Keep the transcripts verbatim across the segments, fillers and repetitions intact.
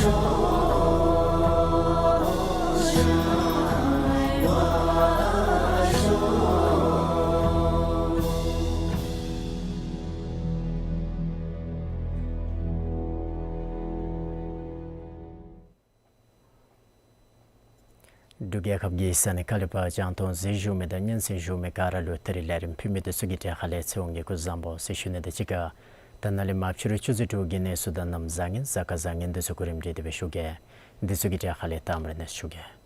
འབྲུག་རྒྱལ་ཁབ་ཀྱི་ས་གནས་ཁ་ལས་ཕར་རྒྱང་མཐོང་གཟིགས་བཞུགས་མི་དང་སྙན་གསན་བཞུགས་མི་ག་ར་ལུ་ད་རིས་ལས་རིམ་ཕུལ་མི་འདི་ཚུ་གི་གྲས་ཁ་ལས་ཚེ་དབང་གིས་སྐུ་གཟུགས་བཟང་པོ་ཟེར་ཞུ་ནི་དང་གཅིག་ཁར་ད་ནཱ་ལས་མར་ཕྱི་རུ་ཆུ་ཚོད་དྲུག་གི་གནས་ཚུལ་དང་གནམ་བཟང་ངན་གཟའ་སྐར་བཟང་ངན་འདི་ཚུ་གོ་རིམ་སྒྲིག་སྟེ་སྦེ་ཞུ་གེ། འདི་ཚུ་གི་གྲས་ཁ་ལས་དང་པ་ར་གནས་ཚུལ་ཞུ་གེ།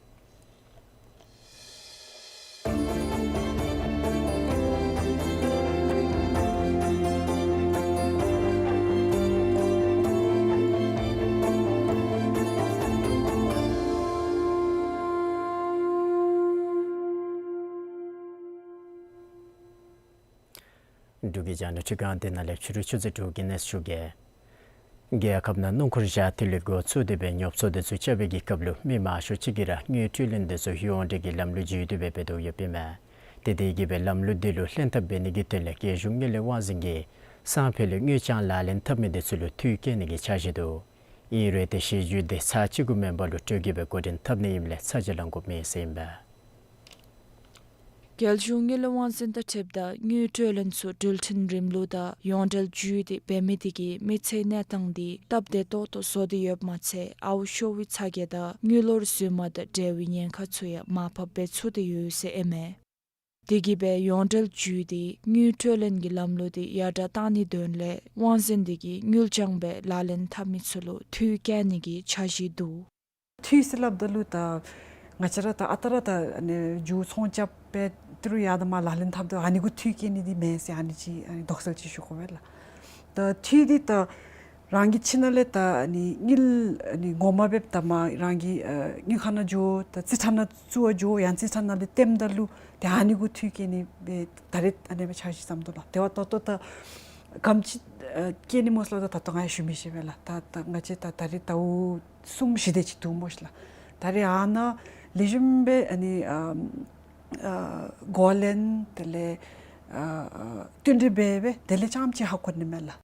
འབྲུག་གི་རྒྱང་བསྒྲགས་ཁྲི་ཁང་འདི་ནང་ལས་ཕྱི་རུ་ཆུ་ཚོད་དྲུག་གི་གནས་ཚུལ་ཞུ་གེ། རྒྱལ་ཁབ་ནང་སྣུམ་འཁོར་བཞག་དུས་ལས་འགོ་བཙུགས་ཏེ་སྦེ་ཉོ་སྤྲོད་འདི་ཚུ་རྐྱབ་པའི་གི་སྐབས་ལུ་མི་མང་ཤོས་ཅིག་གིས་ར་དངུལ་སྤྲོད་ལེན་འདི་ཚུ་ཡོངས་འབྲེལ་གྱི་ལམ་ལུགས་བརྒྱུད་དེ་སྦེ་འབད་དོ་ཡོདཔ་ཨིན་མས། དེ་དེ་གིས་སྦེ་ལམ་ལུགས་འདི་ལུ་ལྷན་ཐབས་འབད་ནི་གི་དོན་ལས་རྒྱལ་གཞུང་དངུལ་ལས་དབང་འཛིན་གྱིས་སང་ཕོད་ལས་དངུལ་རྐྱང་ལག་ལེན་འཐབ་མི་འདི་ཚུ་ལུ་འཐུས་བཀལ་ནི་གི་འཆར་གཞི་འདུག། ཨིན་རུང་ཏེ་ཞིབ་འཇུག་འདི་ཚར་གཅིག་གུ་མེན་པར་ལུ་སྤྲོད་དགོ་པའི་འགོ་འདྲེན་འཐབ་ནི་ཨིནམ་ལས་ཚ་གྱང་ལང་དགོཔ་མེད་ཟེར་ཨིན་པས། རྒྱལ་གཞུང་དངུལ་ལས་དབང་འཛིན་དང་འཁྲིལཝ་ད་དངུལ་སྤྲོད་ལེན་ཚུ་འགྲུལ་འཕྲིན་རིམ་ལུགས་དང་ཡོངས་འབྲེལ་བརྒྱུད་དེ་འབད་མི་དེ་གིས་མི་ཚེའི་གནས་སྟངས་འདི་སྟབས་བདེ་ཏོག་ཏོ་བཟོ་སྟེ་ཡོདཔ་མ་ཚད་ཨརཝ་ཤོར་བའི་ཚ་གྱང་དང་དངུལ་ལོར་རྫུན་མ་དང་འབྲེལ་བའི་ཉེན་ཁ་ཚུ་ཡང་མར་ཕབ་འབད་ཚུགས་ཏེ་ཡོད་ཟེར་ཨིན་མས། དེ་གིས་སྦེ་ཡོངས་འབྲེལ་བརྒྱུད་དེ་དངུལ་སྤྲོད་ལེན་གྱི་ལམ་ལུགས་འདི་ཡར་དྲག་བཏང་ནིའི་དོན་ལས་དབང་འཛིན་འདི་གིས་དངུལ་རྐྱང་སྦེ་ལག་ལེན་འཐབ་མི་ཚུ་ལུ་འཐུས་བཀལ་ནི་གི་འཆར་གཞི་འདུག། འཐུས་ཟེར་སླབ་ད་ལུ་ད་ང་བཅས་ར་ད་ཨ་རྟག་ར་ད་ཨ་ནི་མཇུག་ཚོང་རྐྱབ་སྦེ་ཏི་རུ་ཡར་དང་མར་ལག་ལེན་འཐབ་དོ་ཨ་ནི་གུ་འཐུས་བཀལ་ནི་འདི་མེན་ཟེར་ཨ་ནི་ཅིག་ཨ་ནི་དོགས་སེལ་ཅིག་ཞུ་དགོ་པས་ལགས། ད་འཐུས་འདི་ད་རང་གི་ཁྱིམ་ནང་ལས་ད་ཨ་ནི་དངུལ་ཨ་ནི་ངོ་མ་འབདཝ་ད་མར་རང་གི་ཨ་དངུལ་ཁང་ནང་འགྱོ་ད་རྩིས་ཁྲ་ནང་བཙུགས་པར་འགྱོ་ཡང་རྩིས་ཁྲ་ནང་ལས་བཏོནམ་ད་ལུ་ཏེ་ཨ་ནི་གུ་འཐུས་བཀལ་ནི་སྦེ་ད་རེས་ཨ་ནི་སྦེ་འཆར་གཞི་བརྩམས་དོ་ལགས། དེ་བ་ད་ལྟོ་ད་ག་དེམ་ཅིག་ཨ་བཀལ་ནི་སྨོ་ཟེར་སླབ་ད་ད་ལྟོ་ང་ཡང་ཞུ་མི་ཤེས་པས་ལགས། ད་ད་ང་བཅས་ད་ད་རེས་ཟླཝ་གསུམ་བཞི་དེ་ཅིག་འདུག་སྨོ་ཤིག་ལགས། ད་རེས་ཨ་ནཱ་ལེགས་ཤོམ་སྦེ་ཨ་ནི་ཨ་ཨ་གོ་ལེན་དེ་ལས་ཨ་ཨ་བསྟུན་གྲོས་འབད་སྦེ་དེ་ལས་རྐྱངམ་ཅིག་ཧ་གོ་ནི་མས་ལགས།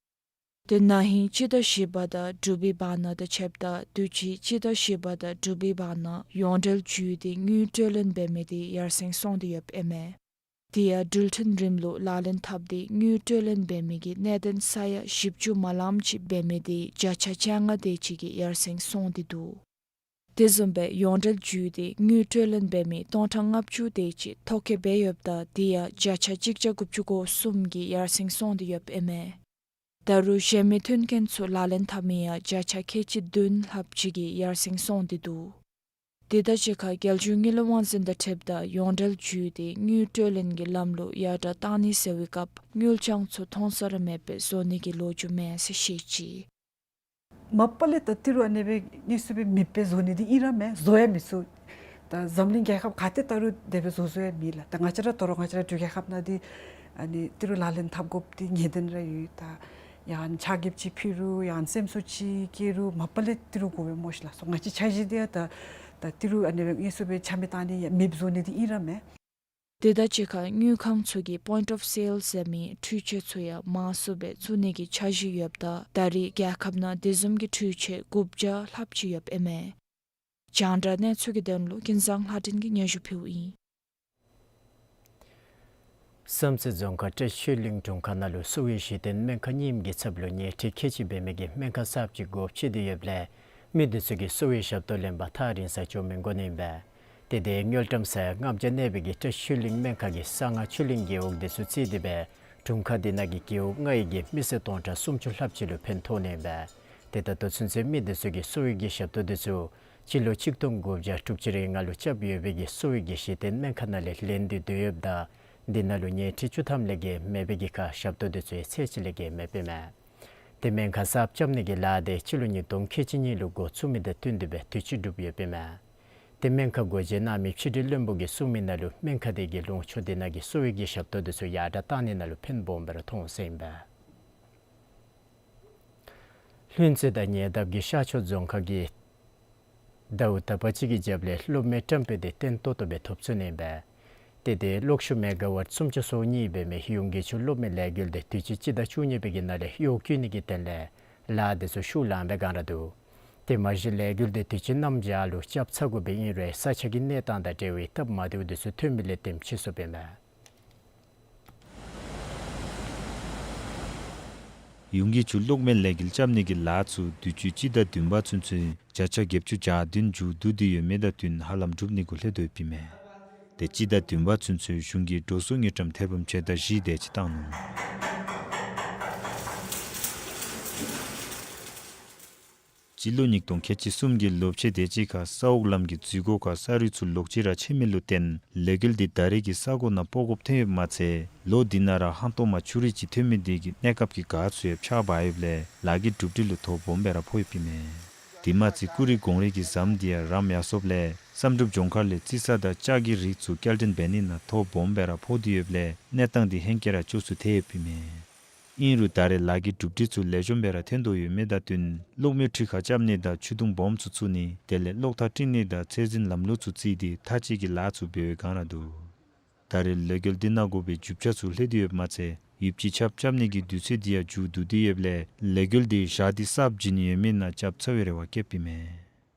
དེ་ན་ཧིང་སྤྱི་ཟླ་བཞི་པ་དང་དྲུག་པའི་བར་ན་དང་ཕྱདཔ་ད་དུས་ཅི་སྤྱི་ཟླ་བཞི་པ་དང་དྲུག་པའི་བར་ན་ཡོངས་འབྲེལ་བརྒྱུད་དེ་དངུལ་སྤྲོད་ལེན་འབད་མི་དེ་ཡར་སེང་སོང་སྟེ་ཡོདཔ་ཨིན་མས། དེ་ཡང་འགྲུལ་འཕྲིན་རིམ་ལུགས་ལག་ལེན་འཐབ་སྟེ་དངུལ་སྤྲོད་ལེན་འབད་མི་གི་གནད་དོན་ས་ཡ་བཞི་བཅུ་མ་ལངམ་ཅིག་འབད་མི་དེ་བརྒྱ་ཆ་བཅོ་ལྔ་དེ་ཅིག་གིས་ཡར་སེང་སོང་སྟེ་འདུག། དེ་བཟུམ་སྦེ་ཡོངས་འབྲེལ་བརྒྱུད་དེ་དངུལ་སྤྲོད་ལེན་འབད་མི་སྟོང་ཕྲག་ལྔ་བཅུ་དེ་ཅིག་ཐོ་བཀོད་འབད་ཡོདཔ་ད་དེ་ཡང་བརྒྱ་ཆ་གཅིག་བརྒྱ་དགུ་བཅུ་གོ་གསུམ་གྱིས་ཡར་སེང་སོང་སྟེ་ཡོདཔ་ཨིན་མས། ད་རུང་གཞན་མི་མཐུན་རྐྱེན་ཚུ་ལག་ལེན་འཐབ་མི་ཡང་བརྒྱ་ཆ་ཁལ་གཅིག་བདུན་ལྷགཔ་ཅིག་གིས་ཡར་སེང་སོང་སྟེ་འདུག། དེ་དང་གཅིག་ཁར་རྒྱལ་གཞུང་དངུལ་ལས་དབང་འཛིན་དང་འཁྲིལཝ་ད་ཡོངས་འབྲེལ་བརྒྱུད་དེ་དངུལ་སྤྲོད་ལེན་གྱི་ལམ་ལུགས་ཡར་དྲག་བཏང་ནི་ཟེར་བའི་སྐབས་དངུལ་རྐྱང་ཚུ་མཐོང་ས་ར་མེདཔ་སྦེ་བཟོ་ནི་གི་ལོ་རྒྱུས་མེད་ཟེར་བཤད་ཅི། མ་པ་ལས་ད་ཏི་རུ་ཨ་ནེ་སྦེ་དངོས་སུ་སྦེ་མེདཔ་སྦེ་བཟོ་ནི་འདི་ཨིན་ར་མས། བཟོ་ཡང་མི་ཚུགས། ད་འཛམ་གླིང་རྒྱལ་ཁབ་ག་ཏེ་ད་རུང་དེ་སྦེ་བཟོ་བཟོ་ཡང་མེད་ལགས། ད་ང་བཅས་ར་དོ་རུང་ང་བཅས་ར་འབྲུག་རྒྱལ་ཁབ་ནང་འདི་ཨ་ནི་ཏི་རུ་ལག་ལེན་འཐབ་དགོཔ་འདི་ངེས་བདེན་ར་ཡོད། ད་ཡང་ཆ་རྐྱེན་ཅིག་ཕུལ་རུང་ཡང་སེམས་གསོ་ཅིག་བཀལ་རུང་མ་པ་ལས་ཏི་རུ་དགོ་པས་སྨོ་ཤིག་ལགས། སོ་ང་བཅས་འཆར་གཞི་འདི་ཡང་ད་ད་ཏི་རུ་ཨ་ནེ་སྦེ་དངོས་སུ་སྦེ་ཆ་མེད་བཏང་ནི་ཡང་མེདཔ་བཟོ་ནི་འདི་ཨིན་ར་མས། དེ་དང་གཅིག་ཁར་དངུལ་ཁང་ཚུ་གིས་པོའིནཊ་ཨོཕ་སེལསི་ཟེར་མི་འཕྲུལ་ཆས་ཚུ་ཡང་མང་སུ་སྦེ་བཙུགས་ནི་གི་འཆར་གཞི་ཡོདཔ་ད་ད་རེས་རྒྱལ་ཁབ་ནང་དེ་བཟུམ་གྱི་འཕྲུལ་ཆས་དགུ་བརྒྱ་ལྷགཔ་ཅིག་ཡོདཔ་ཨིན་མས། རྒྱང་བསྒྲགས་གནས་ཚུལ་གྱི་དོན་ལུ་ཀུན་བཟང་ལྷ་སྒྲོན་གྱིས་སྙན་ཞུ་ཕུལཝ་ཨིན། བསམ་རྩེ་རྫོང་ཁག་བཀྲ་ཤིས་ཆོས་གླིང་དྲུང་ཁག་ནང་ལུ་གསོ་བའི་གཞི་རྟེན་སྨན་ཁང་རྙིངམ་གྱི་ཚབ་ལུ་ཉལ་ཁྲི་ཁལ་གཅིག་འབད་མི་གི་སྨན་ཁང་གསརཔ་ཅིག་སྒོ་ཕྱེ་སྟེ་ཡོདཔ་ལས་མི་འདི་ཚུ་གིས་གསོ་བའི་ཞབས་ཏོག་ལེན་པར་ཐག་རིང་སར་འགྱོ་མི་དགོ་ནི་ཨིན་པས། ཏེ་དེ་དངུལ་ཀྲམ་ས་ཡ་ལྔ་བརྒྱ་གནས་པའི་གི་བཀྲ་ཤིས་ཆོས་གླིང་སྨན་ཁང་གི་གསང་སྔགས་ཆོས་གླིང་རྒེད་འོག་འདི་ཚུ་བརྩིས་ཏེ་སྦེ་དྲུང་ཁག་འདི་ནང་གི་རྒེད་འོག་ལྔའི་གི་མི་སེར་སྟོང་ཕྲག་སུམ་ཅུ་ལྷགཔ་ཅིག་ལུ་ཕན་ཐོགས་ནི་ཨིན་པས། ཏེ་ད་ལྟོ་ཚུན་ཚོད་མི་འདི་ཚུ་གིས་གསོ་བའི་གི་ཞབས་ཏོག་འདི་ཚུ་སྤྱི་ལོ་ཆིག་སྟོང་དགུ་བརྒྱ་དྲུག་ཅུ་རེ་ལྔ་ལུ་རྐྱབ་ཡོད་པའི་གི་གསོ་བའི་གི་གཞི་རྟེན་སྨན་ཁང་ནང་ལས་ལེན་ཏེ་སྡོད་ཡོདཔ་ད་འདི་ནང་ལུ་ཉལ་ཁྲི་བཅུ་ཐམ་ལས་བརྒལ་མེད་པའི་གི་ཁར་ཞབས་ཏོག་འདི་ཚུ་ཡང་ཚད་ཅིག་ལས་བརྒལ་མེདཔ་ཨིན་མས། ཏེ་སྨན་ཁང་གསརཔ་རྐྱབ་ནི་གི་ལཱ་འདི་སྤྱི་ལོ་ཉིས་སྟོང་ཁལ་གཅིག་གཉིས་ལུ་འགོ་བཙུགས་མི་དང་བསྟུན་ཏེ་སྦེ་དུས་ཅི་གྲུབ་ཡོདཔ་ཨིན་མས། ཏེ་སྨན་ཁང་སྒོ་འབྱེད་གནང་མི་ཕྱི་འབྲེལ་བློན་པོ་གིས་གསུངས་མི་ནང་ལུ་སྨན་ཁང་འདི་གིས་ལུང་ཕྱོགས་འདི་ནང་གི་གསོ་བའི་གི་ཞབས་ཏོག་འདི་ཚུ་ཡར་དྲག་བཏང་ནི་ནང་ལུ་ཕན་སྦོམ་སྦེ་ར་མཐོང་ཟེར་ཨིན་པས། ལྷུན་རྩེ་དང་ཉེ་འདབས་ཀྱི་ཤར་ཕྱོགས་རྫོང་ཁག་གི་ཟླཝ་དག་པ་ཅིག་གི་རྒྱབ་ལས་གློག་མེ་བཀྲམ་སྤེལ་འདི་བརྟན་ཏོག་ཏོ་སྦེ་ཐོབ་ཚུགས་ནི་ཨིན་པས། ཏེ་དེ་གློག་ཤུགས་མེ་ག་ཝཊ་སུམ་ཅུ་སོ་གཉིས་འབད་མི་ཡུན་གྱི་ཆུ་གློག་མེ་ལས་འགུལ་འདི་དུས་ཅི་སྤྱི་ཟླ་བཅུ་གཉིས་པའི་གི་ནང་ལས་གཡོག་བཀོལ་ནི་གི་དོན་ལས་ལཱ་འདི་ཚུ་ཤུགས་ལངམ་སྦེ་སྒང་ར་འདུག། དེ་མ་གཞི་ལས་འགུལ་དེ་དུས་ཅི་གནམ་བྱཱར་ལུ་རྐྱབ་ཚར་དགོཔ་ཨིན་རུང་ས་ཆ་གི་གནས་སྟངས་དང་འབྲེལ་བའི་སྟབས་མ་བདེཝ་དེ་ཚུ་ཐོན་མི་ལས་བརྟེན་ཕྱིས་སོཔ་ཨིན་མས། ཡུང་གི་ཆུ་གློག་མེ་ལས་འགུལ་རྐྱབ་ནི་གི་ལཱ་ཚུ་དུས་ཅི་སྤྱི་ཟླ་བདུན་པ་ཚུན་ཚོད་བརྒྱ་ཆ་བརྒྱད་ཅུ་གྱ་བདུན་མཇུག་བསྡུ་སྟེ་ཡོད་མི་དང་བསྟུན་ཧ་ལམ་གྲུབ་ནི་གུ་ལྷོད་དོ་ཡོདཔ་ཨིན་མས། དེ་སྤྱི་ཟླ་བདུན་པ་ཚུན་ཚོད་གཞུང་གིས་འགྲོ་སོང་དངུལ་ཀྲམ་ཐེར་འབུམ་ཕྱེད་དང་བཞི་དེ་ཅིག་བཏང་ནུག། སྤྱི་ལོ་ཉིས་སྟོང་ཁལ་གཅིག་གསུམ་གྱི་ལོ་ཕྱེད་དེ་ཅིག་ཁར་ས་འོག་ལམ་གྱི་འཛུལ་སྒོ་ཁར་ས་རུད་ཚུ་ལོག་ཅི་ར་ཆད་མི་ལུ་བརྟེན་ལས་འགུལ་འདི་ད་རེས་ཀྱི་ས་གོ་ནང་སྤོ་དགོཔ་ཐོན་ཡོདཔ་མ་ཚད་ལོ་འདི་ནང་ར་ཧང་སྟོང་མ་ཆུ་རུད་ཅིག་ཐོན་མི་འདི་གིས་གནས་སྐབས་ཀྱི་དགའ་ཚུ་ཡང་ཕྱག་འབག་ཡོདཔ་ལས་ལཱ་གི་གྲུབ་འབྲས་ལུ་དོ་སྦོམ་སྦེ་ར་ཕོག་ཡོདཔ་ཨིན་མས། དེ་མ་ཚད་ཀུ་རི་གོང་རིས་ཀྱི་ཟམ་འདི་ཡང་རམ་ཡར་སོཔ་ལས་བསམ་གྲུབ་ལྗོངས་མཁར་ལས་རྩི་ས་དང་ལྕགས་ཀྱི་རིགས་ཚུ་བསྐྱར་སྐྲུན་འབད་ནི་ནང་དོ་སྦོམ་སྦེ་ར་ཕོག་སྟེ་ཡོདཔ་ལས་གནས་སྟངས་འདི་ཧེང་སྐལ་ར་སྐྱོ་སུ་ཐལ་ཡོདཔ་ཨིན་མས། ཨིན་རུང་ད་རེས་ལཱ་གི་གྲུབ་འབྲས་ཚུ་ལེགས་ཤོམ་སྦེ་ར་ཐོན་དོ་ཡོད་མི་དང་བསྟུན་གློག་མེ་འཕྲུལ་ཁང་རྐྱབ་ནི་དང་ཆུ་དུང་སྦོམ་ཚུ་བཙུགས་ནི་དེ་ལས་གློག་ཐག་བསྲིང་ནི་དང་ཚད་འཛིན་ལམ་ལུགས་ཚུ་བརྩིས་ཏེ་མཐའ་དཔྱད་ཀྱི་ལཱ་ཚུ་འབད་བའི་བསྒང་ར་འདུག། ད་རེས་ལས་འགུལ་འདི་ནང་དགོ་པའི་རྒྱུ་ཆ་ཚུ་ལྷོད་དེ་ཡོདཔ་མ་ཚད་ཡོདཔ་ཅིག་ཆརཔ་རྐྱབ་ནི་གི་དུས་ཚོད་འདི་ཡང་མཇུག་བསྡུ་སྟེ་ཡོདཔ་ལས་ལས་འགུལ་འདི་ཞག་འདི་གསརཔ་བྱིན་ཡོད་མི་ནང་རྐྱབ་ཚར་བའི་རེ་བ་བསྐྱེདཔ་ཨིན་མས།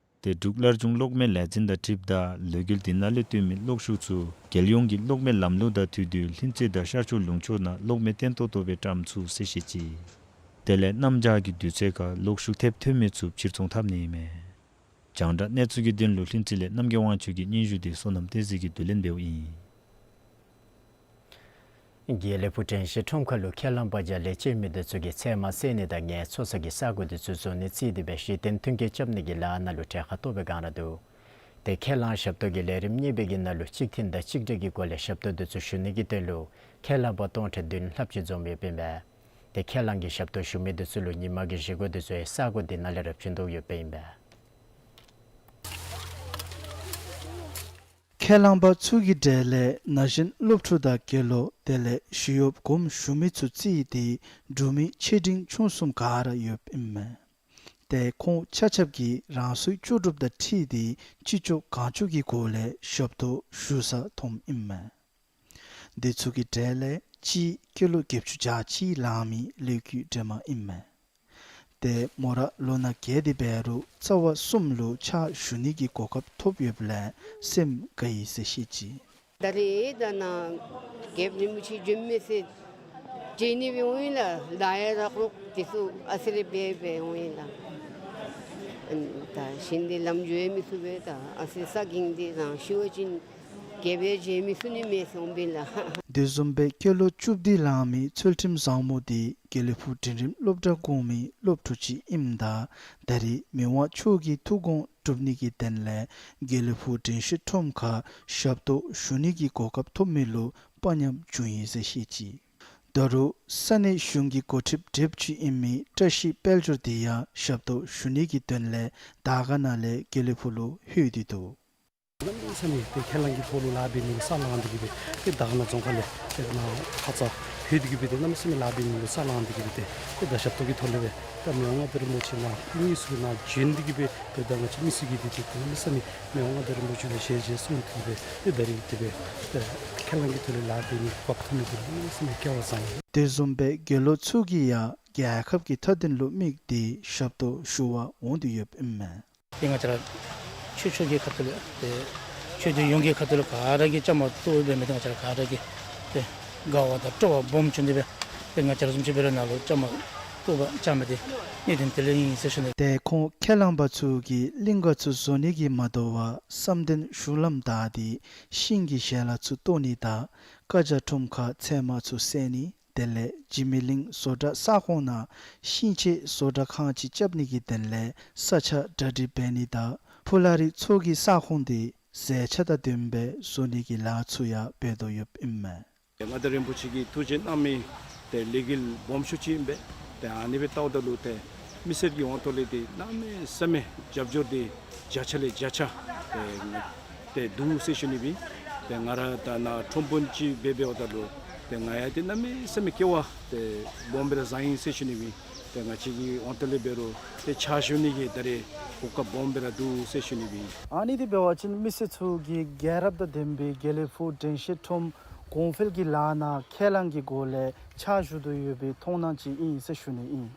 དེ་འབྲུག་སླར་འབྱུང་གློག་མེ་ལས་འཛིན་དང་འཁྲིལཝ་ད་ལས་འགུལ་འདི་ནང་ལས་བཏོན་མི་གློག་ཤུགས་ཚུ་རྒྱལ་ཡོངས་ཀྱི་གློག་མེ་ལམ་ལུགས་དང་མཐུད་དེ་ལྷུན་རྩེ་དང་ཤར་ཕྱོགས་ལུང་ཕྱོགས་ནང་གློག་མེ་བརྟན་ཏོག་ཏོ་སྦེ་བཀྲམ་ཚུགས་ཟེར་བཤད་ཅི། དེ་ལས་གནམ་བྱཱར་གྱི་དུས་ཚོད་ཁར་གློག་ཤུགས་ཐེབས་ཐོན་མི་ཚུ་ཕྱིར་ཚོང་འཐབ་ནི་ཨིན་མས། རྒྱང་བསྒྲགས་གནས་ཚུལ་གྱི་དོན་ལུ་ལྷུན་རྩེ་ལས་རྣམ་རྒྱལ་དབང་ཕྱུག་གི་སྙན་ཞུ་འདི་བསོད་ནམས་བསྟན་འཛིན་གྱིས་བསྡུ་ལེན་འབདཝ་ཨིན། དགེ་ལེགས་ཕུག་དྲན་ཤེས་ཁྲོམ་ཁ་ལུ་ཁས་བླངས་པ་མཇལ་ལས་བཅར་མི་དེ་ཚུ་གིས་ཚལ་མ་བསལ་ནི་དང་ངལ་འཚོ་ས་གི་ས་གོ་དེ་ཚུ་བཟོ་ནི་བརྩིས་ཏེ་སྦེ་གཞི་རྟེན་མཐུན་རྐྱེན་རྐྱབ་ནི་གི་ལཱ་ནང་ལུ་གྲལ་ཁར་གཏོགས་པའི་བསྒང་ར་འདུག། དེ་ཁས་བླངས་ཞབས་ཏོག་གི་ལས་རིམ་གཉིས་པའི་གི་ནང་ལུ་གཅིག་མཐུན་དང་གཅིག་སྒྲིལ་གྱི་སྒོ་ལས་ཞབས་ཏོག་དེ་ཚུ་ཞུ་ནི་གི་དོན་ལུ་ཁས་བླངས་པ་སྟོང་ཕྲག་བདུན་ལྷགཔ་ཅིག་འཛོམས་ཡོདཔ་ཨིན་པས། དེ་ཁས་བླངས་ཀྱི་ཞབས་ཏོག་ཞུ་མི་དེ་ཚུ་ལུ་ཉིན་མ་གི་བཞེས་སྒོ་དེ་ཚུ་ཡང་ས་གོ་དེ་ནང་ལས་ར་བྱིན་དོ་ཡོདཔ་ཨིན་པས། ཁས་བླངས་པ་ཚུ་གི་གྲས་ལས་ན་གཞོན་སློབ་ཕྲུག་དང་དགེ་སློང་དེ་ལས་ཞི་གཡོགཔ་དགོངམ་ཞུ་མི་ཚུ་བརྩིས་ཏེ་འབྲུག་མི་ཆེ་འབྲིང་ཆུང་གསུམ་ག་ར་ཡོདཔ་ཨིན་མས། དེ་ཁོང་ཆ་ཁྱབ་ཀྱིས་རང་སོའི་ལྕོགས་གྲུབ་དང་འཁྲིལ་ཏེ་ཅི་ལྕོགས་གང་ལྕོགས་ཀྱི་སྒོ་ལས་ཞབས་ཏོག་ཞུ་ས་མཐོངམ་ཨིན་མས། དེ་ཚུ་གི་གྲས་ལས་གཅིག་སྐྱེས་ལོ་བརྒྱད་ཅུ་གྱ་གཅིག་ལང་མི་ལོ་རྒྱུས་སྒྲོལ་མ་ཨིན་མས། དེ་མོ་ར་ལོ་ན་རྒས་ཏེ་འབད་རུང་རྩ་བ་གསུམ་ལུ་ཕྱག་ཞུ་ནི་གི་གོ་སྐབས་ཐོབ་ཡོདཔ་ལས་སེམས་དགའ་ཡི་ཟེར་བཤད་ཅི། ད་རེས་ད་ནཱ་རྒྱལཔོ་རིན་པོ་ཆེ་བྱོན་མི་ཚེ་མཇལ་ནི་སྦེ་འོང་ཡི་ལགས། ལཱ་ཡང་རག་རོག་དེ་ཚུ་ཨ་ཙི་རེ་འབད་འབད་འོང་ཡི་ལགས། ཨ་ནི་ད་ཞིནམ་དེ་ལམ་འགྱོ་ཡང་མི་ཚུགས་པས། ད་ཨ་ཙི་ས་འགྱིང་སྟེ་རང་ཤི་བ་ཅིན་རྒྱལཔོ་ཡང་མཇལ་མི་ཚུགས་ནི་མས་ཟེར་འོང་པས་ལགས། དེ་བཟུམ་སྦེ་སྐྱེས་ལོ་བཅུ་བདུན་ལང་མི་ཚུལ་ཁྲིམས་བཟང་མོ་དེ་དགེ་ལེགས་ཕུག་འབྲིང་རིམ་སློབ་གྲྭ་གོང་མའི་སློབ་ཕྲུག་ཅིག་ཨིནམ་ད་ད་རེས་མི་དབང་མཆོག་གི་ཐུགས་དགོངས་སྒྲུབ་ནི་གི་དོན་ལས་དགེ་ལེགས་ཕུག་དྲན་ཤེས་ཁྲོམ་ཁར་ཞབས་ཏོག་ཞུ་ནི་གི་གོ་སྐབས་ཐོབ་མི་ལུ་དཔའ་ཉམས་བྱུང་ཡི་ཟེར་བཤད་ཅི། ད་རུང་ས་གནས་གཞུང་གི་འགོ་ཁྲིདཔ་གྲལ་ཅིག་ཨིན་མི་བཀྲ་ཤིས་དཔལ་འབྱོར་དེ་ཡང་ཞབས་ཏོག་ཞུ་ནི་གི་དོན་ལས་དར་དཀར་ན་ལས་དགེ་ལེགས་ཕུག་ལུ་ལྷོད་དེ་འདུག། གནམ་མེད་ས་མེད་ཏེ་ཁས་བླངས་ཀྱི་ཐོག་ལུ་ལཱ་འབད་ནི་ལུ་ས་ལང་སྟེ་གི་སྦེ་ཏེ་དར་དཀར་ན་རྫོང་ཁག་ལས་ཏེ་ནཱ་ཁ་ཙ་ལྷོད་དེ་གི་སྦེ་ཏེ་གནམ་མེད་ས་མེད་ལཱ་འབད་ནི་ལུ་ས་ལང་སྟེ་གི་སྦེ་ཏེ་ཏེ་ད་ཞབས་ཏོག་གི་ཐོག་ལས་སྦེ་ད་མི་དབང་མངའ་བདག་རིན་པོ་ཆེ་ནཱ་སྐུ་དངོས་སུ་ནཱ་བྱོན་ཏེ་གི་སྦེ་ཏེ་ད་ང་བཅས་མི་སེར་གྱིས་ཏེ་ཏེ་གནམ་མེད་ས་མེད་མི་དབང་མངའ་བདག་རིན་པོ་ཆེ་ལུ་ཞལ་མཇལ་གསུངས་ཏེ་གི་སྦེ་ཏེ་ད་རེས་ཏེ་སྦེ་ཏེ་ཁས་བླངས་ཀྱི་ཐོག་ལས་ལཱ་འབད་ནི་གོ་སྐབས་ཐོབ་མི་འདི་གནམ་མེད་ས་མེད་སྐལ་བ་བཟང་ཡི། དེ་བཟུམ་སྦེ་དགེ་སློང་ཚུ་གིས་ཡང་རྒྱལ་ཁབ་ཀྱི་མཐའ་དོན་ལུ་དམིགས་ཏེ་ཞབས་ཏོག་ཞུ་བར་འོང་སྟེ་ཡོདཔ་ཨིན་མས། ཏེ་ང་བཅས་ར་ཆོས་ཕྱོགས་ཀྱི་ཁ་ཐུག་ལས་ཏེ་ཆོས་དད་ཡོངས་ཀྱི་ཁ་ཐུག་ལས་ག་ར་གིས་བཅའ་མར་གཏོགས་འབད་མི་འདི་ང་བཅས་ར་ག་ར་གིས་ཏེ་དགའ་བ་དང་སྤྲོ་བ་སྦོམ་བྱུང་སྟེ་སྦེ་ཏེ་ང་བཅས་ར་བཟུམ་ཅིག་འབད་རུང་ནཱ་ལུ་བཅའ་མར་གཏོགས་པར་བཅར་མི་འདི་གནད་དོན་དེ་ལས་ཨིན་ཟེར་ཞུ་ནི། ཏེ་ཁོང་ཁས་བླངས་པ་ཚུ་གིས་གླིང་ག་ཚུ་བཟོ་ནི་གིས་མ་དོ་བར་བསམ་གཏན་གཞུང་ལམ་བདའ་སྟེ་ཤིང་གི་ཞལ་ལག་ཚུ་བཏོག་ནི་དང་ཀ་ཇ་ཁྲོམ་ཁར་ཚལ་མ་ཚུ་བསལ་ནི་དེ་ལས་འཇིགས་མེད་གླིང་བཟོ་གྲྭ་ས་ཁོངས་ནང་ཤིང་ཆས་བཟོ་གྲྭ་ཁང་ཅིག་རྐྱབ་ནི་གི་དོན་ལས་ས་ཆ་གྲ་སྒྲིག་འབད་ནི་དང་ཕུ་ལ་རི་མཚོ་གི་ས་ཁོངས་དེ་ཟས་ཆ་དང་ལྡནམ་སྦེ་བཟོ་ནི་གི་ལཱ་ཚུ་ཡང་འབད་དོ་ཡོདཔ་ཨིན་མས། མངའ་བདག་རིན་པོ་ཆེ་གིས་ཐུགས་བཞེད་གནང་མི་ཏེ་ལས་འགུལ་སྦོམ་ཤོས་ཅིག་ཨིན་པས། ཏེ་ཨ་ནི་སྦེ་བལྟཝ་ད་ལུ་ཏེ་མི་སེར་གྱི་འོང་ཐོག་ལས་ཏེ་གནམ་མེད་ས་མེད་རྒྱབ་སྐྱོར་འདི་བརྒྱ་ཆ་ལས་བརྒྱ་ཆ་ཏེ་ཏེ་འདུག་ཟེར་ཞུ་ནི་སྦེ། ཏེ་ང་ར་ད་ནཱ་ཁྲོམ་དཔོན་ཅིག་འབད་འབདཝ་ད་ལུ་ཏེ་ང་ཡང་ཏེ་གནམ་མེད་ས་མེད་སྐལ་བ་ཏེ་སྦོམ་སྦེ་ར་བཟང་ཡི་ཟེར་ཞུ་ནི་སྦེ། ཏེ་ང་བཅས་ཀྱི་འོང་ཐོག་ལས་འབད་རུང་ཏེ་ཕྱག་ཞུ་ནི་གི་ད་རེས་གོ་སྐབས་སྦོམ་སྦེ་ར་འདུག་ཟེར་ཞུ་ནི་སྦེ། ཨ་ནི་འདི་འབད་བ་ཅིན་མི་སེར་ཚུ་གིས་རྒྱལ་རབས་དང་ལྡན་པའི་དགེ་ལེགས་ཕུག་དྲན་ཤེས་ཁྲོམ་གོང་འཕེལ་གྱི་ལཱ་ནང་ཁས་བླངས་ཀྱི་སྒོ་ལས་ཕྱག་ཞུ་དོ་ཡོད་པའི་མཐོང་སྣང་ཅིག་ཨིན་ཟེར་ཞུ་ནི་ཨིན།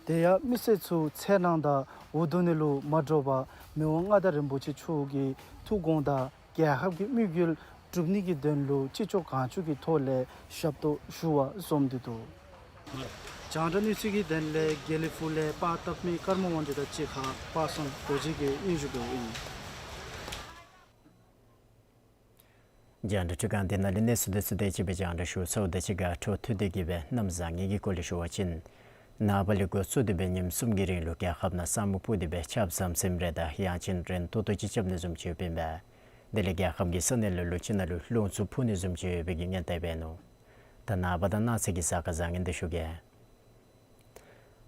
དེ་ཡང་མི་སེར་ཚུ་འཚེར་སྣང་དང་འུ་སྡུག་ནང་ལུ་མ་འགྲོ་བར་མི་དབང་མངའ་བདག་རིན་པོ་ཆེ་མཆོག་གི་ཐུགས་དགོངས་དང་རྒྱལ་ཁབ་ཀྱི་དམིགས་ཡུལ་སྒྲུབ་ནི་གི་དོན་ལུ་ཅི་ལྕོགས་གང་ལྕོགས་ཀྱི་ཐོག་ལས་ཞབས་ཏོག་ཞུ་བར་འཛོམས་ཏེ་འདུག། རྒྱང་བསྒྲགས་གནས་ཚུལ་གྱི་དོན་ལས་དགེ་ལེགས་ཕུག་ལས་པར་བཏབ་མི་ཀརྨ་དབང་འདུས་དང་གཅིག་ཁར་པ་སངས་རྡོ་རྗེ་གིས་སྙན་ཞུ་འབདཝ་ཨིན། རྒྱང་བསྒྲགས་ཁང་འདི་ནང་ལས་གནས་ཚུལ་དེ་ཚུ་དེ་ཅིག་སྦེ་རྒྱང་བསྒྲགས་ཞུ་ཚརཝ་དང་གཅིག་ཁར་འཕྲོ་མཐུད་དེ་གི་སྦེ་གནམ་བཟང་ངན་གྱི་སྐོར་ལས་ཞུ་བ་ཅིན། ནངས་པ་ལས་འགོ་བཙུགས་ཏེ་སྦེ་ཉིནམ་གསུམ་གྱི་རིང་ལུ་རྒྱལ་ཁབ་ནང་ས་སྨུག་སྤུབས་ཏེ་སྦེ་ཆརཔ་ཟམ་ཟིམ་རེ་དང་ཡང་ཅིན་རན་ཏོག་ཏོ་ཅིག་རྐྱབ་ནི་བཟུམ་ཅིག་ཡོདཔ་ཨིན་པས། དེ་ལས་རྒྱལ་ཁབ་ཀྱི་ས་གནས་ལུ་ལུ་ཅིག་ནང་ལུ་རླུང་འཚུབ་འཕུ་ནི་བཟུམ་ཅིག་ཡོད་པའི་གི་སྔོན་བརྡ་འབད་ནུག། ད་ནངས་པ་དང་གནངས་ཚེ་གི་གཟའ་སྐར་བཟང་ངན་དེ་ཞུ་གེ།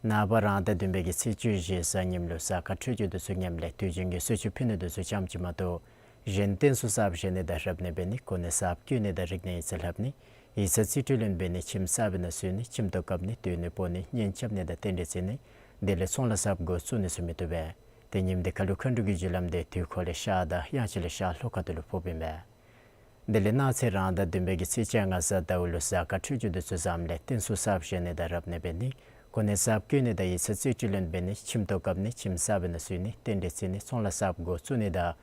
ནངས་པ་རང་ཟླ་བདུན་པའི་གི་ཚེས་བཅུ་བཞི་གཟའ་ཉིམ་ལུ་གཟའ་སྐར་འཕྲོད་སྦྱོར་དེ་ཚུ་ཉམས་ལས་དུས་རྒྱུན་གྱི་གསོལ་མཆོད་ཕུལ་ནི་དེ་ཚུ་ཙམ་ཅིག་མ་གཏོགས་གཞན་རྟེན་གསུམ་གསརཔ་བཞེངས་ནི་དང་རབ་གནས་འབད་ནི་གོ་གནས་གསརཔ་བསྐོ་ནི་དང་རིག་གནས་ཡིག་ཚང་ལྷབ་ནི་ཡིག་ཚང་རྩིས་སྤྲོད་ལེན་འབད་ནི་ཁྱིམ་གསར་པའི་ནང་བཟོ་ནི་ཁྱིམ་ཐོག་བཀབ་ནི་སྡོད་གནས་སྤོ་ནི་གཉེན་རྐྱབ་ནི་དང་རྟེན་འབྲེལ་བརྩི་ནི་དེ་ལས་ཚོང་ལཱ་གསརཔ་འགོ་བཙུགས་ནི་ཚུ་མི་བཏུབ་པས། དེ་ཉིནམ་དེ་ཁ་ལུ་མཁའ་འགྲོ་གི་རྒྱུ་ལམ་དེ་དུས་འཁོར་ལས་ཤར་དང་ཡང་ཅིན་ལས་ཤར་ལྷོ་ཁ་ཐུག་ལུ་ཕོགཔ་ཨིན་པས། དེ་ལས་གནངས་ཚེ་རང་ཟླ་བདུན་པའི་གི་ཚེས་བཅོ་ལྔ་གཟའ་ཟླཝ་ལུ་གཟའ་སྐར་འཕྲོད་སྦྱོར་དེ་ཚུ་བཟངམ་ལས་རྟེན་གསུམ་གསརཔ་བཞེངས་ནི་དང་རབ་གནས་འབད་ནི་གོ་གནས་གསརཔ་བསྐོ་ནི་དང་ཡིག་ཚང་རྩིས་སྤྲོད་ལེན་འབད་ནི་ཁྱིམ་ཐོག་བཀབ་ནི་ཁྱིམ་གསར་པའི་ནང་བཟོ་ནི་རྟེན་འབྲེལ་བརྩི་ནི་ཚོང་ལཱ་གསརཔ་འགོ་བཙུགས་ནི་དང་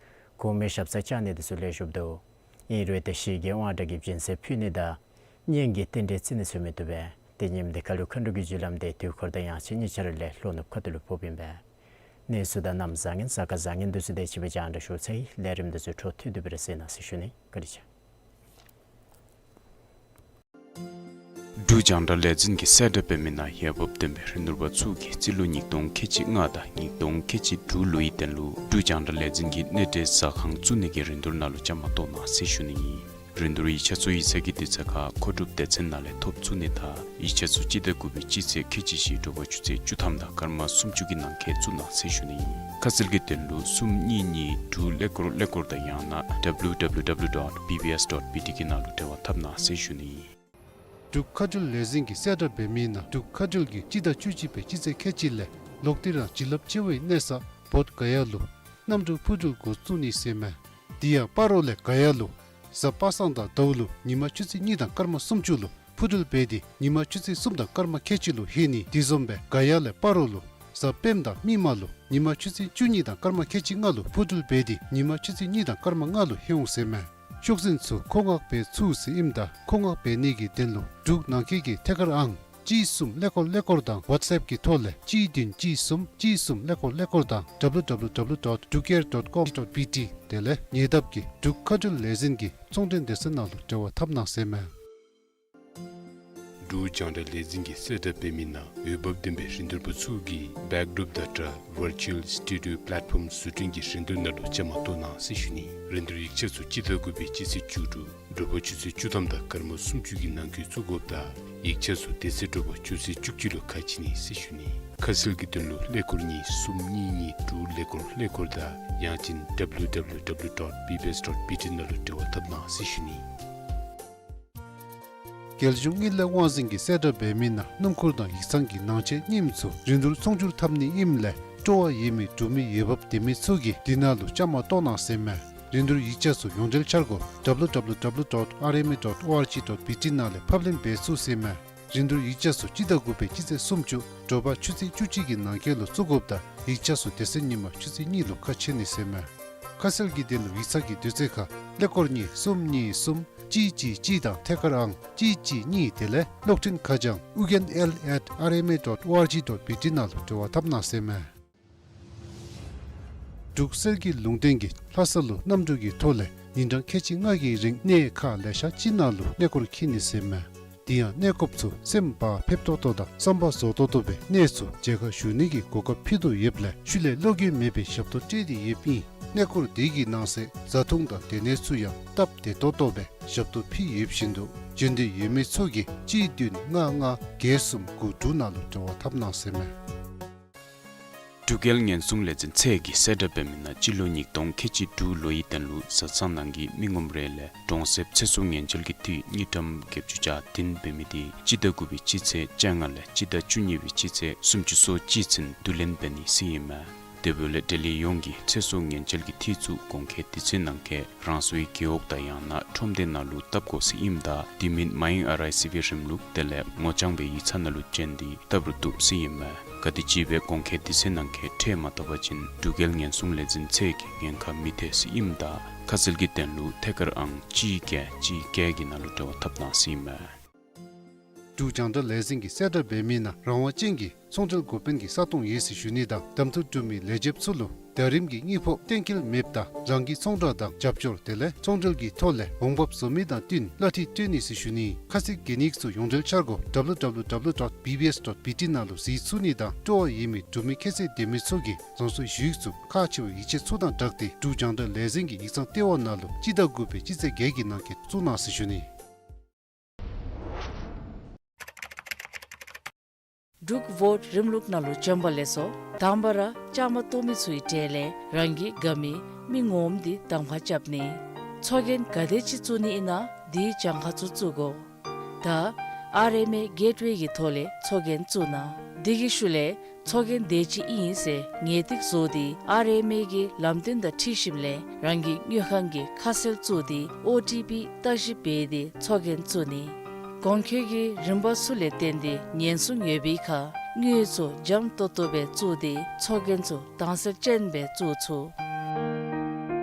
གོང་མའི་ཞབས་སར་བཅར་ནི་དེ་ཚུ་ལེགས་ཤོམ་འདུག། ཨིན་རུང་དེ་ཞི་རྒྱས་དབང་དྲག་གི་སྦྱིན་སྲེག་ཕུལ་ནི་དང་གཉེན་གྱི་རྟེན་འབྲེལ་བརྩི་ནི་ཚུ་མི་བཏུབ་པས། དེ་ཉིནམ་དེ་ཁ་ལུ་མཁའ་འགྲོ་གི་རྒྱུ་ལམ་དེ་དུས་འཁོར་དང་ཡང་ཅིན་གཉིས་ཆ་ར་ལས་ལྷོ་ནུབ་ཁ་ཐུག་ལུ་ཕོགཔ་ཨིན་པས། གནས་ཚུལ་དང་གནམ་བཟང་ངན་གཟའ་སྐར་བཟང་ངན་དེ་ཚུ་དེ་ཅིག་སྦེ་རྒྱང་བསྒྲགས་ཞུ་ཚར་ཡི། ལས་རིམ་དེ་ཚུ་འཕྲོ་མཐུད་དེ་སྦེ་ར་གཟིགས་གནང་ཟེར་ཞུ་ནི། བཀའ་དྲིན་ཆེ། འབྲུག་རྒྱང་བསྒྲགས་ལས་འཛིན་གྱིས་གསལ་བསྒྲགས་འབད་མི་ནང་འོས་འབབ་ལྡན་པའི་རིན་བསྡུར་པ་ཚུ་གིས་རྩིས་ལོ་ཉིས་སྟོང་ཁལ་གཅིག་ལྔ་དང་ཉིས་སྟོང་ཁལ་གཅིག་དྲུག་ལོའི་དོན་ལུ་འབྲུག་རྒྱང་བསྒྲགས་ལས་འཛིན་གྱི་གནས་འབྲེལ་ཟ་ཁང་བཙུགས་ནི་གི་རིན་བསྡུར་ནང་ལུ་བཅའ་མར་གཏོགས་གནང་ཟེར་ཞུ་ནི་ཨིན། རིན་བསྡུར་ཡིག་ཆ་ཚུ་ཡིག་ཚང་གི་དུས་ཚོད་ཁར་མཁོ་སྒྲུབ་སྡེ་ཚན་ནང་ལས་ཐོབ་ཚུགས་ནི་དང་ཡིག་ཆ་ཚུ་སྤྱི་ཟླ་དགུ་པའི་སྤྱི་ཚེས་ཁལ་གཅིག་བཞི་དྲོ་པ་ཆུ་ཚོད་བཅུ་ཐམ་དང་སྐར་མ་སུམ་ཅུ་གི་ནང་འཁོད་བཙུགས་གནང་ཟེར་ཞུ་ནི་ཨིན། ཁ་གསལ་གྱི་དོན་ལུ་གསུམ་གཉིས་གཉིས་དྲུག་ཀླད་ཀོར་ཀླད་ཀོར་དང་ཡང་ན་W W W dot B B S dot B T གི་ནང་ལུ་འབྲེལ་བ་འཐབ་གནང་ཟེར་ཞུ་ནི་ཨིན། འབྲུག་མཁའ་འགྲུལ་ལས་འཛིན་གྱིས་གསལ་བསྒྲགས་འབད་མི་ནང་འབྲུག་མཁའ་འགྲུལ་གྱིས་སྤྱི་ཟླ་བཅུ་གཅིག་པའི་སྤྱི་ཚེས་ཁལ་གཅིག་ལས་ལོག་སྟེ་རང་བྱིན་རླབས་ཆེ་བའི་གནས་ས་བོད་ག་ཡ་ལུ་གནམ་གྲུ་འཕུར་འགྲུལ་འགོ་བཙུགས་ནི་ཟེར་མས། དེ་ཡང་སྤ་རོ་ལས་ག་ཡ་ལུ་གཟའ་པ་སངས་དང་ཟླཝ་ལུ་ཉིན་མ་ཆུ་ཚོད་གཉིས་དང་སྐར་མ་སུམ་ཅུ་ལུ་འཕུར་འགྲུལ་འབད་དེ་ཉིན་མ་ཆུ་ཚོད་གསུམ་དང་སྐར་མ་ཁལ་གཅིག་ལུ་ལྷོད་ནི། དེ་བཟུམ་སྦེ་ག་ཡ་ལས་སྤ་རོ་ལུ་གཟའ་སྤེནམ་དང་མིག་དམར་ལུ་ཉིན་མ་ཆུ་ཚོད་བཅུ་གཉིས་དང་སྐར་མ་ཁལ་གཅིག་ལྔ་ལུ་འཕུར་འགྲུལ་འབད་དེ་ཉིན་མ་ཆུ་ཚོད་གཉིས་དང་སྐར་མ་ལྔ་ལུ་ལྷོད་འོང་ཟེར་མས། ཤོག་འཛིན་ཚུ་མཁོ་མངགས་འབད་ཚུགས་ཟེར་ཨིནམ་ད་མཁོ་མངགས་འབད་ནི་གི་དོན་ལུ་འབྲུག་ནང་འཁོད་ཀྱི་ཐད་ཀར་ཨང་གཅིག་གསུམ་ཀླད་ཀོར་ཀླད་ཀོར་དང་WhatsApp གི་ཐོག་ལས་གཅིག་བདུན་གཅིག་གསུམ་གཅིག་གསུམ་ཀླད་ཀོར་ཀླད་ཀོར་དང་W W W dot drukair dot com dot B T དེ་ལས་ཉེ་འདབས་ཀྱི་འབྲུག་མཁའ་འགྲུལ་ལས་འཛིན་གྱི་ཚོང་འབྲེལ་སྡེ་ཚན་ནང་ལུ་འབྲེལ་བ་འཐབ་གནང་ཟེར་མས། འབྲུག་རྒྱང་བསྒྲགས་ལས་འཛིན་གྱིས་གསལ་བསྒྲགས་འབད་མི་ནང་འོས་འབབ་ལྡན་པའི་རིན་བསྡུར་པ་ཚུ་གིས་Backdrop Data Virtual Studio Platform བཟོ་སྐྲུན་གྱི་རིན་བསྡུར་ནང་ལུ་བཅའ་མར་གཏོགས་གནང་ཟེར་ཞུ་ནི། རིན་བསྡུར་ཡིག་ཆ་ཚུ་སྤྱི་ཟླ་དགུ་པའི་སྤྱི་ཚེས་བཅུ་དྲུག་དྲོ་པ་ཆུ་ཚོད་བཅུ་ཐམ་དང་སྐར་མ་སུམ་ཅུ་གི་ནང་འཁོད་བཙུགས་དགོཔ་ད་ཡིག་ཆ་ཚུ་དེ་ཚེ་དྲོ་པ་ཆུ་ཚོད་བཅུ་གཅིག་ལུ་ཁ་ཕྱེ་ནི་ཟེར་ཞུ་ནི། ཁ་གསལ་གྱི་དོན་ལུ་ཀླད་ཀོར་གཉིས་གསུམ་གཉིས་གཉིས་དྲུག་ཀླད་ཀོར་ཀླད་ཀོར་དང་ཡང་ཅིན་W W W dot B B S dot B T ནང་ལུ་འབྲེལ་བ་འཐབ་གནང་ཟེར་ཞུ་ནི། རྒྱལ་གཞུང་དངུལ་ལས་དབང་འཛིན་གྱིས་གསལ་བསྒྲགས་འབད་མི་ནང་སྣུམ་འཁོར་དང་ཡིག་ཚང་གི་ནང་ཆས་རྙིངམ་ཚུ་རིན་བསྡུར་ཚོང་སྒྱུར་འཐབ་ནི་ཨིནམ་ལས་སྤྲོ་བ་ཡོད་མི་འབྲུག་མི་འོས་འབབ་ལྡན་མི་ཚུ་གིས་དེ་ནང་ལུ་བཅའ་མར་གཏོགས་གནང་ཟེར་མས། རིན་བསྡུར་ཡིག་ཆ་ཚུ་ཡོངས་འབྲེལ་འཆར་སྒོ་W W W dot R M A dot O R G dot B T ནང་ལས་ཕབ་ལེན་འབད་ཚུགས་ཟེར་མས། རིན་བསྡུར་ཡིག་ཆ་ཚུ་སྤྱི་ཟླ་དགུ་པའི་སྤྱི་ཚེས་སུམ་ཅུ་དྲོ་པ་ཆུ་ཚོད་བཅུ་གཅིག་གི་ནང་འཁོད་ལུ་བཙུགས་དགོཔ་ད་ཡིག་ཆ་ཚུ་དེ་ཚེ་ཉིན་མ་ཆུ་ཚོད་གཉིས་ལུ་ཁ་ཕྱེ་ནི་ཟེར་མས། ཁ་གསལ་གྱི་དོན་ལུ་ཡིག་ཚང་གི་དུས་ཚོད་ཁར་ཀླད་ཀོར་གཉིས་གསུམ་གཉིས་གསུམ་གཅིག་གཅིག་གཅིག་དང་ཐད་ཀར་ཨང་གཅིག་གཅིག་གཉིས་དེ་ལས་གློག་འཕྲིན་ཁ་བྱང་ཨུ་རྒྱན་L at R M A dot O R G dot B T ནང་ལུ་འབྲེལ་བ་འཐབ་གནང་ཟེར་མས། འབྲུག་གསེར་གྱི་ལུང་བསྟན་གྱིས་ལྷ་ས་ལུ་གནམ་གྲུ་གི་ཐོག་ལས་ཉིན་གྲངས་ཁལ་གཅིག་ལྔ་གི་རིང་གནས་ཁག་ལེ་ཤ་ཅིག་ནང་ལུ་གནས་སྐོར་འཁྱིད་ནི་ཟེར་མས། དེ་ཡང་གནས་སྐོརཔ་ཚུ་སེམས་བག་ཕེབས་ཏོག་ཏོ་དང་བསམ་པ་རྫོགས་ཏོག་ཏོ་སྦེ་གནས་ཚུ་མཇལ་ཁ་ཞུ་ནི་གི་གོ་སྐབས་ཕུལ་དོ་ཡོདཔ་ལས་ཤུལ་ལས་བློ་འགྱོད་མེད་པའི་ཞབས་ཏོག་སྤྲོད་དེ་ཡོདཔ་ཨིན། གནས་སྐོར་དེ་གི་ནང་གསེས་བཟའ་འཐུང་དང་སྡོད་གནས་ཚུ་ཡང་སྟབས་བདེ་ཏོག་ཏོ་སྦེ་ཞབས་ཏོག་ཕུལ་ཡོདཔ་བཞིན་དུ་བྱོན་འདོད་ཡོད་མི་ཚུ་གིས་གཅིག་བདུན་ལྔ་ལྔ་བརྒྱད་གསུམ་དགུ་དྲུག་ནང་ལུ་འབྲེལ་བ་འཐབ་གནང་ཟེར་མས། འབྲུག་རྒྱལ་ཉེན་སྲུང་ལས་འཛིན་ཚད་ཀྱིས་གསལ་བསྒྲགས་འབད་མི་ནང་སྤྱི་ལོ་ཉིས་སྟོང་ཁལ་གཅིག་དྲུག་ལོའི་དོན་ལུ་བཟའ་ཚང་ནང་གི་མི་ངོམ་རེ་ལས་གྲོང་གསེབ་ཚེ་སྲོག་ཉེན་བཅོལ་གྱི་འཐུས་དངུལ་ཀྲམ་བརྒྱད་ཅུ་གྱ་བདུན་འབད་མི་དེ་སྤྱི་ཟླ་དགུ་པའི་སྤྱི་ཚེས་བཅོ་ལྔ་ལས་སྤྱི་ཟླ་བཅུ་གཉིས་པའི་སྤྱི་ཚེས་སུམ་ཅུ་སོ་གཅིག་ཚུན་བསྡུ་ལེན་འབད་ནི་ཟེར་ཨིན་མས། དེ་འབདཝ་ལས་འབྲེལ་ཡོད་ཡོངས་ཀྱིས་ཚེ་སྲོག་ཉེན་བཅོལ་གྱི་འཐུས་ཚུ་གོང་འཁོད་དུས་ཚོད་ནང་འཁོད་རང་སོའི་རྒེད་འོག་དང་ཡང་ན་ཁྲོམ་སྡེ་ནང་ལུ་བཏབ་དགོ་ཟེར་ཨིནམ་ད་དེ་མིན་མ་ཡེངས་ཨར་ཨའི་སི་བི་རིམ་ལུགས་དེ་ལས་ངོ་རྐྱང་སྦེ་ཡིག་ཚང་ནང་ལུ་བྱོན་ཏེ་བཏབ་རུང་བཏུབ་ཟེར་ཨིན་མས། ག་དེམ་ཅིག་སྦེ་གོང་འཁོད་དུས་ཚོད་ནང་འཁོད་ཁྲལ་མ་བཏབ་པ་ཅིན་འབྲུག་རྒྱལ་ཉེན་སྲུང་ལས་འཛིན་ཚད་ཀྱི་ཉེན་ཁ་མི་ཐེག་ཟེར་ཨིནམ་ད་ཁ་གསལ་གྱི་དོན་ལུ་ཐད་ཀར་ཨང་གཅིག་བརྒྱད་གཅིག་བརྒྱད་ཀྱི་ནང་ལུ་འབྲེལ་བ་འཐབ་གནང་ཟེར་ཨིན་མས། འབྲུག་རྒྱང་བསྒྲགས་ལས་འཛིན་གྱིས་གསལ་བསྒྲགས་འབད་མི་ནང་རང་དབང་ཅན་གྱི་ཚོང་འབྲེལ་འགོ་དཔོན་གྱི་ས་སྟོང་ཡོད་ཟེར་ཞུ་ནི་དང་གདམ་འཐུ་གྲུབ་མི་ལས་བྱེདཔ་ཚུ་ལུ་ཟླ་རིམ་གྱི་དངུལ་ཕོགས་གཏན་འཁེལ་མེདཔ་ད་རང་གི་ཚོང་བསྒྲགས་དང་རྒྱབ་སྐྱོར་དེ་ལས་ཚོང་འབྲེལ་གྱི་ཐོག་ལས་འོང་འབབ་བཟོ་མི་དང་བསྟུན་གླ་འཐུས་སྤྲོད་ནི་ཟེར་ཞུ་ནི། ཁ་གསལ་གྱི་གནས་ཚུལ་ཡོངས་འབྲེལ་འཆར་སྒོ་W W W dot B B S dot B T ནང་ལུ་གཟིགས་ཚུགས་ནི་དང་སྤྲོ་བ་ཡོད་མི་འབྲུག་མི་ཁྱད་ཚད་ལྡན་མི་ཚུ་གིས་རང་སོའི་ཞུ་ཡིག་ཚུ་ཁག་ཆེ་བའི་ཡིག་ཆ་ཚུ་དང་སྦྲགས་ཏེ་འབྲུག་རྒྱང་བསྒྲགས་ལས་འཛིན་གྱི་ཡིག་ཚང་ལྟེ་བ་ནང་ལུ་སྤྱི་ཟླ་དགུ་པའི་སྤྱི་ཚེས་བརྒྱད་ཀྱི་ནང་འཁོད་བཙུགས་གནང་ཟེར་ཞུ་ནི། འབྲུག་ཝོཊ་རིམ་ལུགས་ནང་ལུ་བྱོན་པ་ལེགས་སོ། དང་པ་ར་བཅའ་མར་གཏོགས་མི་ཚུ་གི་གྲས་ལས་རང་གི་དགའ་མི་མི་ངོམ་འདི་གདམ་ཁ་རྐྱབ་ནི། ཚོགས་རྒྱན་ག་དེ་ཅིག་བཙུགས་ནི་ཨིན་ན་དེའི་གྱངས་ཁ་ཚུ་བཙུགས་དགོ། ད་ཨར་ཨེམ་ཨེ་གེཊ་ཝེ་གི་ཐོག་ལས་ཚོགས་རྒྱན་བཙུགས་གནང་། དེ་གི་ཤུལ་ལས་ཚོགས་རྒྱན་དེ་ཅིག་ཨིན་ཟེར་ངེས་ཏིག་བཟོ་སྟེ་ཨར་ཨེམ་ཨེ་གི་ལམ་སྟོན་དང་འཁྲིལ་ཞིནམ་ལས་རང་གི་དངུལ་ཁང་གི་ཁ་གསལ་བཙུགས་ཏེ་ཨོ་ཊི་པི་བརྟག་ཞིབ་འབད་དེ་ཚོགས་རྒྱན་བཙུགས་ནི། གོང་འཁོད་ཀྱི་རིམ་པ་ཚུ་ལས་བརྟེན་ཏེ་ཉེན་སྲུང་ཡོད་པའི་ཁར་དངུལ་ཚུ་འཇམ་ཏོང་ཏོ་སྦེ་བཙུགས་ཏེ་ཚོགས་རྒྱན་ཚུ་དྭངས་གསལ་ཅན་སྦེ་བཙུགས་ཚུགས།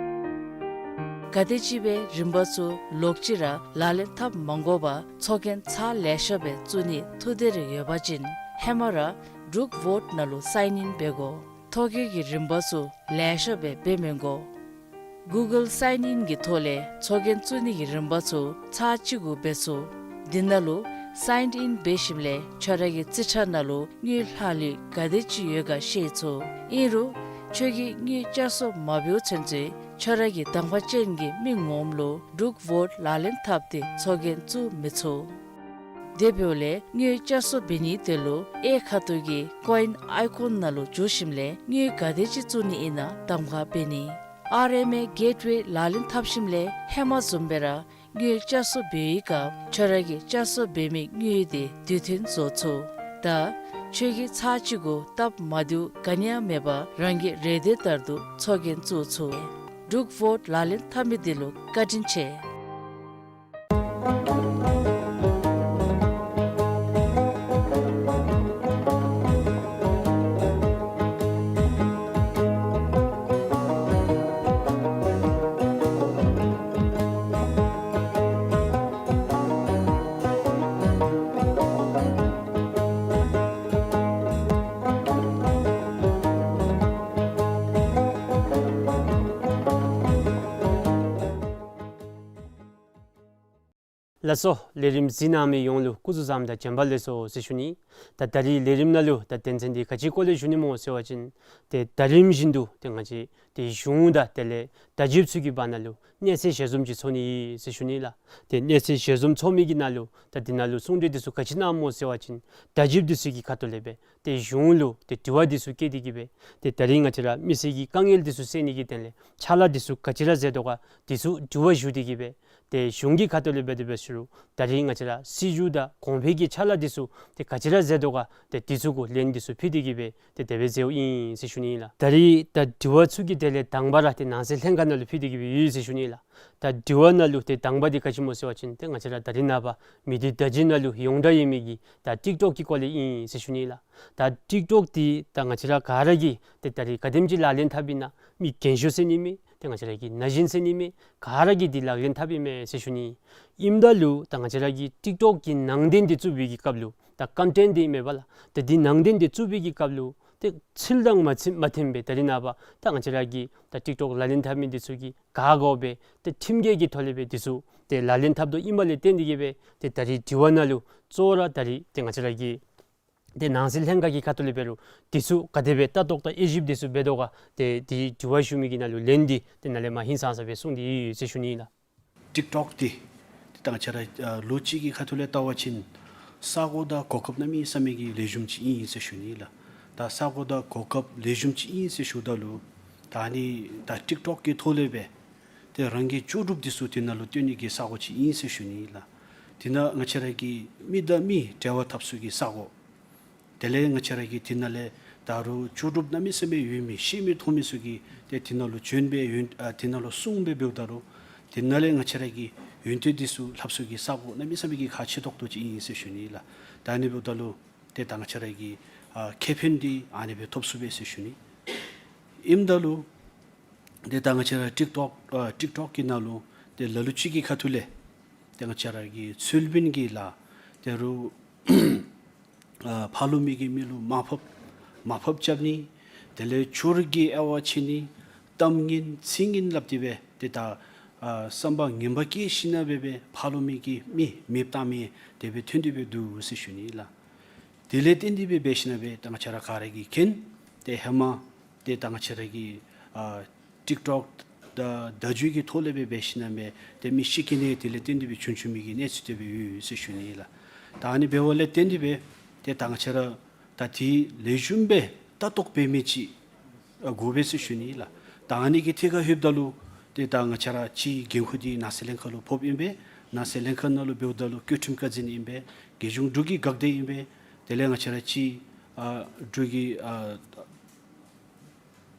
ག་དེམ་ཅིག་སྦེ་རིམ་པ་ཚུ་ལོག་ཅི་ར་ལག་ལེན་འཐབ་མ་དགོ་པར་ཚོགས་རྒྱན་ཚར་ལེ་ཤ་སྦེ་བཙུགས་ནི་ཐུགས་འདོད་རེ་ཡོད་པ་ཅིན་ཧེ་མ་ར་འབྲུག་ཝོཊ་ནང་ལུ་སའིན་ཨིན་འབད་དགོ། ཐོ་བཀོད་ཀྱི་རིམ་པ་ཚུ་ལེ་ཤ་སྦེ་འབད་མི་དགོ། གུ་གཱལ་སའིན་ཨིན་གྱི་ཐོག་ལས་ཚོགས་རྒྱན་བཙུགས་ནི་གི་རིམ་པ་ཚུ་ཚར་གཅིག་གུ་འབད་ཚུགས། དེ་ནང་ལུ་སའིན་ཨིན་འབད་ཞིནམ་ལས་ཁྱོད་ར་གི་རྩིས་ཁྲ་ནང་ལུ་དངུལ་ལྷག་ལུས་ག་དེ་ཅིག་ཡོད་ག་ཤེས་ཚུགས། ཨིན་རུང་ཁྱོད་ཀྱིས་དངུལ་བསྐྱར་གསོ་མ་འབདཝ་ཚུན་ཚོད་ཁྱོད་ར་གི་གདམ་ཁ་ཅན་གྱི་མི་ངོམ་ལུ་འབྲུག་ཝོཊ་ལག་ལེན་འཐབ་སྟེ་ཚོགས་རྒྱན་བཙུགས་མི་ཚུགས། དེ་འབདཝ་ལས་དངུལ་བསྐྱར་གསོ་འབད་ནིའི་དོན་ལུ་གཡས་ཁ་ཐུག་གི་ཀོ་ཡིན་ཨའི་ཀོན་ནང་ལུ་འཛུལ་ཞིནམ་ལས་དངུལ་ག་དེ་ཅིག་བཙུགས་ནི་ཨིན་ན་གདམ་ཁ་འབད་ནི། ཨར་ཨེམ་ཨེ་གེཊ་ཝེ་ལག་ལེན་འཐབ་ཞིནམ་ལས་ཧེ་མ་བཟུམ་སྦེ་ར་དངུལ་བསྐྱར་གསོ་འབད་བའི་སྐབས་ཁྱོད་ར་གིས་བསྐྱར་གསོ་འབད་མི་དངུལ་དེ་དུས་མཐུན་བཟོ་ཚུགས། ད་ཁྱོད་ཀྱིས་ཚར་གཅིག་གུ་སྟབས་མ་བདེཝ་ག་ནི་ཡང་མེད་པར་རང་གི་རེ་འདོད་ལྟར་དུ་ཚོགས་རྒྱན་བཙུགས་ཚུགས། འབྲུག་ཝོཊ་ལག་ལེན་འཐབ་མི་འདི་ལུ་བཀའ་དྲིན་ཆེ། ལགས་སོ། ལས་རིམ་གཟིགས་གནང་མི་ཡོངས་ལུ་སྐུ་གཟུགས་བཟང་དང་བྱོན་པ་ལེགས་སོ་ཟེར་ཞུ་ནི། ད་ད་རིས་ལས་རིམ་ནང་ལུ་ད་དོན་ཚན་འདི་ག་ཅི་སྐོར་ལས་ཞུ་ནི་སྨོ་ཟེར་བ་ཅིན་ཏེ་ད་རིམ་བཞིན་དུ་ཏེ་ང་བཅས་ཏེ་གཞུང་དང་དེ་ལས་བརྡ་བརྒྱུདཔ་ཚུ་གི་བར་ན་ལུ་གནས་ཚུལ་ཞལ་འཛོམས་ཅིག་ཚོགས་ནི་ཨིན་ཟེར་ཞུ་ནི་ལགས། ཏེ་གནས་ཚུལ་ཞལ་འཛོམས་ཚོགས་མི་གི་ནང་ལུ་ད་འདི་ནང་ལུ་གསུང་གྲོས་འདི་ཚུ་ག་ཅི་གནང་སྨོ་ཟེར་བ་ཅིན་བརྡ་བརྒྱུདཔ་འདི་ཚུ་གི་ཁ་ཐུག་ལས་སྦེ་ཏེ་གཞུང་ལུ་ཏེ་དྲི་བ་འདི་ཚུ་བཀོད་དེ་གི་སྦེ་ཏེ་ད་རིས་ང་བཅས་ར་མི་སེར་གྱི་དཀའ་ངལ་འདི་ཚུ་སེལ་ནི་གི་དོན་ལས་ཕྱག་ལཱ་འདི་ཚུ་ག་ཅི་ར་མཛད་དོ་ག་འདི་ཚུ་དྲི་བ་ཞུ་སྟེ་གི་སྦེ་ཏེ་གཞུང་གི་ཁ་ཐུག་ལས་སྦེ་དེ་སྦེ་ཞུ་རུང་ད་རིས་ང་བཅས་ར་སྲིད་བྱུས་དང་གོང་འཕེལ་གྱི་ཕྱག་ལཱ་འདི་ཚུ་ཏེ་ག་ཅི་ར་མཛད་དོ་ག་ཏེ་འདི་ཚུ་གུ་ལན་འདི་ཚུ་ཕུལ་ཏེ་གི་སྦེ་ཏེ་དེ་སྦེ་མཛདཔ་ཨིན་ཟེར་ཞུ་ནི་ཨིན་ལགས། ད་རིས་ད་དྲི་བ་ཚུ་གི་དེ་ལས་དང་པ་ར་ཏེ་ནང་སྲིད་ལྷན་ཁག་ནང་ལུ་ཕུལ་ཏེ་གི་སྦེ་ཡོད་ཟེར་ཞུ་ནི་ཨིན་ལགས། ད་དྲི་བ་ནང་ལུ་ཏེ་དང་པ་འདི་ག་ཅི་སྨོ་ཟེར་བ་ཅིན་ཏེ་ང་བཅས་ར་ད་རིས་ནངས་པ་མི་སྡེ་བརྡ་བརྒྱུད་ནང་ལུ་ཡོངས་གྲགས་ཡོད་མི་གི་ད་ཊིཀ་ཊོཀ་གི་སྐོར་ལས་ཨིན་ཟེར་ཞུ་ནི་ཨིན་ལགས། ད་ཊིཀ་ཊོཀ་འདི་ད་ང་བཅས་ར་ག་ར་གིས་ཏེ་ད་རིས་ག་དེམ་ཅིག་ལག་ལེན་འཐབ་ཨིན་ན་མི་རྒན་ཤོས་ཟེར་ནི་མེད། ཏེ་ང་བཅས་ར་གི་ན་གཞོན་ཟེར་ནི་མེད། ག་ར་གིས་འདི་ལག་ལེན་འཐབ་ཨིན་མས་ཟེར་ཞུ་ནི། ཨིནམ་ད་ལུ་ད་ང་བཅས་ར་གི་ཊིཀ་ཊོཀ་གི་ནང་དོན་འདི་བཙུགས་པའི་གི་སྐབས་ལུ་ད་ཀོན་ཊེནཊ་འདི་ཨིན་མས་པ་ལགས། ད་འདི་ནང་དོན་འདི་བཙུགས་པའི་གི་སྐབས་ལུ་ཏེ་ཚུལ་དང་མ་མཐུན་མ་མཐུན་སྦེ་ད་རིས་ནངས་པ་ད་ང་བཅས་ར་གི་ད་ཊིཀ་ཊོཀ་ལག་ལེན་འཐབ་མི་འདི་ཚུ་གིས་ག་དགོ་སྦེ་ཏེ་ཁྲིམས་འགལ་གྱི་ཐོག་ལས་སྦེ་འདི་ཚུ་ཏེ་ལག་ལེན་འཐབ་དོ་ཨིནམ་ལས་བརྟེན་ཏེ་གི་སྦེ་ཏེ་ད་རིས་དྲི་བ་ནང་ལུ་གཙོ་བོ་ར་ད་རིས་ཏེ་ང་བཅས་ར་གི་ཏེ་ནང་སྲིད་ལྷན་ཁག་གི་ཁ་ཐུག་ལས་འབད་རུང་འདི་ཚུ་ག་དེ་སྦེ་ལྟ་རྟོག་དང་དབྱེ་ཞིབ་འདི་ཚུ་འབད་དོ་ག་ཏེ་འདི་དྲི་བ་ཞུ་མི་གི་ནང་ལུ་ལན་འདི་ཏེ་ནཱ་ལས་མར་ཧིང་སངས་ས་སྦེ་གསུངས་ཏེ་ཡོད་ཟེར་ཞུ་ནི་ཨིན་ལགས། ཊིཀ་ཊོཀ་འདི་ཏེ་ད་ང་བཅས་ར་ཨ་ལོ་གཅིག་གི་ཁ་ཐུག་ལས་བལྟ་བ་ཅིན་ས་གོ་དང་གོ་སྐབས་གནམ་མེད་ས་མེད་ཀྱི་ལེགས་ཤོམ་ཅིག་ཨིན་ཟེར་ཞུ་ནི་ལགས། ད་ས་གོ་དང་གོ་སྐབས་ལེགས་ཤོམ་ཅིག་ཨིན་ཟེར་ཞུཝ་ད་ལུ་ད་ཨ་ནི་ད་ཊིཀ་ཊོཀ་གི་ཐོག་ལས་སྦེ་ཏེ་རང་གི་ལྕོགས་གྲུབ་འདི་ཚུ་དེ་ནང་ལུ་སྟོན་ནི་གི་ས་གོ་ཅིག་ཨིན་ཟེར་ཞུ་ནི་ལགས། དེ་ནང་ང་བཅས་ར་གི་མི་དང་མི་འབྲེལ་བ་འཐབ་ས་གི་ས་གོ། དེ་ལས་ང་བཅས་ར་གི་དེ་ནང་ལས་ད་རུང་ལྕོགས་གྲུབ་གནམ་མེད་ས་མེད་ཡོད་མི་ཤེས་མི་མཐོང་མི་ཚུ་གིས་ཏེ་དེ་ནང་ལུ་བྱོན་སྦེ་ཡོན་ཨ་དེ་ནང་ལུ་གསུང་སྦེ་འབདཝ་ད་རུང་དེ་ནང་ལས་ང་བཅས་ར་གི་ཡོན་ཏན་འདི་ཚུ་ལྷབ་ས་གི་ས་གོ་གནམ་མེད་ས་མེད་ཀྱི་ཁག་ཆེ་ཏོག་ཏོ་ཅིག་ཨིན་ཟེར་ཞུ་ནི་ལགས། ད་ཨ་ནི་འབདཝ་ད་ལུ་ཏེ་ད་ང་བཅས་ར་གི་ ཨ་ཁེ་ཕན་འདི་ཨ་ནི་སྦེ་ཐོབ་ཚུགས་པས་ཟེར་ཞུ་ནི། ཨིནམ་ད་ལུ་ཏེ་ད་ང་བཅས་ར་ཊིཀ་ཊོཀ་ཨ་ཊིཀ་ཊོཀ་གི་ནང་ལུ་ཏེ་ལ་ལུ་ཅིག་གི་ཁ་ཐུག་ལས་ཏེ་ང་བཅས་ར་གི་ཚུལ་མིན་གྱི་ལཱ་ཏེ་རུང་ཨ་ཕར་ལུ་མི་གི་མི་ལུ་མར་ཕབ་མར་ཕབ་རྐྱབ་ནི། དེ་ལས་ཆུར་གྱི་དབྱེ་བ་ཕྱེ་ནི། གཏམ་ངན་ཚིག་ངན་སླབ་སྟེ་སྦེ་ཏེ་ད་ཨ་བསམ་པ་ངན་པ་བསྐྱེད་ཞིན་ན་སྦེ་སྦེ་ཕར་ལུ་མི་གི་མི་མེདཔ་བཏང་མི་དེ་སྦེ་ཐོན་ཏེ་སྦེ་འདུག་ཟེར་ཞུ་ནི་ལགས། དེ་ལས་བརྟེན་ཏེ་སྦེ་འབད་ཞིན་ན་སྦེ་ད་ང་བཅས་ར་ག་ར་གིས་མཁྱེན། ཏེ་ཧེ་མ་ཏེ་ད་ང་བཅས་ར་གི་ཨ་ཊིཀ་ཊོཀ་དང་བརྡ་བརྒྱུད་ཀྱི་ཐོག་ལས་སྦེ་འབད་ཞིན་ན་སྦེ་ཏེ་མི་ཤི་རྐྱེན་ནི་དེ་ལས་བརྟེན་ཏེ་སྦེ་བྱུང་བྱུང་མི་གི་གནས་ཚུལ་དེ་སྦེ་ཡོད་ཟེར་ཞུ་ནི་ལགས། ད་ཨ་ནི་འབདཝ་ལས་བརྟེན་ཏེ་སྦེ་ཏེ་ད་ང་བཅས་ར་ད་དེ་ལེགས་ཤོམ་སྦེ་ལྟ་རྟོག་འབད་མི་ཅིག་ཨ་དགོ་པས་ཟེར་ཞུ་ནི་ལགས། ད་ཨ་ནི་གི་ཐད་ཁར་ལྷོདཔ་ད་ལུ་ཏེ་ད་ང་བཅས་ར་གཅིག་འགན་ཁུར་འདི་ནང་སྲིད་ལྷན་ཁག་ལུ་ཕོགཔ་ཨིན་པས། ནང་སྲིད་ལྷན་ཁག་ནང་ལུ་འབདཝ་ད་ལུ་བཀོད་ཁྲིམས་བཀའ་འཛིན་ཨིན་པས། རྒྱལ་གཞུང་འབྲུག་གི་འགག་སྡེ་ཨིན་པས། དེ་ལས་ང་བཅས་ར་གཅིག་ཨ་འབྲུག་གི་ཨ་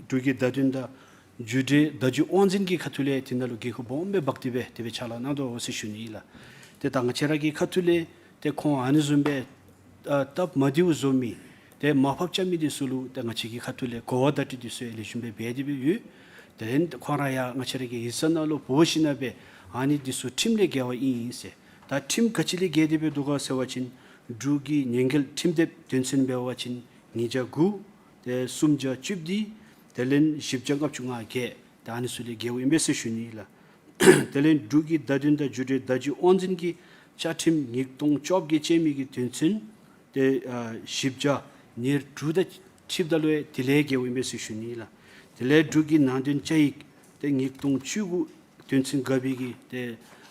འབྲུག་གི་བརྡ་དོན་དང་བརྒྱུད་འབྲེལ་བརྡ་བརྒྱུད་དབང་འཛིན་གྱི་ཁ་ཐུག་ལས་དེ་ནང་ལུ་འགན་ཁུར་སྦོམ་སྦེ་འབག་སྟེ་སྦེ་དེ་སྦེ་ཕྱག་ལཱ་གནང་དོ་ཟེར་ཞུ་ནི་ལགས། ཏེ་ད་ང་བཅས་ར་གི་ཁ་ཐུག་ལས་ཏེ་ཁོང་ཨ་ནི་བཟུམ་སྦེ་ཨ་སྟབས་མ་བདེཝ་བཟོ་མི་ཏེ་མར་ཕབ་རྐྱབ་མི་འདི་ཚུ་ལུ་ཏེ་ང་བཅས་ཀྱི་ཁ་ཐུག་ལས་གོ་བ་བརྡ་སྤྲོད་འདི་ཚུ་ཡང་ལེགས་ཤོམ་སྦེ་འབད་དེ་སྦེ་ཡོད། དེ་ལས་ཁོང་ར་ཡང་ང་བཅས་ར་གི་ཡིག་ཚང་ནང་ལུ་འབོ་ཞིན་ན་སྦེ་ཨ་ནི་འདི་ཚུ་ཁྲིམས་ལས་འགལ་བ་ཨིན་ཟེར། ད་ཁྲིམས་ག་ཅི་ལས་འགལ་ཏེ་སྦེ་འདུག་ག་ཟེར་བ་ཅིན་འབྲུག་གི་ཉེས་འགེལ་ཁྲིམས་དེབ་དོན་ཚན་འབད་བ་ཅིན་ཉིས་བརྒྱ་དགུ། ཏེ་སུམ་བརྒྱ་བཅུ་བདུན། དེ་ལས་བཞི་བརྒྱ་ལྔ་བཅུ་ང་བརྒྱད། ད་ཨ་ནི་ཚུ་ལས་འགལཝ་ཨིན་པས་ཟེར་ཞུ་ནི་ལགས། དེ་ལས་འབྲུག་གི་བརྡ་དོན་དང་བརྒྱུད་འབྲེལ་བརྡ་བརྒྱུད་དབང་འཛིན་གྱི་བཅའ་ཁྲིམས་ཉིས་སྟོང་བཅོ་བརྒྱད་ཅན་མི་གི་དོན་ཚན་ཏེ་ཨ་བཞི་བརྒྱ་ཉེར་དྲུག་དང་འཁྲིལཝ་ད་ལུ་ཡང་དེ་ལས་འགལཝ་ཨིན་པས་ཟེར་ཞུ་ནི་ལགས། དེ་ལས་འབྲུག་གི་ནང་དོན་བཅའ་ཡིག་ཏེ་ཉིས་སྟོང་བཅུ་དགུ་དོན་ཚན་ག་པའི་གི་ཏེ་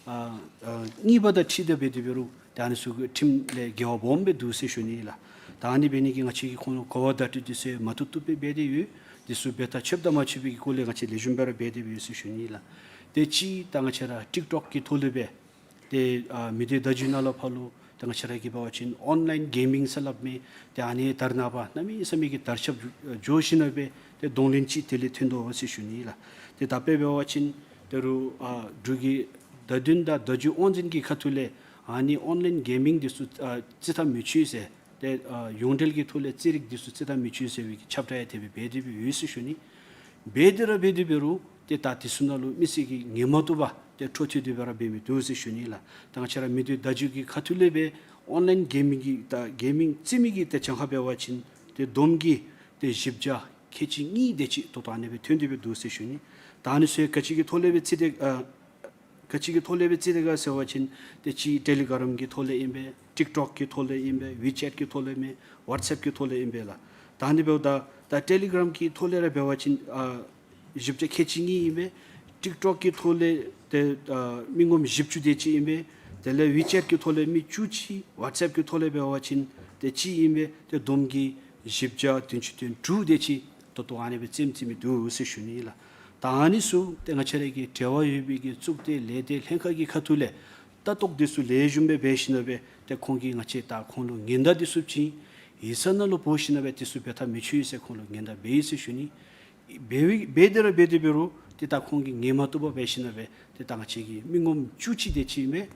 ཨ་ཨ་གཉིས་པ་དང་འཁྲིལ་ཏེ་འབད་དེ་འབད་རུང་ཏེ་ཨ་ནི་ཚུ་གི་ཁྲིམས་ལས་འགལ་བ་སྦོམ་སྦེ་འདུག་ཟེར་ཞུ་ནི་ལགས། ད་ཨ་ནི་འབད་ནི་གིས་ང་བཅས་ཀྱིས་ཁོང་ལུ་གོ་བ་བརྡ་སྤྲོད་འདི་ཚུ་མ་བཏུབ་བཏུབ་སྦེ་འབད་དེ་ཡོད། འདི་ཚུ་འབད་ཐག་ཆོདཔ་དང་མ་ཆོདཔ་ཀྱི་སྐོར་ལས་ང་བཅས་ལེགས་ཤོམ་སྦེ་ར་འབད་དེ་སྦེ་ཡོད་ཟེར་ཞུ་ནི་ལགས། ཏེ་གཅིག་ད་ང་བཅས་ར་ཊིཀ་ཊོཀ་གི་ཐོག་ལས་སྦེ་ཏེ་ཨ་མི་སྡེ་བརྡ་བརྒྱུད་ནང་ལུ་ཕར་ལུ་ཏེ་ང་བཅས་ར་གིས་འབད་བ་ཅིན་ཨོན་ལའིན་གེ་མིང་ཟེར་སླབ་མི་ཏེ་ཨ་ནི་ད་རེས་ནངས་པ་གནམ་མེད་ས་མེད་ཀྱི་དར་ཁྱབ་འགྱོ་ཞིན་ན་སྦེ་ཏེ་གདོང་ལེན་ཅིག་དེ་ལས་ཐོན་དོ་ཟེར་ཞུ་ནི་ལགས། ཏེ་ད་དཔེ་འབད་བ་ཅིན་ད་རུང་ཨ་འབྲུག་གི་བརྡ་དོན་དང་བརྡ་བརྒྱུད་དབང་འཛིན་གྱི་ཁ་ཐུག་ལས་ཨ་ནི་ཨོན་ལའིན་གེ་མིང་འདི་ཚུ་ཨ་རྩིས་ཐ་མི་ཆོད་ཟེར། ཏེ་ཨ་ཡོངས་འབྲེལ་གྱི་ཐོག་ལས་རྩེད་རིགས་འདི་ཚུ་རྩིས་ཐ་མི་ཆོད་ཟེར་བའི་གི་ཁྱབ་བསྒྲགས་ཡང་དེ་སྦེ་འབད་དེ་སྦེ་ཡོད་ཟེར་ཞུ་ནི། འབད་དེ་ར་འབད་དེ་འབད་རུང་ཏེ་ད་འདི་ཚུ་ནང་ལུ་མི་སེར་གྱིས་ངལ་མ་བཏུབ་པར་ཏེ་འཕྲོ་མཐུད་དེ་སྦེ་ར་འབད་མི་འདུག་ཟེར་ཞུ་ནི་ལགས། ད་ང་བཅས་ར་མི་སྡེ་བརྡ་བརྒྱུད་ཀྱི་ཁ་ཐུག་ལས་སྦེ་ཨོན་ལའིན་གེ་མིང་གི་ད་གེ་མིང་རྩེད་མི་གི་ཏེ་གྱངས་ཁ་འབད་བ་ཅིན་ཏེ་བསྡོམས་ཀྱིས་ཏེ་བཞི་བརྒྱ་ཁལ་གཅིག་གཉིས་དེ་ཅིག་ད་ལྟོ་ཨ་ནི་སྦེ་ཐོན་ཏེ་སྦེ་འདུག་ཟེར་ཞུ་ནི། ད་ཨ་ནི་ཚུ་ག་ཅི་གི་ཐོག་ལས་སྦེ་རྩེད་དེ་ཨ་ག་ཅི་གི་ཐོག་ལས་སྦེ་རྩེད་དེ་ག་ཟེར་བ་ཅིན་ཏེ་གཅིག་ཊེ་ལི་གྲམ་གྱི་ཐོག་ལས་ཨིན་པས། ཊིཀ་ཊོཀ་གི་ཐོག་ལས་ཨིན་པས། ཝི་ཅེཊ་གི་ཐོག་ལས་ཨིན་པས། ཝཊས་ཨེཔ་གི་ཐོག་ལས་ཨིན་པས་ལགས། ད་ཨ་ནི་འབདཝ་ད་ད་ཊེ་ལི་གྲམ་གྱི་ཐོག་ལས་ར་འབད་བ་ཅིན་ཨ་བཞི་བརྒྱ་ཁལ་གཅིག་གཉིས་ཨིན་པས། ཊིཀ་ཊོཀ་གི་ཐོག་ལས་ཏེ་ཨ་མི་ངོམ་བཞི་བཅུ་དེ་ཅིག་ཨིན་པས། དེ་ལས་ཝི་ཅེཊ་གི་ཐོག་ལས་མི་བཅུ་གཅིག། ཝཊས་ཨེཔ་གི་ཐོག་ལས་འབད་བ་ཅིན་ཏེ་གཅིག་ཨིན་པས། ཏེ་བསྡོམས་ཀྱིས་བཞི་བརྒྱ་བདུན་ཅུ་དོན་དྲུག་དེ་ཅིག་ད་ལྟོ་ཨ་ནི་སྦེ་རྩེདམོ་རྩེ་མི་འདུག་ཟེར་ཞུ་ནི་ལགས། ད་ཨ་ནི་ཚུ་ཏེ་ང་བཅས་ར་གི་འབྲེལ་བ་ཡོད་པའི་གི་གཙུག་སྡེ་ལས་སྡེ་ལྷན་ཁག་གི་ཁ་ཐུག་ལས་ལྟ་རྟོག་འདི་ཚུ་ལེགས་ཤོམ་སྦེ་འབད་ཞིན་ན་སྦེ་ཏེ་ཁོང་གིས་ང་བཅས་ད་ཁོང་ལུ་ཉེན་བརྡ་འདི་ཚུ་བྱིན། ཡིག་ཚང་ནང་ལུ་འབོ་ཞིན་ན་སྦེ་འདི་ཚུ་འབད་ཐག་མི་ཆོད་ཟེར་ཁོང་ལུ་ཉེན་བརྡ་འབད་ཡི་ཟེར་ཞུ་ནི། འབད་འབད་དེ་ར་འབད་དེ་འབད་རུང་ཏེ་ད་ཁོང་གིས་ངལ་མ་བཏུབ་པར་འབད་ཞིན་ན་སྦེ་ཏེ་ད་ང་བཅས་ཀྱི་མི་ངོམ་བཅུ་གཅིག་དེ་ཅིག་ཨིན་པས།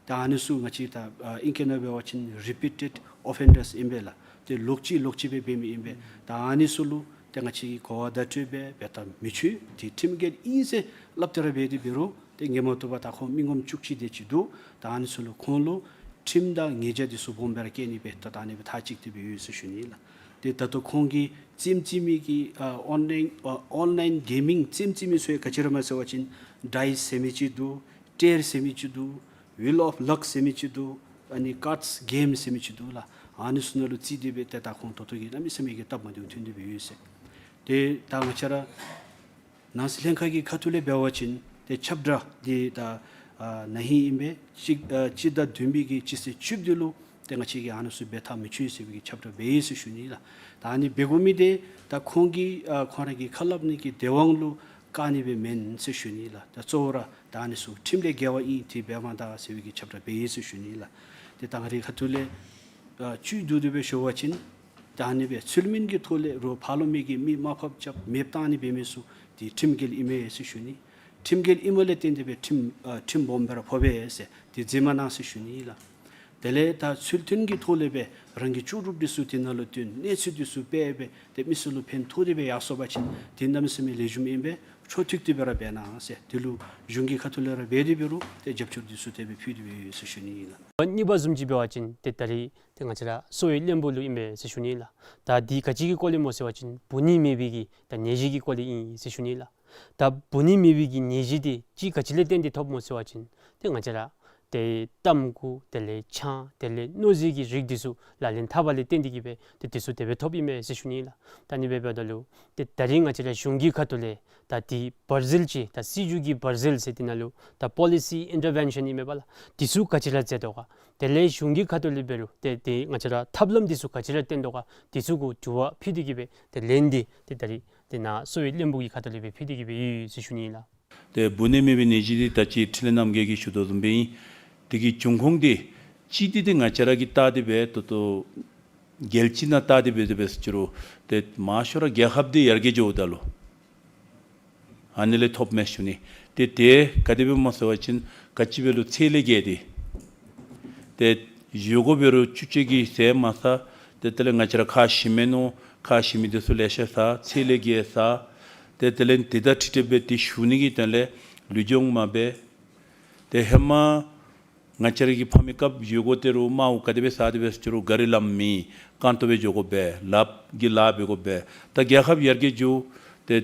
ད་ཨ་ནི་ཚུ་ང་བཅས་ད་ཨ་ཨིང་སྐད་ནང་འབད་བ་ཅིན་རི་པི་ཊེཌ་ཨོ་ཕེན་ཌརས་ཨིན་པས་ལགས། ཏེ་ལོག་ཅི་ལོག་ཅི་སྦེ་འབད་མི་ཨིན་པས། ད་ཨ་ནི་ཚུ་ལུ་ཏེ་ང་བཅས་ཀྱིས་གོ་བ་བརྡ་སྤྲོད་འབད་འབད་ཐག་མི་ཆོད། ཏེ་ཁྲིམས་འགལ་ཨིན་ཟེར་སླབ་སྟེ་ར་འབད་དེ་འབད་རུང་ཏེ་ངལ་མ་བཏུབ་པར་ད་ཁོང་མི་ངོམ་བཅུ་གཅིག་དེ་ཅིག་འདུག། ད་ཨ་ནི་ཚུ་ལུ་ཁོང་ལུ་ཁྲིམས་དང་ཉེས་བྱ་འདི་ཚུ་སྦོམ་སྦེ་ར་བཀལ་ནི་སྦེ་ད་ད་ཨ་ནི་སྦེ་མཐའ་གཅིག་ཏེ་སྦེ་ཡོད་ཟེར་ཞུ་ནི་ལགས། ཏེ་ད་ལྟོ་ཁོང་གིས་རྩེདམོ་རྩེ་མི་གི་ཨ་ཨོན་ལའིན་ཨ་ཨོན་ལའིན་གེ་མིང་རྩེདམོ་རྩེ་མི་ཚུ་ཡང་ག་ཅི་ར་སྨོ་ཟེར་བ་ཅིན་ཌའིསི་ཟེར་མི་ཅིག་འདུག། ཊེར་ཟེར་མི་ཅིག་འདུག། ཝིལ་ཨོཕ་ལག་ཟེར་མི་ཅིག་འདུག། ཨ་ནི་ཀཱཌས་གེམ་ཟེར་མི་ཅིག་འདུག་ལགས། ཨ་ནི་ཚུ་ནང་ལུ་རྩིས་ཏེ་སྦེ་ཏེ་ད་ཁོང་ད་ལྟོ་གི་གནམ་མེད་ས་མེད་ཀྱི་སྟབས་མ་བདེཝ་ཐོན་ཏེ་སྦེ་ཡོད་ཟེར། ཏེ་ད་ང་བཅས་ར་ནང་སྲིད་ལྷན་ཁག་གི་ཁ་ཐུག་ལས་འབད་བ་ཅིན་ཏེ་ཁྱབ་བསྒྲགས་འདི་ད་ཨ་ན་ཧིང་ཨིན་པས། སྤྱི་ཨ་སྤྱི་ཟླ་བདུན་པའི་གི་སྤྱི་ཚེས་བཅུ་བདུན་ལུ་ཏེ་ང་བཅས་ཀྱིས་ཨ་ནི་ཚུ་འབད་ཐག་མི་ཆོད་ཟེར་བའི་གི་ཁྱབ་བསྒྲགས་འབད་ཡི་ཟེར་ཞུ་ནི་ལགས། ད་ཨ་ནི་འབད་དགོ་མི་འདི་ད་ཁོང་གིས་ཨ་ཁོང་ར་གི་ཁ་སླབ་ནི་གི་བདེན་དབང་ལུ་བཀག་ནི་སྦེ་མེན་ཟེར་ཞུ་ནི་ལགས། ད་གཙོ་བོ་ར་ད་ཨ་ནི་ཚུ་ཁྲིམས་ལས་འགལ་བ་ཨིན། དེ་འབད་མ་ད་ཟེར་བའི་གི་ཁྱབ་བསྒྲགས་འབད་ཡི་ཟེར་ཞུ་ནི་ལགས། ཏེ་ད་ང་རའི་ཁ་ཐུག་ལས་ཨ་བཅུད་བསྡུ་སྟེ་སྦེ་ཞུ་བ་ཅིན་ད་ཨ་ནི་སྦེ་ཚུལ་མིན་གྱི་ཐོག་ལས་རོགས་ཕར་ལུ་མི་གི་མི་མར་ཕབ་རྐྱབ་མེདཔ་བཏང་ནི་འབད་མི་ཚུ་འདི་ཁྲིམས་འགལ་ཨིན་མས་ཟེར་ཞུ་ནི། ཁྲིམས་འགལ་ཨིནམ་ལས་བརྟེན་ཏེ་སྦེ་ཁྲིམས་ཨ་ཁྲིམས་སྦོམ་སྦེ་ར་ཕོག་པས་ཟེར་འདི་མཛད་མ་གནང་ཟེར་ཞུ་ནི་ལགས། དེ་ལས་ད་ཚུལ་མཐུན་གྱི་ཐོག་ལས་སྦེ་རང་གི་ལྕོགས་གྲུབ་འདི་ཚུ་དེ་ནང་ལུ་བཏོན་གནས་ཚུལ་འདི་ཚུ་སྤེལ་སྦེ་ཏེ་མི་སེར་ལུ་ཕན་ཐོགས་ཏེ་སྦེ་ཡར་སོང་པ་ཅིན་དེ་གནམ་མེད་ས་མེད་ལེགས་ཤོམ་ཨིན་པས། འཕྲོ་མཐུད་དེ་སྦེ་ར་འབད་གནང་ཟེར་དེ་ལུ་གཞུང་གི་ཁ་ཐུག་ལས་ར་འབད་དེ་འབད་རུང་ཏེ་རྒྱབ་སྐྱོར་འདི་ཚུ་དེ་སྦེ་ཕུལ་ཏེ་སྦེ་ཡོད་ཟེར་ཞུ་ནི་ཨིན་ལགས། གཉིས་པ་བཟུམ་ཅིག་འབད་བ་ཅིན་ཏེ་ད་རིས་ཏེ་ང་བཅས་ར་གསོ་བའི་བློན་པོ་ལུ་ཨིན་པས་ཟེར་ཞུ་ནི་ལགས། ད་འདི་ག་ཅི་གི་སྐོར་ལས་སྨོ་ཟེར་བ་ཅིན་འབུ་ནད་མེད་པའི་གི་ད་ནད་གཞི་གི་སྐོར་ལས་ཨིན་ཟེར་ཞུ་ནི་ལགས། ད་འབུ་ནད་མེད་པའི་གི་ནད་གཞི་འདི་ཅིག་ག་ཅི་ལས་བརྟེན་ཏེ་ཐོབ་སྨོ་ཟེར་བ་ཅིན་ཏེ་ང་བཅས་ར་ཏེ་ཏམ་ཁུ་དེ་ལས་ཆང་དེ་ལས་སྣུམ་ཟེར་གྱི་རིགས་འདི་ཚུ་ལག་ལེན་འཐབ་པ་ལས་བརྟེན་ཏེ་གིས་སྦེ་ཏེ་འདི་ཚུ་དེ་སྦེ་ཐོབ་ཨིན་མས་ཟེར་ཞུ་ནི་ལགས། ད་ཨ་ནི་སྦེ་འབདཝ་ད་ལུ་ཏེ་ད་རིས་ང་བཅས་ར་གཞུང་གི་ཁ་ཐུག་ལས་ད་འདི་བར་ཟིལ་ཅིག་ད་སྲིད་བྱུས་ཀྱི་བར་ཟིལ་ཟེར་དེ་ནང་ལུ་ད་པོ་ལི་སི་ཨིན་ཊར་བེན་ཤཱན་ཨིན་མས་པ་ལགས། འདི་ཚུ་ག་ཅི་ར་མཛད་དོ་ག། དེ་ལས་གཞུང་གི་ཁ་ཐུག་ལས་འབད་རུང་ཏེ་ཏེ་ང་བཅས་ར་ཐབས་ལམ་འདི་ཚུ་ག་ཅི་ར་བཏོན་དོ་ག། འདི་ཚུ་གུ་དྲི་བ་ཕུལ་ཏེ་གིས་སྦེ་ཏེ་ལན་འདི་ཏེ་ད་རིས་ཏེ་ནཱ་གསོ་བའི་བློན་པོ་གི་ཁ་ཐུག་ལས་སྦེ་ཕུལ་ཏེ་གིས་སྦེ་ཡོད་ཟེར་ཞུ་ནི་ལགས། ཏེ་འབུ་ནད་མེད་པའི་ནད་གཞི་འདི་ད་ཅི་འཕྲིན་ལས་རྣམ་རྒྱལ་གྱིས་ཞུ་དོ་བཟུམ་སྦེ་ཨིན། དེ་གི་འབྱུང་ཁུངས་འདི་གཅིག་འདི་ཏེ་ང་བཅས་ར་གིས་བལྟ་སྟེ་སྦེ་ད་ལྟོ་རྒྱལ་སྤྱི་ནང་བལྟ་སྟེ་སྦེ་དེ་སྦེ་ཟེར་རུང་ཏེ་མང་ཤོས་ར་རྒྱལ་ཁབ་འདི་ཡར་རྒྱས་འགྱོཝ་ད་ལུ་ཨ་ནི་ལས་ཐོབ་མས་ཞུ་ནི། ཏེ་དེ་ག་དེ་སྦེ་སྨོ་ཟེར་བ་ཅིན་ག་ཅི་འབད་རུང་ཚད་ལས་བརྒལ་ཏེ་ཏེ་བཞེས་སྒོ་འབད་རུང་བཅུད་ཅིག་གིས་ཟས་མ་ཟ། ཏེ་དེ་ལས་ང་བཅས་ར་ཁ་ཞིམ་མི་མནོ། ཁ་ཞིམ་མི་འདི་ཚུ་ལེ་ཤ་ཟ། ཚད་ལས་བརྒལ་ཟ། ཏེ་དེ་ལས་དེ་དང་འཁྲིལ་ཏེ་སྦེ་ཏེ་བཞུགས་ནི་གི་དོན་ལས་ལུས་སྦྱོང་མ་འབད། ཏེ་ཧེ་མ་ང་བཅས་ར་གི་ཕ་མའི་སྐབས་བཞེས་སྒོ་སྟེར་རུང་མར་ག་དེ་སྦེ་ཟ་དེ་སྦེ་ཟེར་རུང་གཱ་རི་ལམ་མེད། རྐང་སྟོང་སྦེ་འགྱོ་དགོ་པས། ལགཔ་གིས་ལཱ་འབད་དགོ་པས། ད་རྒྱལ་ཁབ་ཡར་རྒྱས་འགྱོ། ཏེ་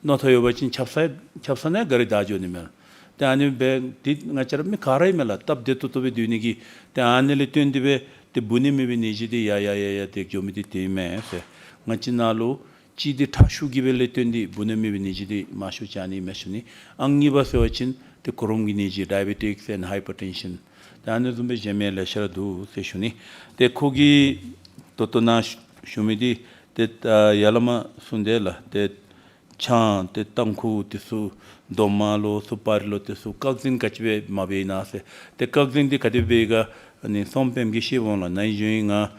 མནོ་ཐོ་ཡོད་པ་ཅིན་ཆབ་གསང་ཆབ་གསང་ནང་གཱ་རི་བདའ་འགྱོ་ནི་མས། ཏེ་ཨ་ནི་སྦེ་ཏེ་ང་བཅས་ར་མི་ག་ར་ཨིན་མས་ལགས། སྟབས་བདེ་ཏོག་ཏོ་སྦེ་སྡོད་ནི་གི། ཏེ་ཨ་ནི་ལས་བརྟེན་ཏེ་སྦེ་ཏེ་འབུ་ནད་མེད་པའི་ནད་གཞི་འདི་ཡར་ཡར་ཡར་ཡར་ཏེ་འགྱོ་མི་འདི་དེ་ཨིན་མས་ཟེར། ང་བཅས་ནང་ལུ་གཅིག་འདི་ཁྲག་ཤུགས་ཀྱི་སྦེ་ལས་བརྟེན་ཏེ་འབུ་ནད་མེད་པའི་ནད་གཞི་འདི་མང་ཤོས་ཅིག་ཨ་ནི་མས་ཞུ་ནི། ཨང་གཉིས་པ་ཟེར་བ་ཅིན་ཏེ་གོ་རིམ་གྱི་ནད་གཞི་ཌའི་བེ་ཊིཀསི་ཨེནཌ་ཧའི་པར་ཊེན་ཤཱན། ཏེ་ཨ་ནི་བཟུམ་སྦེ་གཞན་མི་ལེ་ཤ་ར་འདུག་ཟེར་ཞུ་ནི། ཏེ་ཁོ་གིས་ད་ལྟོ་ནཱ་ཞུ་མི་འདི་ཏེ་ཡར་ལས་མར་གསུངས་དེས་ལགས། ཏེ་ཆང་ཏེ་ཏམ་ཁུ་འདི་ཚུ་རྡོག་མ་ལོ་སུ་པ་རི་ལོ་འདི་ཚུ་བཀག་འཛིན་ག་ཅི་སྦེ་མ་འབད་ཨིན་ན་ཟེར། ཏེ་བཀག་འཛིན་འདི་ག་དེ་སྦེ་ག་ཨ་ནི་སོང་པེམ་གིས་ཤེས་འོང་ལགས། ནཱ་གཞུང་ང་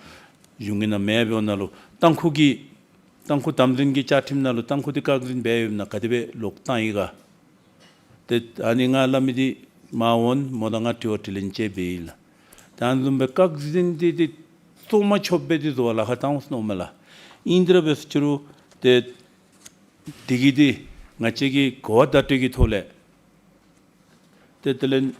གཞུང་གི་ནང་མེད་འབདཝ་ད་ལུ་ཏམ་ཁུ་གི་ཏམ་ཁུ་དམ་འཛིན་གྱི་བཅའ་ཁྲིམས་ནང་ལུ་ཏམ་ཁུ་འདི་བཀག་འཛིན་འབད་ཡོདཔ་ཨིན་ན་ག་དེ་སྦེ་ལོག་བཏང་ཡི་ག། ཏེ་ཨ་ནི་ང་སླབ་མི་འདི་མ་འོང་མོ་དང་ང་དྲི་བ་དྲིས་ལན་ཅིག་འབད་ཡི་ལགས། ད་ཨ་ནི་བཟུམ་སྦེ་བཀག་འཛིན་འདི་ཏེ་བཙོང་མ་ཆོགཔ་སྦེ་འདི་བཟོ་བར་ལཱ་ཁག་བཏང་འོང་ཟེར་མནོཝ་མས་ལགས། ཨིན་དེ་ར་འབད་ཟེར་རུང་ཏེ་དེ་གིས་འདི་ང་བཅས་ཀྱི་གོ་བ་བརྡ་སྤྲོད་ཀྱི་ཐོག་ལས་ཏེ་དེ་ལས་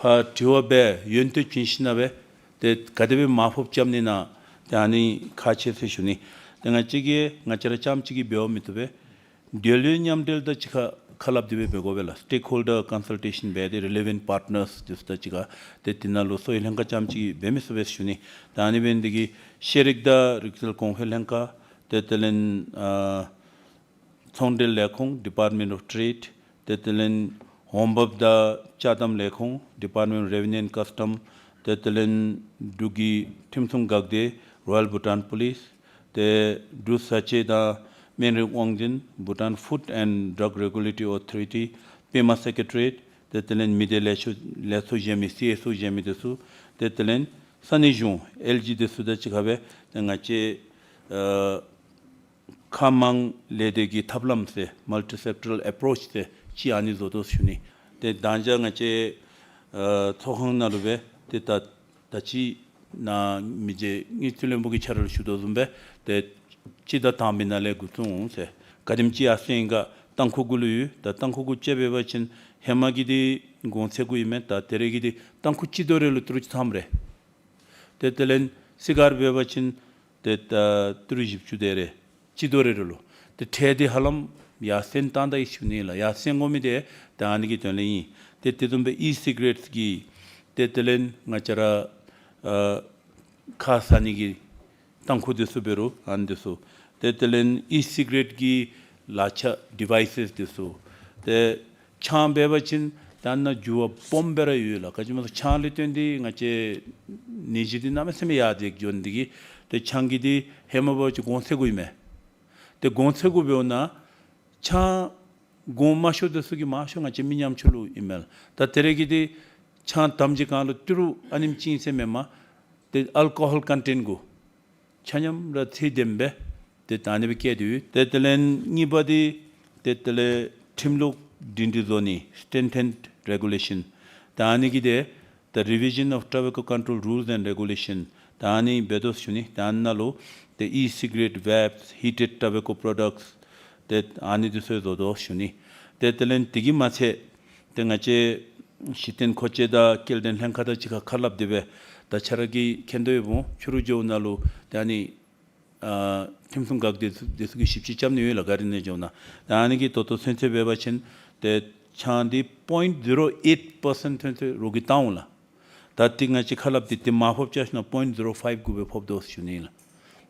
ཕར་དྲི་བ་འབད་ཡོན་ཏན་བྱིན་ཞིནམ་ལས་ཏེ་ག་དེ་སྦེ་མར་ཕབ་རྐྱབ་ནི་ཨིན་ན་ཏེ་ཨ་ནི་ཁག་ཆེ་ཟེར་ཞུ་ནི། ཏེ་ང་བཅས་ཀྱིས་ང་བཅས་ར་རྐྱངམ་གཅིག་གིས་འབདཝ་མི་བཏུབ་པས། འབྲེལ་ཡོད་མཉམ་འབྲེལ་དང་གཅིག་ཁར་ཁ་སླབ་སྟེ་སྦེ་འབད་དགོ་པས་ལགས། སི་ཊེཀ་ཧོལ་ཌར་ཀོན་སཱལ་ཊེ་ཤཱན་འབད་དེ་རི་ལི་ཝེནཊ་པར་ཊི་ནརསི་འདི་ཚུ་དང་གཅིག་ཁར། ཏེ་དེ་ནང་ལུ་གསོ་བའི་ལྷན་ཁག་རྐྱངམ་གཅིག་གིས་འབད་མི་ཚུགས་པས་ཟེར་ཞུ་ནི། ད་ཨ་ནི་འབད་ནི་འདི་གིས་ཤེས་རིག་དང་རིག་རྩལ་གོང་འཕེལ་ལྷན་ཁག་ཏེ་དེ་ལས་ཨ་ཚོང་འབྲེལ་ལས་ཁུངས་Department of Trade། ཏེ་དེ་ལས་འོང་འབབ་དང་ཅ་དམ་ལས་ཁུངས་Department of Revenue and Custom། ཏེ་དེ་ལས་འབྲུག་གི་ཁྲིམས་སྲུང་འགག་སྡེ་Royal Bhutan Police། ཏེ་འབྲུག་བཟའ་བཅའ་དང་སྨན་རིགས་དབང་འཛིན་Bhutan Food and Drug Regulatory Authority། པདྨ་སེ་ཀེ་ཊི་རི་ཡེཊ། ཏེ་དེ་ལས་མི་སྡེ་ལས་ཚོགས་ལས་ཚོགས་གཞན་མི་སི་ཨེསི་ཨོ་གཞན་མི་འདི་ཚུ། ཏེ་དེ་ལས་ས་གནས་གཞུང་ཨེལ་ཇི་འདི་ཚུ་དང་གཅིག་ཁར་སྦེ་ཏེ་ང་བཅས་ཨ་ཁ་མང་ལས་སྡེ་གི་ཐབས་ལམ་ཟེར་མལ་ཊི་སེཀ་ཊོ་རཱལ་ཨེ་པྲོཆ་ཟེར་ཅིག་ཨ་ནི་བཟོ་དོ་ཟེར་ཞུ་ནི། ཏེ་ད་ཅི་ང་བཅས་ཨ་ཚོགས་ཁང་ནང་ལུ་སྦེ་ཏེ་ད་ད་ཅི་ནཱ་མི་རྗེ་དངུལ་རྩིས་བློན་པོ་གིས་ཆ་རོགས་ཞུ་དོ་བཟུམ་སྦེ་ཏེ་སྤྱི་ཟླ་དང་པའི་ནང་ལས་འགོ་བཙུགས་འོང་ཟེར། ག་དེམ་ཅིག་ཡར་སེང་ག་ཏམ་ཁུ་གུ་ལུ་ཡོད། ད་ཏམ་ཁུ་གུ་ཅིག་འབད་བ་ཅིན་ཧེ་མ་གི་འདི་གོང་ཚད་གུ་ཨིན་མས། ད་ད་རེས་ཀྱི་འདི་ཏམ་ཁུ་སྤྱི་ལྡོག་རེ་ལུ་ཏི་རུ་བཅུ་ཐམ་རེ། ཏེ་དེ་ལས་སི་གར་འབད་བ་ཅིན་ཏེ་ད་ཏི་རུ་བཞི་བཅུ་དེ་རེ། སྤྱི་ལྡོག་རེ་རེ་ལུ། ཏེ་ཁྲལ་འདི་ཧ་ལམ་ཡར་སེང་བཏང་ད་ཡི་ཟེར་ཞུ་ནི་ལགས། ཡར་སེང་དགོ་མི་འདི་ད་ཨ་ནི་གི་དོན་ལས་ཨིན། ཏེ་དེ་བཟུམ་སྦེ་ཨི་སི་ག་རེཊ་གི་ཏེ་དེ་ལས་ང་བཅས་ར་ཨ་ཁ་ཟ་ནི་གི་ཏམ་ཁུ་འདི་ཚུ་འབད་རུང་ཨ་ནི་འདི་ཚུ། ཏེ་དེ་ལས་ཨི་སི་ག་རེཊ་གི་ལག་ཆ་ཌི་ཝའི་སེས་འདི་ཚུ། ཏེ་ཆང་འབད་བ་ཅིན་ད་ནཱ་འགྱུར་བ་སྦོམ་སྦེ་ར་ཡོད་ལགས། ག་ཅི་སྨོ་ཟེར་ཆང་ལས་བརྟེན་ཏེ་ང་བཅས་ནད་གཞི་འདི་གནམ་མེད་ས་མེད་ཡར་འདི་འགྱོ་ནི་འདི་གིས། ཏེ་ཆང་གི་འདི་ཧེ་མ་འབད་བ་ཅིན་གོང་ཚད་གུ་ཨིན་མས། ཏེ་གོང་ཚད་གུ་འབདཝ་ད་ཆང་གོང་མ་ཤོར་འདི་ཚུ་གིས་མང་ཤོས་ང་བཅས་མི་ཉམ་ཆུང་ལུ་ཨིན་མས་ལགས། ད་ད་རེས་ཀྱི་འདི་ཆང་དམ་ཅིག་གང་ལུ་ཏི་རུ་ཨ་ནེམ་ཅིག་ཨིན་ཟེར་མེན་པར་ཏེ་ཨལ་ཀོ་ཧོལ་ཀོན་ཊེནཊ་གུ་ཆ་མཉམ་ར་ཚད་ལྡནམ་སྦེ་ཏེ་ད་ཨ་ནི་སྦེ་བཀལ་ཏེ་ཡོད། ཏེ་དེ་ལས་གཉིས་པ་འདི་ཏེ་དེ་ལས་ཁྲིམས་ལུགས་སྒྲིང་སྒྲི་བཟོ་ནི་སི་ཊེན་ཌརཌ་རེ་གུ་ལེ་ཤཱན། ད་ཨ་ནི་གི་འདི་ the revision of tobacco control rules and regulation ད་ཨ་ནི་འབད་དོ་ཞུ་ནི། ད་ཨ་ནཱ་ལུ་the e-cigarette, vapes, heated tobacco products ཏེ་ཨ་ནི་འདི་ཚུ་བཟོ་དོ་ཞུ་ནི། ཏེ་དེ་ལས་དེ་གིས་མ་ཚད་ཏེ་ང་བཅས་གཞི་རྟེན་མཁོ་ཆས་དང་སྐྱེལ་འདྲེན་ལྷན་ཁག་དང་གཅིག་ཁར་ཁ་སླབ་སྟེ་སྦེ་ད་ཁྱེད་ར་གིས་མཁྱེན་དོ་ཡོདཔ་འོང་། ཕྱི་རུ་འགྱོཝ་ནང་ལུ་ཏེ་ཨ་ནི་ཨ་ཁྲིམས་སྲུང་འགག་སྡེ་ཚུ་འདི་ཚུ་གིས་ཞིབ་དཔྱད་རྐྱབ་ནི་ཡོད་ལགས། གཱ་རི་ནང་འགྱོཝ་ད་ད་ཨ་ནི་གིས་ད་ལྟོ་ཚུན་ཚོད་འབད་བ་ཅིན་ཏེ་ཆང་འདི་point zero eight percent ཚུན་ཚོད་རོགས་ཀྱིས་བཏང་འོང་ལགས། ད་འདི་ང་བཅས་ཁ་སླབ་སྟེ་འདི་མར་ཕབ་རྐྱབ་ཞིན་ན་point zero five གུ་སྦེ་ཕབ་དོ་ཞུ་ནི་ལགས།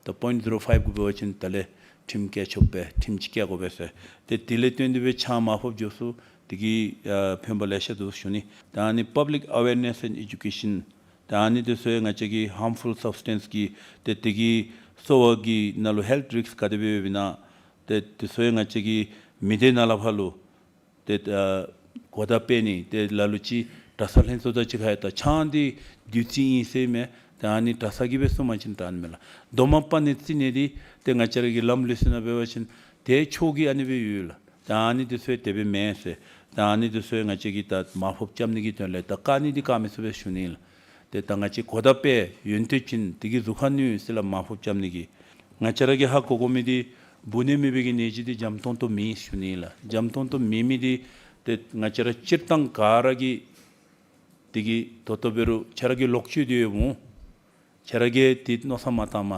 ད་point zero five གུ་འབད་བ་ཅིན་ད་ལས་ཁྲིམས་བཀལ་ཆོགཔ་སྦེ་ཁྲིམས་ཅིག་བཀལ་དགོ་པས་ཟེར། ཏེ་དེ་ལས་བརྟེན་ཏེ་སྦེ་ཆང་མར་ཕབ་འགྱོ་ས་འདི་གིས་ཨ་ཕན་པ་ལེ་ཤ་འདུག་ཞུ་ནི། ད་ཨ་ནི་public awareness and education ད་ཨ་ནི་འདི་ཚུ་ཡང་ང་བཅས་ཀྱིས་harmful substance གི་ཏེ་འདི་གིས་གསོ་བ་གི་ནང་ལུ་health risk ག་དེ་སྦེ་ཡོདཔ་ཨིན་ན་ཏེ་འདི་ཚུ་ཡང་ང་བཅས་ཀྱིས་མི་སྡེ་ནང་ལས་ཕར་ལུ་ཏེ་ཨ་གོ་བརྡ་སྤེལ་ནི། ཏེ་ལ་ལུ་ཅིག་གྲྭ་ཚང་ལྷན་ཚོགས་དང་གཅིག་ཁར་ཡང་ད་ཆང་འདི་བདུད་རྩི་ཨིན་ཟེར་མས། ད་ཨ་ནི་གྲྭ་ཚང་གིས་སྦེ་གསུངམ་ཅིན་དྲག་ནི་མས་ལགས། རྡོག་མ་སྤར་ནི་རྩི་ནི་འདི་ཏེ་ང་བཅས་ར་གི་ལམ་ལུགས་ཟེར་ན་འབད་བ་ཅིན་ཏེ་ཆོས་ཀྱི་ཨ་ནི་སྦེ་ཡོད་ལགས། ད་ཨ་ནི་འདི་ཚུ་ཡང་དེ་སྦེ་མེན་ཟེར། ད་ཨ་ནི་འདི་ཚུ་ཡང་ང་བཅས་ཀྱིས་ད་མར་ཕབ་རྐྱབ་ནི་གི་དོན་ལས་ད་བཀག་ནི་འདི་བཀག་མི་ཚུགས་པས་ཞུ་ནི་ལགས། ཏེ་ད་ང་བཅས་གོ་བརྡ་སྤེལ་ཡོན་ཏན་ཅན་འདི་གིས་གཟུགས་ཁར་གནོད་ཟེར་སླབ་མར་ཕབ་རྐྱབ་ནི་གི། ང་བཅས་ར་གིས་ཧ་གོ་དགོ་མི་འདི་འབུ་ནད་མེད་པའི་གི་ནད་གཞི་འདི་འཇམ་ཏོང་ཏོ་མེད་ཞུ་ནི་ལགས། འཇམ་ཏོང་ཏོ་མེད་མི་འདི་ཏེ་ང་བཅས་ར་སྤྱིར་བཏང་ག་ར་གིས་འདི་གིས་ད་ལྟོ་འབད་རུང་ཁྱེད་ར་གིས་ལོག་སྤྱོད་དེ་ཡོདཔ་འོང་། ཁྱེད་ར་གིས་འདི་མནོ་བསམ་མ་བཏངམ།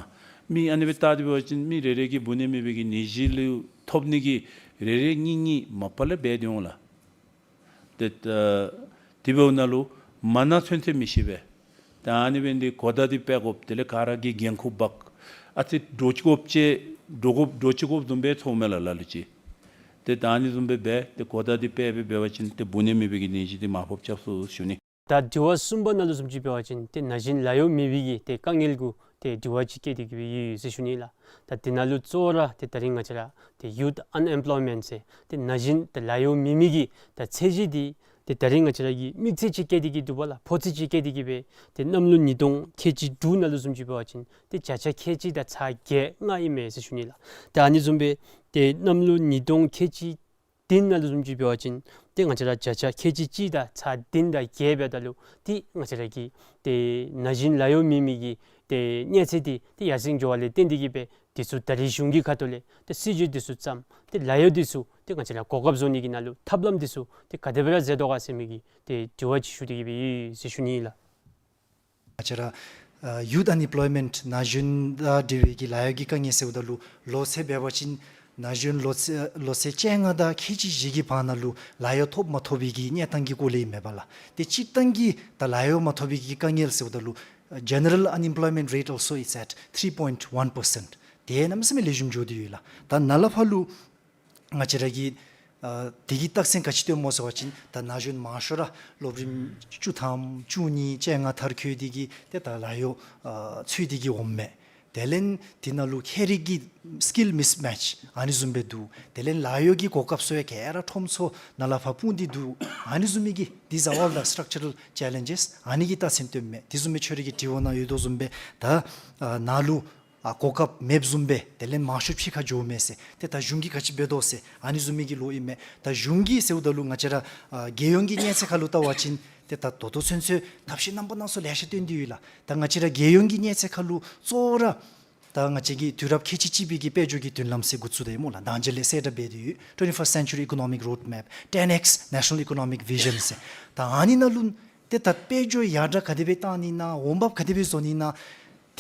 མི་ཨ་ནི་སྦེ་བལྟ་སྟེ་འབད་བ་ཅིན་མི་རེ་རེ་གིས་འབུ་ནད་མེད་པའི་གི་ནད་གཞི་ལུ་ཐོབ་ནི་གི་རེ་རེ་གཉིས་གཉིས་མ་པ་ལས་འབད་དེ་འོང་ལགས། ཏེ་ད་དེ་འབདཝ་ད་ལུ་མ་ན་ཚུན་ཚོད་མི་ཤེས་པས། ད་ཨ་ནི་འབད་ནི་འདི་གོ་བརྡ་འདི་སྤེལ་དགོཔ་དེ་ལས་ག་ར་གིས་འགན་ཁུར་འབག། ཨ་ཙི་འདྲོག་ཅི་དགོཔ་ཅིག་འདྲོག་དགོཔ་འདྲོག་ཅི་དགོཔ་བཟུམ་སྦེ་ཚོརཝ་མས་ལགས་ལ་ལུ་ཅིག། ཏེ་ད་ཨ་ནི་བཟུམ་སྦེ་འབད་ཏེ་གོ་བརྡ་འདི་སྤེལ་སྦེ་འབད་བ་ཅིན་ཏེ་འབུ་ནད་མེད་པའི་གི་ནད་གཞི་འདི་མར་ཕབ་རྐྱབ་ཚུགས་ཞུ་ནི། ད་དྲི་བ་གསུམ་པ་ནང་ལུ་བཟུམ་ཅིག་འབད་བ་ཅིན་ཏེ་ན་གཞོན་ལཱ་གཡོག་མེད་པའི་གི་ཏེ་དཀའ་ངལ་གུ་ཏེ་དྲི་བ་ཅིག་བཀོད་དེ་གི་སྦེ་ཡོད་ཟེར་ཞུ་ནི་ལགས། ད་དེ་ནང་ལུ་གཙོ་བོ་ར་ཏེ་ད་རིས་ང་བཅས་ར་ཏེ་youth unemployment ཟེར་ཏེ་ན་གཞོན་ཏེ་ལཱ་གཡོག་མེད་མི་གི་ད་ཚད་གཞི་འདི་ཏེ་ད་རིས་ང་བཅས་ར་གིས་དམིགས་ཚད་ཅིག་བཀོད་དེ་གི་འདུག་པ་ལགས། ཕོ་ཚོད་ཅིག་བཀོད་དེ་གི་སྦེ་ཏེ་གནམ་ལོ་ཉིས་སྟོང་ཁལ་གཅིག་དྲུག་ནང་ལུ་བཟུམ་ཅིག་འབད་བ་ཅིན་ཏེ་བརྒྱ་ཆ་ཁལ་གཅིག་དང་ཚག་བརྒྱད་ལྔ་ཨིན་མས་ཟེར་ཞུ་ནི་ལགས། ཏེ་ཨ་ནི་བཟུམ་སྦེ་ཏེ་གནམ་ལོ་ཉིས་སྟོང་ཁལ་གཅིག་བདུན་ནང་ལུ་བཟུམ་ཅིག་འབད་བ་ཅིན་ཏེ་ང་བཅས་ར་བརྒྱ་ཆ་ཁལ་གཅིག་གཅིག་དང་ཚག་བདུན་དང་བརྒྱད་འབདཝ་ད་ལུ་ཏེ་ང་བཅས་ར་གི་ཏེ་ན་གཞོན་ལཱ་གཡོག་མེད་མི་གི་ཏེ་གནས་ཚད་འདི་ཏེ་ཡར་སེང་འགྱོ་བ་ལས་བརྟེན་ཏེ་གི་སྦེ་འདི་ཚུ་ད་རིས་གཞུང་གི་ཁ་ཐུག་ལས་ཏེ་སྲིད་བྱུས་འདི་ཚུ་བརྩམས། ཏེ་ལཱ་གཡོག་འདི་ཚུ་ཏེ་ང་བཅས་ར་གོ་སྐབས་བཟོ་ནི་གི་ནང་ལུ་ཐབས་ལམ་འདི་ཚུ་ཏེ་ག་དེ་སྦེ་ར་མཛད་དོ་ག་ཟེར་མི་གི་ཏེ་དྲི་བ་ཅིག་ཞུ་སྟེ་གི་སྦེ་ཡོད་ཟེར་ཞུ་ནི་ཨིན་ལགས། ང་བཅས་ར་ཨ་youth unemployment ན་གཞོན་དང་འབྲེལ་བའི་གི་ལཱ་གཡོག་གི་དཀའ་ངལ་ཟེརཝ་ད་ལུ་ལོ་ཚད་འབད་བ་ཅིན་ན་གཞོན་ལོ་ཚད་ལོ་ཚད་བཅོ་ལྔ་དང་ཁལ་གཅིག་བཞི་གི་བར་ན་ལུ་ལཱ་གཡོག་ཐོབ་མ་ཐོབ་པའི་གི་གནས་སྟངས་ཀྱི་སྐོར་ལས་ཨིན་མས་པ་ལགས། ཏེ་སྤྱིར་བཏང་གི་ད་ལཱ་གཡོག་མ་ཐོབ་པའི་གི་དཀའ་ངལ་ཟེརཝ་ད་ལུ་ཨ་general unemployment rate also is at three point one percent དེ་གནམ་མེད་ས་མེད་ལེགས་ཤོམ་འགྱོ་སྟེ་ཡོད་ལགས། ད་ནཱ་ལས་ཕར་ལུ་ང་བཅས་ར་གི་ཨ་དེ་གི་རྟགས་མཚན་ག་ཅི་སྟོནམ་སྨོ་ཟེར་བ་ཅིན་ད་ན་གཞོན་མང་ཤོས་ར་སློབ་རིམ་བཅུ་ཐམ་བཅུ་གཉིས་བཅོ་ལྔ་མཐར་འཁྱོལ་ཏེ་གི་ཏེ་ད་ལཱ་གཡོག་ཨ་འཚོལ་ཏེ་གི་འོངམ་མས། དེ་ལས་དེ་ནང་ལུ་ཁྱད་རིག་གི་skill mismatch ཨ་ནི་བཟུམ་སྦེ་འདུག། དེ་ལས་ལཱ་གཡོག་གི་གོ་སྐབས་ཚུ་ཡང་ག་ར་ཁྲོམ་ཚུ་ནང་ལས་ཕར་སྤུངས་ཏེ་འདུག། ཨ་ནི་བཟུམ་མའི་གི་these are all the structural challenges ཨ་ནི་གི་རྟགས་མཚན་སྟོནམ་མས། དེ་བཟུམ་སྦེ་ཁྱོད་རའི་གི་དྲི་བ་ནང་ཡོད་དོ་བཟུམ་སྦེ་ད་ཨ་ནཱ་ལུ་ཨ་གོ་སྐབས་མེདཔ་བཟུམ་སྦེ་དེ་ལས་མང་ཤོས་ཕྱི་ཁར་འགྱོཝ་མས་ཟེར། ཏེ་ད་གཞུང་གིས་ག་ཅི་འབད་དོ་ཟེར་ཨ་ནི་བཟུམ་མའི་གི་ལོ་ཨིན་མས། ད་གཞུང་གིས་ཟེརཝ་ད་ལུ་ང་བཅས་ར་ཨ་རྒྱལ་ཡོངས་ཀྱི་གནས་ཚད་ཁར་ལུ་བལྟ་བ་ཅིན་ཏེ་ད་ད་ལྟོ་ཚུན་ཚོད་ཐབས་ཤེས་རྣམ་པ་སྣ་ཚོགས་ལེ་ཤ་བཏོན་ཏེ་ཡོད་ལགས། ད་ང་བཅས་ར་རྒྱལ་ཡོངས་ཀྱི་གནས་ཚད་ཁར་ལུ་གཙོ་བོ་ར་ད་ང་བཅས་ཀྱི་དུས་རབས་ཁལ་གཅིག་གཅིག་པའི་གི་དཔལ་འབྱོར་གྱི་མདུན་ལམ་ཟེར་འགོ་བཙུགས་ད་ཡི་སྨོ་ལགས། ད་ང་བཅས་ལས་གསལ་བསྒྲགས་འབད་དེ་ཡོད། Twenty-first Century Economic Roadmap, ten X National Economic Vision ཟེར། ད་ཨ་ནི་ནང་ལུ་ཏེ་ད་དཔལ་འབྱོར་ཡར་དྲག་ག་དེ་སྦེ་བཏང་ནི་ཨིན་ན་འོང་འབབ་ག་དེ་སྦེ་བཟོ་ནི་ཨིན་ན་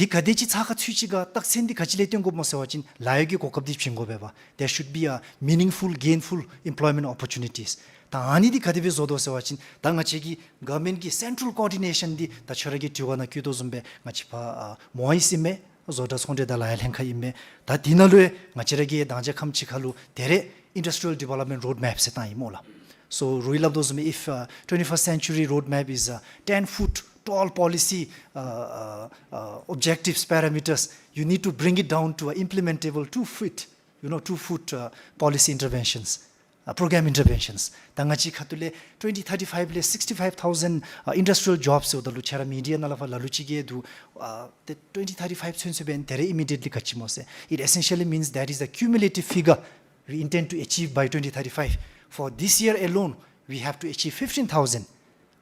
འདི་ག་དེ་ཅིག་ཚགས་ཁར་ཚུད་ཅི་ག་རྟགས་མཚན་འདི་ག་ཅི་ལས་སྟོན་དགོཔ་སྨོ་ཟེར་བ་ཅིན་ལཱ་གཡོག་གི་གོ་སྐབས་འདི་བྱིན་དགོ་པས་པ། There should be a meaningful, gainful employment opportunities. ད་ཨ་ནི་འདི་ག་དེ་སྦེ་བཟོ་དོ་ཟེར་བ་ཅིན་ད་ང་བཅས་ཀྱི་government གི་central coordination འདི་ད་ཁྱོད་ར་གི་དྲི་བ་ནང་བཀོད་དོ་བཟུམ་སྦེ་ང་བཅས་ཕར་ཨ་མོ་ཨའི་ཨིན་མས། བཟོ་གྲྭ་ཚོང་འབྲེལ་དང་ལཱ་གཡོག་ལྷན་ཁག་ཨིན་མས། ད་འདི་ནང་ལུ་ཡང་ང་བཅས་ར་གིས་ཡང་ད་རིས་ཁམས་ཅིག་ཁར་ལུ་ད་རེས་Industrial Development Roadmap ཟེར་བཏང་ཡི་སྨོ་ལགས། So རུང་སླབ་དོ་བཟུམ་སྦེ་if uh, twenty-first century roadmap is uh, ten foot tall policy uh, uh, uh, objectives parameters, you need to bring it down to uh, implementable two foot, you know, two foot uh, policy interventions, uh, program interventions. ད་ང་བཅས་ཁ་ཐུག་ལས་twenty thirty-five ལས་sixty-five thousand uh, industrial jobs ཟེརཝ་ད་ལུ་ཁྱོད་ར་མི་ཌི་ཡ་ནང་ལས་ཕར་ལ་ལུ་ཅིག་གིས་འདུག། ཨ་ཏེ་twenty thirty-five ཚུན་ཚོད་འབདན་ད་རེས་immediately ག་ཅི་སྨོ་ཟེར། It essentially means that is the cumulative figure we intend to achieve by twenty thirty-five. For this year alone, we have to achieve fifteen thousand.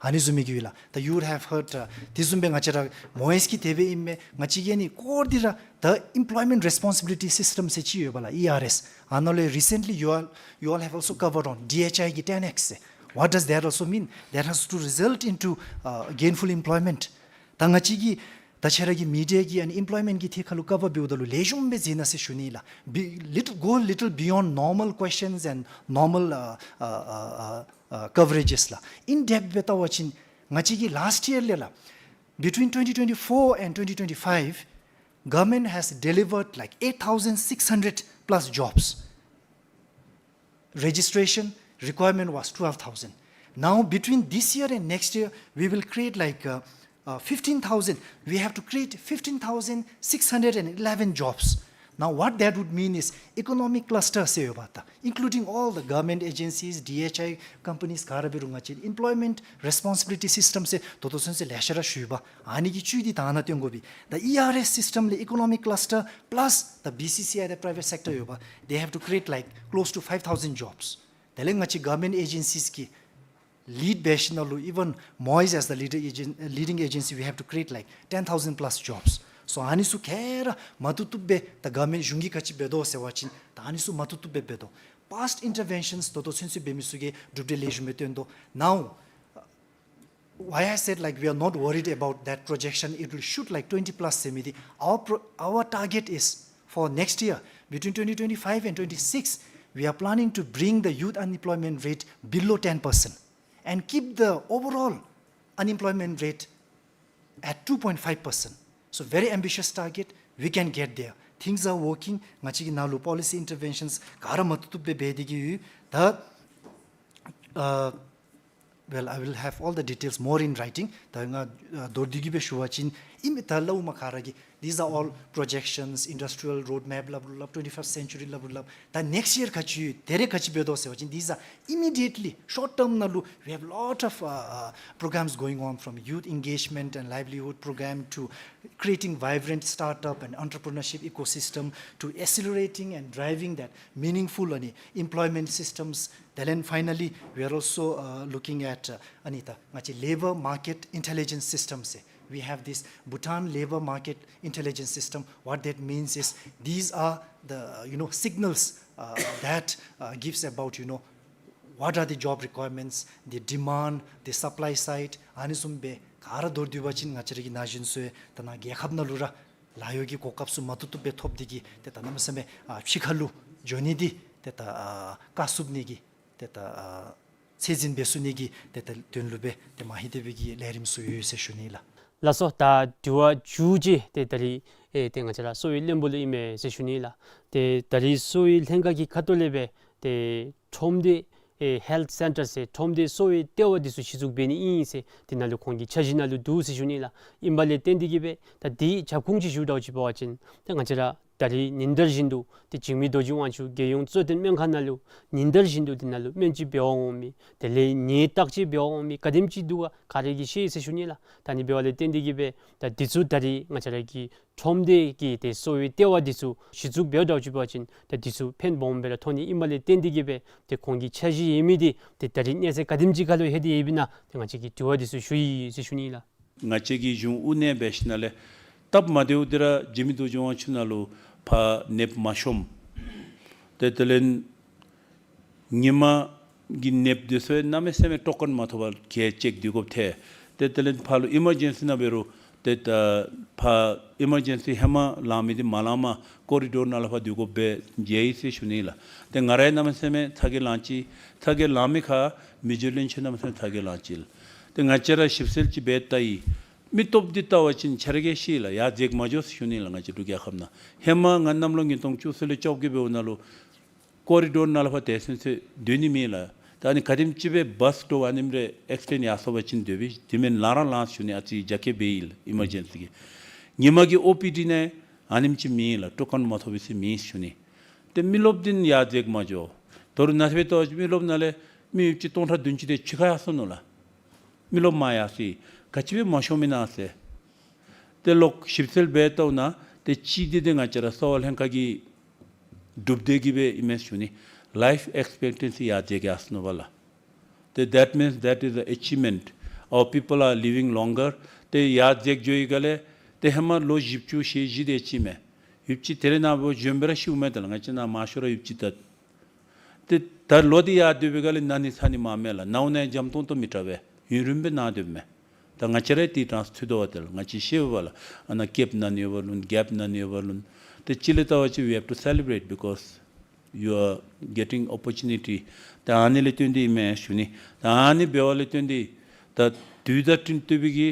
ཨ་ནི་བཟུམ་མའི་གི་ཡོད་ལགས། ད་you would have heard, uh, དེ་བཟུམ་སྦེ་ང་བཅས་ར་མོ་ཡེས་ཀྱི་དེ་སྦེ་ཨིན་མས། ང་བཅས་ཀྱིས་ཨ་ནི་ཀོར་འདི་ར་the employment responsibility system ཟེར་ཅིག་ཡོདཔ་ལགས། E R S. ཨ་ནཱ་ལུ་recently you all, you all have also covered on D H I གི ten X ཟེར། What does that also mean? That has to result into, uh, gainful employment. ད་ང་བཅས་ཀྱིས་ད་ཁྱེད་ར་གི་མི་ཌི་ཡ་གིས་ཨ་ནི་employment གི་ཐད་ཁར་ལུ་cover འབདཝ་ད་ལུ་ལེགས་ཤོམ་སྦེ་མཛད་གནང་ཟེར་ཞུ་ནི་ལགས། Be- little, go little beyond normal questions and normal, uh, uh, uh, uh, uh, coverages ལགས། In-depth སྦེ་བལྟ་བ་ཅིན་ང་བཅས་ཀྱིས་last year ལས་ལགས། Between twenty twenty-four and twenty twenty-five, government has delivered like eight thousand six hundred plus jobs. Registration requirement was twelve thousand. Now, between this year and next year, we will create like, uh, uh, fifteen thousand. We have to create fifteen thousand six hundred and eleven jobs. Now, what that would mean is economic cluster ཟེར་ཡོདཔ་ད། Including all the government agencies, D H I companies ག་ར་འབད་རུང་ང་བཅས་employment responsibility system ཟེར་ད་ལྟོ་ཚུན་ཚོད་ལེ་ཤ་ར་ཞུ་ཡི་པ། ཨ་ནི་གི་བཅུད་འདི་ད་ནཱ་སྟོན་དགོ་པས། The E R S system ལས་economic cluster plus the B C C I, the private sector ཡོདཔ། They have to create like close to five thousand jobs. དེ་ལས་ང་བཅས་government agencies གི་lead འབད་ཞིནམ་ལས་even MoEIS as the leader agen- leading agency, we have to create like ten thousand plus jobs. So ཨ་ནི་ཚུ་ག་ར་མ་བཏུབ་བཏུབ་སྦེ་ད་government གཞུང་གིས་ག་ཅི་འབད་དོ་ཟེར་བ་ཅིན་ད་ཨ་ནི་ཚུ་མ་བཏུབ་བཏུབ་སྦེ་འབད་དོ། Past interventions ད་ལྟོ་ཚུན་ཚོད་འབད་མི་ཚུ་གིས་གྲུབ་འབྲས་ལེགས་ཤོམ་སྦེ་སྟོན་དོ། Now, why I said like we are not worried about that projection, it will shoot like twenty plus ཟེར་མི་འདི། Our pro- our target is for next year, between twenty twenty-five and twenty-six, we are planning to bring the youth unemployment rate below ten percent and keep the overall unemployment rate at two point five percent. So very ambitious target, we can get there. Things are working. ང་བཅས་ཀྱིས་ནཱ་ལུ་policy interventions ག་ར་མ་བཏུབ་བཏུབ་སྦེ་འབད་དེ་གི་ཡོད། ད་ཨ་Well, I will have all the details more in writing. ད་ང་ཨ་མདོར་བསྡུས་ཀྱི་སྦེ་ཞུ་བ་ཅིན་ཨིན་མས། ད་ལྟ་འོག་མ་ག་ར་གི་these are all projections, industrial roadmap སླབ་རུང་སླབ། Twenty-first century སླབ་རུང་སླབ། ད་next year ག་ཅི་ཡོད། ད་རེས་ག་ཅི་འབད་དོ་ཟེར་བ་ཅིན་these are immediately short term ནང་ལུ། We have lot of uh, uh, programs going on, from youth engagement and livelihood program to creating vibrant startup and entrepreneurship ecosystem to accelerating and driving that meaningful ཨ་ནི་employment systems. Then finally, we are also uh, looking at uh, ཨ་ནི་ད་ང་བཅས་labor market intelligence system ཟེར། We have this Bhutan labor market intelligence system. What that means is these are the, you know, signals uh, that uh, gives about, you know, what are the job requirements, the demand, the supply side. ཨ་ནི་བཟུམ་སྦེ་ག་ར་མདོར་བསྡུ་བ་ཅིན་ང་བཅས་ར་གི་ན་གཞོན་ཚུ་ད་ནཱ་རྒྱལ་ཁབ་ནང་ལུ་ར་ལཱ་གཡོག་གི་གོ་སྐབས་ཚུ་མ་བཏུབ་བཏུབ་སྦེ་ཐོབ་སྟེ་གི་ཏེ་ད་གནམ་མེད་ས་མེད་ཨ་ཕྱི་ཁ་ལུ་འགྱོ་ནི་འདི་ཏེ་ད་ཨ་བཀག་ཚུགས་ནི་གི་ཏེ་ད་ཨ་ཚད་འཛིན་འབད་ཚུགས་ནི་གི་ཏེ་ད་དོན་ལུ་སྦེ་ཏེ་མ་ཧེ་དེ་སྦེ་གི་ལས་རིམ་ཚུ་ཡོད་ཟེར་ཞུ་ནི་ལགས། ལགས་སོ། ད་དྲི་བ་མཇུག་ཅིག་ཏེ་ད་རིས་ཨེ་ཏེ་ང་བཅས་ར་གསོ་བའི་བློན་པོ་ལུ་ཨིན་མས་ཟེར་ཞུ་ནི་ལགས། ཏེ་ད་རིས་གསོ་བའི་ལྷན་ཁག་གི་ཁ་ཐུག་ལས་སྦེ་ཏེ་ཁྲོམ་སྡེ་ཨེ་health centre ཟེར་ཁྲོམ་སྡེ་གསོ་བའི་ལྟེ་བ་འདི་ཚུ་གཞི་བཙུགས་འབད་ནི་ཨིན་ཟེར་ཏེ་ནཱ་ལུ་ཁོང་གི་འཆར་གཞི་ནང་ལུ་འདུག་ཟེར་ཞུ་ནི་ལགས། ཨིན་པ་ལས་བརྟེན་ཏེ་གི་སྦེ་ད་འདི་ཁྱབ་ཁོངས་ཅིག་ཞུ་དགོཔ་ཅིག་འབད་བ་ཅིན་ཏེ་ང་བཅས་ར་ད་རིས་ཉིན་ལྟར་བཞིན་དུ་ཏེ་འཇིགས་མེད་རྡོ་རྗེ་དབང་ཕྱུག་རྒྱལ་ཡོངས་གཙོ་བསྟེན་སྨན་ཁང་ནང་ལུ་ཉིན་ལྟར་བཞིན་དུ་འདི་ནང་ལུ་སྨན་ཅིག་འབད་བར་འོང་མི། དེ་ལས་ནད་བརྟག་དཔྱད་འབད་བར་འོང་མི་ག་དེམ་ཅིག་འདུག་ག་ག་ར་གིས་ཤེས་ཟེར་ཞུ་ནི་ལགས། ད་ནི་འབདཝ་ལས་བརྟེན་ཏེ་གི་སྦེ་ད་འདི་ཚུ་ད་རིས་ང་བཅས་ར་གི་ཁྲོམ་སྡེ་གི་ཏེ་གསོ་བའི་ལྟེ་བ་འདི་ཚུ་གཞི་བཙུགས་འབད་དགོཔ་ཅིག་འབད་བ་ཅིན་ད་འདི་ཚུ་ཕན་སྦོམ་སྦེ་ར་ཐོགས་ནི། ཨིན་པ་ལས་བརྟེན་ཏེ་གི་སྦེ་ཏེ་ཁོང་གི་འཆར་གཞི་ཡོད་མི་འདི་ཏེ་ད་རིས་གནས་ཚད་ག་དེམ་ཅིག་ཁར་ལུ་ལྷོད་དེ་ཡོདཔ་ཨིན་ན་ཏེ་ང་བཅས་ཀྱིས་དྲི་བ་འདི་ཚུ་ཞུ་ཡི་ཟེར་ཞུ་ནི་ལགས། ང་བཅས་ཀྱི་གཞུང་དབུ་བརྙེས་འབད་ཞིནམ་ལས་སྟབས་མ་བདེཝ་འདི་ར་འཇིགས་མེད་རྡོ་རྗེ་དབང་ཕྱུག་ནཱ་ལུ་ཕར་ནདཔ་མ་ཤོངམ། ཏེ་དེ་ལས་ཉིན་མ་གི་ནདཔ་འདི་ཚུ་གནམ་མེད་ས་མེད་ཊོ་ཀོན་མ་ཐོབ་པར་གྱལ་ཅིག་སྡོད་དགོཔ་ཐལ། ཏེ་དེ་ལས་ཕར་ལུ་ཨི་མར་ཇེན་སི་ནང་འབད་རུང་ཏེ་ད་ཕར་ཨི་མར་ཇེན་སི་ཧེ་མ་ལང་མི་འདི་མ་ལངམ་ཀོ་རི་ཌོར་ནང་ལུ་ཕར་སྡོད་དགོཔ་སྦེ་མཇལ་ཡི་ཟེར་ཞུ་ནི་ལགས། ཏེ་ང་ར་ཡང་གནམ་མེད་ས་མེད་ཚ་གྱང་ལང་ཅི། ཚ་གྱང་ལང་མི་ཁར་མི་རྗེ་བློན་ཆེན་གནམ་མེད་ས་མེད་ཚ་གྱང་ལང་ཅི་ལགས། ཏེ་ང་བཅས་ར་ཞིབ་འཚོལ་ཅིག་འབད་བལྟ་ཡི། མི་སྟོབས་འདི་བལྟ་བ་ཅིན་ཁྱེད་ར་གིས་ཤེས་ལགས། ཡར་འཛེགས་མ་འགྱོ་ཟེར་ཞུ་ནི་ལགས། ང་བཅས་འབྲུག་རྒྱལ་ཁབ་ནང་ཧེ་མ་ང་གནམ་ལོ་ཉིས་སྟོང་བཅུ་གསུམ་ལས་བཅོ་བརྒྱད་འབདཝ་ནང་ལུ་ཀོ་རི་ཌོར་ནང་ལུ་ཕར་དེ་ཚུན་ཚོད་སྡོད་ནི་མེད་ལགས། ད་ཨ་ནི་ག་དེམ་ཅིག་སྦེ་བཱསཊ་འདྲཝ་ཨ་ནེམ་རེ་ཨེག་སི་ཌེནཊ་ཡར་སོང་པ་ཅིན་སྡོད་པས། དེ་མེན་ན་ལང་ར་ལང་ཟེར་ཞུ་ནི། ཨ་ཙི་རྒྱ་སྐྱེད་འབད་ཡི་ལགས་ཨི་མར་ཇེན་སི་གི། ཉིན་མ་གི་ཨོ་པི་ཌི་ནང་ཨ་ནེམ་ཅིག་མེད་ལགས། ཊོ་ཀོན་མ་ཐོབ་པའི་ཚེ་མེད་ཟེར་ཞུ་ནི། ཏེ་མི་རློབས་འདི་ཡར་འཛེགས་མ་འགྱོ། ད་རུང་ནཱ་ལས་འབད་བལྟ་བ་ཅིན་མི་རློབས་ནང་ལས་མི་ཡོདཔ་ཅིག་སྟོང་ཕྲག་བདུན་ཅུ་དེ་ཕྱི་ཁར་ཡར་སོ་ནུག་ལགས། མི་རློབས་མར་ཡར་སོ་ཡི། ག་ཅི་སྦེ་མ་ཤོང་མི་ཨིན་ན་ཟེར། ཏེ་ལོག་ཞིབ་འཚོལ་འབད་བལྟཝ་ད་ཏེ་གཅིག་འདི་ཏེ་ང་བཅས་ར་གསོ་བ་ལྷན་ཁག་གི་གྲུབ་འབྲས་ཀྱིས་སྦེ་ཨིན་མས་ཟེར་ཞུ་ནི། ལའིཕ་ཨེགསི་པེག་ཊེན་སི་ཡར་འཛེགས་ཡར་སོ་ནུག་པ་ལགས། ཏེ་that means that is the achievement. our people are living longer. ཏེ་ཡར་འཛེགས་འགྱོ་བའི་སྒང་ལས་ཏེ་ཧེ་མ་ལོ་བཞི་བཅུ་ཞེ་བཞི་དེ་ཅིག་མས། ཡུདཔ་ཅིག་དེ་རེ་ནངས་པ་གཞོནམ་སྦེ་ར་ཤིཝ་མས། ཏེ་ལགས་ང་བཅས་ནཱ་མང་ཤོས་ར་ཡུདཔ་ཅིག་ད་ཏེ་ད་ལོག་སྟེ་ཡར་སྡོད་པའི་སྒང་ལས་ན་ནི་ཚ་ནི་མང་མས་ལགས། ནཝ་ནཱ་འཇམ་ཏོང་ཏོ་མི་དྲག་པས། ཡུན་རིངམོ་སྦེ་ན་སྡོདཔ་མས། ད་ང་བཅས་ར་ཏེ་གྲངས་སུ་ཚུད་དོ་བ། ཏེ་ལགས་ང་བཅས་ཤེས་པ་ལགས། ཨ་ནཱ་ཀེབ་ན་ནི་ཡོད་པ་ལོན། གེབ་ན་ནི་ཡོད་པ་ལོན། ཏེ་ཅིག་ལས་བལྟ་བ་ཅིན་we have to celebrate because you are getting opportunity. ད་ཨ་ནི་ལས་བརྟེན་ཏེ་ཨིན་མས་ཞུ་ནི། ད་ཨ་ནི་འབད་བ་ལས་བརྟེན་ཏེ་ད་དུས་དང་བསྟུན་ཏེ་སྦེ་གི་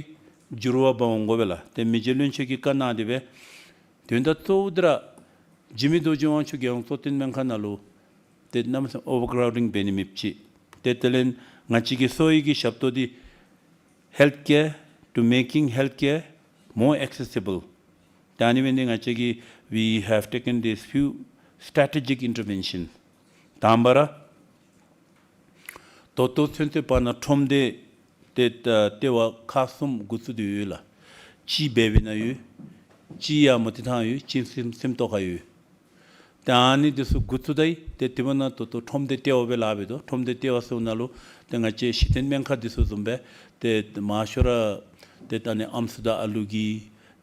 འགྱུར་བ་འབག་འོང་དགོ་པས་ལགས། ཏེ་མི་རྗེ་བློན་ཆེན་གྱིས་བཀའ་གནང་སྟེ་སྦེ་དོན་དག་གཙོ་བོ་འདི་ར་འཇིགས་མེད་རྡོ་རྗེ་དབང་ཕྱུག་རྒྱལ་ཡོངས་གཙོ་བསྟེན་སྨན་ཁང་ནང་ལུ་ཏེ་གནམ་མེད་ས་མེད་overcrowding འབད་ནི་མེདཔ་ཅིག། ཏེ་དེ་ལས་ང་བཅས་ཀྱི་གསོ་བའི་གི་ཞབས་ཏོག་འདི་healthcare to making healthcare more accessible. ད་ཨ་ནི་འབད་ནི་ང་བཅས་ཀྱིས་we have taken these few strategic intervention. དང་པ་ར་ད་ལྟོ་ཚུན་ཚོད་བར་ན་ཁྲོམ་སྡེ་ཏེ་ལྟེ་བ་ཁག་གསུམ་འགོ་བཙུགས་ཏེ་ཡོད་ལགས། གཅིག་བལ་བི་ན་ཡོད། གཅིག་ཡར་མོ་ཏི་ཐང་ཡོད། གཅིག་སེམས་སེམས་རྟོགས་ཁ་ཡོད། ཏེ་ཨ་ནི་འདི་ཚུ་འགོ་བཙུགས་ད་ཡི། ཏེ་དེ་འབདཝ་ད་ད་ལྟོ་ཁྲོམ་སྡེ་ལྟེ་བ་སྦེ་ལཱ་འབད་དོ། ཁྲོམ་སྡེ་ལྟེ་བ་ཟེརཝ་ད་ལུ་ཏེ་ང་བཅས་གཞི་རྟེན་སྨན་ཁང་འདི་ཚུ་བཟུམ་སྦེ་ཏེ་མང་ཤོས་ར་ཏེ་ད་ཨ་ནི་ཨམ་སྲུ་དང་ཨ་ལུ་གི་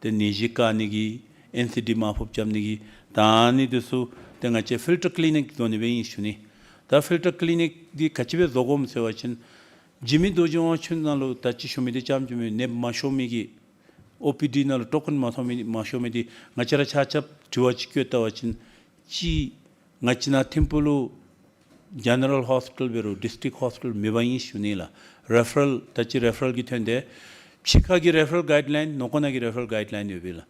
ཏེ་ནད་གཞི་བཀག་ནི་གི་ཨེན་སི་ཌི་མར་ཕབ་རྐྱབ་ནི་གི་ད་ཨ་ནི་འདི་ཚུ་ཏེ་ང་བཅས་ཕིལ་ཊར་ཀི་ལི་ནིཀ་བཟོ་ནི་སྦེ་ཨིན་ཞུ་ནི། ད་ཕིལ་ཊར་ཀི་ལི་ནིཀ་འདི་ག་ཅི་སྦེ་བཟོ་དགོཔ་སྨོ་ཟེར་བ་ཅིན་འཇིགས་མེད་རྡོ་རྗེ་དབང་ཕྱུག་ནང་ལུ་ད་ཅི་ཞུ་མི་འདི་ཙམ་ཅིག་མེན། ནདཔ་མ་ཤོང་མི་གི་ཨོ་པི་ཌི་ནང་ལུ་ཊོ་ཀོན་མ་ཐོབ་མི་མ་ཤོང་མི་འདི་ང་བཅས་ར་ཆ་ཁྱབ་དྲི་བ་ཅིག་བཀོད་བལྟ་བ་ཅིན་གཅིག་ང་བཅས་ནཱ་ཐིམ་ཕུག་ལུ་ཇེ་ནེ་རཱལ་ཧོསི་ཊལ་འབད་རུང་ཌིསི་ཊིཀ་ཧོསི་ཊལ་མེད་པ་ཨིན་ཞུ་ནི་ལགས། རེ་ཕ་རཱལ་ད་ཅི་རེ་ཕ་རཱལ་གྱི་དོན་དེ་ཕྱི་ཁ་གི་རེ་ཕ་རཱལ་གའིཌ་ལའིན་ནང་ཁོག་ནང་གི་རེ་ཕ་རཱལ་གའིཌ་ལའིན་ཡོད་པས་ལགས།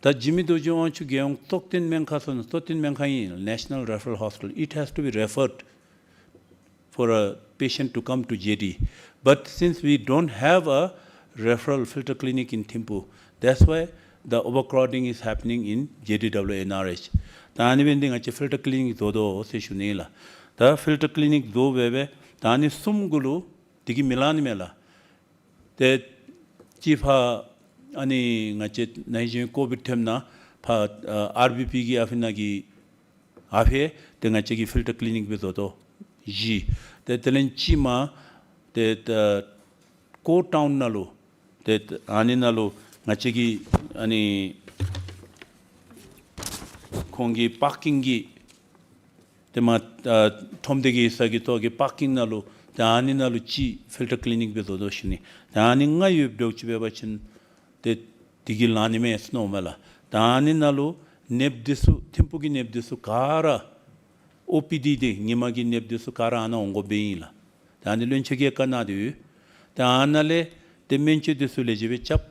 ད་འཇིགས་མེད་རྡོ་རྗེ་དབང་ཕྱུག་རྒྱལ་ཡོངས་གཙོ་བསྟེན་སྨན་ཁང་ཟེར་ན་གཙོ་བསྟེན་སྨན་ཁང་ཨིན། National Referral Hospital, it has to be referred for a patient to come to J D. But since we don't have a referral filter clinic in Thimphu, that's why the overcrowding is happening in J D W N R H. ད་ཨ་ནི་འབད་ནི་འདི་ང་བཅས་ཕིལ་ཊར་ཀི་ལི་ནིཀ་བཟོ་དོ་ཟེར་ཞུ་ནི་ལགས། ད་ཕིལ་ཊར་ཀི་ལི་ནིཀ་བཟོ་སྦེ་སྦེ་ད་ཨ་ནི་གསུམ་གུ་ལུ་དེ་གིས་མི་ལང་ནི་མས་ལགས། ཏེ་གཅིག་ཕར་ཨ་ནི་ང་བཅས་ནཱ་གཞི་ཀོ་བིཌ་ཐོནམ་ནང་ཕར་ཨ་ཨར་བི་པི་གི་ཨ་ཕི་ནང་གི་ཨ་ཕི་ཏེ་ང་བཅས་ཀྱིས་ཕིལ་ཊར་ཀི་ལི་ནིཀ་སྦེ་བཟོ་དོ། བཞི། ཏེ་དེ་ལས་གཅིག་མར་ཏེ་ད་ཀོཊ་ཊའུན་ནང་ལུ་ཏེ་ཨ་ནི་ནང་ལུ་ང་བཅས་ཀྱི་ཨ་ནི་ཁོང་གི་པར་ཀིང་གི་ཏེ་མར་ཨ་ཁྲོམ་སྡེ་གི་ས་གི་ཐོག་གི་པར་ཀིང་ནང་ལུ་ཏེ་ཨ་ནི་ནང་ལུ་གཅིག་ཕིལ་ཊར་ཀི་ལི་ནིཀ་སྦེ་བཟོ་དོ་ཞུ་ནི། ཏེ་ཨ་ནི་ལྔ་ཡོདཔ་འདྲཝ་ཅིག་འབད་བ་ཅིན་ཏེ་དེ་གིས་ལང་ནི་མས་ཟེར་མནོཝ་མས་ལགས། ཏེ་ཨ་ནི་ནང་ལུ་ནདཔ་འདི་ཚུ་ཐིམ་ཕུག་གི་ནདཔ་འདི་ཚུ་ག་ར་ཨོ་པི་ཌི་འདི་ཉིན་མ་གི་ནདཔ་འདི་ཚུ་ག་ར་ཨ་ནཱ་འོང་དགོཔ་སྦེ་ཨིན་ལགས། ཏེ་ཨ་ནི་བློན་ཆེན་གྱིས་བཀའ་གནང་སྟེ་ཡོད། ཏེ་ཨ་ནཱ་ལས་ཏེ་སྨན་བཅོས་འདི་ཚུ་ལེགས་ཤོམ་སྦེ་རྐྱབ།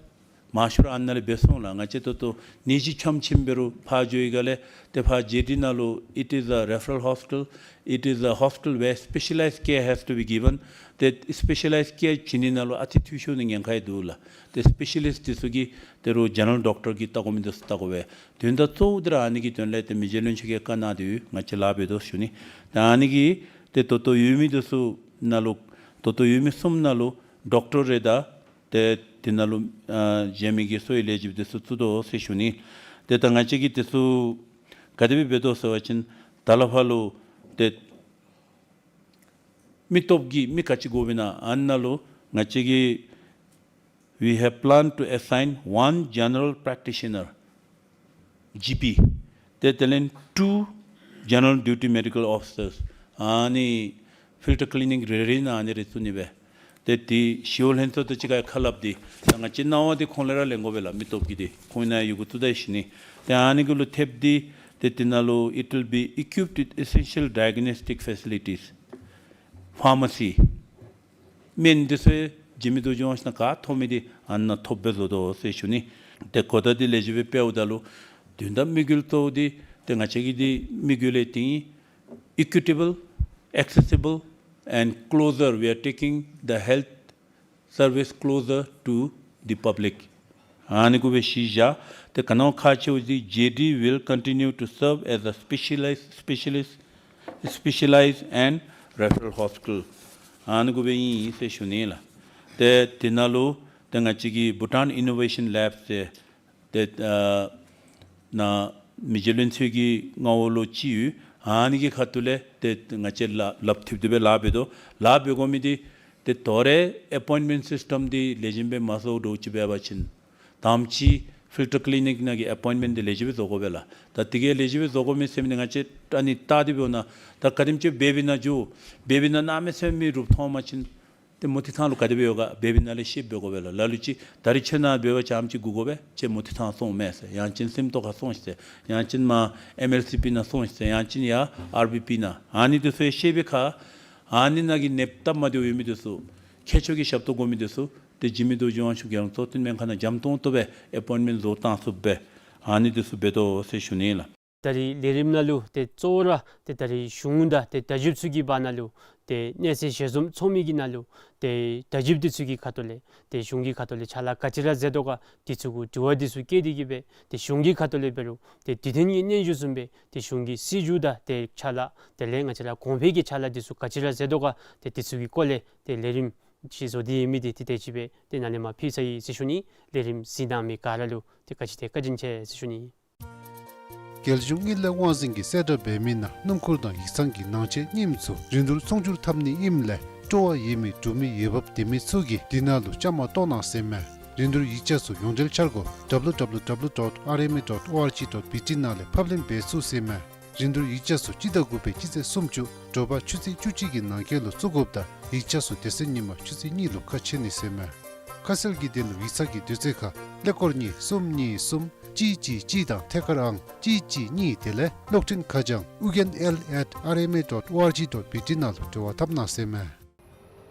མང་ཤོས་ར་ཨ་ནཱ་ལས་འབད་སོང་ལགས། ང་བཅས་ད་ལྟོ་ནད་གཞི་ཆེམ་ཆེམ་འབད་རུང་ཕར་འགྱོ་བའི་སྒང་ལས་ཏེ་ཕར་ཇེ་ཌི་ནང་ལུ་it is a referral hospital, it is a hospital where specialized care has to be given. ཏེ་སི་པེ་ཤ་ལའིཛ་ཀེར་བྱིན་ནི་ནང་ལུ་ཨ་ཙི་འཐུས་ཤོར་ནི་ཉེན་ཁ་ཡང་འདུག་ལགས། ཏེ་སི་པེ་ཤ་ལིསཊ་འདི་ཚུ་གིས་ད་རུང་ཇེ་ནེ་རཱལ་ཌོག་ཊར་གྱིས་བལྟ་དགོ་མི་འདི་ཚུ་བལྟ་དགོ་པས། དོན་དག་གཙོ་བོ་འདི་ར་ཨ་ནི་གི་དོན་ལས་ཏེ་མི་རྗེ་བློན་ཆེན་གྱིས་བཀའ་གནང་སྟེ་ཡོད། ང་བཅས་ལཱ་འབད་དོ་ཞུ་ནི། ཏེ་ཨ་ནི་གིས་ཏེ་ད་ལྟོ་ཡོད་མི་འདི་ཚུ་ནང་ལུ་ད་ལྟོ་ཡོད་མི་གསུམ་ནང་ལུ་ཌོག་ཊར་རེ་དང་ཏེ་དེ་ནང་ལུ་ཨ་གཞན་མི་གི་གསོ་བའི་ལས་བྱེདཔ་འདི་ཚུ་བཙུགས་དོ་ཟེར་ཞུ་ནི། ཏེ་ད་ང་བཅས་ཀྱིས་འདི་ཚུ་ག་དེ་སྦེ་འབད་དོ་ཟེར་བ་ཅིན་ད་ལས་ཕར་ལུ་ཏེ་མི་སྟོབས་ཀྱི་མི་ག་ཅི་དགོཔ་ཨིན་ན་ཨ་ནཱ་ལུ་ང་བཅས་ཀྱིས we have planned to assign one general practitioner, G P, ཏེ་དེ་ལས་two general duty medical officers. ཨ་ནི་ཕིལ་ཊར་ཀི་ལི་ནིཀ་རེ་རེ་ནང་ཨ་ནི་རེ་བཙུགས་ནི་སྦེ། ཏེ་དེ་ཞི་གཡོག་ལྷན་ཚོགས་དང་གཅིག་ཁར་ཁ་སླབ་སྟེ་ད་ང་བཅས་ནང་པ་འདི་ཁོང་ལས་ར་ལེན་དགོ་པས་ལགས། མི་སྟོབས་ཀྱི་འདི་ཁོང་ནཱ་ཡོད་འགོ་བཙུགས་ད་ཡི་ཞུ་ནི། ཏེ་ཨ་ནི་གུ་ལུ་ཐེབས་ཏེ་ཏེ་དེ་ནང་ལུ་it will be equipped with essential diagnostic facilities, pharmacy, སྨན་འདི་ཚུ་འཇིགས་མེད་རྡོ་རྗེ་དབང་ཕྱུག་ནང་ག་ཐོབ་མི་འདི་ཨ་ནཱ་ཐོབ་སྦེ་བཟོ་དོ་ཟེར་ཞུ་ནི། ཏེ་གོ་བརྡ་འདི་ལེགས་ཤོམ་སྦེ་སྤེལཝ་ད་ལུ་དོན་དག་དམིགས་ཡུལ་གཙོ་བོ་འདི་ཏེ་ང་བཅས་ཀྱི་འདི་དམིགས་ཡུལ་ལས་ཏེ་equitable, accessible and closer, we are taking the health service closer to the public. ཨ་ནི་གུ་སྦེ་གཞི་བཞག། ཏེ་ག་ནི་བ་ཁག་ཆེཝ་འདི་J D will continue to serve as a specialized, specialist, specialized and referral hospital. ཨ་ནི་གུ་སྦེ་ཨིན་ཟེར་ཞུ་ནི་ལགས། ཏེ་དེ་ནང་ལུ་ཏེ་ང་བཅས་ཀྱི་Bhutan Innovation Lab ཟེར་ཏེ་ཨ་ནཱ་མི་རྗེ་བློན་ཆེན་གྱི་མངའ་འོག་ལུ་ཅིག་ཡོད། ཨ་ནི་གི་ཁ་ཐུག་ལས་ཏེ་ང་བཅས་ལག་ལགཔ་མཐུད་དེ་སྦེ་ལཱ་འབད་དོ། ལཱ་འབད་དགོ་མི་འདི་ ཏེ་དོ་རུང་ཨེ་པོའིནཊ་མེནཊ་སིསི་ཊམ་འདི་ལེགས་ཤོམ་སྦེ་མ་བཟོ་དོ་ཅིག་འབད་བ་ཅིན་དང་པ་ཅིག་ཕིལ་ཊར་ཀི་ལི་ནིཀ་ནང་གི་ཨེ་པོའིནཊ་མེནཊ་འདི་ལེགས་ཤོམ་སྦེ་བཟོ་དགོ་པས་ལགས། ད་དེ་གིས་ལེགས་ཤོམ་སྦེ་བཟོ་དགོ་མི་ཟེར་མི་འདི་ང་བཅས་ཨ་ནི་བལྟ་སྟེ་འབདཝ་ད་ད་ག་དེམ་ཅིག་བེ་བི་ནང་འགྱོ། བེ་བི་ནང་གནམ་མེད་ས་མེད་རུབ་མཐོང་པ་ཅིན་ཏེ་མུ་ཏིག་ཐང་ལུ་ག་དེ་སྦེ་ཡོད་ག་བེ་བི་ནང་ལས་ཤེསཔ་འབད་དགོ་པས་ལགས། ལ་ལུ་ཅིག་ད་རིས་ཁྱོད་ནཱ་འབད་བ་ཅིན་ཨ་ཙི་སྒུག་དགོ་པས། ཁྱོད་མུ་ཏིག་ཐང་སོང་མས་ཟེར། ཡང་ཅིན་སིམ་ཏོག་ཁར་སོང་ཤིག་ཟེར། ཡང་ཅིན་མར་ཨེམ་ཨེལ་སི་པི་ནང་སོང་ཤིག་ཟེར། ཡང་ཅིན་ཡར་ཨར་བི་པི་ནང་། ཨ་ནི་འདི་ཚུ་ཡང་ཤེས་པའི་ཁར་ཨ་ནི་ནང་གི་ནདཔ་སྟབས་མ་བདེཝ་ཡོད་མི་འདི་ཚུ་མཁས་མཆོག་གི་ཞབས་ཏོག་དགོ་མི་འདི་ཚུ་ཏེ་འཇིགས་མེད་རྡོ་རྗེ་དབང་ཕྱུག་རྒྱལ་བ་གཙུག་ལག་སྨན་ཁང་ནང་འཇམ་ཏོང་ཏོ་སྦེ་ཨེ་པོའིནཊ་མེནཊ་བཟོ་བཏང་ཚུགསཔ་སྦེ་ཨ་ནི་འདི་ཚུ་འབད་དོ་ཟེར་ཞུ་ནི་ལགས། ད་རིས་ལས་རིམ་ནང་ལུ་ཏེ་གཙོ་བོ་ར་ཏེ་ད་རིས་གཞུང་དང་ཏེ་བརྡ་བརྒྱུདཔ་ཚུ་གི་བར་ན་ལུ་ཏེ་གནས་ཚད་ཞལ་འཛོམས་ཚོགས་མི་གི་ནང་ལུ་ཏེ་བརྡ་བརྒྱུདཔ་འདི་ཚུ་གི་ཁ་ཐུག་ལས་ཏེ་གཞུང་གི་ཁ་ཐུག་ལས་ཕྱག་ལཱ་ག་ཅི་ར་མཛད་དོ་ག་འདི་ཚུ་གུ་དྲི་བ་འདི་ཚུ་བཀོད་དེ་གིས་སྦེ་ཏེ་གཞུང་གི་ཁ་ཐུག་ལས་འབད་རུང་ཏེ་དུས་མཐུན་གྱི་སྙན་ཞུ་བཟུམ་སྦེ་ཏེ་གཞུང་གི་སྲིད་བྱུས་དང་ཏེ་ཕྱག་ལཱ་དེ་ལས་ང་བཅས་ར་གོང་འཕེལ་གྱི་ཕྱག་ལཱ་འདི་ཚུ་ག་ཅི་ར་མཛད་དོ་ག་ཏེ་འདི་ཚུ་གི་སྐོར་ལས་ཏེ་ལས་རིམ་ཅིག་བཟོ་སྟེ་ཡོད་མི་འདི་ཏེ་དེ་ཅིག་སྦེ་ཏེ་ནཱ་ལས་མར་ཕུལ་ཚར་ཡི་ཟེར་ཞུ་ནི། ལས་རིམ་གཟིགས་གནང་མི་ག་ར་ལུ་ཏེ་བཀའ་དྲིན་ཆེ་བཀའ་དྲིན་ཆེ་ཟེར་ཞུ་ནི། རྒྱལ་གཞུང་དངུལ་ལས་དབང་འཛིན་གྱིས་གསལ་བསྒྲགས་འབད་མི་ནང་སྣུམ་འཁོར་དང་ཡིག་ཚང་གི་ནང་ཆས་རྙིངམ་ཚུ་རིན་བསྡུར་ཚོང་སྒྱུར་འཐབ་ནི་ཨིནམ་ལས་སྤྲོ་བ་ཡོད་མི་འབྲུག་མི་འོས་འབབ་ལྡན་མི་ཚུ་གིས་འདི་ནང་ལུ་བཅའ་མར་གཏོགས་གནང་ཟེར་མས། རིན་བསྡུར་ཡིག་ཆ་ཚུ་ཡོངས་འབྲེལ་འཆར་སྒོ་W W W dot R M A dot O R G dot B T ནང་ལས་ཕབ་ལེན་འབད་ཚུགས་ཟེར་མས། རིན་བསྡུར་ཡིག་ཆ་ཚུ་སྤྱི་ཟླ་དགུ་པའི་སྤྱི་ཚེས་སུམ་ཅུ་དྲོ་པ་ཆུ་ཚོད་བཅུ་གཅིག་གི་ནང་འཁོད་ལུ་བཙུགས་དགོཔ་དང་ཡིག་ཆ་ཚུ་དེ་ཚེ་ཉིན་མ་ཆུ་ཚོད་གཉིས་ལུ་ཁ་ཕྱེ་ནི་ཟེར་མས། ཁ་གསལ་གྱི་དོན་ལུ་ཡིག་ཚང་གི་དུས་ཚོད་ཁར་ཀླད་ཀོར་གཉིས་གསུམ་གཉིས་གསུམ་གཅིག་གཅིག་གཅིག་དང་ཐད་ཀར་ཨང་གཅིག་གཅིག་གཉིས་དེ་ལས་གློག་འཕྲིན་ཁ་བྱང་ཨུ་རྒྱན་ཨེལ་ཨེཊ་ཨར་ཨེམ་ཨེ་ཌོཊ་ཨོ་ཨར་ཇི་ཌོཊ་བི་ཊི་ནང་ལུ་འབྲེལ་བ་འཐབ་གནང་ཟེར་མས།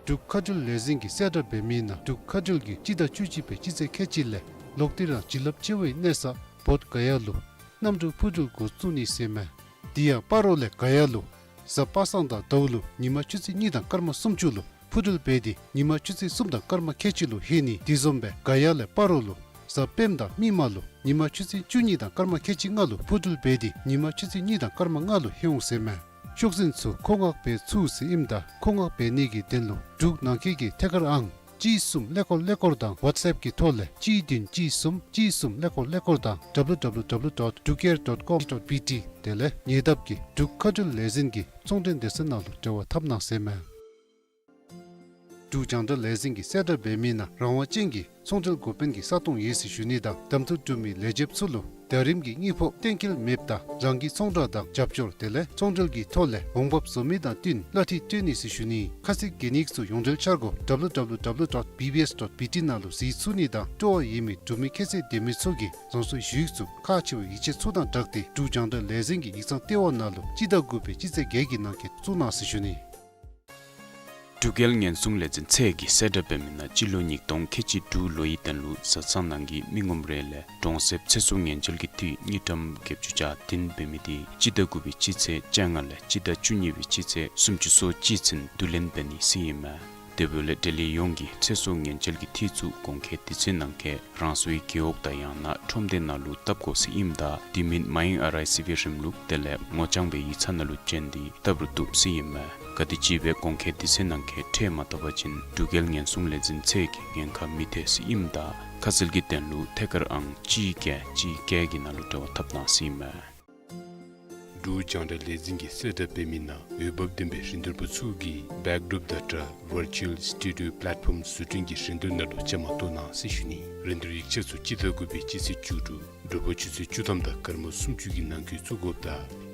འབྲུག་མཁའ་འགྲུལ་ལས་འཛིན་གྱིས་གསལ་བསྒྲགས་འབད་མི་ནང་འབྲུག་མཁའ་འགྲུལ་གྱིས་སྤྱི་ཟླ་བཅུ་གཅིག་པའི་སྤྱི་ཚེས་ཁལ་གཅིག་ལས་ལོག་སྟེ་རང་བྱིན་རླབས་ཆེ་བའི་གནས་ས་བོདྷ་ག་ཡ་ལུ་གནམ་གྲུ་འཕུར་འགྲུལ་འགོ་བཙུགས་ནི་ཟེར་མས། དེ་ཡང་སྤ་རོ་ལས་ག་ཡ་ལུ་གཟའ་པ་སངས་དང་ཟླཝ་ལུ་ཉིན་མ་ཆུ་ཚོད་གཉིས་དང་སྐར་མ་སུམ་ཅུ་ལུ་འཕུར་འགྲུལ་འབད་དེ་ཉིན་མ་ཆུ་ཚོད་གསུམ་དང་སྐར་མ་ཁལ་གཅིག་ལུ་ལྷོད་ནི། དེ་བཟུམ་སྦེ་ག་ཡ་ལས་སྤ་རོ་ལུ་གཟའ་སྤེནམ་དང་མིག་དམར་ལུ་ཉིན་མ་ཆུ་ཚོད་བཅུ་གཉིས་དང་སྐར་མ་ཁལ་གཅིག་ལྔ་ལུ་འཕུར་འགྲུལ་འབད་དེ་ཉིན་མ་ཆུ་ཚོད་གཉིས་དང་སྐར་མ་ལྔ་ལུ་ལྷོད་འོང་ཟེར་མས། ཤོག་འཛིན་ཚུ་མཁོ་མངགས་འབད་ཚུགས་ཟེར་ཨིནམ་ད་མཁོ་མངགས་འབད་ནི་གི་དོན་ལུ་འབྲུག་ནང་འཁོད་ཀྱི་ཐད་ཀར་ཨང་གཅིག་གསུམ་ཀླད་ཀོར་ཀླད་ཀོར་དང་ཝཊས་ཨེཔ་གི་ཐོག་ལས་གཅིག་བདུན་གཅིག་གསུམ་གཅིག་གསུམ་ཀླད་ཀོར་ཀླད་ཀོར་དང་W W W dot drukair dot com dot B T དེ་ལས་ཉེ་འདབས་ཀྱི་འབྲུག་མཁའ་འགྲུལ་ལས་འཛིན་གྱི་ཚོང་འབྲེལ་སྡེ་ཚན་ནང་ལུ་འབྲེལ་བ་འཐབ་གནང་ཟེར་མས། འབྲུག་རྒྱང་བསྒྲགས་ལས་འཛིན་གྱིས་གསལ་བསྒྲགས་འབད་མི་ནང་རང་དབང་ཅན་གྱི་ཚོང་འབྲེལ་འགོ་དཔོན་གྱི་ས་སྟོང་ཡོད་ཟེར་ཞུ་ནི་དང་གདམ་འཐུ་གྲུབ་མི་ལས་བྱེདཔ་ཚུ་ལུ་ཟླ་རིམ་གྱི་དངུལ་ཕོགས་གཏན་འཁེལ་མེདཔ་ད་རང་གི་ཚོང་བསྒྲགས་དང་རྒྱབ་སྐྱོར་དེ་ལས་ཚོང་འབྲེལ་གྱི་ཐོག་ལས་འོང་འབབ་བཟོ་མི་དང་བསྟུན་གླ་འཐུས་སྤྲོད་ནི་ཟེར་ཞུ་ནི། ཁ་གསལ་གྱི་ཉིནམ་ཚུ་ཡོངས་འབྲེལ་འཆར་སྒོ་W W W dot B B S dot B T ནང་ལུ་གཟིགས་ཚུགས་ནི་དང་སྤྲོ་བ་ཡོད་མི་འབྲུག་མི་ཁྱད་ཚད་ལྡན་མི་ཚུ་གིས་རང་སོའི་ཞུ་ཡིག་ཚུ་ཁག་ཆེ་བའི་ཡིག་ཆ་ཚུ་དང་སྦྲགས་ཏེ་འབྲུག་རྒྱང་བསྒྲགས་ལས་འཛིན་གྱི་ཡིག་ཚང་ལྟེ་བ་ནང་ལུ་སྤྱི་ཟླ་དགུ་པའི་སྤྱི་ཚེས་བརྒྱད་ཀྱི་ནང་འཁོད་བཙུགས་གནང་ཟེར་ཞུ་ནི། འབྲུག་རྒྱལ་ཉེན་སྲུང་ལས་འཛིན་ཚད་ཀྱིས་གསལ་བསྒྲགས་འབད་མི་ནང་སྤྱི་ལོ་ཉིས་སྟོང་ཁལ་གཅིག་དྲུག་ལོའི་དོན་ལུ་བཟའ་ཚང་ནང་གི་མི་ངོམ་རེ་ལས་གྲོང་གསེབ་ཚེ་སྲོག་ཉེན་བཅོལ་གྱི་འཐུས་དངུལ་ཀྲམ་བརྒྱད་ཅུ་གྱ་བདུན་འབད་མི་དེ་སྤྱི་ཟླ་དགུ་པའི་སྤྱི་ཚེས་བཅོ་ལྔ་ལས་སྤྱི་ཟླ་བཅུ་གཉིས་པའི་སྤྱི་ཚེས་སུམ་ཅུ་སོ་གཅིག་ཚུན་བསྡུ་ལེན་འབད་ནི་ཟེར་ཨིན་མས། དེ་འབདཝ་ལས་འབྲེལ་ཡོད་ཡོངས་ཀྱིས་ཚེ་སྲོག་ཉེན་བཅོལ་གྱི་འཐུས་ཚུ་གོང་འཁོད་དུས་ཚོད་ནང་འཁོད་རང་སོའི་རྒེད་འོག་དང་ཡང་ན་ཁྲོམ་སྡེ་ནང་ལུ་བཏབ་དགོ་ཟེར་ཨིནམ་ད་དེ་མིན་མ་ཡེངས་ཨར་ཨའི་སི་བི་རིམ་ལུགས་དེ་ལས་ངོ་རྐྱང་སྦེ་ཡིག་ཚང་ནང་ལུ་བྱོན་ཏེ་བཏབ་རུང་བཏུབ་ཟེར་ཨིན་མས། ག་དེམ་ཅིག་སྦེ་གོང་འཁོད་དུས་ཚོད་ནང་འཁོད་ཁྲལ་མ་བཏབ་པ་ཅིན་འབྲུག་རྒྱལ་ཉེན་སྲུང་ལས་འཛིན་ཚད་ཀྱིས་ཉེན་ཁ་མི་ཐེག་ཟེར་ཨིནམ་ད་ཁ་གསལ་གྱི་དོན་ལུ་ཐད་ཀར་ཨང་གཅིག་བརྒྱད་གཅིག་བརྒྱད་ཀྱི་ནང་ལུ་འབྲེལ་བ་འཐབ་གནང་ཟེར་ཨིན་མས། འབྲུག་རྒྱང་བསྒྲགས་ལས་འཛིན་གྱིས་གསལ་བསྒྲགས་འབད་མི་ནང་འོས་འབབ་ལྡན་པའི་རིན་བསྡུར་པ་ཚུ་གིས་བེཀ་ཌོརོཔ་ཌ་ཊ་ཝར་ཅུ་ཨལ་སི་ཊུ་ཌི་ཡོ་པ་ལེཊ་ཕོམ་བཟོ་སྐྲུན་གྱི་རིན་བསྡུར་ནང་ལུ་བཅའ་མར་གཏོགས་གནང་ཟེར་ཞུ་ནི། རིན་བསྡུར་ཡིག་ཆ་ཚུ་སྤྱི་ཟླ་དགུ་པའི་སྤྱི་ཚེས་བཅུ་དྲུག་དྲོ་པ་ཆུ་ཚོད་བཅུ་ཐམ་དང་སྐར་མ་སུམ་ཅུ་གི་ནང་འཁོད་བཙུགས་དགོཔ་ད་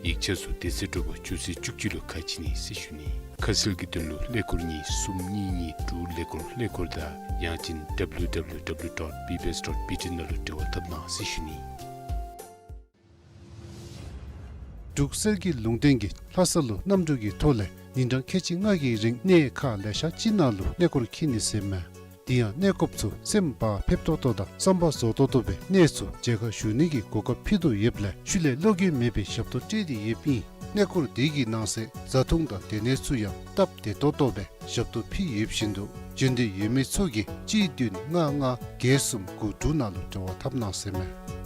ཡིག་ཆ་ཚུ་དེ་ཚེ་དྲོ་པ་ཆུ་ཚོད་བཅུ་གཅིག་ལུ་ཁ་ཕྱེ་ནི་ཟེར་ཞུ་ནི། ཁ་གསལ་གྱི་དོན་ལུ་ཀླད་ཀོར་གཉིས་གསུམ་གཉིས་གཉིས་དྲུག་ཀླད་ཀོར་ཀླད་ཀོར་དང་ཡང་ཅིན་W W W dot B B S dot B T ནང་ལུ་འབྲེལ་བ་འཐབ་གནང་ཟེར་ཞུ་ནི། འབྲུག་གསེར་གྱི་ལུང་བསྟན་གྱིས་ལྷ་ས་ལུ་གནམ་གྲུ་གི་ཐོག་ལས་ཉིན་གྲངས་ཁལ་གཅིག་ལྔ་གི་རིང་གནས་ཁག་ལེ་ཤ་ཅིག་ནང་ལུ་གནས་སྐོར་འཁྱིད་ནི་ཟེར་མས། དེ་ཡང་གནས་སྐོརཔ་ཚུ་སེམས་བག་ཕེབས་ཏོག་ཏོ་དང་བསམ་པ་རྫོགས་ཏོག་ཏོ་སྦེ་གནས་ཚུ་མཇལ་ཁ་ཞུ་ནི་གི་གོ་སྐབས་ཕུལ་དོ་ཡོདཔ་ལས་ཤུལ་ལས་བློ་འགྱོད་མེད་པའི་ཞབས་ཏོག་སྤྲོད་དེ་ཡོདཔ་ཨིན། གནས་སྐོར་དེ་གི་ནང་གསེས་བཟའ་འཐུང་དང་སྡོད་གནས་ཚུ་ཡང་སྟབས་བདེ་ཏོག་ཏོ་སྦེ་ཞབས་ཏོག་ཕུལ་ཡོདཔ་བཞིན་དུ་འབྱོན་འདོད་ཡོད་མི་ཚུ་གིས་གཅིག་བདུན་ལྔ་ལྔ་བརྒྱད་གསུམ་དགུ་དྲུག་ནང་ལུ་འབྲེལ་བ་འཐབ་གནང་ཟེར་མས།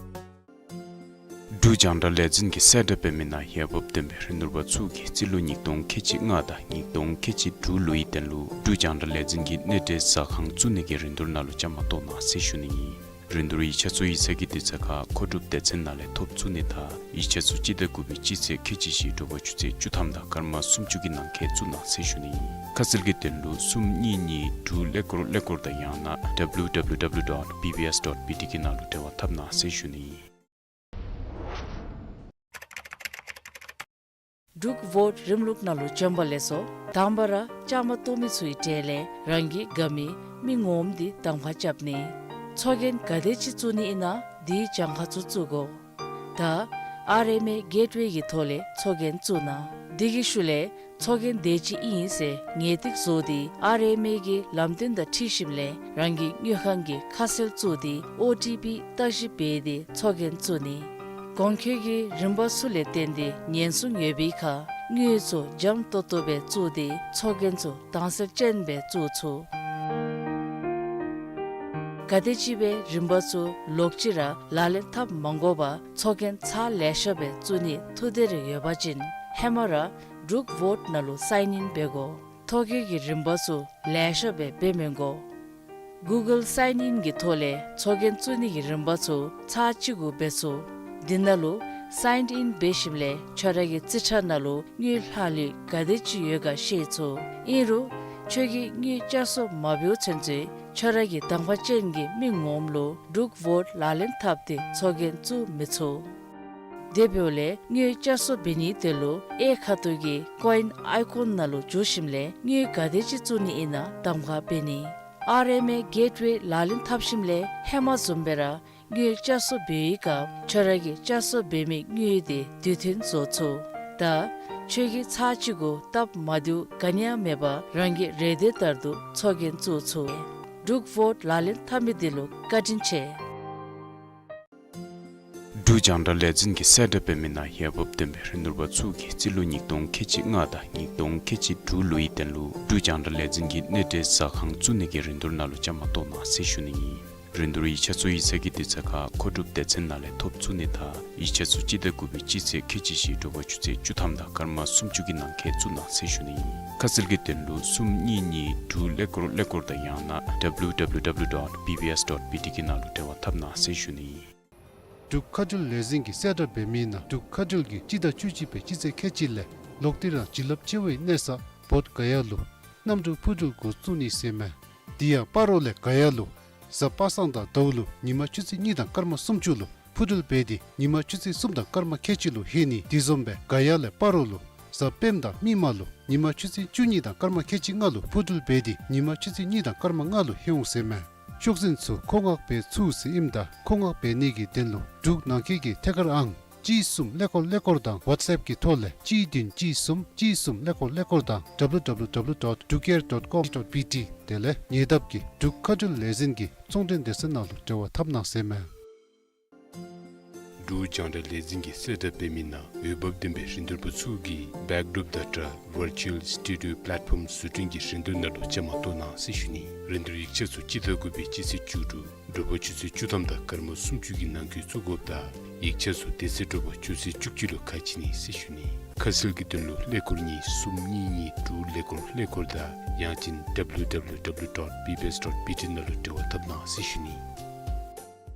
འབྲུག་རྒྱང་བསྒྲགས་ལས་འཛིན་གྱིས་གསལ་བསྒྲགས་འབད་མི་ནང་འོས་འབབ་ལྡན་པའི་རིན་བསྡུར་པ་ཚུ་གིས་རྩིས་ལོ་ཉིས་སྟོང་ཁལ་གཅིག་ལྔ་དང་ཉིས་སྟོང་ཁལ་གཅིག་དྲུག་ལོའི་དོན་ལུ་འབྲུག་རྒྱང་བསྒྲགས་ལས་འཛིན་གྱི་གནས་འབྲེལ་ཟ་ཁང་བཙུགས་ནི་གི་རིན་བསྡུར་ནང་ལུ་བཅའ་མར་གཏོགས་གནང་ཟེར་ཞུ་ནི་ཨིན། རིན་བསྡུར་ཡིག་ཆ་ཚུ་ཡིག་ཚང་གི་དུས་ཚོད་ཁར་མཁོ་སྒྲུབ་སྡེ་ཚན་ནང་ལས་ཐོབ་ཚུགས་ནི་དང་ཡིག་ཆ་ཚུ་སྤྱི་ཟླ་དགུ་པའི་སྤྱི་ཚེས་ཁལ་གཅིག་བཞི་དྲོ་པ་ཆུ་ཚོད་བཅུ་ཐམ་དང་སྐར་མ་སུམ་ཅུ་གི་ནང་འཁོད་བཙུགས་གནང་ཟེར་ཞུ་ནི་ཨིན། ཁ་གསལ་གྱི་དོན་ལུ་གསུམ་གཉིས་གཉིས་དྲུག་ཀླད་ཀོར་ཀླད་ཀོར་དང་ཡང་ན་W W W dot B B S dot B T གི་ནང་ལུ་འབྲེལ་བ་འཐབ་གནང་ཟེར་ཞུ་ནི་ཨིན། འབྲུག་ཝོཊ་རིམ་ལུགས་ནང་ལུ་བྱོན་པ་ལེགས་སོ། དང་པ་ར་བཅའ་མར་གཏོགས་མི་ཚུའི་གྲས་ལས་རང་གི་དགའ་མི་མི་ངོམ་འདི་གདམ་ཁ་རྐྱབ་ནི། ཚོགས་རྒྱན་ག་དེ་ཅིག་བཙུགས་ནི་ཨིན་ན་དེའི་གྱངས་ཁ་ཚུ་བཙུགས་དགོ། ད་ཨར་ཨེམ་ཨེ་གེཊ་ཝེ་གི་ཐོག་ལས་ཚོགས་རྒྱན་བཙུགས་གནང་། དེ་གི་ཤུལ་ལས་ཚོགས་རྒྱན་དེ་ཅིག་ཨིན་ཟེར་ངེས་ཏིག་བཟོ་སྟེ་ཨར་ཨེམ་ཨེ་གི་ལམ་སྟོན་དང་འཁྲིལ་ཞིནམ་ལས་རང་གི་དངུལ་ཁང་གི་ཁ་གསལ་བཙུགས་ཏེ་ཨོ་ཊི་པི་བརྟག་ཞིབ་འབད་དེ་ཚོགས་རྒྱན་བཙུགས་ནི། གོང་འཁོད་ཀྱི་རིམ་པ་ཚུ་ལས་བརྟེན་ཏེ་ཉེན་སྲུང་ཡོད་པའི་ཁར་དངུལ་ཚུ་འཇམ་ཏོང་ཏོ་སྦེ་བཙུགས་ཏེ་ཚོགས་རྒྱན་ཚུ་དྭངས་གསལ་ཅན་སྦེ་བཙུགས་ཚུགས། ག་དེམ་ཅིག་སྦེ་རིམ་པ་ཚུ་ལོག་ཅི་ར་ལག་ལེན་འཐབ་མ་དགོ་པར་ཚོགས་རྒྱན་ཚར་ལེ་ཤ་སྦེ་བཙུགས་ནི་ཐུགས་འདོད་རེ་ཡོད་པ་ཅིན་ཧེ་མ་ར་འབྲུག་ཝོཊ་ནང་ལུ་སའིན་ཨིན་འབད་དགོ། ཐོ་བཀོད་ཀྱི་རིམ་པ་ཚུ་ལེ་ཤ་སྦེ་འབད་མི་དགོ། གུ་གཱལ་སའིན་ཨིན་གྱི་ཐོག་ལས་ཚོགས་རྒྱན་བཙུགས་ནི་གི་རིམ་པ་ཚུ་ཚར་གཅིག་གུ་འབད་ཚུགས། དེ་ནང་ལུ་སའིན་ཨིན་འབད་ཞིནམ་ལས་ཁྱོད་ར་གི་རྩིས་ཁྲ་ནང་ལུ་དངུལ་ལྷག་ལུས་ག་དེ་ཅིག་ཡོད་ག་ཤེས་ཚུགས། ཨིན་རུང་ཁྱོད་ཀྱིས་དངུལ་བསྐྱར་གསོ་མ་འབདཝ་ཚུན་ཚོད་ཁྱོད་ར་གི་གདམ་ཁ་ཅན་གྱི་མི་ངོམ་ལུ་འབྲུག་ཝོཊ་ལག་ལེན་འཐབ་སྟེ་ཚོགས་རྒྱན་བཙུགས་མི་ཚུགས། དེ་འབདཝ་ལས་དངུལ་བསྐྱར་གསོ་འབད་ནིའི་དོན་ལུ་གཡས་ཁ་ཐུག་གི་ཀོ་ཨིན་ཨའི་ཀོན་ནང་ལུ་འཛུལ་ཞིནམ་ལས་དངུལ་ག་དེ་ཅིག་བཙུགས་ནི་ཨིན་ན་གདམ་ཁ་འབད་ནི། ཨར་ཨེམ་ཨེ་གེཊ་ཝེ་ལག་ལེན་འཐབ་ཞིནམ་ལས་ཧེ་མ་བཟུམ་སྦེ་ར་དངུལ་བསྐྱར་གསོ་འབད་བའི་སྐབས་ཁྱོད་ར་གིས་བསྐྱར་གསོ་འབད་མི་དངུལ་དེ་དུས་མཐུན་བཟོ་ཚུགས། ད་ཁྱོད་ཀྱིས་ཚར་གཅིག་གུ་སྟབས་མ་བདེཝ་ག་ནི་ཡང་མེད་པར་རང་གི་རེ་འདོད་ལྟར་དུ་ཚོགས་རྒྱན་བཙུགས་ཚུགས། འབྲུག་ཝོཊ་ལག་ལེན་འཐབ་མི་འདི་ལུ་བཀའ་དྲིན་ཆེ། འབྲུག་རྒྱང་བསྒྲགས་ལས་འཛིན་གྱིས་གསལ་བསྒྲགས་འབད་མི་ནང་འོས་འབབ་ལྡན་པའི་རིན་བསྡུར་པ་ཚུ་གིས་རྩིས་ལོ་ཉིས་སྟོང་ཁལ་གཅིག་ལྔ་དང་ཉིས་སྟོང་ཁལ་གཅིག་དྲུག་ལོའི་དོན་ལུ་འབྲུག་རྒྱང་བསྒྲགས་ལས་འཛིན་གྱི་གནས་འབྲེལ་ཟ་ཁང་བཙུགས་ནི་གི་རིན་བསྡུར་ནང་ལུ་བཅའ་མར་གཏོགས་གནང་ཟེར་ཞུ་ནི་ཨིན། རིན་བསྡུར་ཡིག་ཆ་ཚུ་ཡིག་ཚང་གི་དུས་ཚོད་ཁར་མཁོ་སྒྲུབ་སྡེ་ཚན་ནང་ལས་ཐོབ་ཚུགས་ནི་དང་ཡིག་ཆ་ཚུ་སྤྱི་ཟླ་དགུ་པའི་སྤྱི་ཚེས་ཁལ་གཅིག་བཞི་དྲོ་པ་ཆུ་ཚོད་བཅུ་ཐམ་དང་སྐར་མ་སུམ་ཅུ་གི་ནང་འཁོད་བཙུགས་གནང་ཟེར་ཞུ་ནི་ཨིན། ཁ་གསལ་གྱི་དོན་ལུ་གསུམ་གཉིས་གཉིས་དྲུག་ཀླད་ཀོར་ཀླད་ཀོར་དང་ཡང་ན་W W W dot B B S dot B T གི་ནང་ལུ་འབྲེལ་བ་འཐབ་གནང་ཟེར་ཞུ་ནི་ཨིན། འབྲུག་མཁའ་འགྲུལ་ལས་འཛིན་གྱིས་གསལ་བསྒྲགས་འབད་མི་ནང་འབྲུག་མཁའ་འགྲུལ་གྱིས་སྤྱི་ཟླ་བཅུ་གཅིག་པའི་སྤྱི་ཚེས་ཁལ་གཅིག་ལས་ལོག་སྟེ་རང་བྱིན་རླབས་ཆེ་བའི་གནས་ས་བོདྷ་ག་ཡ་ལུ་གནམ་གྲུ་འཕུར་འགྲུལ་འགོ་བཙུགས་ནི་ཟེར་མས། དེ་ཡང་སྤ་རོ་ལས་ག་ཡ་ལུ་གཟའ་པ་སངས་དང་ཟླཝ་ལུ་ཉིན་མ་ཆུ་ཚོད་གཉིས་དང་སྐར་མ་སུམ་ཅུ་ལུ་འཕུར་འགྲུལ་འབད་དེ་ཉིན་མ་ཆུ་ཚོད་གསུམ་དང་སྐར་མ་ཁལ་གཅིག་ལུ་ལྷོད་ནི། དེ་བཟུམ་སྦེ་ག་ཡ་ལས་སྤ་རོ་ལུ་གཟའ་སྤེནམ་དང་མིག་དམར་ལུ་ཉིན་མ་ཆུ་ཚོད་བཅུ་གཉིས་དང་སྐར་མ་ཁལ་གཅིག་ལྔ་ལུ་འཕུར་འགྲུལ་འབད་དེ་ཉིན་མ་ཆུ་ཚོད་གཉིས་དང་སྐར་མ་ལྔ་ལུ་ལྷོད་འོང་ཟེར་མས། ཤོག་འཛིན་ཚུ་མཁོ་མངགས་འབད་ཚུགས་ཟེར་ཨིནམ་ད་མཁོ་མངགས་འབད་ནི་གི་དོན་ལུ་འབྲུག་ནང་འཁོད་ཀྱི་ཐད་ཀར་ཨང་གཅིག་གསུམ་ཀླད་ཀོར་ཀླད་ཀོར་དང་ཝཊས་ཨེཔ་གི་ཐོག་ལས་གཅིག་བདུན་གཅིག་གསུམ་གཅིག་གསུམ་ཀླད་ཀོར་ཀླད་ཀོར་དང་W W W dot drukair dot com dot B T དེ་ལས་ཉེ་འདབས་ཀྱི་འབྲུག་མཁའ་འགྲུལ་ལས་འཛིན་གྱི་ཚོང་འབྲེལ་སྡེ་ཚན་ནང་ལུ་འབྲེལ་བ་འཐབ་གནང་ཟེར་མས། འབྲུག་རྒྱང་བསྒྲགས་ལས་འཛིན་གྱིས་གསལ་བསྒྲགས་འབད་མི་ནང་འོས་འབབ་ལྡན་པའི་རིན་བསྡུར་པ་ཚུ་གིས་Backdrop Data Virtual Studio Platform བཟོ་སྐྲུན་གྱི་རིན་བསྡུར་ནང་ལུ་བཅའ་མར་གཏོགས་གནང་ཟེར་ཞུ་ནི། རིན་བསྡུར་ཡིག་ཆ་ཚུ་སྤྱི་ཟླ་དགུ་པའི་སྤྱི་ཚེས་བཅུ་དྲུག་དྲོ་པ་ཆུ་ཚོད་བཅུ་ཐམ་དང་སྐར་མ་སུམ་ཅུ་གི་ནང་འཁོད་བཙུགས་དགོཔ་དང་ཡིག་ཆ་ཚུ་དེ་ཚེ་དྲོ་པ་ཆུ་ཚོད་བཅུ་གཅིག་ལུ་ཁ་ཕྱེ་ནི་ཟེར་ཞུ་ནི། ཁ་གསལ་གྱི་དོན་ལུ་ཀླད་ཀོར་གཉིས་གསུམ་གཉིས་གཉིས་དྲུག་ཀླད་ཀོར་ཀླད་ཀོར་དང་ཡང་ཅིན་W W W dot B B S dot B T ནང་ལུ་འབྲེལ་བ་འཐབ་གནང་ཟེར་ཞུ་ནི།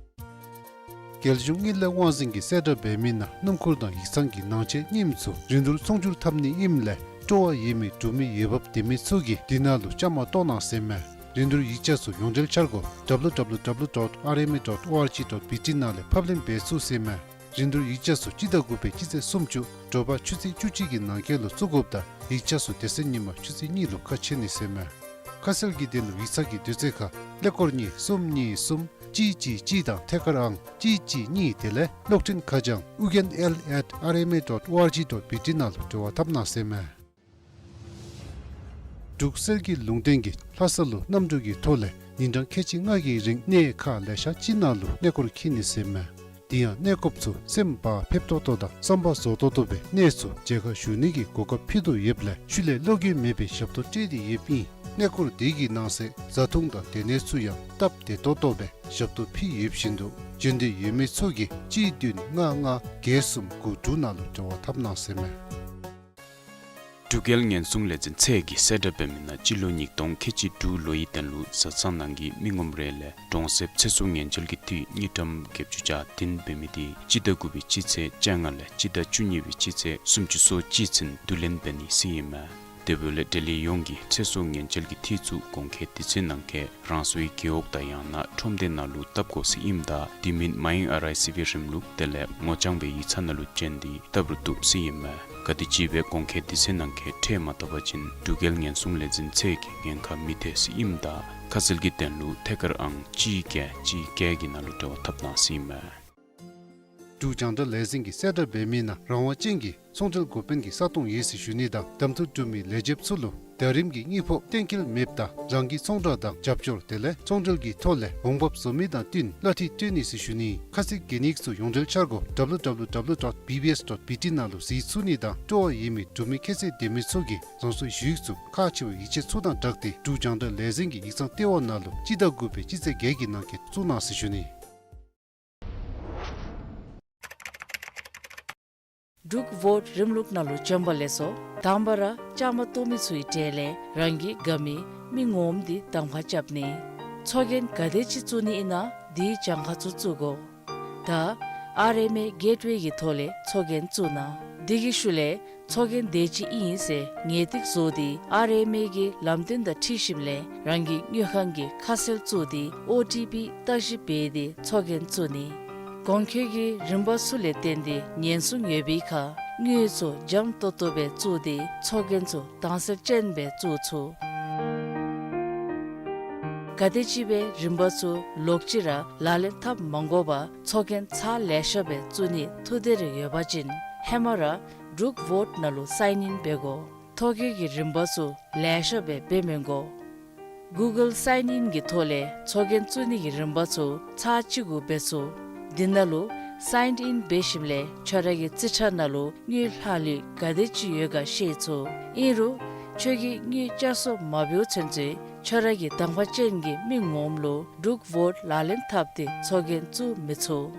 རྒྱལ་གཞུང་དངུལ་ལས་དབང་འཛིན་གྱིས་གསལ་བསྒྲགས་འབད་མི་ནང་སྣུམ་འཁོར་དང་ཡིག་ཚང་གི་ནང་ཆས་རྙིངམ་ཚུ་རིན་བསྡུར་ཚོང་སྒྱུར་འཐབ་ནི་ཨིནམ་ལས་སྤྲོ་བ་ཡོད་མི་འབྲུག་མི་འོས་འབབ་ལྡན་མི་ཚུ་གིས་དེ་ནང་ལུ་བཅའ་མར་གཏོགས་གནང་ཟེར་མས། རིན་བསྡུར་ཡིག་ཆ་ཚུ་ཡོངས་འབྲེལ་འཆར་སྒོ་W W W dot R M A dot O R G dot B T ནང་ལས་ཕབ་ལེན་འབད་ཚུགས་ཟེར་མས། རིན་བསྡུར་ཡིག་ཆ་ཚུ་སྤྱི་ཟླ་དགུ་པའི་སྤྱི་ཚེས་སུམ་ཅུ་དྲོ་པ་ཆུ་ཚོད་བཅུ་གཅིག་གི་ནང་འཁོད་ལུ་བཙུགས་དགོཔ་དང་ཡིག་ཆ་ཚུ་དེ་ཚེ་ཉིན་མ་ཆུ་ཚོད་གཉིས་ལུ་ཁ་ཕྱེ་ནི་ཟེར་མས། ཁ་གསལ་གྱི་དོན་ལུ་ཡིག་ཚང་གི་དུས་ཚོད་ཁར་ཀླད་ཀོར་གཉིས་གསུམ་གཉིས་གསུམ་གཅིག་གཅིག་གཅིག་དང་ཐད་ཀར་ཨང་གཅིག་གཅིག་གཉིས་དེ་ལས་གློག་འཕྲིན་ཁ་བྱང་ཨུ་རྒྱན་L at R M A dot O R G dot B T ནང་ལུ་འབྲེལ་བ་འཐབ་གནང་ཟེར་མས། འབྲུག་གསེར་གྱི་ལུང་བསྟན་གྱིས་ལྷ་ས་ལུ་གནམ་གྲུ་གི་ཐོག་ལས་ཉིན་གྲངས་ཁལ་གཅིག་ལྔ་གི་རིང་གནས་ཁག་ལེ་ཤ་ཅིག་ནང་ལུ་གནས་སྐོར་འཁྱིད་ནི་ཟེར་མས། དེ་ཡང་གནས་སྐབས་ཚུ་སེམས་བག་ཕེབས་ཏོག་ཏོ་དང་བསམ་པ་རྫོགས་ཏོག་ཏོ་སྦེ་གནས་ཚུ་མཇལ་ཁ་ཞུ་ནི་གི་གོ་སྐབས་ཕུལ་དོ་ཡོདཔ་ལས་ཤུལ་ལས་བློ་འགྱོད་མེད་པའི་ཞབས་ཏོག་སྤྲོད་དེ་ཡོདཔ་ཨིན། གནས་སྐོར་དེ་གི་ནང་གསེས་བཟའ་འཐུང་དང་སྡོད་གནས་ཚུ་ཡང་སྟབས་བདེ་ཏོག་ཏོ་སྦེ་ཞབས་ཏོག་ཕུལ་ཡོདཔ་བཞིན་དུ་འབྱོན་འདོད་ཡོད་མི་ཚུ་གིས་གཅིག་བདུན་ལྔ་ལྔ་བརྒྱད་གསུམ་དགུ་དྲུག་ནང་ལུ་འབྲེལ་བ་འཐབ་གནང་ཟེར་མས། འབྲུག་རྒྱལ་ཉེན་སྲུང་ལས་འཛིན་ཚད་ཀྱིས་གསལ་བསྒྲགས་འབད་མི་ནང་སྤྱི་ལོ་ཉིས་སྟོང་ཁལ་གཅིག་དྲུག་ལོའི་དོན་ལུ་བཟའ་ཚང་ནང་གི་མི་ངོམ་རེ་ལས་གྲོང་གསེབ་ཚེ་སྲོག་ཉེན་བཅོལ་གྱི་འཐུས་དངུལ་ཀྲམ་བརྒྱད་ཅུ་གྱ་བདུན་འབད་མི་འདི་སྤྱི་ཟླ་དགུ་པའི་སྤྱི་ཚེས་བཅོ་ལྔ་ལས་སྤྱི་ཟླ་བཅུ་གཉིས་པའི་སྤྱི་ཚེས་སུམ་ཅུ་སོ་གཅིག་ཚུན་བསྡུ་ལེན་འབད་ནི་ཟེར་ཨིན་མས། དེ་འབདཝ་ལས་འབྲེལ་ཡོད་ཡོངས་ཀྱིས་ཚེ་སྲོག་ཉེན་བཅོལ་གྱི་འཐུས་ཚུ་གོང་འཁོད་དུས་ཚོད་ནང་འཁོད་རང་སོའི་རྒེད་འོག་དང་ཡང་ན་ཁྲོམ་སྡེ་ནང་ལུ་བཏབ་དགོ་ཟེར་ཨིནམ་ད་དེ་མིན་མ་ཡེངས་ཨར་ཨའི་སི་བི་རིམ་ལུགས་དེ་ལས་ངོ་རྐྱང་སྦེ་ཡིག་ཚང་ནང་ལུ་བྱོན་ཏེ་བཏབ་རུང་བཏུབ་ཟེར་ཨིན་མས། ག་དེམ་ཅིག་སྦེ་གོང་འཁོད་དུས་ཚོད་ནང་འཁོད་ཁྲལ་མ་བཏབ་པ་ཅིན་འབྲུག་རྒྱལ་ཉེན་སྲུང་ལས་འཛིན་ཚད་ཀྱིས་ཉེན་ཁ་མི་ཐེག་ཟེར་ཨིནམ་ད་ཁ་གསལ་གྱི་དོན་ལུ་ཐད་ཀར་ཨང་གཅིག་བརྒྱད་གཅིག་བརྒྱད་ཀྱི་ནང་ལུ་འབྲེལ་བ་འཐབ་གནང་ཟེར་ཨིན་མས། འབྲུག་རྒྱང་བསྒྲགས་ལས་འཛིན་གྱིས་གསལ་བསྒྲགས་འབད་མི་ནང་རང་དབང་ཅན་གྱི་ཚོང་འབྲེལ་འགོ་དཔོན་གྱི་ས་སྟོང་ཡོད་ཟེར་ཞུ་ནི་དང་གདམ་འཐུ་གྲུབ་མི་ལས་བྱེདཔ་ཚུ་ལུ་ཟླ་རིམ་གྱི་དངུལ་ཕོགས་གཏན་འཁེལ་མེདཔ་ད་རང་གི་ཚོང་བསྒྲགས་དང་རྒྱབ་སྐྱོར་དེ་ལས་ཚོང་འབྲེལ་གྱི་ཐོག་ལས་འོང་འབབ་བཟོ་མི་དང་བསྟུན་གླ་འཐུས་སྤྲོད་ནི་ཟེར་ཞུ་ནི། ཁ་གསལ་གྱི་གནས་ཚུལ་ཡོངས་འབྲེལ་འཆར་སྒོ་W W W dot B B S dot B T ནང་ལུ་གཟིགས་ཚུགས་ནི་དང་སྤྲོ་བ་ཡོད་མི་འབྲུག་མི་ཁྱད་ཚད་ལྡན་མི་ཚུ་གིས་རང་སོའི་ཞུ་ཡིག་ཚུ་ཁག་ཆེ་བའི་ཡིག་ཆ་ཚུ་དང་སྦྲགས་ཏེ་འབྲུག་རྒྱང་བསྒྲགས་ལས་འཛིན་གྱི་ཡིག་ཚང་ལྟེ་བ་ནང་ལུ་སྤྱི་ཟླ་དགུ་པའི་སྤྱི་ཚེས་བརྒྱད་ཀྱི་ནང་འཁོད་བཙུགས་གནང་ཟེར་ཞུ་ནི། འབྲུག་ཝོཊ་རིམ་ལུགས་ནང་ལུ་བྱོན་པ་ལེགས་སོ། དང་པ་ར་བཅའ་མར་གཏོགས་མི་ཚུའི་གྲས་ལས་རང་གི་དགའ་མི་མི་ངོམ་འདི་གདམ་ཁ་རྐྱབ་ནི། ཚོགས་རྒྱན་ག་དེ་ཅིག་བཙུགས་ནི་ཨིན་ན་དེའི་གྱངས་ཁ་ཚུ་བཙུགས་དགོ། ད་ཨར་ཨེམ་ཨེ་གེཊ་ཝེ་གི་ཐོག་ལས་ཚོགས་རྒྱན་བཙུགས་གནང་། དེ་གི་ཤུལ་ལས་ཚོགས་རྒྱན་དེ་ཅིག་ཨིན་ཟེར་ངེས་ཏིག་བཟོ་སྟེ་ཨར་ཨེམ་ཨེ་གི་ལམ་སྟོན་དང་འཁྲིལ་ཞིནམ་ལས་རང་གི་དངུལ་ཁང་གི་ཁ་གསལ་བཙུགས་ཏེ་ཨོ་ཊི་པི་བརྟག་ཞིབ་འབད་དེ་ཚོགས་རྒྱན་བཙུགས་ནི། གོང་འཁོད་ཀྱི་རིམ་པ་ཚུ་ལས་བརྟེན་ཏེ་ཉེན་སྲུང་ཡོད་པའི་ཁར་དངུལ་ཚུ་འཇམ་ཏོང་ཏོ་སྦེ་བཙུགས་ཏེ་ཚོགས་རྒྱན་ཚུ་དྭངས་གསལ་ཅན་སྦེ་བཙུགས་ཚུགས། ག་དེམ་ཅིག་སྦེ་རིམ་པ་ཚུ་ལོག་ཅི་ར་ལག་ལེན་འཐབ་མ་དགོ་པར་ཚོགས་རྒྱན་ཚར་ལེ་ཤ་སྦེ་བཙུགས་ནི་ཐུགས་འདོད་རེ་ཡོད་པ་ཅིན་ཧེ་མ་ར་འབྲུག་ཝོཊ་ནང་ལུ་སའིན་ཨིན་འབད་དགོ། ཐོ་བཀོད་ཀྱི་རིམ་པ་ཚུ་ལེ་ཤ་སྦེ་འབད་མི་དགོ། གུ་གཱལ་སའིན་ཨིན་གྱི་ཐོག་ལས་ཚོགས་རྒྱན་བཙུགས་ནི་གི་རིམ་པ་ཚུ་ཚར་གཅིག་གུ་འབད་ཚུགས། དེ་ནང་ལུ་སའིན་ཨིན་འབད་ཞིནམ་ལས་ཁྱོད་ར་གི་རྩིས་ཁྲ་ནང་ལུ་དངུལ་ལྷག་ལུས་ག་དེ་ཅིག་ཡོད་ག་ཤེས་ཚུགས། ཨིན་རུང་ཁྱོད་ཀྱིས་དངུལ་བསྐྱར་གསོ་མ་འབདཝ་ཚུན་ཚོད་ཁྱོད་ར་གི་གདམ་ཁ་ཅན་གྱི་མི་ངོམ་ལུ་འབྲུག་ཝོཊ་ལག་ལེན་འཐབ་སྟེ་ཚོགས་རྒྱན་བཙུགས་མི་ཚུགས།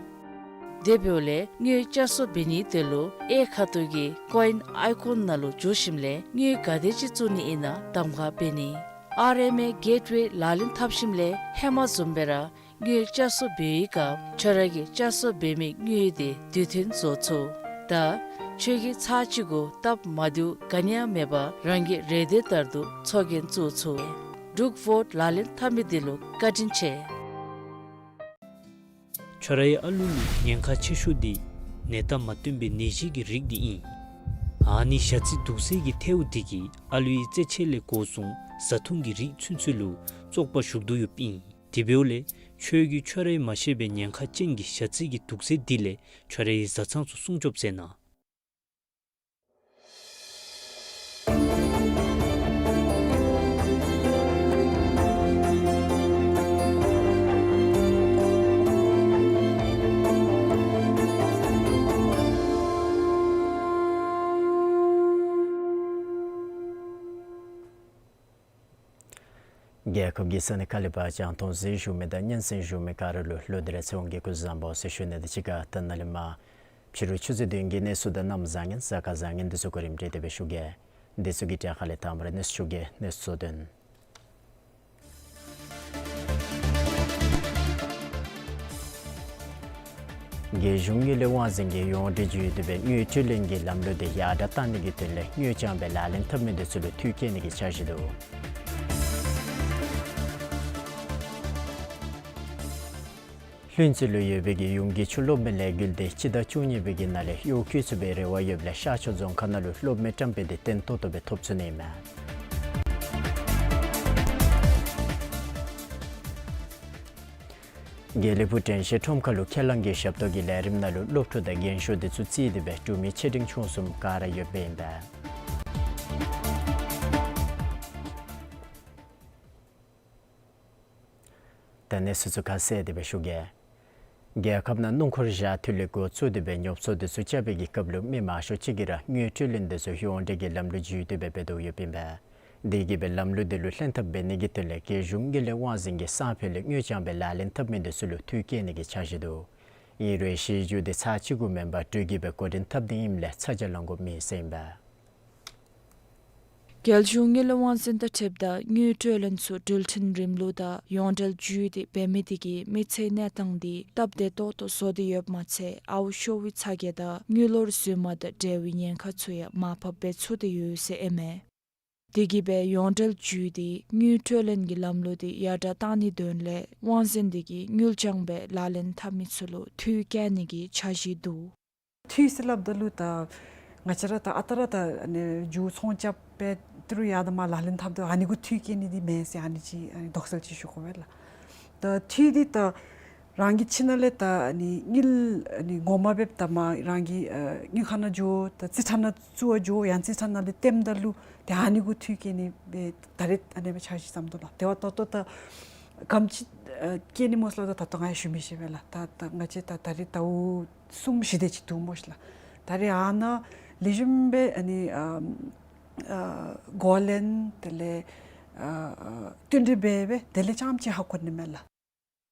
དེ་འབདཝ་ལས་དངུལ་བསྐྱར་གསོ་འབད་ནིའི་དོན་ལུ་གཡས་ཁ་ཐུག་གི་ཀོ་ཨིན་ཨའི་ཀོན་ནང་ལུ་འཛུལ་ཞིནམ་ལས་དངུལ་ག་དེ་ཅིག་བཙུགས་ནི་ཨིན་ན་གདམ་ཁ་འབད་ནི། ཨར་ཨེམ་ཨེ་གེཊ་ཝེ་ལག་ལེན་འཐབ་ཞིནམ་ལས་ཧེ་མ་བཟུམ་སྦེ་ར་དངུལ་བསྐྱར་གསོ་འབད་བའི་སྐབས་ཁྱོད་ར་གིས་བསྐྱར་གསོ་འབད་མི་དངུལ་དེ་དུས་མཐུན་བཟོ་ཚུགས། ད་ཁྱོད་ཀྱིས་ཚར་གཅིག་གུ་སྟབས་མ་བདེཝ་ག་ནི་ཡང་མེད་པར་རང་གི་རེ་འདོད་ལྟར་དུ་ཚོགས་རྒྱན་བཙུགས་ཚུགས། འབྲུག་ཝོཊ་ལག་ལེན་འཐབ་མི་འདི་ལུ་བཀའ་དྲིན་ཆེ། ཁྱོད་རའི་ཨ་ལུ་ལུ་ཉེན་ཁ་ཆེ་ཤོས་འདི་ནད་རྟགས་མ་སྟོན་པའི་ནད་གཞི་གི་རིགས་འདི་ཨིན། ཨ་ནི་ཞ་རྩི་དུག་རྫས་ཀྱི་ཐལཝ་འདི་གིས་ཨ་ལུའི་རྩེད་ཆས་ལས་འགོ་བཟུང་བཟའ་འཐུང་གི་རིགས་ཚུན་ཚོད་ལུ་བཙོག་པ་ཞུགས་དོ་ཡོདཔ་ཨིན། དེ་འབདཝ་ལས་ཁྱོད་ཀྱིས་ཁྱོད་རའི་མ་ཤེས་པའི་ཉེན་ཁ་ཅན་གྱི་ཞ་རྩི་གི་དུག་རྫས་འདི་ལས་ཁྱོད་རའི་བཟའ་ཚང་ཚུ་སྲུང་སྐྱོབ་མཛད་གནང་། རྒྱལ་ཁབ་ཀྱི་ས་གནས་ཁག་ལས་ཕར་རྒྱང་མཐོང་གཟིགས་བཞུགས་མི་དང་སྙན་གསན་བཞུགས་མི་ག་ར་ལུ་ལོག་སྟེ་ར་ཚེ་དབང་གིས་སྐུ་གཟུགས་བཟང་པོ་ཟེར་ཞུ་ནི་དང་གཅིག་ཁར་ད་ནཱ་ལས་མར་ཕྱི་རུ་ཆུ་ཚོད་བདུན་གྱི་གནས་ཚུལ་དང་གནམ་བཟང་ངན་གཟའ་སྐར་བཟང་ངན་འདི་ཚུ་གོ་རིམ་སྒྲིག་སྟེ་སྦེ་ཞུ་གེ། འདི་ཚུ་གི་གྲས་ཁ་ལས་དང་པ་ར་གནས་ཚུལ་ཞུ་གེ། གནས་ཚུལ་གཙོ་དོན། རྒྱལ་གཞུང་དངུལ་ལས་དབང་འཛིན་གྱིས་ཡོངས་འབྲེལ་བརྒྱུད་དེ་སྦེ་དངུལ་སྤྲོད་ལེན་གྱི་ལམ་ལུགས་དེ་ཡར་དྲག་གཏང་ནི་གི་དོན་ལས་དངུལ་རྐྱང་སྦེ་ལག་ལེན་འཐབ་མི་དེ་ཚུ་ལུ་འཐུས་བསྐྱེད་ནི་གི་འཆར་གཞི་འདུག། ལྷུན་རྩེ་ལུ་ཡོད་པའི་གི་ཡུམ་གྱི་ཆུ་གློག་མེ་ལས་འགུལ་དེ་སྤྱི་ཟླ་བཅུ་གཉིས་པའི་གི་ནང་ལས་གཡོག་བཀོལ་ཚུགས་པའི་རེ་བ་ཡོདཔ་ལས་ཤར་ཕྱོགས་རྫོང་ཁག་ནང་ལུ་གློག་མེ་བཀྲམ་སྤེལ་དེ་བརྟན་ཏོག་ཏོ་སྦེ་ཐོབ་ཚུགས་ནི་ཨིན་མས། དགེ་ལེགས་ཕུག་དྲན་ཤེས་ཁྲོམ་ཁ་ལུ་ཁས་བླངས་ཀྱི་ཞབས་ཏོག་གི་ལས་རིམ་ནང་ལུ་སློབ་ཕྲུག་དང་རྒན་ཤོས་དེ་ཚུ་བརྩིས་ཏེ་སྦེ་འབྲུག་མི་ཆེ་འབྲིང་ཆུང་གསུམ་ག་ར་ཡོདཔ་ཨིན་པས། ད་གནས་ཚུལ་ཚུ་ཁ་གསལ་ཏེ་སྦེ་ཞུ་གེ། རྒྱལ་ཁབ་ནང་སྣུམ་འཁོར་བཞག་འཐུ་ལེན་འགོ་བཙུགས་ཏེ་སྦེ་ཉོ་སྤྱོད་དེ་ཚུ་རྐྱབ་པའི་གི་སྐབས་ལུ་མི་མང་ཤོས་ཅིག་གིས་ར་དངུལ་སྤྲོད་ལེན་དེ་ཚུ་ཡོངས་འབྲེལ་གྱི་ལམ་ལུགས་བརྒྱུད་དེ་སྦེ་འབད་དོ་ཡོདཔ་ཨིན་པས། དེ་གིས་སྦེ་ལམ་ལུགས་དེ་ལུ་ལྷན་ཐབས་འབད་ནི་གི་དོན་ལས་རྒྱལ་གཞུང་དངུལ་ལས་དབང་འཛིན་གྱིས་སང་ཕོད་ལས་དངུལ་རྐྱང་སྦེ་ལག་ལེན་འཐབ་མི་དེ་ཚུ་ལུ་འཐུས་བསྐྱེད་ནི་གི་འཆར་གཞི་འདུག། ཨིན་རུང་གཞི་བཅོལ་དེ་ཚར་གཅིག་གུ་མེན་པར་འགྲོས་ཀྱིས་སྦེ་འགོ་འདྲེན་འཐབ་ནི་ཨིནམ་ལས་ཚ་གྱང་ལང་དགོཔ་མེད་ཟེར་ཨིན་པས། རྒྱལ་གཞུང་དངུལ་དབང་འཛིན་དང་འཁྲིལཝ་ད་དངུལ་སྤྲོད་ལེན་ཚུ་འགྲུལ་འཕྲིན་རིམ་ལུགས་དང་ཡོངས་འབྲེལ་བརྒྱུད་དེ་འབད་མི་དེ་གིས་མི་ཚེའི་གནས་སྟངས་དེ་སྟབས་བདེ་ཏོག་ཏོ་བཟོ་སྟེ་ཡོདཔ་མ་ཚད་ཨརཝ་ཤོར་བའི་ཚ་གྱང་དང་དངུལ་ལོར་རྫུན་མ་དང་འབྲེལ་བའི་ཉེན་ཁ་ཚུ་ཡང་མར་ཕབ་འབད་ཚུགས་ཏེ་ཡོད་ཟེར་ཨིན་མས། དེ་གིས་སྦེ་ཡོངས་འབྲེལ་བརྒྱུད་དེ་དངུལ་སྤྲོད་ལེན་གྱི་ལམ་ལུགས་དེ་ཡར་དྲགས་གཏང་ནིའི་དོན་ལས་དབང་འཛིན་དེ་གིས་དངུལ་བྱང་སྦེ་ལག་ལེན་འཐབ་མི་ཚུ་ལུ་འཐུས་བཀལ་ནི་གི་འཆར་གཞི་འདུག། འཐུས་ཟེར་སླབ་ད་ལུ་ད་ང་བཅས་ར་ད་ཨ་རྟག་ར་ད་ཨ་ནི་མཇུག་ཚོང་རྐྱབ་སྦེ་ཏི་རུ་ཡར་དང་མར་ལག་ལེན་འཐབ་ད་ཨ་ནི་གུ་འཐུས་བཀལ་ནི་འདི་མེན་ཟེར་ཨ་ནི་ཅིག་ཨ་ནི་དོགས་སེལ་ཅིག་ཞུ་དགོ་པས་ལགས། ད་འཐུས་འདི་ད་རང་གི་ཁྱིམ་ནང་ལས་ད་ཨ་ནི་དངུལ་ཨ་ནི་ངོ་མ་འབདཝ་ད་མར་རང་གི་ཨ་དངུལ་ཁང་ནང་འགྱོ་ད་རྩིས་ཁྲ་ནང་བཙུགས་པར་འགྱོ་ཡང་རྩིས་ཁྲ་ནང་ལས་བཏོནམ་ད་ལུ་ཏེ་ཨ་ནི་གུ་འཐུས་བཀལ་ནི་སྦེ་ད་རེས་ཨ་ནི་སྦེ་འཆར་གཞི་བརྩམས་དོ་ལགས། དེ་བ་ད་ལྟོ་ད་ག་དེམ་ཅིག་ཨ་བཀལ་ནི་སྨོ་ཟེར་སླབ་ད་ད་ལྟོ་ང་ཡང་ཞུ་མི་ཤེས་པས་ལགས། ད་ད་ང་བཅས་ད་ད་རེས་ཟླཝ་གསུམ་བཞི་དེ་ཅིག་འདུག་སྨོ་ཤིག་ལགས། ད་རེས་ཨ་ནཱ་ལེགས་ཤོམ་སྦེ་ཨ་ནི་ཨ་ཨ་གོ་ལེན་དེ་ལས་ཨ་ཨ་བསྟུན་གྲོས་འབད་སྦེ་དེ་ལས་རྐྱངམ་ཅིག་ཧ་གོ་ནི་མས་ལགས།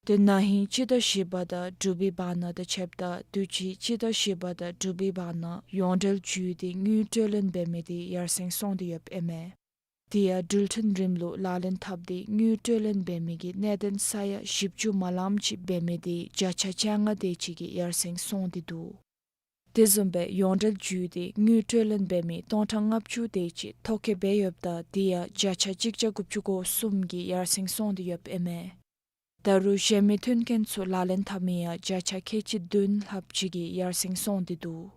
ཏེ་ན་ཧིང་སྤྱི་ཟླ་བཞི་པ་དང་དྲུག་པའི་བར་ན་དང་ཕྱདཔ་ད་དུས་ཅི་སྤྱི་ཟླ་བཞི་པ་དང་དྲུག་པའི་བར་ན་ཡོངས་འབྲེལ་བརྒྱུད་དེ་དངུལ་སྤྲོད་ལེན་འབད་མི་དེ་ཡར་སེང་སོང་སྟེ་ཡོདཔ་ཨིན་མས། དེ་ཡང་འགྲུལ་འཕྲིན་རིམ་ལུགས་ལག་ལེན་འཐབ་སྟེ་དངུལ་སྤྲོད་ལེན་འབད་མི་གི་གནད་དོན་ས་ཡ་བཞི་བཅུ་མ་ལངམ་ཅིག་འབད་མི་དེ་བརྒྱ་ཆ་བཅོ་ལྔ་དེ་ཅིག་གིས་ཡར་སེང་སོང་སྟེ་འདུག། དེ་བཟུམ་སྦེ་ཡོངས་འབྲེལ་བརྒྱུད་དེ་དངུལ་སྤྲོད་ལེན་འབད་མི་སྟོང་ཕྲག་ལྔ་བཅུ་དེ་ཅིག་ཐོ་བཀོད་འབད་ཡོདཔ་ད་དེ་ཡང་བརྒྱ་ཆ་གཅིག་བརྒྱ་དགུ་བཅུ་གོ་གསུམ་གིས་ཡར་སེང་སོང་སྟེ་ཡོདཔ་ཨིན་མས། ད་རུང་གཞན་མི་མཐུན་རྐྱེན་ཚུ་ལག་ལེན་འཐབ་མི་ཡང་བརྒྱ་ཆ་ཁལ་གཅིག་བདུན་ལྷགཔ་ཅིག་གིས་ཡར་སེང་སོང་སྟེ་འདུག།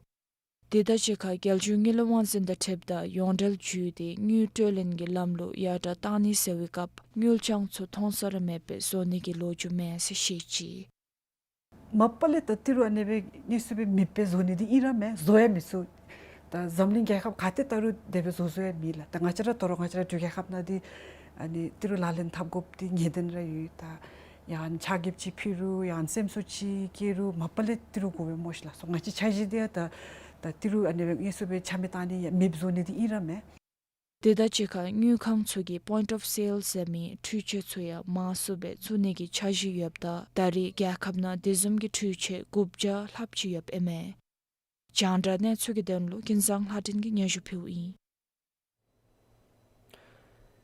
དེ་དང་གཅིག་ཁར་རྒྱལ་གཞུང་དངུལ་དབང་འཛིན་དང་འཁྲིལཝ་ད་ཡོངས་འབྲེལ་བརྒྱུད་དེ་དངུལ་སྤྲོད་ལེན་གྱི་ལམ་ལུགས་ཡར་དྲགས་གཏང་ནི་ཟེར་བའི་སྐབས་དངུལ་བྱང་ཚུ་མཐོང་ས་ར་མེདཔ་སྦེ་བཟོ་ནི་གི་ལོ་རྒྱུས་མེད་ཟེར་བཤད་ཅི། མ་པ་ལས་ད་ཏི་རུ་ཨ་ནེ་སྦེ་དངོས་སུ་སྦེ་མེདཔ་སྦེ་བཟོ་ནི་འདི་ཨིན་ར་མས། བཟོ་ཡང་མི་ཚུགས། ད་འཛམ་གླིང་རྒྱལ་ཁབ་ག་ཏེ་ད་རུང་དེ་སྦེ་བཟོ་བཟོ་ཡང་མེད་ལགས། ད་ང་བཅས་ར་དོ་རུང་ང་བཅས་ར་འབྲུག་རྒྱལ་ཁབ་ནང་འདི་ཨ་ནི་ཏི་རུ་ལག་ལེན་འཐབ་དགོཔ་འདི་ངེས་གཏན་ར་ཡོད། ད་ཡང་ཆག་གེཔ་ཅིག་ཕུལ་རུང་ཡང་སེམས་གསོ་ཅིག་བཀལ་རུང་མ་པ་ལས་ཏི་རུ་དགོ་པས་སྨོ་ཤིག་ལགས། སོ་ང་བཅས་འཆར་གཞི་འདི་ཡང་ད་ད་ཏི་རུ་ཨ་ནེ་སྦེ་དངོས་སུ་སྦེ་ཆ་མེད་གཏང་ནི་ཡང་མེདཔ་བཟོ་ནི་འདི་ཨིན་ར་མས། དེ་དང་གཅིག་ཁར་དངུལ་ཁང་ཚུ་གིས་པོའིནཊ་ཨོཕ་སེལ་ཟེར་མི་འཕྲུལ་ཆས་ཚུ་ཡང་མང་སུ་སྦེ་བཙུགས་ནི་གི་འཆར་གཞི་ཡོདཔ་ད་ད་རེས་རྒྱལ་ཁབ་ནང་དེ་བཟུམ་གྱི་འཕྲུལ་ཆས་དགུ་བརྒྱ་ལྷགཔ་ཅིག་ཡོདཔ་ཨིན་མས། རྒྱང་བསྒྲགས་གནས་ཚུལ་གྱི་དོན་ལུ་ཀུན་བཟང་ལྷ་སྒྲོན་གྱིས་སྙན་ཞུ་ཕུལཝ་ཨིན།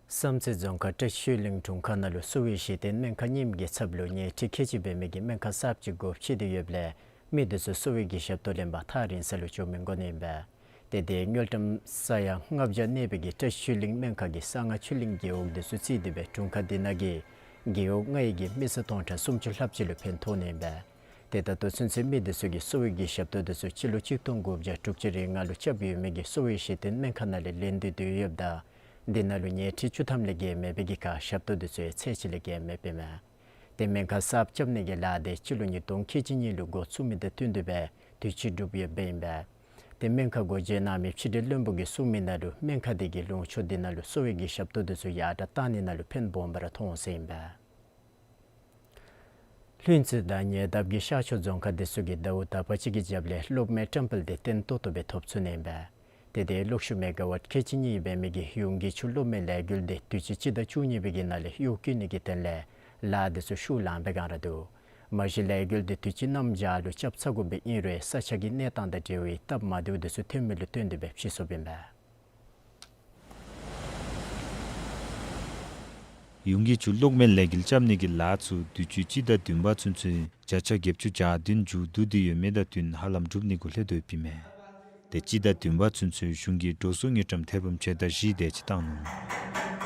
བསམ་རྩེ་རྫོང་ཁག་བཀྲ་ཤིས་ཆོས་གླིང་དྲུང་ཁག་ནང་ལུ་གསོ་བའི་གཞི་རྟེན་སྨན་ཁང་རྙིངམ་གྱི་ཚབ་ལུ་ཉལ་ཁྲི་ཁལ་གཅིག་འབད་མི་གི་སྨན་ཁང་གསརཔ་ཅིག་སྒོ་ཕྱེ་སྟེ་ཡོདཔ་ལས་མི་དེ་ཚུ་གསོ་བའི་གི་ཞབས་ཏོག་ལེན་པར་ཐག་རིང་ས་ལུ་འགྱོ་མི་དགོ་ནི་ཨིན་པས། ཏེ་དེ་དངུལ་ཀྲམ་ས་ཡ་ལྔ་བརྒྱ་གནས་པའི་གི་བཀྲ་ཤིས་ཆོས་གླིང་སྨན་ཁང་གི་གསང་སྔགས་ཆོས་གླིང་རྒེད་འོག་དེ་ཚུ་རྩིས་ཏེ་སྦེ་དྲུང་ཁག་དེ་ནང་གི་རྒེད་འོག་ལྔའི་གི་མི་ས་སྟོང་ཕྲག་སུམ་ཅུ་ལྷགཔ་ཅིག་ལུ་ཕན་ཐོགས་ནི་ཨིན་པས། ཏེ་ད་ལྟོ་ཚུན་ཚོད་མི་དེ་ཚུ་གིས་གསོ་བའི་གི་ཞབས་ཏོག་དེ་ཚུ་སྤྱི་ལོ་གཅིག་སྟོང་དགུ་བརྒྱ་དྲུག་ཅུ་རེ་ལྔ་ལུ་རྐྱབ་ཡོད་མི་གི་གསོ་བའི་གཞི་རྟེན་སྨན་ཁང་ནང་ལས་ལེན་ཏེ་སྡོད་ཡོདཔ་ད་དེ་ནང་ལུ་ཉལ་ཁྲི་བཅུ་ཐམ་ལས་བརྒལ་མེད་པའི་གི་ཁར་ཞབས་ཏོག་དེ་ཚུ་ཡང་ཚད་ཅིག་ལས་བརྒལ་མེདཔ་ཨིན་མས། ཏེ་སྨན་ཁང་གསརཔ་རྐྱབ་ནི་གི་ལཱ་དེ་སྤྱི་ལོ་ཉིས་སྟོང་ཁལ་གཅིག་གཉིས་ལུ་འགོ་བཙུགས་མི་དང་བསྟུན་ཏེ་སྦེ་དུས་ཅི་གྲུབ་ཡོདཔ་ཨིན་པས། ཏེ་སྨན་ཁང་སྒོ་འབྱེད་གནང་མི་ཕྱི་འབྲེལ་བློན་པོ་གིས་གསུངས་མི་ནང་ལུ་སྨན་ཁང་དེ་གིས་ལུང་ཕྱོགས་དེ་ནང་ལུ་གསོ་བའི་གི་ཞབས་ཏོག་དེ་ཚུ་ཡར་དྲགས་གཏང་ནི་ནང་ལུ་ཕན་སྦོམ་སྦེ་ར་མཐོང་ཟེར་ཨིན་པས། ལྷུན་རྩེ་དང་ཉེ་འདབས་ཀྱི་ཤར་ཕྱོགས་རྫོང་ཁག་དེ་ཚུ་གིས་ཟླཝ་དག་པ་ཅིག་གི་རྒྱབ་ལས་གློག་མེ་བཀྲམ་སྤེལ་དེ་བརྟན་ཏོག་ཏོ་སྦེ་ཐོབ་ཚུགས་ནི་ཨིན་པས། ཏེ་དེ་གློག་ཤུགས་མེ་ག་ཝཊ་ཁལ་གཅིག་གཉིས་འབད་མི་གི་ཡུན་གྱི་ཆུ་གློག་མེ་ལས་འགུལ་དེ་དུས་ཅི་སྤྱི་ཟླ་བཅུ་གཉིས་པའི་གི་ནང་ལས་གཡོག་བཀོལ་ནི་གི་དོན་ལས་ལཱ་དེ་ཚུ་ཤུགས་ལངམ་སྦེ་སྒང་ར་འདུག། མ་གཞི་ལས་འགུལ་དེ་དུས་ཅི་གནམ་བྱཱར་ལུ་རྐྱབ་ཚར་དགོཔ་སྦེ་ཨིན་རུང་ས་ཆ་གི་གནས་སྟངས་དང་འབྲེལ་བའི་སྟབས་མ་བདེཝ་དེ་ཚུ་ཐོན་མི་ལུ་བརྟེན་ཏེ་སྦེ་ཕྱིས་སོཔ་ཨིན་པས། ཡུན་གྱི་ཆུ་གློག་མེ་ལས་འགུལ་རྐྱབ་ནི་གི་ལཱ་ཚུ་དུས་ཅི་སྤྱི་ཟླ་བདུན་པ་ཚུན་ཚོད་བརྒྱ་ཆ་བརྒྱད་ཅུ་གྱ་བདུན་མཇུག་བསྡུ་སྟེ་ཡོད་མི་དང་བསྟུན་ཧ་ལམ་གྲུབ་ནི་གུ་ལྷོད་དོ་ཡོདཔ་ཨིན་མས། ཏེ་སྤྱི་ཟླ་བདུན་པ་ཚུན་ཚོད་གཞུང་གིས་འགྲོ་སོང་དངུལ་ཀྲམ་ཐེར་འབུམ་ཕྱེད་དང་བཞི་དེ་ཅིག་བཏང་ནུག།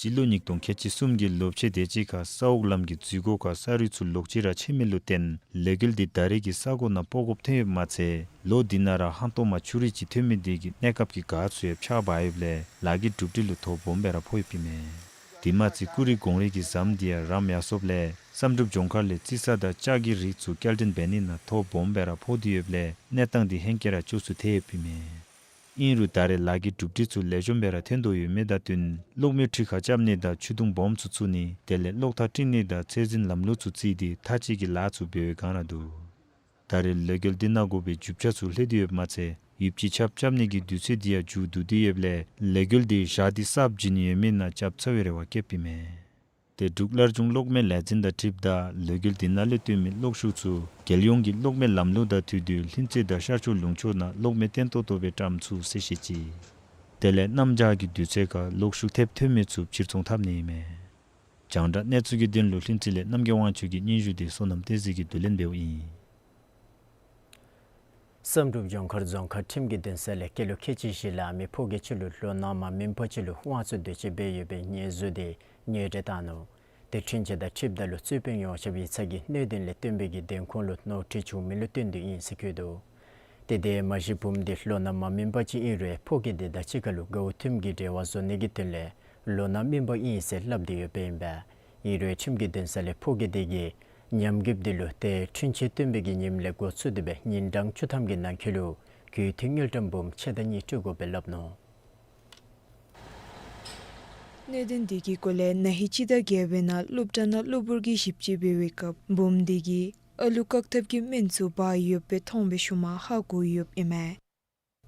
སྤྱི་ལོ་ཉིས་སྟོང་ཁལ་གཅིག་གསུམ་གྱི་ལོ་ཕྱེད་དེ་ཅིག་ཁར་ས་འོག་ལམ་གྱི་འཛུལ་སྒོ་ཁར་ས་རུད་ཚུ་ལོག་ཅི་ར་ཆད་མི་ལུ་བརྟེན་ལས་འགུལ་འདི་ད་རེས་ཀྱི་ས་གོ་ནང་སྤོ་དགོཔ་ཐོན་ཡོདཔ་མ་ཚད་ལོ་འདི་ནང་ར་ཧང་སྟོང་མ་ཆུ་རུད་ཅིག་ཐོན་མི་དེ་གིས་གནས་སྐབས་ཀྱི་གཱ་ཚུ་ཡང་ཕྱགས་འབག་ཡོདཔ་ལས་ལཱ་གི་གྲུབ་འབྲས་ལུ་དོ་སྦོམ་སྦེ་ར་ཕོག་ཡོདཔ་ཨིན་མས། དེ་མ་ཚད་ཀུ་རི་གོང་རིས་ཀྱི་ཟམ་དེ་ཡང་རམ་ཡར་སོངམ་ལས་བསམ་གྲུབ་ལྗོངས་མཁར་ལས་རྩི་ས་དང་ལྕགས་ཀྱི་རིགས་ཚུ་སྐྱེལ་འདྲེན་འབད་ནི་ནང་དོ་སྦོམ་སྦེ་ར་ཕོག་སྟེ་ཡོདཔ་ལས་གནས་སྟངས་འདི་ཧེང་སྐལ་ར་སྐྱོ་སུ་ཐལ་ཡོདཔ་ཨིན་མས། ཨིན་རུང་ད་རེས་ལཱ་གི་གྲུབ་འབྲས་ཚུ་ལེགས་ཤོམ་སྦེ་ར་ཐོན་དོ་ཡོད་མི་དང་བསྟུན་གློག་མེ་འཕྲུལ་ཁང་རྐྱབ་ནི་དང་ཆུ་དུང་སྦོམ་ཚུ་བཙུགས་ནི་དེ་ལས་གློག་ཐག་བཀྲིས་ནི་དང་ཚད་འཛིན་ལམ་ལུགས་ཚུ་བརྩིས་ཏེ་མཐའ་དཔྱད་ཀྱི་ལཱ་ཚུ་འབད་བའི་སྒང་ར་འདུག། ད་རེས་ལས་འགུལ་འདི་ནང་དགོ་པའི་རྒྱུ་ཆ་ཚུ་ལྷོད་དེ་ཡོདཔ་མ་ཚད་ཡུདཔ་ཅིག་ཆརཔ་རྐྱབ་ནི་གི་དུས་ཚོད་འདི་ཡང་མཇུག་བསྡུ་སྟེ་ཡོདཔ་ལས་ལས་འགུལ་འདི་ཞག་འདི་གསརཔ་བྱིན་ཡོད་མི་ནང་རྐྱབ་ཚར་བའི་རེ་བ་བསྐྱེདཔ་ཨིན་མས། ཏེ་འབྲུག་སླར་འབྱུང་གློག་མེ་ལས་འཛིན་དང་འཁྲིལཝ་ད་ལས་འགུལ་འདི་ནང་ལས་བཏོན་མི་གློག་ཤུགས་ཚུ་རྒྱལ་ཡོངས་ཀྱི་གློག་མེ་ལམ་ལུགས་དང་འཁྲིལ་ཏེ་ལྷུན་རྩེ་དང་ཤར་ཕྱོགས་ལུང་ཕྱོགས་ནང་གློག་མེ་བརྟན་ཏོག་ཏོ་སྦེ་བཀྲམ་ཚུགས་ཟེར་བཤད་ཅི། དེ་ལས་གནམ་བྱཱར་གྱི་དུས་ཚོད་ཁར་གློག་ཤུགས་ཐེབས་ཐོན་མི་ཚུ་ཕྱིར་ཚོང་འཐབ་ནི་ཨིན་མས། རྒྱང་བསྒྲགས་གནས་ཚུལ་གྱི་དོན་ལུ་ལྷུན་རྩེ་ལས་རྣམ་རྒྱལ་དབང་ཕྱུག་གི་སྙན་ཞུ་དེ་བསོད་ནམས་བསྟན་འཛིན་གྱིས་བསྡུ་ལེན་འབདཝ་ཨིན། བསམ་གྲུབ་ལྗོངས་མཁར་རྫོང་ཁག་ཁྲིམས་ཀྱི་འདུན་ས་ལས་སྐྱེས་ལོ་ཁལ་གཅིག་བཞི་ལང་མི་ཕོ་སྐྱེས་ཅིག་ལུ་ལོ་ན་མ་སྨིན་པ་ཅིག་ལུ་དབང་བཙོང་འདོད་སྤྱོད་འབད་ཡོད་པའི་ཉེས་འཛུགས་དེ་ངོ་སྤྲོད་བཏང་ནུག། དེ་འཁྲུན་ཆོད་དང་འཁྲིལཝ་ད་ལུ་རྩོད་དཔོན་ཡོངས་ཁྱབ་ཡིག་ཚང་གི་གནད་དོན་ལས་བརྟེན་པའི་གི་བདེན་ཁུངས་ལུ་ནོར་འཁྲུལ་བྱུང་མི་ལུ་བརྟེན་ཏེ་ཨིན་ཟེར་བཀོད་འདུག། དེ་དེ་མ་གཞི་བུམོ་དེ་ལོ་ན་མ་སྨིན་པ་ཅིག་ཨིན་རུང་ཕོ་སྐྱེས་དེ་དང་གཅིག་ཁར་ལུ་དགའཝ་མཐུན་གྱི་འབྲེལ་བ་བཟོ་ནི་གི་དོན་ལས་ལོ་ན་སྨིན་པ་ཨིན་ཟེར་སླབ་སྟེ་ཡོདཔ་ཨིན་པས། ཨིན་རུང་ཁྲིམས་ཀྱི་འདུན་ས་ལས་ཕོ་སྐྱེས་དེ་གིས་ཉམས་རྒུདཔ་དེ་ལུ་ཏེ་འཁྲུན་ཆོད་བཏོན་པའི་གི་ཉིནམ་ལས་འགོ་བཙུགས་ཏེ་སྦེ་ཉིན་གྲངས་བཅུ་ཐམ་གྱི་ནང་འཁོད་ལུ་གུས་མཐུན་དངུལ་ཀྲམ་འབུམ་ཕྱེད་དང་གཉིས་སྤྲོད་དགོ་པའི་སླབ་ནུག། གནད་དོན་དེ་གི་སྐོར་ལས་ན་ཧིང་སྤྱི་ཟླ་བརྒྱད་པའི་ནང་སློབ་གྲྭ་ནང་གློ་བུར་གྱི་ཞིབ་དཔྱད་འབད་བའི་སྐབས་བུམོ་དེ་གིས་ཨ་ལུ་བཀག་ཐབས་ཀྱི་སྨན་ཚུ་འབག་ཡོདཔ་སྦེ་མཐོང་བའི་ཤུལ་མ་ཧ་གོ་ཡོདཔ་ཨིན་མས།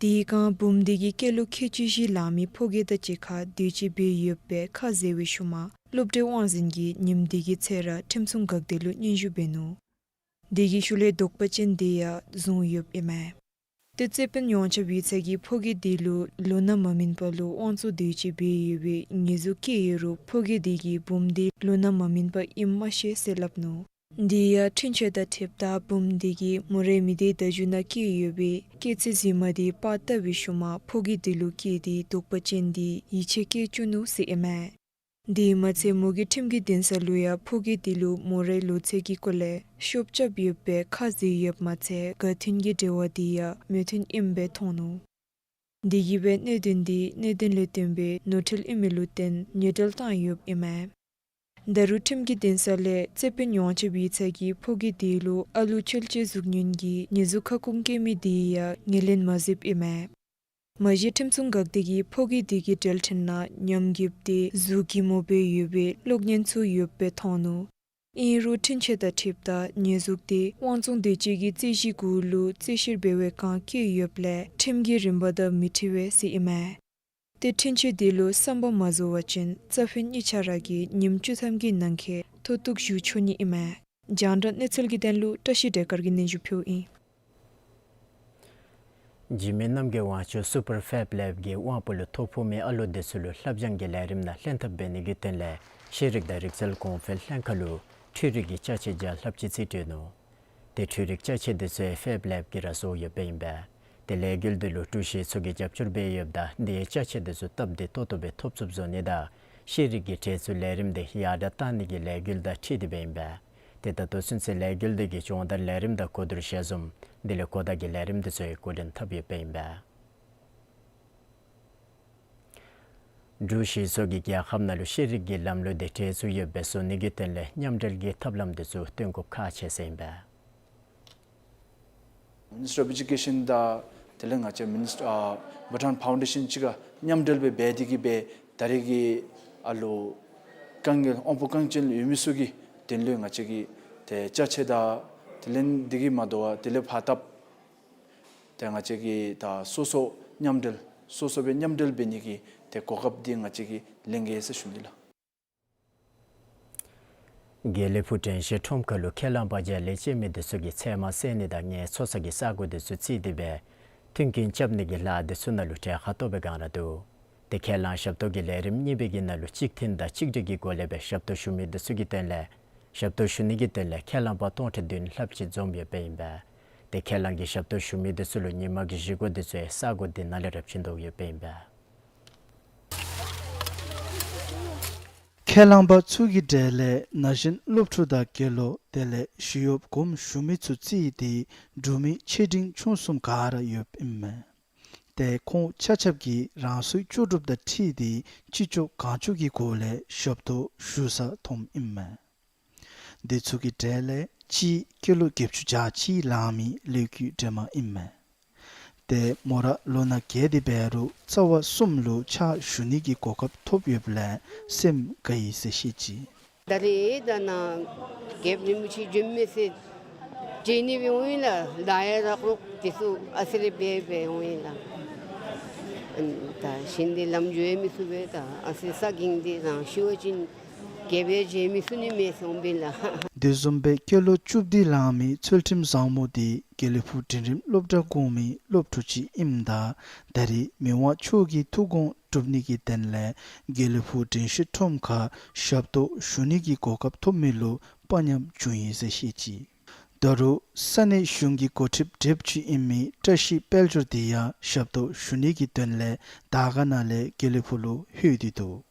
དེའི་སྒང་བུམོ་དེ་གིས་སྐྱེས་ལོ་ཁལ་གཅིག་བཞི་ལང་མི་ཕོ་སྐྱེས་དང་གཅིག་ཁར་འདོད་སྤྱོད་འབད་ཡོདཔ་སྦེ་ཁ་བཟེད་པའི་ཤུལ་མ་སློབ་གྲྭའི་དབང་འཛིན་གྱིས་ཉིནམ་དེ་གི་ཚེ་ར་ཁྲིམས་སྲུང་འགག་སྡེ་ལུ་སྙན་ཞུ་འབད་ནུག། དེ་གི་ཤུལ་ལས་དོགས་པ་ཅན་དེ་ཡང་བཟུང་ཡོདཔ་ཨིན་མས། ཏེ་རྩོད་དཔོན་ཡོངས་ཁྱབ་ཡིག་ཚང་གིས་ཕོ་སྐྱེས་དེ་ལུ་ལོ་ན་མ་སྨིན་པ་ལུ་དབང་བཙོང་འདོད་སྤྱོད་འབད་ཡོད་པའི་ཉེས་འཛུགས་བཀལ་ཡོད་རུང་ཕོ་སྐྱེས་དེ་གིས་བུམོ་དེ་ལོ་ན་མ་སྨིན་པ་ཨིནམ་མ་ཤེས་ཟེར་སླབ་ནུག། དེ་ཡང་འཁྲུན་ཆོད་དང་འཁྲིལཝ་ད་བུམོ་དེ་གིས་མོ་རའི་མི་སྡེ་བརྡ་བརྒྱུད་ནང་བཀོད་ཡོད་པའི་སྐྱེས་ཚེ་གཟིགས་མ་དེ་པར་བཏབ་པའི་ཤུལ་མ་ཕོ་སྐྱེས་དེ་ལུ་བཀོད་དེ་དོགས་པ་ཅན་དེ་ཡིད་ཆེས་བསྐྱེད་བཅུག་ནུག་ཟེར་ཨིན་མས། དེ་མ་ཚད་མོ་གིས་ཁྲིམས་ཀྱི་འདུན་ས་ལུ་ཡང་ཕོ་སྐྱེས་དེ་ལུ་མོ་རའི་ལོ་ཚད་ཀྱི་སྐོར་ལས་ཤོབ་རྐྱབ་ཡོདཔ་སྦེ་ཁ་བཟེད་ཡོདཔ་མ་ཚད་དགའ་མཐུན་གྱི་འབྲེལ་བ་དེ་ཡང་མོས་མཐུན་ཨིནམ་སྦེ་མཐོང་ནུག། དེ་གིས་སྦེ་གནད་དོན་དེ་གནད་དོན་ལས་བརྟེན་པའི་ནོར་འཁྲུལ་ཨིན་མི་ལུ་བརྟེན་ཉེས་འབྲེལ་བཏང་ཡོདཔ་ཨིན་མས། ད་རུང་ཁྲིམས་ཀྱི་འདུན་ས་ལས་རྩོད་དཔོན་ཡོངས་ཁྱབ་ཡིག་ཚང་གིས་ཕོ་སྐྱེས་དེ་ལུ་ཨ་ལུ་འཆོལ་སྤྱོད་གཟུགས་བརྙན་གྱི་ཉེས་འཛུགས་ཁ་སྐོང་བཀལ་མི་དེ་ཡང་ངོས་ལེན་མ་མཛདཔ་ཨིན་མས། མ་གཞི་ཁྲིམས་སྲུང་འགག་སྡེ་གིས་ཕོ་སྐྱེས་དེ་གི་འགྲེལ་ཕྲན་ནང་ཉམས་རྒུདཔ་དེ་གཟུགས་ཀྱི་མོ་སྦེ་ཡོད་པའི་གློག་བརྙན་ཚུ་ཡོདཔ་སྦེ་མཐོང་ནུག། ཨིན་རུང་འཁྲུན་ཆོད་དང་འཁྲིལཝ་ད་ཉེས་འཛུགས་དེ་དབང་བཙོང་འདོད་སྤྱོད་ཀྱི་རྩོད་གཞི་གུ་ལུ་རྩོད་བཤེར་འབད་བའི་སྒང་བཀོད་ཡོདཔ་ལས་ཁྲིམས་ཀྱི་རིམ་པ་དང་མི་འཁྲིལ་བས་ཟེར་ཨིན་མས། ཏེ་འཁྲུན་ཆོད་དེ་ལུ་བསམ་པ་མ་རྫོགས་པ་ཅིན་རྩ་ཕན་གཉིས་ཆ་ར་གིས་ཉིནམ་བཅུ་ཐམ་གྱི་ནང་འཁོད་མཐོ་གཏུགས་ཞུ་ཆོག་ནི་ཨིན་མས། རྒྱང་བསྒྲགས་གནས་ཚུལ་གྱི་དོན་ལུ་བཀྲ་ཤིས་བདེ་དཀར་གྱིས་སྙན་ཞུ་ཕུལཝ་ཨིན། འཇིགས་མེད་རྣམ་རྒྱལ་དབང་ཕྱུག་སུ་པར་ཕེབ་ལེབ་ཀྱི་དབང་པོ་ལུ་ཐོ་ཕོག་མི་ཨ་ལུ་དེ་ཚུ་ལུ་ལྷབ་སྦྱང་གི་ལས་རིམ་ནང་ལྷན་ཐབས་འབད་ནི་གི་དོན་ལས་ཤེས་རིག་དང་རིག་རྩལ་གོང་འཕེལ་ལྷན་ཁག་ལུ་འཕྲུལ་རིག་གི་ཅ་ཆས་བརྒྱ་ལྷགཔ་ཅིག་རྩིས་སྤྲོད་ནུག། ཏེ་འཕྲུལ་རིག་ཅ་ཆས་དེ་ཚུ་ཕེབ་ལེབ་ཀྱིས་ར་བཟོ་ཡོདཔ་ཨིན་པས། ཏེ་ལས་འགུལ་དེ་ལུ་འབྲུག་གཞིས་ཚོགས་ཀྱིས་རྒྱབ་སྐྱོར་འབད་ཡོདཔ་ད་དེ་ཅ་ཆས་དེ་ཚུ་སྟབས་བདེ་ཏོག་ཏོ་སྦེ་ཐོབ་ཚུགསཔ་བཟོ་ནི་དང་ཤེས་རིག་གི་གྲལ་ཚུད་ལས་རིམ་དེ་ཡར་དྲག་གཏང་ནི་གི་ལས་འགུལ་དང་འཁྲིལ་ཏེ་སྦེ་ཨིན་པས། ཏེ་ད་ལྟོ་ཚུན་ཚོད་ལས་འགུལ་དེ་གི་སྦྱོང་བརྡར་ལས་རིམ་དང་གོ་བསྡུར་ཞལ་འཛོམས་དེ་ལས་གོ་བརྡ་གི་ལས་རིམ་དེ་ཚུ་ཡང་འགོ་འདྲེན་འཐབ་ཡོདཔ་ཨིན་པས། འབྲུག་གཞིས་ཚོགས་ཀྱིས་རྒྱལ་ཁབ་ནང་ལུ་ཤེས་རིག་གི་ལམ་ལུགས་དེ་གྲལ་ཚུད་ཡོདཔ་སྦེ་བཟོ་ནི་གི་དོན་ལས་མཉམ་འབྲེལ་གྱི་ཐབས་ལམ་དེ་ཚུ་སྟོན་དགོཔ་ཁག་ཆེ་ཟེར་ཨིན་པས། Ministry of Education དང་དེ་ལས་ང་བཅས་Ministry ཨ་Bhutan Foundation གཅིག་ཁར་མཉམ་འབྲེལ་སྦེ་འབད་དེ་གིས་སྦེ་ད་རེས་ཀྱི་ཨ་ལུ་དཀའ་ངལ་དབང་པོ་གངས་ཅན་ལུ་ཡོད་མི་ཚུ་གི་དོན་ལུ་ང་བཅས་ཀྱིས་ཏེ་ཅ་ཆས་དང་དེ་ལས་དེ་གིས་མ་དོ་བར་དེ་ལས་ཕར་ཐབས་ཏེ་ང་བཅས་ཀྱིས་ད་སོ་སོ་མཉམ་འབྲེལ་སོ་སོ་སྦེ་མཉམ་འབྲེལ་འབད་ནི་གི་ཏེ་གོ་སྐབས་འདི་ང་བཅས་ཀྱིས་ལེན་གེ་ཟེར་ཞུ་ནི་ལགས། དགེ་ལེགས་ཕུག་དྲན་ཤེས་ཁྲོམ་ཁ་ལུ་ཁས་བླངས་པ་བརྒྱ་ལས་བཅད་མི་དེ་ཚུ་གིས་ཚལ་མ་བསལ་ནི་དང་ངལ་འཚོ་ས་གི་ས་གོ་དེ་ཚུ་བརྩིས་ཏེ་སྦེ་མཐུན་རྐྱེན་རྐྱབ་ནི་གི་ལཱ་དེ་ཚུ་ནང་ལུ་གྲལ་ཁར་གཏོགས་པའི་སྒང་ར་འདུག། ཏེ་ཁས་བླངས་ཞབས་ཏོག་གི་ལས་རིམ་གཉིས་པའི་གི་ནང་ལུ་གཅིག་མཐུན་དང་གཅིག་སྒྲིལ་གྱི་སྒོ་ལས་སྦེ་ཞབས་ཏོག་ཞུ་མི་དེ་ཚུ་གི་དོན་ལས་ཞབས་ཏོག་ཞུ་ནི་གི་དོན་ལས་ཁས་བླངས་པ་སྟོང་ཕྲག་བདུན་ལྷགཔ་ཅིག་འཛོམས་ཡོདཔ་ཨིན་པས། ཏེ་ཁས་བླངས་ཀྱི་ཞབས་ཏོག་ཞུ་མི་དེ་ཚུ་ལུ་ཉིན་མ་གི་བཞེས་སྒོ་དེ་ཚུ་ཡང་ས་གོ་དེ་ནང་ལས་ར་བྱིན་དོ་ཡོདཔ་ཨིན་པས། ཁས་བླངས་པ་ཚུ་གི་གྲས་ལས་ན་གཞོན་སློབ་ཕྲུག་དང་དགེ་སློང་དེ་ལས་ཞི་གཡོགཔ་དགོངམ་ཞུ་མི་ཚུ་བརྩིས་ཏེ་འབྲུག་མི་ཆེ་འབྲིང་ཆུང་གསུམ་ག་ར་ཡོདཔ་ཨིན་མས། ཏེ་ཁོང་ཆ་ཁྱབ་ཀྱིས་རང་སོའི་ལྕོགས་གྲུབ་དང་འཁྲིལ་ཏེ་ཅི་ལྕོགས་གང་ལྕོགས་ཀྱི་སྒོ་ལས་ཞབས་ཏོག་ཞུ་ས་མཐོངམ་ཨིན་མས། དེ་ཚུ་གི་གྲས་ལས་གཅིག་སྐྱེས་ལོ་བརྒྱད་ཅུ་གྱ་གཅིག་ལང་མི་ལོ་རྒྱུས་སྒྲོལ་མ་ཨིན་མས། ཏེ་མོ་ར་ལོ་ན་བརྒྱད་དེ་འབད་རུང་རྩ་བ་གསུམ་ལུ་ཕྱག་ཞུ་ནི་གི་གོ་སྐབས་ཐོབ་ཡོདཔ་ལས་སེམས་དགའ་ཡི་ཟེར་བཤད་ཅི། ད་རེས་ད་ནཱ་རྒྱལཔོ་རིན་པོ་ཆེ་བྱོན་མས་ཟེར་བྱོན་ནི་སྦེ་འོང་ཡི་ལགས། ལཱ་ཡང་རག་རོག་དེ་ཚུ་ཨ་ཙི་རེ་འབད་འབད་འོང་ཡི་ལགས། ཨ་ནི་ད་གཞན་དེ་ལམ་འགྱོ་ཡང་མི་ཚུགས་པས། ད་ཨ་ཙི་ས་གིང་དེ་རང་ཤི་བ་ཅིན་ རྒྱལ་པོའི་རྗེ་མི་སུ་ནི་མེད་སོང་པིན་ལ། དེ་བཟུམ་སྦེ་སྐྱེས་ལོ་བཅུ་བདུན་ལང་མི་ཚུལ་ཁྲིམས་བཟང་མོ་དེ་དགེ་ལེགས་ཕུག་འབྲིང་རིམ་སློབ་གྲྭ་གོང་མའི་སློབ་ཕྲུག་ཅིག་ཨིནམ་ད་ད་རེས་མི་དབང་མཆོག་གི་ཐུགས་དགོངས་སྒྲུབ་ནི་གི་དོན་ལས་དགེ་ལེགས་ཕུག་དྲན་ཤེས་ཁྲོམ་ཁར་ཞབས་ཏོག་ཞུ་ནི་གི་གོ་སྐབས་ཐོབ་མི་ལུ་དཔའ་ཉམས་བྱུང་ཡི་ཟེར་བཤད་ཅི། ད་རུང་ས་གནས་གཞུང་གི་འགོ་ཁྲིདཔ་དྲེགཔ་ཅིག་ཨིན་མི་བཀྲ་ཤིས་དཔལ་འབྱོར་དེ་ཡང་ཞབས་ཏོག་ཞུ་ནི་གི་དོན་ལས་དར་དཀར་ནང་ལས་དགེ་ལེགས་ཕུག་ལུ་ལྷོད་དེ་འདུག།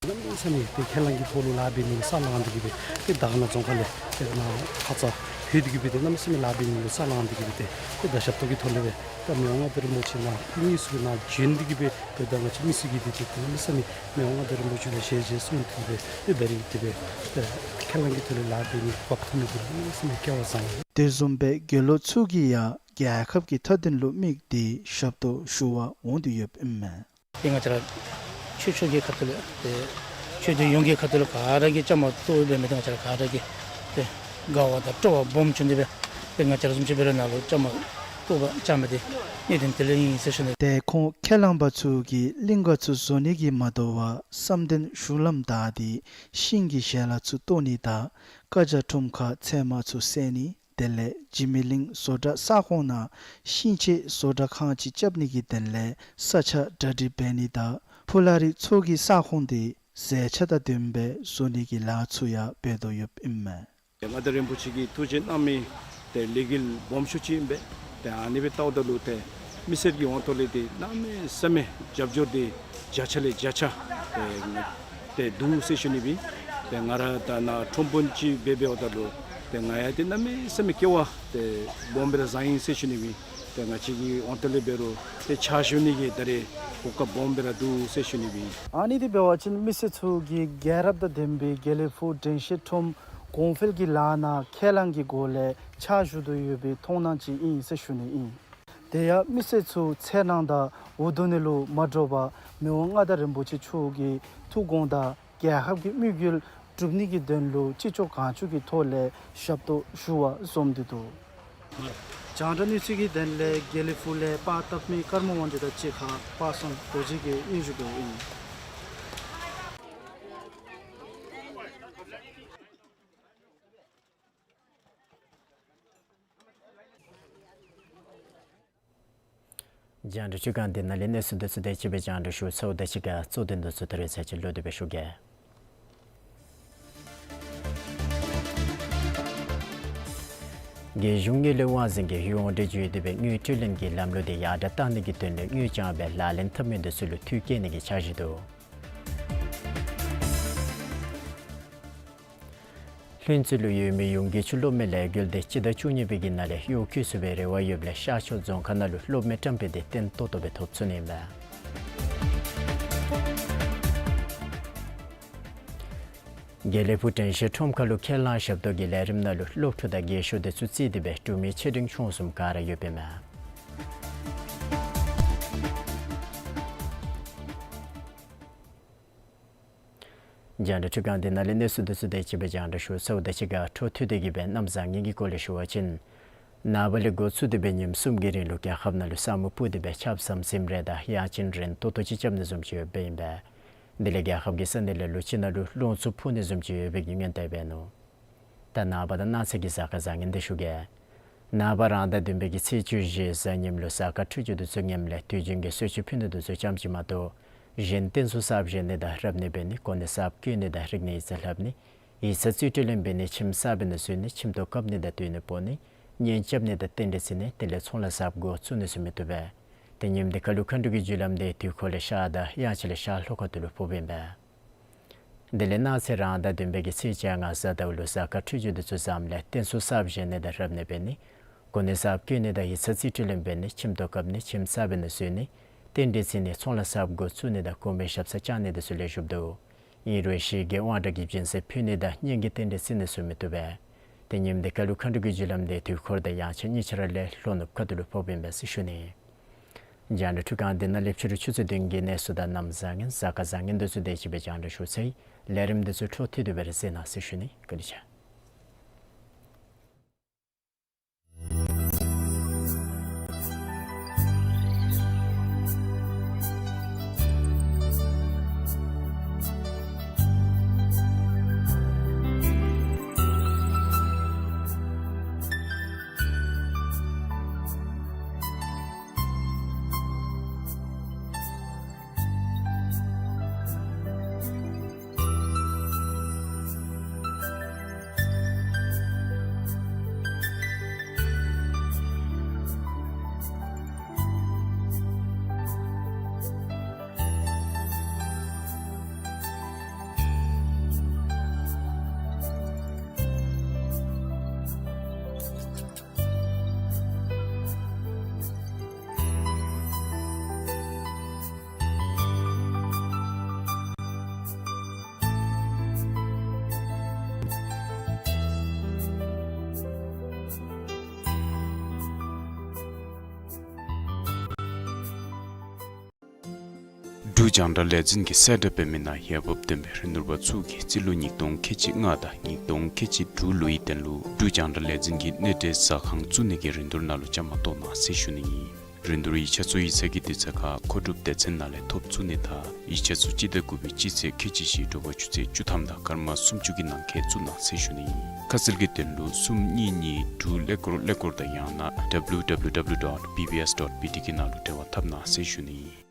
གནམ་མེད་ས་མེད་ཏེ་ཁས་བླངས་ཀྱི་ཐོག་ལུ་ལཱ་འབད་ནི་ས་ལངས་ཏེ་གི་སྦེ་ཏེ་དར་དཀར་ན་རྫོང་ཁག་ལས་ཏེ་ནཱ་ཁ་ཙ་ལྷོད་དེ་གི་སྦེ་ཏེ་གནམ་མེད་ས་མེད་ལཱ་འབད་ནི་ལུ་ས་ལངས་ཏེ་གི་སྦེ་ཏེ་ཏེ་ད་ཞབས་ཏོག་གི་ཐོག་ལས་སྦེ་ད་མི་དབང་མངའ་བདག་རིན་པོ་ཆེ་ནཱ་དངོས་སུ་ནཱ་བྱོན་ཏེ་གི་སྦེ་ཏེ་ད་ང་བཅས་མི་སེར་གྱིས་ཏེ་ཏེ་གནམ་མེད་ས་མེད་མི་དབང་མངའ་བདག་རིན་པོ་ཆེ་ལུ་ཞལ་མཇལ་གསུངས་ཏེ་གི་སྦེ་ཏེ་ད་རིས་ཏེ་སྦེ་ཏེ་ཁས་བླངས་ཀྱི་ཐོག་ལས་ལཱ་འབད་ནི་གོ་སྐབས་ཐོབ་མི་འདི་གནམ་མེད་ས་མེད་སྐལ་བ་བཟང་ཡི། དེ་བཟུམ་སྦེ་དགེ་སློང་ཚུ་གིས་ཡང་རྒྱལ་ཁབ་ཀྱི་མཐའ་དོན་ལུ་དམིགས་ཏེ་ཞབས་ཏོག་ཞུ་བར་འོང་སྟེ་ཡོདཔ་ཨིན་མས། ཏེ་ང་བཅས་ར་ཆོས་ཕྱོགས་ཀྱི་ཁ་ཐུག་ལས་ཏེ་ཆོས་དོན་ཡོངས་ཀྱི་ཁ་ཐུག་ལས་ག་ར་གིས་བཅའ་མར་གཏོགས་སྦེ་མི་ཏེ་ང་བཅས་ར་ག་ར་གིས་ཏེ་དགའ་བ་དང་སྤྲོ་བ་སྦོམ་བྱུང་སྟེ་སྦེ་ཏེ་ང་བཅས་ར་བཟུམ་ཅིག་སྦེ་ར་ནཱ་ལུ་བཅའ་མར་གཏོགས་པར་བཅར་མི་འདི་གནད་དོན་དེ་ལས་ཨིན་ཟེར་ཞུ་ནི། ཏེ་ཁོང་ཁས་བླངས་པ་ཚུ་གིས་གླིང་ག་ཚུ་བཟོ་ནི་གིས་མ་དོ་བར་བསམ་གཏན་གཞུང་ལམ་བདའ་སྟེ་ཤིང་གི་ཞལ་ལག་ཚུ་བཏོག་ནི་དང་ཀ་ཇ་ཁྲོམ་ཁར་ཚལ་མ་ཚུ་བསལ་ནི། དེ་ལས་འཇིགས་མེད་གླིང་བཟོ་གྲྭ་ས་ཁོངས་ནང་ཤིང་ཆས་བཟོ་གྲྭ་ཁང་ཅིག་རྐྱབ་ནི་གི་དོན་ལས་ས་ཆ་གྲ་སྒྲིག་འབད་ནི་དང་ཕུ་ལ་རི་མཚོ་གི་ས་ཁོངས་དེ་ཟས་ཆ་དང་ལྡནམ་སྦེ་བཟོ་ནི་གི་ལཱ་ཚུ་ཡང་འབད་དོ་ཡོདཔ་ཨིན་མས། མངའ་བདག་རིན་པོ་ཆེ་གིས་ཐུགས་རྗེ་གནང་མི་ཏེ་ལས་འགུལ་སྦོམ་ཤོས་ཅིག་ཨིན་པས། ཏེ་ཨ་ནི་སྦེ་བལྟཝ་ད་ལུ་ཏེ་མི་སེར་གྱི་འོང་ཐོག་ལས་ཏེ་གནམ་མེད་ས་མེད་རྒྱབ་སྐྱོར་འདི་བརྒྱ་ཆ་ལས་བརྒྱ་ཆ་ཏེ་ཏེ་འདུག་ཟེར་ཞུ་ནི་སྦེ་ཏེ་ང་ར་ད་ནཱ་ཁྲོམ་དཔོན་ཅིག་འབད་འབདཝ་ད་ལུ་ཏེ་ང་ཡང་ཏེ་གནམ་མེད་ས་མེད་སྐལ་བ་ཏེ་སྦོམ་སྦེ་ར་བཟང་ཡི་ཟེར་ཞུ་ནི་སྦེ་ཏེ་ང་བཅས་ཀྱི་འོང་ཐོག་ལས་འབད་རུང་ཏེ་ཕྱག་ཞུ་ནི་གི་ད་རེས་གོ་སྐབས་སྦོམ་སྦེ་ར་འདུག་ཟེར་ཞུ་ནི་སྦེ། ཨ་ནི་འདི་འབད་བ་ཅིན་མི་སེར་ཚུ་གིས་རྒྱལ་རབས་དང་ལྡན་པའི་དགེ་ལེགས་ཕུག་དྲན་ཤེས་ཁྲོམ་གོང་འཕེལ་གྱི་ལཱ་ནང་ཁས་བླངས་ཀྱི་སྒོ་ལས་ཕྱག་ཞུ་དོ་ཡོད་པའི་མཐོང་སྣང་ཅིག་ཨིན་ཟེར་ཞུ་ནི་ཨིན། དེ་ཡང་མི་སེར་ཚུ་ཚེ་རིང་དང་འུ་སྡུག་ནི་ལུ་མ་འདྲོག་པར་མི་དབང་མངའ་བདག་རིན་པོ་ཆེ་མཆོག་གི་ཐུགས་དགོངས་དང་རྒྱལ་ཁབ་ཀྱི་དམིགས་ཡུལ་སྒྲུབ་ནི་གི་དོན་ལུ་ཅི་ལྕོགས་གང་ལྕོགས་ཀྱི་ཐོག་ལས་ཞབས་ཏོག་ཞུ་བར་འཛོམས་ཏེ་འདུག། རྒྱང་བསྒྲགས་གནས་ཚུལ་གྱི་དོན་ལས་དགེ་ལེགས་ཕུག་ལས་པར་བཏབ་མི་ཀརྨ་དབང་འདུས་དང་གཅིག་ཁར་པ་སངས་རྡོ་རྗེ་གིས་སྙན་ཞུ་འབདཝ་ཨིན། རྒྱང་བསྒྲགས་ཁྱོད་གང་འདི་ནང་ལས་གནས་ཚུལ་འདི་ཚུ་དེ་ཅིག་སྦེ་རྒྱང་བསྒྲགས་ཞུ་ཚརཝ་ད་གཅིག་ཁར་གཙོ་དོན་འདི་ཚུ་ད་རེས་ཚར་གཅིག་ལོག་སྟེ་སྦེ་ཞུ་གེ། རྒྱལ་གཞུང་དངུལ་ལས་དབང་འཛིན་གྱིས་ཡོངས་འབྲེལ་བརྒྱུད་དེ་སྦེ་དངུལ་སྤྲོད་ལེན་གྱི་ལམ་ལུགས་འདི་ཡར་དྲག་གཏང་ནི་གི་དོན་ལུ་དངུལ་རྐྱང་སྦེ་ལག་ལེན་འཐབ་མི་འདི་ཚུ་ལུ་འཐུས་བསྐྱེད་ནི་གི་འཆར་གཞི་འདུག། ལྷུན་རྩེ་ལུ་ཡོད་མི་ཡོངས་དགེ་ཆོས་སློབ་མའི་ལས་འགུལ་འདི་སྤྱི་ཟླ་བཅུ་གཉིས་པའི་གི་ནང་ལས་གཡོག་བཀོལ་ཚུགས་པའི་རེ་བ་ཡོདཔ་ལས་ཤར་ཕྱོགས་རྫོང་ཁག་ནང་ལུ་སློབ་མའི་བཀྲམ་སྤེལ་འདི་བརྟན་ཏོག་ཏོ་སྦེ་ཐོབ་ཚུགས་ནི་ཨིན་པས། དགེ་ལེགས་ཕུག་དྲན་ཤེས་ཁྲོམ་ཁ་ལུ་ཁས་བླངས་ཞབས་ཏོག་གི་ལས་རིམ་ནང་ལུ་སློབ་ཕྲུག་དང་རྒས་ཤོས་འདི་ཚུ་བརྩིས་ཏེ་སྦེ་འབྲུག་མི་ཆེ་འབྲིང་ཆུང་གསུམ་ག་ར་ཡོདཔ་ཨིན་མས། རྒྱང་བསྒྲགས་འཕྲུལ་ཁང་འདི་ནང་ལས་གནས་ཚུལ་འདི་ཚུ་དེ་ཅིག་སྦེ་རྒྱང་བསྒྲགས་ཞུ་ཚརཝ་ད་གཅིག་ཁར་འཕྲོ་མཐུད་དེ་གི་སྦེ་གནམ་བཟང་ངན་གྱི་སྐོར་ལས་ཞུ་བ་ཅིན། ནངས་པ་ལས་འགོ་བཙུགས་ཏེ་སྦེ་ཉིནམ་གསུམ་གྱི་རིང་ལུ་རྒྱལ་ཁབ་ནང་ལུ་ས་སྨུག་སྤུབས་ཏེ་སྦེ་ཆརཔ་ཟམ་ཟིམ་རེ་དང་དབྱར་ཆེན་རན་ཏོག་ཏོ་ཅིག་རྐྱབ་ནི་བཟུམ་ཅིག་ཡོདཔ་ཨིན་པས། དེ་ལས་རྒྱལ་ཁབ་ཀྱི་ས་གནས་ལ་ལུ་ཅིག་ནང་ལུ་རླུང་འཚུབ་འཕུ་ནི་བཟུམ་ཅིག་ཡོད་པའི་གི་སྔོན་བརྡ་འབད་ནུག། ད་ནངས་པ་དང་གནངས་ཚེ་གི་གཟའ་སྐར་བཟང་ངན་འདི་ཞུ་གེ། ནངས་པ་རང་ཟླ་བདུན་པའི་གི་ཚེས་བཅུ་བཞི་གཟའ་ཉིམ་ལུ་གཟའ་སྐར་འཕྲོད་སྦྱོར་འདི་ཚུ་ངནམ་ལས་དུས་རྒྱུན་གྱི་གསོལ་མཆོད་ཕུལ་ནི་འདི་ཚུ་ཙམ་ཅིག་མ་གཏོགས་གཞན་རྟེན་གསུམ་གསརཔ་བཞེངས་ནི་དང་རབ་གནས་འབད་ནི་གོ་གནས་གསརཔ་བསྐོ་ནི་དང་རིག་གནས་ཡིག་ཚང་ལྷབ་ནི་ཡིག་ཚང་རྩིས་སྤྲོད་ལེན་འབད་ནི་ཁྱིམ་གསརཔ་ནང་བཟོ་ནི་ཁྱིམ་ཐོག་བཀབ་ནི་དང་སྡོད་གནས་སྤོ་ནི་གཉེན་རྐྱབ་ནི་དང་རྟེན་འབྲེལ་བརྩི་ནི་དེ་ལས་ཚོང་ལཱ་གསརཔ་འགོ་བཙུགས་ནི་ཚུ་མི་བཏུབ་པས། ཏེ་ཉིནམ་འདི་ཁ་ལུ་མཁའ་འགྲོ་གི་རྒྱུ་ལམ་འདི་དུས་འཁོར་ལས་ཤར་དང་དབྱར་ཆད་ལས་ཤར་ལྷོ་ཁ་ཐུག་ལུ་ཕོགཔ་ཨིན་པས། དེ་ལས་གནངས་ཚེ་རང་ཟླ་བདུན་པའི་གི་ཚེས་བཅོ་ལྔ་གཟའ་ཟླཝ་ལུ་གཟའ་སྐར་འཕྲོད་སྦྱོར་འདི་ཚུ་བཟངམ་ལས་རྟེན་གསུམ་གསརཔ་བཞེངས་ནི་དང་རབ་གནས་འབད་ནི་གོ་གནས་གསརཔ་བསྐོ་ནི་དང་ཡིག་ཚང་རྩིས་སྤྲོད་ལེན་འབད་ནི་ཁྱིམ་ཐོག་བཀབ་ནི་ཁྱིམ་གསརཔ་ནང་བཟོ་ནི་རྟེན་འབྲེལ་བརྩི་ནི་ཚོང་ལཱ་གསརཔ་འགོ་བཙུགས་ནི་དང་དགོན་པའི་ཞབས་སར་བཅར་ནི་འདི་ཚུ་ལེགས་ཤོམ་འདུག། ཨིན་རུང་ཞི་རྒོལ་དབང་དྲག་གི་སྦྱིན་སྲེག་ཕུལ་ནི་དང་གཉེན་གྱི་རྟེན་འབྲེལ་བརྩི་ནི་ཚུ་མི་བཏུབ་པས། ཏེ་ཉིནམ་འདི་ཁ་ལུ་མཁའ་འགྲོ་གི་རྒྱུ་ལམ་འདི་དུས་འཁོར་དང་དབྱར་ཆད་གཉིས་ཆ་ར་ལས་ལྷོ་ནུབ་ཁ་ཐུག་ལུ་ཕོགཔ་ཨིན་པས་ཟེར་ཞུ་ནི། རྒྱང་བསྒྲགས་འཕྲུལ་ཁང་འདི་ནང་ལས་ཕྱི་རུ་ཆུ་ཚོད་བདུན་གྱི་གནས་ཚུལ་དང་གནམ་བཟང་ངན་གཟའ་སྐར་བཟང་ངན་འདི་ཚུ་དེ་ཅིག་སྦེ་རྒྱང་བསྒྲགས་ཞུ་ཚར་ཡི། ལས་རིམ་འདི་ཚུ་འཕྲོ་མཐུད་དེ་སྦེ་ར་གཟིགས་གནང་ཟེར་ཞུ་ནི། བཀའ་དྲིན་ཆེ། འབྲུག་རྒྱང་བསྒྲགས་ལས་འཛིན་གྱིས་གསལ་བསྒྲགས་འབད་མི་ནང་འོས་འབབ་ལྡན་པའི་རིན་བསྡུར་པ་ཚུ་གིས་རྩིས་ལོ་ཉིས་སྟོང་ཁལ་གཅིག་ལྔ་དང་ཉིས་སྟོང་ཁལ་གཅིག་དྲུག་ལོའི་དོན་ལུ་འབྲུག་རྒྱང་བསྒྲགས་ལས་འཛིན་གྱི་གནས་འབྲེལ་ཟ་ཁང་བཙུགས་ནི་གི་རིན་བསྡུར་ནང་ལུ་བཅའ་མར་གཏོགས་གནང་ཟེར་ཞུ་ནི་ཨིན། རིན་བསྡུར་ཡིག་ཆ་ཚུ་ཡིག་ཚང་གི་དུས་ཚོད་ཁར་མཁོ་སྒྲུབ་སྡེ་ཚན་ནང་ལས་ཐོབ་ཚུགས་ནི་དང་ཡིག་ཆ་ཚུ་སྤྱི་ཟླ་དགུ་པའི་སྤྱི་ཚེས་ཁལ་གཅིག་བཞི་དྲོ་པ་ཆུ་ཚོད་བཅུ་ཐམ་དང་སྐར་མ་སུམ་ཅུ་གི་ནང་འཁོད་བཙུགས་གནང་ཟེར་ཞུ་ནི་ཨིན། ཁ་གསལ་གྱི་དོན་ལུ་གསུམ་གཉིས་གཉིས་དྲུག་ཀླད་ཀོར་ཀླད་ཀོར་དང་ཡང་ན་W W W dot B B S dot B T གི་ནང་ལུ་འབྲེལ་བ་འཐབ་གནང་ཟེར་ཞུ་ནི་ཨིན།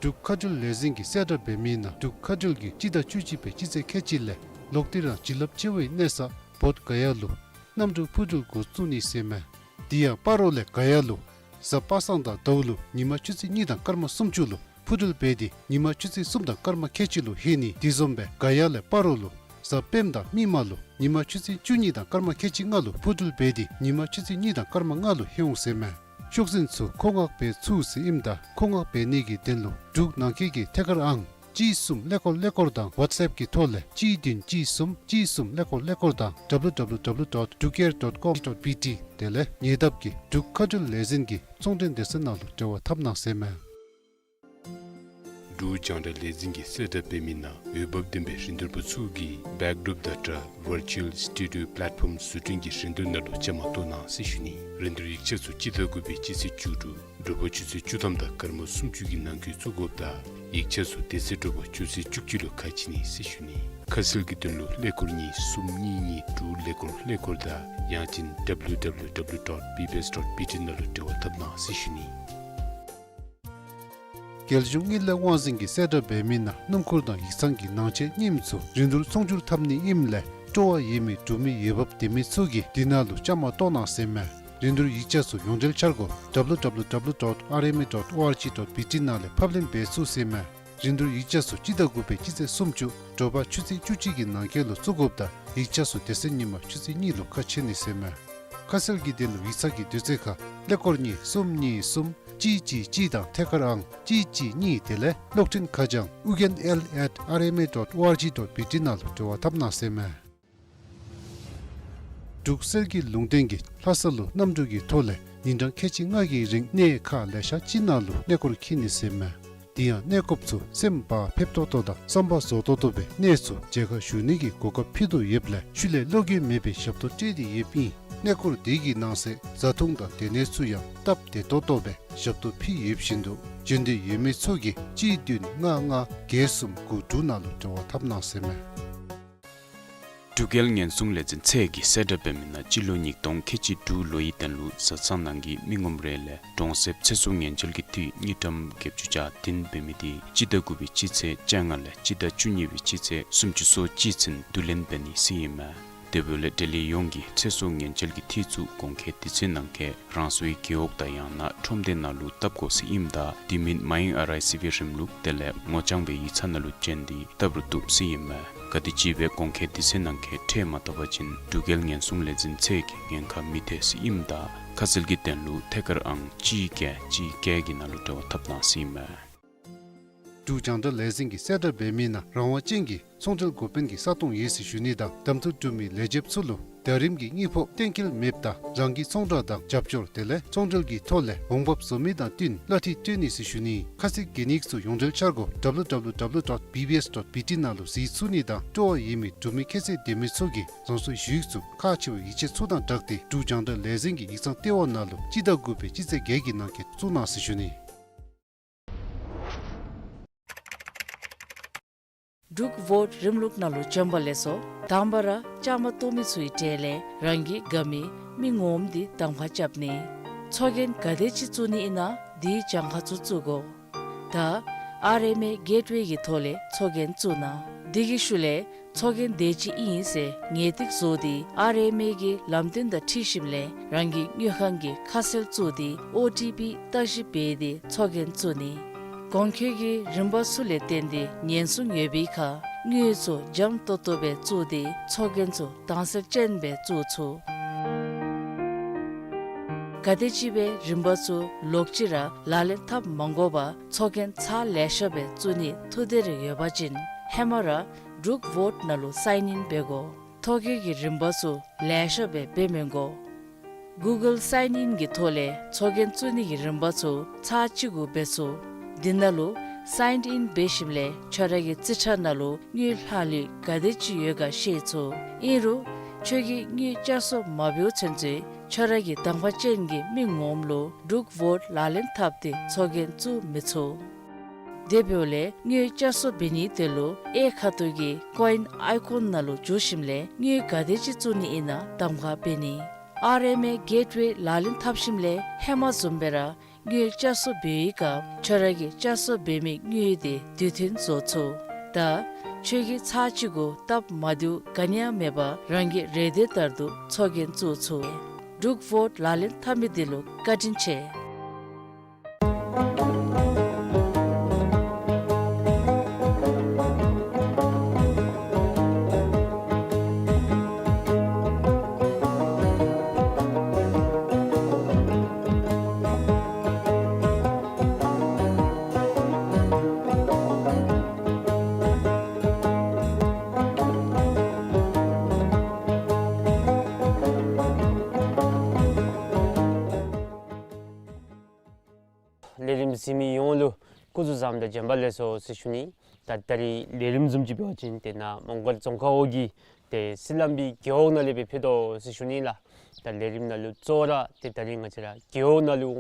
འབྲུག་མཁའ་འགྲུལ་ལས་འཛིན་གྱིས་གསལ་བསྒྲགས་འབད་མི་ནང་འབྲུག་མཁའ་འགྲུལ་གྱིས་སྤྱི་ཟླ་བཅུ་གཅིག་པའི་སྤྱི་ཚེས་ཁལ་གཅིག་ལས་ལོག་སྟེ་རང་བྱིན་རླབས་ཆེ་བའི་གནས་ས་བོད་ག་ཡ་ལུ་གནམ་གྲུ་འཕུར་འགྲུལ་འགོ་བཙུགས་ནི་ཟེར་མས། དེ་ཡང་སྤ་རོ་ལས་ག་ཡ་ལུ་གཟའ་པ་སངས་དང་ཟླཝ་ལུ་ཉིན་མ་ཆུ་ཚོད་གཉིས་དང་སྐར་མ་སུམ་ཅུ་ལུ་འཕུར་འགྲུལ་འབད་དེ་ཉིན་མ་ཆུ་ཚོད་གསུམ་དང་སྐར་མ་ཁལ་གཅིག་ལུ་ལྷོད་ནི། དེ་བཟུམ་སྦེ་ག་ཡ་ལས་སྤ་རོ་ལུ་གཟའ་སྤེནམ་དང་མིག་དམར་ལུ་ཉིན་མ་ཆུ་ཚོད་བཅུ་གཉིས་དང་སྐར་མ་ཁལ་གཅིག་ལྔ་ལུ་འཕུར་འགྲུལ་འབད་དེ་ཉིན་མ་ཆུ་ཚོད་གཉིས་དང་སྐར་མ་ལྔ་ལུ་ལྷོད་འོང་ཟེར་མས། ཤོག་འཛིན་ཚུ་མཁོ་མངགས་འབད་ཚུགས་ཟེར་ཨིནམ་ད་མཁོ་མངགས་འབད་ནི་གི་དོན་ལུ་འབྲུག་ནང་འཁོད་ཀྱི་ཐད་ཀར་ཨང་གཅིག་གསུམ་ཀླད་ཀོར་ཀླད་ཀོར་དང་ཝཊས་ཨེཔ་གི་ཐོག་ལས་གཅིག་བདུན་གཅིག་གསུམ་གཅིག་གསུམ་ཀླད་ཀོར་ཀླད་ཀོར་དང་W W W dot drukair dot com dot B T དེ་ལས་ཉེ་འདབས་ཀྱི་འབྲུག་མཁའ་འགྲུལ་ལས་འཛིན་གྱི་ཚོང་འབྲེལ་སྡེ་ཚན་ནང་ལུ་འབྲེལ་བ་འཐབ་གནང་ཟེར་མས། འབྲུག་རྒྱང་བསྒྲགས་ལས་འཛིན་གྱིས་གསལ་བསྒྲགས་འབད་མི་ནང་འོས་འབབ་ལྡན་པའི་རིན་བསྡུར་པ་ཚུ་གིས་བེཀ་ཌོརོཔ་དང་སྦྲགས་ཝར་ཅུ་ཨལ་སི་ཊུ་ཌི་ཡོ་པ་ལེཊ་ཕོམ་བཟོ་སྐྲུན་གྱི་རིན་བསྡུར་ནང་ལུ་བཅའ་མར་གཏོགས་གནང་ཟེར་ཞུ་ནི། རིན་བསྡུར་ཡིག་ཆ་ཚུ་སྤྱི་ཟླ་དགུ་པའི་སྤྱི་ཚེས་བཅུ་དྲུག་དྲོ་པ་ཆུ་ཚོད་བཅུ་ཐམ་དང་སྐར་མ་སུམ་ཅུ་གི་ནང་འཁོད་བཙུགས་དགོཔ་དང་ཡིག་ཆ་ཚུ་དེ་ཚེ་དྲོ་པ་ཆུ་ཚོད་བཅུ་གཅིག་ལུ་ཁ་ཕྱེ་ནི་ཟེར་ཞུ་ནི། ཁ་གསལ་གྱི་དོན་ལུ་ཀླད་ཀོར་གཉིས་གསུམ་གཉིས་གཉིས་དྲུག་ཀླད་ཀོར་ཀླད་ཀོར་དང་ཡང་ཅིན་W W W dot B B S dot B T ནང་ལུ་འབྲེལ་བ་འཐབ་གནང་ཟེར་ཞུ་ནི། རྒྱལ་གཞུང་དངུལ་ལས་དབང་འཛིན་གྱིས་གསལ་བསྒྲགས་འབད་མི་ནང་སྣུམ་འཁོར་དང་ཡིག་ཚང་གི་ནང་ཆས་རྙིངམ་ཚུ་རིན་བསྡུར་ཚོང་སྒྱུར་འཐབ་ནི་ཨིནམ་ལས་སྤྲོ་བ་ཡོད་མི་འབྲུག་མི་འོས་འབབ་ལྡན་མི་ཚུ་གིས་དེ་ནང་ལུ་བཅའ་མར་གཏོགས་གནང་ཟེར་མས། རིན་བསྡུར་ཡིག་ཆ་ཚུ་ཡོངས་འབྲེལ་འཆར་སྒོ་W W W dot R M A dot O R G dot B T ནང་ལས་ཕབ་ལེན་འབད་ཚུགས་ཟེར་མས། རིན་བསྡུར་ཡིག་ཆ་ཚུ་སྤྱི་ཟླ་དགུ་པའི་སྤྱི་ཚེས་སུམ་ཅུ་དྲོ་པ་ཆུ་ཚོད་བཅུ་གཅིག་གི་ནང་འཁོད་ལུ་བཙུགས་དགོཔ་དང་ཡིག་ཆ་ཚུ་དེ་ཚེ་ཉིན་མ་ཆུ་ཚོད་གཉིས་ལུ་ཁ་ཕྱེ་ནི་ཟེར་མས། ཁ་གསལ་གྱི་དོན་ལུ་ཡིག་ཚང་གི་དུས་ཚོད་ཁར་ཀླད་ཀོར་གཉིས་གསུམ་གཉིས་གསུམ་གཅིག་གཅིག་གཅིག་དང་ཐད་ཀར་ཨང་གཅིག་གཅིག་གཉིས་དེ་ལས་གློག་འཕྲིན་ཁ་བྱང་ཨུ་རྒྱན་L at R M A dot O R G dot B T ནང་ལུ་འབྲེལ་བ་འཐབ་གནང་ཟེར་མས། འབྲུག་གསེར་གྱི་ལུང་བསྟན་གྱིས་ལྷ་ས་ལུ་གནམ་གྲུ་གི་ཐོག་ལས་ཉིན་གྲངས་ཁལ་གཅིག་ལྔ་གི་རིང་གནས་ཁག་ལེ་ཤ་ཅིག་ནང་ལུ་གནས་སྐོར་འཁྱིད་ནི་ཟེར་མས། དེ་ཡང་གནས་སྐོརཔ་ཚུ་སེམས་བག་ཕེབས་ཏོག་ཏོ་དང་བསམ་པ་རྫོགས་ཏོག་ཏོ་སྦེ་གནས་ཚུ་མཇལ་ཁ་ཞུ་ནི་གི་གོ་སྐབས་ཕུལ་དོ་ཡོདཔ་ལས་ཤུལ་ལས་བློ་འགྱོད་མེད་པའི་ཞབས་ཏོག་སྤྲོད་དེ་ཡོདཔ་ཨིན། གནས་སྐོར་དེ་གི་ནང་གསེས་བཟའ་འཐུང་དང་སྡོད་གནས་ཚུ་ཡང་སྟབས་བདེ་ཏོག་ཏོ་སྦེ་ཞབས་ཏོག་ཕུལ་ཡོདཔ་བཞིན་དུ་འབྱོན་འདོད་ཡོད་མི་ཚུ་གིས་གཅིག་བདུན་ལྔ་ལྔ་བརྒྱད་གསུམ་དགུ་དྲུག་ནང་ལུ་འབྲེལ་བ་འཐབ་གནང་ཟེར་མས། འབྲུག་རྒྱལ་ཉེན་སྲུང་ལས་འཛིན་ཚད་ཀྱིས་གསལ་བསྒྲགས་འབད་མི་ནང་སྤྱི་ལོ་ཉིས་སྟོང་ཁལ་གཅིག་དྲུག་ལོའི་དོན་ལུ་བཟའ་ཚང་ནང་གི་མི་ངོམ་རེ་ལས་གྲོང་གསེབ་ཚེ་སྲོག་ཉེན་བཅོལ་གྱི་འཐུས་དངུལ་ཀྲམ་བརྒྱད་ཅུ་གྱ་བདུན་འབད་མི་དེ་སྤྱི་ཟླ་དགུ་པའི་སྤྱི་ཚེས་བཅོ་ལྔ་ལས་སྤྱི་ཟླ་བཅུ་གཉིས་པའི་སྤྱི་ཚེས་སུམ་ཅུ་སོ་གཅིག་ཚུན་བསྡུ་ལེན་འབད་ནི་ཟེར་ཨིན་མས། དེ་འབདཝ་ལས་འབྲེལ་ཡོད་ཡོངས་ཀྱིས་ཚེ་སྲོག་ཉེན་བཅོལ་གྱི་འཐུས་ཚུ་གོང་འཁོད་དུས་ཚོད་ནང་འཁོད་རང་སོའི་རྒེད་འོག་དང་ཡང་ན་ཁྲོམ་སྡེ་ནང་ལུ་བཏབ་དགོ་ཟེར་ཨིནམ་ད་དེ་མིན་མ་ཡེངས་ཨར་ཨའི་སི་བི་རིམ་ལུགས་དེ་ལས་ངོ་རྐྱང་སྦེ་ཡིག་ཚང་ནང་ལུ་བྱོན་ཏེ་བཏབ་རུང་བཏུབ་ཟེར་ཨིན་མས། ག་དེམ་ཅིག་སྦེ་གོང་འཁོད་དུས་ཚོད་ནང་འཁོད་འཕྲོད་མ་བཏུབ་པ་ཅིན་འབྲུག་རྒྱལ་ཉེན་སྲུང་ལས་འཛིན་ཚད་ཀྱིས་ཉེན་ཁ་མི་ཐེག་ཟེར་ཨིནམ་ད་ཁ་གསལ་གྱི་དོན་ལུ་ཐད་ཀར་ཨང་གཅིག་བརྒྱད་གཅིག་བརྒྱད་ཀྱི་ནང་ལུ་འབྲེལ་བ་འཐབ་གནང་ཟེར་ཨིན་མས། འབྲུག་རྒྱང་བསྒྲགས་ལས་འཛིན་གྱིས་གསལ་བསྒྲགས་འབད་མི་ནང་རང་དབང་ཅན་གྱི་ཚོང་འབྲེལ་འགོ་དཔོན་གྱི་ས་སྟོང་ཡོད་ཟེར་ཞུ་ནི་དང་གདམ་འཐུ་གྲུབ་མི་ལས་བྱེདཔ་ཚུ་ལུ་ཟླ་རིམ་གྱི་དངུལ་ཕོགས་གཏན་འཁེལ་མེདཔ་ད་རང་གི་ཚོང་བསྒྲགས་དང་རྒྱབ་སྐྱོར་དེ་ལས་ཚོང་འབྲེལ་གྱི་ཐོག་ལས་འོང་འབབ་བཟོ་མི་དང་བསྟུན་གླ་འཐུས་སྤྲོད་ནི་ཟེར་ཞུ་ནི། ཁ་གསལ་གྱི་ནི་ཚུ་ཡོངས་འབྲེལ་འཆར་སྒོ་W W W dot B B S dot B T ནང་ལུ་གཟིགས་ཚུགས་ནི་དང་སྤྲོ་བ་ཡོད་མི་འབྲུག་མི་ཁྱད་ཚད་ལྡན་མི་ཚུ་གིས་རང་སོའི་ཞུ་ཡིག་ཚུ་ཁག་ཆེ་བའི་ཡིག་ཆ་ཚུ་དང་སྦྲགས་ཏེ་འབྲུག་རྒྱང་བསྒྲགས་ལས་འཛིན་གྱི་ཡིག་ཚང་ལྟེ་བ་ནང་ལུ་སྤྱི་ཟླ་དགུ་པའི་སྤྱི་ཚེས་བརྒྱད་ཀྱི་ནང་འཁོད་བཙུགས་གནང་ཟེར་ཞུ་ནི། འབྲུག་ཝོཊ་རིམ་ལུགས་ནང་ལུ་བྱོན་པ་ལེགས་སོ། དང་པ་ར་བཅའ་མར་གཏོགས་མི་ཚུའི་གྲས་ལས་རང་གི་དགའ་མི་མི་ངོམ་འདི་གདམ་ཁ་རྐྱབ་ནི། ཚོགས་རྒྱན་ག་དེ་ཅིག་བཙུགས་ནི་ཨིན་ན་དེའི་གྱངས་ཁ་ཚུ་བཙུགས་དགོ། ད་ཨར་ཨེམ་ཨེ་གེཊ་ཝེ་གི་ཐོག་ལས་ཚོགས་རྒྱན་བཙུགས་གནང་། དེ་གི་ཤུལ་ལས་ཚོགས་རྒྱན་དེ་ཅིག་ཨིན་ཟེར་ངེས་ཏིག་བཟོ་སྟེ་ཨར་ཨེམ་ཨེ་གི་ལམ་སྟོན་དང་འཁྲིལ་ཞིནམ་ལས་རང་གི་དངུལ་ཁང་གི་ཁ་གསལ་བཙུགས་ཏེ་ཨོ་ཊི་པི་བརྟག་ཞིབ་འབད་དེ་ཚོགས་རྒྱན་བཙུགས་ནི། གོང་འཁོད་ཀྱི་རིམ་པ་ཚུ་ལས་བརྟེན་ཏེ་ཉེན་སྲུང་ཡོད་པའི་ཁར་དངུལ་ཚུ་འཇམ་ཏོང་ཏོ་སྦེ་བཙུགས་ཏེ་ཚོགས་རྒྱན་ཚུ་དྭངས་གསལ་ཅན་སྦེ་བཙུགས་ཚུགས། ག་དེམ་ཅིག་སྦེ་རིམ་པ་ཚུ་ལོག་ཅི་ར་ལག་ལེན་འཐབ་མ་དགོ་པར་ཚོགས་རྒྱན་ཚར་ལེ་ཤ་སྦེ་བཙུགས་ནི་ཐུགས་འདོད་རེ་ཡོད་པ་ཅིན་ཧེ་མ་ར་འབྲུག་ཝོཊ་ནང་ལུ་སའིན་ཨིན་འབད་དགོ། ཐོ་བཀོད་ཀྱི་རིམ་པ་ཚུ་ལེ་ཤ་སྦེ་འབད་མི་དགོ། གུ་གཱལ་སའིན་ཨིན་གྱི་ཐོག་ལས་ཚོགས་རྒྱན་བཙུགས་ནི་གི་རིམ་པ་ཚུ་ཚར་གཅིག་གུ་འབད་ཚུགས། དེ་ནང་ལུ་ སའིན་ཨིན་འབད་ཞིནམ་ལས་ཁྱོད་ར་གི་རྩིས་ཁྲ་ནང་ལུ་དངུལ་ལྷག་ལུས་ག་དེ་ཅིག་ཡོད་ག་ཤེས་ཚུགས། ཨིན་རུང་ཁྱོད་ཀྱིས་དངུལ་བསྐྱར་གསོ་མ་འབདཝ་ཚུན་ཚོད་ཁྱོད་ར་གི་དང་པ་ཅན་གྱི་མི་ངོམ་ལུ་འབྲུག་ཝོཊ་ལག་ལེན་འཐབ་སྟེ་ཚོགས་རྒྱན་བཙུགས་མི་ཚུགས། དེ་འབདཝ་ལས་དངུལ་བསྐྱར་གསོ་འབད་ནི་དེ་ལུ་གཡས་ཁ་ཐུག་གི་ཀོ་ཨིན་ཨའི་ཀོན་ནང་ལུ་འཛུལ་ཞིནམ་ལས་དངུལ་ག་དེ་ཅིག་བཙུགས་ནི་ཨིན་ན་གདམ་ཁ་འབད་ནི། ཨར་ཨེམ་ཨེ་གེཊ་ཝེ་ལག་ལེན་འཐབ་ཞིནམ་ལས་ཧེ་མ་བཟུམ་སྦེ་ར་དངུལ་བསྐྱར་གསོ་འབད་བའི་སྐབས་ཁྱོད་ར་གིས་བསྐྱར་གསོ་འབད་མི་དངུལ་དེ་དུས་མཐུན་བཟོ་ཚུགས། ད་ཁྱོད་ཀྱིས་ཚར་གཅིག་གུ་སྟབས་མ་བདེཝ་ག་ནི་ཡང་མེད་པར་རང་གི་རེ་འདོད་ལྟར་དུ་ཚོགས་རྒྱན་བཙུགས་ཚུགས། འབྲུག་ཝོཊ་ལག་ལེན་འཐབ་མི་དེ་ལུ་བཀའ་དྲིན་ཆེ། ལས་རིམ་གཟིགས་མི་ཡོངས་ལུ་སྐུ་གཟུགས་བཟང་དང་བྱོན་པ་ལེགས་སོ་ཟེར་ཞུ་ནི། ད་ད་རིས་ལས་རིམ་བཟུམ་ཅིག་འབད་བ་ཅིན་ཏེ་ནཱ་མོང་སྒར་རྫོང་ཁག་འོག་གི་ཏེ་སི་ལམ་བི་རྒེད་འོག་ནང་ལས་སྦེ་ཕུལ་དོ་ཟེར་ཞུ་ནི་ལགས། ད་ལས་རིམ་ནང་ལུ་གཙོ་བོ་ར་ཏེ་ད་རིས་ང་བཅས་ར་རྒེད་འོག་ནང་ལུ་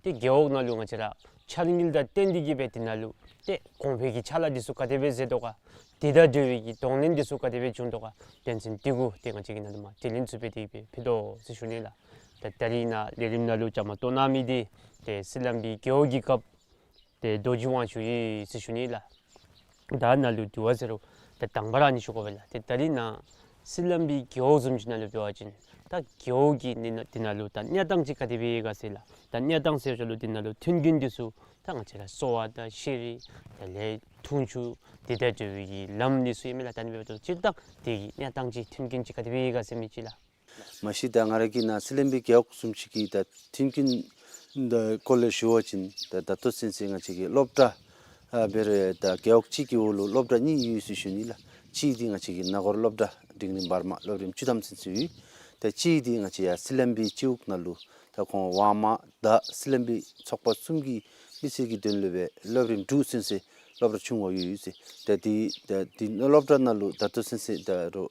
ཏེ་རྒེད་འོག་ནང་ལུ་ང་བཅས་ར་འཆར་དངུལ་དང་བསྟུན་ཏེ་གིས་སྦེ་དེ་ནང་ལུ་ཏེ་གོང་འཕེལ་གྱི་ཆ་ལག་འདི་ཚུ་ག་དེ་སྦེ་མཛད་དོ་ག། དེ་དང་འབྲེལ་བའི་གི་གདོང་ལེན་འདི་ཚུ་ག་དེ་སྦེ་བྱུང་དོ་ག། དོན་ཚན་འདི་གུ་ཏེ་ང་བཅས་ཀྱིས་ནཱ་ལུ་མ་དྲི་ལན་ཚུ་འབད་དེ་སྦེ་ཕུལ་དོ་ཟེར་ཞུ་ནི་ལགས། ད་ད་རིས་ནཱ་ལས་རིམ་ནང་ལུ་བཅའ་མར་གཏོགས་གནང་མི་འདི་ཏེ་སི་ལམ་བི་རྒེད་འོག་གི་རྒཔོ་ཏེ་རྡོ་རྗེ་དབང་ཕྱུག་ཨིན་ཟེར་ཞུ་ནི་ལགས། ད་ནཱ་ལུ་དྲི་བ་ཟེར་རུང་ད་དང་པ་ར་ཨ་ནི་ཞུ་དགོ་པས་ལགས། ཏེ་ད་རིས་ནཱ་སི་ལམ་བི་རྒེད་འོག་བཟུམ་ཅིག་ནང་ལུ་འབད་བ་ཅིན་ད་རྒེད་འོག་གི་ནི་ནཱ་འདི་ནང་ལུ་ད་གནས་སྟངས་ཅིག་ག་དེ་སྦེ་ཡོད་ག་ཟེར་ལགས། ད་གནས་སྟངས་ཟེར་བ་ཅིན་ལུ་འདི་ནང་ལུ་མཐུན་རྐྱེན་འདི་ཚུ་ད་ང་བཅས་ར་གསོ་བ་དང་ཤེས་རིག་དེ་ལས་འཐུང་ཆུ་དེ་དང་འབྲེལ་བའི་གི་ལམ་འདི་ཚུ་ཨིན་མས་ལགས། ད་ཨ་ནི་འབདཝ་ད་སྤྱིར་བཏང་དེ་གི་གནས་སྟངས་ཅིག་མཐུན་རྐྱེན་ཅིག་ག་དེ་སྦེ་ཡོད་ག་ཟེར་མི་ཅིག་ལགས། མ་གཞི་ད་ང་ར་གིས་ནཱ་སི་ལམ་བི་རྒེད་འོག་བཟུམ་ཅིག་གི་ད་མཐུན་རྐྱེན་དང་སྐོར་ལས་ཞུ་བ་ཅིན་ད་ད་ལྟོ་ཚུན་ཚོད་ང་བཅས་ཀྱི་སློབ་གྲྭ་ཨ་འབད་རུང་ད་རྒེད་འོག་གཅིག་གི་འོག་ལུ་སློབ་གྲྭ་གཉིས་ཡོད་ཟེར་ཞུ་ནི་ལགས། གཅིག་འདི་ང་བཅས་ཀྱི་ན་གོར་སློབ་གྲྭ་འབྲིང་རིམ་བར་མ་སློབ་རིམ་བཅུ་ཐམ་ཚུན་ཚོད་ཡོད། ད་གཅིག་འདི་ང་བཅས་ཡར་སི་ལམ་བི་སྤྱི་འོག་ནང་ལུ་ད་ཁོང་ཝང་མ་དང་སི་ལམ་བི་ཚོགས་པ་གསུམ་གྱི་མི་སེར་གྱི་དོན་ལུ་སྦེ་སློབ་རིམ་དྲུག་ཚུན་ཚོད་སློབ་གྲྭ་ཆུང་བ་ཡོད་ཡོད་ཟེར། ད་འདི་ད་འདི་སློབ་གྲྭ་ནང་ལུ་ད་ལྟོ་ཚུན་ཚོད་ད་རུང་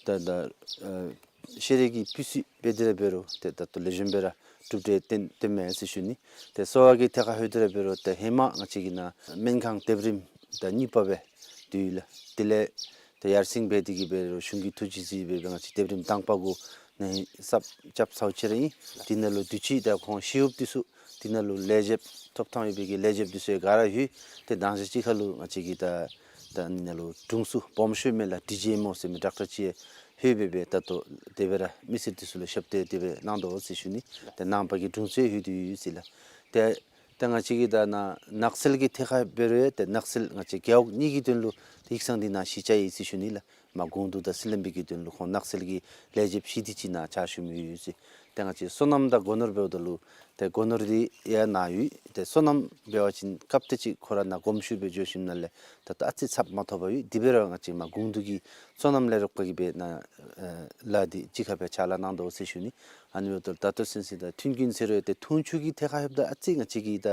ད་ད་ཨ་ཤེས་རིག་གི་སྤུས་ཚད་འབད་དེ་ར་འབད་རུང་ཏེ་ད་ལྟོ་ལེགས་ཤོམ་སྦེ་ར་གྲུབ་འབྲས་ཐོན་ཐོནམ་མས་ཟེར་ཞུ་ནི། ཏེ་གསོ་བ་གི་ཐད་ཁར་ལྷོད་དེ་ར་འབད་རུང་ཏེ་ཧེ་མ་ང་བཅས་ཀྱི་ནཱ་སྨན་ཁང་ལྡེབ་རིམ་ད་གཉིས་པ་སྦེ་འདི་ཡོད་ལགས། དེ་ལས་ཏེ་ཡར་སེང་འབད་དེ་གིས་འབད་རུང་གཞུང་གི་ཐུགས་རྗེ་གིས་འབད་རུང་ང་བཅས་ལྡེབ་རིམ་དང་པ་གུ་ནཱ་གསརཔ་རྐྱབ་ཚརཝ་ཅིག་ར་ཨིན། དེ་ནང་ལུ་དུས་ཅི་ད་ཁོང་ཞི་གཡོགཔ་འདི་ཚུ་དེ་ནང་ལུ་ལས་བྱེདཔ་ཐོབ་ཐང་ཡོད་པའི་གི་ལས་བྱེདཔ་འདི་ཚུ་ག་ར་ལྷོད། ཏེ་མདང་ཞག་ཅིག་ཁར་ལུ་ང་བཅས་ཀྱི་ད་ད་ནཱ་ལུ་དྲུང་འཚོ་སྦོམ་ཤོས་མས་ལགས། ཌི་ཇི་ཨེམ་ཨོ་ཟེར་མི་ཌོག་ཊར་ཅིག་ལྷོད་སྦེ་སྦེ་ད་ལྟོ་དེ་སྦེ་ར་མི་སེར་འདི་ཚུ་ལུ་ཞབས་ཏོག་དེ་སྦེ་གནང་དོ་ཟེར་ཞུ་ནི། ཏེ་ནང་པ་གི་དྲུང་འཚོ་ལྷོད་དེ་ཡོད་ཟེར་ལགས། ཏེ་ད་ང་བཅས་ཀྱི་ད་ནཱ་ནགས་ཚལ་གྱི་ཐད་ཁར་འབད་རུང་ཏེ་ནགས་ཚལ་ང་བཅས་རྒེད་འོག་གཉིས་ཀྱི་དོན་ལུ་ཏེ་ཡིག་ཚང་འདི་ནཱ་གཞི་བཅའ་ཡི་ཟེར་ཞུ་ནི་ལགས། མར་དགོངས་འདུག། ད་སི་ལམ་བི་གི་དོན་ལུ་ཁོང་ནགས་ཚལ་གྱི་ལས་བྱེདཔ་ཞི་བདེ་ཅིག་ནཱ་ཕྱག་ཞུ་མི་ཡོད་ཟེར། ཏེ་ང་བཅས་སོ་ནམ་དང་སྒོ་ནོར་འབདཝ་ད་ལུ་ཏེ་སྒོ་ནོར་འདི་ཡང་ནཱ་ཡོད། ཏེ་སོ་ནམ་འབད་བ་ཅིན་སྐབས་དེ་ཅིག་ཁོ་ར་ནཱ་དགོངསམ་ཞུ་སྦེ་འགྱོ་ཞིནམ་ལས་ད་ལྟོ་ཨ་ཙི་ཚབ་མ་ཐོབ་པར་ཡོད། དེ་འབད་རུང་ང་བཅས་མར་དགོངས་འདུག་གི་སོ་ནམ་ལས་རོགས་པ་གིས་སྦེ་ནཱ་ཨ་ལཱ་འདི་གཅིག་ཁར་སྦེ་ཕྱག་ལཱ་གནང་དོ་ཟེར་ཞུ་ནི། ཨ་ནི་འབདཝ་ད་ད་ལྟོ་ཚུན་ཚོད་ད་མཐུན་རྐྱེན་ཟེར་རུང་ཏེ་འཐུང་ཆུ་གི་ཐད་ཁར་ལྷོདཔ་ད་ཨ་ཙི་ང་བཅས་ཀྱི་ད་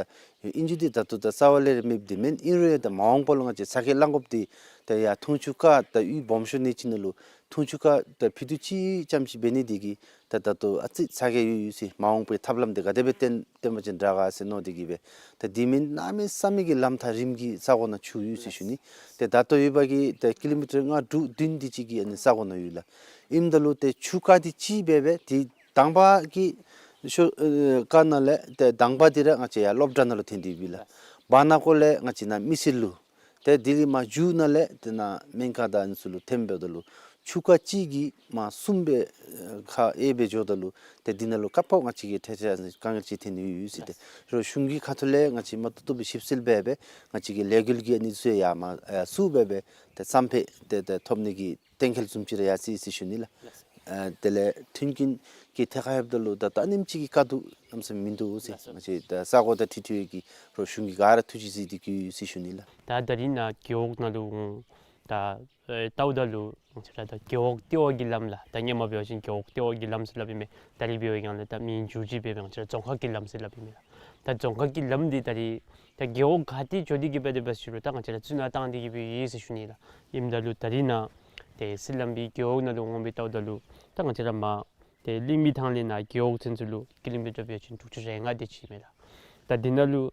ཨིན་རུང་འདི་ད་ལྟོ་ད་རྩ་བ་ལས་ར་མེདཔ་འདི་མེན། ཨིན་རུང་ཡང་ད་མ་འོངས་པ་ལུ་ང་བཅས་ཚ་གྱང་ལང་དགོཔ་འདི་ད་ཡར་འཐུང་ཆུ་ཁ་ད་གཡུས་སྦོམ་ཤོས་ནང་ཅིག་ནང་ལུ་འཐུང་ཆུ་ཁ་ད་ཕུད་རྡོག་གཅིག་ཙམ་ཅིག་འབད་ནི་འདི་གིས་ད་ད་ལྟོ་ཨ་ཙི་ཚ་གྱང་ཡོད་ཡོད་ཟེར། མ་འོངས་པའི་ཐབས་ལམ་འདི་ག་དེ་སྦེ་བཏོན་བཏོན་པ་ཅིན་དྲག་ག་ཟེར་མནོ་སྟེ་གིས་སྦེ་ད་འདི་མེན་གནམ་མེད་ས་མེད་ཀྱི་ལམ་ཐག་རིངམོ་གི་ས་གོ་ནང་ཆུ་ཡོད་ཟེར་ཞུ་ནི། ཏེ་ད་ལྟོ་ཡོད་པ་གི་ད་ཀི་ལོ་མི་ཊར་ལྔ་དྲུག་བདུན་འདི་ཅིག་གི་ཨ་ནི་ས་གོ་ནང་ཡོད་ལགས། ཨིནམ་ད་ལུ་ཏེ་ཆུ་རྐ་འདི་གཅིག་འབད་སྦེ་ཏེ་དང་པ་གི་ཤོ་ཨེ་རྐ་ནང་ལས་ཏེ་དང་པ་འདི་ར་ང་བཅས་ཡར་སློབ་གྲྭ་ནང་ལུ་ཐོན་ཏེ་ཡོད་པས་ལགས། བར་ན་ཁོ་ལས་ང་བཅས་ནཱ་མི་སེར་ལུ། ཏེ་དེ་ལས་མར་མཇུག་ནང་ལས་ཏེ་ནཱ་སྨན་ཁང་དང་ཨ་ནི་ཚུ་ལུ་ཐོནམ་འབདཝ་ད་ལུ་ཆུ་རྐ་གཅིག་གིས་མར་གསུམ་སྦེ་ཨེ་ཁ་གཡས་སྦེ་འགྱོཝ་ད་ལུ་ཏེ་འདི་ནང་ལུ་སྐབས་སྐབས་ང་བཅས་ཀྱི་ཐད་ཐད་དཀའ་ངལ་ཅིག་ཐོན་ནི་ཡོད་ཡོད་ཟེར། ཏེ་རོགས་གཞུང་གི་ཁ་ཐུག་ལས་ང་བཅས་མ་ཏོག་ཏོ་སྦེ་ཞིབ་འཚོལ་འབད་སྦེ་ང་བཅས་ཀྱི་ལས་འགུལ་གྱི་ཨ་ནི་ཚུ་ཡར་མར་ཨེ་བསུབ་སྦེ་སྦེ་ཏེ་བསམ་འཕེལ་ཏེ་ཏེ་ཐོབ་ནི་གི་གཏན་འཁེལ་བཟུམ་ཅིག་ར་ཡར་སོ་ཡི་ཟེར་ཞུ་ནི་ལགས། ལགས་སོ། ཨ་དེ་ལས་མཐུན་རྐྱེན་གྱི་ཐད་ཁར་ལྷོདཔ་ད་ལུ་ད་ད་ཨ་ནེམ་ཅིག་གི་དཀའ་སྡུག་གནམ་མེད་ས་མེད་མིན་འདུག་ཟེར། ལགས་སོ། ང་བཅས་ད་ས་གོ་དང་འཁྲིལ་འཁྲིལ་བའི་གི་རོགས་གཞུང་གི་ག་ར་ཐུགས་རྗེ་གཟིགས་ཏེ་གི་ཡོད་ཟེར་ཞུ་ནི་ལགས། ད་ད་རིས་ནཱ་རྒེད་འོག་ནང་ལུ་ད་ཨེ་ལྟཝ་ད་ལུ་ང་བཅས་ར་ད་རྒེད་འོག་ལྟེ་བ་གི་ལམ་ལགས། ད་སྔོན་མ་འབད་བ་ཅིན་རྒེད་འོག་ལྟེ་བ་གི་ལམ་ཟེར་སླབ་ཨིན་མས། ད་རིས་འབད་བའི་སྒང་ལས་ད་མིང་བསྒྱུར་ཅིག་འབད་སྦེ་ང་བཅས་ར་རྫོང་ཁག་གི་ལམ་ཟེར་སླབ་ཨིན་མས་ལགས། ད་རྫོང་ཁག་གི་ལམ་འདི་ད་རེས་ད་རྒེད་འོག་ག་ཏེ་འགྱོ་སྟེ་གི་སྦེ་དེ་སྦེ་ཞུ་རུང་ད་ང་བཅས་ར་རྩི་ནག་བཏང་སྟེ་གི་སྦེ་ཡོད་ཟེར་ཞུ་ནི་ལགས། ཨིནམ་ད་ལུ་ད་རེས་ནཱ་ཏེ་སི་ལམ་སྦི་རྒེད་འོག་ནང་ལུ་འོང་སྦེ་བལྟཝ་ད་ལུ་ད་ང་བཅས་ར་མར་ཏེ་གླིང་མི་ཐང་ལས་ནཱ་རྒེད་འོག་ཚུན་ཚོད་ལུ་ཀི་ལོ་མི་ཊར་འབད་བ་ཅིན་དྲུག་ཅུ་རེ་ལྔ་དེ་ཅིག་ཨིན་མས་ལགས། ད་འདི་ནང་ལུ་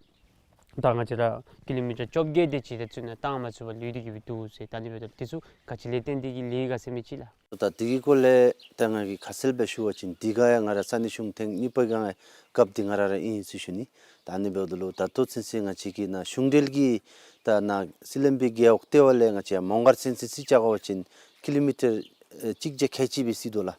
ད་ང་བཅས་ར་ཀི་ལོ་མི་ཊར་བཅོ་བརྒྱད་དེ་ཅིག་ཏེ་རྩི་ནག་བཏང་མ་ཚུགས་པར་ལུས་ཏེ་གི་སྦེ་འདུག་ཟེར། ད་ཨ་ནི་འབདཝ་ད་དེ་ཚུ་ག་ཅི་ལས་བརྟེན་ཏེ་གི་ལུས་ག་ཟེར་མི་ཅིག་ལགས། ད་དེ་གི་སྐོར་ལས་ད་ང་གིས་ཁ་གསལ་སྦེ་ཞུ་བ་ཅིན་དེ་ག་ཡང་ང་ར་ས་གནས་གཞུང་ཐེངས་གཉིས་པ་གི་ཡང་སྐབས་འདི་ང་ར་ར་ཨིན་ཟེར་ཞུ་ནི། ད་ཨ་ནི་འབདཝ་ད་ལུ་ད་ལྟོ་ཚུན་ཚོད་ང་བཅས་ཀྱི་ནཱ་གཞུང་འབྲེལ་གྱི་ད་ནཱ་སི་ལམ་སྦི་རྒེད་འོག་ལྟེ་བ་ལས་ང་བཅས་མོང་སྒར་ཚུན་ཚོད་རྩིས་རྐྱབ་པ་ཅིན་ཀི་ལོ་མི་ཊར་ཨེ་གཅིག་བརྒྱ་ཁལ་གཅིག་སྦེ་རྩིས་དོ་ལགས།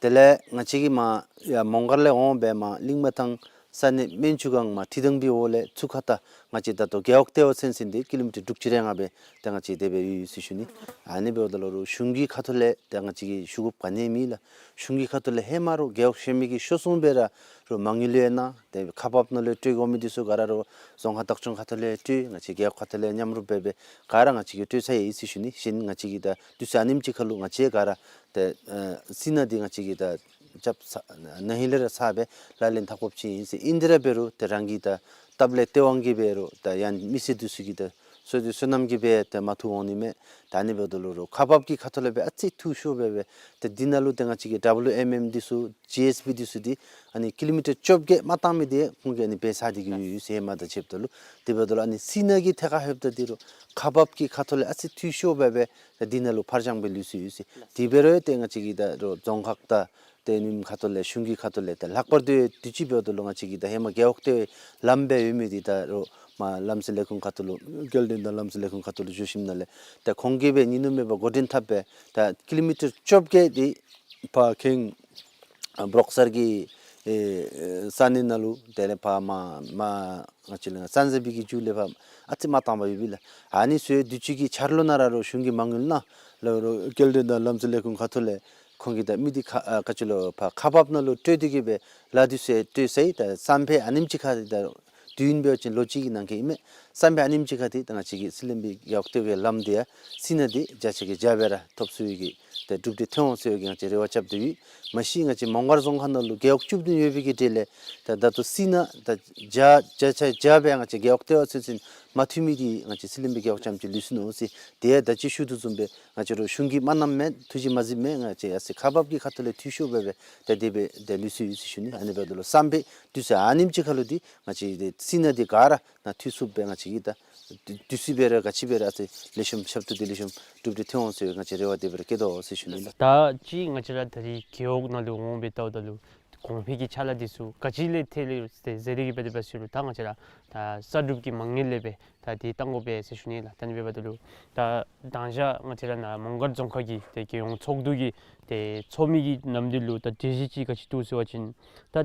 དེ་ལས་ང་བཅས་ཀྱིས་མར་ཡར་མོང་སྒར་ལས་འོང་སྦེ་མར་གླིང་མི་ཐང་ས་གནས་སྨན་ཆུ་སྒང་མར་ཁྲི་སྡང་སྦི་འོག་ལས་ཚུར་ཁ་ད་ང་བཅས་ད་ལྟོ་རྒེད་འོག་ལྟེ་བ་ཚུན་ཚོད་འདི་ཀི་ལོ་མི་ཊར་དྲུག་ཅུ་རེ་ལྔ་སྦེ་ད་ང་བཅས་དེ་སྦེ་ཡོད་ཟེར་ཞུ་ནི། ཨ་ནི་འབདཝ་ད་ལུ་རུང་གཞུང་གི་ཁ་ཐུག་ལས་ད་ང་བཅས་ཀྱིས་ཞུ་དགོཔ་ག་ནི་མེད་ལགས། གཞུང་གི་ཁ་ཐུག་ལས་ཧེ་མ་རུང་རྒེད་འོག་གཞན་མི་གིས་ཤོར་སོང་སྦེ་ར་རུང་མ་དངུལ་ཡོད་ན་ཏེ་ཁག་འབག་ནང་ལས་སྤྲོད་དགོ་མི་འདི་ཚུ་ག་ར་རུང་རྫོང་ཁག་བདག་སྐྱོང་ཁ་ཐུག་ལས་སྤྲོད། ང་བཅས་རྒེད་འོག་ཁ་ཐུག་ལས་མཉམ་རུབ་འབད་སྦེ་ག་ར་ང་བཅས་ཀྱིས་སྤྲོད་ཚར་ཡི་ཟེར་ཞུ་ནི། གཞན་ང་བཅས་ཀྱིས་ད་དུས་ཚོད་ཨ་ནེམ་ཅིག་ཁར་ལུ་ང་བཅས་ག་ར་ཏེ་ཨེ་རྩི་ནག་འདི་ང་བཅས་ཀྱིས་ད་རྐྱབ་ཚར་ན་ཧིང་ལས་ར་ཚར་སྦེ་ལག་ལེན་འཐབ་དགོཔ་ཅིག་ཨིན་ཟེར། ཨིན་དེ་ར་འབད་རུང་ཏེ་རང་གི་ད་སྟབས་ལས་སྟེས་དབང་གིས་འབད་རུང་ད་ཡང་མི་སེར་འདི་ཚུ་གིས་ད་བསོད་བདེ་བསོད་ནམས་ཀྱིས་སྦེ་ཏེ་མར་འཐུ་འོང་ནི་མས། ད་ཨ་ནི་འབདཝ་ད་ལུ་རུང་ཁག་འབག་གི་ཁ་ཐུག་ལས་སྦེ་ཨ་ཙི་འཐུས་ཤོར་སྦེ་སྦེ་ཏེ་འདི་ནང་ལུ་ཏེ་ང་བཅས་ཀྱི་ཌབ་ལུ་ཨེམ་ཨེམ་འདི་ཚུ་ཇི་ཨེསི་བི་འདི་ཚུ་འདི་ཨ་ནི་ཀི་ལོ་མི་ཊར་བཅོ་བརྒྱད་མ་བཏང་མི་འདི་ཁོང་གིས་ཨ་ནི་འབད་ཚར་ཏེ་གི་ཡོད་ཟེར། ཧེ་མ་དང་ཕྱདཔ་ད་ལུ་དེ་འབདཝ་ད་ལུ་ཨ་ནི་རྩི་ནག་གི་ཐད་ཁར་ལྷོདཔ་ད་འདི་རུང་ཁག་འབག་གི་ཁ་ཐུག་ལས་ཨ་ཙི་འཐུས་ཤོར་སྦེ་སྦེ་ཏེ་འདི་ནང་ལུ་ཕར་འགྱངས་སྦེ་ལུས་སོ་ཡོད་ཟེར། དེ་འབད་རུང་ཏེ་ང་བཅས་ཀྱི་ད་རུང་རྫོང་ཁག་ད་ཏེ་ཨ་ནི་ཁ་ཐུག་ལས་གཞུང་གི་ཁ་ཐུག་ལས་ཏེ་ལྷག་པར་དུ་དུས་ཅི་འབདཝ་ད་ལུ་ང་བཅས་ཀྱི་ད་ཧེ་མ་རྒེད་འོག་ལྟེ་བའི་ལམ་སྦེ་ཡོད་མི་འདི་ད་རུང་མར་ལམ་སེལ་ལས་ཁུངས་ཁ་ཐུག་ལུ་སྐྱེལ་འདྲེན་དང་ལམ་སེལ་ལས་ཁུངས་ཁ་ཐུག་ལུ་འགྱོ་ཞིནམ་ལས་ཏེ་ཁོང་གིས་སྦེ་ཉིན་ནུབ་མེད་པར་འགོ་འདྲེན་འཐབ་སྦེ་ད་ཀི་ལོ་མི་ཊར་བཅོ་བརྒྱད་འདི་ཕར་ཁེངས་འབྲོག་སར་གྱི་ཨེ་ས་གནས་ནང་ལུ་དེ་ལས་ཕར་མར་མར་ང་བཅས་ལུ་ས་འཛིན་པའི་གི་མཇུག་ལས་ཕར་ཨ་ཙི་མ་བཏང་པར་ཡོད་པས་ལགས། ཨ་ནི་ཚུ་དུས་ཅི་གི་འཆར་ལོ་ནང་ར་རུང་གཞུང་གིས་མ་དངུལ་གནང་ལགས། རུང་སྐྱེལ་འདྲེན་དང་ལམ་སེལ་ལས་ཁུངས་ཁ་ཐུག་ལས་ཁོང་གིས་ད་མི་འདི་ཁ་ཨ་ག་ཅི་ལོ་ཕར་ཁག་འབག་ནང་ལུ་སྤྲོད་དེ་གི་སྦེ་ལཱ་འདི་ཚུ་སྤྲོད་ཚར་ཡི། ད་བསམ་པའི་ཨ་ནེམ་ཅིག་ཁར་ད་དུས་ཡུན་འབད་བ་ཅིན་ལོ་གཅིག་གི་ནང་འཁོད་ཨིན་མས། བསམ་པའི་ཨ་ནེམ་ཅིག་ཁར་ཏེ་ད་ང་བཅས་ཀྱི་སི་ལམ་སྦི་རྒེད་འོག་ལྟེ་བའི་ལམ་འདི་ཡང་རྩི་ནག་འདི་བརྒྱ་ཆ་གི་བརྒྱ་སྦེ་ར་ཐོབ་ཚུགས་ཡི་གི་ཏེ་གྲུབ་འབྲས་ཐོན་འོང་ཟེར་བའི་གི་ང་བཅས་རེ་བ་རྐྱབ་སྟེ་ཡོད། མ་གཞི་ང་བཅས་མོང་སྒར་རྫོང་ཁག་ནང་ལུ་རྒེད་འོག་བཅུ་བདུན་ཡོད་པའི་གི་གྲས་ལས་ད་ད་ལྟོ་རྩི་ནག་ད་བརྒྱ་བརྒྱ་ཆ་བརྒྱ་སྦེ་ང་བཅས་རྒེད་འོག་ལྟེ་བ་ཚུན་ཚོད་མ་འཐུས་མི་འདི་ང་བཅས་སི་ལམ་སྦི་རྒེད་འོག་རྐྱངམ་ཅིག་ལུས་སོ་ནུག་ཟེར། དེ་ཡང་ད་ཅི་ཞུ་དོ་བཟུམ་སྦེ་ང་བཅས་རུང་གཞུང་གིས་མ་གནངམ་མེན། ཐུགས་རྗེ་མ་གཟིགསཔ་མེན། ང་བཅས་ཡར་སི་ཁག་འབག་གི་ཁ་ཐུག་ལས་འཐུས་ཤོར་སྦེ་སྦེ་ད་དེ་སྦེ་ད་ལུས་སོ་ཡོད་ཟེར་ཞུ་ནི། ཨ་ནི་འབདཝ་ད་ལུ་བསམ་པའི་དུས་ཚོད་ཨ་ནེམ་ཅིག་ཁར་ལུ་འདི་ང་བཅས་ཏེ་རྩི་ནག་འདི་ག་ར་ནཱ་འཐུས་ཚུགསཔ་སྦེ་ང་བཅས་ཀྱིས་ད་དུས་ཚོད་སྦེ་ར་ག་ཅི་སྦེ་ར་ཨ་ཙི་ལེགས་ཤོམ་ཞབས་ཏོག་འདི་ལེགས་ཤོམ་གྲུབ་འབྲས་ཐོན་འོང་ཟེར་ང་བཅས་རེ་བ་དེ་སྦེ་ར་བསྐྱེད་དོ་ཟེར་ཞུ་ནི་ལགས། ད་ཅི་ང་བཅས་ར་ད་རེས་རྒེད་འོག་ནང་ལུ་འོང་སྦེ་བལྟཝ་ད་ལུ་གོང་འཕེལ་གྱི་ཕྱག་ལཱ་འདི་ཚུ་ག་ཅི་ལས་ཐལ་ཡི་ཟེར་ཏེ་གི་སྦེ་དེ་སྦེ་ཞུ་རུང་ད་ང་བཅས་ར་ད་གསར་སྒྲུབ་ཀྱི་མ་དངུལ་ལས་སྦེ་ད་འདི་བཏང་དགོ་པས་ཟེར་ཞུ་ནི་ལགས། ད་ཨ་ནི་འབདཝ་ད་ལུ་ད་དང་ཞག་ང་བཅས་ར་ནཱ་མོང་སྒར་རྫོང་ཁག་གི་ཏེ་རྒྱལ་ཡོངས་ཚོགས་འདུ་གི་ཏེ་ཚོགས་མི་གི་ནམ་དུས་ལུ་ད་གྲོས་གཞི་ཅིག་ག་ཅི་བཏོན་ཟེར་བ་ཅིན་ད་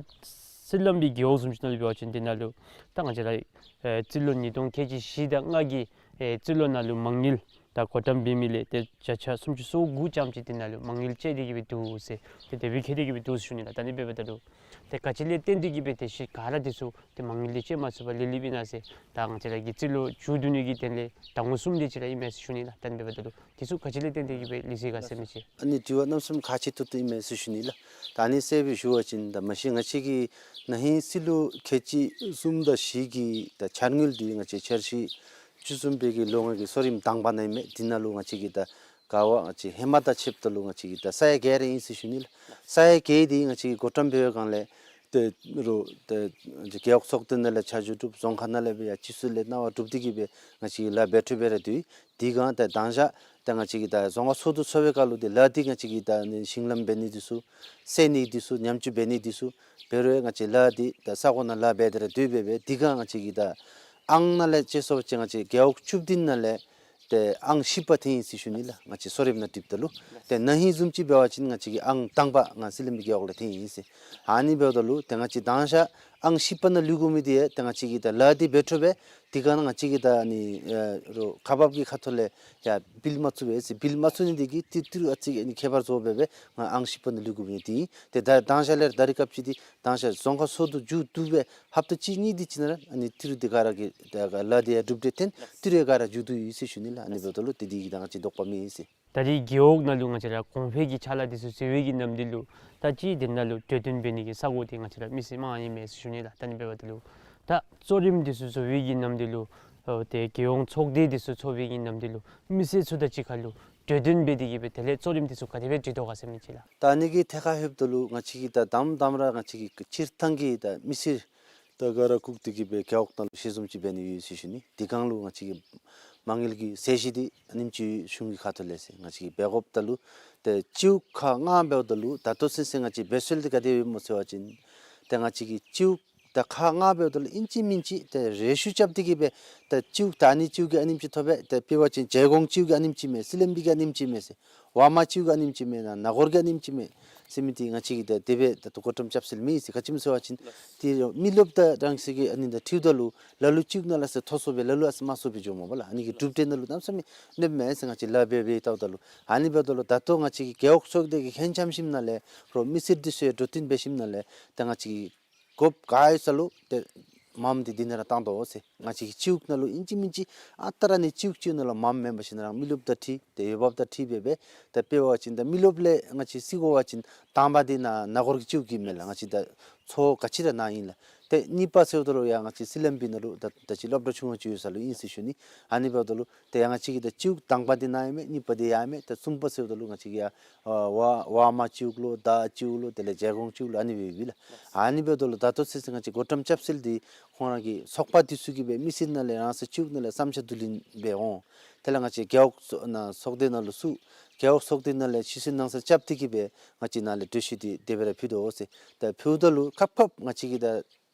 སི་ལམ་སྦི་རྒེད་འོག་བཟུམ་ཅིག་ནང་ལུ་འབད་བ་ཅིན་འདི་ནང་ལུ་ད་ང་བཅས་ར་ཨེ་རྩིས་ལོ་ཉིས་སྟོང་ཁལ་གཅིག་བཞི་དང་ལྔ་གི་ཨེ་རྩིས་ལོ་ནང་ལུ་མ་དངུལ་ད་བགོ་བཀྲམ་འབད་མི་ལས་ཏེ་བརྒྱ་ཆ་སུམ་ཅུ་སོ་དགུ་ཙམ་ཅིག་འདི་ནང་ལུ་མ་དངུལ་བཅད་དེ་གི་སྦེ་འདུག་ཟེར་ཏེ་དེ་སྦེ་བཀལ་ཏེ་གི་སྦེ་འདུག་ཟེར་ཞུ་ནི་ལགས། ད་ཨ་ནི་འབདཝ་ད་ལུ་ཏེ་ག་ཅི་ལས་བརྟེན་ཏེ་གི་སྦེ་ཏེ་ཤི་ག་ར་འདི་ཚུ་ཏེ་མ་དངུལ་འདི་བཅད་མ་ཚུགས་པར་ལུས་ལུསཔ་ཨིན་ན་ཟེར། ད་ང་བཅས་ར་གི་རྩིས་ལོ་མཇུག་བསྡུ་ནི་གི་དོན་ལས་ཟླ་ངོ་གསུམ་དེ་ཅིག་ར་ཨིན་མས་ཟེར་ཞུ་ནི་ལགས། ད་ཨ་ནི་འབདཝ་ད་ལུ་འདི་ཚུ་ག་ཅི་ལས་བརྟེན་ཏེ་གི་སྦེ་ལུས་ཡི་ག་ཟེར་མི་ཅིག། ཨ་ནི་དྲི་བ་གནམ་མེད་ས་མེད་ཁག་ཆེ་ཏོག་ཏོ་ཨིན་མས་ཟེར་ཞུ་ནི་ལགས། ད་ཨ་ནི་གསལ་སྦེ་ཞུ་བ་ཅིན་ད་མ་གཞི་ང་བཅས་ཀྱི་ན་ཧིང་རྩིས་ལོ་ཁལ་གཅིག་གསུམ་དང་བཞི་གི་ད་འཆར་དངུལ་འདི་ང་བཅས་འཆར་གཞི་བཅུ་གསུམ་པའི་གི་ལོ་ལྔ་གི་གསོ་རིམ་དང་པ་ནང་ཨིན་མས། འདི་ནང་ལུ་ང་བཅས་ཀྱིས་ད་ག་བ་ང་བཅས་ཧེ་མ་དང་ཕྱདཔ་ད་ལུ་ང་བཅས་ཀྱིས་ད་ས་ཡ་བརྒྱད་རེ་ཨིན་ཟེར་ཞུ་ནི་ལགས། ས་ཡ་བརྒྱད་འདི་ང་བཅས་ཀྱིས་བགོ་བཀྲམ་འབད་བའི་སྒང་ལས་ཏེ་རུང་ཏེ་རྒེད་འོག་ཚོགས་སྡེ་ནང་ལས་ཆ་འཇོག་གྲུབ། རྫོང་ཁག་ནང་ལས་སྦེ་ཡང་སྤྱི་ཚོགས་ལས་གནང་བ་གྲུབ་སྟེ་གི་སྦེ་ང་བཅས་ཀྱིས་ལཱ་འབད་འཕྲོ་འབད་ར་སྡོད། དེ་སྒང་ཏེ་དང་ཞག་ཏེ་ང་བཅས་ཀྱིས་ད་རྫོང་ཁག་ཚོགས་འདུ་ཚོགས་པའི་སྐབས་ལུ་ཏེ་ལཱ་འདི་ང་བཅས་ཀྱིས་ད་ཨ་ནི་ཞིང་ལམ་འབད་ནི་འདི་ཚུ་སེལ་ནི་འདི་ཚུ་ཉམས་བཅོས་འབད་ནི་འདི་ཚུ་འབད་རུང་ང་བཅས་ལཱ་འདི་ད་ས་གོ་ནང་ལཱ་འབད་དེ་ར་སྡོད་སྦེ་སྦེ་དེ་སྒང་ང་བཅས་ཀྱིས་ད་ཨང་ནང་ལས་བཅད་སོང་པ་ཅིན་ང་བཅས་རྒེད་འོག་བཅུ་བདུན་ནང་ལས་ཏེ་ཨང་བཞི་པ་ཐོན་ཡི་ཟེར་ཞུ་ནི་ལགས། ང་བཅས་གསོ་རིམ་ནང་འགྲུབ་ད་ལུ་ཏེ་ན་ཧིང་བཟུམ་ཅིག་འབད་བ་ཅིན་ང་བཅས་ཀྱིས་ཨང་དང་པ་ང་བཅས་སི་ལམ་སྦི་རྒེད་འོག་ལས་ཐོན་ཡི་ཟེར། ཨ་ནི་འབདཝ་ད་ལུ་ཏེ་ང་བཅས་དང་ཞག་ཨང་བཞི་པ་ནང་ལུས་དགོ་མི་འདི་ཡང་ཏེ་ང་བཅས་ཀྱིས་ད་ལཱ་འདི་འབད་འཕྲོ་འབད་དེ་སྒང་ང་བཅས་ཀྱིས་ད་ཨ་ནི་ཨེ་རུང་ཁག་འབག་གི་ཁ་ཐུག་ལས་ཡང་བིལ་མ་བཙུགས་པས་ཟེར། བིལ་མ་བཙུགས་ནི་འདི་གིས་ཏི་ཏི་རུ་ཨ་ཙི་ཨ་ནི་ཁྱད་པར་བཟོ་སྦེ་སྦེ་ང་ཨང་བཞི་པ་ནང་ལུས་དགོ་མི་འདི་ཨིན། ཏེ་ད་དང་ཞག་ལས་ད་རིས་སྐབས་ཅིག་འདི་དང་ཞག་རྫོང་ཁག་ཚོགས་འདུ་མཇུག་བསྡུ་སྦེ་ཧབ་ཏ་གཅིག་གཉིས་དེ་ཅིག་ནང་ར་ཨ་ནི་ཏི་རུ་འདི་ག་ར་གི་ད་ག་ལཱ་འདི་ཡང་གྲུབ་འབྲས་ཐོན་ཏི་རུ་ཡང་ག་ར་མཇུག་བསྡུ་ཡི་ཟེར་ཞུ་ནི་ལགས། ཨ་ནི་འབདཝ་ད་ལུ་ཏེ་འདི་གིས་ད་ང་བཅས་དོགས་པ་མེད་ཟེར། ད་རེས་རྒེད་འོག་ནང་ལུ་ང་བཅས་ར་གོང་འཕེལ་གྱི་ཕྱག་ལཱ་འདི་ཚུ་ཟེར་བའི་གི་ནམ་དུས་ལུ་ད་ཅི་འདི་ནང་ལུ་གྲོས་བསྟུན་འབད་ནི་གི་ས་གོ་འདི་ང་བཅས་ར་མི་སེར་མང་ཨིན་མས་ཟེར་ཞུ་ནི་ལགས། ད་ཨ་ནི་འབདཝ་ད་ལུ་ད་ ད་གཙོ་རིམ་འདི་ཚུ་བཟོ་བའི་གི་ནམ་དུས་ལུ་ཨོ་ཏེ་རྒྱལ་ཡོངས་ཚོགས་སྡེ་འདི་ཚུ་ཚོགས་པའི་གི་ནམ་དུས་ལུ་མི་སེར་ཚུ་དང་གཅིག་ཁར་ལུ་གྲོས་བསྟུན་འབད་དེ་གི་སྦེ་དེ་ལས་གཙོ་རིམ་འདི་ཚུ་ག་དེ་སྦེ་སྒྲིག་དོ་ག་ཟེར་མི་ཅིག་ལགས། ད་ཨ་ནི་གི་ཐད་ཁར་ལྷོདཔ་ད་ལུ་ང་བཅས་ཀྱིས་ད་དང་དང་ར་ང་བཅས་ཀྱི་སྤྱིར་བཏང་གི་ད་མི་སེར་ད་ག་ར་བཀུག་སྟེ་གི་སྦེ་རྒེད་འོག་ནང་ལུ་ཞལ་འཛོམས་ཅིག་འབད་ནི་ཡོད་ཟེར་ཞུ་ནི། དེ་སྒང་ལུ་ང་བཅས་ཀྱི་མ་དངུལ་གྱི་ཟད་གཞི་འདི་ཨ་ནེམ་ཅིག་གཞུང་གི་ཁ་ཐུག་ལས་ཟེར་ང་བཅས་ཀྱིས་འབད་དགོཔ་ད་ལུ་ཏེ་སྤྱི་འོག་ཁག་ལྔ་འབདཝ་ད་ལུ་ད་ལྟོ་ཚུན་ཚོད་ང་བཅས་འབད་སྲོལ་འདི་ག་དེ་ཡོདཔ་སྨོ་ཟེར་བ་ཅིན་ཏེ་ང་བཅས་ཀྱི་སྤྱི་འོག་ད་ཁག་ལྔ་འབདཝ་ད་ལུ་ཨིན་ཅི་མིན་ཅི་ཏེ་རེ་ཤུ་རྐྱབ་སྟེ་གི་སྦེ་ཏེ་སྤྱི་འོག་ད་ཨ་ནི་སྤྱི་འོག་གི་ཨ་ནེམ་ཅིག་ཐོབ་པས། ཏེ་དཔེ་འབད་བ་ཅིན་བྱེ་གོང་སྤྱི་འོག་གི་ཨ་ནེམ་ཅིག་མས། སི་ལེམ་བི་གི་ཨ་ནེམ་ཅིག་མས་ཟེར། ཝ་མ་སྤྱི་འོག་གི་ཨ་ནེམ་ཅིག་མས། ན་ན་གོར་གྱི་ཨ་ནེམ་ཅིག་མས་ཟེར་མི་འདི་ང་བཅས་ཀྱིས་ད་དེ་སྦེ་ད་ལྟོ་བགོ་བཀྲམ་རྐྱབ་སྲོལ་མེད་ཟེར། ག་ཅི་སྨོ་ཟེར་བ་ཅིན་ཏེ་མི་རློབས་དང་རང་སོའི་གི་ཨ་ནི་དང་འཁྲིལཝ་ད་ལུ་ལ་ལུ་སྤྱི་འོག་ནང་ལས་ཟེར་ཐོབ་སོང་སྦེ་ལ་ལུ་ཨ་ཙི་མ་སོང་སྦེ་འགྱོཝ་མས་པ་ལགས། ཨ་ནི་གི་གྲུབ་འབྲས་ནང་ལུ་གནམ་མེད་ས་མེད་གནོདཔ་མས་ཟེར་ང་བཅས་ལཱ་འབད་འབད་བལྟཝ་ད་ལུ། ཨ་ནི་འབདཝ་ད་ལུ་ད་ལྟོ་ང་བཅས་ཀྱི་རྒེད་འོག་ཚོགས་སྡེ་གིས་ཧེང་འཆམ་ཞིནམ་ལས་རོགས་མི་སེར་འདི་ཚུ་ཡང་འགྲོ་བསྟུན་འབད་ཞིནམ་ལས་ཏེ་ང་བཅས་ཀྱི་དགོཔ་ག་ཡོད་ས་ལུ་ཏེ་མངམ་འདི་འདི་ནང་ར་བཏང་དོ་ཟེར། ང་བཅས་ཀྱི་སྤྱི་འོག་ནང་ལུ་ཨིན་ཅི་མིན་ཅི་ཨ་རྟག་ར་ཨ་ནི་སྤྱི་འོག་སྤྱི་འོག་ནང་ལུ་མངམ་མེན་པར་ཞིནམ་ར་མི་རློབས་དང་འཁྲིལ་ཏེ་འོས་འབབ་དང་འཁྲིལ་སྦེ་སྦེ་ཏེ་དཔེ་འབད་བ་ཅིན་ད་མི་རློབས་ལས་ང་བཅས་བརྩི་དགོ་པ་ཅིན་དང་པ་འདི་ནཱ་ན་གོར་གྱི་སྤྱི་འོག་གི་མས་ལགས། ང་བཅས་ད་ཚོ་ག་ཅི་ར་ནཱ་ཨིན་ལགས། ཏེ་གཉིས་པ་ཟེརཝ་ད་ལུ་ཡང་ང་བཅས་སི་ལེམ་བི་ནང་ལུ་ད་ད་ཅི་སློབ་གྲྭ་ཆུང་ཀུ་ཅིག་ཡོད་ས་ལུ་ཨིན་ཟེར་ཞུ་ནི། ཨ་ནི་འབདཝ་ད་ལུ་ཏེ་ཡང་ང་བཅས་ཀྱི་ད་སྤྱི་འོག་དང་པ་འདི་ནཱ་ཡང་མས། གཉིས་པ་འདི་ཡང་མས། ཏེ་གསུམ་པ་ཟེརཝ་ད་ལུ་ང་བཅས་ཀྱི་ཡང་ཨ་ཝ་ཝ་མ་སྤྱི་འོག་ལོ་དར་སྤྱི་འོག་ལོ་དེ་ལས་བྱེ་གོང་སྤྱི་འོག་ལོ་ཨ་ནི་སྦེ་ཡོད་པས་ལགས། ཨ་ནི་འབདཝ་ད་ལུ་ད་ལྟོ་ཚུན་ཚོད་ང་བཅས་བགོ་བཀྲམ་རྐྱབ་སྲོལ་འདི་ཁོང་ར་གི་ཚོགས་པ་འདི་ཚུ་གིས་སྦེ་མི་སེར་ནང་ལས་རང་སོའི་སྤྱི་འོག་ནང་ལས་བསམ་འཆར་བསྡུ་ལེན་འབད་འོང་། དེ་ལས་ང་བཅས་རྒེད་འོག་ཚོགས་ནང་ཚོགས་སྡེ་ནང་ལུ་ཚུད། རྒེད་འོག་ཚོགས་སྡེ་ནང་ལས་ཕྱི་སེལ་ནང་སེལ་རྐྱབ་སྟེ་གི་སྦེ་ང་བཅས་ནཱ་ལས་གྲོས་གཞི་འདི་དེ་སྦེ་ར་ཕུལ་དོ་ཟེར། ད་ཕུལཝ་ད་ལུ་ཁ་ཁ་ང་བཅས་ཀྱིས་ད་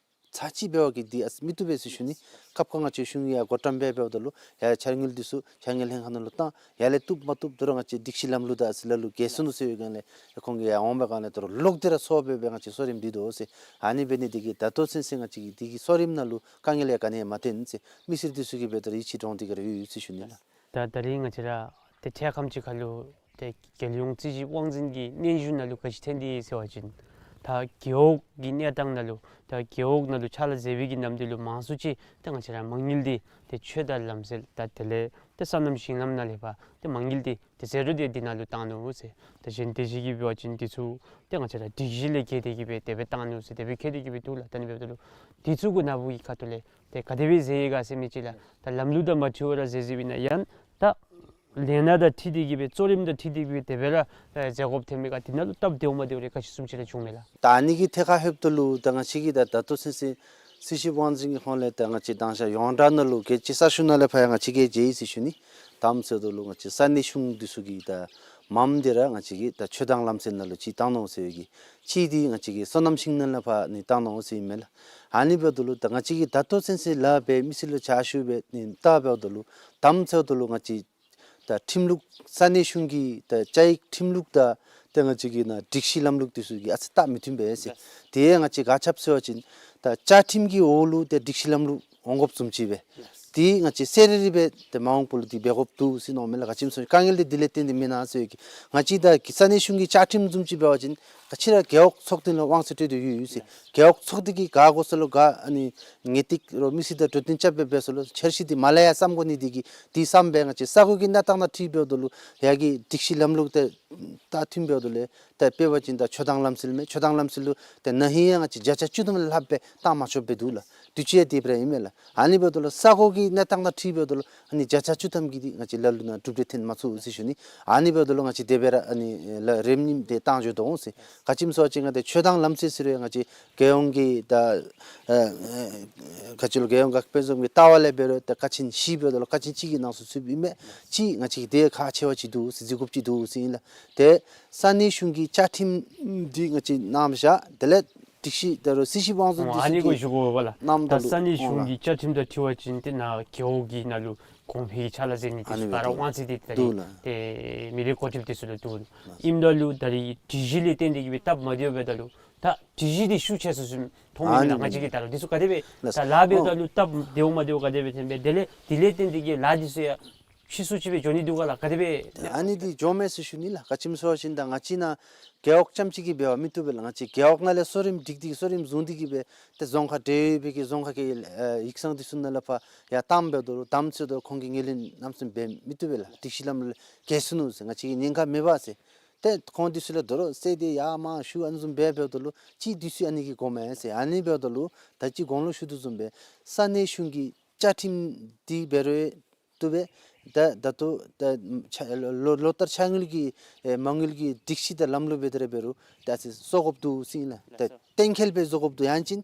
ཚར་གཅིག་འབད་བ་གིས་འདི་ཨ་ཙི་མི་བཏུབ་པས་ཟེར་ཞུ་ནི། ཁ་ཁ་ང་བཅས་གཞུང་གིས་ཡང་བགོ་བཀྲམ་འབད་འབདཝ་ད་ལུ་ཡང་འཆར་དངུལ་འདི་ཚུ་འཆར་དངུལ་ལྷན་ཁག་ནང་ལུ་བཏང་ཡར་ལས་བཏུབ་མ་བཏུབ་དོ་རུང་ང་བཅས་སྒྲིག་གཞི་ལམ་ལུགས་དང་ཨ་ཙི་ལ་ལུ་འགལ་སོ་ནུག་ཟེར་བའི་སྒང་ལས་ཁོང་གིས་ཡང་འོང་བའི་སྒང་ལས་དོ་རུང་ལོག་སྟེ་ར་ཚོགས་འབད་སྦེ་ང་བཅས་གསོ་རིམ་འདི་དོ་ཟེར། ཨ་ནི་འབད་ནི་འདི་གིས་ད་ལྟོ་ཚུན་ཚོད་ང་བཅས་ཀྱི་འདི་གི་གསོ་རིམ་ནང་ལུ་དཀའ་ངལ་ཡང་ག་ནི་ཡང་མ་བརྟེན་ཟེར། མི་སེར་འདི་ཚུ་གིས་འབད་དོ་རུང་ཡིད་ཆེས་འདྲོངས་ཏེ་གི་ར་ཡོད་ཡོད་ཟེར་ཞུ་ནི་ལགས། ད་ད་རིས་ང་བཅས་ར་ཏེ་འཕྲལ་ཁམས་ཅིག་ཁར་ལུ་ཏེ་རྒྱལ་ཡོངས་རྩིས་ཞིབ་དབང་འཛིན་གྱི་སྙན་ཞུ་ནང་ལུ་ག་ཅི་ཐོན་ཏེ་ཡོད་ཟེར་བ་ཅིན་ད་རྒེད་འོག་གི་གནས་སྟངས་ནང་ལུ་ད་རྒེད་འོག་ནང་ལུ་ཕྱག་ལཱ་མཛད་པའི་གི་ནམ་དུས་ལུ་མང་སུ་ཅིག་ཏེ་ང་བཅས་ར་མ་དངུལ་འདི་ཏེ་ཆོས་དང་ལམ་སྲོལ་དང་དེ་ལས་ཏེ་སོ་ནམ་ཞིང་ལམ་ནང་ལས་ཕར་ཏེ་མ་དངུལ་འདི་ཏེ་ཟད་འགྲོ་འདི་འདི་ནང་ལུ་བཏང་ནུག་ཟེར། ད་གཞན་ཏེ་ཅིག་གིས་འབད་བ་ཅིན་འདི་ཚུ་ཏེ་ང་བཅས་ར་སྒྲིག་གཞི་ལས་འགལ་ཏེ་གི་སྦེ་དེ་སྦེ་བཏང་ནུག་ཟེར་དེ་སྦེ་བཀོད་དེ་གི་སྦེ་འདུག་ལགས། ད་ཨ་ནི་འབདཝ་ད་ལུ་འདི་ཚུ་གུ་ནཱ་བུ་གི་ཁ་ཐུག་ལས་ཏེ་ག་དེ་སྦེ་མཛད་ཡི་ག་ཟེར་མི་ཅིག་ལགས། ད་ལམ་ལུགས་དང་མ་འཁྲིལ་བར་མཛད་མཛདཔ་ཨིན་ན་ཡང་ད་ལས་སྣ་དང་འཁྲིལ་ཏེ་གི་སྦེ་གཙོ་རིམ་དང་འཁྲིལ་ཏེ་གི་སྦེ་དེ་སྦེ་ར་ཨེ་མཛད་དགོཔ་ཐོནམ་མས་ག། འདི་ནང་ལུ་སྟབས་བདེཝ་མ་བདེཝ་རེ་ག་ཅི་བཟུམ་ཅིག་ར་བྱུངམ་མས་ལགས། ད་ཨ་ནི་གི་ཐད་ཁར་ལྷོདཔ་ད་ལུ་ད་ང་བཅས་ཀྱིས་ད་ད་ལྟོ་ཚུན་ཚོད་རྩིས་ཞིབ་དབང་འཛིན་གྱི་ཧོངས་ལས་ད་ང་བཅས་དང་ཤ་ཡོངས་གྲགས་ནང་ལུ་གལ་ཆེ་ས་ཤུལ་ནང་ལས་ཕར་ཡང་ང་བཅས་ཀྱིས་མཇལ་ཡི་ཟེར་ཞུ་ནི། དམ་ཟེརཝ་ད་ལུ་ང་བཅས་ས་གནས་གཞུང་འདི་ཚུ་གིས་ད་མངམ་འདི་ར་ང་བཅས་ཀྱིས་ད་ཆོས་དང་ལམ་སྲོལ་ནང་ལུ་གཅིག་བཏང་ནུག་ཟེར་བའི་གི་གཅིག་འདི་ང་བཅས་ཀྱིས་སོ་ནམ་ཞིང་ནང་ལས་ཕར་ནི་བཏང་ནུག་ཟེར་ཨིན་མས་ལགས། ཨ་ནི་འབདཝ་ད་ལུ་ད་ང་བཅས་ཀྱིས་ད་ལྟོ་ཚུན་ཚོད་ལཱ་འབད་མི་སེར་ལུ་ཕྱག་ཞུ་འབད་ནི་ད་འབདཝ་ད་ལུ་དམ་ཟེརཝ་ད་ལུ་ང་བཅས་ད་ཁྲིམས་ལུགས་ས་གནས་གཞུང་གི་ད་བཅའ་ཡིག་ཁྲིམས་ལུགས་དང་ཏེ་ང་བཅས་ཀྱི་ནཱ་སྒྲིག་གཞི་ལམ་ལུགས་འདི་ཚུ་གི་ཨ་ཙི་ད་མི་མཐུན་པས་ཟེར། ལགས། དེ་ཡང་ང་བཅས་ག་ཅི་འབད་ཟེར་བ་ཅིན་ད་བཅའ་ཁྲིམས་ཀྱི་འོག་ལུ་ཏེ་སྒྲིག་གཞི་ལམ་ལུགས་འོང་དགོཔ་བཟུམ་ཅིག་སྦེ། ལགས། དེ་ང་བཅས་གསལ་རི་རི་སྦེ་ཏེ་མ་འོངས་པ་ལུ་འདི་འབད་དགོཔ་འདུག་ཟེར་མནོཝ་མས་ལགས། ག་ཅི་སྨོ་ཟེར་བ་ཅིན་དཀའ་ངལ་འདི་འདི་ལས་བརྟེན་ཏེ་མེན་ན་ཟེར་བའི་གི་ང་བཅས་ད་གི་ས་གནས་གཞུང་གི་བཅའ་ཁྲིམས་བཟུམ་ཅིག་འབད་བ་ཅིན་ག་ཅི་ར་རྒེད་འོག་ཚོགས་སྡེ་ལུ་དབང་ཚད་སྤྲོད་དེ་ཡོད་ཡོད་ཟེར། ལགས། རྒེད་འོག་ཚོགས་སྡེ་གིས་ག་དགོ་ས་ལུ་ག་ཨ་ནི་ངེས་ཏིག་རོགས་མི་སེར་དང་གྲོས་བསྟུན་རྐྱབ་སྦེ་འབད་ས་ལུ་འཆར་གཞི་འདི་མ་ལས་ཡར་བསམ་དགོ་ནི་འདི་གིས་འདི་བསམ་སྦེ་ང་བཅས་ས་གོ་གི་གནས་སྟངས་དང་འཁྲིལ་འབདཝ་ད་ལུ་ཡ་གི་སྒྲིག་གཞི་ལམ་ལུགས་དེ་ད་མཐུན་འབདཝ་ད་ལུ་ད་དཔེ་འབད་བ་ཅིན་ད་ཆོས་དང་ལམ་སྲོལ་མས། ཆོས་དང་ལམ་སྲོལ་ལུ་ཏེ་ན་ཧིང་ཡང་ང་བཅས་བརྒྱ་ཆ་བཅུ་ཐམ་ལས་ལྷགཔ་སྦེ་བཏང་མ་ཆོགཔ་སྦེ་འདུག་ལགས། དུས་ཅི་ཡང་དེ་སྦེ་ར་ཨིན་མས་ལགས། ཨ་ནི་འབདཝ་ད་ལུ་ས་གོ་གི་གནས་སྟངས་དང་འཁྲིལ་འབདཝ་ད་ལུ་ཨ་ནི་བརྒྱ་ཆ་བཅུ་ཐམ་གྱི་འདི་ང་བཅས་ལ་ལུ་ནཱ་གྲུབ་འབྲས་ཐོན་མ་ཚུགས་ཟེར་ཞུ་ནི། ཨ་ནི་འབདཝ་ད་ལུ་ང་བཅས་དེ་སྦེ་ར་ཨ་ནི་ལགས་རེམ་ནིམ་དེ་བཏང་འགྱོ་དོ་འོང་ཟེར། ག་ཅི་སྨོ་ཟེར་བ་ཅིན་ང་བཅས་ཆོས་དང་ལམ་སྲོལ་ཟེར་རུང་ང་བཅས་རྒྱལ་ཡོངས་ཀྱི་ད་ཨ་ཨ་ག་ཅི་ལོ་རྒྱལ་ཡོངས་འགག་དཔོན་འཛོམས་ཀྱི་ལྟ་བ་ལས་འབད་རུང་ད་ཀ་ཆེན་བཞི་འབདཝ་ད་ལུ་ཀ་ཆེན་གཅིག་གི་ནང་སུ་ཚུདཔ་ཨིན་མས། གཅིག་ང་བཅས་ཀྱི་དེ་ཁག་ཆེ་བ་ཅིག་འདུག་ཟེར་གཟིགས་དགོཔ་ཅིག་འདུག་ཟེར་ཨིན་ལགས། ཏེ་ས་གནས་གཞུང་གི་བཅའ་ཁྲིམས་འདི་ང་བཅས་གནང་བཞག། དེ་ལས་སྒྲིག་གཞི་ད་རུང་རྩིས་ཞིབ་དབང་འཛིན་འདི་ཨ་ཚུ་ནི་གི་གོ་ཞུ་དགོ་པས་ལགས། གནངམ་ད་ད་ལུ་ས་གནས་གཞུང་གི་བཅའ་ཁྲིམས་དང་འཁྲིལ་བ་ཅིན་ཏེ་ནཱ་རྒེད་འོག་གི་ནང་ལུ་གོང་འཕེལ་གྱི་ཕྱག་ལཱ་མཛད་ནི་ཨ་ནི་འདི་ཚུ་ག་ར་དབང་ཚད་འདི་ད་འདུག་ལགས། ཏེ་མི་རེ་འགོ་ཁྲིདཔ་འདི་ཚུ་ལུ་འདུག་ལགས། ཨིནམ་ད་ལུ་ད་རིས་སྒྲིག་གཞི་ལས་བརྟེན་ཏེ་གི་སྦེ་སྟབས་མ་བདེཝ་འབདཝ་ད་ལུ་ད་སྒྲིག་གཞི་འདི་ཤུགས་ཆེ་སུ་སུ་མཐོང་ཨ་མི་ནི་ལགས། ང་བཅས་ཀྱིས་ད་ལུ་འདི་ཚུ་ག་དེ་སྦེ་ལགས་ད་ལཱ་འབདཝ་ད་ལུ་སྟབས་བདེཝ་མ་བདེཝ་ག་དེ་སྦེ་ཐོན་པས། དེ་ལས་དེ་ལས་བརྟེན་ཏེ་གི་ལཱ་འདི་ཚུ་ཡང་ཕྱིས་སུ་ཅིག་སྦེ་འགྱོ་ནི་འདུག་ག་ལགས། ག་དེ་སྦེ། ཨ་ནི་འདི་འགྱོཝ་མས་ཟེར་ཞུ་ནི་ལགས། ག་ཅི་སྨོ་ཟེར་བ་ཅིན་ད་ང་བཅས་ནཱ་རྒེད་འོག་རྐྱངམ་ཅིག་གིས་འབད་བ་མི་བཏུབ་པས་ལགས། ང་བཅས་རྒེད་འོག་ནང་ལས་གསོ་རིམ་སྒྲིག་སྟེ་གསོ་རིམ་བཟུང་སྟེ་གི་སྦེ་ཏེ་རྫོང་ཁག་འབྲེལ་ཡོད་པའི་གི་རྫོང་ཁག་གི་ཨེ་ཡིག་ཚང་འདི་ཚུ་ནང་ལས་ཕར་ཡར་བཏངམ་འབདཝ་ད་ལུ་དམ་ཟེརཝ་ད་ཁོང་གིས་ངོས་ལེན་གནམ་མེད་ས་མེད་འབད་མི་བཏུབ་པས་ལགས། སྒྲིག་གཞི་ལམ་ལུགས་ལས་འགལ་སོ་ནུག་ཟེར་ང་བཅས་ཀྱིས་ཉེན་ཁ་མེད་པས་ཟེར། ཏེ་ཁོང་འདི་ཚུ་ལས་དོ་རུང་སེ་འདི་ཡར་མར་ཞུ་ཨ་ནི་བཟུམ་སྦེ་འབདཝ་ད་ལུ་ཅིག་འདི་ཚུ་ཨ་ནི་གིས་འགོམ་མས་ཟེར། ཨ་ནི་འབདཝ་ད་ལུ་ད་ཅི་གོང་ལུ་ཞུ་དོ་བཟུམ་སྦེ་ས་གནས་གཞུང་གི་བཅའ་ཁྲིམས་འདི་འབད་རུང་བཏུབ་པས། ད་ད་ལྟོ་ད་ཆ་ལོ་ལོ་ལྟར་ཆ་དངུལ་གྱི་ཨེ་མ་དངུལ་གྱི་སྒྲིག་གཞི་དང་ལམ་ལུགས་འབད་དེ་ར་འབད་རུང་ད་ཨ་ཙི་བཟོ་དགོཔ་འདུག་ཟེར་ཨིན་ལགས། ད་གཏན་འཁེལ་སྦེ་བཟོ་དགོཔ་འདུག། ཡང་ཅིན་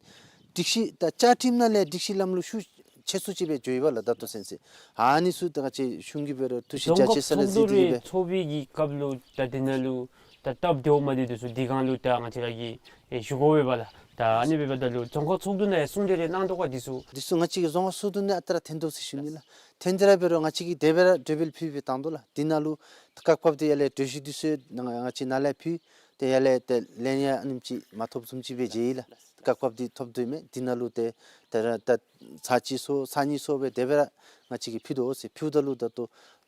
སྒྲིག་གཞི་ད་བཅའ་ཁྲིམས་ནང་ལས་སྒྲིག་གཞི་ལམ་ལུགས་ཤུགས་ཆེ་སུ་ཅིག་སྦེ་འགྱོ་ཡི་བ་ལགས། ད་ལྟོ་ཚུན་ཚོད་ཨ་ནི་ཚུ་ད་ང་བཅས་གཞུང་གིས་འབད་རུང་ཐུགས་བཞེད་རྒྱ་ཆེ་ས་ལས་གཟིགས་ཏེ་གིས་སྦེ། རྫོང་ཁག་ཚོགས་འདུ་རེ་ཚོགས་པའི་གི་སྐབས་ལུ་ད་འདི་ནང་ལུ་ད་སྟབས་བདེཝ་མ་བདེ་འདི་ཚུ་འདི་སྒང་ལུ་ད་ང་བཅས་ར་གིས་ཨེ་ཞུ་དགོ་པས་ལགས། ད་ཨ་ནི་འབདཝ་ད་ལུ་རྫོང་ཁག་ཚོགས་འདུ་ནང་ཡང་གསུང་གྲོས་རེ་གནང་དོ་ག་འདི་ཚུ། འདི་ཚུ་ང་བཅས་ཀྱི་རྫོང་ཁག་ཚོགས་འདུ་ནང་ཨ་རྟག་ར་འཐོན་དོ་ཟེར་ཞུ་ནི་ལགས། འཐོན་ཏེ་ར་འབད་རུང་ང་བཅས་ཀྱིས་དེ་སྦེ་ར་གྲོས་འབུལ་ཕུལ་སྦེ་བཏང་དོ་ལགས། འདི་ནང་ལུ་སྐབས་སྐབས་དེ་ཡར་ལས་གྲོས་གཞི་འདི་ཚུ་ང་ང་བཅས་ནཱ་ལས་ཕུལ། ཏེ་ཡར་ལས་ཏེ་ལན་ཡང་ཨ་ནེམ་ཅིག་མ་ཐོབ་བཟུམ་ཅིག་སྦེ་མཇལ་ཡི་ལགས། སྐབས་སྐབས་འདི་ཐོབ་དོ་མས། འདི་ནང་ལུ་ཏེ་ཏེ་ར་ད་ཚར་གཅིག་སོང་ཚར་གཉིས་སོང་སྦེ་དེ་སྦེ་ར་ང་བཅས་ཀྱིས་ཕུལ་དོ་ཟེར། ཕུལཝ་ད་ལུ་ད་ལྟོ་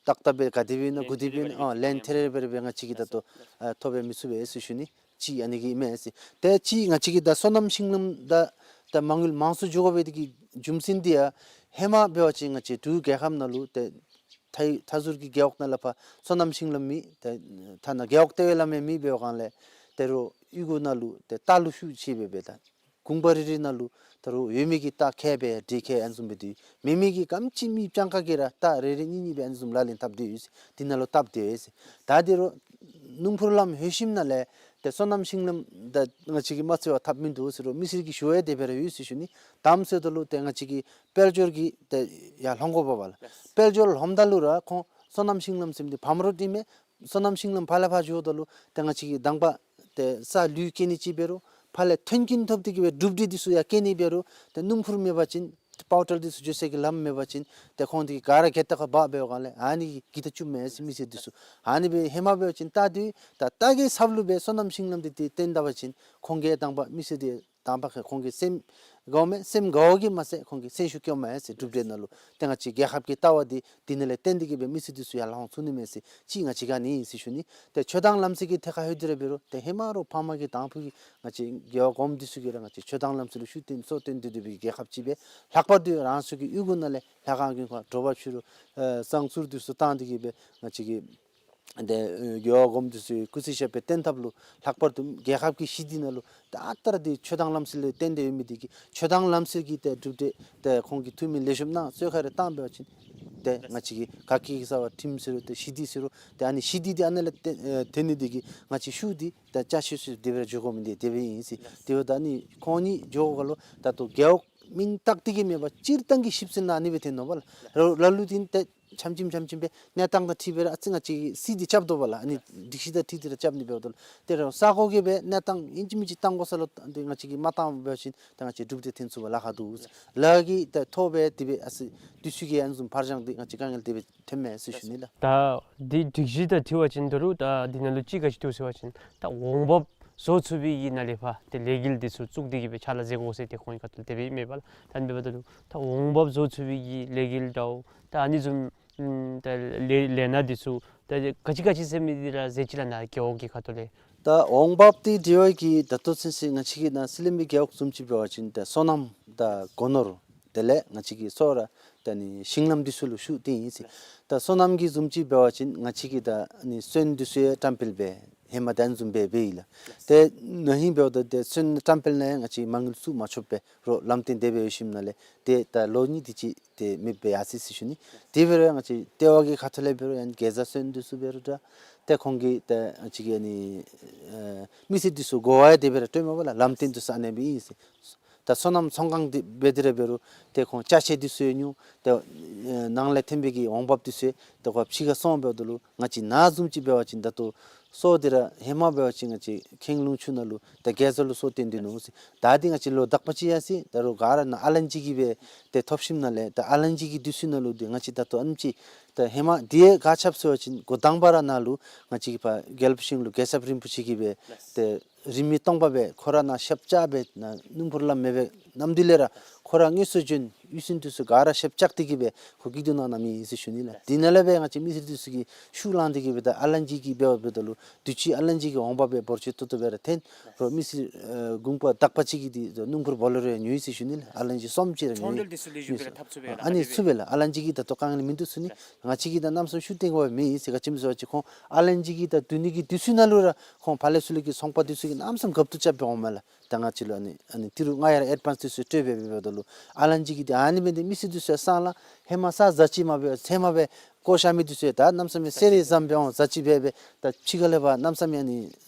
ཏག་ཏག་སྦེ་ག་དེ་སྦེ་ཨིན་ན་གུ་དེ་སྦེ་ཨིན་ན་ཨ་ལན་ཐེ་རེ་སྦེ་ར་སྦེ་ང་བཅས་ཀྱིས་ད་ལྟོ་ཨ་ཐོབ་སྦེ་མི་ཚུགས་པས་ཟེར་ཞུ་ནི། གཅིག་ཨ་ནི་གི་ཨིན་མས་ཟེར། ཏེ་གཅིག་ང་བཅས་ཀྱིས་ད་སོ་ནམ་ཤིང་ལམ་ད་ད་མ་དངུལ་མང་སུ་འགྱོ་དགོ་པའི་དེ་གི་རྒྱུ་མཚན་འདི་ཡང་ཧེ་མ་འབད་བ་ཅིན་ང་བཅས་འབྲུག་རྒྱལ་ཁབ་ནང་ལུ་ཏེ་མཐའ་མཐའ་ཟུར་གྱི་རྒེད་འོག་ནང་ལས་ཕར་སོ་ནམ་ཤིང་ལམ་མེད། ཏེ་ཐ་ན་རྒེད་འོག་ལྟེ་བའི་ལམ་ཡང་མེདཔ་འབད་བའི་སྒང་ལས་ད་རུང་གཡུས་སྒོ་ནང་ལུ་ཏེ་རྟ་ལུ་ཤུགས་ཆེ་སྦེ་འབད་ད་གུང་པ་རེ་རེ་ནང་ལུ་ད་རུང་ཡོད་མི་གི་རྟ་ཁལ་སྦེ་འབྲི་ཁལ་ཨ་ནི་བཟུམ་སྦེ་སྡོད། མེད་མི་གིས་ག་དེམ་ཅིག་མི་སྤྱང་ཀ་གིས་ར་རྟ་རེ་རེ་གཉིས་གཉིས་སྦེ་ཨ་ནི་བཟུམ་ལག་ལེན་འཐབ་སྡོད་ཡོད་ཟེར། འདི་ནང་ལུ་བཏབ་སྡོད་ཡོད་ཟེར། ད་ད་རུང་སྣུམ་འཁོར་ལམ་ལྷོད་ཞིནམ་ལས་ཏེ་སོ་ནམ་ཤིང་ལམ་ད་ང་བཅས་ཀྱིས་མ་བརྩི་བར་འཐབ་མིན་འདུག་ཟེར་རུང་མི་སེར་གྱི་ཞུ་བ་དེ་སྦེ་ར་ཡོད་ཟེར་ཞུ་ནི། དེམ་ཟེརཝ་ད་ལུ་ཏེ་ང་བཅས་ཀྱིས་དཔལ་འབྱོར་གྱིས་ཏེ་ཡར་ལྷོང་དགོ་པས་པ་ལགས། དཔལ་འབྱོར་ལྷོངམ་ད་ལུ་ར་ཁོང་སོ་ནམ་ཤིང་ལམ་ཟེར་མི་འདི་བམ་རོ་འདི་མས། སོ་ནམ་ཤིང་ལམ་ཕར་ལས་ཕར་འགྱོཝ་ད་ལུ་ཏེ་ང་བཅས་ཀྱིས་དང་པ་ཏེ་ས་ལུད་སྐྱེལ་ནི་ཅིག་འབད་རུང་ཕར་ལས་མཐུན་རྐྱེན་ཐོབ་སྟེ་གིས་སྦེ་གྲུབ་འབྲས་འདི་ཚུ་ཡང་སྐྱེལ་ནི་འབད་རུང་ཏེ་སྣུམ་འཁོར་མེད་པ་ཅིན་ཏེ་པའོ་ཊལ་འདི་ཚུ་འགྱོ་སའི་གི་ལམ་མེད་པ་ཅིན་ཏེ་ཁོང་འདི་ག་ར་གྱལ་ཏ་ཁར་འབག་འབད་བའི་སྒང་ལས་ཨ་ནི་གིས་གྱི་ཏ་བཅུགཔ་མས་ཟེར་མི་སེར་འདི་ཚུ། ཨ་ནི་སྦེ་ཧེ་མ་འབད་བ་ཅིན་ད་འདི་ད་ལྟོ་གི་ཚབ་ལུ་སྦེ་སོ་ནམ་ཤིང་ལམ་འདི་ཏེ་བཏོན་ད་པ་ཅིན་ཁོང་གིས་དང་པ་མི་སེར་འདི་དང་པ་ཁོང་གི་སེམས་དགའཝ་མས། སེམས་དགའཝ་གིས་མ་ཚད་ཁོང་གི་སེམས་ཤུགས་སྐྱོཝ་མས་ཟེར། གྲུབ་འབྲས་ནང་ལུ་ཏེ་ང་བཅས་རྒྱལ་ཁབ་ཀྱི་ལྟ་བ་འདི་འདི་ནང་ལས་བརྟེན་ཏེ་གིས་སྦེ་མི་སེར་འདི་ཚུ་ཡར་ལྷོང་ཚུགས་ནི་མས་ཟེར་ཅིག་ང་བཅས་ག་ནི་ཨིན་ཟེར་ཞུ་ནི། ཏེ་ཆགས་སྡང་ལམ་སྲོལ་གྱི་ཐད་ཁར་ལྷོད་དེ་ར་འབད་རུང་ཏེ་ཧེ་མ་རོགས་ཕ་མ་གི་དང་ཕུ་གི་ང་བཅས་རྒེད་འོག་གོངམ་འདི་ཚུ་གིས་ར་ང་བཅས་ཆགས་སྡང་ལམ་སྲོལ་ལུ་ཤུགས་བཏོན་སྲོག་བཏོན་ཏེ་སྡོད་པའི་རྒྱལ་ཁབ་ཅིག་སྦེ་ལྷག་པར་དུ་རང་སོའི་གི་གཡུས་སྒོ་ནང་ལས་ལྷ་ཁང་དགོན་ཁང་དྲོ་པ་ཕྱི་རུ་ཨེ་བསང་གསུར་འདི་ཚུ་བཏང་སྟེ་གིས་སྦེ་ང་བཅས་ཀྱི་ཏེ་ཨེ་རྒེད་འོག་གོངམ་འདི་ཚུ་གི་སྐུ་ཚེ་ཞབས་པད་བརྟན་ཐབས་ལུ་ལྷག་པར་དུ་རྒྱལ་ཁབ་ཀྱི་ཞི་བདེ་ནང་ལུ་ད་ཨ་རྟག་ར་འདི་ཆགས་སྡང་ལམ་སྲོལ་ལས་བརྟེན་ཏེ་ཡོད་མི་འདི་གིས་ཆགས་སྡང་ལམ་སྲོལ་གྱི་ཏེ་གྲུབ་འབྲས་ཏེ་ཁོང་གིས་ཐུགས་སྨོན་ལེགས་ཤོམ་གནང་གསོལ་ཁ་རེ་བཏང་འབད་བ་ཅིན་ཏེ་ང་བཅས་ཀྱི་ག་གི་གི་ས་བ་ཁྲིམས་ཟེར་རུང་ཏེ་ཞི་བདེ་ཟེར་རུང་ཏེ་ཨ་ནི་ཞི་བདེ་འདི་ཨ་ནཱ་ལས་ཏེ་ཨེ་ཐོན་ནི་འདི་གིས་ང་བཅས་ཤུགས་འདི་ད་ཅ་ཆས་སུ་དེ་སྦེ་ར་འགྱོ་དགོ་མི་འདི་དེ་སྦེ་ཨིན་ཟེར། དེ་འབདཝ་ད་ཨ་ནི་ཁོང་གཉིས་འགྱོ་དགོཔ་ལུ་ད་ལྟོ་རྒེད་འོག་མིང་བཏགས་ཏེ་གིས་མེན་པར་སྤྱིར་བཏང་གི་ཞིབ་འཚོལ་ནང་ཨ་ནི་སྦེ་ཐོན་ནུག་པ་ལགས། ལ་ལུ་འདི་ཏེ་ཆམ་ཆིམ་ཆམ་ཆིམ་སྦེ་གནས་སྟངས་དང་འཁྲིལ་སྦེ་ར་ཨ་ཙི་ང་བཅས་ཀྱིས་སྲིད་འདི་རྐྱབ་དོ་པ་ལགས། ཨ་ནི་སྒྲིག་གཞི་དང་འཁྲིལ་ཏེ་ར་རྐྱབ་ནི་འབདཝ་ད་ལུ་ཏེ་ར་ས་གོ་གི་སྦེ་གནས་སྟངས་ཨིན་ཅི་མིན་ཅི་བཏང་དགོ་ས་ལུ་ཏེ་ང་བཅས་ཀྱིས་མ་བཏང་འབད་བ་ཅིན་ད་ང་བཅས་གྲུབ་འབྲས་ཐོན་ཚུགས་པར་ལཱ་ཁག་འདུག་ལཱ་གིས་ད་ཐོབ་སྦེ་དེ་སྦེ་ཨ་ཙི་འདི་ཚུ་གི་ཨ་ནི་བཟུམ་བར་བྱང་འདི་ང་བཅས་དཀའ་ངལ་དེ་སྦེ་ཐོནམ་མས་ཟེར་ཞུ་ནི་ལགས། ད་འདི་སྒྲིག་གཞི་དང་འཁྲིལ་བ་ཅིན་ད་རུང་ད་འདི་ནང་ལུ་ཅིག་ག་ཅི་འདུག་ཟེར་བ་ཅིན་ད་འོང་འབབ་བཟོ་ཚུགས་པའི་གི་ནང་ལས་ཕར་ཏེ་ལས་འགུལ་འདི་ཚུ་བཙུགས་ཏེ་གིས་སྦེ་ཕྱག་ལཱ་མཛད་དགོ་ཟེར་ཏེ་ཁོང་གི་ཁ་ཐུག་ལས་དེ་སྦེ་ཨིན་མས་པ་ལགས། ད་འབདཝ་ད་ལུ་ད་འོང་འབབ་བཟོ་ཚུགས་པའི་གི་ལས་འགུལ་འདྲཝ་ད་ཨ་ནི་བཟུམ་ཨམ་ད་ལས་ལས་སྣ་འདི་ཚུ་ད་ག་ཅི་ག་ཅི་ཟེར་མི་འདི་ར་ཟེར་ཅི་ལགས། ནཱ་རྒེད་འོག་གི་ཁ་ཐུག་ལས། ད་འོང་འབབ་འདི་འདྲི་བ་གི་ད་ལྟོ་ཚུན་ཚོད་ང་བཅས་ཀྱི་ནཱ་སི་ལིམ་པའི་རྒེད་འོག་བཟུམ་ཅིག་འབད་བ་ཅིན་ད་སོ་ནམ་དང་སྒོ་ནོར་དེ་ལས་ང་བཅས་ཀྱི་སོ་ར་ད་ནི་ཤིང་ལམ་འདི་ཚུ་ལུ་ཤུགས་བཏོན་ཡི་ཟེར། ད་སོ་ནམ་གྱི་བཟུམ་ཅིག་འབད་བ་ཅིན་ང་བཅས་ཀྱིས་ད་ནི་སོན་འདི་ཚུ་ཡང་བཀྲམ་སྤེལ་འབད་ཧེ་མ་ད་ཨ་ནི་བཟུམ་སྦེ་འབད་ཡི་ལགས། ཏེ་ན་ཧིང་འབདཝ་ད་ཏེ་སོན་བཀྲམ་སྤེལ་ནང་ཡང་ང་བཅས་མ་དངུལ་བཙུགས་མ་ཆོགཔ་སྦེ་རོགས་ལམ་སྟོན་དེ་སྦེ་ཡོད་ཞིནམ་ལས་ཏེ་ད་ལོ་གཉིས་དེ་ཅིག་ཏེ་མེདཔ་སྦེ་ཡར་སོ་ཡི་ཟེར་ཞུ་ནི། དེ་འབད་རུང་ང་བཅས་ལྟེ་བ་གི་ཁ་ཐུག་ལས་འབད་རུང་ཡང་གེ་ཛ་སོན་འདི་ཚུ་འབད་རུང་ད་ཏེ་ཁོང་གིས་ད་ང་བཅས་ཀྱི་ཨ་ནི་ཨེ་མི་སེར་འདི་ཚུ་གོ་བ་ཡང་དེ་སྦེ་ར་སྤྲོདཔ་མས་པ་ལགས། ལམ་སྟོན་འདི་ཚུ་ཨ་ནེ་སྦེ་ཨིན་ཟེར། ད་སོ་ནམ་ཚོང་ཁང་འདི་འབད་དེ་ར་འབད་རུང་ཏེ་ཁོང་ཅ་ཆས་འདི་ཚུ་ཡང་ཉོ། ཏེ་ཨེ་ནང་ལས་ཐོན་པའི་གི་འོང་འབབ་འདི་ཚུ་ཡང་ཏེ་ཁོང་ཕྱི་ཁར་སོང་འབདཝ་ད་ལུ་ང་བཅས་ནཱ་བཟུམ་ཅིག་འབད་བ་ཅིན་ད་ལྟོ་སོ་འདི་ར་ཧེ་མ་འབད་བ་ཅིན་ང་བཅས་ཁེངས་ལུང་ཆུ་ནང་ལུ་ད་གེ་ཛ་ལུ་སོ་བཏོན་ཏེ་ནུག་ཟེར། ད་འདི་ང་བཅས་ལོ་དག་པ་ཅིག་ཡར་སོ་ཡི། ད་རུང་ག་ར་ནཱ་ཨ་ལན་ཅི་གིས་སྦེ་ཏེ་ཐོབ་ཞིནམ་ལས་ད་ཨ་ལན་ཅི་གི་འདི་ཚུ་ནང་ལུ་འདི་ང་བཅས་ད་ལྟོ་ཨ་ནེམ་ཅིག་ད་ཧེ་མ་འདི་ཡང་ག་ཅི་འབད་ཟེར་བ་ཅིན་འགོ་དང་པ་ར་ནཱ་ལུ་ང་བཅས་ཀྱིས་ཕར་རྒྱལ་པོ་ཤིང་ལུ་རྒྱལ་ཚབ་རིན་པོ་ཆེ་གིས་སྦེ་ཏེ་རིན་མེད་སྟོང་པ་སྦེ་ཁོ་ར་ནཱ་ཞབས་བཅགས་སྦེ་ནཱ་སྣུམ་འཁོར་ལམ་མེད་པའི་ནམ་དུས་ལས་ར་ཁོ་ར་དངོས་སུ་བྱོན་ གཡུས་ཚན་འདི་ཚུ་ག་ར་ཞབས་བཅགས་ཏེ་གི་སྦེ་ཁོ་སྐྱིད་སྡུག་གནང་གནངམ་ཨིན་ཟེར་ཞུ་ནི་ལགས། དེ་ནང་ལས་སྦེ་ང་བཅས་མི་སེར་འདི་ཚུ་གིས་ཤུགས་བླངས་ཏེ་གི་སྦེ་ད་ཨ་ལན་ཅི་གི་འབདཝ་ད་ལུ་དུས་ཅི་ཨ་ལན་ཅི་གི་འོང་འབབ་སྦེ་འབོར་ཆེ་ཏོག་ཏོ་སྦེ་ར་འཐོན། རོགས་མི་སེར་ཨེ་གུང་པ་དག་པ་ཅིག་གིས་འདི་སྣུམ་འཁོར་བོ་ལེ་རོ་ཡང་ཉོ་ཡི་ཟེར་ཞུ་ནི་ལགས། ཨ་ལན་ཅི་གསུམ་ཅིག་ར་ཉོ་ཡི་ཟེར་ཞུ་ནི་ལགས། ཨ་ནི་ཚུ་སྦེ་ལགས། ཨ་ལན་ཅི་གི་ད་ལྟོ་དཀའ་ངལ་མིན་འདུག་ཟེར་ཞུ་ནི། ང་བཅས་ཀྱིས་ད་གནམ་མེད་ས་མེད་ཤུགས་བཏོན་དགོཔ་མེད་ཟེར། ག་ཅི་སྨོ་ཟེར་བ་ཅིན་ཁོང་ཨ་ལན་ཅི་གི་ད་བསྡུ་ནི་གི་དུས་ཚོད་ནང་ལུ་ར་ཁོང་ཕར་ལས་ཚུར་ལས་ཀྱི་ཚོང་པ་འདི་ཚུ་གིས་གནམ་མེད་ས་མེད་རྒབ་ཏུ་རྐྱབ་སྦེ་འོངམ་མས་ལགས། ད་ང་བཅས་ལུ་ཨ་ནི་ཨ་ནི་ཏི་རུ་ང་ཡར་ཨེཌ་བཱནསི་འདི་ཚུ་སྤྲོད་སྦེ་འབདཝ་ད་ལུ་ཨ་ལན་ཅི་གི་འདི་ཨ་ནི་འབད་ནི་འདི་མི་སེར་འདི་ཚུ་སང་ལ་ཧེ་མ་ས་ཟ་ཅི་མ་འབད་ཚལ་མ་འབད་བཀོ་བཞག་མི་འདི་ཚུ་ད་གནམ་མེད་ས་མེད་གསེར་རི་བཟུམ་སྦེ་འོང་ཟ་ཅི་འབད་འབད་ད་ཕྱི་ཁ་ལས་ཕར་གནམ་མེད་ས་མེད་ཨ་ནི་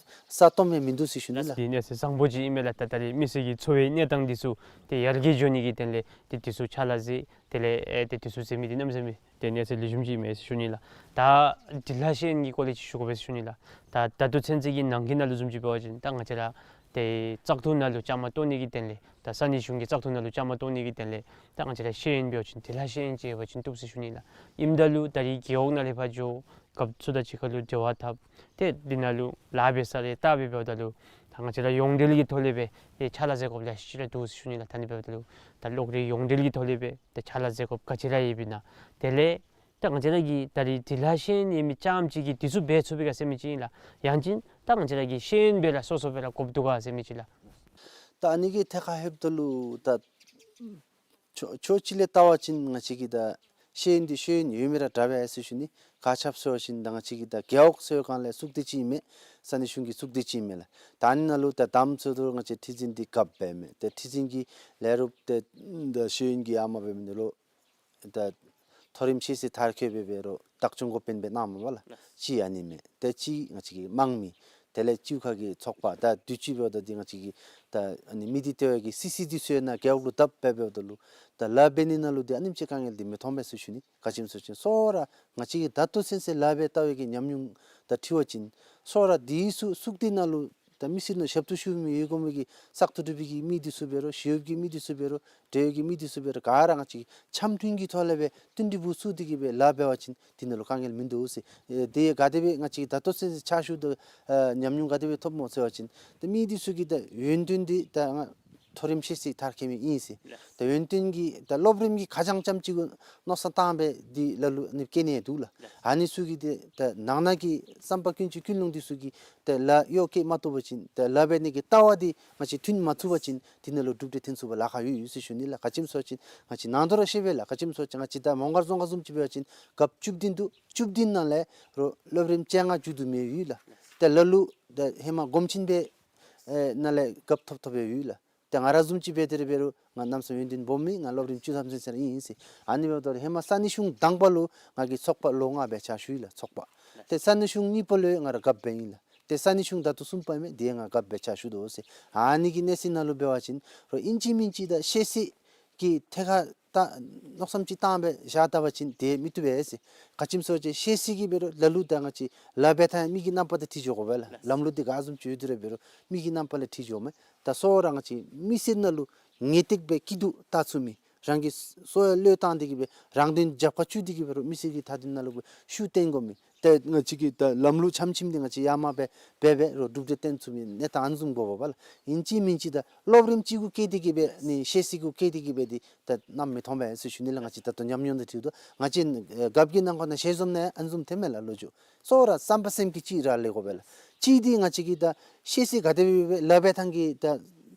ས་སྟོངམ་ཡང་མིན་འདུག་ཟེར་ཞུ་ནི་ལགས། ལགས། དེ་གནས་ཚུལ་བཟང་པོ་ཅིག་ཨིན་མས་ལགས། ད་ད་རེས་མི་སེར་གྱི་འཚོ་བའི་གནས་སྟངས་འདི་ཚུ་ཏེ་ཡར་རྒྱས་འགྱོ་ནི་གི་དོན་ལས་ཏེ་འདི་ཚུ་ཕྱག་ལཱ་མཛད། དེ་ལས་ཨེ་ཏེ་འདི་ཚུ་མཛད་མི་འདི་གནམ་མེད་ས་མེད་ཏེ་གནས་ཚུལ་ལེགས་ཤོམ་ཅིག་ཨིན་མས་ཟེར་ཞུ་ནི་ལགས། ད་འབྲི་ལྷག་ཤེས་ཡོན་གྱི་སྐོར་ལས་ཅིག་ཞུ་དགོ་པས་ཟེར་ཞུ་ནི་ལགས། ད་ད་ལྟོ་ཚུན་ཚོད་ཀྱི་ནང་འཁོད་ནང་ལུ་བཟུམ་ཅིག་འབད་བ་ཅིན་ད་ང་བཅས་ར་ཏེ་བཙག་འཐུ་ནང་ལུ་བཅའ་མར་གཏོགས་ནི་གི་དོན་ལས་ད་ས་གནས་གཞུང་གི་བཙག་འཐུ་ནང་ལུ་བཅའ་མར་གཏོགས་ནི་གི་དོན་ལས་ད་ང་བཅས་ར་ཤེས་ཡོན་འབད་བ་ཅིན་འབྲི་ལྷག་ཤེས་ཡོན་ཅིག་ཡོད་པ་ཅིན་བཏུབ་ཟེར་ཞུ་ནི་ལགས། ཨིནམ་ད་ལུ་ད་རེས་རྒེད་འོག་ནང་ལས་ཕར་འགྱོ་རྒཔོ་ཚུ་དང་གཅིག་ཁར་ལུ་འབྲེལ་བ་འཐབ། ཏེ་འདི་ནང་ལུ་ལཱ་འབད་ས་རེ་བལྟ་སྦེ་འབདཝ་ད་ལུ་ད་ང་བཅས་ར་ཡོངས་འབྲེལ་གྱི་ཐོག་ལས་སྦེ་ཏེ་ཕྱག་ལཱ་མཛད་དགོཔ་ལེ་ཤ་ཅིག་ར་འདུག་ཟེར་ཞུ་ནི་ལགས། ད་ཨ་ནི་འབདཝ་ད་ལུ་ད་གློག་རིག་ཡོངས་འབྲེལ་གྱི་ཐོག་ལས་སྦེ་ཏེ་ཕྱག་ལཱ་མཛད་དགོཔ་ག་ཅི་ར་ཡོདཔ་ཨིན་ན། དེ་ལས་ད་ང་བཅས་ར་གི་ད་རེས་འབྲི་ལྷག་ཤེས་ཡོན་ཡོད་མི་རྐྱངམ་ཅིག་གིས་འདི་ཚུ་འབད་ཚུགས་པས་ག་ཟེར་མི་ཅིག་ཨིན་ལགས། ཡང་ཅིན་ད་ང་བཅས་ར་གི་ཤེས་ཡོན་སྦེ་ར་སོ་སོ་སྦེ་ར་དགོཔ་འདུག་ག་ཟེར་མི་ཅིག་ལགས། ད་ཨ་ནི་གི་ཐད་ཁར་ལྷོདཔ་ད་ལུ་ད་ཕྱོགས་ཕྱོགས་གཅིག་ལས་བལྟ་བ་ཅིན་ང་བཅས་ཀྱི་ད་ཤེས་ཡོན་འདི་ཤེས་ཡོན་ཡོད་མི་ར་དྲག་པས་ཟེར་ཞུ་ནི། ག་ཅི་སྦེ་ཟེར་བ་ཅིན་ད་ང་བཅས་ཀྱི་ད་རྒེད་འོག་ཟེར་བའི་སྒང་ལས་གཙུག་སྡེ་ཅིག་ཨིན་མས། ས་གནས་གཞུང་གི་གཙུག་སྡེ་ཅིག་ཨིན་མས་ལགས། ད་ཨ་ནི་ནང་ལུ་ད་དང་པ་ཚུ་ད་ང་བཅས་ཁྲི་འཛིན་འདི་རྒཔོ་འབད་མི་ཏེ་ཁྲི་འཛིན་གྱི་ལས་རོགསཔ་ཏེ་ད་ཤེས་ཡོན་གྱི་ཡར་མར་འབད་མི་འདི་ལུ་ད་མཐོ་རིམ་ཤེས་ཚད་མཐར་འཁྱོལ་འབད་འབད་རུང་བདག་སྐྱོང་འགོ་དཔོན་སྦེ་གནངམ་མས་ལགས། གཅིག་ཨ་ནི་མས། ཏེ་གཅིག་ང་བཅས་ཀྱི་དམངས་མི་དེ་ལས་གཅིག་ཁ་གི་ཚོགས་པ་ད་དུས་ཅི་འབདཝ་ད་འདི་ང་བཅས་ཀྱི་ད་ཨ་ནི་མི་སྡེ་ལྟེ་བ་གི་སི་སི་འདི་ཚུ་ཡང་ན་རྒེད་འོག་ལུ་བཏབ་སྦེ་འབདཝ་ད་ལུ་ད་ལཱ་འབད་ནི་ནང་ལུ་འདི་ཨ་ནེམ་ཅིག་དཀའ་ངལ་འདི་མི་མཐོང་པས་ཟེར་ཞུ་ནི། ག་ཅི་སྨོ་ཟེར་བ་ཅིན་ཚུར་ར་ང་བཅས་ཀྱིས་ད་ལྟོ་ཚུན་ཚོད་ལཱ་འབད་ལྟ་བའི་གི་ཉམས་མྱོང་དང་འཁྲིལ་བ་ཅིན་ཚུར་ར་འདི་ཚུ་གཙུག་སྡེ་ནང་ལུ་ད་མི་སེར་ནང་ཞབས་ཏོག་ཞུ་མི་ཡོད་དགོ་མི་གི་བཙག་འཐུ་གྲུབ་པའི་གི་མི་འདི་ཚུ་འབད་རུང་ཞི་གཡོགཔ་གི་མི་འདི་ཚུ་འབད་རུང་འབྲེལ་ཡོད་ཀྱི་མི་འདི་ཚུ་འབད་རུང་ག་ར་ང་བཅས་ཀྱིས་འཆམ་མཐུན་གྱི་ཐོག་ལས་སྦེ་བསྟུན་གྲོས་འབད་ཚུགས་ཏེ་གི་སྦེ་ལཱ་འབད་བ་ཅིན་འདི་ནང་ལུ་དཀའ་ངལ་མིན་འདུག་ཟེར། ཨེ་དེ་ག་དེ་སྦེ་ང་བཅས་ཀྱིས་ད་ལྟོ་ཚུན་ཚོད་ཕྱག་ཞུ་དོ་ཨ་ཉམས་མྱོང་ག་དེ་སྦེ་ཐོབ་སྨོ་ཟེར་བ་ཅིན་ད་མི་འདི་ཚུ་གིས་ད་ཡོན་ཏན་འདི་ད་ང་མཐོ་རིམ་ཤེས་ཚད་མཐར་འཁྱོལ་མི་ཨིན་ཟེར། ད་ཡོན་ཏན་གྱི་ད་སློབ་རིམ་གྱི་ཁ་རྐྱང་རྐྱངམ་ཅིག་གུ་མནོ་བསམ་བཏང་སྦེ་འདི་ལཱ་ལུ་ཨ་ནི་བསྐྱལ་ནི་འདུག་ལགས། ཨ་ནི་ཚུ་གིས་ཏེ་ད་ནང་ན་གི་བསམ་པ་ཀུན་སྤྱོད་ཀུན་སློང་འདི་ཚུ་གིས་ཏེ་ལཱ་གཡོག་བཀོལ་མ་བཏུབ་པ་ཅིན་ཏེ་ལཱ་འབད་ནི་གི་ལྟ་བ་འདི་ང་བཅས་མཐུན་མ་ཚུགས་པ་ཅིན་འདི་ནང་ལུ་གྲུབ་འབྲས་ཐོན་ཚུགས་པར་ལཱ་ཁག་ཡོད་ཡོད་ཟེར་ཞུ་ནི་ལགས། ག་ཅི་སྨོ་ཟེར་བ་ཅིན་ང་བཅས་ནང་དོག་ར་ཤེས་པས་ལགས། ག་ཅི་སྨོ་ཟེར་བ་ཅིན་ང་བཅས་ད་མོང་སྒར་རྫོང་ཁག་བཟུམ་ཅིག་འབད་བ་ཅིན་རྒཔོ་བཅུ་བདུན་འདུག། བཅུ་བདུན་ནང་ལས་རོགས་སློབ་རིམ་བཅོ་ལྔ་མཇུག་བསྡུ་མི་ཡོད་ལགས། ཏེ་ལ་ལུ་ད་ཧེ་མ་གོམ་ཆེན་པའི་ཨེ་ནང་ལས་རྒཔོ་ཐོབ་ཐོབ་སྦེ་ཡོད་ལགས། ཏེ་ང་ར་བཟུམ་ཅིག་འབད་དེ་ར་འབད་རུང་ང་གནམ་མེད་ས་མེད་ཡོན་ཏན་སྦོམ་མེད། ང་སློབ་རིམ་བཅུ་ཐམ་ཚུན་ཚོད་ར་ཨིན་ཟེར། ཨ་ནི་འབདཝ་ད་ཧེ་མ་ས་གནས་གཞུང་དང་པ་ལུ་ང་གིས་ཚོགས་པ་ལོ་ལྔ་སྦེ་ཕྱག་ཞུ་ཡི་ལགས་ཚོགས་པ། ཏེ་ས་གནས་གཞུང་གཉིས་པ་ལུ་ཡང་ང་ར་རྒཔོ་སྦེ་ཨིན་ལགས། ཏེ་ས་གནས་གཞུང་ད་ལྟོ་གསུམ་པ་ཨིན་མས། འདི་ཡང་ང་རྒཔོ་སྦེ་ཕྱག་ཞུ་དོ་ཟེར། ཨ་ནི་གི་གནས་ཚུལ་ནང་ལུ་འབད་བ་ཅིན་རོགས་ཨིན་ཅི་མིན་ཅི་ད་ཤེས་ཚད་ཀྱི་ཐད་ཁར་ད་མནོ་བསམ་ཅིག་བཏང་སྦེ་བཞག་ད་པ་ཅིན་དེ་མི་བཏུབ་པས་ཟེར། ག་ཅི་སྨོ་ཟེར་བ་ཅིན་ཤེས་ཚད་ཀྱིས་འབད་རུང་ལ་ལུ་ད་ང་བཅས་ལཱ་འབད་ཐངས་མི་གི་རྣམ་པ་དང་འཁྲིལ་འགྱོ་དགོ་པས་ལགས། ལམ་ལུགས་འདི་ག་བཟུམ་ཅིག་ཡོད་དེ་ར་འབད་རུང་མི་གི་རྣམ་པ་ལས་འཁྲིལ་འགྱོཝ་མས། ད་ཚུར་ར་ང་བཅས་མི་སེར་ནང་ལུ་ངེས་ཏིག་སྦེ་སྐྱིད་སྡུག་བལྟ་ཚུགས་མི་རང་གི་སོ་ཡང་བློས་བཏང་སྟེ་གི་སྦེ་རང་དོན་རྒྱབ་ཁར་བཅུག་སྟེ་གི་འབད་རུང་མི་སེར་གྱི་མཐའ་དོན་ནང་ལུ་སྦེ་ཤུགས་བཏོན་དགོ་མི། ཏེ་ང་བཅས་ཀྱིས་ད་ལམ་ལུགས་འཆམ་མཐུན་འདི་ང་བཅས་ཡར་མར་སྦེ་འབད་འབད་རུང་གྲུབ་འབྲས་བཏོན་ཚུགས་མི་གནས་སྟངས་ཨ་ནི་བཟུམ་དགོ་པས་ལགས། ཨིན་ཅི་མིན་ཅི་ད་སློབ་རིམ་གཅིག་གུ་བསྐྱལ་ཏེ་གི་སྦེ་ནི་ཤེས་ཚད་གུ་བསྐྱལ་ཏེ་གི་སྦེ་འདི་ད་གནམ་མེད་མཐོང་པས་ཟེར་ཞུ་ནི་ལགས། ང་བཅས་ད་ལྟོ་ཉམས་མྱོང་དང་འཁྲིལཝ་ད་ང་བཅས་ཨེ་རྒཔོ་གི་ནང་འཁོད་ནང་ཞལ་འཛོམས་ནང་ཨ་ནི་བཟུམ་ཐོནམ་མས་ལགས། ལོ་རྒྱུས་ཚུར་ར་བསམ་པ་སེམས་བསྐྱེད་ཅིག་ར་ལེན་དགོ་པས་ལགས། གཅིག་འདི་ང་བཅས་ཀྱིས་ད་ཤེས་ཚད་ག་དེ་སྦེ་སྦེ་ལཱ་འབད་ཐངས་ཀྱི་ད་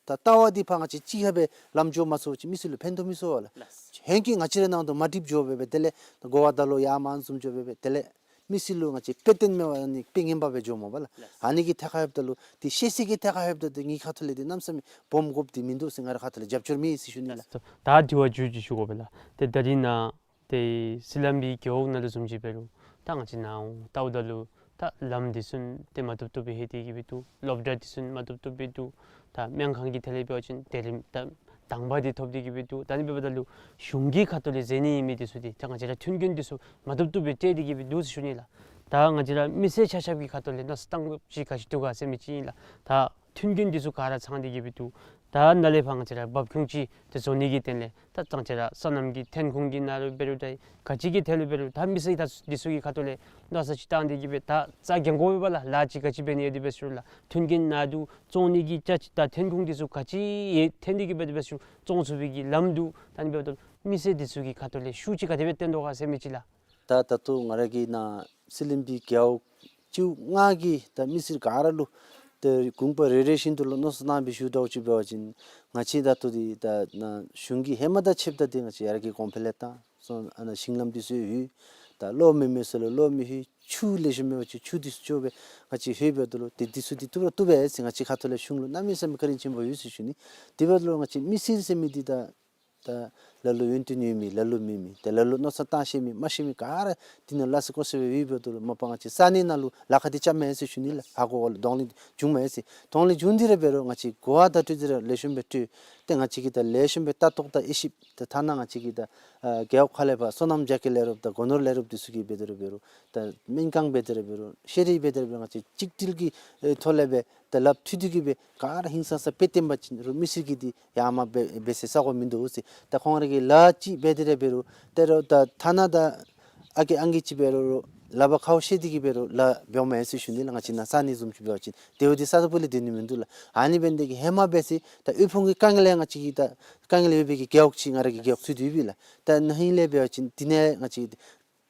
ད་ལྟ་བ་འདི་ཕར་ང་བཅས་གཅིག་ཁར་སྦེ་ལམ་འགྱོ་མ་ཚུགས་པ་ཅིན་མི་སེར་ལུ་ཕན་ཐོགས་མི་ཚུགས་པས་ལགས། ལགས། ཧེང་སྐལ་ང་བཅས་ར་ནང་དོག་མ་འགྲིགཔ་འགྱོ་སྦེ་སྦེ་དེ་ལས་གོ་བ་ད་ལོག་ཡར་མར་ཨ་ནི་བཟུམ་འགྱོ་སྦེ་སྦེ་དེ་ལས་མི་སེར་ལུ་ང་བཅས་དཔེ་སྟོན་མེད་པར་ཨ་ནི་དཔེ་ངན་པ་སྦེ་འགྱོཝ་མས་པ་ལགས། ལགས། ཨ་ནི་གི་ཐད་ཁར་ལྷོདཔ་ད་ལུ་འདི་ཤེས་ཚད་ཀྱི་ཐད་ཁར་ལྷོདཔ་ད་འདི་ངེའི་ཁ་ཐུག་ལས་འདི་གནམ་མེད་ས་མེད་སྦོམ་དགོཔ་འདི་མིན་འདུག་ཟེར། ང་རའི་ཁ་ཐུག་ལས་རྒྱབ་སྐྱོར་མེད་ཟེར་ཞུ་ནི་ལགས། ལགས། ད་དྲི་བ་མཇུག་ཅིག་ཞུ་དགོ་པས་ལགས། ཏེ་ད་རིས་ནཱ་ཏེ་སི་ལམ་པའི་རྒེད་འོག་ནང་ལུ་བཟུམ་ཅིག་འབད་རུང་ད་ང་བཅས་ནཱ་འོང་བལྟཝ་ད་ལུ་ད་ལམ་འདི་ཚུ་ཏེ་མ་བཏུབ་བཏུབ་སྦེ་ལྷོད་དེ་གི་སྦེ་འདུག། སློབ་གྲྭ་འདི་ཚུ་མ་བཏུབ་བཏུབ་སྦེ་འདུག། ད་སྨན་ཁང་གི་ཐད་ལས་འབད་བ་ཅིན་དེ་རིམ་ད་དང་པ་འདི་ཐོབ་སྟེ་གི་སྦེ་འདུག། ད་ཨ་ནི་འབདཝ་ད་ལུ་གཞུང་གི་ཁ་ཐུག་ལས་མཛད་ནི་ཨིན་མི་འདི་ཚུ་འདི་ད་ང་བཅས་ར་མཐུན་རྐྱེན་འདི་ཚུ་མ་བཏུབ་བཏུབ་སྦེ་སྤྲོད་དེ་གི་སྦེ་འདུག་ཟེར་ཞུ་ནི་ལགས། ད་ང་བཅས་ར་མི་སེར་ཆ་ཁྱབ་ཀྱི་ཁ་ཐུག་ལས་མནོ་བསམ་བཏང་དགོཔ་ཅིག་ག་ཅི་འདུག་ག་ཟེར་མི་ཅིག་ཨིན་ལགས། ད་མཐུན་རྐྱེན་འདི་ཚུ་ག་ར་ཚང་སྟེ་གི་སྦེ་འདུག། ད་ནཱ་ལས་ཕར་ང་བཅས་ར་འབབ་ཁུངས་ཅིག་ཏེ་བཟོ་ནི་གི་དོན་ལས་ད་ང་བཅས་ར་སོ་ནམ་གྱི་ཐོན་ཁུངས་ཀྱི་ནང་ལུ་འབད་རུང་ད་ག་ཅི་གི་ཐད་ལུ་འབད་རུང་ད་མི་སེར་ད་འདི་ཚུ་གི་ཁ་ཐུག་ལས་མནོ་བསམ་ཅིག་བཏང་སྟེ་གི་སྦེ་ད་རྩ་འགེངས་དགོ་པས་ལགས། ལཱ་ཅིག་ག་ཅི་འབད་ནི་ཡོད་དེ་འབད་ཟེར་རུང་ལགས། མཐུན་རྐྱེན་ནང་འདུག། བཙོང་ནི་གི་ཅ་ཅི་ད་ཐོན་ཁུངས་འདི་ཚུ་ག་ཅི་ཡོད་ཐོན་ཏེ་གི་སྦེ་དེ་སྦེ་ཟེར་རུང་བཙོང་ཚུགས་པའི་གི་ལམ་འདུག། ད་ཨ་ནི་འབདཝ་ད་ མི་སེར་འདི་ཚུ་གི་ཁ་ཐུག་ལས་ཤུགས་ཅིག་ག་དེ་སྦེ་བཏོན་དོ་ག་ཟེར་མི་ཅིག་ལགས། ད་ད་ལྟོ་ང་ར་གི་ནཱ་སི་ལིམ་པི་རྒེད་འོག་བཅུ་ལྔ་གི་ད་མི་སེར་ག་ར་ལུ་ད་དགོངས་པ་རེ་རེ་བཞིན་དུ་ལུ་མནོ་བསམ་བཏང་སྦེ་ཞུ་དོ་ཅིག་འབད་བ་ཅིན་ང་བཅས་ད་ལྟོ་འདི་ད་ནཱ་གཞུང་གིས་ཧེ་མ་དང་ཕྱདཔ་ད་འདི་ང་བཅས་ཡར་རྒྱས་གོང་འཕེལ་ལས་བཏང་སོང་། ཨ་ནཱ་ཞིང་ལམ་འདི་ཚུ་ཡོད། ད་གློག་མེད་མི་ཚུ་ལུ་གློག་མི་ཡོད། ཆུ་ལེགས་ཤོམ་མེད་པ་ཅིན་ཆུ་འདི་ཚུ་ཅོག་སྦེ་ང་བཅས་ལྷོད་འབདཝ་ད་ལུ་ཏེ་འདི་ཚུ་འདི་བཏུབ་ར་བཏུབ་པས་ཟེར་ང་བཅས་ཁ་ཐུག་ལས་གཞུང་ལུ་གནམ་མེད་ས་མེད་བཀའ་དྲིན་ཆེན་པོ་ཡོད་ཟེར་ཞུ་ནི། དེ་འབདཝ་ད་ལུ་ང་བཅས་མི་སེར་ཟེར་མི་འདི་ད་ད་ལ་ལུ་ཡོན་ཏན་ཡོད་མི་ལ་ལུ་མེད་མི་ཏེ་ལ་ལུ་མནོ་བསམ་བཏང་ཤེས་མི་མ་ཤེས་མི་ག་ར་འདི་ནང་ལ་སི་ཀོ་སི་སྦེ་ཡོད་འབདཝ་ད་ལུ་མ་པ་ང་བཅས་ས་གནས་ནང་ལུ་ལཱ་ཁག་འདི་རྐྱབ་མས་ཟེར་ཞུ་ནི་ལགས། ཧ་གོ་བ་ལུ་གདོང་ལེན་འབྱུང་མས་ཟེར། གདོང་ལེན་འབྱུང་སྟེ་ར་འབད་རུང་ང་བཅས་གོ་བ་བརྡ་སྤྲོད་འདི་ར་ལེགས་ཤོམ་སྦེ་སྤྲོད། ཏེ་ང་བཅས་ཀྱིས་ད་ལེགས་ཤོམ་སྦེ་ལྟ་རྟོག་དང་དབྱེ་ཞིབ་ཏེ་ཐ་ན་ང་བཅས་ཀྱིས་ད་ཨ་རྒེད་འོག་ཁག་ལས་ཕར་སོ་ནམ་རྒྱ་སྐྱེད་ལས་རོགསཔ་དང་སྒོ་ནོར་ལས་རོགསཔ་འདི་ཚུ་གིས་འབད་དེ་ར་འབད་རུང་ད་སྨན་ཁང་འབད་དེ་ར་འབད་རུང་ཤེས་རིག་འབད་དེ་ར་འབད་རུང་ང་བཅས་གཅིག་སྒྲིལ་གྱི་ཨེ་ཐོག་ལས་སྦེ་ད་ལགཔ་མཐུད་དེ་གིས་སྦེ་ག་ར་ཧིང་སངས་ས་སྦེ་བསྟེན་པ་ཅིན་རུང་མི་སེར་གྱིས་འདི་ཡར་མར་འབད་འབད་སའི་ས་གོ་མིན་འདུག་ཟེར། ད་ཁོང་ར་གིས་ལཱ་ཅིག་འབད་དེ་ར་འབད་རུང་ད་རུང་ད་ཐ་ན་ད་ཨ་རྒས་ཨང་རྒས་ཅིག་འབད་རུང་ལག་པ་ཁར་བཤེད་དེ་གིས་འབད་རུང་ལཱ་འབདཝ་མས་ཟེར་ཞུ་ནི་ལགས། ང་བཅས་ནཱ་ས་གནས་བཟུམ་ཅིག་འབད་བ་ཅིན་དེ་འོ་འདི་ས་ས་པུ་ལས་སྡོད་ནི་མིན་འདུག་ལགས། ཨ་ནི་འབད་ནི་དེ་གིས་ཧེ་མ་འབད་སའི་ད་དབུལ་ཕོངས་ཀྱི་དཀའ་ངལ་ལས་ང་བཅས་ཀྱིས་ད་དཀའ་ངལ་ཡོད་པའི་གི་རྒེད་འོག་ཅིག་ང་ར་གི་རྒེད་འོག་ཚུད་དེ་ཡོད་པས་ལགས། ད་ན་ཧིང་ལས་འབད་བ་ཅིན་འདི་ནས་ང་བཅས་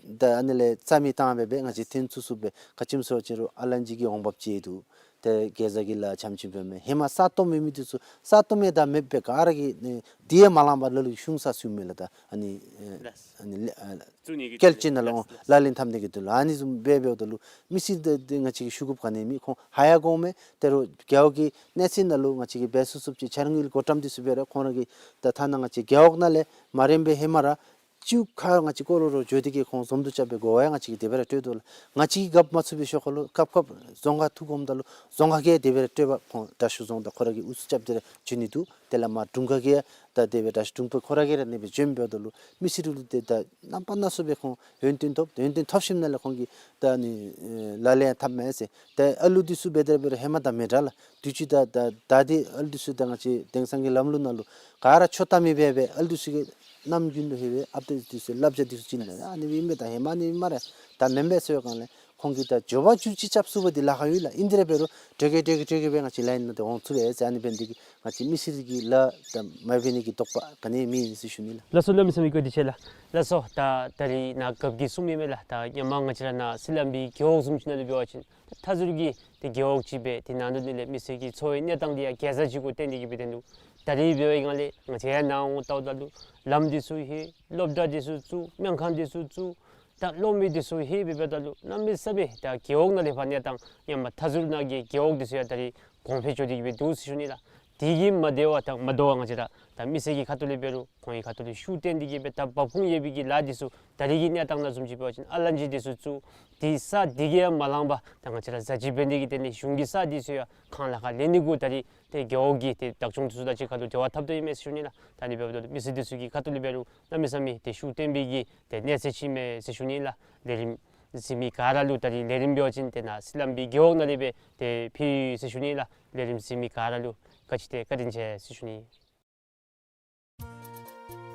ད་ཨ་ནི་ལས་རྩ་མེད་བཏང་སྦེ་སྦེ་ང་བཅས་ཐོན་ཚུགས་ཚུགས་སྦེ་ག་ཅི་སྨོ་ཟེར་བ་ཅིན་རུང་ཨ་ལན་ཅི་གི་འོང་འབབ་ཅིག་འདུག། ཏེ་གེ་ཛ་གི་ལཱ་ཙམ་ཅིག་འབད་མི་ཧེ་མ་ས་སྟོངམ་ཡོད་མི་འདི་ཚུ་ས་སྟོངམ་ཡང་ད་མེདཔ་སྦེ་ག་ར་གིས་ཨ་ནི་འདི་ཡང་མ་ལང་པར་ལ་ལུ་གཞུང་ས་ཚུ་མེད་ལགས། ད་ཨ་ནི་ཨེ་ལགས། ཨ་ནི་ལེ་ཨ་བཙུགས་ནི་གི་སྐྱེལ་ཅི་ནང་ལུ་ལགས། ལག་ལེན་འཐབ་ནི་གི་དོན་ལུ་ཨ་ནི་བཟུམ་སྦེ་འབདཝ་ད་ལུ་མི་སེར་འདི་འདི་ང་བཅས་ཀྱིས་ཞུ་དགོཔ་ག་ནི་མེད། ཁོང་ཧ་ཡང་གོ་མས། དེ་རུང་རྒེད་འོག་གི་གནས་ཚད་ནང་ལུ་ང་བཅས་ཀྱིས་འབད་ཚུགས་ཚུགསཔ་ཅིག་འཆར་དངུལ་བགོ་བཀྲམ་འདི་ཚུ་འབད་རུང་ཁོང་ར་གིས་ད་ཐ་ན་ང་བཅས་རྒེད་འོག་ནང་ལས་མ་རན་པའི་ཧེ་མ་ར་བཅུ་ཁ་ང་བཅས་ཀོ་རོ་རོ་འགྱོ་སྟེ་གིས་ཁོང་འཛོམས་འདུ་རྐྱབ་སྦེ་གོ་བ་ཡང་ང་བཅས་ཀྱིས་དེ་སྦེ་ར་སྤྲོད་དོ་ལགས། ང་བཅས་ཀྱིས་རྐྱབ་མ་ཚུགས་པའི་ཤུལ་ཁ་ལུ་སྐབས་སྐབས་རྫོང་ཁག་ཐུག་འོངམ་ད་ལུ་རྫོང་ཁག་གིས་དེ་སྦེ་ར་སྤྲོད་པར་ཁོང་དྲག་ཤོས་རྫོང་དང་ཁོ་ར་གིས་ཨུ་ཚུགས་རྐྱབ་སྟེ་ར་འགྱོ་ནི་འདུག། དེ་ལས་མར་དྲུང་ཁག་གིས་ད་དེ་སྦེ་དྲག་ཤོས་དྲུང་འཕར་ཁོ་ར་གིས་ར་ཨ་ནི་སྦེ་འགྱོ་འབདཝ་ད་ལུ་མི་སེར་ལུ་ཏེ་ད་རྣམ་པ་སྣ་ཚོགས་སྦེ་ཁོང་ཡོན་ཏན་ཐོབ། ཡོན་ཏན་ཐོབ་ཞིནམ་ལས་ཁོང་གིས་ད་ཨ་ནི་ཨེ་ལག་ལེན་འཐབ་མས་ཟེར། ཏེ་ཨ་ལུ་འདི་ཚུ་འབད་དེ་ར་འབད་རུང་ཧེ་མ་དང་མི་འདྲ་ལགས། དུས་ཅི་ད་ད་ད་འདི་ཨ་ལུ་འདི་ཚུ་ད་ང་བཅས་དེང་སང་གི་ལམ་ལུགས་ནང་ལུ་ག་ར་ཆོ་ད་མི་འབད་འབད་ཨ་ལུ་འདི་ཚུ་གིས་ནམ་རྒྱུན་དུ་ཧེ་བའི་ཨཔ་ཏེ་འདི་ཚུ་བསླབ་བྱ་འདི་ཚུ་ཅིག་ཨ་ནི་སྦེ་ཨིན་པས། ད་ཧེ་མ་ཨ་ནི་སྦེ་སྨ་རེ་ད་མེན་པས་ཟེར་བའི་སྒང་ལས་ཁོང་གིས་ད་འགྱོ་བ་བཅུ་གཅིག་རྐྱབ་ཚུགས་པ་འདི་ལཱ་ཁག་ཡོད་ལགས། ཨིན་དེ་ར་འབད་རུང་དྲོ་གེ་དྲོ་གེ་དྲོ་གེ་སྦེ་ང་བཅས་ལཱ་ཨིན་ན་ཏེ་འོང་ཚུགས་པས་ཟེར། ཨ་ནི་འབད་ནི་དེ་གིས་ང་བཅས་མི་སེར་གྱི་ལཱ་ད་མ་འབད་ནི་གི་དོགས་པ་ག་ནི་མེད་ཟེར་ཞུ་ནི་ལགས། ལགས་སོ། གནམ་མེད་ས་མེད་བཀའ་དྲིན་ཆེ་ལགས། ལགས་སོ། ད་ད་རིས་ནཱ་རྒཔོ་གིས་གསུངས་མི་མས་ལགས། ད་ཧེ་མ་ང་བཅས་ར་ནཱ་སི་ལམ་པའི་རྒེད་འོག་བཟུམ་ཅིག་ནང་ལུ་འབད་བ་ཅིན་མཐའ་ཟུར་གྱི་ཏེ་རྒེད་འོག་ཅིག་སྦེ་ཏེ་ནང་དོག་ནང་ལས་མི་སེར་གྱི་འཚོ་བའི་གནས་སྟངས་འདི་ཡང་གེ་ཛ་ཅིག་གུ་བརྟེན་ཏེ་གིས་སྦེ་སྡོད་ནུག། ད་རིས་འབད་བའི་སྒང་ལས་ང་བཅས་ཡར་ནཱ་འོང་ལྟཝ་ད་ལུ་ལམ་འདི་ཚུ་ལྷོད། སློབ་གྲྭ་འདི་ཚུ་བཙུགས། སྨན་ཁང་འདི་ཚུ་བཙུགས། ད་གློག་མེ་འདི་ཚུ་ལྷོད་སྦེ་འབདཝ་ད་ལུ་གནམ་མེད་ས་མེད་ད་རྒེད་འོག་ནང་ལས་ཕར་གནས་སྟངས་ཧེ་མ་མཐའ་ཟུར་ནང་གི་རྒེད་འོག་འདི་ཚུ་ཡང་ད་རིས་གོང་འཕེལ་འགྱོ་སྟེ་གིས་སྦེ་འདུག་ཟེར་ཞུ་ནི་ལགས། དེ་གིས་མ་བདེ་བར་ད་མ་དོ་བར་ང་བཅས་ར་ད་མི་སེར་གྱི་ཁ་ཐུག་ལས་འབད་རུང་ཁོང་གི་ཁ་ཐུག་ལས་ཤུགས་བཏོན་ཏེ་གིས་སྦེ་ད་འབབ་ཁུངས་ཡོད་པའི་གི་ལཱ་འདི་ཚུ་ད་རིས་ཀྱི་གནས་སྟངས་ནང་བཟུམ་ཅིག་འབད་བ་ཅིན་ཨ་ལན་ཅི་འདི་ཚུ་བཙུགས། ཏེ་ས་འདི་གིས་ཡང་མ་ལང་པར་ད་ང་བཅས་ར་ཟ་ཅི་འབད་ནི་གི་དོན་ལས་གཞུང་གི་ས་འདི་ཚུ་ཡང་ཁང་གླ་ཁར་ལེན་ནི་གུ་ད་རིས་ཏེ་རྒེད་འོག་གི་ཏེ་བདག་སྐྱོང་འདི་ཚུ་དང་གཅིག་ཁར་ལུ་འབྲེལ་བ་འཐབ་དོ་ཨིན་མས་ཟེར་ཞུ་ནི་ལགས། ད་ཨ་ནི་འབདཝ་ད་ལུ་མི་སེར་འདི་ཚུ་གི་ཁ་ཐུག་ལས་འབད་རུང་གནམ་མེད་ས་མེད་ཏེ་ཤུགས་བཏོན་པའི་གི་ཏེ་གནས་ཚད་ཅིག་མས་ཟེར་ཞུ་ནི་ལགས། ལས་རིམ་གཟིགས་མི་ག་ར་ལུ་ད་རིས་ལས་རིམ་འབད་བ་ཅིན་ཏེ་ནཱ་སི་ལམ་པའི་རྒེད་འོག་ནང་ལས་སྦེ་ཏེ་ཕུལ་ཡི་ཟེར་ཞུ་ནི་ལགས། ལས་རིམ་གཟིགས་མི་ག་ར་ལུ་ག་ཅི་ཏེ་བཀའ་དྲིན་ཆེ་ཟེར་ཞུ་ནི།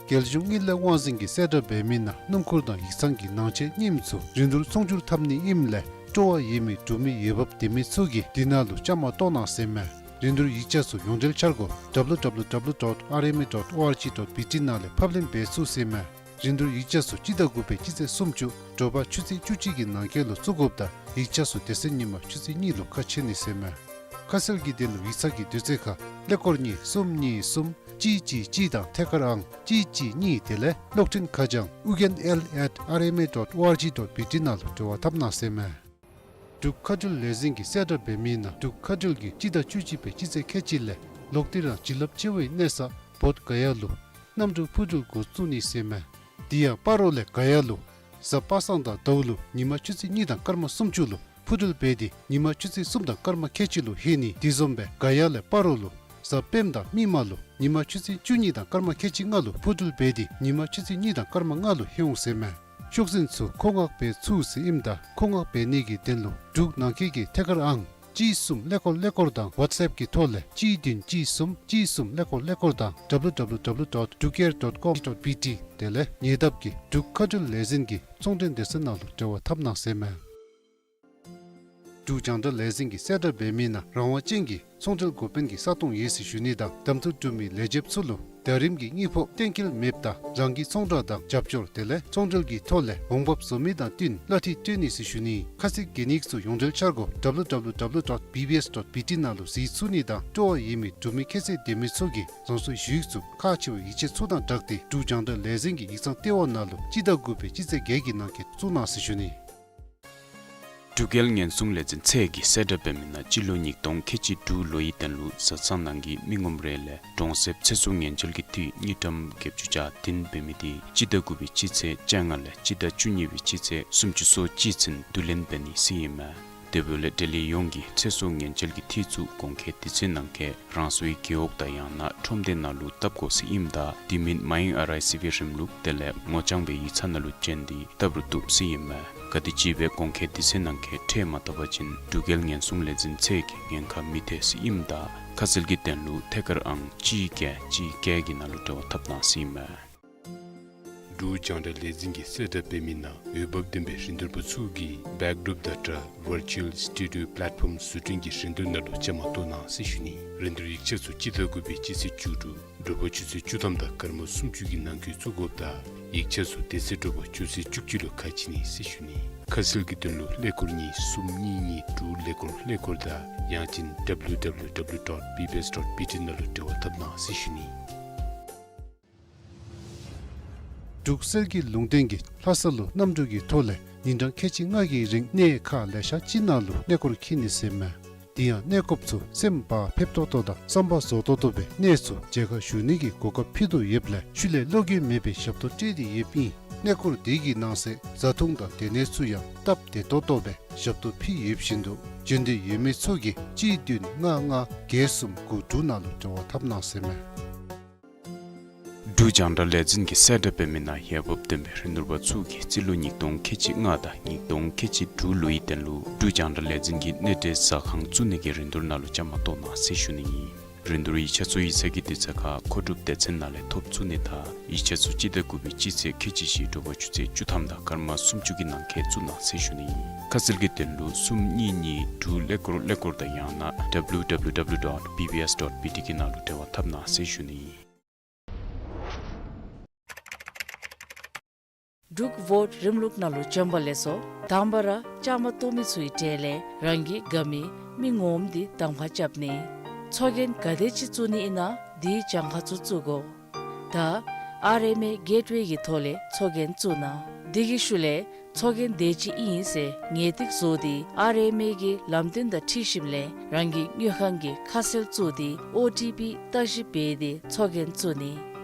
རྒྱལ་གཞུང་དངུལ་ལས་དབང་འཛིན་གྱིས་གསལ་བསྒྲགས་འབད་མི་ནང་སྣུམ་འཁོར་དང་ཡིག་ཚང་གི་ནང་ཆས་རྙིངམ་ཚུ་རིན་བསྡུར་ཚོང་སྒྱུར་འཐབ་ནི་ཨིནམ་ལས་སྤྲོ་བ་ཡོད་མི་འབྲུག་མི་འོས་འབབ་ལྡན་མི་ཚུ་གིས་འདི་ནང་ལུ་བཅའ་མར་གཏོགས་གནང་ཟེར་མས། རིན་བསྡུར་ཡིག་ཆ་ཚུ་ཡོངས་འབྲེལ་འཆར་སྒོ་W W W dot R M A dot O R G dot B T ནང་ལས་ཕབ་ལེན་འབད་ཚུགས་ཟེར་མས། རིན་བསྡུར་ཡིག་ཆ་ཚུ་སྤྱི་ཟླ་དགུ་པའི་སྤྱི་ཚེས་སུམ་ཅུ་དྲོ་པ་ཆུ་ཚོད་བཅུ་གཅིག་གི་ནང་འཁོད་ལུ་བཙུགས་དགོཔ་དང་ཡིག་ཆ་ཚུ་དེ་ཚེ་ཉིན་མ་ཆུ་ཚོད་གཉིས་ལུ་ཁ་ཕྱེ་ནི་ཟེར་མས། ཁ་གསལ་གྱི་དོན་ལུ་ཡིག་ཚང་གི་དུས་ཚོད་ཁར་ཀླད་ཀོར་གཉིས་གསུམ་གཉིས་གསུམ་གཅིག་གཅིག་གཅིག་དང་ཐད་ཀར་ཨང་གཅིག་གཅིག་གཉིས་དེ་ལས་གློག་འཕྲིན་ཁ་བྱང་ཨུ་རྒྱན་L at R M A dot O R G dot B T ནང་ལུ་འབྲེལ་བ་འཐབ་གནང་ཟེར་མས། འབྲུག་མཁའ་འགྲུལ་ལས་འཛིན་གྱིས་གསལ་བསྒྲགས་འབད་མི་ནང་འབྲུག་མཁའ་འགྲུལ་གྱིས་སྤྱི་ཟླ་བཅུ་གཅིག་པའི་སྤྱི་ཚེས་ཁལ་གཅིག་ལས་ལོག་སྟེ་རང་བྱིན་རླབས་ཆེ་བའི་གནས་ས་བོདྷ་ག་ཡ་ལུ་གནམ་གྲུ་འཕུར་འགྲུལ་འགོ་བཙུགས་ནི་ཟེར་མས། དེ་ཡང་སྤ་རོ་ལས་ག་ཡ་ལུ་གཟའ་པ་སངས་དང་ཟླཝ་ལུ་ཉིན་མ་ཆུ་ཚོད་གཉིས་དང་སྐར་མ་སུམ་ཅུ་ལུ་འཕུར་འགྲུལ་འབད་དེ་ཉིན་མ་ཆུ་ཚོད་གསུམ་དང་སྐར་མ་ཁལ་གཅིག་ལུ་ལྷོད་ནི། དེ་བཟུམ་སྦེ་ག་ཡ་ལས་སྤ་རོ་ལུ་གཟའ་སྤེནམ་དང་མིག་དམར་ལུ་ཉིན་མ་ཆུ་ཚོད་བཅུ་གཉིས་དང་སྐར་མ་ཁལ་གཅིག་ལྔ་ལུ་འཕུར་འགྲུལ་འབད་དེ་ཉིན་མ་ཆུ་ཚོད་གཉིས་དང་སྐར་མ་ལྔ་ལུ་ལྷོད་འོང་ཟེར་མས། ཤོག་འཛིན་ཚུ་མཁོ་མངགས་འབད་ཚུགས་ཟེར་ཨིནམ་ད་མཁོ་མངགས་འབད་ནི་གི་དོན་ལུ་འབྲུག་ནང་འཁོད་ཀྱི་ཐད་ཀར་ཨང་གཅིག་གསུམ་ཀླད་ཀོར་ཀླད་ཀོར་དང་ཝཊས་ཨེཔ་གི་ཐོག་ལས་གཅིག་བདུན་གཅིག་གསུམ་གཅིག་གསུམ་ཀླད་ཀོར་ཀླད་ཀོར་དང་W W W dot drukair dot com dot B T དེ་ལས་ཉེ་འདབས་ཀྱི་འབྲུག་མཁའ་འགྲུལ་ལས་འཛིན་གྱི་ཚོང་འབྲེལ་སྡེ་ཚན་ནང་ལུ་འབྲེལ་བ་འཐབ་གནང་ཟེར་མས། འབྲུག་རྒྱང་བསྒྲགས་ལས་འཛིན་གྱིས་གསལ་བསྒྲགས་འབད་མི་ནང་རང་དབང་ཅན་གྱི་ཚོང་འབྲེལ་འགོ་དཔོན་གྱི་ས་སྟོང་ཡོད་ཟེར་ཞུ་ནི་དང་གདམ་འཐུ་གྲུབ་མི་ལས་བྱེདཔ་ཚུ་ལུ་ ཡ་རིམ་གྱི་དངུལ་ཕོགས་གཏན་འཁེལ་མེདཔ་དང་རང་གི་ཚོང་བསྒྲགས་དང་རྒྱབ་སྐྱོར་དེ་ལས་ཚོང་འབྲེལ་གྱི་ཐོག་ལས་འོང་འབབ་བཟོ་མི་དང་བསྟུན་གླ་འཐུས་སྤྲོད་ནི་ཟེར་ཞུ་ནི། ཁ་གསལ་གྱི་གནས་ཚུལ་ཡོངས་འབྲེལ་འཆར་སྒོ་W W W dot B B S dot B T ནང་ལུ་གཟིགས་ཚུགས་ནི་དང་སྤྲོ་བ་ཡོད་མི་འབྲུག་མི་ཁྱད་ཚད་ལྡན་མི་ཚུ་གིས་རང་སོའི་ཞུ་ཡིག་ཚུ་ཁག་ཆེ་བའི་ཡིག་ཆ་ཚུ་དང་སྦྲགས་ཏེ་འབྲུག་རྒྱང་བསྒྲགས་ལས་འཛིན་གྱི་ཡིག་ཚང་ལྟེ་བ་ནང་ལུ་སྤྱི་ཟླ་དགུ་པའི་སྤྱི་ཚེས་བརྒྱད་ཀྱི་ནང་འཁོད་བཙུགས་གནང་ཟེར་ཞུ་ནི། འབྲུག་རྒྱལ་ཉེན་སྲུང་ལས་འཛིན་ཚད་ཀྱིས་གསལ་བསྒྲགས་འབད་མི་ནང་སྤྱི་ལོ་ཉིས་སྟོང་ཁལ་གཅིག་དྲུག་ལོའི་དོན་ལུ་བཟའ་ཚང་ནང་གི་མི་ངོམ་རེ་ལས་གྲོང་གསེབ་ཚེ་སྲོག་ཉེན་བཅོལ་གྱི་འཐུས་དངུལ་ཀྲམ་བརྒྱད་ཅུ་གྱ་བདུན་འབད་མི་དེ་སྤྱི་ཟླ་དགུ་པའི་སྤྱི་ཚེས་བཅོ་ལྔ་ལས་སྤྱི་ཟླ་བཅུ་གཉིས་པའི་སྤྱི་ཚེས་སུམ་ཅུ་སོ་གཅིག་ཚུན་བསྡུ་ལེན་འབད་ནི་ཟེར་ཨིན་མས། དེ་འབདཝ་ལས་འབྲེལ་ཡོད་ཡོངས་ཀྱིས་ཚེ་སྲོག་ཉེན་བཅོལ་གྱི་འཐུས་ཚུ་གོང་འཁོད་དུས་ཚོད་ནང་འཁོད་རང་སོའི་རྒེད་འོག་དང་ཡང་ན་ཁྲོམ་སྡེ་ནང་ལུ་བཏབ་དགོ་ཟེར་ཨིནམ་ད་དེ་མིན་མ་ཡེངས་ཨར་ཨའི་སི་བི་རིམ་ལུགས་དེ་ལས་ངོ་རྐྱང་སྦེ་ཡིག་ཚང་ནང་ལུ་བྱོན་ཏེ་བཏབ་རུང་བཏུབ་ཟེར་ཨིན་མས། ག་དེམ་ཅིག་སྦེ་གོང་འཁོད་དུས་ཚོད་ནང་འཁོད་ཁྲལ་མ་བཏབ་པ་ཅིན་འབྲུག་རྒྱལ་ཉེན་སྲུང་ལས་འཛིན་ཚད་ཀྱིས་ཉེན་ཁ་མི་ཐེག་ཟེར་ཨིནམ་ད་ཁ་གསལ་གྱི་དོན་ལུ་ཐད་ཀར་ཨང་གཅིག་བརྒྱད་གཅིག་བརྒྱད་ཀྱི་ནང་ལུ་འབྲེལ་བ་འཐབ་གནང་ཟེར་ཨིན་མས། འབྲུག་རྒྱང་བསྒྲགས་ལས་འཛིན་གྱིས་གསལ་བསྒྲགས་འབད་མི་ནང་འོས་འབབ་ལྡན་པའི་རིན་བསྡུར་པ་ཚུ་གིས་Backdrop Data Virtual Studio Platform བཟོ་སྐྲུན་གྱི་རིན་བསྡུར་ནང་ལུ་བཅའ་མར་གཏོགས་གནང་ཟེར་ཞུ་ནི། རིན་བསྡུར་ཡིག་ཆ་ཚུ་སྤྱི་ཟླ་དགུ་པའི་སྤྱི་ཚེས་བཅུ་དྲུག་དྲོ་པ་ཆུ་ཚོད་བཅུ་ཐམ་དང་སྐར་མ་སུམ་ཅུ་གི་ནང་འཁོད་བཙུགས་དགོཔ་ད་ཡིག་ཆ་ཚུ་དེ་ཚེ་དྲོ་པ་ཆུ་ཚོད་བཅུ་གཅིག་ལུ་ཁ་ཕྱེ་ནི་ཟེར་ཞུ་ནི། ཁ་གསལ་གྱི་དོན་ལུ་ཀླད་ཀོར་གཉིས་གསུམ་གཉིས་གཉིས་དྲུག་ཀླད་ཀོར་ཀླད་ཀོར་དང་ཡང་ཅིན་W W W dot B B S dot B T ནང་ལུ་འབྲེལ་བ་འཐབ་གནང་ཟེར་ཞུ་ནི། འབྲུག་གསེར་གྱི་ལུང་བསྟན་གྱིས་ལྷ་ས་ལུ་གནམ་གྲུ་གི་ཐོག་ལས་ཉིན་གྲངས་ཁལ་གཅིག་ལྔ་གི་རིང་གནས་ཁག་ལེ་ཤ་ཅིག་ནང་ལུ་གནས་སྐོར་འཁྱིད་ནི་ཟེར་མས། དེ་ཡང་གནས་སྐོརཔ་ཚུ་སེམས་བག་ཕེབས་ཏོག་ཏོ་དང་བསམ་པ་རྫོགས་ཏོག་ཏོ་སྦེ་གནས་ཚུ་མཇལ་ཁ་ཞུ་ནི་གི་གོ་སྐབས་ཕུལ་དོ་ཡོདཔ་ལས་ཤུལ་ལས་བློ་འགྱོད་མེད་པའི་ཞབས་ཏོག་སྤྲོད་དེ་ཡོདཔ་ཨིན། གནས་སྐོར་དེ་གི་ནང་གསེས་བཟའ་འཐུང་དང་སྡོད་གནས་ཚུ་ཡང་སྟབས་བདེ་ཏོག་ཏོ་སྦེ་ཞབས་ཏོག་ཕུལ་ཡོདཔ་བཞིན་དུ་འབྱོན་འདོད་ཡོད་མི་ཚུ་གིས་གཅིག་བདུན་ལྔ་ལྔ་བརྒྱད་གསུམ་དགུ་དྲུག་ནང་ལུ་འབྲེལ་བ་འཐབ་གནང་ཟེར་མས། འབྲུག་རྒྱང་བསྒྲགས་ལས་འཛིན་གྱིས་གསལ་བསྒྲགས་འབད་མི་ནང་འོས་འབབ་ལྡན་པའི་རིན་བསྡུར་པ་ཚུ་གིས་རྩིས་ལོ་ཉིས་སྟོང་ཁལ་གཅིག་ལྔ་དང་ཉིས་སྟོང་ཁལ་གཅིག་དྲུག་ལོའི་དོན་ལུ་འབྲུག་རྒྱང་བསྒྲགས་ལས་འཛིན་གྱི་གནས་འབྲེལ་ཟ་ཁང་བཙུགས་ནི་གི་རིན་བསྡུར་ནང་ལུ་བཅའ་མར་གཏོགས་གནང་ཟེར་ཞུ་ནི་ཨིན། རིན་བསྡུར་ཡིག་ཆ་ཚུ་ཡིག་ཚང་གི་དུས་ཚོད་ཁར་མཁོ་སྒྲུབ་སྡེ་ཚན་ནང་ལས་ཐོབ་ཚུགས་ནི་དང་ཡིག་ཆ་ཚུ་སྤྱི་ཟླ་དགུ་པའི་སྤྱི་ཚེས་ཁལ་གཅིག་བཞི་དྲོ་པ་ཆུ་ཚོད་བཅུ་ཐམ་དང་སྐར་མ་སུམ་ཅུ་གི་ནང་འཁོད་བཙུགས་གནང་ཟེར་ཞུ་ནི་ཨིན། ཁ་གསལ་གྱི་དོན་ལུ་གསུམ་གཉིས་གཉིས་དྲུག་ཀླད་ཀོར་ཀླད་ཀོར་དང་ཡང་ན་W W W dot B B S dot B T གི་ནང་ལུ་འབྲེལ་བ་འཐབ་གནང་ཟེར་ཞུ་ནི་ཨིན། འབྲུག་ཝོཊ་རིམ་ལུགས་ནང་ལུ་བྱོན་པ་ལེགས་སོ། དང་པ་ར་བཅའ་མར་གཏོགས་མི་ཚུའི་གྲས་ལས་རང་གི་དགའ་མི་མི་ངོམ་འདི་གདམ་ཁ་རྐྱབ་ནི། ཚོགས་རྒྱན་ག་དེ་ཅིག་བཙུགས་ནི་ཨིན་ན་དེའི་གྱངས་ཁ་ཚུ་བཙུགས་དགོ། ད་ཨར་ཨེམ་ཨེ་གེཊ་ཝེ་གི་ཐོག་ལས་ཚོགས་རྒྱན་བཙུགས་གནང་། དེ་གི་ཤུལ་ལས་ཚོགས་རྒྱན་དེ་ཅིག་ཨིན་ཟེར་ངེས་ཏིག་བཟོ་སྟེ་ཨར་ཨེམ་ཨེ་གི་ལམ་སྟོན་དང་འཁྲིལ་ཞིནམ་ལས་རང་གི་དངུལ་ཁང་གི་ཁ་གསལ་བཙུགས་ཏེ་ཨོ་ཊི་པི་བརྟག་ཞིབ་འབད་དེ་ཚོགས་རྒྱན་བཙུགས་ནི།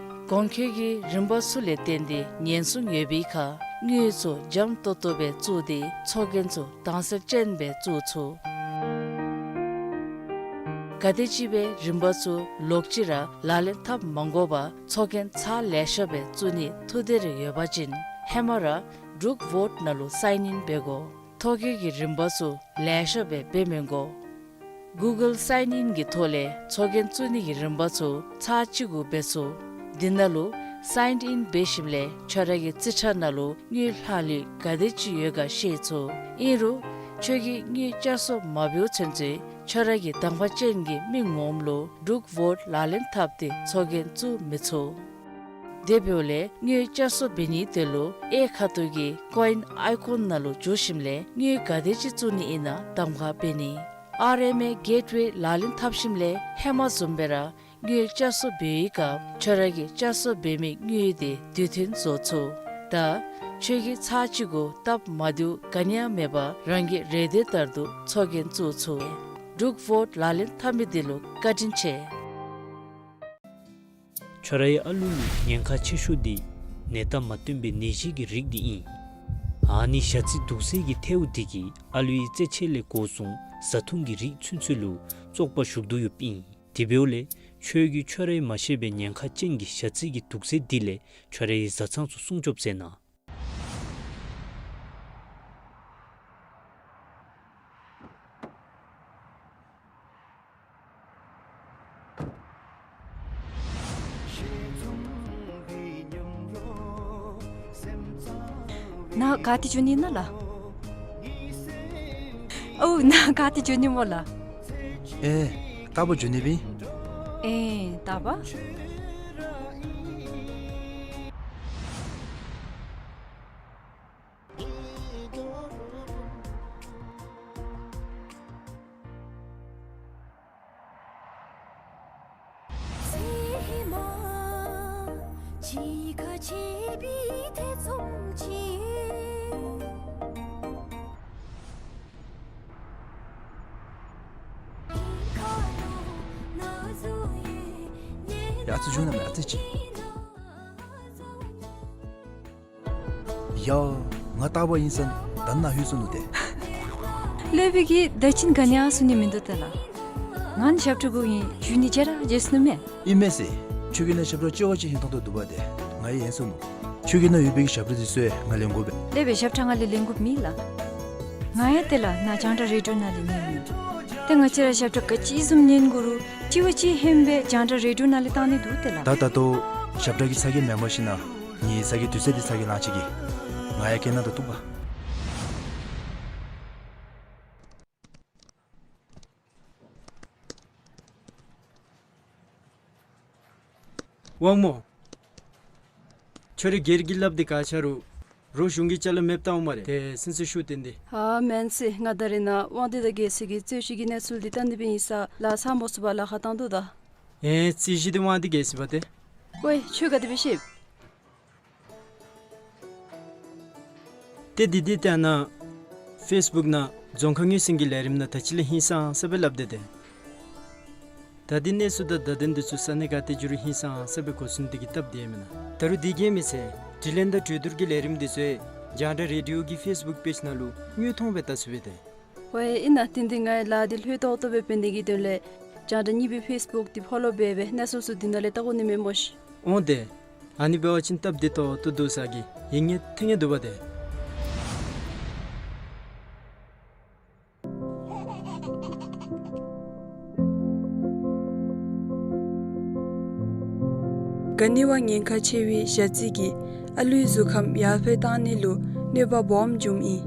གོང་འཁོད་ཀྱི་རིམ་པ་ཚུ་ལས་བརྟེན་ཏེ་ཉེན་སྲུང་ཡོད་པའི་ཁར་དངུལ་ཚུ་འཇམ་ཏོག་ཏོ་སྦེ་བཙུགས་ཏེ་ཚོགས་རྒྱན་ཚུ་དྭངས་གསལ་ཅན་སྦེ་བཙུགས་ཚུགས། ག་དེམ་ཅིག་སྦེ་རིམ་པ་ཚུ་ལོག་ཅི་ར་ལག་ལེན་འཐབ་མ་དགོ་པར་ཚོགས་རྒྱན་ཚར་ལེ་ཤ་སྦེ་བཙུགས་ནི་ཐུགས་འདོད་རེ་ཡོད་པ་ཅིན་ཧེ་མ་ར་འབྲུག་ཝོཊ་ནང་ལུ་སའིན་ཨིན་འབད་དགོ། ཐོ་བཀོད་ཀྱི་རིམ་པ་ཚུ་ལེ་ཤ་སྦེ་འབད་མི་དགོ། གུ་གཱལ་སའིན་ཨིན་གྱི་ཐོག་ལས་ཚོགས་རྒྱན་བཙུགས་ནི་གི་རིམ་པ་ཚུ་ཚར་གཅིག་གུ་འབད་ཚུགས། དེ་ནང་ལུ་སའིན་ཨིན་འབད་ཞིནམ་ལས་ཁྱོད་ར་གི་རྩིས་ཁྲ་ནང་ལུ་དངུལ་ལྷག་ལུས་ག་དེ་ཅིག་ཡོད་ག་ཤེས་ཚུགས། ཨིན་རུང་ཁྱོད་ཀྱིས་དངུལ་བསྐྱར་གསོ་མ་འབདཝ་ཚུན་ཚོད་ཁྱོད་ར་གི་གདམ་ཁ་ཅན་གྱི་མི་ངོམ་ལུ་འབྲུག་ཝོཊ་ལག་ལེན་འཐབ་སྟེ་ཚོགས་རྒྱན་བཙུགས་མི་ཚུགས། དེ་འབདཝ་ལས་དངུལ་བསྐྱར་གསོ་འབད་ནིའི་དོན་ལུ་གཡས་ཁ་ཐུག་གི་ཀོ་ཡིན་ཨའི་ཀོན་ནང་ལུ་འཛུལ་ཞིནམ་ལས་དངུལ་ག་དེ་ཅིག་བཙུགས་ནི་ཨིན་ན་གདམ་ཁ་འབད་ནི། ཨར་ཨེམ་ཨེ་གེཊ་ཝེ་ལག་ལེན་འཐབ་ཞིནམ་ལས་ཧེ་མ་བཟུམ་སྦེ་ར་དངུལ་བསྐྱར་གསོ་འབད་བའི་སྐབས་ཁྱོད་ར་གིས་བསྐྱར་གསོ་འབད་མི་དངུལ་དེ་དུས་མཐུན་བཟོ་ཚུགས། ད་ཁྱོད་ཀྱིས་ཚར་གཅིག་གུ་སྟབས་མ་བདེཝ་ག་ནི་ཡང་མེད་པར་རང་གི་རེ་འདོད་ལྟར་དུ་ཚོགས་རྒྱན་བཙུགས་ཚུགས། འབྲུག་ཝོཊ་ལག་ལེན་འཐབ་མི་འདི་ལུ་བཀའ་དྲིན་ཆེ། ཁྱོད་རའི་ཨ་ལུ་ལུ་ཉེན་ཁ་ཆེ་ཤོས་འདི་ནད་རྟགས་མ་སྟོན་པའི་ནད་གཞི་གི་རིགས་འདི་ཨིན། ཨ་ནི་ཞ་རྩི་དུག་སེལ་གྱི་ཐལཝ་འདི་གིས་ཨ་ལུའི་རྩེད་ཆས་ལས་འགོ་བཟུང་བཟའ་འཐུང་གི་རིགས་ཚུན་ཚོད་ལུ་བཙོག་པ་ཞུགས་དོ་ཡོདཔ་ཨིན། དེ་འབདཝ་ལས་ཁྱོད་ཀྱིས་ཁྱོད་རའི་མ་ཤེས་པའི་ཉེན་ཁ་ཅན་གྱི་ཞ་རྩི་གི་དུག་སེལ་འདི་ལས་ཁྱོད་རའི་བཟའ་ཚང་ཚུ་སྲུང་སྐྱོབ་མཛད་གནང་། ནཱ་ག་ཏེ་འགྱོ་ནི་ཨིན་ན་ལགས། ཨོ་ནཱ་ག་ཏེ་འགྱོ་ནི་སྨོ་ལགས། ཨེ་རྟག་བུ་འགྱོ་ནི་ཨིན། ཨེ་རྟག་པ། ཡ་ཨ་ཙི་བྱུང་ན་མེད་ཨ་ཙི་ཅིག། ཡ་ང་རྟག་པར་ཨིན་ས་ད་ནཱ་ལྷོད་སོ་ནུག་ཏེ། ལེ་བི་གིས་ད་ཅིན་ག་ནི་ཡང་གསུང་ནི་མིན་འདུག་ཏེ་ལགས། ང་ནི་ཞབས་ཁྲ་དགོ་ཨིན་ཞུ་ནི་བརྗེད་ར་བརྗེད་སོ་ནུག་མས། ཨིན་མས་ཟེར། ཁྱོད་ཀྱིས་ནཱ་ཞབས་ཁྲ་ཅོག་ཅིག་ཧན་ཏོང་ཏོ་འདུག་པ་ཏེ། ང་ཡང་ཧན་སོ་ནུག། ཁྱོད་ཀྱི་ནཱ་ཡོད་པའི་གི་ཞབས་ཁྲ་འདི་ཚུ་ཡང་ང་ལེན་དགོ་པས། ལེ་བི་ཞབས་ཁྲ་ང་ལས་ལེན་དགོཔ་མེད་ལགས། ང་ཡང་ཏེ་ལགས་ནཱ་རྒྱང་བསྒྲགས་རེ་ཌི་ཡོ་ནང་ལས་ཉན་ནི། ཏེ་ང་བཅས་ར་ཞབས་ཁྲ་ག་ཅི་བཟུམ་ཉན་དགོ་རུང་དྲི་བ་ཅིག་ཧན་སྦེ་རྒྱང་བསྒྲགས་རེ་ཌི་ཡོ་ནང་ལས་བཏང་ནི་འདུག་ཏེ་ལགས། ད་ད་ལྟོ་ཞབས་ཁྲ་གི་ཚ་གྱང་མེན་པར་ཞིན་ན་ངེའི་ཚ་གྱང་དུས་ཚོད་འདི་ཚ་གྱང་ལང་ཅི་གི། ང་ཡང་སྐད་ནང་ད་གཏུག་པ། དབང་མོ། ཁྱོད་རའི་སྒེར་གྱི་ལགཔ་འདི་ག་ཆ་རུང་རོགས་གཞུང་གི་ཅ་ལ་མེདཔ་བཏང་འོང་སྨ་རེ། ཏེ་སེམས་སུ་ཤུགས་བཏོན་ཏེ། ཨ་མེན་ཟེར། ང་ད་རེས་ནཱ་དབང་འདུས་དང་རྒྱལ་སྲས་ཀྱི་རྩོད་གཞི་གི་གནས་ཚུལ་འདི་བལྟ་ནི་སྦེ་ཨིན་ས་ལགས། ཚང་མ་ཚུ་བ་ལཱ་ཁག་བཏང་དོ་ད། ཨེ་རྩོད་གཞི་འདི་དབང་འདུས་རྒྱལ་སྲས་པ་ཏེ། ཝའེ་ཁྱོད་ག་དེ་སྦེ་ཤེས། ཏེ་འདི་འདི་ཏེ་ཨ་ནཱ་ཕེསི་བུཀ་ནང་རྫོང་ཁ་ངོས་ཟིན་གྱི་ལས་རིམ་ནང་ད་ཅི་ལས་ཧིང་སངས་ས་སྦེ་སླབ་སྟེ་ཏེ། ད་འདི་གནས་ཚུལ་དང་བརྡ་དོན་འདི་ཚུ་ས་གནས་ག་ཏེ་འགྱོ་རུང་ཧིང་སངས་ས་སྦེ་གོ་ཚུགས་ནི་དེ་གིས་སྟབས་བདེ་མེན་ན། ད་རུང་འདི་གིས་མེན་ཟེར། དྲི་ལན་དང་གྲོས་བསྡུར་གྱི་ལས་རིམ་འདི་ཚུ་ཡང་རྒྱང་བསྒྲགས་རེ་ཌི་ཡོ་གི་ཕེསི་བུཀ་པེཇ་ནང་ལུ་དངོས་མཐོང་སྦེ་བལྟ་ཚུགས་པས་ཏེ། ཝའེ་ཨིན་ན། དེ་འདི་ངེའི་ལཱ་འདི་ལྷོད་ཏོག་ཏོ་སྦེ་འབད་ནི་གི་དོན་ལས་རྒྱང་བསྒྲགས་གཉིས་པའི་ཕེསི་བུཀ་འདི་ཕོ་ལོ་འབད་འབད་གནས་ཚུལ་ཚུ་འདི་ནང་ལས་བལྟ་དགོ་ནི་མས་སྨོ་ཤིག། འོང་ཏེ། ཨ་ནི་འབད་བ་ཅིན་སྟབས་བདེ་ཏོག་ཏོ་འདུག་ཟེར་གི་ཡིད་ངེས་ཐེ་ངེས་འདུག་པ་ཏེ། ག་ནི་བ་ཉེན་ཁ་ཆེ་བའི་ཞ་རྩི་གིས་ཨ་ལུའི་གཟུགས་ཁམས་ཡར་འཕེལ་བཏང་ནི་ལུ་གནོད་པ་སྦོམ་འབྱུངམ་ཨིན།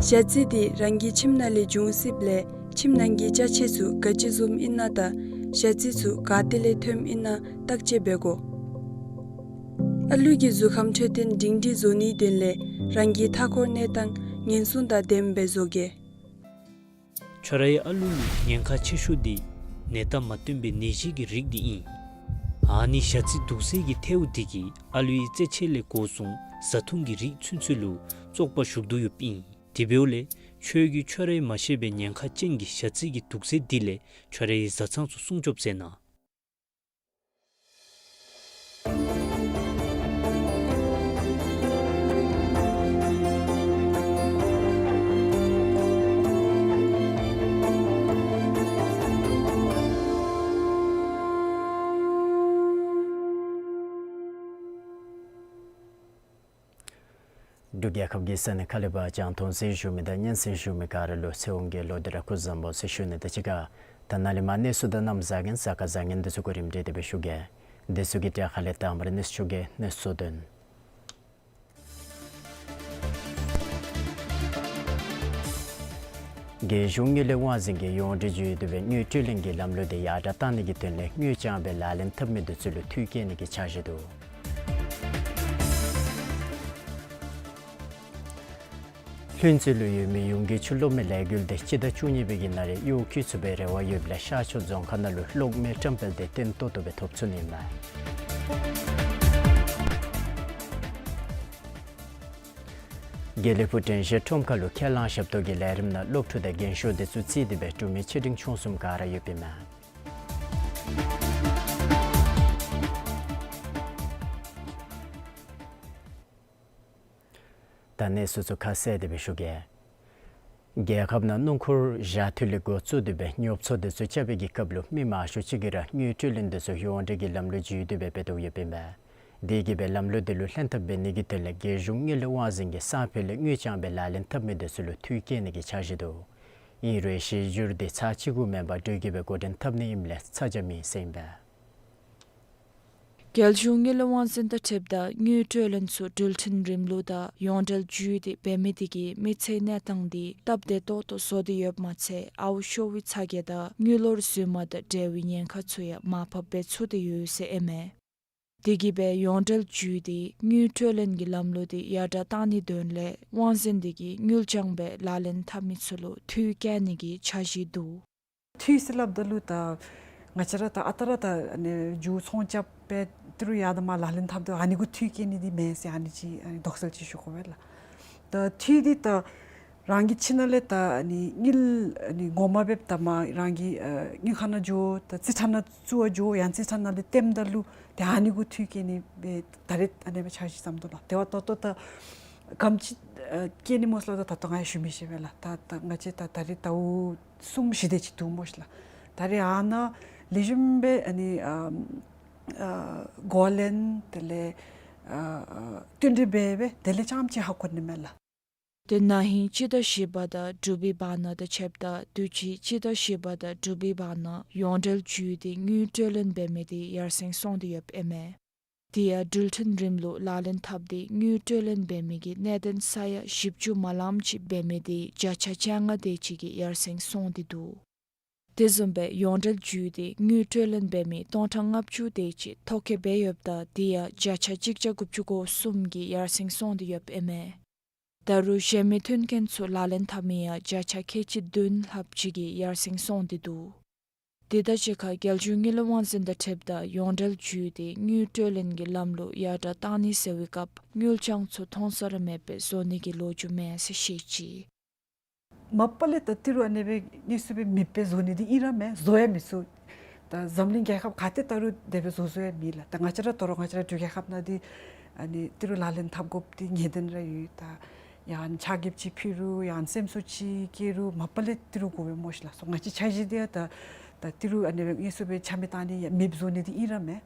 ཞ་རྩི་འདི་རང་གི་ཁྱིམ་ནང་ལས་འབྱུང་སྲིདཔ་ལས་ཁྱིམ་ནང་གི་ཅ་ཆས་ཚུ་ག་ཅི་བཟུམ་ཨིན་ན་དང་ཞ་རྩི་ཚུ་ག་ཏེ་ལས་ཐོནམ་ཨིན་ན་བརྟག་དཔྱད་འབད་དགོ། ཨ་ལུ་གི་གཟུགས་ཁམས་འཕྲོད་བསྟེན་སྒྲིང་སྒྲིང་བཟོ་ནིའི་དོན་ལས་རང་གི་མཐའ་འཁོར་གནས་སྟངས་ཉེན་སྲུང་དང་ལྡནམ་སྦེ་བཟོ་གེ། ཁྱོད་རའི་ཨ་ལུ་ལུ་ཉེན་ཁ་ཆེ་ཤོས་འདི་ནད་རྟགས་མ་སྟོན་པའི་ནད་གཞི་གི་རིགས་འདི་ཨིན། ཨ་ནི་ཞ་རྩི་དུག་སེལ་གྱི་ཐལཝ་འདི་གིས་ཨ་ལུའི་རྩེད་ཆས་ལས་འགོ་བཟུང་བཟའ་འཐུང་གི་རིགས་ཚུན་ཚོད་ལུ་བཙོག་པ་ཞུགས་དོ་ཡོདཔ་ཨིན། དེ་འབདཝ་ལས་ཁྱོད་ཀྱིས་ཁྱོད་རའི་མ་ཤེས་པའི་ཉེན་ཁ་ཅན་གྱི་ཞ་རྩི་གི་དུག་སེལ་འདི་ལས་ཁྱོད་རའི་བཟའ་ཚང་ཚུ་སྲུང་སྐྱོབ་མཛད་གནང་། འབྲུག་རྒྱལ་ཁབ་ཀྱི་ས་གནས་ཁ་ལས་ཕར་རྒྱང་མཐོང་གཟིགས་བཞུགས་མི་དང་སྙན་གསན་བཞུགས་མི་ག་ར་ལུ་ཚེ་དབང་གི་བློ་གཏད་ར་སྐུ་གཟུགས་བཟང་པོ་ཟེར་ཞུ་ནི་དང་གཅིག་ཁར་ད་ནཱ་ལས་མར་གནས་ཚུལ་དང་གནམ་བཟང་ངན་གཟའ་སྐར་བཟང་ངན་འདི་ཚུ་གོ་རིམ་སྒྲིག་སྟེ་སྦེ་ཞུ་གེ། འདི་ཚུ་གི་གྲས་ཁ་ལས་དང་པ་ར་གནས་ཚུལ་ཞུ་གེ། གནས་ཚུལ་དོན། རྒྱལ་གཞུང་དངུལ་ལས་དབང་འཛིན་གྱིས་ཡོངས་འབྲེལ་བརྒྱུད་དེ་སྦེ་དངུལ་སྤྲོད་ལེན་གྱི་ལམ་ལུགས་འདི་ཡར་དྲག་གཏང་ནི་གི་དོན་ལས་དངུལ་རྐྱང་སྦེ་ལག་ལེན་འཐབ་མི་འདི་ཚུ་ལུ་འཐུས་བསྐྱེད་ནི་གི་འཆར་གཞི་འདུག། ལྷུན་རྩེ་ལུ་ཡོད་མི་ཡུམ་གྱི་ཆུ་གློག་མེ་ལས་འགུལ་འདི་སྤྱི་ཟླ་བཅུ་གཉིས་པའི་གི་ནང་ར་གཡོག་བཀོལ་ཚུགས་པའི་རེ་བ་ཡོདཔ་ལས་ཤར་ཕྱོགས་རྫོང་ཁག་ནང་ལུ་གློག་མེ་བཀྲམ་སྤེལ་འདི་བརྟན་ཏོག་ཏོ་སྦེ་ཐོབ་ཚུགས་ནི་མས། དགེ་ལེགས་ཕུག་དྲན་ཤེས་ཁྲོམ་ཁ་ལུ་ཁས་བླངས་ཞབས་ཏོག་གི་ལས་རིམ་ནང་སློབ་ཕྲུག་དང་རྒན་ཤོས་འདི་ཚུ་བརྩིས་ཏེ་སྦེ་འབྲུག་མི་ཆེ་འབྲིང་ཆུང་གསུམ་ག་ར་ཡོདཔ་ཨིན་མས། ད་གནས་ཚུལ་ཚུ་ཁ་གསལ་ཏེ་སྦེ་ཞུ་གེ། རྒྱལ་ཁབ་ནང་སྣུམ་འཁོར་བཞག་འཐུས་ལས་འགོ་བཙུགས་ཏེ་སྦེ་ཉོ་ཚོང་འདི་ཚུ་རྐྱབ་པའི་གི་སྐབས་ལུ་མི་མང་ཤོས་ཅིག་གིས་ར་དངུལ་སྤྲོད་ལེན་འདི་ཚུ་ཡོངས་འབྲེལ་གྱི་ལམ་ལུགས་བརྒྱུད་དེ་སྦེ་འབད་དོ་ཡོདཔ་ཨིན་པས། དེ་གིས་སྦེ་ལམ་ལུགས་འདི་ལུ་ལྷན་ཐབས་འབད་ནི་གི་དོན་ལས་རྒྱལ་གཞུང་དངུལ་ལས་དབང་འཛིན་གྱིས་སང་ཕོད་ལས་དངུལ་རྐྱང་སྦེ་ལག་ལེན་འཐབ་མི་འདི་ཚུ་ལུ་འཐུས་བསྐྱེད་ནི་གི་འཆར་གཞི་འདུག། ཨིན་རུང་གཞི་འགྱུར་འདི་ཚར་གཅིག་གུ་མེན་པར་དུས་ཀྱིས་སྦེ་འགོ་འདྲེན་འཐབ་ནི་ཨིནམ་ལས་ཚ་གྱང་མེད་ཟེར་ཨིན་པས། རྒྱལ་གཞུང་དངུལ་ལས་དབང་འཛིན་དང་འཁྲིལཝ་ད་དངུལ་སྤྲོད་ལེན་ཚུ་འགྲུལ་འཕྲིན་རིམ་ལུགས་དང་ཡོངས་འབྲེལ་བརྒྱུད་དེ་འབད་མི་དེ་གིས་མི་ཚེའི་གནས་སྟངས་འདི་སྟབས་བདེ་ཏོག་ཏོ་བཟོ་སྟེ་ཡོདཔ་མ་ཚད་ཨརཝ་ཤོར་བའི་ཚ་གྱང་དང་དངུལ་ལོར་རྫུན་མ་དང་འབྲེལ་བའི་ཉེན་ཁ་ཚུ་ཡང་མར་ཕབ་འབད་ཚུགས་ཏེ་ཡོད་ཟེར་ཨིན་མས། དེ་གིས་སྦེ་ཡོངས་འབྲེལ་བརྒྱུད་དེ་དངུལ་སྤྲོད་ལེན་གྱི་ལམ་ལུགས་འདི་ཡར་དྲག་གཏང་ནིའི་དོན་ལས་དབང་འཛིན་འདི་གིས་དངུལ་རྐྱང་སྦེ་ལག་ལེན་འཐབ་མི་ཚུ་ལུ་འཐུས་བསྐྱེད་ནི་གི་འཆར་གཞི་འདུག། འཐུས་ཟེར་སླབ་ད་ལུ་ད་ང་བཅས་ར་ད་ཨ་རྟག་ར་ད་ཨ་ནི་མཇུག་ཚོང་རྐྱབ་སྦེ་ ཏི་རུ་ཡར་དང་མར་ལག་ལེན་འཐབ་དོ་ཨ་ནི་གུ་འཐུས་བཀལ་ནི་འདི་མེན་ཟེར་ཨ་ནི་ཅིག་ཨ་ནི་དོགས་སེལ་ཅིག་ཞུ་དགོ་པས་ལགས། ད་འཐུས་འདི་ད་རང་གི་ཁྱིམ་ནང་ལས་ད་ཨ་ནི་དངུལ་ཨ་ནི་ངོ་མ་འབདཝ་ད་མར་རང་གི་ཨ་དངུལ་ཁང་ནང་འགྱོ་ད་རྩིས་ཁྲ་ནང་བཙུགས་པར་འགྱོ་ཡང་རྩིས་ཁྲ་ནང་ལས་བཏོནམ་ད་ལུ་ཏེ་ཨ་ནི་གུ་འཐུས་བཀལ་ནི་སྦེ་ད་རེས་ཨ་ནི་སྦེ་འཆར་གཞི་བརྩམ་དོ་ལགས། དེ་བ་ད་ལྟོ་ད་ག་དེམ་ཅིག་ཨ་བཀལ་ནི་སྨོ་ཟེར་ལགས། ད་ད་ལྟོ་ང་ཡང་ཞུ་མི་ཤེས་པས་ལགས། ད་ད་ང་བཅས་ད་ད་རེས་ཟླཝ་གསུམ་བཞི་དེ་ཅིག་འདུག་སྨོ་ཤིག་ལགས། ད་རེས་ཨ་ནཱ་ལེགས་ཤོམ་སྦེ་ཨ་ནི་ཨ་ཨ་གོ་ལེན་དེ་ལས་ཨ་ཨ་བསྟུན་གྲོས་འབད་སྦེ་དེ་ལས་རྐྱངམ་ཅིག་ཧ་གོ་ནི་མས་ལགས། ཏེ་ན་ཧིང་སྤྱི་ཟླ་བཞི་པ་དང་དྲུག་པའི་བར་ན་དང་ཕྱདཔ་ད་དུས་ཅི་སྤྱི་ཟླ་བཞི་པ་དང་དྲུག་པའི་བར་ན་ཡོངས་འབྲེལ་བརྒྱུད་དེ་དངུལ་སྤྲོད་ལེན་འབད་མི་དེ་ཡར་སེང་སོང་སྟེ་ཡོདཔ་ཨིན་མས། དེ་ཡང་འགྲུལ་འཕྲིན་རིམ་ལུགས་ལག་ལེན་འཐབ་སྟེ་དངུལ་སྤྲོད་ལེན་འབད་མི་གི་གནད་དོན་ས་ཡ་བཞི་བཅུ་མ་ལངམ་ཅིག་འབད་མི་དེ་བརྒྱ་ཆ་བཅོ་ལྔ་དེ་ཅིག་གིས་ཡར་སེང་སོང་སྟེ་འདུག། དེ་བཟུམ་སྦེ་ཡོངས་འབྲེལ་བརྒྱུད་དེ་དངུལ་སྤྲོད་ལེན་འབད་མི་སྟོང་ཕྲག་ལྔ་བཅུ་དེ་ཅིག་ཐོ་བཀོད་འབད་ཡོདཔ་ད་དེ་ཡང་བརྒྱ་ཆ་གཅིག་བརྒྱ་དགུ་བཅུ་གོ་གསུམ་གྱིས་ཡར་སེང་སོང་སྟེ་ཡོདཔ་ཨིན་མས། ད་རུང་གཞན་མི་མཐུན་རྐྱེན་ཚུ་ལག་ལེན་འཐབ་མི་ཡང་བརྒྱ་ཆ་ཁལ་གཅིག་བདུན་ལྷགཔ་ཅིག་གིས་ཡར་སེང་སོང་སྟེ་འདུག། དེ་དང་གཅིག་ཁར་རྒྱལ་གཞུང་དངུལ་ལས་དབང་འཛིན་དང་འཁྲིལཝ་ད་ཡོངས་འབྲེལ་བརྒྱུད་དེ་དངུལ་སྤྲོད་ལེན་གྱི་ལམ་ལུགས་ཡར་དྲགས་བཏང་ནི་ཟེར་བའི་སྐབས་དངུལ་རྐྱང་ཚུ་མཐོང་ས་ར་མེདཔ་སྦེ་བཟོ་ནི་གི་ལོ་རྒྱུས་མེད་ཟེར་བཤད་ཅི། མ་པ་ལས་ད་ཏི་རུ་ཨ་ནེ་སྦེ་དངོས་སུ་སྦེ་མེདཔ་སྦེ་བཟོ་ནི་འདི་ཨིན་ར་མས། བཟོ་ཡང་མི་ཚུགས། ད་འཛམ་གླིང་རྒྱལ་ཁབ་ག་ཏེ་ད་རུང་དེ་སྦེ་བཟོ་བཟོཝ་ཡང་མེད་ལགས། ད་ང་བཅས་ར་དོ་རུང་ང་བཅས་ར་འབྲུག་རྒྱལ་ཁབ་ནང་འདི་ཨ་ནི་ཏི་རུ་ལག་ལེན་འཐབ་དགོཔ་འདི་ངེས་བདེན་ར་ཡོད། ད་ཡང་ཕྱག་འགྱེདཔ་ཅིག་ཕུལ་རུང་ཡང་སེམས་གསོ་ཅིག་བསྐྱལ་རུང་མ་པ་ལས་ཏི་རུ་དགོ་པས་སྨོ་ཤིག་ལགས། སོ་ང་བཅས་འཆར་གཞི་འདི་ཡང་ད་ད་ཏི་རུ་ཨ་ནེ་སྦེ་དངོས་སུ་སྦེ་ཆ་མེད་བཏང་ནི་ཡང་མེདཔ་བཟོ་ནི་འདི་ཨིན་ར་མས།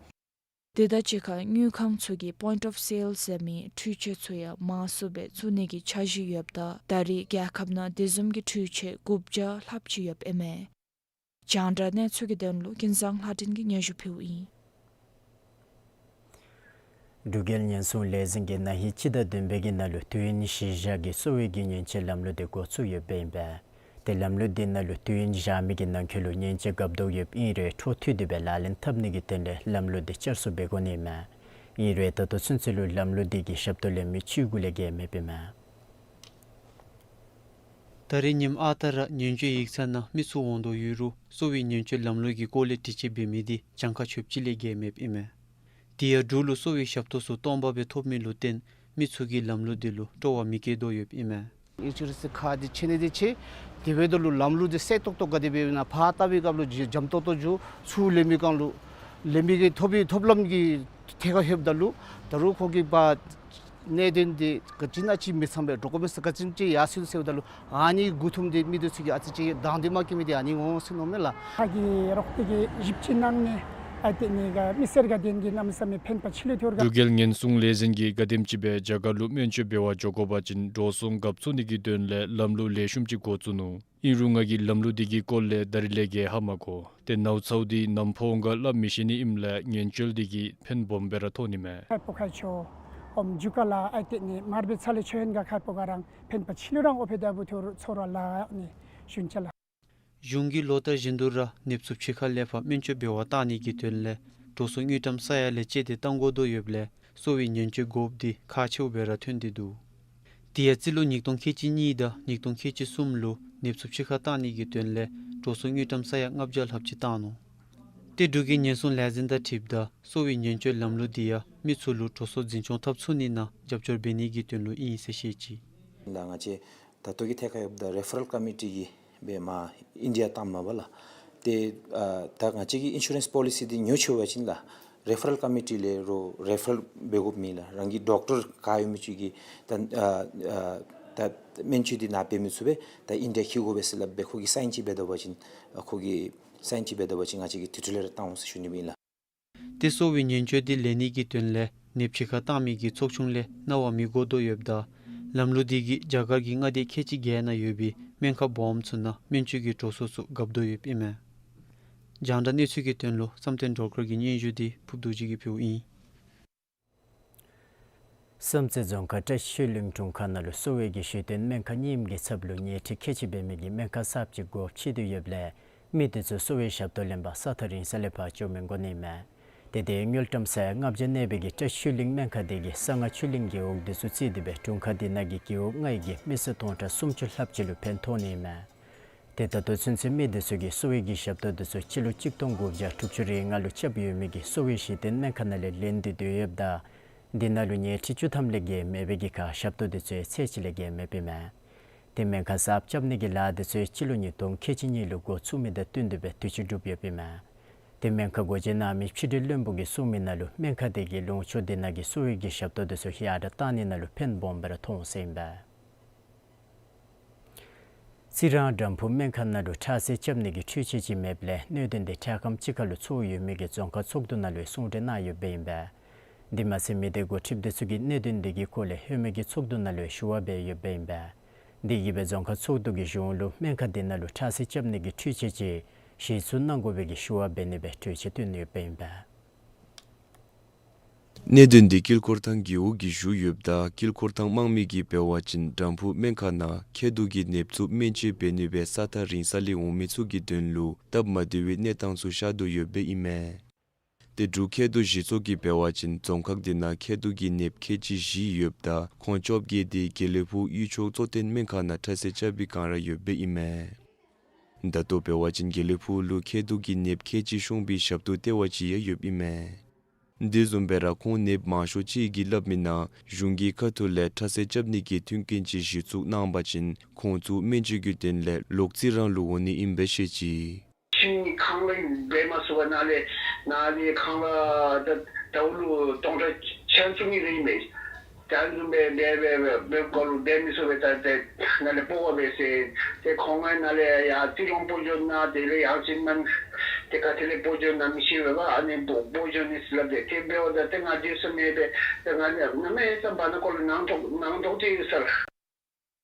དེ་དང་གཅིག་ཁར་དངུལ་ཁང་ཚུ་གིས་པོའིནཊ་ཨོཕ་སེལསི་ཟེར་མི་འཕྲུལ་ཆས་ཚུ་ཡང་མང་སུ་སྦེ་བཙུགས་ནི་གི་འཆར་གཞི་ཡོདཔ་ད་ད་རེས་རྒྱལ་ཁབ་ནང་དེ་བཟུམ་གྱི་འཕྲུལ་ཆས་དགུ་བརྒྱ་ལྷགཔ་ཅིག་ཡོདཔ་ཨིན་མས། རྒྱང་བསྒྲགས་གནས་ཚུལ་གྱི་དོན་ལུ་ཀུན་བཟང་ལྷ་སྒྲོན་གྱིས་སྙན་ཞུ་ཕུལཝ་ཨིན། འབྲུག་རྒྱལ་ཉེན་སྲུང་ལས་འཛིན་གྱིས་ན་ཧིང་སྤྱི་ཟླ་བདུན་པའི་གི་ནང་ལུ་དུས་ཡུན་བཞི་ཞག་གི་གསོ་བའི་གི་ཉེན་བཅོལ་ལམ་ལུགས་དེ་འགོ་བཙུགས་ཡོདཔ་ཨིན་པས། ཏེ་ལམ་ལུགས་འདི་ནང་ལུ་དུས་ཡུན་ཞག་མི་གི་ནང་འཁོད་ལུ་ཉེན་བཅོལ་འགབ་དོ་ཡོདཔ་ཨིན་རུང་འཕྲོ་མཐུད་དེ་སྦེ་ལག་ལེན་འཐབ་ནི་གི་དོན་ལས་ལམ་ལུགས་འདི་བསྐྱར་གསོ་འབད་དགོ་ནི་མས། ཨིན་རུང་ད་ལྟོ་ཚུན་ཚོད་ལུ་ལམ་ལུགས་འདི་གི་ཞབས་ཏོག་ལེན་མི་བཅུ་དགུ་ལས་བརྒལ་མེདཔ་ཨིན་མས། ད་རེས་ཉིནམ་ཨ་རྟག་ར་ཉེན་བཅོལ་ཡིག་ཚང་ནང་མི་ཚུ་འོང་དོ་ཡོད་རུང་གསོ་བའི་ཉེན་བཅོལ་ལམ་ལུགས་ཀྱི་སྐོར་ལས་དྲི་དཔྱད་འབད་མི་འདི་གྱངས་ཁ་བཅུ་གཅིག་ལས་བརྒལ་མེདཔ་ཨིན་མས། དེ་ཡང་འབྲུག་ལུ་གསོ་བའི་ཞབས་ཏོག་ཚུ་སྟོང་པ་སྦེ་ཐོབ་མི་ལུ་བརྟེན་མི་ཚུ་གིས་ལམ་ལུགས་འདི་ལུ་སྤྲོ་བ་མི་བསྐྱེད་དོ་ཡོདཔ་ཨིན་མས། ཨིན་ཤུ་རེནསི་ཁ་འདི་ཕྱེ་ནི་འདི་ཕྱེ། དེ་འབདཝ་ད་ལུ་ལམ་ལུགས་འདི་གསལ་ཏོག་ཏོ་ག་དེ་སྦེ་ཨིན་ན་ཕར་བལྟ་བའི་སྐབས་ལུ་འཇམ་ཏོང་ཏོ་འགྱོ། ཚུར་ལེན་པའི་སྒང་ལུ་ལེན་པའི་གི་ཐོབ་པའི་ཐོབ་ལམ་གྱི་ཐད་ཁར་ལྷོདཔ་ད་ལུ་ད་རུང་ཁོ་གིས་པ་གནད་དོན་འདི་ག་ཅི་ཨིན་ན་ཅིག་མི་ཚངམ་སྦེ་འགྱོ་དགོ་མི་ས་ག་ཅི་ཅིག་ཡར་སོ་ཡི་ཟེརཝ་ད་ལུ་ཨ་ནི་མགུ་འཐོམ་སྟེ་མི་འདི་ཚུ་གིས་ཨ་ཙི་ཅིག་དང་འདོད་མ་བསྐྱེད་མི་འདི་ཨ་ནི་འོང་ཟེར་མནོཝ་མས་ལགས། ཕར་གྱི་རོགས་པའི་གི་ཞིབ་དཔྱད་གནང་ནི་ཨའི་ཏེན་ནི་ག་མི་སེར་ག་དེ་གིས་གནམ་མེད་ས་མེད་ཕན་པ་ཆེ་ལུ་ཐོན་ག། འབྲུག་རྒྱལ་ཉེན་སྲུང་ལས་འཛིན་གྱིས་ག་དེམ་ཅིག་སྦེ་རྒྱ་གར་ལུ་སྨན་བཅོས་འབད་བར་འགྱོ་དགོ་པ་ཅིན་འགྲོ་སོང་འགབ་ཚུགས་ནི་གི་དོན་ལས་ལམ་ལུགས་ལེགས་ཤོམ་ཅིག་འགོ་བཙུགས་ནུག། ཨིན་རུང་ང་གིས་ལམ་ལུགས་འདི་གི་སྐོར་ལས་ད་རེས་ལས་བརྒལ་ཧ་མ་གོ། ཏེ་ནཝ་ཚཝ་འདི་ནམ་ཕོག་འོང་ག་སླབ་མི་ཤེས་ནི་ཨིནམ་ལས་ཉེན་བཅོལ་འདི་གིས་ཕན་སྦོམ་སྦེ་ར་ཐོགས་ནི་མས། ཁ་ཕོ་ཁ་ཆོ་ཨོམ་ཇུ་ཀ་ལ་ཨའི་ཏེན་ནི་མར་བེ་ཚ་ལེ་ཆོ་ཧན་ག་ཁ་ཕོ་ག་རང་ཕན་པ་ཆེ་ལུ་རང་ཨོ་ཕེ་ད་བུ་ཐོར་ཚོར་བ་ལ་ནི་ཞུན་ཅ་ལགས། གཞུང་གིས་ལོ་ལྟར་བཞིན་དུ་ར་ནདཔ་ཚུ་ཕྱི་ཁར་ལས་ཕར་སྨན་བཅོས་འབད་བར་བཏང་ནི་གི་དོན་ལས་འགྲོ་སོང་དངུལ་ཀྲམ་ས་ཡ་ལས་བཅད་དེ་བཏང་དགོ་དོ་ཡོདཔ་ལས་གསོ་བའི་ཉེན་བཅོལ་དགོཔ་འདི་ཁག་ཆེཝ་སྦེ་ར་ཐོན་ཏེ་འདུག། དེ་ཡང་རྩིས་ལོ་ཉིས་སྟོང་ཁལ་གཅིག་གཉིས་དང་ཉིས་སྟོང་ཁལ་གཅིག་གསུམ་ལུ་ནདཔ་ཚུ་ཕྱི་ཁར་བཏང་ནི་གི་དོན་ལས་འགྲོ་སོང་དངུལ་ཀྲམ་ས་ཡ་ལྔ་བརྒྱ་ལྷགཔ་ཅིག་བཏང་ནུག། ཏེ་འབྲུག་གི་ཉེན་སྲུང་ལས་འཛིན་དང་འཁྲིལཝ་ད་གསོ་བའི་ཉེན་བཅོལ་ལམ་ལུགས་འདི་ཡང་མི་ཚུ་ལུ་འགྲོ་སོང་འཛིན་སྐྱོང་འཐབ་ཚུགས་ནི་ནང་རྒྱབ་སྐྱོར་འབད་ནི་གི་དོན་ལུ་ཨིན་ཟེར་བཤད་ཅི། ད་ང་བཅས་ད་ལྟོ་གི་ཐད་ཁར་ཡོདཔ་ད་རེ་ཕ་རལ་ཀོ་མི་ཊི་གིས་སྦེ་མར་ཨིན་ཌི་ཡ་བཏངམ་མས་པ་ལགས། ཏེ་ཨ་ད་ང་བཅས་ཀྱི་ཨིན་ཤུ་རེནསི་པོ་ལི་སི་འདི་ཉོ་ཆི་བ་ཅིན་ལགས་རེ་ཕ་རལ་ཀོ་མི་ཊི་ལས་རོགས་རེ་ཕ་རལ་འབད་དགོཔ་མེད་ལགས། རང་གི་ཌོག་ཊར་ག་ཡོད་མི་ཅིག་གིས་ད་ཨ་ཨ་ད་སྨན་བཅོས་འདི་ནཱ་འབད་མི་ཚུགས་པས་ད་ཨིན་ཌི་ཡ་འཁྱིད་དགོ་པས་ཟེར་སླབ་སྦེ་ཁོ་གིས་སའིན་ཅིག་འབད་དོ་བ་ཅིན་ཨ་ཁོ་གིས་སའིན་ཅིག་འབད་དོ་བ་ཅིན་ང་བཅས་ཀྱིས་དེ་འཕྲོ་ལས་ར་བཏང་འོང་ཟེར་ཞུ་ནི་ཨིན་ལགས། ཏེ་གསོ་བའི་ཉེན་བཅོལ་འདི་ལེན་ནི་གི་དོན་ལས་ནདཔ་ཕྱི་ཁར་བཏང་མི་གི་ཚོགས་ཆུང་ལས་གནང་བ་མི་དགོ་དོ་ཡོདཔ་ད་ལམ་ལུགས་འདི་གིས་རྒྱ་གར་གྱི་མངའ་སྡེ་ཁལ་གཅིག་བརྒྱད་ནང་ཡོད་པའི་སྨན་ཁང་སྦོམ་ཚུ་ནང་སྨན་བཅོས་ཀྱི་འགྲོ་སོང་ཚུ་འགབ་དོ་ཡོདཔ་ཨིན་མས། རྒྱང་བསྒྲགས་གནས་ཚུལ་གྱི་དོན་ལུ་བསམ་གཏན་སྒྲོལ་དཀར་གྱི་སྙན་ཞུ་འདི་ཕུརཔ་རྡོ་རྗེ་གིས་ཕུལཝ་ཨིན། བསམ་རྩེ་རྫོང་ཁག་བཀྲ་ཤིས་ཆོས་གླིང་དྲུང་ཁག་ནང་ལུ་གསོ་བའི་གི་ཞུ་དོན་སྨན་ཁང་རྙིངམ་གི་ཚབ་ལུ་ཉལ་ཁྲི་ཁལ་གཅིག་འབད་མི་གི་སྨན་ཁང་གསརཔ་ཅིག་སྒོ་ཕྱེ་སྟེ་ཡོདཔ་ལས་མི་དེ་ཚུ་གསོ་བའི་ཞབས་ཏོག་ལེན་པར་ས་ཐག་རིང་ས་ལས་ཕར་འགྱོ་མི་དགོ་ནི་མས། ཏེ་དེ་དངུལ་ཀྲམ་ས་ཡ་ལྔ་བརྒྱ་གནས་པའི་གི་བཀྲ་ཤིས་ཆོས་གླིང་སྨན་ཁང་དེ་གིས་གསང་སྔགས་ཆོས་གླིང་རྒེད་འོག་དེ་ཚུ་བརྩིས་ཏེ་སྦེ་དྲུང་ཁག་དེ་ནང་གི་རྒེད་འོག་ལྔའི་གི་མི་སེར་སྟོང་ཕྲག་སུམ་ཅུ་ལྷགཔ་ཅིག་ལུ་ཕན་ཐོགས་ནི་མས། ཏེ་ད་ལྟོ་ཚུན་ཚོད་མི་དེ་ཚུ་གིས་གསོ་བའི་གི་ཞབས་ཏོག་དེ་ཚུ་སྤྱི་ལོ་གཅིག་སྟོང་དགུ་བརྒྱ་དྲུག་ཅུ་རེ་ལྔ་ལུ་རྐྱབ་ཡོད་མི་གི་གསོ་བའི་གཞི་རྟེན་སྨན་ཁང་ནང་ལས་ལེན་ཏེ་སྡོད་ཡོདཔ་ད་དེ་ནང་ལུ་ཉལ་ཁྲི་བཅུ་ཐམ་ལས་བརྒལ་མེད་པའི་གི་ཁར་ཞབས་ཏོག་དེ་ཚུ་ཚད་ཅིག་ལས་བརྒལ་མེདཔ་ཨིན་མས། ཏེ་སྨན་ཁང་གསརཔ་རྐྱབ་ནི་གི་ལཱ་དེ་ཚུ་སྤྱི་ལོ་ཉིས་སྟོང་ཁལ་གཅིག་གཉིས་ལུ་འགོ་བཙུགས་མི་དང་བསྟུན་ཏེ་སྦེ་དུས་ཅི་གྲུབ་ཡོདཔ་ཨིན་མས། ཏེ་སྨན་ཁང་སྒོ་འབྱེད་གནང་མི་ཕྱི་འབྲེལ་བློན་པོ་གིས་གསུངས་མི་ནང་ལུ་སྨན་ཁང་དེ་གིས་ལུང་ཕྱོགས་དེ་ནང་གི་གསོ་བའི་གི་ཞབས་ཏོག་དེ་ཚུ་ཡར་དྲག་བཏང་ནི་ནང་ལུ་ཕན་སྦོམ་སྦེ་ར་ཐོགས་ཟེར་ཨིན་པས། རྩི་རང་དམ་ཕུ་སྨན་ཁང་ནང་ལུ་ཁྲག་བསིལ་རྐྱབ་ནི་གི་འཕྲུལ་ཆས་ཅིག་མེདཔ་ལས་གནད་དོན་དེ་འཕྲལ་ཁམས་ཅིག་ཁར་ལུ་ཚོགས་ཡོད་མི་གི་རྫོང་ཁག་ཚོགས་འདུ་ནང་ལུ་གསུང་གྲོས་གནང་ཡོདཔ་ཨིན་པས། དེ་མ་ཚད་མི་སྡེ་འགོ་ཁྲིདཔ་དེ་ཚུ་གིས་གནད་དོན་དེ་གི་སྐོར་ལས་ལྷོད་མེད་ཀྱི་ཚོགས་འདུ་ནང་ལུ་ཞུ་བ་འབད་ཡོདཔ་ཨིན་པས། དེ་གིས་སྦེ་རྫོང་ཁག་ཚོགས་འདུ་གི་གཞུང་ལུ་སྨན་ཁང་དེ་ནང་ལུ་ཁྲག་བསིལ་རྐྱབ་ནི་གི་འཕྲུལ་ཆས་ཅིག་གཞི་བཙུགས་གནང་དགོ་པའི་གི་ཞུ་བ་འབད་ནི་སྦེ་གྲོས་ཆོད་བཏོན་ཡོདཔ་ཨིན་པས། གནད་དོན་དེ་དཀྱིལ་འཁོར་ཐང་རྒེད་འོག་གིས་ཞུ་ཡོདཔ་ད་དཀྱིལ་འཁོར་ཐང་དམངས་མི་གིས་འབད་བ་ཅིན་དམ་ཕུ་སྨན་ཁང་ནང་མཁལ་རྡོག་གི་ནདཔ་ཚུ་སྨན་བཅོས་འབད་ནི་སྦེ་ས་ཐག་རིང་ས་ལས་འོང་མི་ཚུ་གི་དོན་ལུ་སྟབས་མ་བདེ་བའི་གནས་སྟངས་ཚུ་ཤར་དོ་ཡོདཔ་ཨིན་མས། ཏེ་འབྲུག་མཁལ་རྡོག་གཞི་ཚོགས་ཀྱིས་འབད་བ་ཅིན་རྫོང་ཁག་དེ་ནང་མཁལ་རྡོག་གི་ནདཔ་ཁལ་གཅིག་བཞི་ཡོདཔ་ད་ཁོང་བཅོ་བརྒྱད་དེ་དགེ་ལེགས་ཕུག་གཡུས་ཕྱོགས་གཙོ་བསྟེན་སྨན་ཁང་ནང་ཁྲག་བསིལ་རྐྱབ་པའི་སྒང་ར་ཡོདཔ་ཨིན་མས། ད་ལྟོ་འབད་བ་ཅིན་དགེ་ལེགས་ཕུག་ལུ་མཁལ་རྡོག་གི་ནདཔ་ཁལ་གཅིག་ཤོང་པའི་ཞབས་ཏོག་ལྟེ་བ་ཅིག་ཡང་ཡོདཔ་ཨིན་མས། དེ་བཟུམ་སྦེ་ར་ཁོང་ནདཔ་མང་ཤོས་ཅིག་གིས་སླབ་མི་ནང་གཞུང་གི་ཁ་ཐུག་ལས་ཁྲག་བསིལ་རྐྱབ་ནི་གི་མཐུན་རྐྱེན་ཅིག་གཞི་བཙུགས་གནང་པ་ཅིན་ཁོང་ཚུ་སྨན་བཅོས་ཀྱི་དོན་ལས་ལོག་རྩི་རང་ལུ་འོང་ནི་ཨིན་པས་ཟེར་བཤད་ཅི། ཁྱིམ་ནི་ཁང་གླ་འབད་མ་ཚུགས་པར་ནཱ་ལས་ནཱ་ལས་ཁང་གླ་ད་ཟླཝ་ལུ་སྟོང་ཕྲག་ཆ་བཙུགས་ནི་ར་ཨིན་མས། ད་བཟུམ་སྦེ་འབད་འབད་འབད་འབདཝ་ལུ་འབད་མི་ཚུགས་པས། ད་ཏེ་ནཱ་ལས་སྤོ་བ་འབད་ཟེར། ཏེ་ཁོང་ནཱ་ལས་ཡར་རྩི་རོང་སྤོ་འགྱོ་ནི་དེ་ལས་ཡང་ཅིན་མན་ཏེ་ག་ཏེ་ལས་སྤོ་འགྱོ་ནི་མི་ཤེས་པས་པ། ཨ་ནི་སྤོ་སྤོ་འགྱོ་ནི་ཟེར་སླབ་སྟེ་ཏེ་འབདཝ་ད་ཏེ་ང་བདེ་སོང་མེད་པས། ཏེ་ང་ནི་གནམ་མེད་ས་མེད་ནང་འཁོད་ལུ་སྣང་དོགས་སྣང་དོགས་ཏེ་ཡོད་ས་ལགས།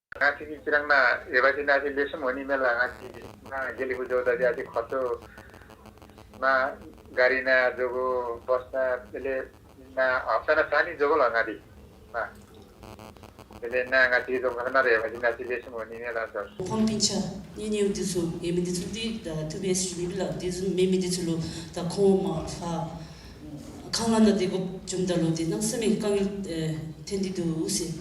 ང་བཅས་ཀྱི་རྩི་རང་ནང་རེ་བ་ཅིན་ནཱ་ཅིག་ལེགས་ཤོམ་འོང་ནི་མས་ལགས། ང་བཅས་ནཱ་དགེ་ལེགས་ཕུག་འགྱོཝ་ད་ཏེ་ཨ་ཙི་ཁོ་ཚུ་མར་གཱ་རི་ནང་འགྱོ་དགོ། བཱས་ནང་དེ་ལས་ནཱ་ཨ་ཙི་ནཱ་ཟ་ནི་འགྱོ་དགོ་ལགས། ང་འདི་ཨ་དེ་ལས་ནཱ་ང་བཅས་རྫོང་ཁག་ནང་རེ་བ་ཅིན་ནཱ་ཅིག་ལེགས་ཤོམ་འོང་ནི་མས་ལགས། ཁོང་སྤུན་ཆ་གཉེན་ཉེཝ་དེ་ཚུ་ཡོད་མི་དེ་ཚུ་འདི་ད་ཐུགས་ཕན་ཞུ་ནི་ལགས། དེ་བཟུམ་མེད་མི་དེ་ཚུ་ལུ་ད་ཁོང་མར་ཕར་ཁང་གླ་ནང་སྡོད་དགོཔ་བྱུངམ་ད་ལུ་ཏེ་གནམ་མེད་ས་མེད་དཀའ་ངལ་ཨེ་ཐོན་ཏེ་འདུག་ཟེར།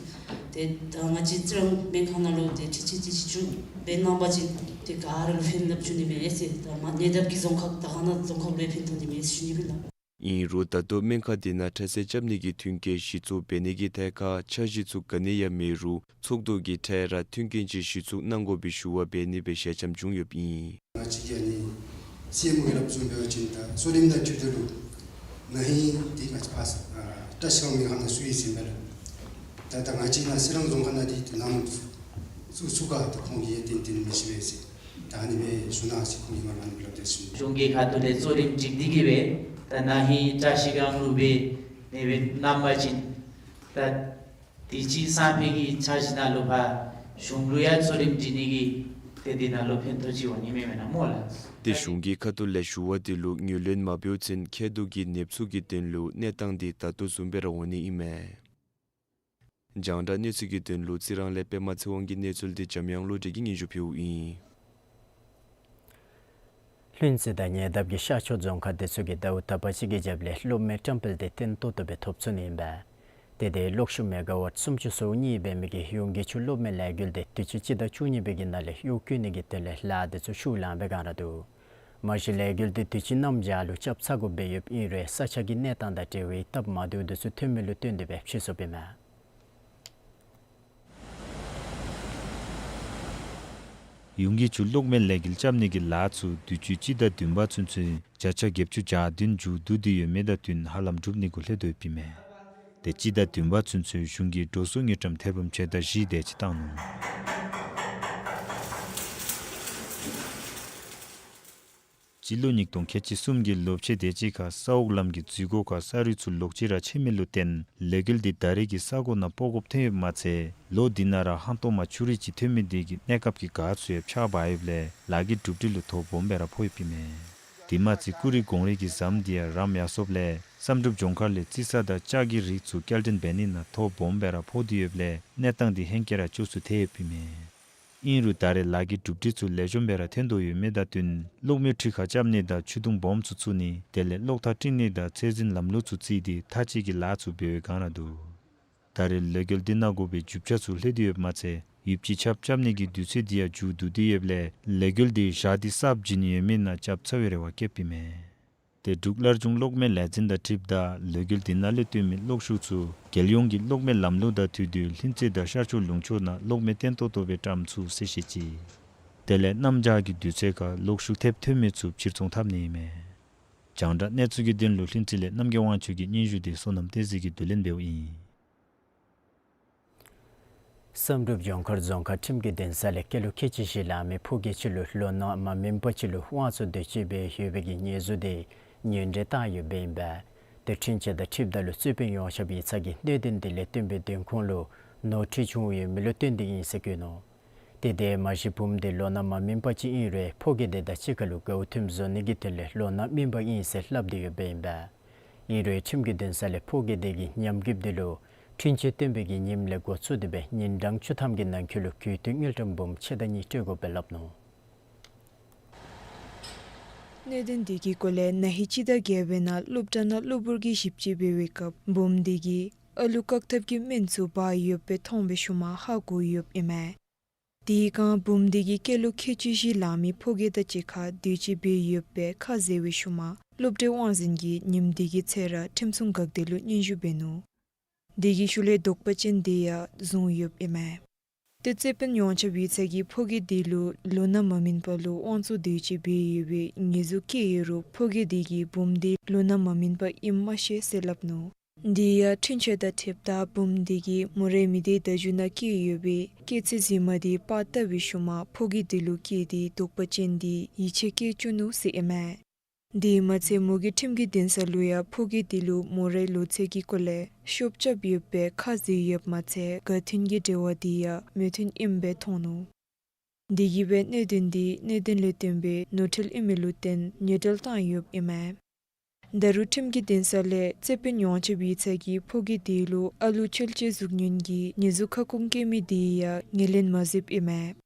ཏེ་ད་ང་བཅས་རྩི་རང་སྨན་ཁང་ནང་ལུ་ཏེ་འཕྲུལ་ཆས་ཅིག་གཞི་བཙུགས་འབད་གནང་པ་ཅིན་ཏེ་ག་ར་ལུ་ཕན་ཐོགས་འབྱུང་ནི་མས་ཟེར། ད་མར་ཉེ་འདབས་ཀྱི་རྫོང་ཁག་དར་དཀར་ན་རྫོང་ཁག་ལུ་ཡང་ཕན་ཐོགས་ནི་མས་ཟེར་ཞུ་ནི་ཨིན་ལགས། ཨིན་རུང་ད་ལྟོ་སྨན་ཁང་དེ་ནང་ཁྲག་བསིལ་རྐྱབ་ནི་གི་མཐུན་རྐྱེན་གཞི་བཙུགས་འབད་ནི་གི་ཐད་ཁར་འཆར་གཞི་ཚུ་ག་ནི་ཡང་མེད་རུང་ཚོགས་འདུ་གི་ཐད་ར་མཐུན་རྐྱེན་ཅིག་གཞི་བཙུགས་གནང་དགོ་པའི་ཞུ་བ་འབད་ནི་སྦེ་ཞལ་འཆམ་བྱུང་ཡོདཔ་ཨིན། ང་བཅས་ཀྱིས་ཨ་ནི་སྲིང་མོ་གིས་སླབ་བཟུམ་འབད་བ་ཅིན་ད་གཙོ་རིམ་དང་འཁྲིལ་ཏེ་ལུ་ན་ཧིང་འདི་ང་བཅས་ཕར་ཨ་བཀྲིས་སྒང་སྨན་ཁང་ནང་བཙུགས་ཡི་ཟེར་ཨིན་པས་ལགས། ད་ད་ང་བཅས་ནཱ་རྩི་རང་རྫོང་ཁག་ནང་འདི་ཏེ་ནམ་བཙུགས་ཚུགས་ག་ད་ཁོང་གིས་ཡང་ཏན་ཏན་མི་ཤེས་པས་ཟེར། ད་ཨ་ནི་སྦེ་ཞུ་གནང་ཟེར་ཁོང་གིས་ང་ལུ་ཨ་ནི་སྦེ་སླབ་སྟེ་ཟེར། གཞུང་གི་ཁ་ཐུག་ལས་གཙོ་རིམ་སྒྲིག་སྟེ་གིས་སྦེ་ད་ན་ཧིང་བཀྲིས་སྒང་ལུ་སྦེ་ཨ་ནི་སྦེ་གནང་པ་ཅིན་ད་དུས་ཅི་སང་ཕོད་ཀྱི་འཆར་གཞི་ནང་ལུ་ཕར་གཞུང་ལུ་ཡང་གཙོ་རིམ་སྒྲིག་ནི་གི་ཏེ་དེ་ནང་ལུ་ཕན་ཐོགས་ཅིག་འོང་ནི་མས་མེན་ན་སྨོ་ལགས། ཏེ་གཞུང་གི་ཁ་ཐུག་ལས་ཞུ་བ་དེ་ལུ་ངོས་ལེན་མ་འབདཝ་ཅིན་མཁལ་རྡོག་གི་ནདཔ་ཚུ་གི་དོན་ལུ་གནས་སྟངས་དེ་ད་ལྟོ་བཟུམ་སྦེ་ར་འོང་ནི་ཨིན་མས། རྒྱང་བསྒྲགས་གནས་ཚུལ་གྱི་དོན་ལུ་རྩི་རང་ལས་པདྨ་ཚེ་དབང་གི་གནས་ཚུལ་དེ་འཇམ་དབྱངས་བློ་གྲོས་ཀྱིས་སྙན་ཞུ་ཕུལཝ་ཨིན། ལྷུན་རྩེ་དང་ཉེ་འདབས་ཀྱི་ཤར་ཕྱོགས་རྫོང་ཁག་དེ་ཚུ་གིས་ཟླཝ་དག་པ་ཅིག་གི་རྒྱབ་ལས་གློག་མེ་བཀྲམ་སྤེལ་དེ་བརྟན་ཏོག་ཏོ་སྦེ་ཐོབ་ཚུགས་ནི་ཨིན་པས། དེ་དེ་གློག་ཤུགས་མེ་ག་ཝཊ་སུམ་ཅུ་སོ་གཉིས་འབད་མི་གི་ཡུན་གྱི་ཆུ་གློག་མེ་ལས་འགུལ་དེ་དུས་ཅི་སྤྱི་ཟླ་བཅུ་གཉིས་པའི་གི་ནང་ལས་གཡོག་བཀོལ་ནི་གི་དོན་ལས་ལཱ་དེ་ཚུ་ཤུགས་ལངམ་སྦེ་སྒང་ར་འདུག། མ་གཞི་ལས་འགུལ་དེ་དུས་ཅི་གནམ་བྱཱར་ལུ་རྐྱབ་ཚར་དགོཔ་སྦེ་ཡོདཔ་ཨིན་རུང་ས་ཆ་གི་གནས་སྟངས་དང་འབྲེལ་བའི་སྟབས་མ་བདེཝ་དེ་ཚུ་ཐོན་མི་ལུ་བརྟེན་ཏེ་སྦེ་ཕྱིས་སོཔ་ཨིན་མས། ཡུན་གྱི་ཆུ་གློག་མེ་ལས་འགུལ་རྐྱབ་ནི་གི་ལཱ་ཚུ་དུས་ཅི་སྤྱི་ཟླ་བདུན་པ་ཚུན་ཚོད་བརྒྱ་ཆ་བརྒྱད་ཅུ་གྱ་བདུན་མཇུག་བསྡུ་སྟེ་ཡོད་མི་དང་བསྟུན་ཧ་ལམ་གྲུབ་ནི་གུ་ལྷོད་དོ་ཡོདཔ་ཨིན་མས། ཏེ་སྤྱི་ཟླ་བདུན་པ་ཚུན་ཚོད་གཞུང་གིས་འགྲོ་སོང་དངུལ་ཀྲམ་ཐེར་འབུམ་ཕྱེད་དང་བཞི་དེ་ཅིག་བཏང་ནུག། སྤྱི་ལོ་ཉིས་སྟོང་ཁལ་གཅིག་གསུམ་གྱི་ལོ་ཕྱེད་དེ་ཅིག་ཁར་ས་འོག་ལམ་གྱི་འཛུལ་སྒོ་ཁར་ས་རུད་ཚུ་ལོག་ཅི་ར་ཆད་མི་ལུ་བརྟེན་ལས་འགུལ་འདི་ད་རེས་ཀྱི་ས་གོ་ནང་སྤོ་དགོཔ་ཐོན་ཡོདཔ་མ་ཚད་ལོ་འདི་ནང་ར་ཧང་སྟོང་མ་ཆུ་རུད་ཅིག་ཐོན་མི་དེ་གིས་གནས་སྐབས་ཀྱི་གཱ་ཚུ་ཡང་ཕྱགས་འབག་ཡོདཔ་ལས་ལཱ་གི་གྲུབ་འབྲས་ལུ་ཐོ་སྦོམ་སྦེ་ར་ཕོག་ཡོདཔ་ཨིན་མས། དེ་མ་ཚད་ཀུ་རི་གོང་རིས་ཀྱི་ཟམ་འདི་ཡང་རམ་ཡར་སོཔ་ལས་བསམ་གྲུབ་ལྗོངས་མཁར་ལས་རྩི་ས་དང་ལྕགས་ཀྱི་རིགས་ཚུ་སྐྱེལ་འདྲེན་འབད་ནི་ནང་ཐོ་སྦོམ་སྦེ་ར་ཕོག་སྟེ་ཡོདཔ་ལས་གནས་སྟངས་འདི་ཧེང་སྐལ་ར་སྐྱོ་སུ་ཐལ་ཡོདཔ་ཨིན་མས། ཨིན་རུང་ད་རེས་ལཱ་གི་གྲུབ་འབྲས་ཚུ་ལེགས་ཤོམ་སྦེ་ར་ཐོན་དོ་ཡོད་མི་དང་བསྟུན་གློག་མེ་འཕྲུལ་ཁང་རྐྱབ་ནི་དང་ཆུ་དུང་སྦོམ་ཚུ་བཙུགས་ནི་དེ་ལས་གློག་ཐག་བསྲིང་ནི་དང་ཚོད་འཛིན་ལམ་ལུགས་ཚུ་བརྩིས་ཏེ་མཐའ་དཔྱད་ཀྱི་ལཱ་ཚུ་འབད་བའི་སྒང་ར་འདུག། ད་རེས་ལས་འགུལ་འདི་ནང་དགོ་པའི་རྒྱུ་ཆ་ཚུ་ལྷོད་དེ་ཡོདཔ་མ་ཚད་ ཡིབ་ཅི་ཆབ་རྐྱབ་ནི་གི་དུས་ཚོད་འདི་ཡང་མཇུག་བསྡུ་སྟེ་ཡོདཔ་ལས་ལས་འགུལ་འདི་ཞག་འདི་གསརཔ་བྱིན་ཡོད་མེད་ནང་རྐྱབ་ཚར་བའི་རེ་བ་བསྐྱེདཔ་ཨིན་མས། ཏེ་འབྲུག་བླ་སྒྲུང་གློག་མེ་ལས་འཛིན་དང་འཁྲིལཝ་ད་ལས་འགུལ་འདི་ནང་ལས་བཏོན་མི་གློག་ཤུགས་ཚུ་རྒྱལ་ཡོངས་ཀྱི་གློག་མེ་ལམ་ལུགས་དང་འཁྲིལ་ཏེ་ལྷུན་རྩེ་དང་ཤར་ཕྱོགས་ལུང་ཕྱོགས་ནང་གློག་མེ་བརྟན་ཏོག་ཏོ་སྦེ་བཀྲམ་ཚུགས་ཟེར་བཤད་ཅི། དེ་ལས་གནམ་བྱཱར་གྱི་དུས་ཚོད་ཁར་གློག་ཤུགས་ཐེབས་ཐོན་མི་ཚུ་ཕྱིར་ཚོང་འཐབ་ནི་ཨིན་མས། རྒྱང་བསྒྲགས་གནས་ཚུལ་གྱི་དོན་ལུ་ལྷུན་རྩེ་ལས་རྣམ་རྒྱལ་དབང་ཕྱུག་གི་སྙན་ཞུ་འདི་བསོད་ནམས་བསྟན་འཛིན་གྱིས་བསྡུ་ལེན་འབདཝ་ཨིན། བསམ་གྲུབ་ལྗོངས་མཁར་རྫོང་ཁག་ཁྲིམས་ཀྱི་འདུན་ས་ལས་སྐྱེས་ལོ་ཁལ་གཅིག་བཞི་ལང་མི་ཕོ་སྐྱེས་ཅིག་ལུ་ལོ་ན་མ་སྨིན་པ་ཅིག་ལུ་དབང་བཙོང་འདོད་སྤྱོད་འབད་ཡོད་པའི་གི་ཉེས་འཛུགས་འདི་ངན་འབྲེལ་བཏང་ཡོདཔ་ཨིན་པས། ཏེ་འཁྲུན་ཆོད་དང་འཁྲིལཝ་ད་ལུ་རྩོད་དཔོན་ཡོངས་ཁྱབ་ཡིག་ཚང་གིས་གནད་དོན་འདི་ལས་བརྟེན་པའི་བདེན་ཁུངས་ལུ་ནོར་འཁྲུལ་བྱུང་ཡོད་མི་ལུ་བརྟེན་ཏེ་ཨིན་ཟེར་བཀོད་ནུག། ཏེ་དེ་མ་གཞི་བུམོ་འདི་ལོ་ན་མ་སྨིན་པ་ཅིག་ཨིན་རུང་ཕོ་སྐྱེས་དེ་དང་གཅིག་ཁར་ལུ་དགའཝ་འཐུས་བཟོ་ནི་གི་དོན་ལས་ལོ་ན་སྨིན་པ་ཨིན་ཟེར་སླབ་སྟེ་ཡོདཔ་ཨིན་པས། ཨིན་རུང་ཁྲིམས་ཀྱི་འདུན་ས་ལས་ཕོ་སྐྱེས་དེ་གི་ཉམས་རྒུདཔ་འདི་ལུ་འཁྲུན་ཆོད་བཏོན་པའི་གི་ཉིནམ་ལས་འགོ་བཙུགས་ཏེ་སྦེ་ཉིན་གྲངས་བཅུ་ཐམ་གྱི་ནང་འཁོད་ལུ་གུས་བཏུད་དངུལ་ཀྲམ་འབུམ་ཕྱེད་དང་གཉིས་སྤྲོད་དགོ་པའི་སླབ་ནུག། གནད་དོན་འདི་གི་སྐོར་ལས་ན་ཧིང་སྤྱི་ཟླ་བརྒྱད་པའི་ནང་སློབ་གྲྭ་ནང་གློ་བུར་གྱི་ཞིབ་དཔྱད་འབད་བའི་སྐབས་བུམོ་འདི་གིས་ཨ་ལུ་བཀག་ཐབས་ཀྱི་སྨན་ཚུ་འབག་ཡོད་པའི་མཐོང་བའི་ཤུལ་མ་ཧ་གོ་ཡོདཔ་ཨིན་མས། དེའི་སྒང་བུམོ་འདི་གིས་སྐྱེས་ལོ་ཁལ་གཅིག་བཞི་ལང་མི་ཕོ་སྐྱེས་དང་གཅིག་ཁར་འདོད་སྤྱོད་འབད་ཡོད་པའི་ཁ་བཟེད་པའི་ཤུལ་མ་སློབ་གྲྭའི་དབང་འཛིན་གྱིས་ཉིནམ་དེ་གི་ཚེ་ར་ཁྲིམས་སྲུང་འགག་སྡེ་ལུ་སྙན་ཞུ་འབད་ནུག། དེ་གི་ཤུལ་ལས་དོགས་པ་ཅན་དེ་ཡང་བཟུང་ཡོདཔ་ཨིན་མས། ཏེ་རྩོད་དཔོན་ཡོངས་ཁྱབ་ཡིག་ཚང་གིས་ཕོ་སྐྱེས་དེ་ལུ་ལོ་ན་མ་སྨིན་པ་ལུ་དབང་བཙོང་འདོད་སྤྱོད་འབད་ཡོད་པའི་ཉེས་འཛུགས་བཀལ་ཡོད་རུང་ཕོ་སྐྱེས་དེ་གིས་བུམོ་དེ་ལོ་ན་མ་སྨིན་པ་ཨིནམ་མ་ཤེས་ཟེར་སླབ་ནུག། དེ་ཡང་འཁྲུན་ཆོད་དང་འཁྲིལཝ་ད་བུམོ་དེ་གིས་མོ་རའི་མི་སྡེའི་བརྡ་བརྒྱུད་ནང་བཀལ་ཡོད་པའི་སྐྱེས་ཚེ་གཟིགས་མ་དེ་པར་བཏབ་པའི་ཤུལ་མ་ཕོ་སྐྱེས་དེ་ལུ་བཀལ་ཏེ་དོགས་པ་ཅན་དེ་ཡིད་ཆེས་བསྐྱེད་བཅུག་ནུག་ཟེར་ཨིན་མས། དེ་མ་ཚད་མོ་གིས་ཁྲིམས་ཀྱི་འདུན་ས་ལུ་ཡང་ཕོ་སྐྱེས་དེ་ལུ་མོ་རའི་ལོ་ཚད་ཀྱི་སྐོར་ལས་ཤོབ་རྐྱབ་ཡོད་པའི་ཁ་བཟེད་ཡོདཔ་མ་ཚད་དགའ་མཐུན་གྱི་འབྲེལ་བ་དེ་ཡང་མོས་མཐུན་ཨིནམ་སྦེ་མཐོང་ནུག། དེ་གིས་སྦེ་གནད་དོན་དེ་གནད་དོན་ལས་བརྟེན་པའི་ནོར་འཁྲུལ་ཨིན་མི་ལུ་བརྟེན་ཉེས་འབྲེལ་བཏང་ཡོདཔ་ཨིན་མས། ད་རུང་ཁྲིམས་ཀྱི་འདུན་ས་ལས་རྩོད་དཔོན་ཡོངས་ཁྱབ་ཡིག་ཚང་གིས་ཕོ་སྐྱེས་དེ་ལུ་ཨ་ལུ་འཆོལ་སྤྱོད་གཟུགས་བརྙན་གྱི་ཉེས་འཛུགས་ཁ་སྐོང་བཀལ་མི་དེ་ཡང་ངོས་ལེན་མ་མཛདཔ་ཨིན་མས།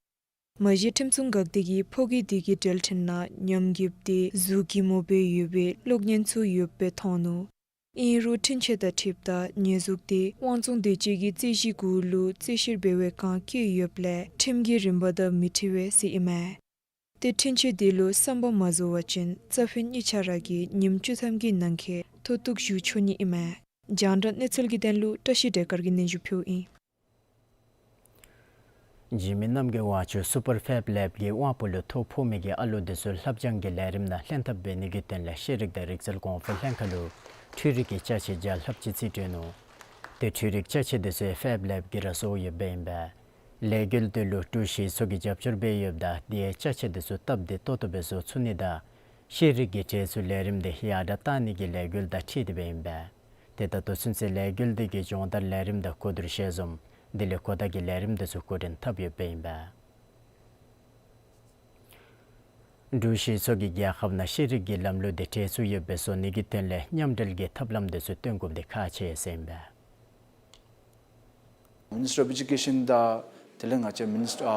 མ་གཞི་ཁྲིམས་སྲུང་འགག་སྡེ་གིས་ཕོ་སྐྱེས་དེ་གི་འབྲེལ་ཕྲན་ནང་ཉམས་རྒུདཔ་དེ་གཟུགས་གི་མོ་སྦེ་ཡོད་པའི་གློག་བརྙན་ཚུ་ཡོདཔ་སྦེ་མཐོང་ནུག། ཨིན་རུང་འཁྲུན་ཆོད་དང་འཁྲིལཝ་ད་ཉེས་འཛུགས་དེ་དབང་བཙོང་འདོད་སྤྱོད་ཀྱི་རྩོད་གཞི་གུ་ལུ་རྩོད་བཤེར་འབད་བའི་སྒང་བཀལ་ཡོདཔ་ལས་ཁྲིམས་ཀྱི་རིམ་པ་དང་མི་འཁྲིལ་བས་ཟེར་ཨིན་མས། ཏེ་འཁྲུན་ཆོད་དེ་ལུ་བསམ་པ་མ་རྫོགས་པ་ཅིན་རྩ་དཔོན་གཉིས་ཆ་ར་གིས་ཉིནམ་བཅུ་ཐམ་གྱི་ནང་འཁོད་མཐོ་གཏུགས་ཞུ་ཆོག་ནི་ཨིན་མས། རྒྱང་བསྒྲགས་གནས་ཚུལ་གྱི་དོན་ལུ་བཀྲ་ཤིས་བདེ་དཀར་གྱིས་སྙན་ཞུ་ཕུལཝ་ཨིན། འཇིགས་མེད་རྣམ་རྒྱལ་དབང་ཕྱུག་སུ་པར་ཕེབ་ལེབ་ཀྱི་དབང་པོ་ལུ་ཐོ་ཕོག་མི་གི་ཨ་ལོ་དེ་ཚུ་ལྷབ་སྦྱང་གི་ལས་རིམ་ནང་ལྷན་ཐབས་འབད་ནི་གི་དོན་ལས་ཤེས་རིག་དང་རིག་རྩལ་གོང་འཕེལ་ལྷན་ཁག་ལུ་འཕྲུལ་རིག་གི་ཅ་ཆས་བརྒྱ་ལྷགཔ་ཅིག་རྩིས་སྤྲོད་ནུག། ཏེ་འཕྲུལ་རིག་ཅ་ཆས་དེ་ཚུ་ཕེབ་ལེབ་ཀྱིས་ར་བཟོ་ཡོདཔ་ཨིན་པས། ལས་འགུལ་དེ་ལུ་འབྲུག་གཞིས་ཚོགས་ཀྱིས་རྒྱབ་སྐྱོར་འབད་ཡོདཔ་ད་དེ་ཡང་ཅ་ཆས་དེ་ཚུ་སྟབས་བདེ་ཏོག་ཏོ་སྦེ་བཟོ་ཚུགས་ནི་དང་ཤེས་རིག་གི་འགྲན་ཚུགས་ལས་རིམ་དེ་ཡར་དྲག་གཏང་ནི་གི་ལས་འགུལ་དང་འཁྲིལ་ཏེ་སྦེ་ཨིན་པས། ཏེ་ད་ལྟོ་ཚུན་ཚོད་ལས་འགུལ་དེ་གི་སྦྱོང་བརྡར་ལས་རིམ་དང་གོ་བསྡུར་ཞལ་འཛོམས་དེ་ལས་གོ་བརྡ་གི་ལས་རིམ་དེ་ཚུ་འགོ་འདྲེན་འཐབ་ཡོདཔ་ཨིན་པས། འབྲུག་གཞིས་ཚོགས་ཀྱིས་རྒྱལ་ཁབ་ནང་ཤེས་རིག་གི་ལམ་ལུགས་དེ་འགྲན་ཚུགས་ཡོདཔ་སྦེ་བཟོ་ནི་གི་དོན་ལས་མཉམ་འབྲེལ་གྱི་ཐབས་ལམ་དེ་ཚུ་སྟོན་དགོཔ་དེ་ཁག་ཆེ་ཟེར་ཨིན་པས། Ministry of Education དང་དེ་ལས་ང་བཅས་Ministry ཨ་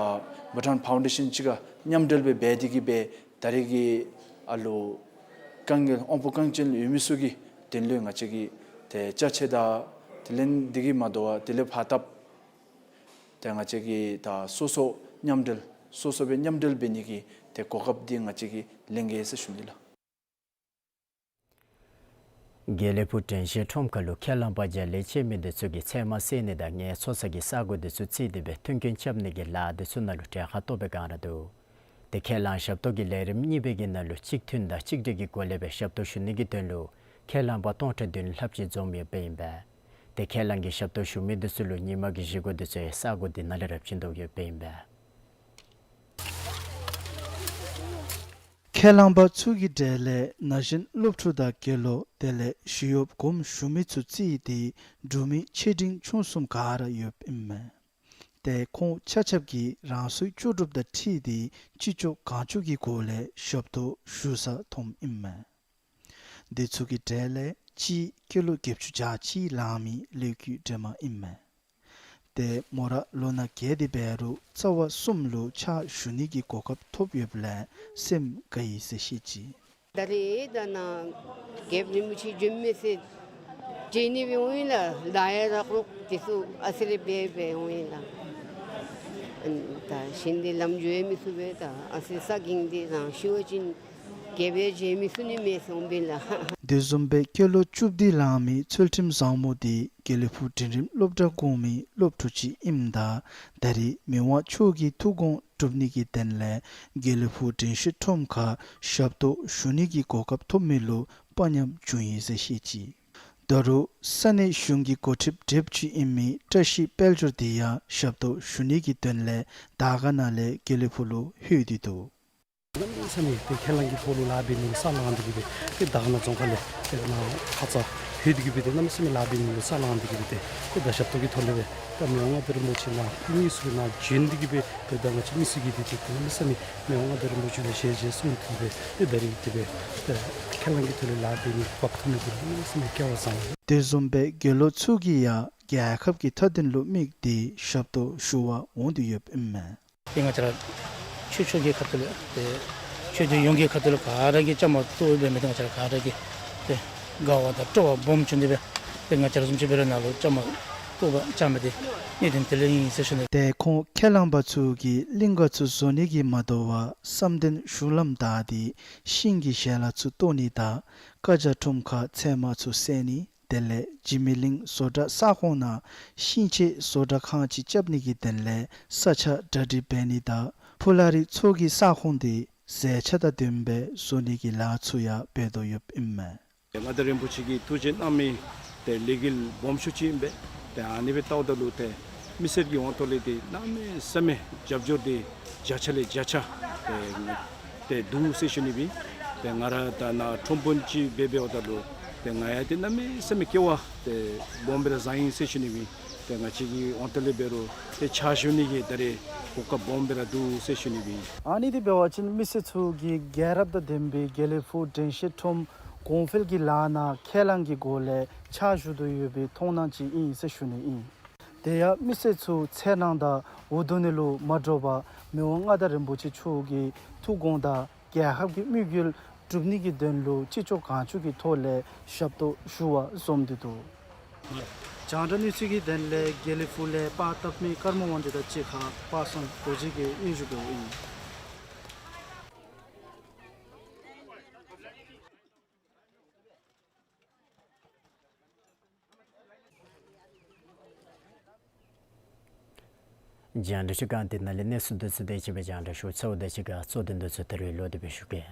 བྷུ་ཊཱན་ཕའུན་ཌེ་ཤཱན་གཅིག་ཁར་མཉམ་འབྲེལ་སྦེ་འབད་དེ་གིས་སྦེ་ད་རེས་ཀྱི་ཨ་ལོ་རྐང་རྒས་དབང་པོ་རྐང་རྗེན་ཡོད་མི་ཚུ་གི་དོན་ལུ་ང་བཅས་ཀྱིས་ཏེ་ཅ་ཆས་དང་དེ་ལས་དེ་གིས་མ་དོ་བར་དེ་ལས་ཕར་ཐབས་ཏེ་ང་བཅས་ཀྱིས་ད་སོ་སོ་མཉམ་འབྲེལ་སོ་སོ་སྦེ་མཉམ་འབྲེལ་འབད་ནི་གི་ཏེ་གོ་སྐབས་འདི་ང་བཅས་ཀྱིས་ལེན་གེ་ཟེར་ཞུ་ནི་ལགས། དགེ་ལེགས་ཕུག་དྲན་ཤེས་ཁྲོམ་ཁ་ལུ་ཁས་བླངས་པ་བརྒྱ་ལས་བཅད་མི་དེ་ཚུ་གིས་ཚལ་མ་བསལ་ནི་དང་ངལ་འཚོ་ས་གི་ས་གོ་དེ་ཚུ་བརྩིས་ཏེ་སྦེ་མཐུན་རྐྱེན་རྐྱབ་ནི་གི་ལཱ་དེ་ཚུ་ནང་ལུ་གྲལ་ཁར་གཏོགས་པའི་སྒང་ར་འདུག། ཏེ་ཁས་བླངས་ཞབས་ཏོག་གི་ལས་རིམ་གཉིས་པའི་གི་ནང་ལུ་གཅིག་མཐུན་དང་གཅིག་སྒྲིལ་གྱི་སྒོ་ལས་སྦེ་ཞབས་ཏོག་ཞུ་ནི་གི་དོན་ལུ་ཁས་བླངས་པ་སྟོང་ཕྲག་བདུན་ལྷགཔ་ཅིག་འཛོམས་ཡོདཔ་ཨིན་པས། ཏེ་ཁས་བླངས་ཀྱི་ཞབས་ཏོག་ཞུ་མི་དེ་ཚུ་ལུ་ཉིན་མ་གི་བཞེས་སྒོ་དེ་ཚུ་ཡང་ས་གོ་དེ་ནང་ལས་ར་བྱིན་དོ་ཡོདཔ་ཨིན་པས། ཁས་བླངས་པ་ཚུ་གི་གྲས་ལས་ན་གཞོན་སློབ་ཕྲུག་དང་དགེ་སློང་དེ་ལས་ཞི་གཡོགཔ་གོངམ་ཞུ་མི་ཚུ་བརྩིས་ཏེ་འབྲུག་མི་ཆེ་འབྲིང་ཆུང་གསུམ་ག་ར་ཡོདཔ་ཨིན་མས། ཏེ་ཁོང་ཆ་ཁྱབ་ཀྱིས་རང་སོའི་ལྕོགས་གྲུབ་དང་འཁྲིལ་ཏེ་ཅི་ལྕོགས་གང་ལྕོགས་ཀྱི་སྒོ་ལས་ཞབས་ཏོག་ཞུ་ས་མཐོངམ་ཨིན་མས། དེ་ཚུ་གི་གྲས་ལས་གཅིག་སྐྱེས་ལོ་བརྒྱད་ཅུ་གྱ་གཅིག་ལང་མི་ལོ་རྒྱུས་སྒྲོལ་མ་ཨིན་མས། ཏེ་མོ་ར་ལོ་ན་བརྒྱད་དེ་འབད་རུང་རྩ་བ་གསུམ་ལུ་ཕྱག་ཞུ་ནི་གི་གོ་སྐབས་ཐོབ་ཡོདཔ་ལས་སེམས་དགའ་ཡི་ཟེར་བཤད་ཅི། ད་རེས་ད་ནཱ་རྒྱལཔོ་རིན་པོ་ཆེ་བྱོན་མི་ཚེ་བྱོན་ནི་སྦེ་འོང་ཡི་ལགས། ལཱ་ཡང་རག་རོག་དེ་ཚུ་ཨ་ཙི་རེ་འབད་འབད་འོང་ཡི་ལགས། ད་ཤིང་འདི་ལམ་འགྱོ་ཡང་མི་ཚུགས་པས། ད་ཨ་ཙི་ས་གིང་འདི་རང་ཤི་བ་ཅིན་རྒྱལ་པོ་མཇལ་མི་ཚུགས་ནི་མས་ཟེར་འོང་པས་ལགས། དེ་བཟུམ་སྦེ་སྐྱེས་ལོ་བཅུ་བདུན་ལང་མི་ཚུལ་ཁྲིམས་བཟང་མོ་འདི་དགེ་ལེགས་ཕུག་འབྲིང་རིམ་སློབ་གྲྭ་གོང་མའི་སློབ་ཕྲུག་ཅིག་ཨིནམ་ད་ད་རེས་མི་དབང་མཆོག་གི་ཐུགས་དགོངས་སྒྲུབ་ནི་གི་དོན་ལས་དགེ་ལེགས་ཕུག་དྲན་ཤེས་ཁྲོམ་ཁར་ཞབས་ཏོག་ཞུ་ནི་གི་གོ་སྐབས་ཐོབ་མི་ལུ་དཔའ་ཉམས་བྱུང་ཡི་ཟེར་བཤད་ཅི། ད་རུང་ས་གནས་གཞུང་གི་འགོ་ཁྲིདཔ་གྲལ་ཅིག་ཨིན་མི་བཀྲ་ཤིས་དཔལ་འབྱོར་འདི་ཡང་ཞབས་ཏོག་ཞུ་ནི་གི་དོན་ལས་དར་དཀར་ན་ལས་དགེ་ལེགས་ཕུག་ལུ་ལྷོད་དེ་འདུག། གནམ་མེད་ས་མེད་ཏེ་ཁས་བླངས་ཀྱི་ཐོག་ལུ་ལཱ་འབད་ནི་ས་ལང་སྟེ་གི་སྦེ་ཏེ་དར་དཀར་ན་རྫོང་ཁག་ལས་ཏེ་ནཱ་ཁ་ཙ་ལྷོད་དེ་གི་སྦེ་ཏེ་གནམ་མེད་ས་མེད་ལཱ་འབད་ནི་ས་ལང་སྟེ་གི་སྦེ་ཏེ་ཏེ་ད་ཞབས་ཏོག་གི་ཐོག་ལས་སྦེ་ད་མི་དབང་མངའ་བདག་རིན་པོ་ཆེ་ནཱ་དངོས་སུ་ནཱ་བྱོན་ཏེ་གི་སྦེ་ཏེ་ད་ང་བཅས་མི་སེར་གྱིས་ཏེ་ཏེ་གནམ་མེད་ས་མེད་མི་དབང་མངའ་བདག་རིན་པོ་ཆེ་ལུ་ཞལ་མཇལ་གསུངས་ཏེ་གི་སྦེ་ཏེ་ད་རེས་ཏེ་སྦེ་ཏེ་ཁས་བླངས་ཀྱི་ཐོག་ལས་ལཱ་འབད་ནི་གོ་སྐབས་ཐོབ་མི་འདི་གནམ་མེད་ས་མེད་སྐལ་བ་བཟང་། དེ་བཟུམ་སྦེ་དགེ་སློང་ཚུ་གིས་ཡང་རྒྱལ་ཁབ་ཀྱི་མཐའ་དོན་ལུ་དམིགས་ཏེ་ཞབས་ཏོག་ཞུ་བར་འོང་སྟེ་ཡོདཔ་ཨིན་མས། ཏེ་ང་བཅས་ར་ཆོས་ཕྱོགས་ཀྱི་ཁ་ཐུག་ལས་ཏེ་ཆོས་དད་ཡོངས་ཀྱི་ཁ་ཐུག་ལས་ག་ར་གིས་བཅའ་མར་གཏོགས་འབད་མི་འདི་ང་བཅས་ར་ག་ར་གིས་ཏེ་དགའ་བ་དང་སྤྲོ་བ་སྦོམ་བྱུང་སྟེ་སྦེ་ཏེ་ང་བཅས་ར་བཟུམ་ཅིག་འབད་རུང་ནཱ་ལུ་བཅའ་མར་གཏོགས་པར་བཅར་མི་འདི་གནད་དོན་དེ་ལས་ཨིན་ཟེར་ཞུ་ནི། ཏེ་ཁོང་ཁས་བླངས་པ་ཚུ་གིས་གླིང་ག་ཚུ་བཟོ་ནི་གི་མ་དོ་བར་བསམ་གཏན་བཞུགས་ལམ་བདའ་སྟེ་ཤིང་གི་ཞལ་ལག་ཚུ་བཏོག་ནི་དང་བཀའ་རྒྱ་ཁྲོམ་ཁར་ཚལ་མ་ཚུ་བསལ་ནི། དེ་ལས་འཇིགས་མེད་གླིང་བཟོ་གྲྭ་ས་ཁོངས་ནང་ཤིང་ཆས་བཟོ་གྲྭ་ཁང་ཅིག་རྐྱབ་ནི་གི་དོན་ལས་ས་ཆ་གྲ་སྒྲིག་འབད་ནི་དང་ཕུ་ལ་རི་མཚོ་གི་ས་ཁོངས་འདི་མཛེས་ཆ་དང་ལྡནམ་སྦེ་བཟོ་ནི་གི་ལཱ་ཚུ་ཡང་འབད་དོ་ཡོདཔ་ཨིན་མས། མངའ་བདག་རིན་པོ་ཆེ་གིས་ཐུགས་བཞེད་གནང་མི་ཏེ་ལས་འགུལ་སྦོམ་ཤོས་ཅིག་ཨིན་པས། ཏེ་ཨ་ནི་སྦེ་བལྟཝ་ད་ལུ་ཏེ་མི་སེར་གྱི་དབང་ཐོག་ལས་ཏེ་གནམ་མེད་ས་མེད་རྒྱབ་སྐྱོར་འདི་བརྒྱ་ཆ་ལས་བརྒྱ་ཆ་ཏེ་ཏེ་འདུག་ཟེར་ཞུ་ནི་སྦེ་ཨིན། ཏེ་ང་ར་ད་ནཱ་ཁྲོམ་དཔོན་ཅིག་སྦེ་འབདཝ་ད་ལུ་ཏེ་ང་ཡང་ཏེ་གནམ་མེད་ས་མེད་སྐལ་བ་ཏེ་སྦོམ་སྦེ་ར་བཟང་ཡི་ཟེར་ཞུ་ནི་སྦེ་ཨིན། ཏེ་ང་བཅས་ཀྱི་དབང་ཐོག་ལས་འབད་རུང་ཏེ་ཕྱག་ཞུ་ནི་གི་ད་རེས་གོ་སྐབས་སྦོམ་སྦེ་ར་འདུག་ཟེར་ཞུ་ནི་སྦེ་ཨིན། ཨ་ནི་འདི་འབད་བ་ཅིན་མི་སེར་ཚུ་གིས་རྒྱལ་རབས་དང་ལྡན་པའི་དགེ་ལེགས་ཕུག་དྲན་ཤེས་ཁྲོམ་གོང་འཕེལ་གྱི་ལཱ་ནང་ཁས་བླངས་ཀྱི་སྒོ་ལས་ཕྱག་ཞུ་དོ་ཡོད་པའི་མཐོང་སྣང་ཅིག་ཨིན་ཟེར་ཞུ་ནི་ཨིན། དེ་ཡང་མི་སེར་ཚུ་འཚེར་སྣང་དང་འུ་སྡུག་ནི་ལུ་མ་འདྲོག་པར་མི་དབང་མངའ་བདག་རིན་པོ་ཆེ་མཆོག་གི་ཐུགས་དགོངས་དང་རྒྱལ་ཁབ་ཀྱི་དམིགས་ཡུལ་སྒྲུབ་ནི་གི་དོན་ལུ་ཅི་ལྕོགས་གང་ལྕོགས་ཀྱི་ཐོག་ལས་ཞབས་ཏོག་ཞུ་བར་འཛོམས་ཏེ་འདུག། རྒྱང་བསྒྲགས་གནས་ཚུལ་གྱི་དོན་ལས་དགེ་ལེགས་ཕུག་ལས་པར་བཏབ་མི་ཀརྨ་དབང་འདུས་དང་གཅིག་ཁར་པ་སངས་རྡོ་རྗེ་གིས་སྙན་ཞུ་འབདཝ་ཨིན། རྒྱང་བསྒྲགས་ཤོག་ཁང་འདི་ནང་ལས་གནས་ཚུལ་འདི་ཚུ་དེ་ཅིག་སྦེ་རྒྱང་བསྒྲགས་ཞུ་ཚརཝ་དང་གཅིག་ཁར་གཙོ་དོན་འདི་ཚུ་ད་རེས་ལོག་སྟེ་སྦེ་ཞུ་གེ།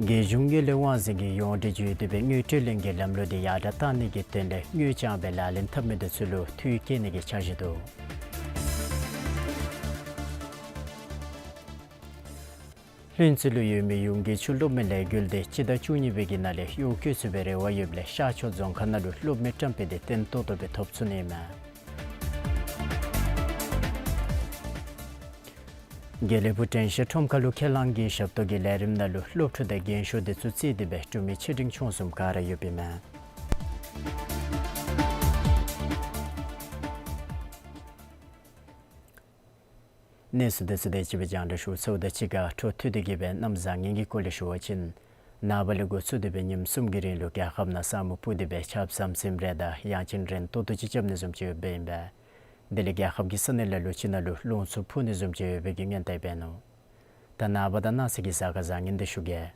རྒྱལ་གཞུང་གི་ལས་དབང་འཛིན་གྱིས་ཡོངས་འབྲེལ་བརྒྱུད་དེ་སྦེ་དངུལ་སྤྲོད་ལེན་གྱི་ལམ་ལུགས་འདི་ཡར་དྲག་བཏང་ནི་གི་དོན་ལས་དངུལ་རྐྱང་སྦེ་ལག་ལེན་འཐབ་མི་འདི་ཚུ་ལུ་འཐུས་བསྐྱེད་ནི་གི་འཆར་གཞི་འདུག། ལྷུན་རྩེ་ལུ་ཡོད་མི་ཡོངས་དགེ་ཆོས་སློབ་མའི་ལས་འགུལ་འདི་སྤྱི་ཟླ་བཅུ་གཉིས་པའི་གི་ནང་ལས་གཡོག་བཀོལ་ཚུགས་པའི་རེ་བ་ཡོདཔ་ལས་ཤར་ཕྱོགས་རྫོང་ཁག་ནང་ལུ་སློབ་མའི་བཀྲམ་སྤེལ་འདི་བརྟན་ཏོག་ཏོ་སྦེ་ཐོབ་ཚུགས་ནི་མས། དགེ་ལེགས་ཕུག་དྲན་ཤེས་ཁྲོམ་ཁ་ལུ་ཁས་བླངས་ཀྱི་ཞབས་ཏོག་གི་ལས་རིམ་ནང་ལུ་སློབ་ཕྲུག་དང་རྒན་ཤོས་འདི་ཚུ་བརྩིས་ཏེ་སྦེ་འབྲུག་མི་ཆེ་འབྲིང་ཆུང་གསུམ་ག་ར་ཡོདཔ་ཨིན་མས། གནས་ཚུལ་འདི་ཚུ་དེ་ཅིག་སྦེ་རྒྱང་བསྒྲགས་ཞུ་ཚརཝ་དང་གཅིག་ཁར་འཕྲོ་མཐུད་དེ་གི་སྦེ་གནམ་བཟང་ངན་གྱི་སྐོར་ལས་ཞུ་བ་ཅིན་ནངས་པ་ལས་འགོ་བཙུགས་ཏེ་སྦེ་ཉིནམ་གསུམ་གྱི་རིང་ལུ་རྒྱལ་ཁབ་ནང་ས་སྨུག་སྤུབས་ཏེ་སྦེ་ཆརཔ་ཟམ་ཟིམ་རེ་དང་ཡང་ཅིན་རན་ཏོག་ཏོ་ཅིག་རྐྱབ་ནི་བཟུམ་ཅིག་ཡོདཔ་ཨིན་པས། དེ་ལས་རྒྱལ་ཁབ་ཀྱི་ས་གནས་ལ་ལུ་ཅིག་ནང་ལུ་རླུང་འཚུབ་འཕུ་ནི་བཟུམ་ཅིག་ཡོད་པའི་གི་སྔོན་བརྡ་འབད་ནུག། ད་ནངས་པ་དང་གནངས་ཚེ་གི་གཟའ་སྐར་བཟང་ངན་འདི་ཞུ་གེ།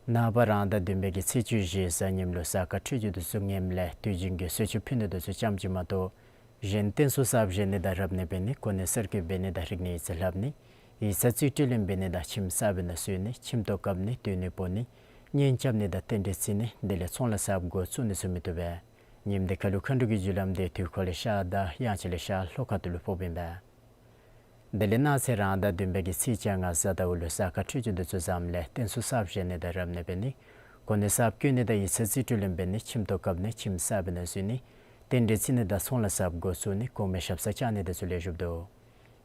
ནངས་པ་རང་ཟླ་བདུན་པའི་གི་ཚེས་བཅུ་བཞི་གཟའ་ཉིམ་ལུ་གཟའ་སྐར་འཕྲོད་སྦྱོར་འདི་ཚུ་ངནམ་ལས་དུས་རྒྱུན་གྱི་གསོལ་མཆོད་ཕུལ་ནི་འདི་ཚུ་ཙམ་ཅིག་མ་གཏོགས་གཞན་རྟེན་གསོལ་གསརཔ་བཞེངས་ནི་དང་རབ་གནས་འབད་ནི་གོ་གནས་གསར་བསྐོ་འབད་ནི་དང་རིག་གནས་ཡིག་ཚང་ལྷབ་ནི་ཡིག་ཚང་རྩིས་སྤྲོད་ལེན་འབད་ནི་དང་ཁྱིམ་གསར་པའི་ནང་བཙུགས་ནི་ཁྱིམ་ཐོག་བཀབ་ནི་སྡོད་གནས་སྤོ་ནི་གཉེན་རྐྱབ་ནི་དང་རྟེན་འབྲེལ་བརྩི་ནི་དེ་ལས་ཚོང་ལཱ་གསརཔ་འགོ་བཙུགས་ནི་ཚུ་མི་བཏུབ་པས། ཉིནམ་འདི་ཁ་ལུ་མཁའ་འགྲོ་གི་རྒྱུ་ལམ་འདི་དུས་འཁོར་ལས་ཤར་དང་དབྱངས་འཆར་ལས་ཤར་ལྷོ་ཁ་ཐུག་ལུ་ཕོགཔ་ཨིན་པས། དེ་ལས་གནངས་ཚེ་རང་ཟླ་བདུན་པའི་གི་ཚེས་བཅོ་ལྔ་གཟའ་ཟླ་བ་ལུ་གཟའ་སྐར་འཕྲོད་སྦྱོར་འདི་ཚུ་བཟངམ་ལས་རྟེན་གསོལ་གསརཔ་བཞེངས་ནི་དང་རབ་གནས་འབད་ནི་གོ་གནས་གསརཔ་བསྐོ་ནི་དང་ཡིག་ཚང་རྩིས་སྤྲོད་ལེན་འབད་ནི་ཁྱིམ་ཐོག་བཀབ་ནི་ཁྱིམ་གསར་པའི་ནང་འཛུལ་ནི་རྟེན་འབྲེལ་བརྩི་ནི་དང་ཚོང་ལཱ་གསརཔ་འགོ་བཙུགས་ནི་གོང་མའི་ཞབས་སར་བཅར་ནི་འདི་ཚུ་ལེགས་ཤོམ་འདུག།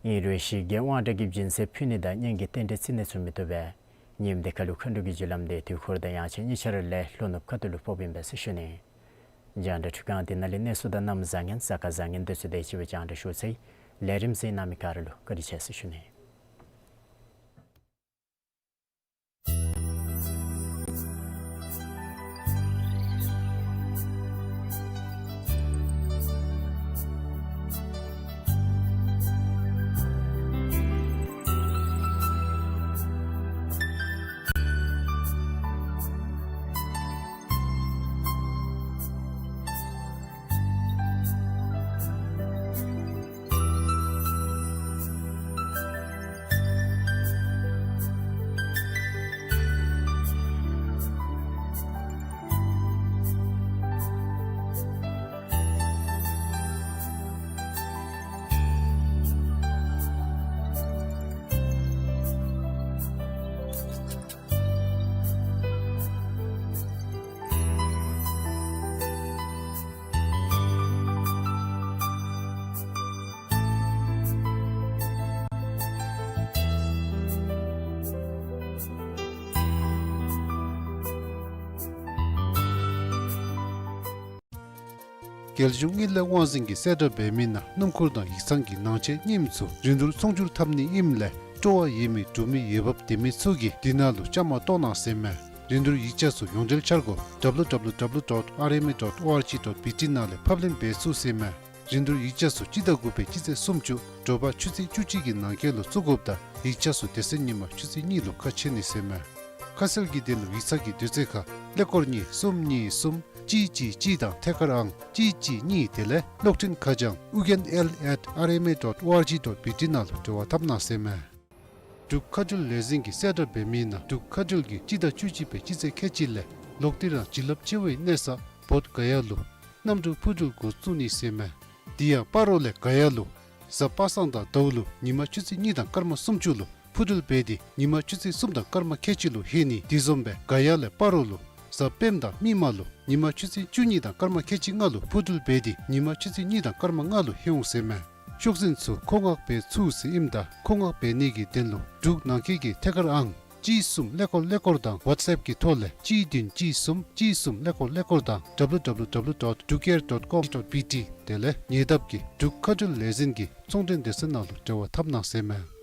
ཨིན་རུང་ཞི་རྒོལ་དབང་དྲག་གི་སྦྱིན་སྲེག་ཕུལ་ནི་དང་གཉེན་གྱི་རྟེན་འབྲེལ་བརྩི་ནི་ཚུ་མི་བཏུབ་པས། ཉིནམ་འདི་ཁ་ལུ་མཁའ་འགྲོ་གི་རྒྱུ་ལམ་འདི་དུས་འཁོར་དང་དབྱངས་འཆར་གཉིས་ཆ་ར་ལས་ལྷོ་ནུབ་ཁ་ཐུག་ལུ་ཕོགཔ་ཨིན་པས་ཟེར་ཞུ་ནི། རྒྱང་བསྒྲགས་འཕྲུལ་ཁང་འདི་ནང་ལས་གནས་ཚུལ་དང་གནམ་བཟང་ངན་གཟའ་སྐར་བཟང་ངན་འདི་ཚུ་དེ་ཅིག་སྦེ་རྒྱང་བསྒྲགས་ཞུ་ཚར་ཡི། ལས་རིམ་གཟིགས་གནང་མི་ག་ར་ལུ་བཀའ་དྲིན་ཆེ་ཟེར་ཞུ་ནི། རྒྱལ་གཞུང་དངུལ་ལས་དབང་འཛིན་གྱིས་གསལ་བསྒྲགས་འབད་མི་ནང་སྣུམ་འཁོར་དང་ཡིག་ཚང་གི་ནང་ཆས་རྙིངམ་ཚུ་རིན་བསྡུར་ཚོང་སྒྱུར་འཐབ་ནི་ཨིནམ་ལས་སྤྲོ་བ་ཡོད་མི་འབྲུག་མི་འོས་འབབ་ལྡན་མི་ཚུ་གིས་འདི་ནང་ལུ་བཅའ་མར་གཏོགས་གནང་ཟེར་མས། རིན་བསྡུར་ཡིག་ཆ་ཚུ་ཡོངས་འབྲེལ་འཆར་སྒོ་W W W dot R M A dot O R G dot B T ནང་ལས་ཕབ་ལེན་འབད་ཚུགས་ཟེར་མས། རིན་བསྡུར་ཡིག་ཆ་ཚུ་སྤྱི་ཟླ་དགུ་པའི་སྤྱི་ཚེས་སུམ་ཅུ་དྲོ་པ་ཆུ་ཚོད་བཅུ་གཅིག་གི་ནང་འཁོད་ལུ་བཙུགས་དགོཔ་དང་ཡིག་ཆ་ཚུ་དེ་ཚེ་ཉིན་མ་ཆུ་ཚོད་གཉིས་ལུ་ཁ་ཕྱེ་ནི་ཟེར་མས། ཁ་གསལ་གྱི་དོན་ལུ་ཡིག་ཚང་གི་དུས་ཚོད་ཁར་ཀླད་ཀོར་གཉིས་གསུམ་གཉིས་གསུམ་གཅིག་གཅིག་གཅིག་དང་ཐད་ཀར་ཨང་གཅིག་གཅིག་གཉིས་དེ་ལས་གློག་འཕྲིན་ཁ་བྱང་ཨུ་རྒྱན་L at R M A dot O R G dot B T ནང་ལུ་འབྲེལ་བ་འཐབ་གནང་ཟེར་མས། འབྲུག་མཁའ་འགྲུལ་ལས་འཛིན་གྱིས་གསལ་བསྒྲགས་འབད་མི་ནང་འབྲུག་མཁའ་འགྲུལ་གྱིས་སྤྱི་ཟླ་བཅུ་གཅིག་པའི་སྤྱི་ཚེས་ཁལ་གཅིག་ལས་ལོག་སྟེ་རང་བྱིན་རླབས་ཆེ་བའི་གནས་ས་བོད་ག་ཡ་ལུ་གནམ་གྲུ་འཕུར་འགྲུལ་འགོ་བཙུགས་ནི་ཟེར་མས། དེ་ཡང་སྤ་རོ་ལས་ག་ཡ་ལུ་གཟའ་པ་སངས་དང་ཟླཝ་ལུ་ཉིན་མ་ཆུ་ཚོད་གཉིས་དང་སྐར་མ་སུམ་ཅུ་ལུ་འཕུར་འགྲུལ་འབད་དེ་ཉིན་མ་ཆུ་ཚོད་གསུམ་དང་སྐར་མ་ཁལ་གཅིག་ལུ་ལྷོད་ནི། དེ་བཟུམ་སྦེ་ག་ཡ་ལས་སྤ་རོ་ལུ་གཟའ་སྤེནམ་དང་མིག་དམར་ལུ་ཉིན་མ་ཆུ་ཚོད་བཅུ་གཉིས་དང་སྐར་མ་ཁལ་གཅིག་ལྔ་ལུ་འཕུར་འགྲུལ་འབད་དེ་ཉིན་མ་ཆུ་ཚོད་གཉིས་དང་སྐར་མ་ལྔ་ལུ་ལྷོད་འོང་ཟེར་མས། ཤོག་འཛིན་ཚུ་མཁོ་མངགས་འབད་ཚུགས་ཟེར་ཨིནམ་ད་མཁོ་མངགས་འབད་ནི་གི་དོན་ལུ་འབྲུག་ནང་འཁོད་ཀྱི་ཐད་ཀར་ཨང་གཅིག་གསུམ་ཀླད་ཀོར་ཀླད་ཀོར་དང་ཝཊས་ཨེཔ་གི་ཐོག་ལས་གཅིག་བདུན་གཅིག་གསུམ་གཅིག་གསུམ་ཀླད་ཀོར་ཀླད་ཀོར་དང་W W W dot drukair dot com dot B T དེ་ལས་ཉེ་འདབས་ཀྱི་འབྲུག་མཁའ་འགྲུལ་ལས་འཛིན་གྱི་ཚོང་འབྲེལ་སྡེ་ཚན་ནང་ལུ་འབྲེལ་བ་འཐབ་གནང་ཟེར་མས།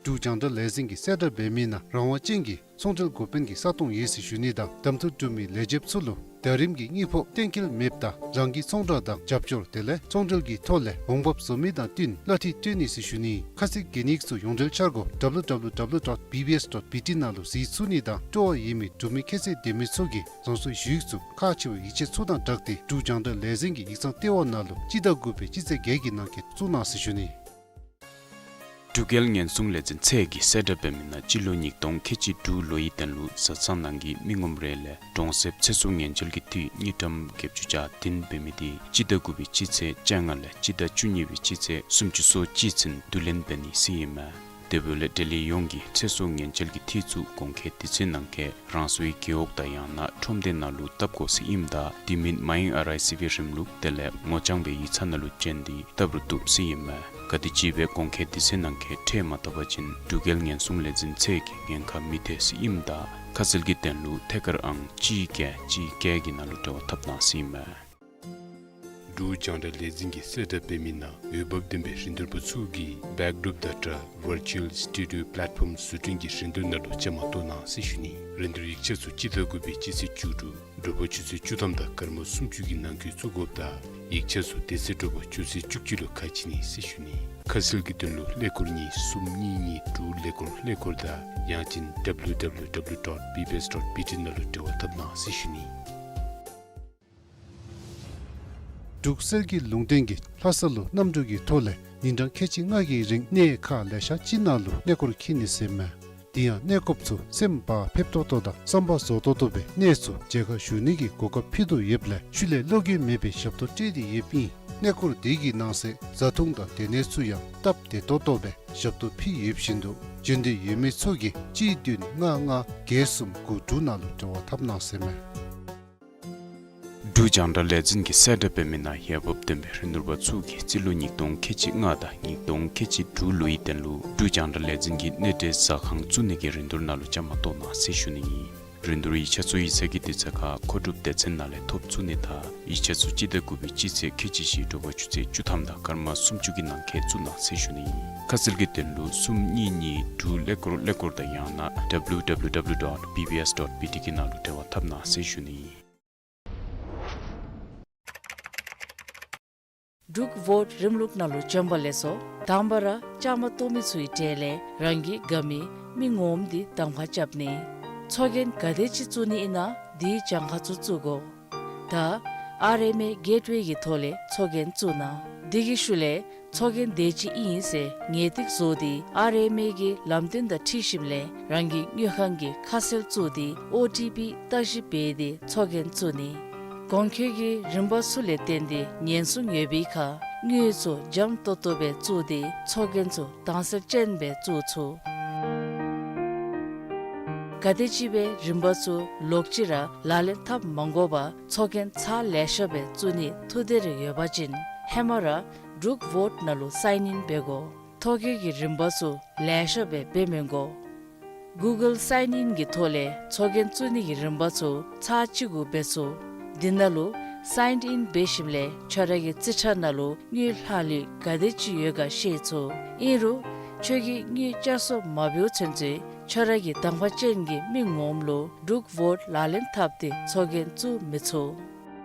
འབྲུག་རྒྱང་བསྒྲགས་ལས་འཛིན་གྱིས་གསལ་བསྒྲགས་འབད་མི་ནང་རང་དབང་ཅན་གྱི་ཚོང་འབྲེལ་འགོ་དཔོན་གྱི་ས་སྟོང་ཡོད་ཟེར་ཞུ་ནི་དང་གདམ་འཐུ་གྲུབ་མི་ལས་བྱེདཔ་ཚུ་ལུ་ཟླ་རིམ་གྱི་དངུལ་ཕོགས་གཏན་འཁེལ་མེདཔ་དང་རང་གི་ཚོང་བསྒྲགས་དང་རྒྱབ་སྐྱོར་དེ་ལས་ཚོང་འབྲེལ་གྱི་ཐོག་ལས་འོང་འབབ་བཟོ་མི་དང་བསྟུན་གླ་འཐུས་སྤྲོད་ནི་ཟེར་ཞུ་ནི། ཁ་གསལ་གྱི་གནས་ཚུལ་ཡོངས་འབྲེལ་འཆར་སྒོ་W W W dot B B S dot B T ནང་ལུ་གཟིགས་ཚུགས་ནི་དང་སྤྲོ་བ་ཡོད་མི་འབྲུག་མི་ཁྱད་ཚད་ལྡན་མི་ཚུ་གིས་རང་སོའི་ཞུ་ཡིག་ཚུ་ཁག་ཆེ་བའི་ཡིག་ཆ་ཚུ་དང་སྦྲགས་ཏེ་འབྲུག་རྒྱང་བསྒྲགས་ལས་འཛིན་གྱི་ཡིག་ཚང་ལྟེ་བ་ནང་ལུ་སྤྱི་ཟླ་དགུ་པའི་སྤྱི་ཚེས་བརྒྱད་ཀྱི་ནང་འཁོད་བཙུགས་གནང་ཟེར་ཞུ་ནི། འབྲུག་རྒྱལ་ཉེན་སྲུང་ལས་འཛིན་ཚད་ཀྱིས་གསལ་བསྒྲགས་འབད་མི་ནང་སྤྱི་ལོ་ཉིས་སྟོང་ཁལ་གཅིག་དྲུག་ལོའི་དོན་ལུ་བཟའ་ཚང་ནང་གི་མི་ངོམ་རེ་ལས་གྲོང་གསེབ་ཚེ་སྲོག་ཉེན་བཅོལ་གྱི་འཐུས་དངུལ་ཀྲམ་བརྒྱད་ཅུ་གྱ་བདུན་འབད་མི་དེ་སྤྱི་ཟླ་དགུ་པའི་སྤྱི་ཚེས་བཅོ་ལྔ་ལས་སྤྱི་ཟླ་བཅུ་གཉིས་པའི་སྤྱི་ཚེས་སུམ་ཅུ་སོ་གཅིག་ཚུན་བསྡུ་ལེན་འབད་ནི་ཟེར་ཨིན་མས། དེ་འབདཝ་ལས་འབྲེལ་ཡོད་ཡོངས་ཀྱིས་ཚེ་སྲོག་ཉེན་བཅོལ་གྱི་འཐུས་ཚུ་གོང་འཁོད་དུས་ཚོད་ནང་འཁོད་རང་སོའི་རྒེད་འོག་དང་ཡང་ན་ཁྲོམ་སྡེ་ནང་ལུ་བཏབ་དགོ་ཟེར་ཨིནམ་ད་དེ་མིན་མ་ཡེངས་ཨར་ཨའི་སི་བི་རིམ་ལུགས་དེ་ལས་ངོ་རྐྱང་སྦེ་ཡིག་ཚང་ནང་ལུ་བྱོན་ཏེ་བཏབ་རུང་བཏུབ་ཟེར་ཨིན་མས། ག་དེ་ཅིག་སྦེ་གོང་འཁོད་དུས་ཚོད་ནང་འཁོད་ཁྲལ་མ་བཏབ་པ་ཅིན་འབྲུག་རྒྱལ་ཉེན་སྲུང་ལས་འཛིན་ཚད་ཀྱིས་ཉེན་ཁ་མི་ཐེག་ཟེར་ཨིནམ་ད་ཁ་གསལ་གྱི་དོན་ལུ་ཐད་ཀར་ཨང་གཅིག་བརྒྱད་གཅིག་བརྒྱད་ཀྱི་ནང་ལུ་འབྲེལ་བ་འཐབ་གནང་ཟེར་ཨིན་མས། འབྲུག་རྒྱང་བསྒྲགས་ལས་འཛིན་གྱིས་གསལ་བསྒྲགས་འབད་མི་ནང་འོས་འབབ་ལྡན་པའི་རིན་བསྡུར་པ་ཚུ་གིས་བེཀ་ཌོརོཔ་དང་སྦྲགས་ཝར་ཅུ་ཨལ་སི་ཊུ་ཌི་ཡོ་པ་ལེཊ་ཕོམ་བཟོ་སྐྲུན་གྱི་རིན་བསྡུར་ནང་ལུ་བཅའ་མར་གཏོགས་གནང་ཟེར་ཞུ་ནི། རིན་བསྡུར་ཡིག་ཆ་ཚུ་སྤྱི་ཟླ་དགུ་པའི་སྤྱི་ཚེས་བཅུ་དྲུག་དྲོ་པ་ཆུ་ཚོད་བཅུ་ཐམ་དང་སྐར་མ་སུམ་ཅུ་གི་ནང་འཁོད་བཙུགས་དགོཔ་དང་ཡིག་ཆ་ཚུ་དེ་ཚེ་དྲོ་པ་ཆུ་ཚོད་བཅུ་གཅིག་ལུ་ཁ་ཕྱེ་ནི་ཟེར་ཞུ་ནི། ཁ་གསལ་གྱི་དོན་ལུ་ཀླད་ཀོར་གཉིས་གསུམ་གཉིས་གཉིས་དྲུག་ཀླད་ཀོར་ཀླད་ཀོར་དང་ཡང་ཅིན་W W W dot B B S dot B T ནང་ལུ་འབྲེལ་བ་འཐབ་གནང་ཟེར་ཞུ་ནི། འབྲུག་གསེར་གྱི་ལུང་བསྟན་གྱིས་ལྷ་ས་ལུ་གནམ་གྲུ་གི་ཐོག་ལས་ཉིན་གྲངས་ཁལ་གཅིག་ལྔ་གི་རིང་གནས་ཁག་ལེ་ཤ་ཅིག་ནང་ལུ་གནས་སྐོར་འཁྱིད་ནི་ཟེར་མས། དེ་ཡང་གནས་སྐོརཔ་ཚུ་སེམས་བག་ཕེབས་ཏོག་ཏོ་དང་བསམ་པ་རྫོགས་ཏོག་ཏོ་སྦེ་གནས་ཚུ་མཇལ་ཁ་ཞུ་ནི་གི་གོ་སྐབས་ཕུལ་དོ་ཡོདཔ་ལས་ཤུལ་ལས་བློ་འགྱོད་མེད་པའི་ཞབས་ཏོག་སྤྲོད་དེ་ཡོདཔ་ཨིན། གནས་སྐོར་དེ་གི་ནང་གསེས་བཟའ་འཐུང་དང་སྡོད་གནས་ཚུ་ཡང་སྟབས་བདེ་ཏོག་ཏོ་སྦེ་ཞབས་ཏོག་ཕུལ་ཡོདཔ་བཞིན་དུ་འབྱོན་འདོད་ཡོད་མི་ཚུ་གིས་གཅིག་བདུན་ལྔ་ལྔ་བརྒྱད་གསུམ་དགུ་དྲུག་ནང་ལུ་འབྲེལ་བ་འཐབ་གནང་ཟེར་མས། འབྲུག་རྒྱང་བསྒྲགས་ལས་འཛིན་གྱིས་གསལ་བསྒྲགས་འབད་མི་ནང་འོས་འབབ་ལྡན་པའི་རིན་བསྡུར་པ་ཚུ་གིས་རྩིས་ལོ་ཉིས་སྟོང་ཁལ་གཅིག་ལྔ་དང་ཉིས་སྟོང་ཁལ་གཅིག་དྲུག་ལོའི་དོན་ལུ་འབྲུག་རྒྱང་བསྒྲགས་ལས་འཛིན་གྱི་གནས་འབྲེལ་ཟ་ཁང་བཙུགས་ནི་གི་རིན་བསྡུར་ནང་ལུ་བཅའ་མར་གཏོགས་གནང་ཟེར་ཞུ་ནི་ཨིན། རིན་བསྡུར་ཡིག་ཆ་ཚུ་ཡིག་ཚང་གི་དུས་ཚོད་ཁར་མཁོ་སྒྲུབ་སྡེ་ཚན་ནང་ལས་ཐོབ་ཚུགས་ནི་དང་ཡིག་ཆ་ཚུ་སྤྱི་ཟླ་དགུ་པའི་སྤྱི་ཚེས་ཁལ་གཅིག་བཞི་དྲོ་པ་ཆུ་ཚོད་བཅུ་ཐམ་དང་སྐར་མ་སུམ་ཅུ་གི་ནང་འཁོད་བཙུགས་གནང་ཟེར་ཞུ་ནི་ཨིན། ཁ་གསལ་གྱི་དོན་ལུ་གསུམ་གཉིས་གཉིས་དྲུག་ཀླད་ཀོར་ཀླད་ཀོར་དང་ཡང་ན་W W W dot B B S dot B T གི་ནང་ལུ་འབྲེལ་བ་འཐབ་གནང་ཟེར་ཞུ་ནི་ཨིན། འབྲུག་ཝོཊ་རིམ་ལུགས་ནང་ལུ་བྱོན་པ་ལེགས་སོ། དང་པ་ར་བཅའ་མར་གཏོགས་མི་ཚུའི་གྲས་ལས་རང་གི་དགའ་མི་མི་ངོམ་འདི་གདམ་ཁ་རྐྱབ་ནི། ཚོགས་རྒྱན་ག་དེ་ཅིག་བཙུགས་ནི་ཨིན་ན་དེའི་གྱངས་ཁ་ཚུ་བཙུགས་དགོ། ད་ཨར་ཨེམ་ཨེ་གེཊ་ཝེ་གི་ཐོག་ལས་ཚོགས་རྒྱན་བཙུགས་གནང་། དེ་གི་ཤུལ་ལས་ཚོགས་རྒྱན་དེ་ཅིག་ཨིན་ཟེར་ངེས་ཏིག་བཟོ་སྟེ་ཨར་ཨེམ་ཨེ་གི་ལམ་སྟོན་དང་འཁྲིལ་ཞིནམ་ལས་རང་གི་དངུལ་ཁང་གི་ཁ་གསལ་བཙུགས་ཏེ་ཨོ་ཊི་པི་བརྟག་ཞིབ་འབད་དེ་ཚོགས་རྒྱན་བཙུགས་ནི། གོང་འཁོད་ཀྱི་རིམ་པ་ཚུ་ལས་བརྟེན་ཏེ་ཉེན་སྲུང་ཡོད་པའི་ཁར་དངུལ་ཚུ་འཇམ་ཏོག་ཏོ་སྦེ་བཙུགས་ཏེ་ཚོགས་རྒྱན་ཚུ་དྭངས་གསལ་ཅན་སྦེ་བཙུགས་ཚུགས། ག་དེ་ཅིག་སྦེ་རིམ་པ་ཚུ་ལོག་ཅི་ར་ལག་ལེན་འཐབ་མ་དགོ་པར་ཚོགས་རྒྱན་ཚར་ལེ་ཤ་སྦེ་བཙུགས་ནི་ཐུགས་འདོད་རེ་ཡོད་པ་ཅིན་ཧེ་མ་ར་འབྲུག་ཝོཊ་ནང་ལུ་སའིན་ཨིན་འབད་དགོ། ཐོ་བཀོད་ཀྱི་རིམ་པ་ཚུ་ལེ་ཤ་སྦེ་འབད་མི་དགོ། གུ་གཱལ་སའིན་ཨིན་གྱི་ཐོག་ལས་ཚོགས་རྒྱན་བཙུགས་ནི་གི་རིམ་པ་ཚུ་ཚར་གཅིག་གུ་འབད་ཚུགས། དེ་ནང་ལུ་ སའིནཌ་ཨིན་འབད་ཞིནམ་ལས་ཁྱོད་ར་གི་རྩིས་ཁྲ་ནང་ལུ་དངུལ་ལྷག་ལུས་ག་དེ་ཅིག་ཡོད་ག་ཤེས་ཚུགས། ཨིན་རུང་ཁྱོད་ཀྱིས་དངུལ་བསྐྱར་གསོ་མ་འབདཝ་ཚུན་ཚོད་ཁྱོད་ར་གི་དང་པ་ཅན་གྱི་མི་ངོམ་ལུ་འབྲུག་ཝོཊ་ལག་ལེན་འཐབ་སྟེ་ཚོགས་རྒྱན་བཙུགས་མི་ཚུགས།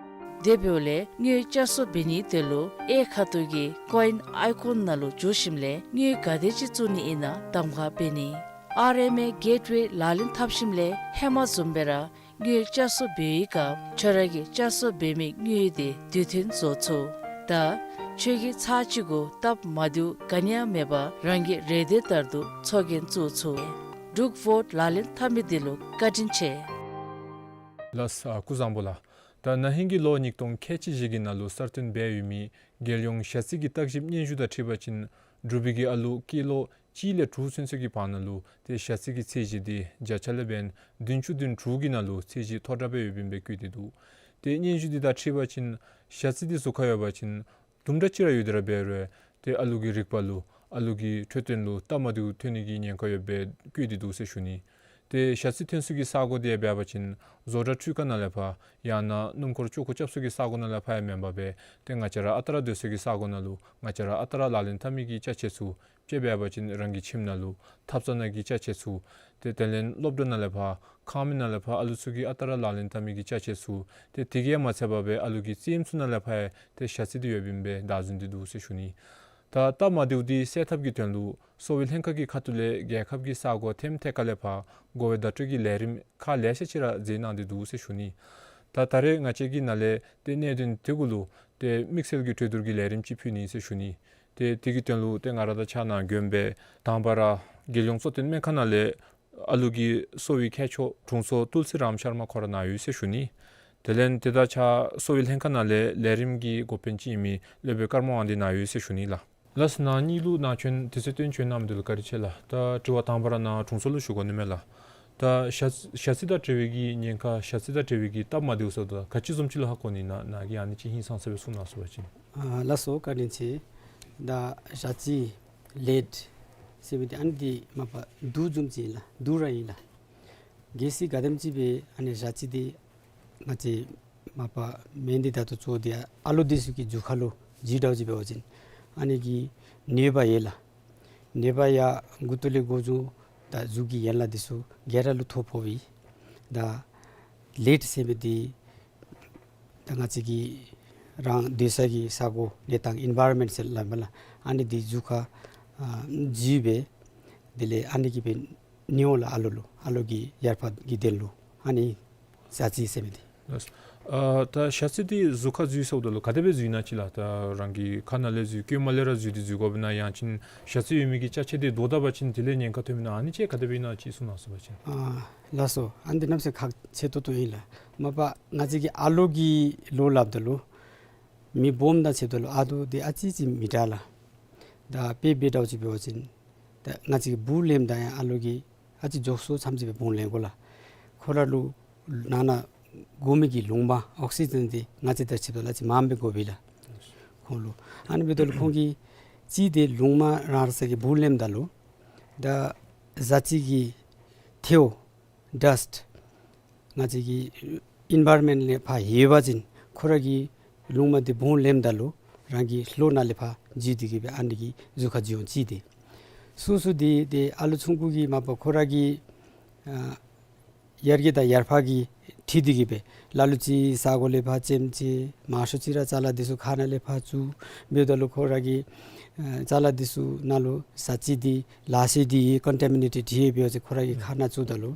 དེ་འབདཝ་ལས་དངུལ་བསྐྱར་གསོ་འབད་ནི་དེ་ལུ་གཡས་ཁ་ཐུག་གི་ཀོ་ཨིན་ཨའི་ཀོན་ནང་ལུ་འཛུལ་ཞིནམ་ལས་དངུལ་ག་དེ་ཅིག་བཙུགས་ནི་ཨིན་ན་གདམ་ཁ་འབད་ནི། ཨར་ཨེམ་ཨེ་གེཊ་ཝེ་ལག་ལེན་འཐབ་ཞིནམ་ལས་ཧེ་མ་བཟུམ་སྦེ་ར་དངུལ་བསྐྱར་གསོ་འབད་བའི་སྐབས་ཁྱོད་ར་གིས་བསྐྱར་གསོ་འབད་མི་དངུལ་དེ་དུས་མཐུན་བཟོ་ཚུགས། ད་ཁྱོད་ཀྱིས་ཚར་གཅིག་གུ་སྟབས་མ་བདེཝ་ག་ནི་ཡང་མེད་པར་རང་གི་རེ་འདོད་ལྟར་དུ་ཚོགས་རྒྱན་བཙུགས་ཚུགས། འབྲུག་ཝོཊ་ལག་ལེན་འཐབ་མི་དེ་ལུ་བཀའ་དྲིན་ཆེ། ལགས་སོ། སྐུ་གཟུགས་བཟང་པོ་ལགས། ད་ན་ཧིང་གི་ལོ་ཉིས་སྟོང་ཁལ་གཅིག་བཞི་གི་ནང་ལུ་གསར་བཏོན་འབད་ཡོད་མི་རྒྱལ་ཡོངས་ཞ་རྩི་གི་བརྟག་ཞིབ་སྙན་ཞུ་དང་འཁྲིལ་བ་ཅིན་འབྲུག་པའི་གི་ཨ་ལུ་སྐྱེས་ལོ་གཅིག་ལས་དྲུག་ཚུན་ཚོད་ཀྱི་བར་ན་ལུ་ཏེ་ཞ་རྩི་གི་ཚད་གཞི་དེ་བརྒྱ་ཆ་ལས་འབདན་བདུན་ཅུ་དོན་དྲུག་གི་ནང་ལུ་ཚད་གཞི་མཐོ་དྲགས་སྦེ་ཡོདཔ་ཨིན་པས་བཀོད་དེ་འདུག། ཏེ་སྙན་ཞུ་དེ་དང་འཁྲིལ་བ་ཅིན་ཞ་རྩི་དེ་ཟུར་ཁར་ཡོད་པ་ཅིན་དུམ་གྲ་ཅིག་ར་ཡོད་དེ་ར་འབད་རུང་ཏེ་ཨ་ལུ་གི་རིག་པ་ལུ་ཨ་ལུ་གི་འཕྲོད་བསྟེན་ལུ་སྟབས་མ་བདེཝ་ཐོན་ནི་གི་ཉེན་ཁ་ཡོདཔ་སྦེ་བཀོད་དེ་འདུག་ཟེར་ཞུ་ནི། ཏེ་ཞ་རྩི་ཐོན་ས་གི་ས་གོ་དེ་འབད་བ་ཅིན་བཟོ་གྲྭ་འཕྲུལ་ཁང་ནང་ལས་ཕར་ཡང་ན་སྣུམ་འཁོར་ཅོག་ཀོ་རྐྱབ་ས་གི་ས་གོ་ནང་ལས་ཕར་ཡང་མེན་པར་སྦེ་ཏེ་ང་བཅས་ར་ཨ་རྟག་ར་སྡོད་ས་གི་ས་གོ་ནང་ལུ་ང་བཅས་ར་ཨ་རྟག་ར་ལག་ལེན་འཐབ་མི་གི་ཅ་ཆས་ཚུ་དཔྱེ་འབད་བ་ཅིན་རང་གི་ཁྱིམ་ནང་ལུ་ཐབ་ཚང་ནང་གི་ཅ་ཆས་ཚུ་ཏེ་དེ་ལས་སློབ་གྲྭ་ནང་ལས་ཕར་ཁང་མིག་ནང་ལས་ཕར་ཨ་ལུ་ཚུ་གིས་ཨ་རྟག་ར་ལག་ལེན་འཐབ་མི་གི་ཅ་ཆས་ཚུ་ཏེ་དེ་གིས་ཡང་མ་ཚད་པར་སྦེ་ཨ་ལུ་གི་རྩེདམོ་ཚུ་ནང་ལས་ཕར་ཡང་ཏེ་ཞ་རྩི་དེ་ཡོདཔ་ཨིན་པས་བདའ་ཟུན་དེ་འདུག་ཟེར་ཞུ་ནི། ད་སྟབས་མ་བདེཝ་དེ་སེལ་ཐབས་ཀྱི་དོན་ལུ་གསོ་བའི་ལྷན་ཁག་གི་ཁ་ཐུག་ལས་རྒྱལ་ཁབ་ཀྱི་ས་གོ་ཐེམ་ཐད་ཁར་ལས་ཕར་འགོ་བའི་བརྡ་སྤྲོད་ཀྱི་ལས་རིམ་ཁག་ལེ་ཤ་ཅིག་ར་མཛད་གནང་སྟེ་འདུག་ཟེར་ཞུ་ནི། ད་ད་རེས་ང་བཅས་ཀྱི་ནང་ལས་ཏེ་གནད་དོན་དེ་གུ་ལུ་ཏེ་དམིགས་བསལ་གྱི་གྲོས་བསྡུར་གྱི་ལས་རིམ་ཅིག་ཕུལ་ནི་ཟེར་ཞུ་ནི། ཏེ་དེ་གི་དོན་ལུ་ཏེ་ང་ར་དང་ཕྱག་ནང་འགོ་དཔོན་སྦེ་དང་པ་ར་རྒྱལ་ཡོངས་གཙོ་བསྟེན་སྨན་ཁང་ནང་ལས་ཨ་ལུ་གི་གསོ་བའི་མཁས་མཆོག་དྲུང་འཚོ་ཏུལ་སི་རམ་ཤར་མ་ཁོ་ར་ནཱ་ཡོད་ཟེར་ཞུ་ནི། དེ་ལས་དེ་དང་ཕྱག་གསོ་བའི་ལྷན་ཁག་ནང་ལས་ལས་རིམ་གྱི་འགོ་དཔོན་ཅིག་ཨིན་མི་སློབ་དཔོན་ཀརྨ་དབང་འདུས་ནཱ་ཡོད་ཟེར་ཞུ་ནི་ལགས། ལགས་སོ། ནཱ་གཉིས་ལུ་ནཱ་བྱོན་དུས་ཚོད་བཏོན་བྱོན་གནང་མི་འདི་ལུ་བཀའ་དྲིན་ཆེ་ལགས། ད་དྲི་བ་དང་པ་ར་ནཱ་དྲུང་འཚོ་ལུ་ཞུ་དགོ་ནི་མས་ལགས། ད་ཞ་ཞ་རྩི་དང་འབྲེལ་བའི་གི་ཉེན་ཁ་ཞ་རྩི་དང་འབྲེལ་བའི་གི་སྟབས་མ་བདེཝ་ཟེརཝ་ད་ག་ཅི་བཟུམ་ཅིག་ལུ་ཧ་གོ་ནི་ནཱ་ནཱ་གིས་ཨ་ནི་ཅིག་ཧིང་སངས་ས་སྦེ་གསུང་གནང་ཟེར་བ་ཅིན། ཨ་ལགས་སོ། བཀའ་དྲིན་ཆེ། ད་ཞ་རྩི་ལེཌ་ཟེར་མི་འདི་ཨ་ནི་འདི་མ་པ་དུག་བཟུམ་ཅིག་ཨིན་ལགས། དུག་ར་ཨིན་ལགས། གལ་སྲིད་ག་དེམ་ཅིག་སྦེ་ཨ་ནི་ཞ་རྩི་འདི་ང་བཅས་མ་པ་མེ་འདི་ད་ལྟོ་ཚུ་འདི་ཨ་ལོ་འདི་ཚུ་གི་རྒྱུ་ཁ་ལུ་འཇིགས་འདྲཝ་ཅིག་འབད་བ་ཅིན་ཨ་ནི་གི་ནད་པ་ཡོད་ལགས། ནད་པ་ཡང་མགུ་ཏོ་ལས་འགོ་བཙུགས་ད་གཟུགས་ཀྱི་ཡན་ལག་འདི་ཚུ་ག་ར་ལུ་ཐོ་ཕོགཔ་ཨིན། ད་ལེཌ་ཟེར་མི་འདི་ད་ང་བཅས་ཀྱི་རང་སྡོད་ས་གི་ས་གོ་གནས་སྟངས་ཨིན་ཝའི་རོན་མེནཊ་ཟེར་སླབ་མས་ལགས། ཨ་ནི་འདི་གཟུགས་ཁར་ཨ་འཇུས་སྦེ་དེ་ལས་ཨ་ནི་གིས་སྦེ་ནད་འོང་ལགས། ཨ་ལོ་ལུ་ཨ་ལོ་གི་ཡར་ཕར་གི་དོན་ལུ་ཨ་ནི་ཞ་རྩི་ཟེར་མི་འདི། ལགས། ཨ་ད་ཞ་རྩི་འདི་གཟུགས་ཁར་འཇུ་ཟེརཝ་ད་ལུ་ག་དེ་སྦེ་འཇུ་ནི་ཅིག་ལགས། ད་རང་གི་ཁ་ནང་ལས་འཇུ་གོང་མ་ལས་ར་འཇུ་སྟེ་འཇུ་དགོཔ་ཨིན་ན་ཡང་ཅིན་ཞ་རྩི་ཡོད་མི་གི་ཅ་ཆས་འདི་བཟློག་ད་པ་ཅིན་དེ་ལས་ཉེན་ཁ་ཐོནམ་ཨིན་ན་ཨ་ནི་ཅིག་ག་དེ་སྦེ་ཨིན་ན་ཅིག་གསུང་གནང་ཟེར་བ་ཅིན། ཨ་ལགས་སོ། ཨ་ནི་འདི་གནམ་མེད་ས་མེད་ཁག་ཆེ་ཏོག་ཏོ་ཨིན་ལགས། མ་པ་ང་བཅས་ཀྱི་ཨ་ལོ་གི་ལོ་སླབ་ད་ལུ་མི་སྦོམ་དང་ཕྱདཔ་ད་ལུ་ཨ་ལོ་འདི་ཨ་ཙི་ཅིག་མི་དྲག་ལགས། ད་དཔེ་འབད་འདྲཝ་ཅིག་འབད་བ་ཅིན་ད་ང་བཅས་ཀྱིས་འབུཔ་ལེནམ་ད་ཡང་ཨ་ལོ་གིས་ཨ་ཙི་མགྱོགས་སུ་ཙམ་ཅིག་སྦེ་བོང་ལེན་དགོ་ལགས། ཁོ་ར་ལུ་ནང་ན་དགོ་མི་གི་ལུང་མ་ཨོག་སི་ཇེན་འདི་ང་བཅས་དང་ཕྱདཔ་ད་ལུ་ཨ་ཙི་མངམ་སྦེ་དགོ་པས་ལགས་ཁོང་ལུ། ཨ་ནི་འབདཝ་ད་ལུ་ཁོང་གིས་གཅིག་འདི་ལུང་མ་རང་རང་སོ་སོ་གི་འབུཔ་ལེནམ་ད་ལུ་ད་ཞ་རྩི་གི་ཐལཝ་ཌསཊ་ང་བཅས་ཀྱི་ཨིན་ཝའི་རོན་མེནཊ་ལས་ཕར་ཡལ་བ་ཅིན་ཁོ་ར་གིས་ལུང་མ་འདི་བོང་ལེནམ་ད་ལུ་རང་གི་ལྷོ་ནང་ལས་ཕར་འཇུ་སྟེ་གི་སྦེ་ཨ་ནི་གིས་གཟུགས་ཁར་འཇུ་འོང་། གཅིག་འདི། སོ་སོ་འདི་ཏེ་ཨ་ལོ་ཆུང་ཀུ་གིས་མ་པ་ཁོ་ར་གི་ཨ་ཡར་རྒྱས་དང་ཡར་འཕར་གྱིས་འཁྲིལ་ཏེ་གི་སྦེ་ལ་ལུ་ཅིག་ས་གོ་ལས་ཕར་ལྕེམ་ཅིག་མང་ཤོས་ཅིག་ར་ཅ་ལ་འདི་ཚུ་ཁ་ནང་ལས་ཕར་བཙུགས། འབདཝ་ད་ལུ་ཁོ་ར་གི་ཨ་ཅ་ལ་འདི་ཚུ་ནང་ལུ་ཞ་རྩི་འདི་ལག་ཤེས་འདི་ཀོན་ཊ་མི་ནེ་ཊེཌ་ཡོད་པའི་ཚེ་ཁོ་ར་གི་ཁ་ནང་བཙུགས་ད་ལུ་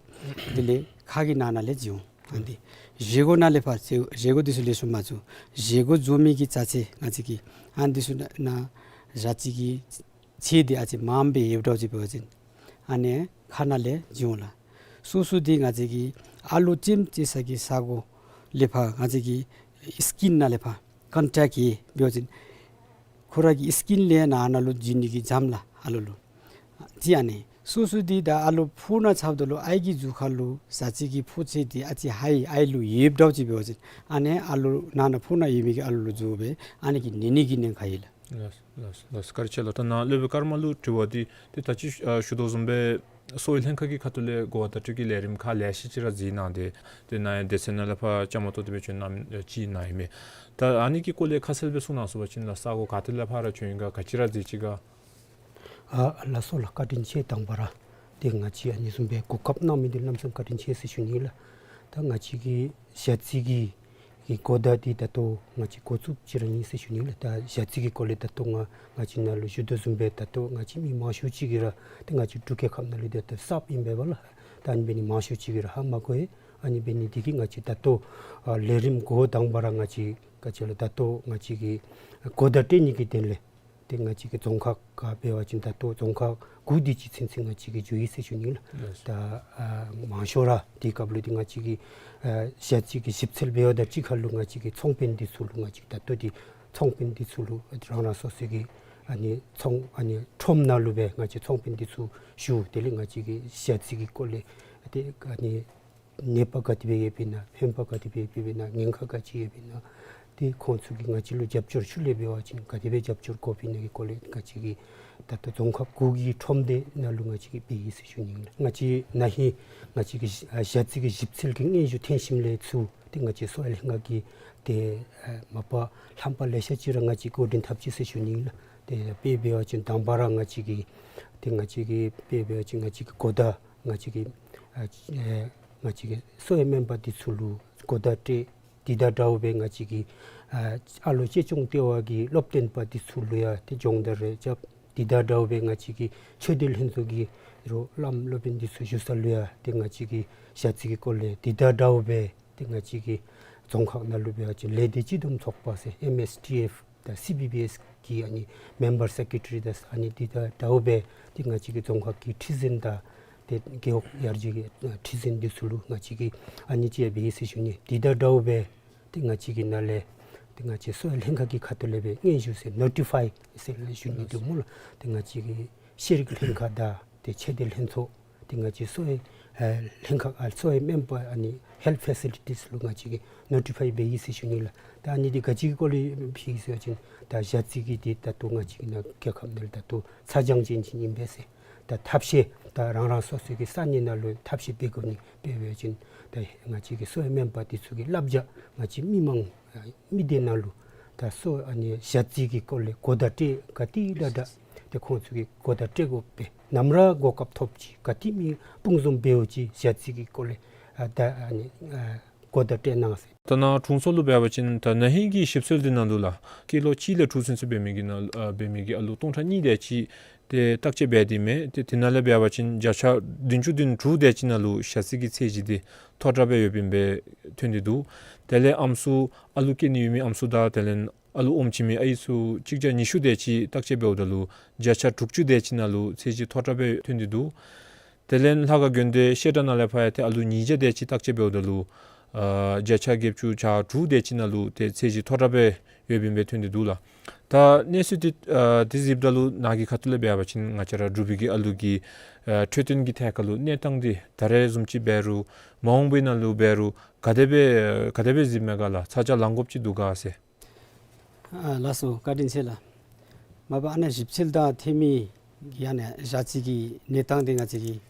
དེ་ལས་ཁ་གི་ནང་ན་ལས་འཇུ་འོང་། ཨ་ནི་འདི་བཞེས་སྒོ་ནང་ལས་ཕར་བཞེས་སྒོ་འདི་ཚུ་ལེགས་ཤོམ་མ་བཙུགས། བཞེས་སྒོ་བཙུགས་མི་གི་ཅ་ཆས་ང་བཅས་ཀྱི་ཨ་ནི་འདི་ཚུ་ནང་ཞ་རྩི་གི་ཆས་འདི་ཨ་ཙི་མངམ་སྦེ་ཡོདཔ་འདྲཝ་ཅིག་འབད་བ་ཅིན་ཨ་ནི་ཁ་ནང་ལས་འཇུ་འོང་ལགས། སོ་སོ་འདི་ང་བཅས་ཀྱི་ཨ་ལོ་ལྕེམ་ཅིག་ས་གི་ས་གོ་ལས་ཕར་ང་བཅས་ཀྱི་སི་ཀིན་ནང་ལས་ཕར་ཀོན་ཊེཀཊ་ཡོད་འབད་བ་ཅིན་ཁོ་ར་གི་སི་ཀིན་ལས་ནང་ན་ལུ་འཇུ་ནི་གི་འཇམ་ལགས་ཨ་ལོ་ལུ། གཅིག་ཨ་ནི། སོ་སོ་འདི་ད་ཨ་ལོ་ཕོཝ་ནང་ཚབ་ད་ལུ་ཨའི་གི་གཟུགས་ཁར་ལུ་ཞ་རྩི་གི་ཕོག་ཆས་འདི་ཨ་ཙི་ཧའི་ཨའི་ལུ་ཡོདཔ་འདྲཝ་ཅིག་འབད་བ་ཅིན་ཨ་ནི་ཨ་ལོ་ནང་ན་ཕོཝ་ནང་ཡོད་མི་གི་ཨ་ལོ་ལུ་འཇུ་སྦེ་ཨ་ནི་གིས་ནད་ནི་གི་ཉེན་ཁ་ཡོད་ལགས། ལགས་ལགས་ལགས། བཀའ་དྲིན་ཆེ་ལགས། ད་ནཱ་སློབ་དཔོན་ཀརྨ་ལུ་དྲི་བ་འདི་ཏེ་ད་ཅི་ཨ་ཞུ་དོ་བཟུམ་སྦེ་གསོ་བའི་ལྷན་ཁག་གི་ཁ་ཐུག་ལས་གོ་བ་བརྡ་སྤྲོད་ཀྱི་ལས་རིམ་ཁག་ལེ་ཤ་ཅིག་ར་གཟིགས་གནང་སྟེ་ཏེ་ནཱ་ཡང་སྡེ་ཚན་ནང་ལས་ཕར་བཅའ་མར་གཏོགས་ཏེ་སྦེ་བྱོན་གནང་མི་ཅིག་ཨིན་མས། ད་ཨ་ནི་གི་སྐོར་ལས་ཁ་གསལ་སྦེ་གསུང་གནང་ཚུགས་པ་ཅིན་ལགས། ས་གོ་ག་ཏེ་ལས་ཕར་ར་བྱོན་ཡི་ག་ག་ཅི་ར་གཟིགས་ཅི་ག། ཨ་ལགས་སོ་ལགས། བཀའ་དྲིན་ཆེ། དང་པ་ར་ཏེ་ང་བཅས་ཨ་ནི་བཟུམ་སྦེ་གོ་སྐབས་གནང་མི་འདི་གནམ་མེད་ས་མེད་བཀའ་དྲིན་ཆེ་ཟེར་ཞུ་ནི་ལགས། ད་ང་བཅས་ཀྱི་ཞ་རྩི་གི་གི་གོ་བརྡ་འདི་ད་ལྟོ་ང་བཅས་འགོ་བཙུགས་ཅི་ར་ཨིན་ཟེར་ཞུ་ནི་ལགས། ད་ཞ་རྩི་གི་སྐོར་ལས་ད་ལྟོ་ང་ང་བཅས་ནཱ་ལུ་ཞུ་དོ་བཟུམ་སྦེ་ད་ལྟོ་ང་བཅས་མི་མང་ཤོས་ཅིག་གིས་ར་ཏེ་ང་བཅས་འབྲུག་རྒྱལ་ཁབ་ནང་ལུ་ཏེ་ད་གསརཔ་ཨིན་པས་ལགས། ད་ཨ་ནི་འབད་ནི་མང་ཤོས་ཅིག་གིས་ར་ཧ་མ་གོ་བས། ཨ་ནི་འབད་ནི་འདི་གིས་ང་བཅས་ད་ལྟོ་ཨ་ལས་རིམ་འགོ་དང་པ་ར་ང་བཅས་ག་ཅི་ལོ་ད་ལྟོ་ང་བཅས་ཀྱི་གོ་བརྡ་སྤྲོད་ནི་གི་དོན་ལས་ཏེ་ང་བཅས་ཀྱི་རྫོང་ཁག་ཁར་འབད་བ་ཅིན་ད་ལྟོ་རྫོང་ཁག་དགུ་དེ་ཅིག་ཚུན་ཚོད་ང་བཅས་ཀྱིས་འགྱོ་ཡི་ཟེར་ཞུ་ནི་ལགས། ལགས། ད་ཨ་མང་ཤོས་ར་དེ་སྐབས་ལུ་ཏེ་ང་བཅས་ཀྱི་ཨ་ཞ་རྩི་གི་ཞིབ་འཚོལ་འབད་བ་དང་གཅིག་ཁར་ལུ་ང་བཅས་ཀྱི་ཚོང་དཔོན་འདི་ཚུ་ལུ་ང་བཅས་ད་ལྟོ་ཏེ་ཚོང་དཔོན་འདི་ཚུ་ལུ་རང་རང་སོ་སོའི་གི་ཨ་ནི་ཚོང་ཨ་ནི་ཁྲོམ་ནང་ལུ་སྦེ་ང་བཅས་ཚོང་དཔོན་འདི་ཚུ་ཞུ། དེ་ལས་ང་བཅས་ཀྱི་ཞ་རྩི་གི་སྐོར་ལས་ཏེ་ཨ་ནི་ནད་པ་ག་དེ་སྦེ་ཡོདཔ་ཨིན་ན་ཕན་པ་ག་དེ་སྦེ་ཡོདཔ་ཨིན་ན་ཉེན་ཁ་ག་ཅི་ཡོདཔ་ཨིན་ན་ཏེ་ཁོང་ཚུ་གིས་ང་བཅས་ལུ་རྒྱབ་སྐྱོར་ཞུ་ལས་འབད་བ་ཅིན་ག་དེ་སྦེ་རྒྱབ་སྐྱོར་དགོཔ་ཨིན་ན་གི་སྐོར་ལས་ང་བཅས་ཀྱི་ད་ལྟོ་རྫོང་ཁག་དགུ་གི་ཁྲོམ་སྡེ་ནང་ལུ་ང་བཅས་ཀྱིས་འབད་ཡི་ཟེར་ཞུ་ནི་ཨིན་ལགས། ང་བཅས་ན་ཧིང་ང་བཅས་ཀྱི་ཞ་རྩི་གི་ཞིབ་འཚོལ་གྱི་སྙན་ཞུ་ཐོན་ཞིནམ་ལས་ཚུར་ཏེ་ང་བཅས་གསོ་བའི་ལྷན་ཁག་གིས་ཏེ་ཨ་མ་པ་རྣམ་པ་ལེ་ཤ་ཅིག་ར་ང་བཅས་འགོ་འདྲེན་འཐབ་ཅི་ཟེར་ཞུ་ནི་ཨིན་ལགས། ཏེ་དཔེ་འབད་བ་ཅིན་དང་པ་ར་ང་བཅས་ཀྱི་ཏེ་ང་བཅས་ཀྱི་དཔེ་འབད་བ་ཅིན་ང་བཅས་ཀྱི་གོ་བརྡ་ང་བཅས་ཀྱི་ཨ་ཨེ་ང་བཅས་ཀྱི་གསོ་བའི་སྨན་པ་འདི་ཚུ་ལུ་གོ་བརྡ་སྤྲོད། དེ་དང་འདྲཝ་སྦེ་ང་བཅས་ཀྱི་ཨ་ཨ་ལོ་གཅེས་སྐྱོང་ལྟེ་བ་གི་སློབ་སྟོན་པ་འདི་ཚུ་ལུ་ཡང་ཏེ་སྦྱོང་བརྡར་རེ་རྐྱབ། དེ་དང་འདྲཝ་སྦེ་ང་བཅས་ཀྱི་ཆོས་སྡེ་ལྷན་ཚོགས་ཀྱི་རོགས་བླམ་སློབ་དཔོན་འདི་ཚུ་བཞུགས་ས་ལུ་ཡང་ཏེ་ང་བཅས་ཀྱི་ཞ་རྩི་གི་སྐོར་ལས། དེ་དང་འདྲཝ་སྦེ་ཏེ་ང་བཅས་ཀྱི་རྫོང་ཁག་ནང་ལུ་འབད་བ་ཅིན་ལས་སྡེ་སྤྱི་བསྡོམས་ཚོགས་པ་ཟེར་ཨེམ་ཨེས་ཊི་ཨེཕ་དང་སི་བི་བི་ཨེས་ཀྱི་ཨ་ནི་མེམ་བར་སེཀ་རེ་ཊ་རི་དང་ཨ་ནི་དེ་དང་འདྲཝ་སྦེ་ཏེ་ང་བཅས་ཀྱི་རྫོང་ཁག་གི་ཁྲི་འཛིན་དང་ཏེ་རྒེད་འོག་ཡར་རྒྱས་ཀྱི་ཨ་ཁྲི་འཛིན་འདི་ཚུ་ལུ་ང་བཅས་ཀྱིས་ཨ་ནི་ཅིག་འབད་ཡི་ཟེར་ཞུ་ནི། དེ་དང་འདྲཝ་སྦེ་ཏེ་ང་བཅས་ཀྱི་ནང་ལས་ཏེ་ང་བཅས་གསོ་བའི་ལྷན་ཁག་གི་ཁ་ཐུག་ལས་སྦེ་སྙན་ཞུ་ཟེར་ནོ་ཊི་ཕའི་ཟེར་ལས་ཞུ་ནི་འདུག་སྨོ་ལགས། ཏེ་ང་བཅས་ཀྱི་ཤེས་རིག་ལྷན་ཁག་དང་ཏེ་ཆོས་སྡེ་ལྷན་ཚོགས་ཏེ་ང་བཅས་གསོ་བའི་ཨེ་ལྷན་ཁག་ཨ་གསོ་བའི་སྨན་པ་ཨ་ནི་ཧེལཐ་ཕེ་སི་ལི་ཊིས་ལུ་ང་བཅས་ཀྱིས་ནོ་ཊི་ཕའི་འབད་ཡི་ཟེར་ཞུ་ནི་ལགས། ད་ཨ་ནི་འདི་ག་ཅི་གི་སྐོར་ལས་ཕུལ་ཡི་ཟེར་བ་ཅིན་ད་ཞ་རྩི་གི་འདི་ད་ལྟོ་ང་བཅས་ཀྱི་ནང་རྒྱལ་ཁབ་ནང་ལུ་ད་ལྟོ་ཚ་གྱང་ཅན་ཅིག་ཨིན་པས་ཟེར། ད་ཐབས་ཤེས་ད་རང་རང་སོ་སོའི་གི་ས་གནས་ནང་ལུ་ཐབས་ཤེས་འབད་དགོ་ནི། དཔེ་འབད་བ་ཅིན་ད་ང་བཅས་ཀྱི་གསོ་བའི་སྨན་པ་འདི་ཚུ་གིས་བསླབ་བྱ་ང་བཅས་མི་མང་མི་སྡེ་ནང་ལུ་ད་གསོ་ཨ་ནི་ཞ་རྩི་གི་སྐོར་ལས་གོ་བརྡ་སྤྲོད་ག་ཏེ་ལས་ད་ཏེ་ཁོང་ཚུ་གིས་གོ་བརྡ་སྤྲོད་དགོ་པས། ནམ་ར་གོ་སྐབས་ཐོབ་ཅི་ག་ཏེ་མི་སྤུངས་འཛོམས་འབདཝ་ཅིག་ཞ་རྩི་གི་སྐོར་ལས་ཨ་ད་ཨ་ནི་ཨ་གོ་བརྡ་སྤྲོད་གནང་ཟེར། ད་ནཱ་དྲུང་འཚོ་ལུ་འབད་བ་ཅིན་ད་ན་ཧིང་གི་ཞིབ་འཚོལ་འདི་ནང་ལུ་ལགས་སྐྱེས་ལོ་གཅིག་ལས་དྲུག་ཚུན་ཚོད་འབད་མི་གི་ནང་ཨ་འབད་མི་གི་ཨ་ལུ་སྟོང་ཕྲག་གཉིས་དེ་ཅིག་ཏེ་བརྟག་དཔྱད་འབད་དེ་མས། ཏེ་དེ་ནང་ལས་འབད་བ་ཅིན་བརྒྱ་ཆ་བདུན་ཅུ་དོན་དྲུག་དེ་ཅིག་ནང་ལུ་ཞ་རྩི་གི་ཚད་གཞི་འདི་མཐོ་དྲགས་སྦེ་ཡོདཔ་ཨིན་པས་ཐོན་ཏེ་འདུག། དེ་ལས་ཨམ་སྲུ་ཨ་ལུ་སྐྱེ་ནི་ཡོད་མི་ཨམ་སྲུ་དང་དེ་ལས་ཨ་ལུ་ཨོམ་བྱིན་མི་ཨའི་ཚུ་གཅིག་བརྒྱ་ཉི་ཤུ་དེ་ཅིག་བརྟག་དཔྱད་འབདཝ་ད་ལུ་བརྒྱ་ཆ་དྲུག་ཅུ་དེ་ཅིག་ནང་ལུ་ཚད་གཞི་མཐོ་དྲགས་སྦེ་ཐོན་ཏེ་འདུག། དེ་ལས་ལྷ་ཁང་དགོན་སྡེ་བཤད་གྲྭ་ནང་ལས་ཕར་ཡང་ཏེ་ཨ་ལུ་ཉིས་བརྒྱ་དེ་ཅིག་བརྟག་དཔྱད་འབདཝ་ད་ལུ་ཨ་བརྒྱ་ཆ་བརྒྱད་ཅུ་གྱ་དྲུག་དེ་ཅིག་ནང་ལུ་ཏེ་ཚད་གཞི་མཐོ་དྲགས་སྦེ་ཡོདཔ་ཨིན་པས་ཐོན་ཏེ་འདུག་ལགས། ད་གནས་ཚུལ་འདི་ཨ་འདི་གཟིགསཔ་ད་ལུ་ནཱ་གི་ཁ་ཐུག་ལས་འབད་བ་ཅིན་ང་བཅས་ར་འབྲུག་པའི་གི་ཨ་ལུ་གི་ཨ་འཕྲོད་བསྟེན་གྱི་ཐད་ཁར་ལུ་གནས་སྟངས་འདི་ད་རེས་བཟུམ་ཅིག་འབད་རུང་མ་འོངས་པའི་ནང་ལུ་འབད་རུང་ག་དེ་སྦེ་ག་དེ་སྦེ་གཟིགསཔ་མས་ག་ལགས། ཚ་གྱང་ལང་དགོཔ་ཅིག་འདུག་ག་ཟེར། ཨ་ལགས་སོ། བཀའ་དྲིན་ཆེ་ལགས། མ་པ་ཨ་ནཱ་ཞིབ་འཚོལ་དང་འཐུས་མི་གིས་ཨ་ནཱ་ཞ་རྩི་གི་གནས་སྟངས་འདི་ང་བཅས་ཀྱིས་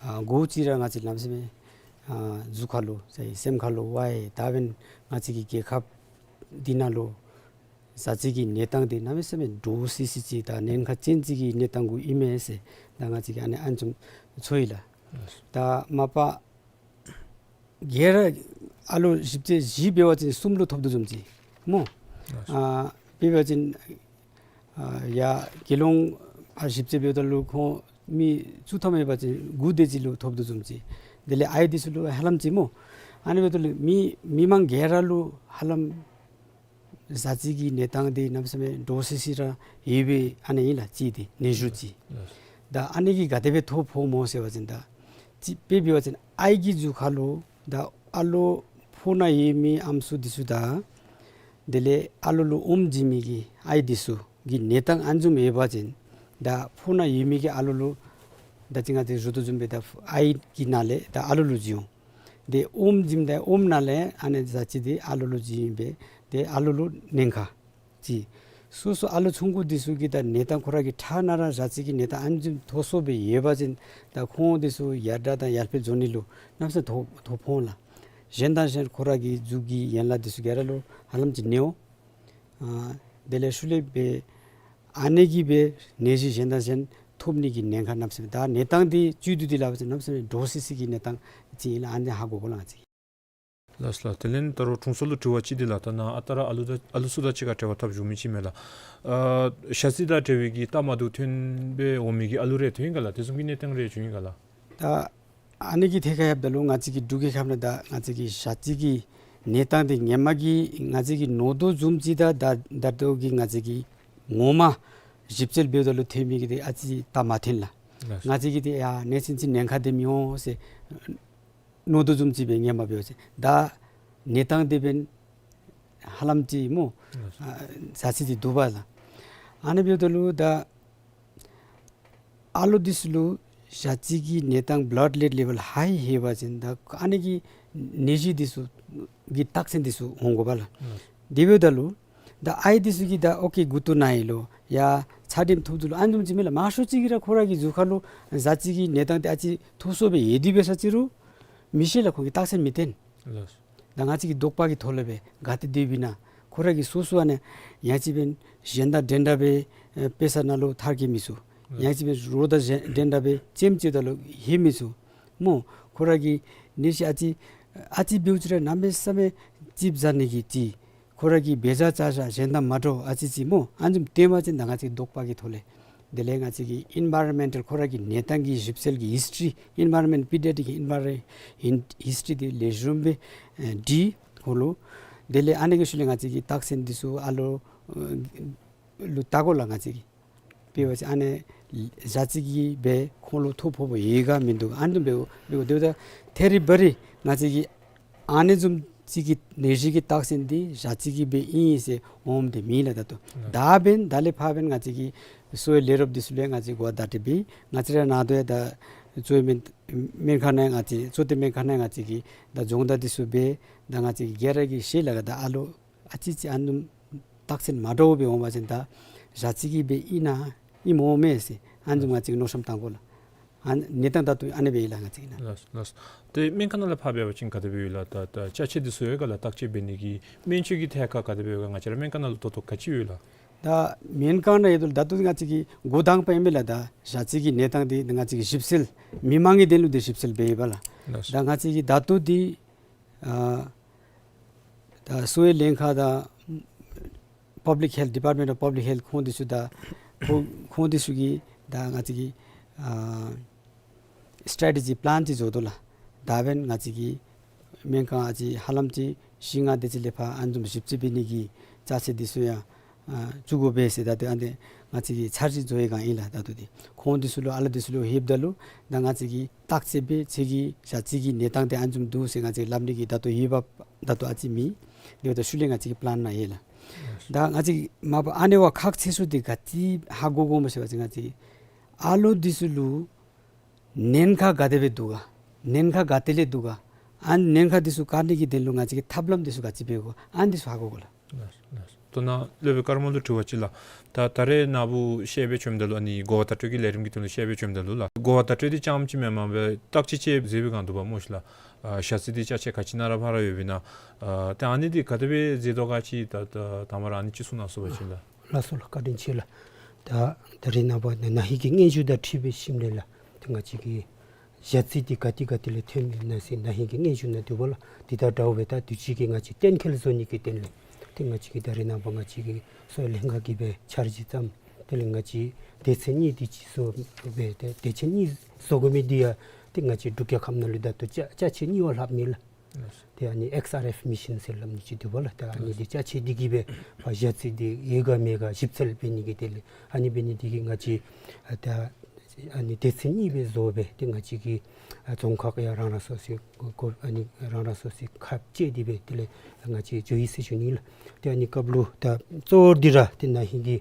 ཨ་གོ་ཅི་ར་ང་བཅས་གནམ་མེད་ས་མེད་ཨ་གཟུགས་ཁར་ལུ་ཟེར་སེམས་ཁར་ལུ་ཝའེ་ད་འབདན་ང་བཅས་ཀྱི་རྒྱལ་ཁབ་འདི་ནང་ལུ་ཞ་རྩི་གི་གནས་སྟངས་འདི་གནམ་མེད་ས་མེད་འདྲོག་སི་སི་ཅིག་དང་ཉེན་ཁ་ཅན་ཅིག་གི་གནས་སྟངས་གུ་ཨིན་མས་ཟེར་ད་ང་བཅས་ཀྱིས་ཨ་ནཱ་ཨ་ནི་བཟུམ་ཚོར་ཡི་ལགས། ད་མ་པ་ག་ར་ཨ་ལོ་ཞིབ་འཚོལ་བཞི་འབད་བ་ཅིན་གསུམ་ལུ་ཐོབ་དོ་བཟུམ་ཅིག་སྨོ། ཨ་འབད་བ་ཅིན་ཨ་ཡར་དགེ་སློང་ཨ་ཞིབ་འཚོལ་འབདཝ་ད་ལུ་ཁོང་མི་བཅུ་ཐམ་ཡོད་པ་ཅིན་དགུ་དེ་ཅིག་ལུ་ཐོབ་དོ་བཟུམ་ཅིག། དེ་ལས་ཨའི་འདི་ཚུ་ལུ་ཧ་ལམ་ཅིག་སྨོ། ཨ་ནི་འབདཝ་ད་ལུ་མི་མི་མང་ག་ར་ལུ་ཧ་ལམ་ཞ་རྩི་གི་གནས་སྟངས་འདི་གནམ་མེད་ས་མེད་འདྲོག་སི་སི་ར་ཡོད་པའི་ཨ་ནི་ཨིན་ལགས་ཅིག་འདི་ནད་གཞི་ཅིག། ད་ཨ་ནི་གིས་ག་དེ་སྦེ་ཐོ་ཕོགཔ་སྨོ་ཟེར་བ་ཅིན་ད་ཅིག་དཔེ་འབད་བ་ཅིན་ཨའི་གི་གཟུགས་ཁར་ལུ་ད་ཨ་ལོ་ཕོཝ་ནང་ཡོད་མི་ཨམ་སྲུ་འདི་ཚུ་དང་དེ་ལས་ཨ་ལོ་ལུ་ཨོམ་བྱིན་མི་གི་ཨའི་འདི་ཚུ་གི་གནས་སྟངས་ཨ་ནི་བཟུམ་ཡོད་པ་ཅིན་ད་ཕོཝ་ནང་ཡོད་མི་གི་ཨ་ལོ་ལུ་ད་ཅི་ང་བཅས་ཞུ་དོ་བཟུམ་སྦེ་ད་ཨའི་གི་ནང་ལས་ད་ཨ་ལོ་ལུ་བྱིན་འོང་། ཏེ་ཨོམ་བྱིནམ་ད་ཨོམ་ནང་ལས་ཨ་ནི་ཞ་རྩི་འདི་ཨ་ལོ་ལུ་བྱིནམ་སྦེ་ཏེ་ཨ་ལོ་ལུ་ཉེན་ཁ་ཅིག། སོ་སོ་ཨ་ལོ་ཆུང་ཀུ་འདི་ཚུ་གི་ད་གནས་སྟངས་ཁོ་ར་གི་ཕྲང་ན་ར་ཞ་རྩི་གི་གནས་སྟངས་ཨ་ནི་བཟུམ་མཐོ་སུ་སྦེ་ཡོད་པ་ཅིན་ད་ཁོང་འདི་ཚུ་ཡར་དྲག་དང་ཡར་འཕེལ་འགྱོ་ནི་ལུ་གནམ་མེད་ས་མེད་ཐོ་ཐོ་ཕོག་ལགས། གཞན་དང་གཞན་ཁོ་ར་གི་གཟུགས་ཀྱི་ཡན་ལག་འདི་ཚུ་ག་ར་ལུ་ཧ་ལམ་ཅིག་ནད་འོང་། ཨ་དེ་ལས་ཤུལ་ལས་སྦེ་ཨ་ནི་གིས་སྦེ་ནད་གཞི་གཞན་དང་གཞན་ཐོབ་ནི་གི་ཉེན་ཁ་གནམ་མེད་ས་མེད། ད་གནས་སྟངས་འདི་བཅུད་དུ་འདི་ལགས་པ་ཅིན་གནམ་མེད་ས་མེད་འདྲོག་སི་སི་གི་གནས་སྟངས་ཅིག་ཨིན་ལགས། ཨ་ནི་ཧ་གོ་དགོ་ལགས་ང་བཅས། ལགས་ལགས། དེ་ལས་ད་རུང་དྲུང་འཚོ་ལུ་དྲི་བ་ཅིག་འདི་ལགས། ད་ནཱ་ཨ་རྟག་ར་ཨ་ལུ་དང་ཨ་ལུ་ཚུ་དང་གཅིག་ཁར་འབྲེལ་བ་འཐབ་བཞུགས་མི་ཅིག་མས་ལགས། ཨ་ཞ་རྩི་དང་འབྲེལ་བའི་གི་རྟགས་མ་བདེཝ་ཐོན་སྦེ་འོང་མི་གི་ཨ་ལུ་རེ་ཐོན་ཡི་ག་ལགས། དེ་བཟུམ་གྱི་གནས་སྟངས་རེ་བྱུང་ཡི་ག་ལགས། ད་ཨ་ནི་གི་ཐད་ཁར་ཡོདཔ་ད་ལུ་ང་བཅས་ཀྱི་འབྲུག་གི་ཁམས་ནང་ད་ང་བཅས་ཀྱི་ཞ་རྩི་གི་གནས་སྟངས་འདི་ཧེ་མ་གི་ང་བཅས་ཀྱི་ནོར་དོ་བཟུམ་ཅིག་དང་ད་ད་ལྟོ་གི་ང་བཅས་ཀྱི་ངོ་མ་ཞིབ་འཚོལ་འབདཝ་ད་ལུ་ཐོན་མི་གི་འདི་ཨ་ཙི་རྟགས་མ་ཐོན་ལགས། ལགས། ང་བཅས་ཀྱིས་འདི་ཡ་ནད་ཅན་ཅིག་ཉེན་ཁ་འདི་མི་འོང་ཟེར་མནོ་དོ་བཟུམ་ཅིག་སྦེ་ཧེ་མ་འབད་བ་ཅིན་ད་གནས་སྟངས་འདི་འབདན་ཧ་ལམ་ཅིག་སྨོ། ལགས། ཨ་ཞ་རྩི་འདི་འདུག་པ་ལགས། ཨ་ནི་འབདཝ་ད་ལུ་ད་ཨ་ལོ་འདི་ཚུ་ལུ་ཞ་རྩི་གི་གནས་སྟངས་བླཌ་ལེཌ་ལེ་བཱལ་ཧའི་ཡོད་པ་ཅིན་ད་ཨ་ནི་གི་ནད་གཞི་འདི་ཚུ་གི་རྟགས་མཚན་འདི་ཚུ་འོང་དགོ་པ་ལགས། ལགས། དེ་འབདཝ་ད་ལུ་ད་ཨའི་འདི་ཚུ་གིས་ད་ཨོ་ཀེ་མགུ་ཏོ་ན་ཡི་ལོ་ཡ་ཚད་ལྡན་ཐུབ་འདུག་ལོ་ཨ་ནི་བཟུམ་ཅིག་མས་ལགས། མང་ཤོས་ཅིག་གིས་ར་ཁོ་ར་གི་གཟུགས་ཁར་ལུ་ཞ་རྩི་གི་གནས་སྟངས་འདི་ཨ་ཙི་ཐུབ་སུ་སྦེ་ཡོད་དེ་འབད་ས་ཅིག་རུང་མི་ཤེས་ལགས། ཁོང་གིས་རྟགས་མཚན་མི་སྟོན། ལགས། ད་ང་བཅས་ཀྱི་དོགས་པ་གི་ཐོག་ལས་སྦེ་ག་ཏེ་སྡོདཔ་ཨིན་ན། ཁོ་ར་གི་སོ་སོ་ཨ་ནི་ཡང་ཅིན་འབདན་གཞན་དང་འདྲན་འདྲ་སྦེ་ཨེ་དཔེ་ས་ནང་ལུ་ཐར་གེ་མི་ཚུགས། ཡང་ཅིན་འབདན་རོགས་དང་གཞན་འདྲན་འདྲ་སྦེ་ལྕེམ་ཅིག་ད་ལུ་ལྷོད་མི་ཚུགས། སྨོ། ཁོ་ར་གི་ནད་གཞི་ཨ་ཙི་ཨ་ཙི་འབདཝ་ཅིག་ར་གནམ་མེད་ས་མེད་ཙིགཔ་ཟ་ནི་གི་ཅིག་ཁོ་ར་གི་འབད་བཞག་བཅའ་བཞག་གཞན་དང་མ་འདྲཝ་ཨ་ཙི་ཅིག་སྨོ། ཨ་ནི་བཟུམ་སྟོན་པ་ཅིན་ད་ང་བཅས་དོགས་པ་གི་ཐོག་ལས། དེ་ལས་ང་བཅས་ཀྱི་ཨིན་ཝཱ་རོན་མེནཊལ་ཁོ་ར་གི་གནས་སྟངས་ཀྱི་ཞིབ་འཚོལ་གྱི་ཧིསི་ཊི་རི་ཨིན་ཝཱ་རོན་མེནཊ་པི་ཌི་ཡ་ཊི་རིཀ་ཨིན་ཝཱ་རོན་མེནཊ་ཧིསི་ཊི་རི་འདི་ལེགས་ཤོམ་སྦེ་ཨེ་འབྲི་ཁོ་ལུ། དེ་ལས་ཨ་ནི་གི་ཤུལ་ལས་ང་བཅས་ཀྱི་རྟགས་མཚན་འདི་ཚུ་ཨ་ལོ་ལུ་བལྟ་དགོ་ལགས། ང་བཅས་ཀྱིས་དཔེ་འབད་བ་ཅིན་ཨ་ནི་ཞ་རྩི་གིས་སྦེ་ཁོང་ལུ་ཐོ་ཕོག་པ་ཡོད་ག་མིན་འདུག་ག་ཨ་ནི་འབདཝ་འབདཝ་ད་ཐད་རི་བ་རི་ང་བཅས་ཀྱིས་ཨ་ནི་བཟུམ་ཅིག་གི་ནད་གཞི་གི་རྟགས་མཚན་འདི་ཞ་རྩི་གི་སྦེ་ཨིན་ཟེར་འོངམ་འདི་མེད་ལགས། ད་ལྟོ་ད་འབདན་ད་ལས་ཕར་འབདན་ང་བཅས་ཀྱིས་གསོ་བའི་ལས་རོགསཔ་འདི་ཚུ་ལུ་ཡང་ང་བཅས་གོ་བརྡ་སྤྲོད་འབད། ང་བཅས་ར་ནང་དོ་ཡང་ད་གཙོ་བོ་སྨན་སྨན་ཁང་ནང་ཡང་ང་བཅས་གཙོ་བསྟེན་སྨན་ཁང་ནང་ཡང་ང་བཅས་ཀྱིས་ད་སྦྱོང་བརྡར་འདི་ཚུ་འབད། ད་ང་བཅས་ཀྱིས་ག་ར་གིས་ཤེས་ལགས། ད་ཨ་ལོ་ཨ་ཙི་ཅིག་ཨ་ནི་རྟགས་མཚན་མ་འདྲཝ་སྦེ་འོང་བ་ཅིན་ད་ཞ་རྩི་གི་སྦེ་ཨིན་ན་ཨིནམ་འོང་མས་ཟེར་ཨ་ནི་བཟུམ་ང་བཅས་ཀྱིས་མནོ་བསམ་བཏང་དགོ་ལགས། ཨ་ནི་གནས་སྟངས་ད་ལྟོ་ཨ་ནི་སྦེ་ཨིན་ལགས་ང་བཅས་ཀྱི་ནང་། ལགས་ལགས། ཏེ་སྨན་ཁང་ནང་ལས་ཕར་འབད་བ་ཅིན་ག་དེ་སྦེ་ཡོད་ལགས། ད་ད་ཅ་ཆས་འདི་ཚུ་ཡོད་ག་ལགས། བརྟག་དཔྱད་འབད་ནི་གི་སྨན་བཅོས་ཀྱི་ཐད་ཁར་ག་དེ་སྦེ་ཡོད་ག། ང་བཅས་ར་སྨན་ཁང་ནང་ལུ་ད་ལྟོ་ག་ཅི་ཡོད་ལགས། ད་སྨན་ཁང་ནང་ཡོད་དོ་ལགས། ད་ལྟོ་ང་བཅས་ཀྱིས་འགོ་དང་པ་ཨིན་མས་ལགས། ད་ཞ་རྩི་གི་གནས་སྟངས་འདི་ང་བཅས་ཀྱིས་ཞིབ་འཚོལ་མི་མང་གི་དོན་ལུ་འདི་ཞིབ་འཚོལ་འབད་ཡི་པ་ལགས། ལགས། ད་ང་བཅས་ཀྱིས་ད་ལྟོ་འདི་ཨ་ད་གསོ་བའི་ལྷན་ཁག་དང་པབ་ལིཀ་ཧེལཐ་ཌི་པཱརཊ་མེནཊ་ཨོཕ་པབ་ལིཀ་ཧེལཐ་ཁོང་འདི་ཚུ་དང་ཁོང་ཁོང་འདི་ཚུ་གིས་ད་ང་བཅས་ཀྱིས་ཨ་སི་ཊེ་རེ་ཊི་ཇི་པི་ལཱན་ཅིག་བཟོ་དོ་ལགས། ད་འབདན་ང་བཅས་ཀྱི་སྨན་ཁང་ཨ་ཙི་ཧ་ལམ་ཅིག་བཞི་ལྔ་དེ་ཅིག་ལས་ཕར་ཨ་ནི་བཟུམ་ཞིབ་འཚོལ་འབད་ནི་གི་ཅ་ཆས་འདི་ཚུ་ཡང་ཨ་བཙུགས་དགོ་པས་ཟེར་ད་ལྟོ་ཨ་ནི་ང་བཅས་ཀྱིས་འཆར་གཞི་བཟོ་བའི་སྒང་ཨིན་ལགས། ད་ལྟོ་འདི་ཁོང་འདི་ཚུ་ལུ་ཨ་ལོ་འདི་ཚུ་ལུ་ལྷོདཔ་ད་ལུ་ད་ང་བཅས་ཀྱིས་བརྟག་དཔྱད་འབད་ཁྱོད་ཀྱི་ཞ་རྩི་གི་གནས་སྟངས་འདི་ཨ་ནི་བཟུམ་འདུག་ཟེར་ང་བཅས་ལབ་ནི་གི་ད་ལྟོ་འོས་འབབ་ད་ལྟོ་ཨ་ཙི་མེད། དེ་འབདཝ་ད་ཤུལ་ལས་ང་བཅས་ཀྱི་པི་ལཱན་ནང་ཡོད་ལགས། ད་ང་བཅས་མ་པ་ཨ་ནི་བ་ཁག་ཆེ་ཤོས་འདི་ག་ཅི་ཧ་གོ་དགོཔ་སྨོ་ཟེར་བ་ཅིན་ང་བཅས་ཨ་ལོ་འདི་ཚུ་ལུ་ཉེན་ཁ་ག་དེ་སྦེ་འདུག་ག། ཉེན་ཁ་ག་ཏེ་ལས་འདུག་ག། ཨ་ནི་ཉེན་ཁ་འདི་ཚུ་བཀག་ནི་གི་དོན་ལུ་ང་བཅས་ཀྱིས་ཐབས་ལམ་འདི་ཚུ་ག་ཅི་འབད་དགོ། ཨ་ནི་འདི་ཚུ་ཧ་གོ་དགོ་ལགས། ལགས་ལགས། ད་ནཱ་སློབ་དཔོན་ཀརྨ་ལུ་དྲི་བ་ཅིག་ལགས། ད་ད་རེས་ནངས་པ་བཤལ་སྦེ་བྱོནམ་ད་ལུ་ཨ་ནི་གོ་བ་བརྡ་སྤྲོད་ཀྱི་ལས་རིམ་གྱི་དོན་ལུ་བཤལ་སྦེ་བྱོནམ་ད་ལུ་ལགས། གོ་བ་བརྡ་སྤྲོད་འདི་རྐྱངམ་ཅིག་མེན་པར་སྦེ་བརྟག་དཔྱད་ཅིག་མཛད་པའི་སྒང་འདུག་པ་སྨོ་ཤིག་ལགས། ཨ་ཞ་རྩི་འདི་ཅ་ཆས་ག་ཅི་ནང་ར་ཕར་ཡོདཔ་ཨིན་ན། ཨ་ཏེ་ཨ་ནི་འདི་ག་དེ་སྦེ་མཛད་དོ་ག་ཅིག་ད་ད་དང་པ་ར་ཨ་ནི་ཅིག་གསུང་གནང་ཚུགས་པ་ཅིན་ལགས། ལགས་སོ་ལགས། བཀའ་དྲིན་ཆེ་ལགས། ད་ད་རེས་ནངས་པ་ན་ན་ཧིང་གི་སྙན་ཞུ་དང་འཁྲིལ་སྦེ་ཞུཝ་ལས་ལགས། ཏེ་ང་བཅས་ཀྱི་ཞ་རྩི་འདི་ག་ཏེ་ག་ཏེ་ལས་ཐོནམ་ཨིན་ན་ཟེར་ན་ཧིང་གི་སྙན་ཞུ་ནང་འདུག་པ་ལགས། འདི་དང་འདྲཝ་སྦེ་ད་དུས་ཅི་གི་ང་བཅས་གཏན་འཁེལ་བཟོ་ནི་གི་དོན་ལས་ཏེ་ང་བཅས་ཀྱིས་ད་རེས་ནངས་པ་ང་བཅས་ཀྱི་གསོ་བའི་ལྷན་ཁག་གིས་སྦེ་འཆར་གཞི་བརྩམས། དེ་ལས་ང་བཅས་སྡེ་ཚན་གཉིས་འདི་ཅིག་བཟོ་སྦེ་ཏེ་སྡེ་ཚན་གཉིས་བཟོ་དགོ་མི་འདི་ཡང་ཏེ་ང་བཅས་འབྲུག་རྒྱལ་ཁབ་ནང་ལུ་ད་ལྟོ་ཅ་ཅ་ཆས་གཉིས་བ་ལྷགཔ་མེད་ལགས། ལགས། ཏེ་ཨ་ནི་ཨེགསི་ཨར་ཨེཕ་མི་ཤིན་ཟེར་སླབ་ནི་ཅིག་འདུག་པ་ལགས། ཏེ་ཨ་ནི་འདི་ཅ་ཆས་འདི་གིས་སྦེ་ཕར་ཞ་རྩི་འདི་ཡོད་ག་མེད་ག་ཞིབ་འཚོལ་འབད་ནི་གི་དོན་ལས་ཨ་ནི་འབད་ནི་འདི་གིས་ང་བཅས་ཨ་ད་ཨ་ནི་སྡེ་ཚན་གཉིས་སྦེ་བཟོ་སྦེ་ཏེ་ང་བཅས་ཀྱི་ཨ་རྫོང་ཁག་ཡང་རང་རང་སོ་སོའི་ གོ་ཨ་ནི་རང་རང་སོ་སོའི་ཁ་བཅད་དེ་སྦེ་དེ་ལས་ང་བཅས་འགྱོ་ཡི་ཟེར་ཞུ་ནི་ལགས། ཏེ་ཨ་ནི་སྐབས་ལུ་ད་གཙོ་བོ་འདི་ར་ཏེ་ན་ཧིང་གི་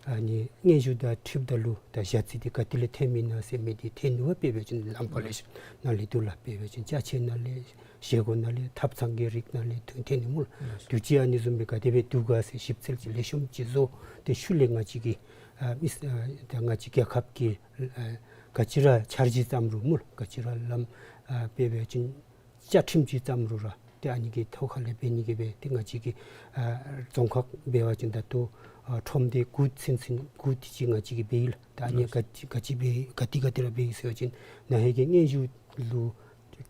ཨ་ནི་སྙན་ཞུ་དང་འཁྲིལཝ་ད་ལུ་ད་ཞ་རྩི་འདི་ག་ཏེ་ལས་ཐོན་མི་ན་ཟེར་མི་འདི་ཐོན་ནི་བ། དཔེ་འབད་བ་ཅིན་ལམ་པ་ལས་ནཱ་ལས་འདུག་ལགས། དཔེ་འབད་བ་ཅིན་ཅ་ཆས་ནང་ལས་བཞེས་སྒོ་ནང་ལས་ཐབ་ཚང་གི་རིགས་ནང་ལས་ཐོན་ཐོན་ནི་སྨོ་ལགས། དུས་ཅི་ཨ་ནི་བཟུམ་སྦེ་ག་དེ་སྦེ་འདུག་ག་ཟེར་ཞིབ་འཚོལ་ཅིག་ལེགས་ཤོམ་ཅིག་བཟོ་སྟེ་ཤུལ་ལས་ང་བཅས་ཀྱི་ཨ་མི་ཨ་ད་ང་བཅས་རྒྱལ་ཁབ་ཀྱི་ཨ་ག་ཅི་ར་འཆར་གཞི་བརྩམ་རུང་སྨོ་ལགས། ག་ཅི་ར་ལམ་ཨ་དཔེ་འབད་བ་ཅིན་བཅའ་ཁྲིམས་ཅིག་བརྩམ་རུང་ར་ཏེ་ཨ་ནི་གི་ཐོག་ཁ་ལས་འབད་ནི་གི་སྦེ་ཏེ་ང་བཅས་ཀྱི་ཨ་རྫོང་ཁག་འབད་བ་ཅིན་ད་ལྟོ་ཨ་ཁྲོམ་སྡེ་དགུ་ཚུན་ཚོད་དགུ་དེ་ཅིག་ང་བཅས་ཀྱིས་འབད་ཡི་ལགས། ད་ཨ་ནི་ག་ཅི་ག་ཅི་འབད་ག་ཏེ་ག་ཏེ་ར་འབད་ཡི་ཟེར་བ་ཅིན་ན་ཧིང་གི་སྙན་ཞུ་ལུ་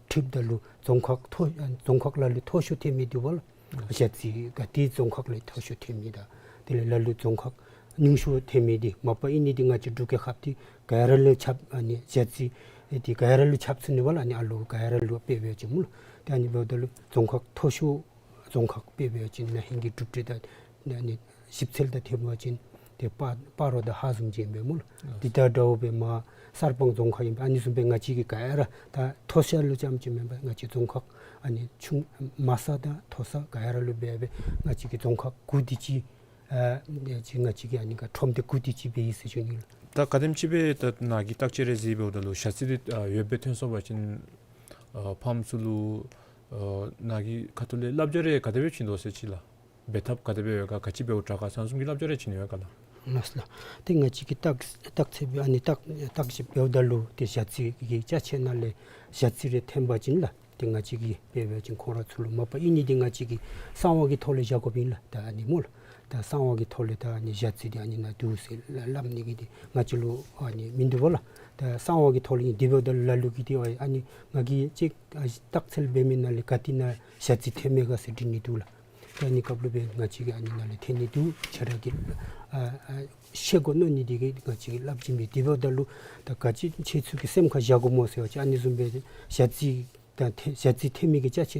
འཁྲིལཝ་ད་ལུ་རྫོང་ཁག་མཐོ་རྫོང་ཁག་ལ་ལུ་མཐོ་ཤོས་ཐོན་མི་འདུག་པ་ལགས། ཞ་རྩི་ག་ཏེ་རྫོང་ཁག་ལས་མཐོ་ཤོས་ཐོན་མི་དང་དེ་ལས་ལ་ལུ་རྫོང་ཁག་ཉུང་ཤོས་ཐོན་མི་འདི་མ་པ་ཨིན་ནི་འདི་ང་བཅས་འབྲུག་རྒྱལ་ཁབ་འདི་ག་ར་ལུ་ཁྱབ་ཨ་ནི་ཞ་རྩི་འདི་ག་ར་ལུ་ཁྱབ་ཚུགས་ནི་པ་ལགས། ཨ་ནི་ཨ་ལུ་ག་ར་ལུ་དཔེ་འབད་བ་ཅིན་སྨོ་ལགས། ཏེ་ཨ་ནི་འབདཝ་ད་ལུ་རྫོང་ཁག་མཐོ་ཤོས་རྫོང་ཁག་དཔེ་འབད་བ་ཅིན་ན་ཧིང་གི་གྲུབ་འབྲས་དང་ཨ་ནི་ཞིབ་འཚོལ་དང་འཐེན་པ་ཅིན་ཏེ་སྤ་སྤ་རོ་དང་ཧཱ་ཟོམ་ཅིག་ཨིན་པས་སྨོ་ལགས། འདི་དང་འདྲཝ་སྦེ་མར་གསར་སྤང་རྫོང་ཁག་ཨིན་པས། ཨ་ནི་བཟུམ་སྦེ་ང་བཅས་ཀྱི་ག་ར་ད་མཐོ་ས་ལུ་ཙམ་ཅིག་མེན་པར་ང་བཅས་རྫོང་ཁག་ཨ་ནི་ཆུང་དམའ་ས་དང་མཐོ་ས་ག་ར་ལུ་འབད་སྦེ་ང་བཅས་ཀྱི་རྫོང་ཁག་དགུ་དེ་ཅིག་ཨ་ཅིག་ང་བཅས་ཀྱི་ཨ་ནི་ག་ཁྲོམ་སྡེ་དགུ་དེ་ཅིག་འབད་ཡི་ཟེར་ཞུ་ནི་ལགས། ད་ག་དེམ་ཅིག་སྦེ་ད་ནཱ་གིས་བརྟག་དཔྱད་རེ་གཟིགས་འབདཝ་ད་ལུ་ཞ་རྩི་འདི་ཨ་ཡོདཔ་སྦེ་ཐོན་སོང་པ་ཅིན་ཨ་ཕམ་ཚུ་ལུ་ཨ་ནཱ་གི་ཁ་ཐུག་ལས་བསླབ་བྱ་རེ་ག་དེ་སྦེ་བྱིན་དོ་ཟེར་ཅིག་ལགས། འབད་ཐབས་ག་དེ་སྦེ་ཡོད་ག་ག་ཅི་འབདཝ་དྲག་ག་ཟེར་བཟུམ་གྱི་བསླབ་བྱ་རེ་བྱིན་ཡོད་ག་ལགས། ལགས་སོ་ལགས། ཏེ་ང་བཅས་ཀྱིས་བརྟག་བརྟག་དཔྱད་འབད་ཨ་ནི་བརྟག་བརྟག་དཔྱད་འབདཝ་ད་ལུ་ཏེ་ཞ་རྩི་གི་ཅ་ཆས་ནང་ལས་ཞ་རྩི་རེ་ཐོན་པ་ཅིན་ལགས། ཏེ་ང་བཅས་ཀྱིས་དཔེ་འབད་བ་ཅིན་ཁོང་ར་ཚུ་ལུ་མ་པ་ཨིན་ནི་འདི་ང་བཅས་ཀྱིས་གསང་བ་གི་ཐོག་ལས་བཞག་དགོཔ་ཨིན་ལགས། ད་ཨ་ནི་སྨོ་ལགས། ད་གསང་བ་གི་ཐོག་ལས་ད་ཨ་ནི་ཞ་རྩི་འདི་ཨ་ནི་ནཱ་འདུག་ཟེར་སླབ་ནི་གི་འདི་ང་བཅས་ལུ་ཨ་ནི་མིན་འདུག་པ་ལགས། ད་གསང་བ་གི་ཐོག་ལས་ཨིན། དེ་འབདཝ་ད་ལ་ལུ་གིས་འདི་ཨ་ནི་ང་གིས་ཅིག་ཨ་བརྟག་དཔྱད་འབད་མི་ནང་ལས་ག་ཏེ་ནང་ཞ་རྩི་ཐོན་མས་ག་ཟེར་འདྲི་ནི་འདུག་ལགས། ད་ཨ་ནི་སྐབས་ལུ་སྦེ་ང་བཅས་ཀྱིས་ཨ་ནི་ནང་ལས་ཐོན་ནི་འདུག་ཁྱེད་ར་གིས་ཨ་ཨ་ཤེས་དགོ་མནོ་ནི་འདི་གིས་ང་བཅས་ཀྱིས་སླབ་བྱིན་པས། དེ་འབདཝ་ད་ལུ་ད་ག་ཅི་ཁྱེད་ཚུ་གིས་སེམས་ཁར་བཞག་དགོ་སྨོ་ཟེར་བ་ཅིན་ཨ་ནི་བཟུམ་སྦེ་ཞ་རྩི་དང་ཐོན་ཞ་རྩི་ཐོན་མི་གི་ཅ་ཆས་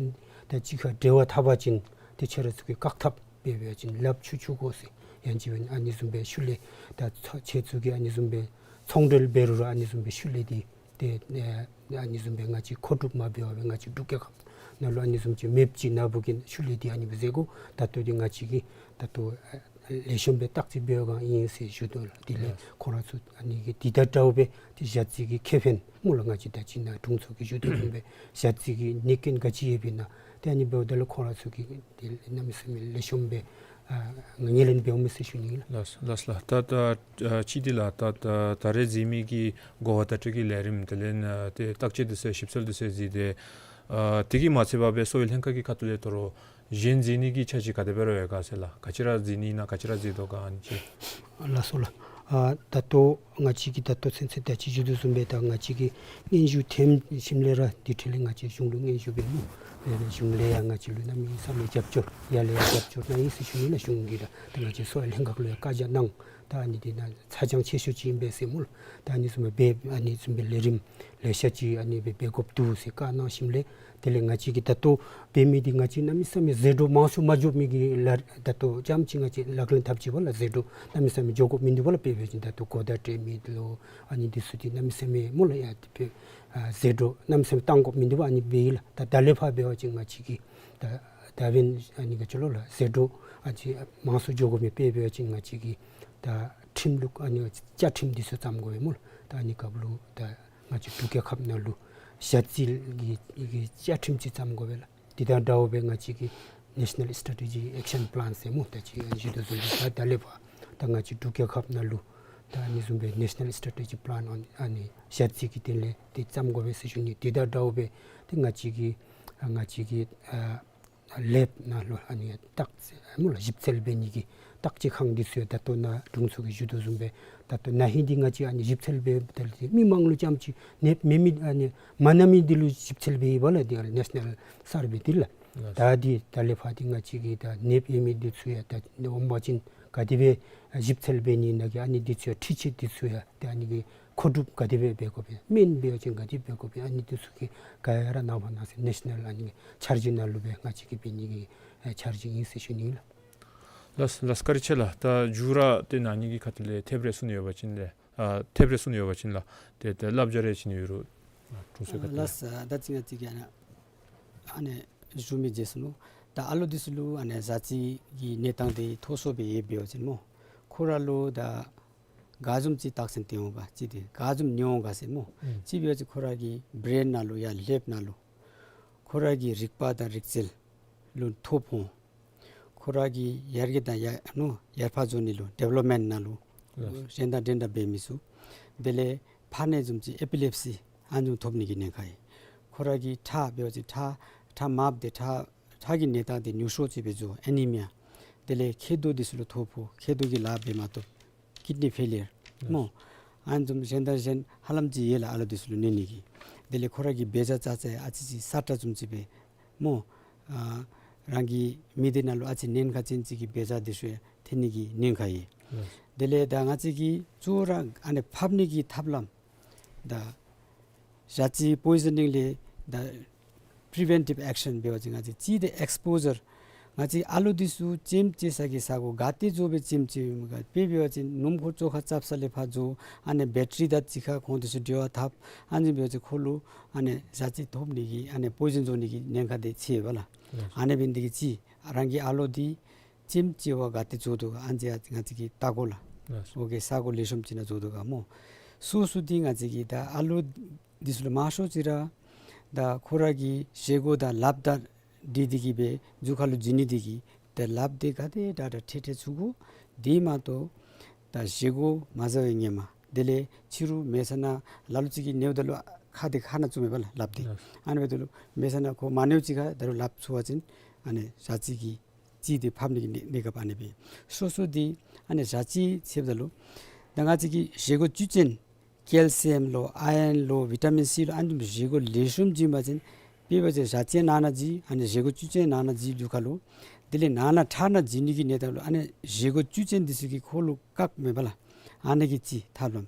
དང་གཅིག་ཁར་འབྲེལ་བ་འཐབ་པ་ཅིན་ཏེ་ཁྱེད་ར་ཚུ་གིས་བཀག་ཐབས་འབད་བ་ཅིན་ལགཔ་འཁྱུ་འཁྱུ་དགོ་ཟེར་ཡང་ཅིན་ཨ་ནི་བཟུམ་སྦེ་ཤུལ་ལས་ད་ཚོ་ཁྱེད་ཚུ་གིས་ཨ་ནི་བཟུམ་སྦེ་ཚོང་འབྲེལ་འབད་རུང་ར་ཨ་ནི་བཟུམ་སྦེ་ཤུལ་ལས་འདི་ཏེ་ཨ་ཨ་ནི་བཟུམ་སྦེ་ང་བཅས་མཁོ་སྒྲུབ་མ་འབད་བར་སྦེ་ང་བཅས་འབྲུག་རྒྱལ་ཁབ་ནང་ལུ་ཨ་ནི་བཟུམ་ཅིག་མེདཔ་ཅིག་ནང་འབད་བ་ཅིན་ཤུལ་ལས་འདི་ཨ་ནི་སྦེ་ཟེར་དགོ། ད་ལྟོ་འདི་ང་བཅས་ཀྱིས་ད་ལྟོ་ཨ་ལེགས་ཤོམ་སྦེ་བརྟག་དཔྱད་འབད་བའི་སྒང་ཨིན་ཟེར་ཞུ་དོ་ལགས། དེ་ལས་ཁོང་ར་ཚུ་ཨ་ནི་གི་འདི་དང་འདྲཝ་སྦེ་ཏེ་ཞ་རྩི་གི་ཁེ་ཕན་སྨོ་ལགས། ང་བཅས་ད་ཅི་ནཱ་དྲུང་འཚོ་གིས་ཞུ་དོ་བཟུམ་སྦེ་ཞ་རྩི་གི་གནོད་སྐྱོན་ག་ཅི་ཡོདཔ་ཨིན་ན་ཏེ་ཨ་ནི་འབདཝ་ད་ལུ་ཁོང་ར་ཚུ་གིས་ཏེ་གནམ་མེད་ས་མེད་ལེགས་ཤོམ་སྦེ་ཨ་ངོས་ལེན་འབདཝ་མས་ཟེར་ཞུ་ནི་ལགས། ལགས་ལགས་ལགས། ད་ད་ཨ་ཅི་འདི་ལགས་ད་ད་ད་རེས་གཟིགས་མི་གི་གོ་བ་བརྡ་སྤྲོད་ཀྱི་ལས་རིམ་དེ་ལས་ཨ་ཏེ་བརྟག་དཔྱད་འདི་ཚུ་ཞིབ་འཚོལ་འདི་ཚུ་གཟིགས་ཏེ་ཨ་དེ་གིས་མ་ཚད་པར་སྦེ་གསོ་བའི་ལྷན་ཁག་གི་ཁ་ཐུག་ལས་དོ་རུང་གཞན་གཟིགས་ནི་གི་འཆར་གཞི་ག་དེ་སྦེ་ར་ཡོད་ག་ཟེར་ལགས། ག་ཅི་ར་གཟིགས་ནི་ཨིན་ན་ག་ཅི་ར་གཟིགས་དོ་ག་ཨ་ནི་ཅིག། ལགས་སོ་ལགས། ཨ་ད་ལྟོ་ང་བཅས་ཀྱིས་ད་ལྟོ་ཚུན་ཚོད་ད་ཅི་ཞུ་དོ་བཟུམ་སྦེ་ད་ང་བཅས་ཀྱིས་སྙན་ཞུ་ཐོན་ཞིནམ་ལས་ར་དེ་འཕྲོ་ལས་ང་བཅས་གཞུང་ལུ་སྙན་ཞུ་འབད་ནུག། དེ་ལས་གཞུང་ལས་ཡང་ང་བཅས་ལུ་གནམ་མེད་ས་མེད་རྒྱབ་སྐྱོར་ཡར་ལས་ཡར་རྒྱབ་སྐྱོར་གནང་ཡི་ཟེར་ཞུ་ནི་ལགས། གཞུང་གིས་ར་ད་ང་བཅས་གསོ་བའི་ལྷན་ཁག་ལུ་ཡང་བཀའ་རྒྱ་གནང་། ད་ཨ་ནི་འདི་ནང་ཚ་གྱང་ཆེ་ཤོས་ཅིག་ཨིན་པས་ཟེར་སྨོ་ལགས། ད་ཨ་ནི་བཟུམ་སྦེ་ཨ་ནི་བཟུམ་སྦེ་ལས་རིམ་ལེ་ཤ་ཅིག་ཨ་ནི་སྦེ་འབད་དགོཔ་འདུག་ཟེར་བཀའ་གནང་ཞིནམ་ལས་དེ་ལས་ང་བཅས་ཀྱིས་ད་ལྟོ་འབད་མི་འདི་ང་བཅས་གནམ་མེད་ས་མེད་ཟད་འགྲོ་མང་སུ་མ་འགྱོ་མི་གི་ལཱ་ད་ལྟོ་རྐྱངམ་ཅིག་ང་བཅས་ལག་ལེན་འཐབ་ཅི་པ་ལགས། ཟད་འགྲོ་གནམ་མེད་ས་མེད་འགྱོ་དགོཔ་མིན་འདུག་པ་ལགས། དཔེ་འབད་བ་ཅིན་ད་ལྟོ་གོ་བརྡ་སྤྲོད་མི་ལུ་ཨ་ནི་འདི་ཚུ་འདི་གནམ་མེད་ས་མེད་སྨོ་ལགས། ཡ་དེ་སྦེ་ཨ་ཟད་འགྲོ་གནམ་མེད་ས་མེད་བཏང་དགོཔ་མིན་འདུག་པ། ཨ་ནི་འབད་ཡི་ལགས། ད་ད་ལས་ཕར་འབད་བ་ཅིན་ང་བཅས་ཀྱིས་ད་ད་འབདན་ཨ་ནི་ག་ཅི་ལོ་ལགས། ཟད་འགྲོ་ཨ་ཅིག་མང་སུ་འགྱོ་དགོ་མི་དཔེ་འབད་བ་ཅིན་ང་བཅས་ཀྱིས་ད་ཁྲིམས་ལུགས་ཨ་ནི་བཅའ་ཁྲིམས་འདི་ཚུ་བརྩམ་དགོ་པས་སྨོ་ལགས། ད་ཨ་ནི་སྐབས་ལུ་ད་ང་བཅས་འབྲུག་རྒྱལ་ཁབ་ནང་ལུ་ཞ་རྩི་གི་གི་བཅའ་ཁྲིམས་ཅིག་བརྩམ་དགོ་པས་ལགས། དེ་དང་འདྲཝ་སྦེ་ང་བཅས་ཀྱིས་National Strategy Action Plan ཟེར་སྨོ་ད་ཅི་ཞུ་དོ་བཟུམ་སྦེ་ད་ད་ལས་ཕར་ད་ང་བཅས་འབྲུག་རྒྱལ་ཁབ་ནང་ལུ་ད་ཨ་ནི་བཟུམ་སྦེ་National Strategy Plan on ཨ་ནི་ཞ་རྩི་གི་དོན་ལས་དེ་བརྩམ་དགོ་པས་ཟེར་ཞུ་ནི། དེ་དང་འདྲཝ་སྦེ་ཏེ་ང་བཅས་ཀྱིས་ང་བཅས་ཀྱིས་ཨ་ལེབ་ནང་ལུ་ཨ་ནི་བརྟག་དཔྱད་སྨོ་ལགས་ཞིབ་འཚོལ་འབད་ནི་གི་བརྟག་དཔྱད་ཁང་འདི་ཚུ་ཡང་ད་ལྟོ་ནཱ་དྲུང་འཚོ་གིས་ཞུ་དོ་བཟུམ་སྦེ་ད་ལྟོ་ན་ཧིང་འདི་ང་བཅས་ཨ་ནི་ཞིབ་འཚོལ་འབད་ད་ལུ་མི་མང་ལུ་རྐྱངམ་ཅིག་ནདཔ་མེད་མི་ཨ་ནི་མ་ན་མི་འདི་ལུ་ཞིབ་འཚོལ་འབད་ཡི་པ་ལགས། འདི་National Survey འདི་ལགས། ལགས། ད་འདི་ད་ལས་ཕར་འདི་ང་བཅས་ཀྱིས་ད་ནདཔ་ཡོད་མི་འདི་ཚུ་ཡང་ད་འོང་པ་ཅིན་ག་དེ་སྦེ་ཞིབ་འཚོལ་འབད་ནི་ཨིན་ན་གི་ཨ་ནི་འདི་ཚུ་ཡང་འཕྲུལ་ཆས་འདི་ཚུ་ཡང་ད་ཨ་ནི་གི་མཁོ་སྒྲུབ་ག་དེ་སྦེ་འབད་དགོ་པས་སྨན་འབད་བ་ཅིན་ག་དེ་འབད་དགོ་པས་ཨ་ནི་འདི་ཚུ་གི་ག་ཡ་ར་ནངས་པ་གནངས་ཚེ་National ཨ་ནི་འཆར་གཞི་ནང་ལུ་སྦེ་ང་བཅས་ཀྱིས་འབད་ནི་གི་འཆར་གཞི་ཨིན་ཟེར་ཞུ་ནི་ལགས། ལགས་ལགས་བཀའ་དྲིན་ཆེ་ལགས། ད་མཇུག་ར་ཏེ་ན་ཧིང་གི་ཁ་ཐུག་ལས་ཐེབས་རེ་གསུང་ནི་ཡོད་པ་ཅིན་ལགས། ཨ་ཐེབས་རེ་གསུང་ནི་ཡོད་པ་ཅིན་ལགས། ཏེ་ཏེ་བསླབ་བྱ་རེ་བྱིན་ནི་ཡོད་རུང་དྲུང་འཚོ་ཁ་ཐུག་ལས། ལགས་ད་ཅི་ང་བཅས་ཀྱིས་ཨ་ནཱ་ ཨ་ནི་བཞུགས་མི་མཇལ་སོ་ནུག། ད་ཨ་ལོ་འདི་ཚུ་ལུ་ཨ་ནི་ཟ་ཅི་གི་གནས་སྟངས་འདི་མཐོ་སུ་སྦེ་ཡོདཔ་འབད་བ་ཅིན་སྨོ། ཁོ་ར་ལུ་ད་ག་བཟུམ་ཅིག་རྟགས་མཚན་སྟོན་འོང་ག་ཅིག་འདི་ག་བཟུམ་ཉམས་འོང་ག་ཟེར་སྨོ། ཨུམ། ཅིག་འབད་བ་ཅིན་ཁོ་ར་གི་བྲེན་ནང་ལུ་ཡང་ལེབ་ནང་ལུ་ཁོ་ར་གི་རིག་པ་དང་རིག་རྩལ་ལུ་ཐོ་ཕོག། ཁོ་ར་གི་ཡར་རྒྱས་དང་ཡར་ནོ་ཡར་འཕར་འགྱོ་ནི་ལུ་ཌི་ཝེ་ལོབ་མེནཊ་ནང་ལུ་ལགས། གཞན་དང་འདྲན་འདྲ་འབད་མི་ཚུགས། དེ་ལས་ཕར་ནི་བཟུམ་ཅིག་ཨེ་པི་ལེབ་སི་ཨ་ནི་བཟུམ་ཐོབ་ནི་གི་ཉེན་ཁ་ཡོད། ཁོ་ར་གི་ཁྲག་འབད་བ་ཅིན་ཁྲག་ཁྲག་དམརཔོ་དེ་ཁྲག་ཁྲག་གི་གནས་སྟངས་དེ་ཉུང་སུ་ཅིག་སྦེ་འགྱོ། ཨེ་ནི་མི་ཡ། དེ་ལས་མཁལ་རྡོག་འདི་ཚུ་ལུ་ཐོ་ཕོག། མཁལ་རྡོག་གི་ལཱ་འབད་མ་བཏུབ། ཀིཌ་ནི་ཕེ་ལི་ཡར་སྨོ། ཨ་ནི་བཟུམ་གཞན་དང་གཞན་ཧ་ལམ་ཅིག་ཡོད་ལགས་ཨ་ལོ་འདི་ཚུ་ལུ་གནོད་ནི་གི། དེ་ལས་ཁོ་ར་གི་འབད་བཞག་རྩ་ཚད་ཨ་ཙི་ཅིག་སྲ་ཀྲག་བཟུམ་ཅིག་སྦེ་སྨོ། ཨ་རང་གི་མི་སྡེ་ནང་ལུ་ཨ་ཙི་ཉེན་ཁ་ཅན་ཅིག་གི་འབད་བཞག་འདི་ཚུ་ཡང་ཐོན་ནི་གི་ཉེན་ཁ་ཡོད། ལགས། དེ་ལས་ད་ང་བཅས་ཀྱིས་གཙོ་བོ་ར་ཨ་ནི་ཕབ་ནི་གི་ཐབས་ལམ་ད་ཟ་ཅི་པོའི་ཟ་ནིང་ལས་ད་པི་རི་ཝེན་ཊིབ་ཨེག་ཤན་འབད་བ་ཅིན་ང་བཅས་ཅིག་འདི་ཨེགས་པོ་ཟར། ང་བཅས་ཨ་ལོ་འདི་ཚུ་ལྕེམ་ལྕེ་ས་གི་ས་གོ་ག་ཏེ་འགྱོ་སྦེ་ལྕེམ་ལྕེ་ཡོད་མི་ག་དཔེ་འབད་བ་ཅིན་སྣུམ་འཁོར་བཅོ་ཁ་རྐྱབ་ས་ལས་ཕར་འགྱོ། ཨ་ནི་བེ་ཊ་རི་དང་ཅིག་ཁར་ཁོང་འདི་ཚུ་འབྲེལ་བ་འཐབ། ཨ་ནི་འབད་བ་ཅིན་ཁོ་ལུ་ཨ་ནི་ཟ་ཅི་ཐོབ་ནི་གི་ཨ་ནི་པོའི་ཟན་འགྱོ་ནི་གི་ཉེན་ཁ་དེ་ཆེ་བས་ལགས། ལགས། ཨ་ནི་འབད་ནི་དེ་གིས་ཅིག་རང་གི་ཨ་ལོ་འདི་ལྕེམ་ལྕེ་བ་ག་ཏེ་འགྱོ་དོ་ག་ཨ་ནི་ང་བཅས་ཀྱིས་བལྟ་དགོ་ལགས། ལགས། འོ་གི་ས་གོ་ལེགས་ཤོམ་ཅིག་ནང་འགྱོ་དོ་ག་སྨོ། སོ་སོ་འདི་ང་བཅས་ཀྱིས་ད་ཨ་ལོ་འདི་ཚུ་ལུ་མང་ཤོས་ཅིག་ར་ད་ཁོ་ར་གི་བཞེས་སྒོ་དང་ལགཔ་དང་འདི་འདི་གིས་སྦེ་རྒྱུ་ཁ་ལུ་འཛུལ་ནི་འདི་གིས་ད་ལགཔ་འདི་ག་དེ་དྲག་དྲག་ཁྲེག་ཁྲེག་ཚུགས་དགོ། དེ་མ་གཏོགས་ད་བཞེས་སྒོ་མ་བཟའ་བའི་ཧེ་མ་དེ་ལས་ཕྱི་རུ་མེད་ས་ནང་ལ་ལུ་ཅིག་གིས་ཉལཝ་ད་ལུ་ཁ་འདི་ཁ་ནང་བཙུགས་མས་པ་ལགས་ལགཔ་འདི། ལགས། ཨ་ནི་འབདཝ་ད་ལུ་མེད་ས་ནང་ཁོ་མ་ཉལཝ་ཅིག་ཁར་ད་རུང་ལགཔ་ཚུད་པ་ཅིན་ཨ་ནི་ཟ་ཅི་གི་ཅིག་འདི་ཕབ་ནི་གི་གནས་གནས་སྐབས་ཨ་ནི་སྦེ། སོ་སོ་འདི་ཨ་ནི་ཟ་ཅི་ཟེརཝ་ད་ལུ་ད་ང་བཅས་ཀྱི་བཞེས་སྒོ་བཅུད་ཅན་ཀེལ་སི་ཡམ་ལོ་ཨའི་རཱན་ལོ་བི་ཊ་མིན་སི་ལོ་ཨ་ནི་བཟུམ་བཞེས་སྒོ་ལེགས་ཤོམ་བྱིན་པ་ཅིན་དཔེ་འབད་བ་ཅིན་ཟ་ཅི་ནང་ན་འཛུལ། ཨ་ནི་བཞེས་སྒོ་བཅུད་ཅན་ནང་ན་འཛུལ་རྒྱུ་ཁ་ལུ། དེ་ལས་ནང་ན་ཁྲག་ནང་འཛུལ་ནི་གི་གནས་སྟངས་ལུ་ཨ་ནི་བཞེས་སྒོ་བཅུད་ཅན་འདི་ཚུ་གིས་ཁོ་ལུ་བཀག་མས་པ་ལགས། ཨ་ནི་གི་ཅིག་ཐབས་ལམ།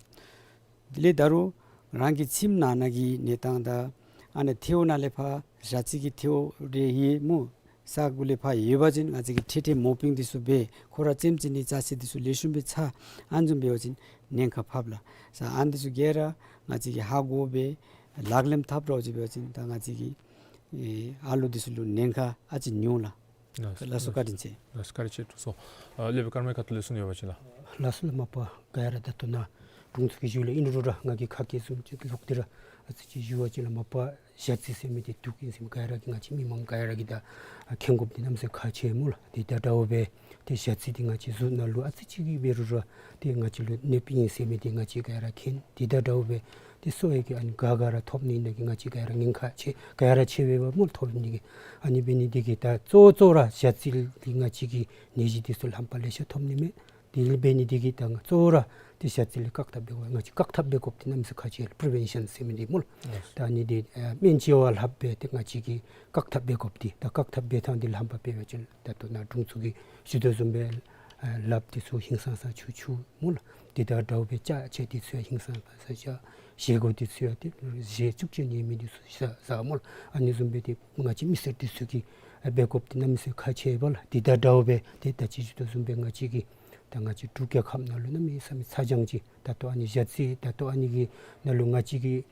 དེ་ལས་ད་རུང་རང་གི་ཁྱིམ་ནང་ན་གི་གནས་སྟངས་དང་ཨ་ནི་ཐལཝ་ནང་ལས་ཕར་ཟ་ཅི་གི་ཐལཝ་རེ་ཡོད་སྨོ། ས་གོ་ལས་ཕར་ཡོད་པ་ཅིན་ང་བཅས་ཀྱིས་ཁྲེག་ཁྲེག་མོ་པིང་འདི་ཚུ་འབད། ཁོ་ར་ལྕེམ་ལྕེ་ནི་ཅ་ཆས་འདི་ཚུ་ལེགས་ཤོམ་སྦེ་ཚ། ཨ་ནི་བཟུམ་འབད་བ་ཅིན་ཉེན་ཁ་ཕབ་ལགས། ས་ཨ་ནི་འདི་ཚུ་ག་ར་ང་བཅས་ཀྱིས་ཧ་གོ་སྦེ་ལག་ལེན་འཐབ་རོགས་ཅིག་འབད་བ་ཅིན་ད་ང་བཅས་ཀྱི་ཨེ་ཨ་ལོ་འདི་ཚུ་ལུ་ཉེན་ཁ་ཨ་ཙི་ཉུང་ལགས། ལགས་སོ། ལགས་སོ། བཀའ་དྲིན་ཆེ། ལགས་སོ། བཀའ་དྲིན་ཆེ་ཐུགས་སོ། ཨ་སློབ་དཔོན་ཀརྨ་ཁ་ཐུག་ལས་གསུང་ཡོད་པ་ཅིན་ལགས། ལགས་སོ་ལགས། མ་པ་ག་ར་ད་ལྟོ་ནཱ་དྲུང་འཚོ་གི་ཞུ་ལས་ཨིན་རུང་ར་ང་གིས་ཁ་སྐད་བཟུམ་ཅིག་ལོག་སྟེ་ར་ཨ་ཙི་ཅིག་ཞུ་བ་ཅིན་ལགས། མ་པ་ཞ་ཚི་ཟེར་མི་འདི་དུག་ཨིན་ཟེར་མི་ག་ར་གིས་ང་བཅས་མི་མང་ག་ར་གིས་ད་མཁྱེན་དགོཔ་འདི་གནམ་མེད་ས་མེད་ཁག་ཆེ་སྨོ་ལགས། དེ་དང་འདྲཝ་སྦེ་ཏེ་ཞ་ཚི་འདི་ང་བཅས་གཟུགས་ནང་ལུ་ཨ་ཙི་ཅིག་གིས་འབད་རུང་ར་ཏེ་ང་བཅས་ལུ་གནོདཔ་ཨིན་ཟེར་མི་འདི་ང་བཅས་ག་ར་མཁྱེན། དེ་དང་འདྲཝ་སྦེ་ཏེ་གསོ་བའི་གི་ཨ་ནི་ག་ག་ར་ཐོབ་ནི་ནང་གི་ང་བཅས་ག་ར་ཉེན་ཁ་ཆེ་ག་ར་ཆེ་བས་པ་སྨོ་ལགས། ཐོབ་ནི་གི་ཨ་ནི་འབད་ནི་འདི་གིས་ད་གཙོ་བོ་གཙོ་བོ་ར་ཞ་ཚི་འདི་ང་བཅས་ཀྱི་ནད་གཞི་འདི་ཚུ་རྣམ་པ་ལེ་ཤ་ཐོབ་ནི་མས། དེ་ལས་འབད་ནི་འདི་གིས་ད་ང་གཙོ་བོ་ར་ཏེ་ཞ་ཚི་ལས་བཀག་ཐབས་འབད་དགོ། ང་བཅས་བཀག་ཐབས་འབད་དགོཔ་འདི་གནམ་མེད་ས་མེད་ཁག་ཆེ་ལགས། པི་རི་ཝེན་ཤཱན་ཟེར་མི་འདི་སྨོ་ལགས། ལགས། ད་ཨ་ནི་འདི་ཨ་སྨན་བཅོས་པ་ལྷགཔ་སྦེ་ཏེ་ང་བཅས་ཀྱིས་བཀག་ཐབས་འབད་དགོཔ་འདི་ད་བཀག་ཐབས་འབད་ཐངས་འདི་རྣམ་པ་འབད་བ་ཅིན་ད་ལྟོ་ནཱ་དྲུང་འཚོ་གིས་ཞུ་དོ་བཟུམ་སྦེ་ཨ་ལགཔ་འདི་ཚུ་ཧིང་སངས་ས་འཁྱུ་འཁྱུ་སྨོ་ལགས། དེ་དང་འདྲཝ་སྦེ་ཅ་ཆས་འདི་ཚུ་ཡང་ཧིང་སངས་ས་བཞག། བཞེས་སྒོ་འདི་ཚུ་ཡང་ཏེ་བཞེས་བཅུག་ཅིག་ཉན་མི་འདི་ཚུ་བཟའ་བཟའ་སྨོ་ལགས། ཨ་ནི་བཟུམ་སྦེ་ཏེ་ང་བཅས་མི་སེར་འདི་ཚུ་གིས་ཨ་འབད་དགོཔ་འདི་གནམ་མེད་ས་མེད་ཁག་ཆེ་བས་ལགས། དེ་དང་འདྲཝ་སྦེ་ཏེ་ད་ཅི་ཞུ་དོ་བཟུམ་སྦེ་ང་བཅས་ཀྱི་ད་ང་བཅས་འབྲུག་རྒྱལ་ཁབ་ནང་ལུ་གནམ་མེད་ས་མེད་ཚ་གྱང་ཅིག་ད་ལྟོ་ཨ་ནི་ཞ་ཚི་ད་ལྟོ་ཨ་ནི་གི་ནང་ལུ་ང་བཅས་ཀྱིས་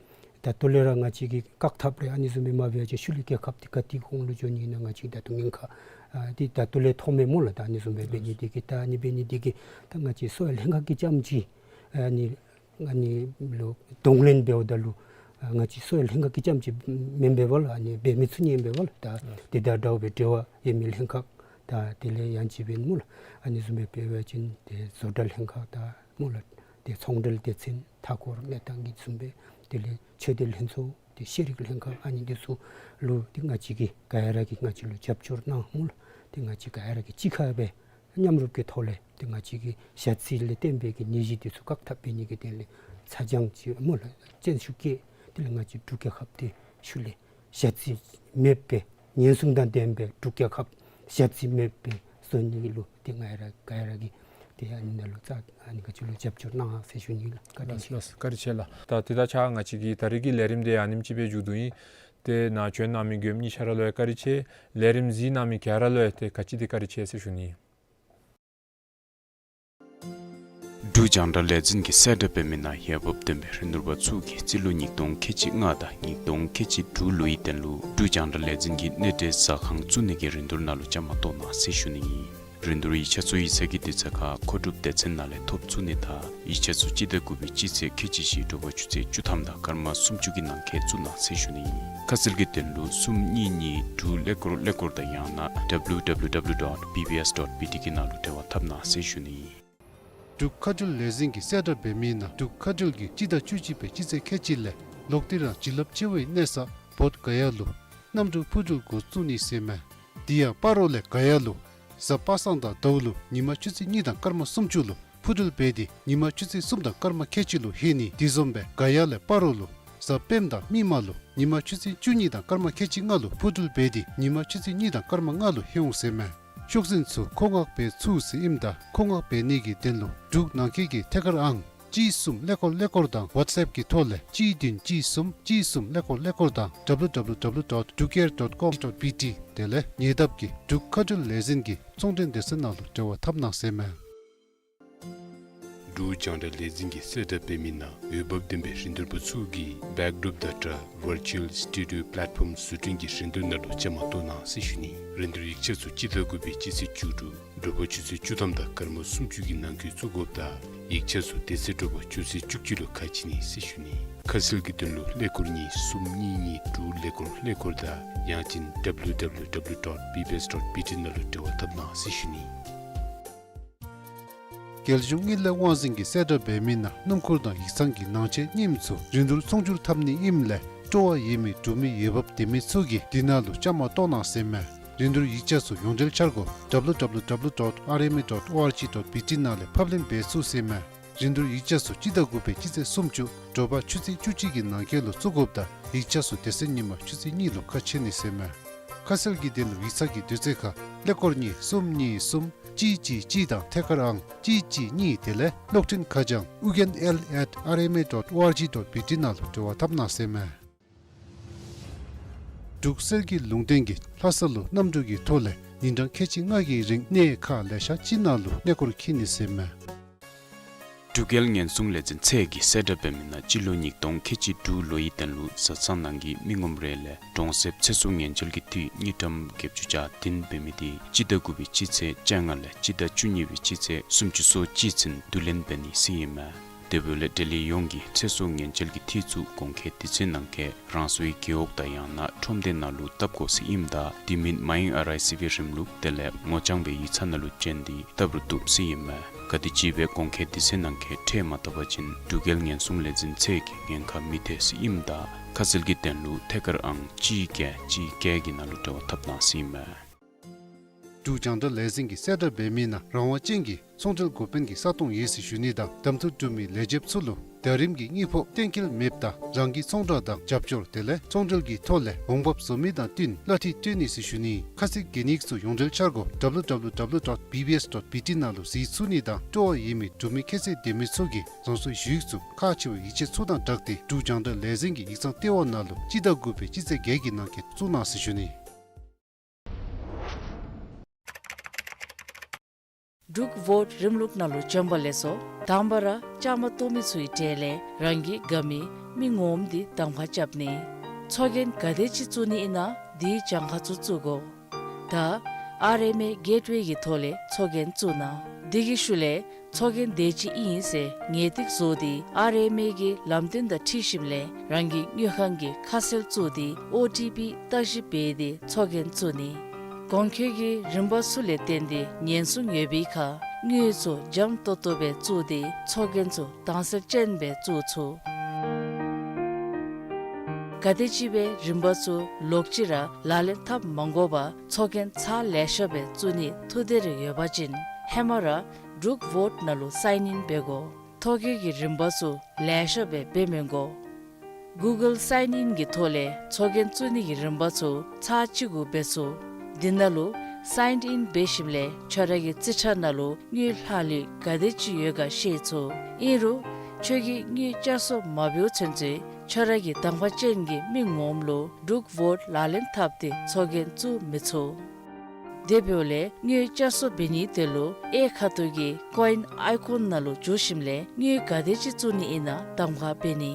ད་ལྟོ་ལས་ར་ང་བཅས་ཀྱིས་བཀག་ཐབས་རེ་ཨ་ནི་བཟུམ་སྦེ་མ་འབད་བ་ཅིན་ཤུལ་ལས་རྒྱལ་ཁབ་འདི་ག་ཏེ་གོང་ལུ་འགྱོ་ནི་ཨིན་ན་ང་བཅས་ད་ལྟོ་ཉེན་ཁ་ཨ་འདི་ད་ལྟོ་ལས་མཐོངམ་མས་སྨོ་ལགས། ད་ཨ་ནི་བཟུམ་སྦེ་འབད་ནི་འདི་གིས་ད་ཨ་ནི་འབད་ནི་འདི་གིས་ད་ང་བཅས་གསོ་བའི་ལྷན་ཁག་གིས་རྐྱངམ་ཅིག་ཨ་ནི་ཨ་ནི་ལུ་གདོང་ལེན་འབདཝ་ད་ལུ་ཨ་ང་བཅས་གསོ་བའི་ལྷན་ཁག་གིས་རྐྱངམ་ཅིག་མེན་པས་པ་ལགས། ཨ་ནི་འབད་མི་ཚུགས་ནི་ཨིན་པས་པ་ལགས། ད་དེ་དང་འདྲཝ་སྦེ་འབྲེལ་བ་ཡོད་མི་ལྷན་ཁག་ད་དེ་ལས་ཡང་ཅིག་འབད་སྨོ་ལགས། ཨ་ནི་བཟུམ་སྦེ་འབད་བ་ཅིན་ཏེ་བཟོ་གྲྭ་ལྷན་ཁག་ད་སྨོ་ལགས། ཏེ་ཚོང་འབྲེལ་སྡེ་ཚན་མཐའ་འཁོར་གནས་སྟངས་ཀྱི་བཟུམ་སྦེ་དེ་ལས་ཆོས་སྡེ་ལྷན་ཚོགས་ཏེ་ཤེས་རིག་ལྷན་ཁག་ཨ་ནི་འདི་ཚུ་ལུ་ཏེ་ང་བཅས་ཀྱིས་ག་ར་གིས་ང་བཅས་ལུ་རྒྱབ་སྐྱོར་གནང་སྨོ་ལགས། ཏེ་ང་བཅས་ག་ར་གིས་གཅིག་ཁར་སྦེ་མཉམ་རུབ་ཀྱི་ཐོག་ལས་ཏེ་ང་བཅས་ཀྱིས་ཞ་ཚི་ལས་བརྟེན་པའི་གི་ནད་གཞི་འདི་ཚུ་བཀག་ཐབས་འབད་ནི་གི་དོན་ལས་ཚ་གྱང་ཅིག་སྨོ་ལགས་བཙན་ཤུགས་བསྐྱེད། དེ་ལས་ང་བཅས་འབྲུག་རྒྱལ་ཁབ་འདི་ཤུལ་ལས་ཞ་ཚི་མེདཔ་སྦེ་ཉེན་སྲུང་དང་ལྡན་པའི་འབྲུག་རྒྱལ་ཁབ་ཞ་ཚི་མེདཔ་སྦེ་བཟོ་ནི་ལུ་ཏེ་ང་ར་ག་ར་གིས་ཏེ་ཨ་ནི་ནང་ལུ་རྩ་ཨ་ནི་ག་ཅི་ལུ་རྒྱབ་སྐྱོར་གནང་ཟེར་ཞུ་ནི་ལགས། བཀའ་དྲིན་ལགས་ཆེ། ལགས་སོ། བཀའ་དྲིན་ཆེ་ལགས། ད་དེ་དང་གཅིག་ཁར་ང་བཅས་ཀྱི་ད་རིས་ཀྱི་ལས་རིམ་འདི་ཨ་ནེམ་ཅིག་སྦེ་མཇུག་བསྡུ་ཡི། ཏེ་ནཱ་བྱོན་གནང་མི་མགྱོནམ་གཉིས་ཆ་ར་ལུ་ཡང་བཀའ་དྲིན་ཆེ། ལས་རིམ་གཟིགས་གནང་མི་ག་ར་ལུ་ཡང་ཏེ་ག་ཅི་དེ་བཀའ་དྲིན་ཆེ་ཟེར་ཞུ་ནི། འབྲུག་ རྒྱང་བསྒྲགས་ལས་འཛིན་གྱིས་གསལ་བསྒྲགས་འབད་མི་ནང་འོས་འབབ་ལྡན་པའི་རིན་བསྡུར་པ་ཚུ་གིས་རྩིས་ལོ་ཉིས་སྟོང་ཁལ་གཅིག་ལྔ་དང་ཉིས་སྟོང་ཁལ་གཅིག་དྲུག་ལོའི་དོན་ལུ་འབྲུག་རྒྱང་བསྒྲགས་ལས་འཛིན་གྱི་གནས་འབྲེལ་ཟ་ཁང་བཙུགས་ནི་གི་རིན་བསྡུར་ནང་ལུ་བཅའ་མར་གཏོགས་གནང་ཟེར་ཞུ་ནི་ཨིན། རིན་བསྡུར་ཡིག་ཆ་ཚུ་ཡིག་ཚང་གི་དུས་ཚོད་ཁར་མཁོ་སྒྲུབ་སྡེ་ཚན་ནང་ལས་ཐོབ་ཚུགས་ནི་དང་ཡིག་ཆ་ཚུ་སྤྱི་ཟླ་དགུ་པའི་སྤྱི་ཚེས་ཁལ་གཅིག་བཞི་དྲོ་པ་ཆུ་ཚོད་བཅུ་ཐམ་དང་སྐར་མ་སུམ་ཅུ་གི་ནང་འཁོད་བཙུགས་གནང་ཟེར་ཞུ་ནི་ཨིན། ཁ་གསལ་གྱི་དོན་ལུ་གསུམ་གཉིས་གཉིས་དྲུག་ཀླད་ཀོར་ཀླད་ཀོར་དང་ཡང་ན་W W W dot B B S dot B T གི་ནང་ལུ་འབྲེལ་བ་འཐབ་གནང་ཟེར་ཞུ་ནི་ཨིན། འབྲུག་མཁའ་འགྲུལ་ལས་འཛིན་གྱིས་གསལ་བསྒྲགས་འབད་མི་ནང་འབྲུག་མཁའ་འགྲུལ་གྱིས་སྤྱི་ཟླ་བཅུ་གཅིག་པའི་སྤྱི་ཚེས་ཁལ་གཅིག་ལས་ལོག་སྟེ་རང་བྱིན་རླབས་ཆེ་བའི་གནས་ས་བོད་ག་ཡ་ལུ་གནམ་གྲུ་འཕུར་འགྲུལ་འགོ་བཙུགས་ནི་ཟེར་མས། དེ་ཡང་སྤ་རོ་ལས་ག་ཡ་ལུ་གཟའ་པ་སངས་དང་ཟླཝ་ལུ་ཉིན་མ་ཆུ་ཚོད་གཉིས་དང་སྐར་མ་སུམ་ཅུ་ལུ་འཕུར་འགྲུལ་འབད་དེ་ཉིན་མ་ཆུ་ཚོད་གསུམ་དང་སྐར་མ་ཁལ་གཅིག་ལུ་ལྷོད་ནི། དེ་བཟུམ་སྦེ་ག་ཡ་ལས་སྤ་རོ་ལུ་གཟའ་སྤེནམ་དང་མིག་དམར་ལུ་ཉིན་མ་ཆུ་ཚོད་བཅུ་གཉིས་དང་སྐར་མ་ཁལ་གཅིག་ལྔ་ལུ་འཕུར་འགྲུལ་འབད་དེ་ཉིན་མ་ཆུ་ཚོད་གཉིས་དང་སྐར་མ་ལྔ་ལུ་ལྷོད་འོང་ཟེར་མས། ཤོག་འཛིན་ཚུ་མཁོ་མངགས་འབད་ཚུགས་ཟེར་ཨིནམ་ད་མཁོ་མངགས་འབད་ནི་གི་དོན་ལུ་འབྲུག་ནང་འཁོད་ཀྱི་ཐད་ཀར་ཨང་གཅིག་གསུམ་ཀླད་ཀོར་ཀླད་ཀོར་དང་WhatsApp གི་ཐོག་ལས་གཅིག་བདུན་གཅིག་གསུམ་གཅིག་གསུམ་ཀླད་ཀོར་ཀླད་ཀོར་དང་W W W dot drukair dot com dot B T དེ་ལས་ཉེ་འདབས་ཀྱི་འབྲུག་མཁའ་འགྲུལ་ལས་འཛིན་གྱི་ཚོང་འབྲེལ་སྡེ་ཚན་ནང་ལུ་འབྲེལ་བ་འཐབ་གནང་ཟེར་མས། འབྲུག་རྒྱང་བསྒྲགས་ལས་འཛིན་གྱིས་གསལ་བསྒྲགས་འབད་མི་ནང་འོས་འབབ་ལྡན་པའི་རིན་བསྡུར་པ་ཚུ་གིས་Backdrop Data Virtual Studio Platform བཟོ་སྐྲུན་གྱི་རིན་བསྡུར་ནང་ལུ་བཅའ་མར་གཏོགས་གནང་ཟེར་ཞུ་ནི། རིན་བསྡུར་ཡིག་ཆ་ཚུ་སྤྱི་ཟླ་དགུ་པའི་སྤྱི་ཚེས་བཅུ་དྲུག་དྲོ་པ་ཆུ་ཚོད་བཅུ་ཐམ་དང་སྐར་མ་སུམ་ཅུ་གི་ནང་འཁོད་བཙུགས་དགོཔ་ད་ཡིག་ཆ་ཚུ་དེ་ཚེ་དྲོ་པ་ཆུ་ཚོད་བཅུ་གཅིག་ལུ་ཁ་ཕྱེ་ནི་ཟེར་ཞུ་ནི། ཁ་གསལ་གྱི་དོན་ལུ་ཀླད་ཀོར་གཉིས་གསུམ་གཉིས་གཉིས་དྲུག་ཀླད་ཀོར་ཀླད་ཀོར་དང་ཡང་ཅིན་W W W dot B B S dot B T ནང་ལུ་འབྲེལ་བ་འཐབ་གནང་ཟེར་ཞུ་ནི། རྒྱལ་གཞུང་དངུལ་ལས་དབང་འཛིན་གྱིས་གསལ་བསྒྲགས་འབད་མི་ནང་སྣུམ་འཁོར་དང་ཡིག་ཚང་གི་ནང་ཆས་རྙིངམ་ཚུ་རིན་བསྡུར་ཚོང་སྒྱུར་འཐབ་ནི་ཨིནམ་ལས་སྤྲོ་བ་ཡོད་མི་འབྲུག་མི་འོས་འབབ་ལྡན་མི་ཚུ་གིས་དེ་ནང་ལུ་བཅའ་མར་གཏོགས་གནང་ཟེར་མས། རིན་བསྡུར་ཡིག་ཆ་ཚུ་ཡོངས་འབྲེལ་འཆར་སྒོ་W W W dot R M A dot O R G dot B T ནང་ལས་ཕབ་ལེན་འབད་ཚུགས་ཟེར་མས། རིན་བསྡུར་ཡིག་ཆ་ཚུ་སྤྱི་ཟླ་དགུ་པའི་སྤྱི་ཚེས་སུམ་ཅུ་དྲོ་པ་ཆུ་ཚོད་བཅུ་གཅིག་གི་ནང་འཁོད་ལུ་བཙུགས་དགོཔ་ད་ཡིག་ཆ་ཚུ་དེ་ཚེ་ཉིན་མ་ཆུ་ཚོད་གཉིས་ལུ་ཁ་ཕྱེ་ནི་ཟེར་མས། ཁ་གསལ་གྱི་དོན་ལུ་ཡིག་ཚང་གི་དུས་ཚོད་ཁར་ཀླད་ཀོར་གཉིས་གསུམ་གཉིས་གསུམ་གཅིག་གཅིག་གཅིག་དང་ཐད་ཀར་ཨང་གཅིག་གཅིག་གཉིས་དེ་ལས་གློག་འཕྲིན་ཁ་བྱང་ugn l at R M A dot O R G dot B T ནང་ལུ་འབྲེལ་བ་འཐབ་གནང་ཟེར་མས། འབྲུག་གསེར་གྱི་ལུང་བསྟན་གྱིས་ལྷ་ས་ལུ་གནམ་གྲུ་གི་ཐོག་ལས་ཉིན་གྲངས་ཁལ་གཅིག་ལྔ་གི་རིང་གནས་ཁག་ལེ་ཤ་ཅིག་ནང་ལུ་གནས་སྐོར་འཁྱིད་ནི་ཟེར་མས། འབྲུག་རྒྱལ་ཉེན་སྲུང་ལས་འཛིན་ཚད་ཀྱིས་གསལ་བསྒྲགས་འབད་མི་ནང་སྤྱི་ལོ་ཉིས་སྟོང་ཁལ་གཅིག་དྲུག་ལོའི་དོན་ལུ་བཟའ་ཚང་ནང་གི་མི་ངོམ་རེ་ལས་གྲོང་གསེབ་ཚེ་སྲོག་ཉེན་བཅོལ་གྱི་འཐུས་དངུལ་ཀྲམ་བརྒྱད་ཅུ་གྱ་བདུན་འབད་མི་དེ་སྤྱི་ཟླ་དགུ་པའི་སྤྱི་ཚེས་བཅོ་ལྔ་ལས་སྤྱི་ཟླ་བཅུ་གཉིས་པའི་སྤྱི་ཚེས་སུམ་ཅུ་སོ་གཅིག་ཚུན་བསྡུ་ལེན་འབད་ནི་ཟེར་ཨིན་མས། དེ་འབདཝ་ལས་འབྲེལ་ཡོད་ཡོངས་ཀྱིས་ཚེ་སྲོག་ཉེན་བཅོལ་གྱི་འཐུས་ཚུ་གོང་འཁོད་དུས་ཚོད་ནང་འཁོད་རང་སོའི་རྒེད་འོག་དང་ཡང་ན་ཁྲོམ་སྡེ་ནང་ལུ་བཏབ་དགོ་ཟེར་ཨིནམ་ད་དེ་མིན་མའི་ཨར་ཨའི་སི་བི་རིམ་ལུགས་དེ་ལས་ངོ་རྐྱང་སྦེ་ཡིག་ཚང་ནང་ལུ་བྱོན་ཏེ་བཏབ་རུང་བཏུབ་ཟེར་ཨིན་མས། ག་དེམ་ཅིག་སྦེ་གོང་འཁོད་དུས་ཚོད་ནང་འཁོད་ཁྲལ་མ་བཏབ་པ་ཅིན་འབྲུག་རྒྱལ་ཉེན་སྲུང་ལས་འཛིན་ཚད་ཀྱིས་ཉེན་ཁ་མི་ཐེག་ཟེར་ཨིནམ་ད་ཁ་གསལ་གྱི་དོན་ལུ་ཐད་ཀར་ཨང་གཅིག་བརྒྱད་གཅིག་བརྒྱད་ཀྱི་ནང་ལུ་འབྲེལ་བ་འཐབ་གནང་ཟེར་ཨིན་མས། འབྲུག་རྒྱང་བསྒྲགས་ལས་འཛིན་གྱིས་གསལ་བསྒྲགས་འབད་མི་ནང་རང་དབང་ཅན་གྱི་ཚོང་འབྲེལ་འགོ་དཔོན་གྱི་ས་སྟོང་ཡོད་ཟེར་ཞུ་ནི་དང་གདམ་འཐུ་གྲུབ་མི་ལས་བྱེདཔ་ཚུ་ལུ་ཟླ་རིམ་གྱི་དངུལ་ཕོགས་གཏན་འཁེལ་མེདཔ་ད་རང་གི་ཚོང་བསྒྲགས་དང་རྒྱབ་སྐྱོར་དེ་ལས་ཚོང་འབྲེལ་གྱི་ཐོག་ལས་འོང་འབབ་བཟོ་མི་དང་བསྟུན་གླ་འཐུས་སྤྲོད་ནི་ཟེར་ཞུ་ནི། ཁ་གསལ་གྱི་དོན་ཚུ་ཡོངས་འབྲེལ་འཆར་སྒོ་W W W dot B B S dot B T ནང་ལུ་གཟིགས་ཚུགས་ནི་དང་སྤྲོ་བ་ཡོད་མི་འབྲུག་མི་ཁྱད་ཚད་ལྡན་མི་ཚུ་གིས་རང་སོའི་ཞུ་ཡིག་ཚུ་ཁག་ཆེ་བའི་ཡིག་ཆ་ཚུ་དང་སྦྲགས་ཏེ་འབྲུག་རྒྱང་བསྒྲགས་ལས་འཛིན་གྱི་ཡིག་ཚང་ལྟེ་བ་ནང་ལུ་སྤྱི་ཟླ་དགུ་པའི་སྤྱི་ཚེས་བརྒྱད་ཀྱི་ནང་འཁོད་བཙུགས་གནང་ཟེར་ཞུ་ནི། འབྲུག་ཝོཊ་རིམ་ལུགས་ནང་ལུ་བྱོན་པ་ལེགས་སོ། དང་པ་ར་བཅའ་མར་གཏོགས་མི་ཚུའི་གྲས་ལས་རང་གི་དགའ་མི་མི་ངོམ་འདི་གདམ་ཁ་རྐྱབ་ནི། ཚོགས་རྒྱན་ག་དེ་ཅིག་བཙུགས་ནི་ཨིན་ན་དེའི་གྱངས་ཁ་ཚུ་བཙུགས་དགོ། ད་ཨར་ཨེམ་ཨེ་གེཊ་ཝེ་གི་ཐོག་ལས་ཚོགས་རྒྱན་བཙུགས་གནང་། དེ་གི་ཤུལ་ལས་ཚོགས་རྒྱན་དེ་ཅིག་ཨིན་ཟེར་ངེས་ཏིག་བཟོ་སྟེ་ཨར་ཨེམ་ཨེ་གི་ལམ་སྟོན་དང་འཁྲིལ་ཞིནམ་ལས་རང་གི་དངུལ་ཁང་གི་ཁ་གསལ་བཙུགས་ཏེ་ཨོ་ཊི་པི་བརྟག་ཞིབ་འབད་དེ་ཚོགས་རྒྱན་བཙུགས་ནི། གོང་འཁོད་ཀྱི་རིམ་པ་ཚུ་ལས་བརྟེན་ཏེ་ཉེན་སྲུང་ཡོད་པའི་ཁར་དངུལ་ཚུ་འཇམ་ཏོང་ཏོ་སྦེ་བཙུགས་ཏེ་ཚོགས་རྒྱན་ཚུ་དྭངས་གསལ་ཅན་སྦེ་བཙུགས་ཚུགས། ག་དེམ་ཅིག་སྦེ་རིམ་པ་ཚུ་ལོག་ཅི་ར་ལག་ལེན་འཐབ་མ་དགོ་པར་ཚོགས་རྒྱན་ཚར་ལེ་ཤ་སྦེ་བཙུགས་ནི་ཐུགས་འདོད་རེ་ཡོད་པ་ཅིན་ཧེ་མ་ར་འབྲུག་ཝོཊ་ནང་ལུ་སའིན་ཨིན་འབད་དགོ། ཐོ་བཀོད་ཀྱི་རིམ་པ་ཚུ་ལེ་ཤ་སྦེ་འབད་མི་དགོ། གུ་གཱལ་སའིན་ཨིན་གྱི་ཐོག་ལས་ཚོགས་རྒྱན་བཙུགས་ནི་གི་རིམ་པ་ཚུ་ཚར་གཅིག་གུ་འབད་ཚུགས། དེ་ནང་ལུ་སའིན་ཨིན་འབད་ཞིནམ་ལས་ཁྱོད་ར་གི་རྩིས་ཁྲ་ནང་ལུ་དངུལ་ལྷག་ལུས་ག་དེ་ཅིག་ཡོད་ག་ཤེས་ཚུགས། ཨིན་རུང་ཁྱོད་ཀྱིས་དངུལ་བསྐྱར་གསོ་མ་འབདཝ་ཚུན་ཚོད་ཁྱོད་ར་གི་གདམ་ཁ་ཅན་གྱི་མི་ངོམ་ལུ་འབྲུག་ཝོཊ་ལག་ལེན་འཐབ་སྟེ་ཚོགས་རྒྱན་བཙུགས་མི་ཚུགས། དེ་འབདཝ་ལས་དངུལ་བསྐྱར་གསོ་འབད་ནིའི་དོན་ལུ་གཡས་ཁ་ཐུག་གི་ཀོ་ཨིན་ཨའི་ཀོན་ནང་ལུ་འཛུལ་ཞིནམ་ལས་དངུལ་ག་དེ་ཅིག་བཙུགས་ནི་ཨིན་ན་གདམ་ཁ་འབད་ནི།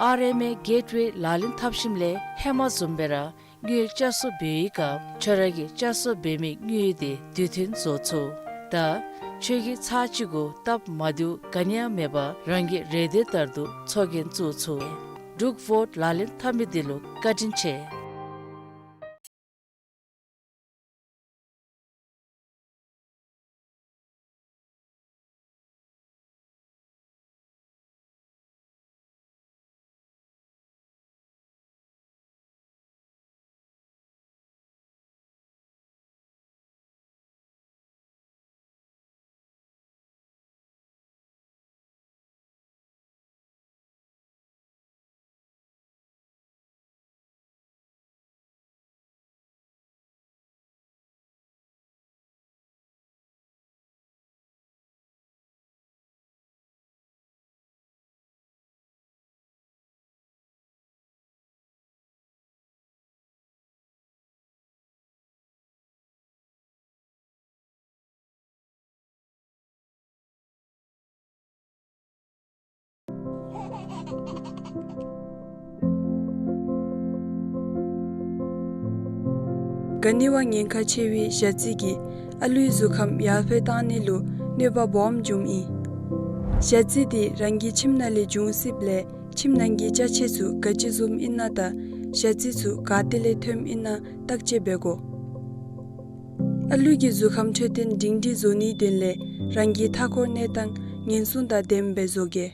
ཨར་ཨེམ་ཨེ་གེཊ་ཝེ་ལག་ལེན་འཐབ་ཞིནམ་ལས་ཧེ་མ་བཟུམ་སྦེ་ར་དངུལ་བསྐྱར་གསོ་འབད་བའི་སྐབས་ཁྱོད་ར་གིས་བསྐྱར་གསོ་འབད་མི་དངུལ་དེ་དུས་མཐུན་བཟོ་ཚུགས། ད་ཁྱོད་ཀྱིས་ཚར་གཅིག་གུ་སྟབས་མ་བདེཝ་ག་ནི་ཡང་མེད་པར་རང་གི་རེ་འདོད་ལྟར་དུ་ཚོགས་རྒྱན་བཙུགས་ཚུགས། འབྲུག་བོཊ་ལག་ལེན་འཐབ་མི་འདི་ལུ་བཀའ་དྲིན་ཆེ། ག་ནི་བ་ཉེན་ཁ་ཆེ་བའི་ཞ་རྩི་གིས་ཨ་ལུའི་གཟུགས་ཁམས་ཡར་འཕེལ་བཏང་ནི་ལུ་གནོད་པ་སྦོམ་འབྱུངམ་ཨིན། ཞ་རྩི་འདི་རང་གི་ཁྱིམ་ནང་ལས་འབྱུང་སྲིདཔ་ལས་ཁྱིམ་ནང་གི་ཅ་ཆས་ཚུ་ག་ཅི་བཟུམ་ཨིན་ན་དང་ཞ་རྩི་ཚུ་ག་ཏེ་ལས་ཐོནམ་ཨིན་ན་བརྟག་དཔྱད་འབད་དགོ། ཨ་ལུ་གི་གཟུགས་ཁམས་འཕྲོད་བསྟེན་སྒྲིང་སྒྲིང་བཟོ་ནིའི་དོན་ལས་རང་གི་མཐའ་འཁོར་གནས་སྟངས་ཉེན་སྲུང་དང་ལྡནམ་སྦེ་བཟོ་དགོ།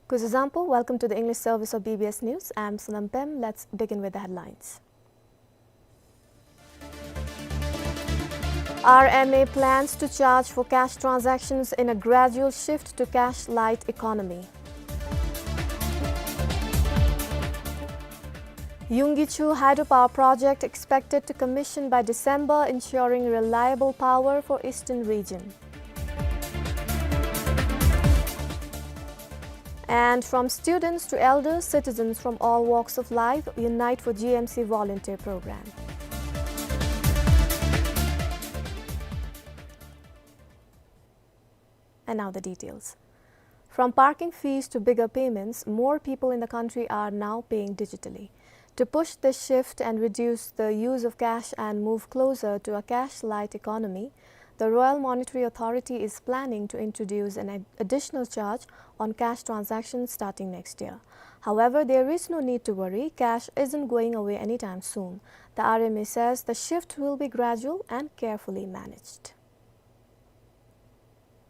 Kuzuzangpo, welcome to the English service of B B S News. I'm Sonam Pem. Let's begin with the headlines. R M A plans to charge for cash transactions in a gradual shift to cash light economy. Yunggichu hydropower project expected to commission by December, ensuring reliable power for eastern region. And from students to elders, citizens from all walks of life unite for G M C volunteer program. And now the details. From parking fees to bigger payments, more people in the country are now paying digitally. To push this shift and reduce the use of cash and move closer to a cash-light economy, the Royal Monetary Authority is planning to introduce an ad-, additional charge on cash transactions starting next year. However, there is no need to worry. Cash isn't going away anytime soon. The R M A says the shift will be gradual and carefully managed.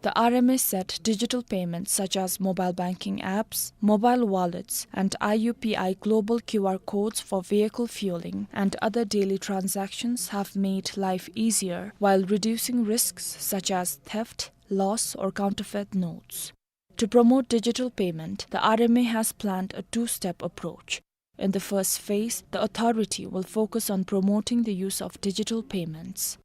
The R M A said digital payments such as mobile banking apps, mobile wallets, and I U P I global Q R codes for vehicle fueling and other daily transactions have made life easier while reducing risks such as theft, loss, or counterfeit notes. To promote digital payment, the R M A has planned a two-step approach. In the first phase, the authority will focus on promoting the use of digital payments.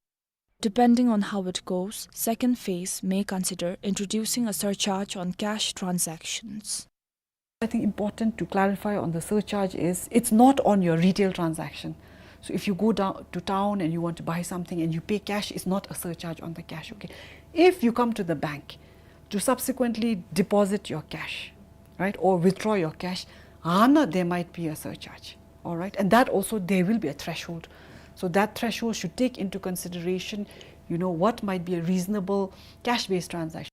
Depending on how it goes, second phase may consider introducing a surcharge on cash transactions. I think important to clarify on the surcharge is it's not on your retail transaction. So if you go down to town and you want to buy something and you pay cash, it's not a surcharge on the cash, okay? If you come to the bank to subsequently deposit your cash, right, or withdraw your cash, ཨ་ནཱ་there might be a surcharge, all right? And that also, there will be a threshold. So that threshold should take into consideration, you know, what might be a reasonable cash-based transaction.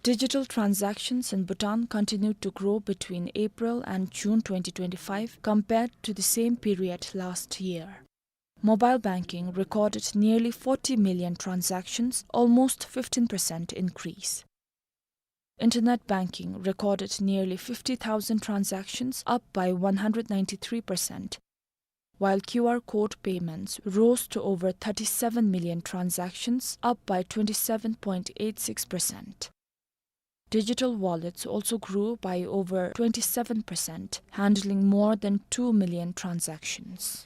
Digital transactions in Bhutan continued to grow between April and June twenty twenty-five compared to the same period last year. Mobile banking recorded nearly forty million transactions, almost fifteen percent increase. Internet banking recorded nearly fifty thousand transactions, up by one hundred ninety-three percent, while Q R code payments rose to over thirty-seven million transactions, up by twenty-seven point eight six percent. Digital wallets also grew by over twenty-seven percent, handling more than two million transactions.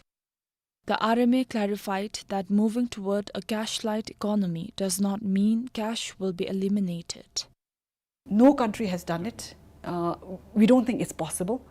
The R M A clarified that moving toward a cash-light economy does not mean cash will be eliminated. No country has done it. Uh, we don't think it's possible.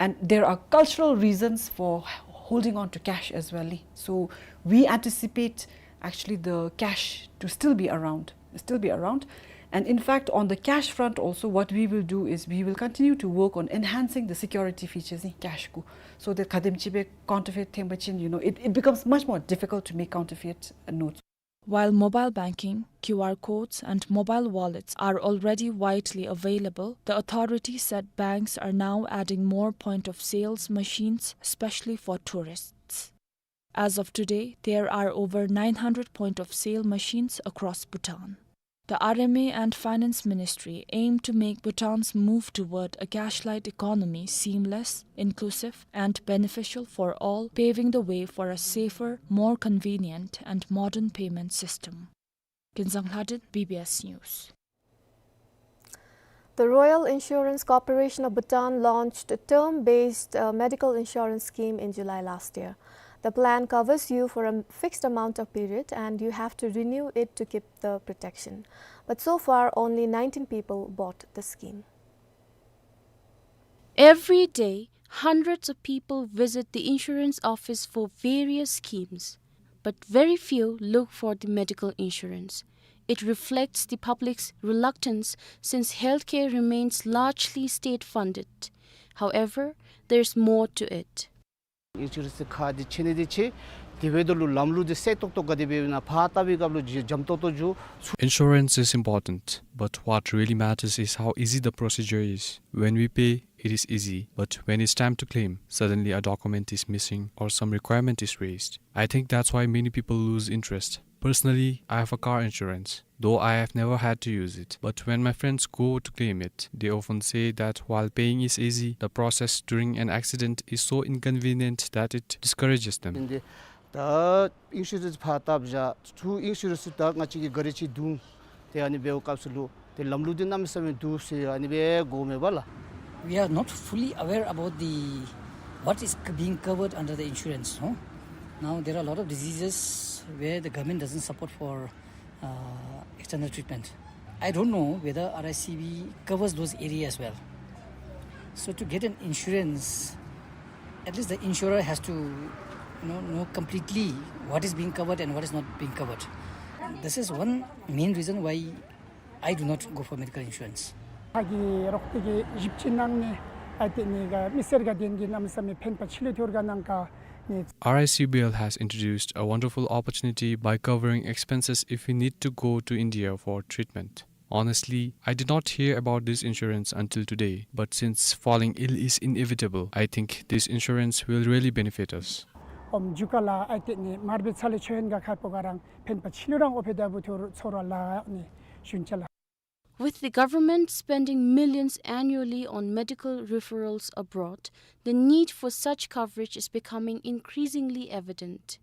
And there are cultural reasons for holding on to cash as well. So we anticipate actually the cash to still be around, still be around. And in fact, on the cash front also, what we will do is we will continue to work on enhancing the security features in cash ku, so that khadem chibe counterfeit thing bachin, you know, it, it becomes much more difficult to make counterfeit notes. While mobile banking, Q R codes, and mobile wallets are already widely available, the authority said banks are now adding more point of sales machines, especially for tourists. As of today, there are over nine hundred point of sale machines across Bhutan. The R M A and Finance Ministry aim to make Bhutan's move toward a cash-light economy seamless, inclusive, and beneficial for all, paving the way for a safer, more convenient, and modern payment system. Kinzang Lhadit, B B S News. The Royal Insurance Corporation of Bhutan launched a term-based, uh, medical insurance scheme in July last year. The plan covers you for a m-, fixed amount of period, and you have to renew it to keep the protection. But so far, only nineteen people bought the scheme. Every day, hundreds of people visit the insurance office for various schemes, but very few look for the medical insurance. It reflects the public's reluctance since healthcare remains largely state-funded. However, there's more to it. Insurance ཁག་འདི་ཆེ་ནི་འདི་ཆེ། དེ་འབདཝ་ད་ལུ་ལམ་ལུགས་འདི་གསལ་ཏོག་ཏོ་ག་དེ་སྦེ་ཨིན་ན་ཕར་བལྟ་བའི་སྐབས་ལུ་འཇམ་ཏོང་ཏོ་འགྱོ། Insurance is important, but what really matters is how easy the procedure is. When we pay, it is easy, but when it's time to claim, suddenly a document is missing or some requirement is raised. I think that's why many people lose interest. Personally, I have a car insurance, though I have never had to use it. But when my friends go to claim it, they often say that while paying is easy, the process during an accident is so inconvenient that it discourages them. ད་ཨིན་ཤུ་རེནསི་ཕར་བལྟ་བཞག་ཚུར་ཨིན་ཤུ་རེནསི་ད་ང་བཅས་ཀྱི་ག་ར་ཅིག་བརྡུང་། ཏེ་ཨ་ནི་འབདཝ་སྐབས་སུ་ལུ་ཏེ་ལམ་ལུགས་འདི་གནམ་མེད་ས་མེད་འདུག་ཟེར་ཨ་ནི་སྦེ་གོཝ་མས་པ་ལགས། We are not fully aware about the, what is c-, being covered under the insurance, no? Now, there are a lot of diseases where the government doesn't support for, uh, external treatment. I don't know whether R I C B covers those areas well. So to get an insurance, at least the insurer has to, you know, know completely what is being covered and what is not being covered. This is one main reason why I do not go for medical insurance. ཕར་གྱི་རོགས་དེ་གིས་ཞིབ་དཔྱད་གནང་ནི་ཨ་ཏེ་ནི་ག་མི་སེར་ག་དེ་གིས་གནམ་མེད་ས་མེད་ཕན་པ་ཆེ་ལུ་ཐོར་ག་གནང་ག་ནི། R I C B L has introduced a wonderful opportunity by covering expenses if we need to go to India for treatment. Honestly, I did not hear about this insurance until today, but since falling ill is inevitable, I think this insurance will really benefit us. ཨོམ་མཇུག་ཁ་ལུ་ཨ་ཏེ་ནི་མར་པའི་ཚ་ལུ་ཆོས་ཡོན་ག་ཁ་པོ་ག་ར་ཕན་པ་ཆེ་ལུ་རང་ཨོ་ཕེ་ད་བུ་ཐུར་ཚོར་བ་ལ་ནི་ཞུན་ཅ་ལགས། With the government spending millions annually on medical referrals abroad, the need for such coverage is becoming increasingly evident.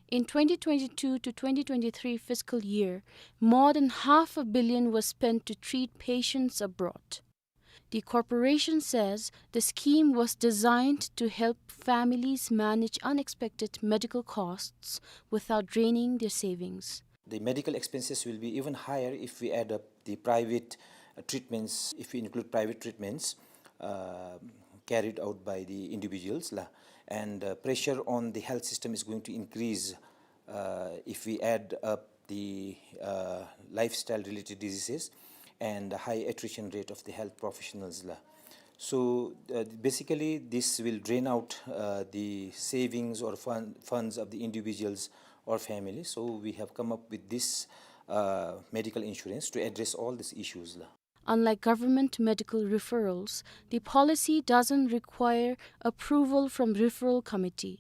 In twenty twenty-two to twenty twenty-three fiscal year, more than half a billion was spent to treat patients abroad. The corporation says the scheme was designed to help families manage unexpected medical costs without draining their savings. The medical expenses will be even higher if we add up the private, uh, treatments, if we include private treatments, uh, carried out by the individuals, la, and, uh, pressure on the health system is going to increase, uh, if we add up the, uh, lifestyle-related diseases and the high attrition rate of the health professionals, la. So, uh, basically, this will drain out, uh, the savings or fund, funds of the individuals or family. So we have come up with this, uh, medical insurance to address all these issues, la. Unlike government medical referrals, the policy doesn't require approval from referral committee.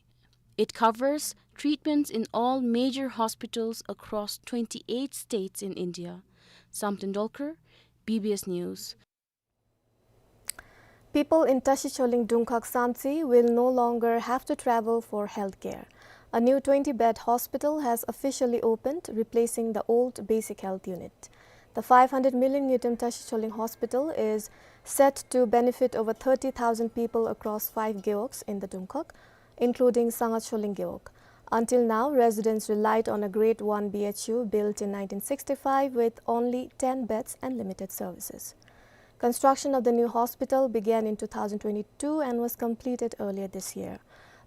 It covers treatments in all major hospitals across twenty-eight states in India. Samten Dolkar, B B S News. People in Tashi Choling Dungkhag Samtse will no longer have to travel for healthcare. A new twenty-bed hospital has officially opened, replacing the old basic health unit. The five hundred million ngultrum Tashi Choling Hospital is set to benefit over thirty thousand people across five gewogs in the Dungkhag, including Sangha Choling Gewog. Until now, residents relied on a Grade one B H U built in nineteen sixty-five with only ten beds and limited services. Construction of the new hospital began in two thousand twenty-two and was completed earlier this year.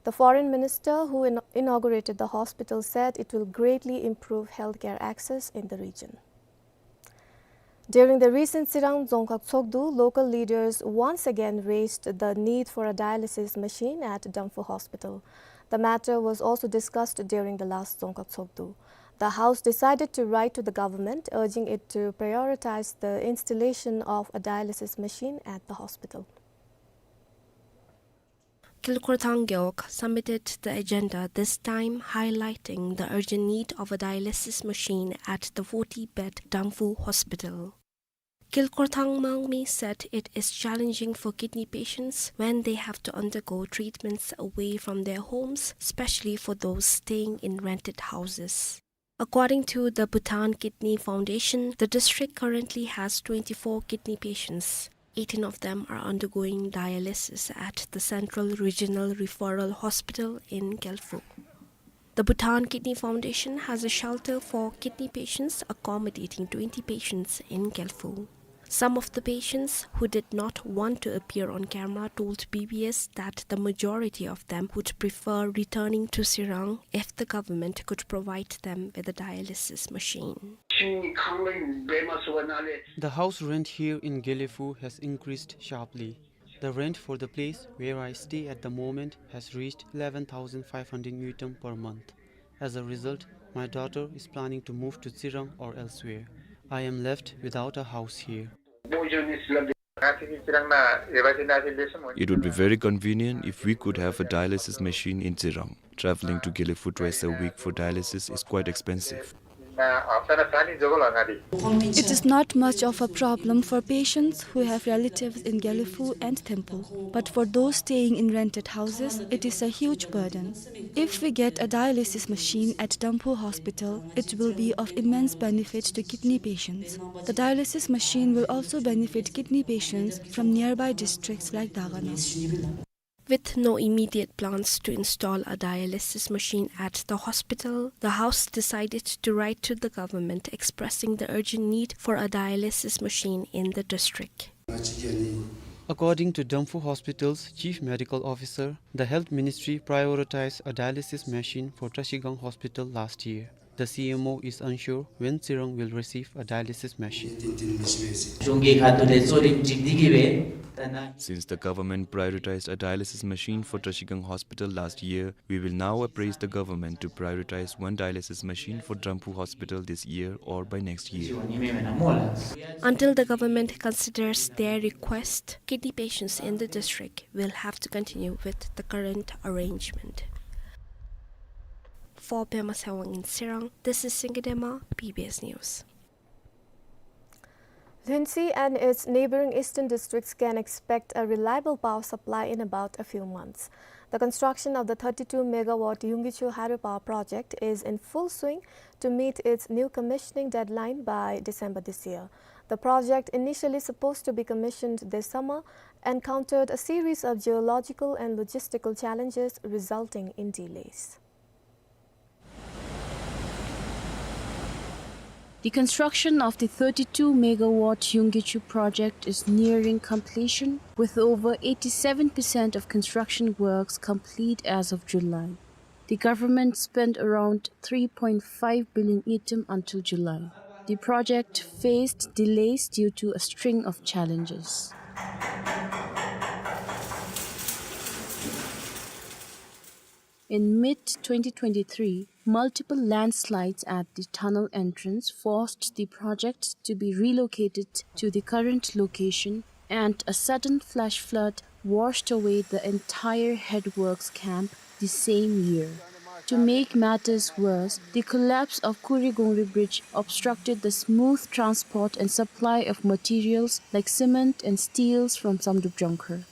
The foreign minister who in-, inaugurated the hospital said it will greatly improve healthcare access in the region. During the recent Tsirang Dzongkhag Tshogdu, local leaders once again raised the need for a dialysis machine at Damphu Hospital. The matter was also discussed during the last Dzongkhag Tshogdu. The House decided to write to the government, urging it to prioritize the installation of a dialysis machine at the hospital. Kilkhorthang Gewog submitted the agenda, this time highlighting the urgent need of a dialysis machine at the forty-bed Damphu Hospital. Kilkhorthang Mangmi said it is challenging for kidney patients when they have to undergo treatments away from their homes, especially for those staying in rented houses. According to the Bhutan Kidney Foundation, the district currently has twenty-four kidney patients. Eighteen of them are undergoing dialysis at the Central Regional Referral Hospital in Gelphu. The Bhutan Kidney Foundation has a shelter for kidney patients, accommodating twenty patients in Gelphu. Some of the patients who did not want to appear on camera told B B S that the majority of them would prefer returning to Tsirang if the government could provide them with a dialysis machine. The house rent here in Gelephu has increased sharply. The rent for the place where I stay at the moment has reached eleven thousand five hundred ngultrum per month. As a result, my daughter is planning to move to Tsirang or elsewhere. I am left without a house here. It would be very convenient if we could have a dialysis machine in Tsirang. Traveling to Gelephu twice a week for dialysis is quite expensive. It is not much of a problem for patients who have relatives in Gelephu and Thimphu, but for those staying in rented houses, it is a huge burden. If we get a dialysis machine at Damphu Hospital, it will be of immense benefit to kidney patients. The dialysis machine will also benefit kidney patients from nearby districts like Dagana. With no immediate plans to install a dialysis machine at the hospital, the House decided to write to the government expressing the urgent need for a dialysis machine in the district. According to Damphu Hospital's Chief Medical Officer, the Health Ministry prioritized a dialysis machine for Trashigang Hospital last year. The C M O is unsure when Tsirang will receive a dialysis machine. Since the government prioritized a dialysis machine for Trashigang Hospital last year, we will now appraise the government to prioritize one dialysis machine for Damphu Hospital this year or by next year. Until the government considers their request, kidney patients in the district will have to continue with the current arrangement. For Pema Sewang in Tsirang, this is Singidema, B B S News. Lhuentse and its neighboring eastern districts can expect a reliable power supply in about a few months. The construction of the thirty-two megawatt Yungkichu hydropower project is in full swing to meet its new commissioning deadline by December this year. The project, initially supposed to be commissioned this summer, encountered a series of geological and logistical challenges, resulting in delays. The construction of the thirty-two megawatt Yungkichu project is nearing completion, with over eighty-seven percent of construction works complete as of July. The government spent around three point five billion ngultrum until July. The project faced delays due to a string of challenges. In mid twenty twenty-three, Multiple landslides at the tunnel entrance forced the project to be relocated to the current location, and a sudden flash flood washed away the entire headworks camp the same year. To make matters worse, the collapse of Kurigongri Bridge obstructed the smooth transport and supply of materials like cement and steels from Samdrup Jongkhar.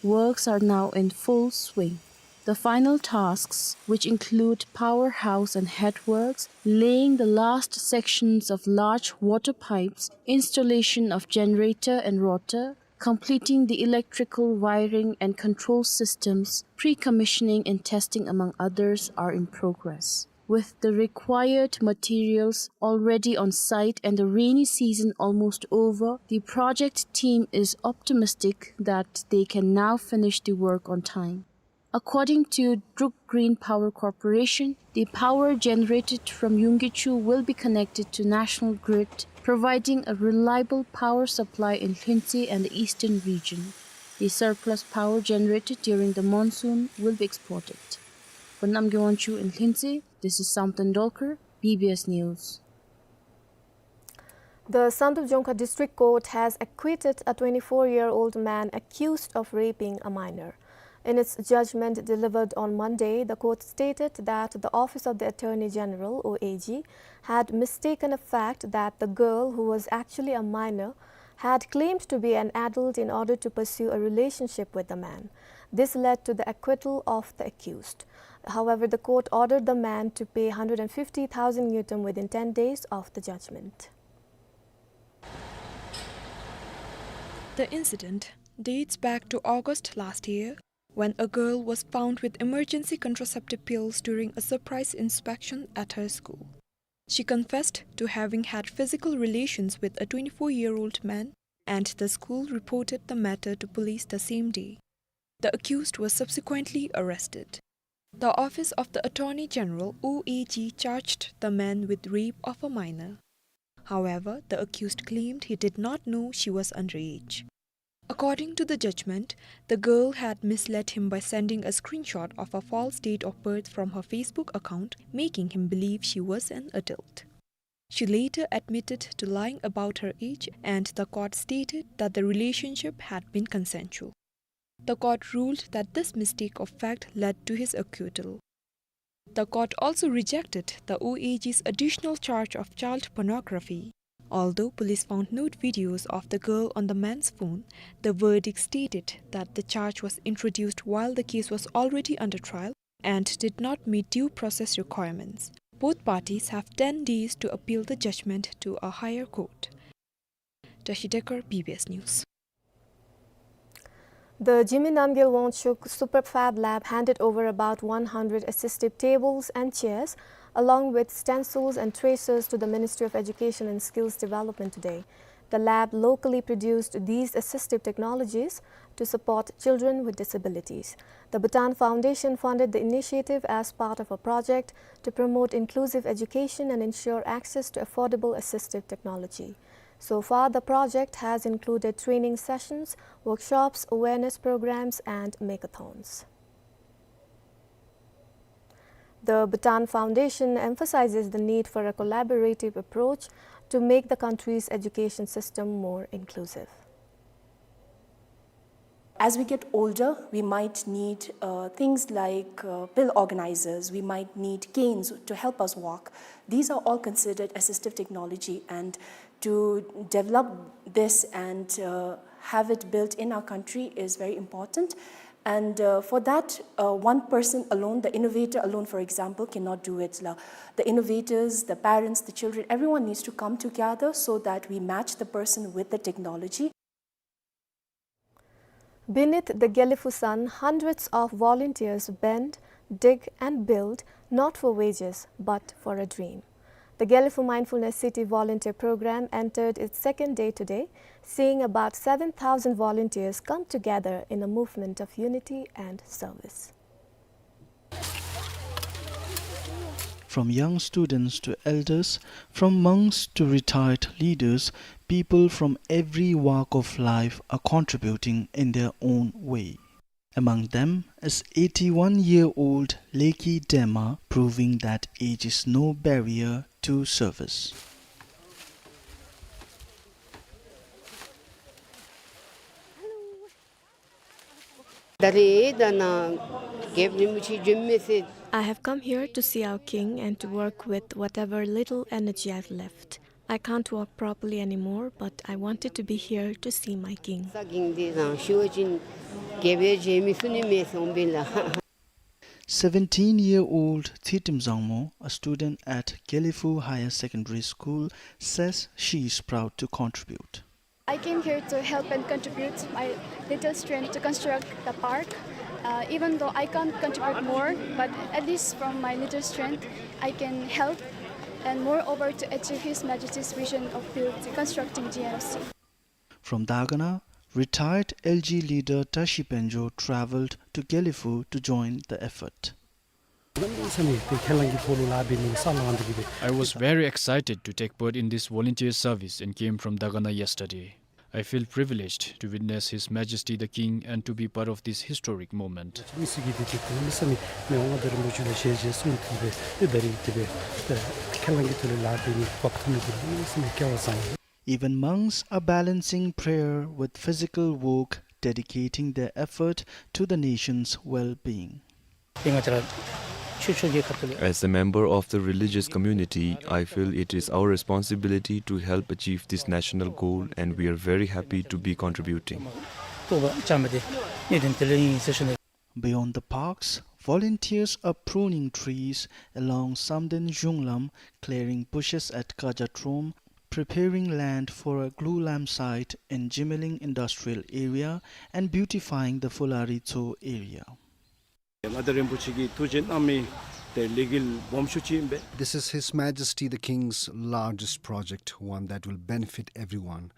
Works are now in full swing. The final tasks, which include powerhouse and headworks, laying the last sections of large water pipes, installation of generator and rotor, completing the electrical wiring and control systems, pre-commissioning and testing, among others, are in progress. With the required materials already on site and the rainy season almost over, the project team is optimistic that they can now finish the work on time. According to Druk Green Power Corporation, the power generated from Yunggichu will be connected to national grid, providing a reliable power supply in Lhuentse and the eastern region. The surplus power generated during the monsoon will be exported. For Namgay Wangchuk in Lhuentse, this is Samten Dolkar, B B S News. The Samdrup Jongkhar District Court has acquitted a twenty-four-year-old man accused of raping a minor. In its judgment delivered on Monday, the court stated that the Office of the Attorney General, O A G, had mistaken a fact that the girl, who was actually a minor, had claimed to be an adult in order to pursue a relationship with the man. This led to the acquittal of the accused. However, the court ordered the man to pay hundred and fifty thousand ngultrum within ten days of the judgment. The incident dates back to August last year, when a girl was found with emergency contraceptive pills during a surprise inspection at her school. She confessed to having had physical relations with a twenty-four-year-old man, and the school reported the matter to police the same day. The accused was subsequently arrested. The Office of the Attorney General, O A G, charged the man with rape of a minor. However, the accused claimed he did not know she was underage. According to the judgment, the girl had misled him by sending a screenshot of a false date of birth from her Facebook account, making him believe she was an adult. She later admitted to lying about her age, and the court stated that the relationship had been consensual. The court ruled that this mistake of fact led to his acquittal. The court also rejected the O A G's additional charge of child pornography. Although police found nude videos of the girl on the man's phone, the verdict stated that the charge was introduced while the case was already under trial and did not meet due process requirements. Both parties have ten days to appeal the judgment to a higher court. Tashi Dekar, B B S News. The Jigme Namgyel Wangchuk Superfab Lab handed over about one hundred assistive tables and chairs, along with stencils and tracers, to the Ministry of Education and Skills Development today. The lab locally produced these assistive technologies to support children with disabilities. The Bhutan Foundation funded the initiative as part of a project to promote inclusive education and ensure access to affordable assistive technology. So far, the project has included training sessions, workshops, awareness programs, and makeathons. The Bhutan Foundation emphasizes the need for a collaborative approach to make the country's education system more inclusive. As we get older, we might need, uh, things like, uh, pill organizers, we might need canes to help us walk. These are all considered assistive technology, and to develop this and, uh, have it built in our country is very important. And, uh, for that, uh, one person alone, the innovator alone, for example, cannot do it. La-, the innovators, the parents, the children, everyone needs to come together so that we match the person with the technology. Beneath the Gelephu sun, hundreds of volunteers bend, dig, and build, not for wages, but for a dream. The Gelephu Mindfulness City Volunteer Program entered its second day today, seeing about seven thousand volunteers come together in a movement of unity and service. From young students to elders, from monks to retired leaders, people from every walk of life are contributing in their own way. Among them is eighty-one-year-old Leki Dema, proving that age is no barrier to service. I have come here to see our king and to work with whatever little energy I've left. I can't walk properly anymore, but I wanted to be here to see my king. Seventeen-year-old Tsitim Zangmo, a student at Gelephu Higher Secondary School, says she is proud to contribute. I came here to help and contribute my little strength to construct the park. Uh, even though I can't contribute more, but at least from my little strength, I can help and moreover to achieve His Majesty's vision of build, constructing G M C. From Dagana, retired L G leader Tashi Penjo traveled to Gelephu to join the effort. I was very excited to take part in this volunteer service and came from Dagana yesterday. I feel privileged to witness His Majesty the King and to be part of this historic moment. Even monks are balancing prayer with physical work, dedicating their effort to the nation's well-being. As a member of the religious community, I feel it is our responsibility to help achieve this national goal, and we are very happy to be contributing. Beyond the parks, volunteers are pruning trees along Samden Zhunglam, clearing bushes at Kajatrom, preparing land for a glulam site in Jimilling Industrial Area, and beautifying the Phulari Tso area. This is His Majesty the King's largest project, one that will benefit everyone.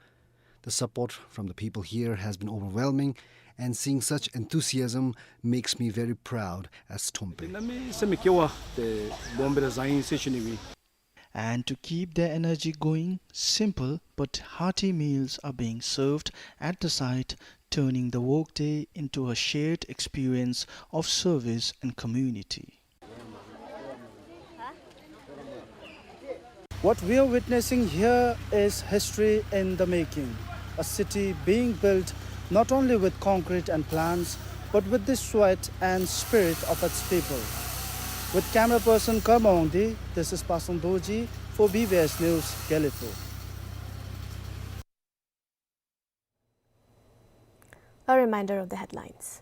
The support from the people here has been overwhelming, and seeing such enthusiasm makes me very proud as Thompe. And to keep their energy going, simple but hearty meals are being served at the site, turning the workday into a shared experience of service and community. What we are witnessing here is history in the making, a city being built not only with concrete and plans, but with the sweat and spirit of its people. With camera person Karma Wangdi, this is Pasang Dorji for B B S News, Gelephu. A reminder of the headlines.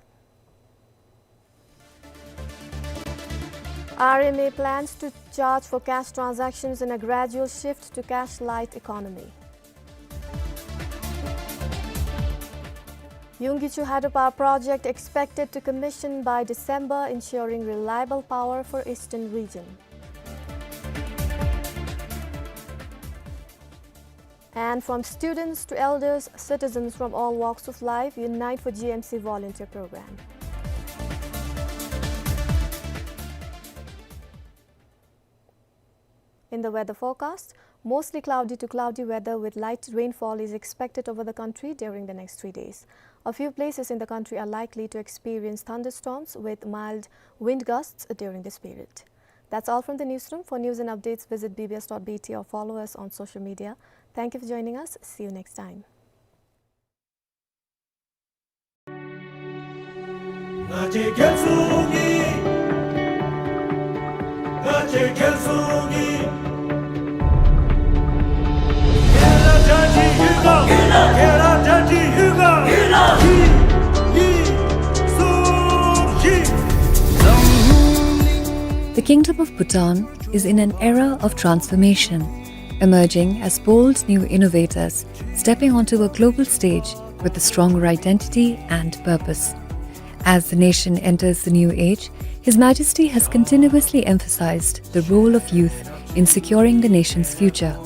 R M A plans to charge for cash transactions in a gradual shift to cash-light economy. Yungkichu hydropower project expected to commission by December, ensuring reliable power for eastern region. And from students to elders, citizens from all walks of life unite for G M C volunteer program. In the weather forecast, mostly cloudy to cloudy weather with light rainfall is expected over the country during the next three days. A few places in the country are likely to experience thunderstorms with mild wind gusts during this period. That's all from the newsroom. For news and updates, visit B B S dot B T or follow us on social media. Thank you for joining us. See you next time. The Kingdom of Bhutan is in an era of transformation, emerging as bold new innovators, stepping onto a global stage with a stronger identity and purpose. As the nation enters the new age, His Majesty has continuously emphasized the role of youth in securing the nation's future.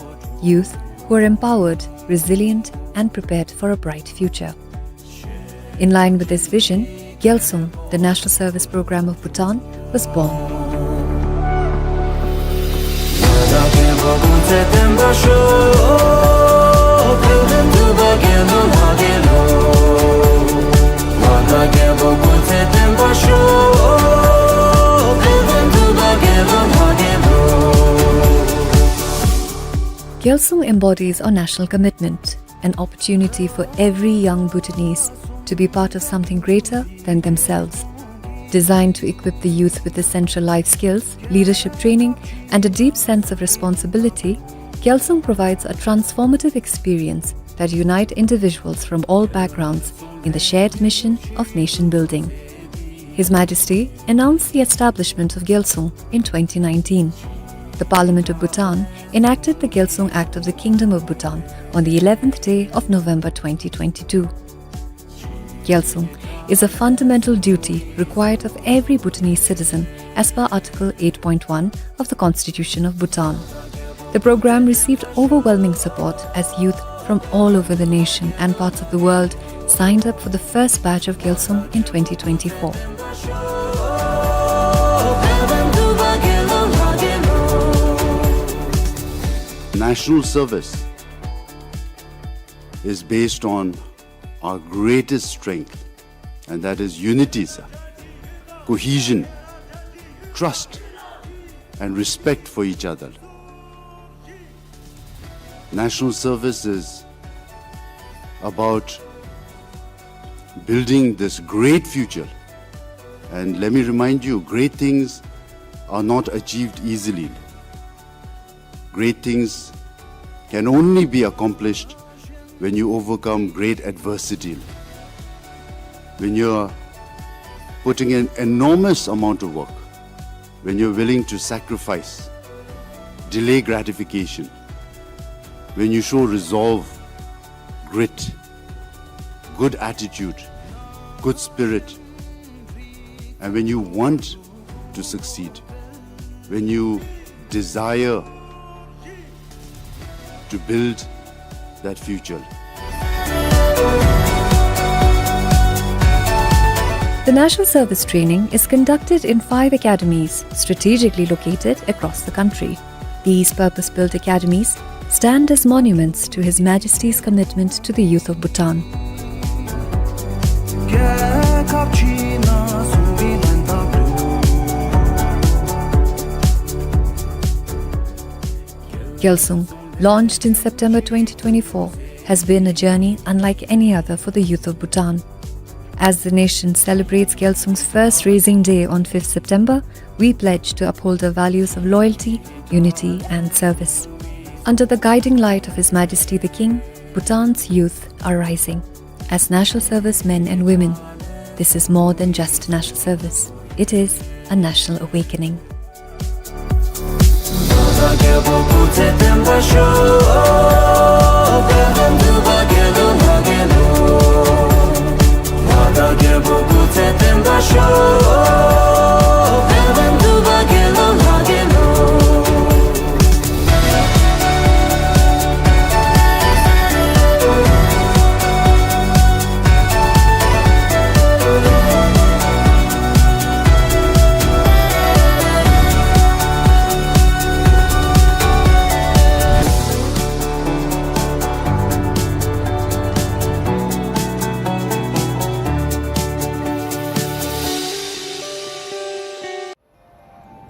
Youth who are empowered, resilient, and prepared for a bright future. In line with this vision, Gyalsum, the National Service Program of Bhutan, was born. Gyalsung embodies our national commitment, an opportunity for every young Bhutanese to be part of something greater than themselves. Designed to equip the youth with essential life skills, leadership training, and a deep sense of responsibility, Gyalsung provides a transformative experience that unite individuals from all backgrounds in the shared mission of nation building. His Majesty announced the establishment of Gyalsung in twenty nineteen. The Parliament of Bhutan enacted the Gyalsung Act of the Kingdom of Bhutan on the eleventh day of November twenty twenty-two. Gyalsung is a fundamental duty required of every Bhutanese citizen as per Article eight point one of the Constitution of Bhutan. The program received overwhelming support as youth from all over the nation and parts of the world signed up for the first batch of Gyalsung in twenty twenty-four. National service is based on our greatest strength, and that is unity, sir. Cohesion, trust, and respect for each other. National service is about building this great future. And let me remind you, great things are not achieved easily. Great things can only be accomplished when you overcome great adversity, when you're putting in enormous amount of work, when you're willing to sacrifice, delay gratification, when you show resolve, grit, good attitude, good spirit, and when you want to succeed, when you desire to build that future. The National Service Training is conducted in five academies strategically located across the country. These purpose-built academies stand as monuments to His Majesty's commitment to the youth of Bhutan. Gyalsung, launched in September twenty twenty-four, has been a journey unlike any other for the youth of Bhutan. As the nation celebrates Gyalsung's first raising day on fifth September, we pledge to uphold the values of loyalty, unity, and service. Under the guiding light of His Majesty the King, Bhutan's youth are rising. As national service men and women, this is more than just national service. It is a national awakening.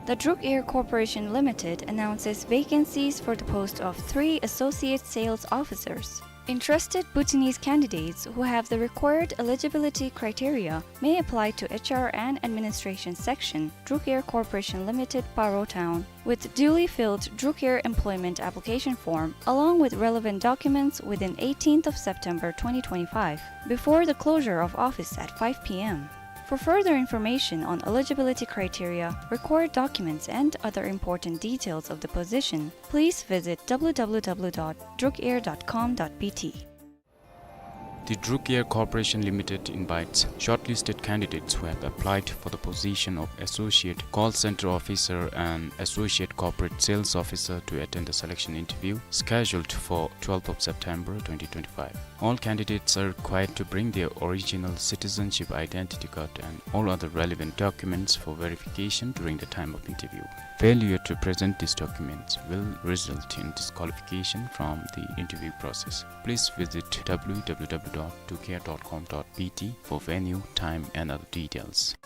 The Druk Air Corporation Limited announces vacancies for the post of three associate sales officers. Interested Bhutanese candidates who have the required eligibility criteria may apply to H R and Administration Section, Druk Air Corporation Limited, Paro Town, with duly filled Druk Air employment application form, along with relevant documents within eighteenth of September twenty twenty-five, before the closure of office at five P M. For further information on eligibility criteria, required documents, and other important details of the position, please visit W W W dot druk air dot com dot B T. The Druk Air Corporation Limited invites shortlisted candidates who have applied for the position of Associate Call Center Officer and Associate Corporate Sales Officer to attend the selection interview scheduled for twelfth of September twenty twenty-five. All candidates are required to bring their original citizenship identity card and all other relevant documents for verification during the time of interview. Failure to present these documents will result in disqualification from the interview process. Please visit W W W dot druk air dot com dot B T for venue, time, and other details.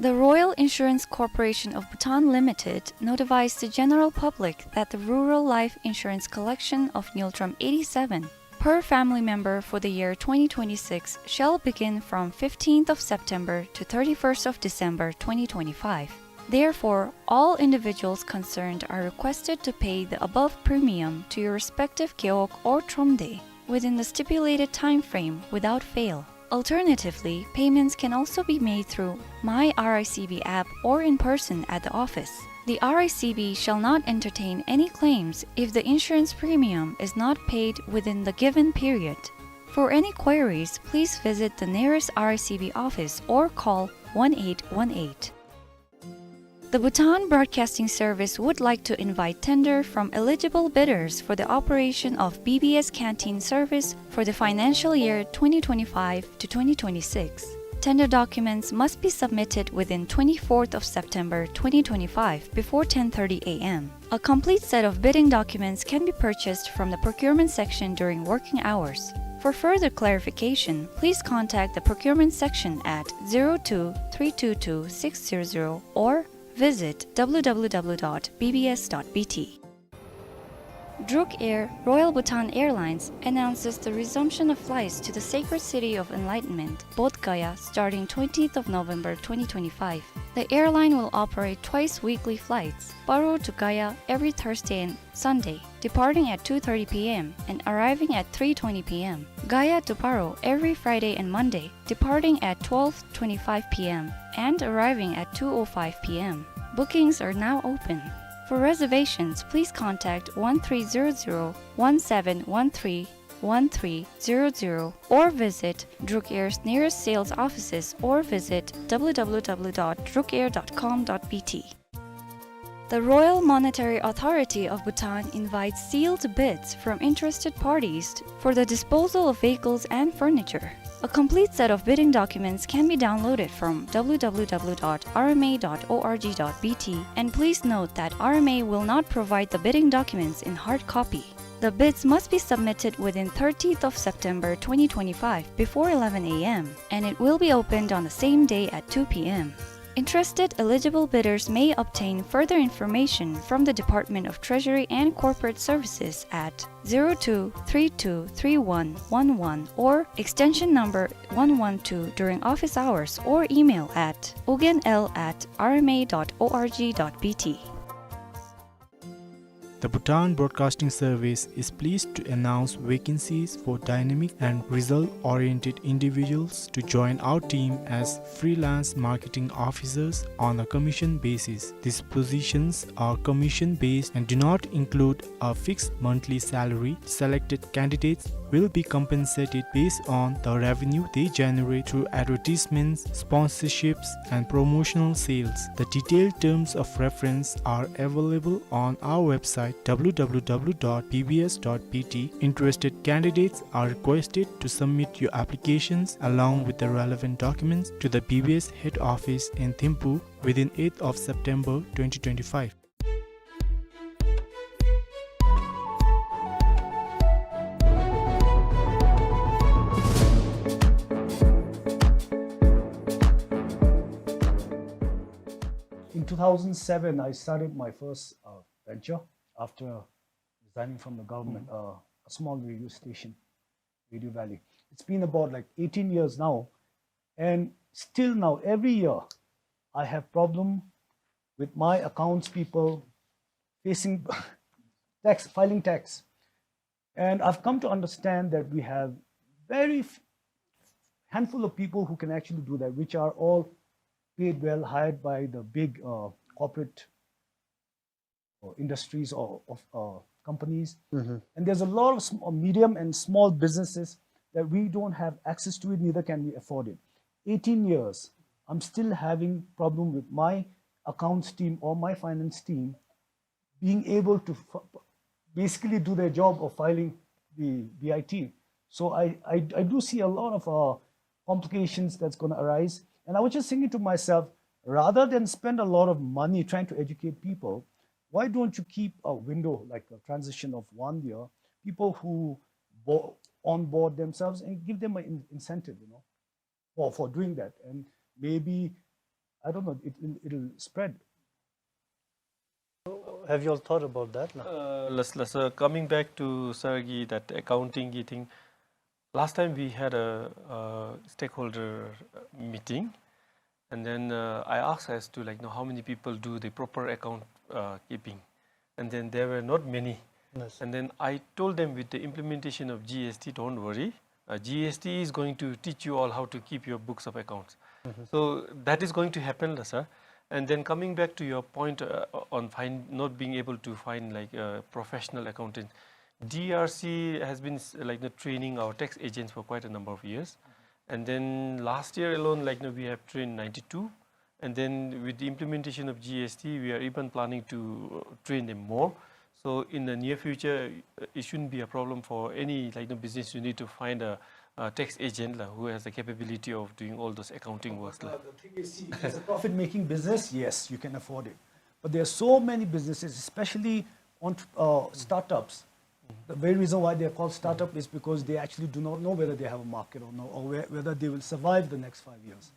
The Royal Insurance Corporation of Bhutan Limited notifies the general public that the rural life insurance collection of Ngultrum eighty-seven per family member for the year twenty twenty-six shall begin from fifteenth of September to thirty-first of December twenty twenty-five. Therefore, all individuals concerned are requested to pay the above premium to your respective gewog or thromde within the stipulated time frame without fail. Alternatively, payments can also be made through My R I C B app or in person at the office. The R I C B shall not entertain any claims if the insurance premium is not paid within the given period. For any queries, please visit the nearest R I C B office or call one eight one eight. The Bhutan Broadcasting Service would like to invite tender from eligible bidders for the operation of B B S canteen service for the financial year twenty twenty-five to twenty twenty-six. Tender documents must be submitted within twenty-fourth of September twenty twenty-five before ten thirty A M. A complete set of bidding documents can be purchased from the procurement section during working hours. For further clarification, please contact the procurement section at zero two three two two six zero zero or visit W W W dot B B S dot B T. Druk Air, Royal Bhutan Airlines, announces the resumption of flights to the sacred city of enlightenment, Bodh Gaya, starting twentieth of November twenty twenty-five. The airline will operate twice weekly flights, Paro to Gaya every Thursday and Sunday, departing at two thirty P M and arriving at three twenty P M, Gaya to Paro every Friday and Monday, departing at twelve twenty-five P M and arriving at two oh five P M. Bookings are now open. For reservations, please contact one three zero zero one seven one three one three zero zero or visit Druk Air's nearest sales offices or visit W W W dot druk air dot com dot B T. The Royal Monetary Authority of Bhutan invites sealed bids from interested parties for the disposal of vehicles and furniture. A complete set of bidding documents can be downloaded from W W W dot R M A dot org dot B T, and please note that R M A will not provide the bidding documents in hard copy. The bids must be submitted within thirtieth of September twenty twenty-five before eleven A M, and it will be opened on the same day at two P M. Interested eligible bidders may obtain further information from the Department of Treasury and Corporate Services at zero two three two three one one one or extension number one one two during office hours or email at ugenl at R M A dot org dot B T. The Bhutan Broadcasting Service is pleased to announce vacancies for dynamic and result-oriented individuals to join our team as freelance marketing officers on a commission basis. These positions are commission-based and do not include a fixed monthly salary. Selected candidates will be compensated based on the revenue they generate through advertisements, sponsorships, and promotional sales. The detailed terms of reference are available on our website, W W W dot B B S dot B T. Interested candidates are requested to submit your applications along with the relevant documents to the B B S head office in Thimphu within eighth of September twenty twenty-five. In two thousand seven, I started my first, uh, venture after resigning from the government, uh, a small radio station, Radio Valley. It's been about, like, eighteen years now, and still now, every year, I have problem with my accounts people facing tax, filing tax. And I've come to understand that we have very f-, handful of people who can actually do that, which are all paid well, hired by the big, uh, corporate or industries or of, uh, companies. Mm-hmm. And there's a lot of sm-, uh, medium and small businesses that we don't have access to it, neither can we afford it. Eighteen years, I'm still having problem with my accounts team or my finance team being able to f-, basically do their job of filing the B I T. So I, I, I do see a lot of, uh, complications that's gonna arise. And I was just thinking to myself, rather than spend a lot of money trying to educate people, why don't you keep a window, like a transition of one year, people who bo-, onboard themselves and give them an in-, incentive, you know, for, for doing that. And maybe, I don't know, it, it'll, it'll spread. Have you all thought about that? Uh, let's, let's, uh, coming back to Sir ki, that accounting ki thing. Last time we had a, uh stakeholder meeting, and then uh, I asked as to, like, you know, how many people do the proper account uh, keeping, and then there were not many. Yes. And then I told them, with the implementation of G S T, don't worry. Uh, G S T is going to teach you all how to keep your books of accounts. So that is going to happen, la, sir. And then coming back to your point uh, on find, not being able to find, like, uh, professional accountants, D R C has been s- like, you know, training our tax agents for quite a number of years. And then last year alone, like, you know, we have trained ninety-two. And then with the implementation of G S T, we are even planning to uh, train them more. So in the near future, uh, it shouldn't be a problem for any, like, you know, business unit to find a, a tax agent, la, who has the capability of doing all those accounting works, la. Uh, the thing is, see, if it's a profit-making business, yes, you can afford it. But there are so many businesses, especially on uh, startups. The very reason why they are called startup is because they actually do not know whether they have a market or no, or whe- whether they will survive the next five years.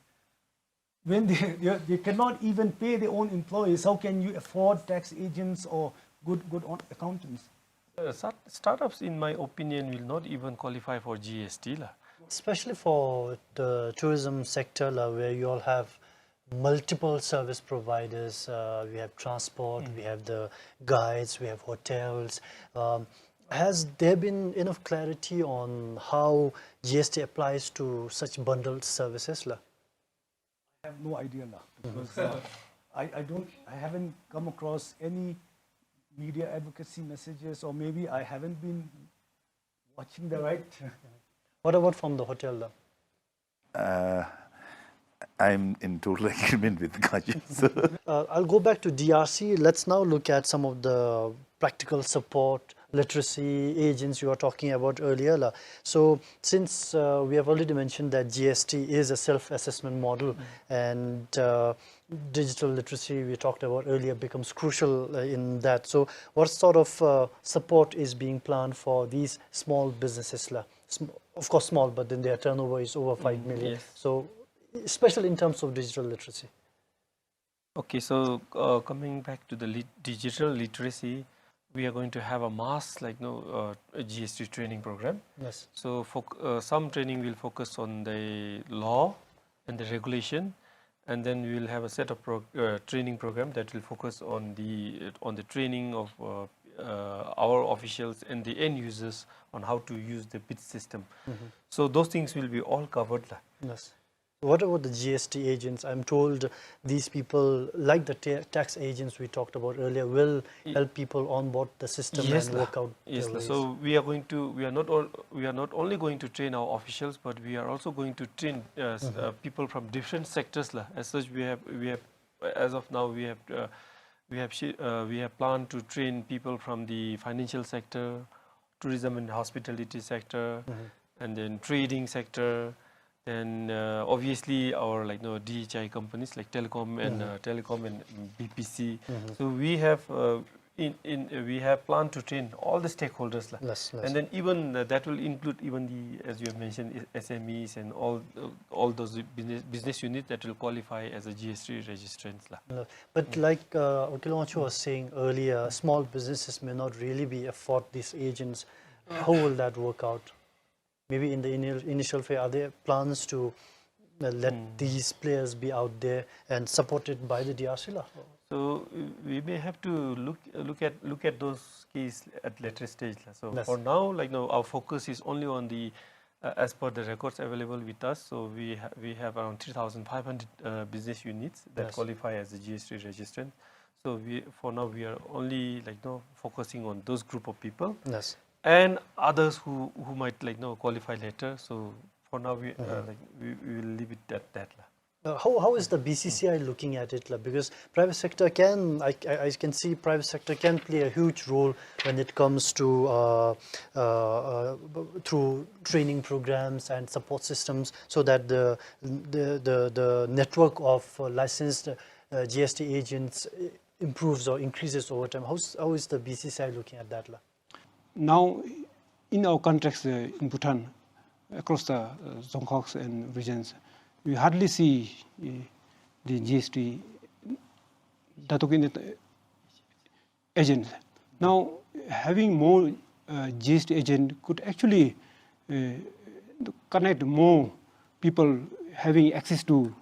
When they, they, they cannot even pay their own employees, how can you afford tax agents or good, good on- accountants? Uh, start- startups, in my opinion, will not even qualify for G S T, la. Especially for the tourism sector, la, where you all have multiple service providers, uh, we have transport, we have the guides, we have hotels. Um, has there been enough clarity on how G S T applies to such bundled services, la? I have no idea now because uh, I, I don't I haven't come across any media advocacy messages, or maybe I haven't been watching the right. What about from the hotel, la? Uh, I'm in total agreement with Kajin. So, Uh, I'll go back to D R C. Let's now look at some of the practical support, literacy agents you were talking about earlier, la. So since uh, we have already mentioned that G S T is a self-assessment model, and uh, digital literacy we talked about earlier becomes crucial uh, in that. So what sort of uh, support is being planned for these small businesses, la? Sm- of course small, but then their turnover is over five million. Yes. So especially in terms of digital literacy. Okay, so uh, coming back to the lit- digital literacy, we are going to have a mass, like, you know, uh, a G S T training program. Yes. So for uh, some training will focus on the law and the regulation, and then we will have a set of pro- uh, training program that will focus on the on the training of uh, uh, our officials and the end users on how to use the bid system. So those things will be all covered, la. Yes. What about the G S T agents? I'm told these people, like the ta- tax agents we talked about earlier, will help people onboard the system Yes, and la. Work out Yes, their la. ways. So we are going to we are not all we are not only going to train our officials, but we are also going to train uh, s- uh, people from different sectors, la. As such, we have we have as of now we have uh, we have shi- uh, we have planned to train people from the financial sector, tourism and hospitality sector, and then trading sector. Then uh, obviously our, like, you know, D H I companies like telecom and uh, telecom and B P C. So we have uh, in in uh, we have planned to train all the stakeholders, la. Yes, yes. And then even uh, that will include even the, as you have mentioned, S M Es and all uh, all those business business units that will qualify as a G S T registrants, la. No, but like uh, Okilonchu was saying earlier, small businesses may not really be afford these agents. How will that work out? Maybe in the ini- initial phase, are there plans to uh, let these players be out there and supported by the D R C, la? So uh, we may have to look uh, look at look at those cases at later stage, la. So Yes. For now, like, now our focus is only on the uh, as per the records available with us. So we ha- we have around three thousand five hundred uh, business units that Yes. Qualify as a G S T registrant. So we for now we are only, like, you know, focusing on those group of people Yes. and others who who might, like, you know, qualify later. So for now we uh, like we, we will leave it at that, la. Uh, how, how is the B C C I looking at it, la? Because private sector can, I, I, I can see private sector can play a huge role when it comes to uh, uh, uh, b- through training programs and support systems, so that the the the, the network of uh, licensed uh, G S T agents uh, improves or increases over time. How's, how is the B C C I looking at that, la? Now, in our context uh, in Bhutan, across the uh, Dzongkhags and regions, we hardly see uh, the G S T, Dato Kenya agents. Now, having more, uh, G S T agent could actually, uh, connect more people having access to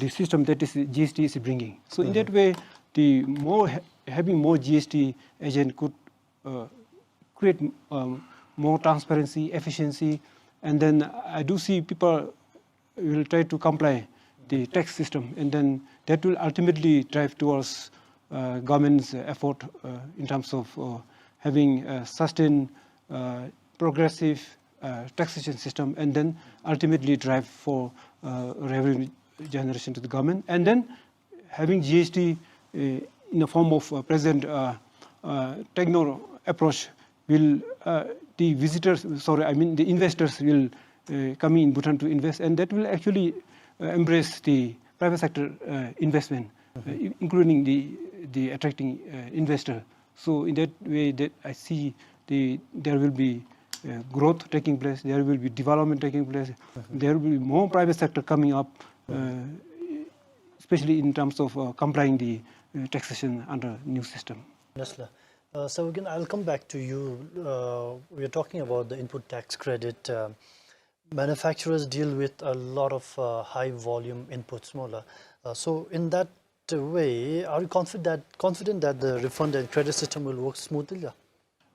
the system that is G S T is bringing. So in that way, the more ha-, having more G S T agent could, uh, create, um, more transparency, efficiency, and then I do see people will try to comply the tax system, and then that will ultimately drive towards, uh, government's effort, uh, in terms of, uh, having a sustained, uh, progressive, uh, taxation system, and then ultimately drive for, uh, revenue generation to the government, and then having G S T, uh, in the form of, uh, present, uh, uh, techno approach will, uh, the visitors, sorry, I mean the investors will, uh, coming in Bhutan to invest, and that will actually, uh, embrace the private sector, uh, investment, uh, in-, including the, the attracting, uh, investor. So in that way, that I see the, there will be, uh, growth taking place, there will be development taking place, there will be more private sector coming up, uh, especially in terms of, uh, complying the, uh, taxation under new system. Yes, sir. Uh, so again, I'll come back to you. Uh, we're talking about the input tax credit. Uh, manufacturers deal with a lot of, uh, high volume inputs, mo la. Uh, so in that way, are you confident that, confident that the refund and credit system will work smoothly?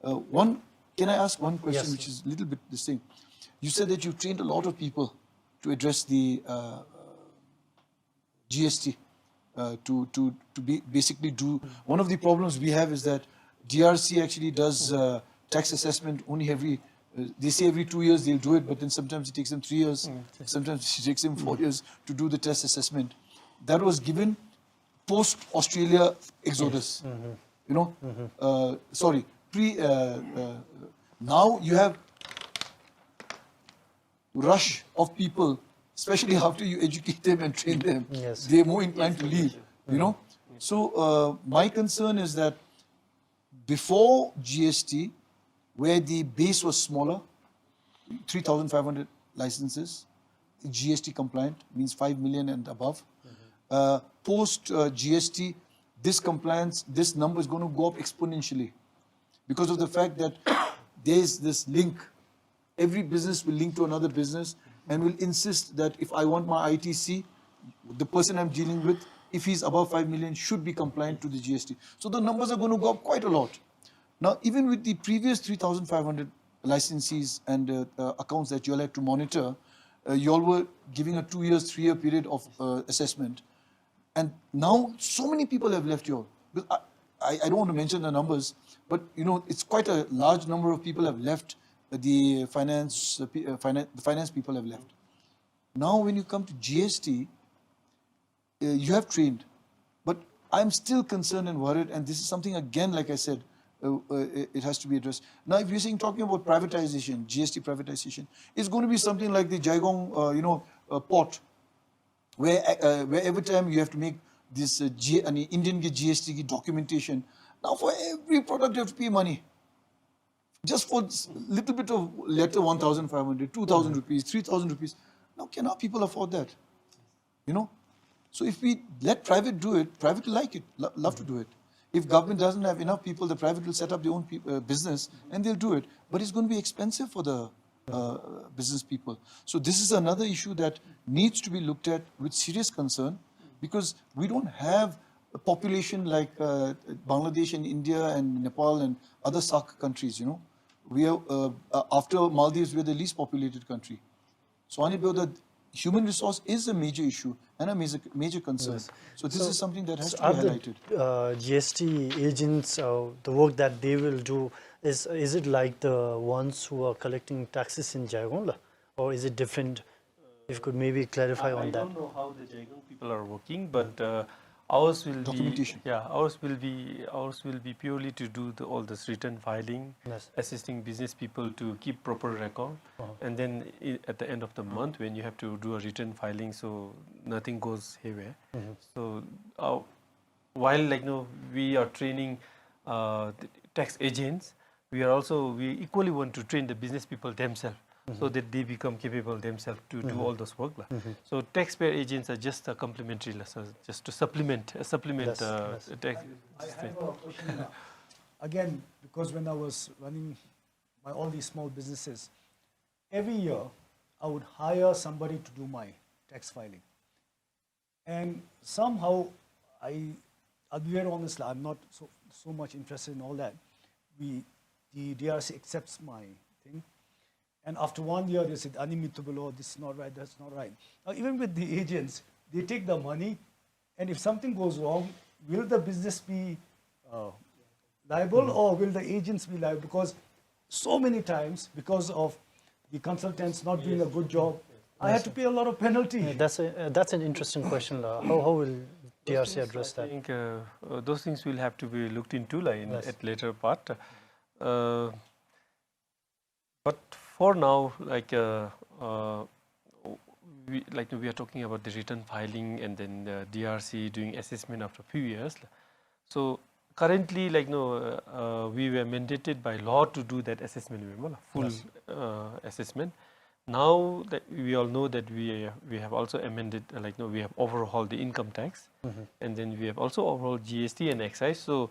Uh, one, can I ask one question, yes, which is a little bit the same? You said that you trained a lot of people to address the, uh, G S T, uh, to, to, to be, basically do. One of the problems we have is that D R C actually does, uh, tax assessment only every, uh, they say every two years they'll do it, but then sometimes it takes them three years, sometimes it takes them four years to do the tax assessment. That was given post Australia exodus. You know, uh, sorry, pre, uh, uh, now you have rush of people, especially after you educate them and train them, yes, they're more inclined to leave, you know. So, uh, my concern is that before G S T, where the base was smaller, three thousand five hundred licenses, G S T compliant, means five million and above. Uh, post, uh, G S T, this compliance, this number is gonna go up exponentially because of the fact that there's this link. Every business will link to another business and will insist that if I want my I T C, the person I'm dealing with, if he's above five million, should be compliant to the G S T. So the numbers are gonna go up quite a lot. Now, even with the previous three thousand five hundred licensees and, uh, uh, accounts that you all had to monitor, uh, you all were giving a two years, three-year period of, uh, assessment. And now so many people have left your, because I, I, I don't want to mention the numbers, but, you know, it's quite a large number of people have left the finance, uh, pe-, uh, finan-, the finance people have left. Now, when you come to G S T, uh, you have trained, but I'm still concerned and worried, and this is something, again, like I said, uh, uh, it, it has to be addressed. Now, if you're saying, talking about privatization, G S T privatization, it's gonna be something like the Jaigong, uh, you know, uh, port, where, uh, where every time you have to make this, uh, G-, I mean, Indian ki G S T ki documentation. Now, for every product, you have to pay money. Just for s-, little bit of letter, one thousand five hundred, two thousand rupees, three thousand rupees. Now, can our people afford that? You know? So if we let private do it, private like it, lo-, love to do it. If government doesn't have enough people, the private will set up their own peop-, uh, business and they'll do it. But it's gonna be expensive for the, uh, business people. So this is another issue that needs to be looked at with serious concern, because we don't have a population like, uh, Bangladesh and India and Nepal and other SAARC countries, you know. We are, uh, uh, after Maldives, we're the least populated country. So, ani byo, the human resource is a major issue and a major, major concern. Yes. So this, so, is something that has, so to be, are the, highlighted, uh, G S T agents, uh, the work that they will do, is, is it like the ones who are collecting taxes in Jaigong la? Or is it different? If you could maybe clarify, I, on I that. I don't know how the Jaigong people are working, but, uh, ours will be, documentation, yeah, ours will be, ours will be purely to do the, all this return filing, yes, assisting business people to keep proper record, uh-huh, and then i-, at the end of the, uh-huh, month, when you have to do a return filing, so nothing goes haywire. Mm-hmm. So, uh, while, like, you know, we are training, uh, the tax agents, we are also, we equally want to train the business people themselves. so that they become capable themselves to do all those work la. So taxpayer agents are just a complementary la, so just to supplement, uh, supplement, yes, uh, yes, tax. I have a question, uh, again, because when I was running my, all these small businesses, every year I would hire somebody to do my tax filing. And somehow, I, I'll be very honest, I'm not so, so much interested in all that. We, the D R C accepts my thing. And after one year, they said, "Ani mi tu bolo, this is not right, that's not right." Now, even with the agents, they take the money, and if something goes wrong, will the business be, uh, liable, or will the agents be liable? Because so many times, because of the consultants not doing a good job, I had to pay a lot of penalty. Yeah, that's a, uh, that's an interesting question la. How, how will D R C address that? I think, uh, uh, those things will have to be looked into la, in, yes, at later part. Uh, but for now, like, uh, uh, we, like, we are talking about the return filing and then the D R C doing assessment after few years la. So currently, like, no, uh, uh, we were mandated by law to do that assessment, remember la? Full, yes, uh, assessment. Now that we all know that we, we have also amended, uh, like, no, we have overhauled the income tax, and then we have also overhauled G S T and excise. So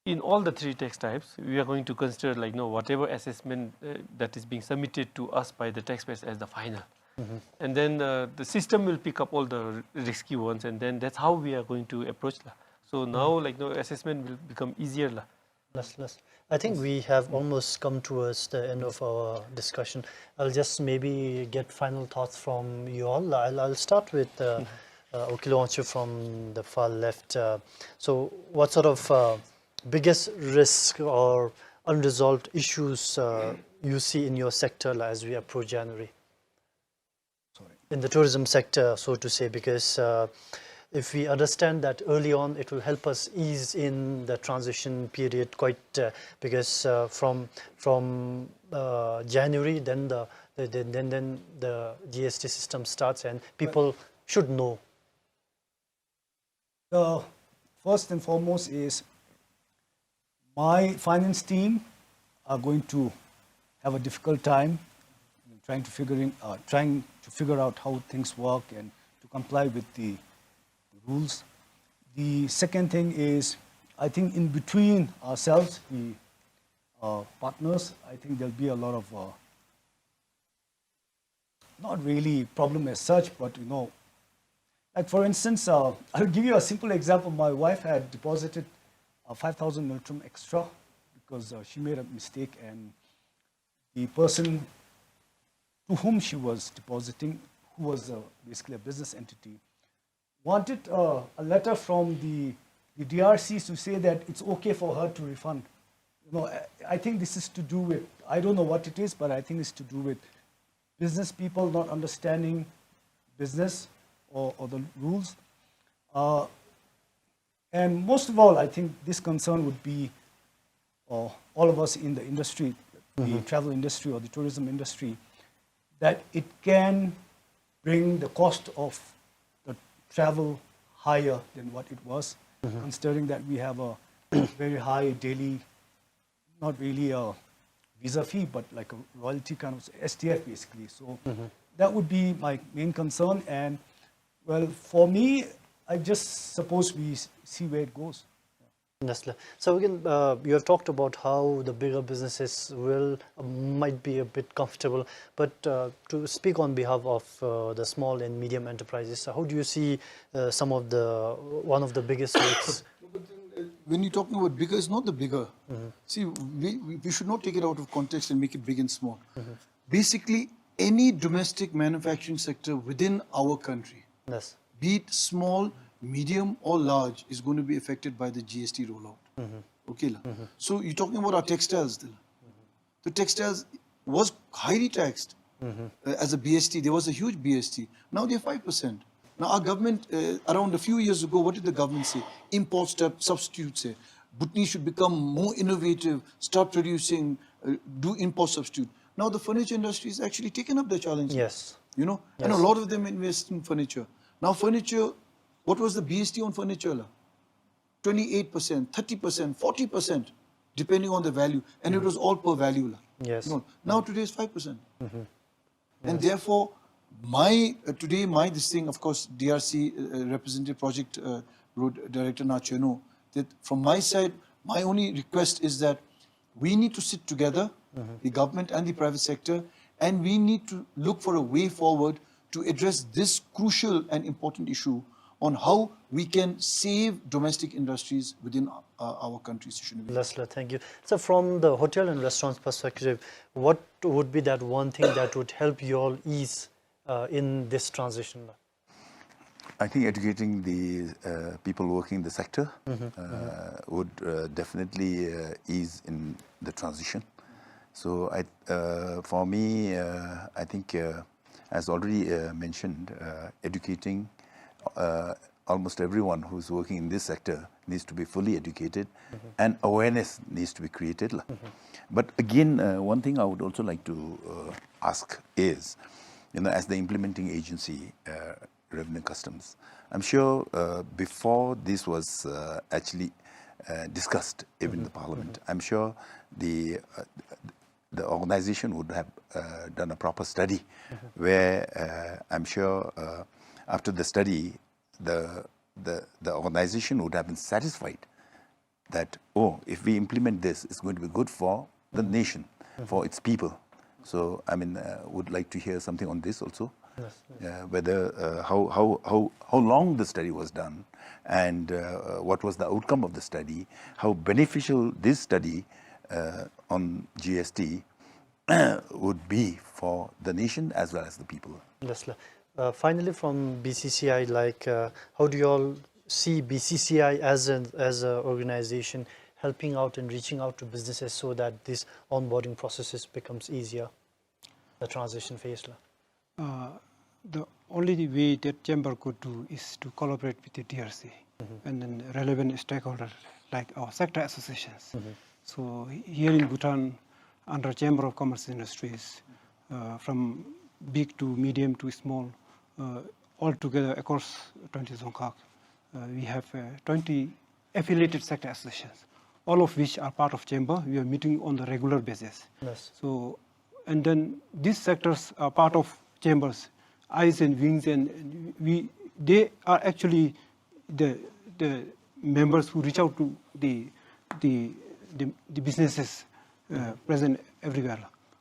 in all the three tax types, we are going to consider, like, no, whatever assessment, uh, that is being submitted to us by the taxpayers as the final. And then, uh, the system will pick up all the r-, risky ones, and then that's how we are going to approach la. So now, like, no, assessment will become easier la. Yes, yes. I think we have almost come towards the end of our discussion. I'll just maybe get final thoughts from you all. I'll, I'll start with, uh, uh, Wokil Wangchuk from the far left. Uh, so what sort of, uh, biggest risk or unresolved issues, uh, you see in your sector la, as we approach January? Sorry. In the tourism sector, so to say, because, uh, if we understand that early on, it will help us ease in the transition period quite, uh, because, uh, from, from, uh, January, then the, the, the, then, then the G S T system starts and people should know. The first and foremost is my finance team are going to have a difficult time trying to figuring, uh, trying to figure out how things work and to comply with the rules. The second thing is, I think in between ourselves, the, uh, partners, I think there'll be a lot of, uh, not really problem as such, but, you know, like, for instance, uh, I'll give you a simple example. My wife had deposited, uh, five thousand ngultrum extra because, uh, she made a mistake, and the person to whom she was depositing, who was, uh, basically a business entity, wanted, uh, a letter from the, the D R Cs to say that it's okay for her to refund. You know, I, I think this is to do with, I don't know what it is, but I think it's to do with business people not understanding business or, or the rules. Uh, and most of all, I think this concern would be, uh, all of us in the industry, the travel industry or the tourism industry, that it can bring the cost of the travel higher than what it was, considering that we have a very high daily, not really a visa fee, but like a royalty kind of S T F basically. So that would be my main concern. And well, for me, I just suppose we s-, see where it goes. Yes, sir. So again, uh, you have talked about how the bigger businesses will, uh, might be a bit comfortable, but, uh, to speak on behalf of, uh, the small and medium enterprises, so how do you see, uh, some of the, one of the biggest risks? But then, uh, when you're talking about bigger, it's not the bigger. See, we, we, we should not take it out of context and make it big and small. Basically, any domestic manufacturing sector within our country, yes, be it small, medium, or large, is going to be affected by the G S T rollout. Okay, la? So you're talking about our textiles, then. The textiles was highly taxed, uh, as a B S T. There was a huge B S T. Now they're five percent. Now our government, uh, around a few years ago, what did the government say? Import sub-, substitutes. Eh? Bhutan should become more innovative, start producing, uh, do import substitute. Now the furniture industry has actually taken up the challenge. Yes. You know, and a lot of them invest in furniture. Now furniture, what was the B S T on furniture, la? Twenty-eight percent, thirty percent, forty percent, depending on the value. And it was all per value, la. Yes. No, now today is five percent. And therefore, my, uh, today, my this thing, of course, D R C, uh, representative project, uh, road director Na Cheno, that from my side, my only request is that we need to sit together, the government and the private sector, and we need to look for a way forward to address this crucial and important issue on how we can save domestic industries within, uh, our country, Sri Srinavi. Lasla, thank you. So from the hotel and restaurants perspective, what would be that one thing that would help you all ease, uh, in this transition? I think educating the, uh, people working in the sector, uh, would, uh, definitely, uh, ease in the transition. So I, uh, for me, uh, I think, uh, as already, uh, mentioned, uh, educating, uh, almost everyone who's working in this sector needs to be fully educated and awareness needs to be created, la. But again, uh, one thing I would also like to, uh, ask is, you know, as the implementing agency, uh, Revenue Customs, I'm sure, uh, before this was, uh, actually, uh, discussed even in the parliament, I'm sure the, uh, the organization would have, uh, done a proper study where, uh, I'm sure, uh, after the study, the, the, the organization would have been satisfied that, oh, if we implement this, it's going to be good for the nation, for its people. So, I mean, uh, would like to hear something on this also. Yes, yes. Uh, whether, uh, how, how, how, how long the study was done and, uh, what was the outcome of the study, how beneficial this study, uh, on G S T would be for the nation as well as the people. Yes, sir. Uh, finally, from B C C I, like, uh, how do you all see B C C I as an, as a organization helping out and reaching out to businesses so that these onboarding processes becomes easier, the transition phase, la? Uh, the only way that chamber could do is to collaborate with the D R C and then relevant stakeholders like our sector associations. So he-, here in Bhutan, under Chamber of Commerce Industries, uh, from big to medium to small, uh, all together across twenty dzongkhag, uh, we have, uh, twenty affiliated sector associations, all of which are part of chamber. We are meeting on the regular basis. Yes. So, and then these sectors are part of chambers, eyes and wings, and we, they are actually the, the members who reach out to the, the, the, the businesses, uh, present everywhere.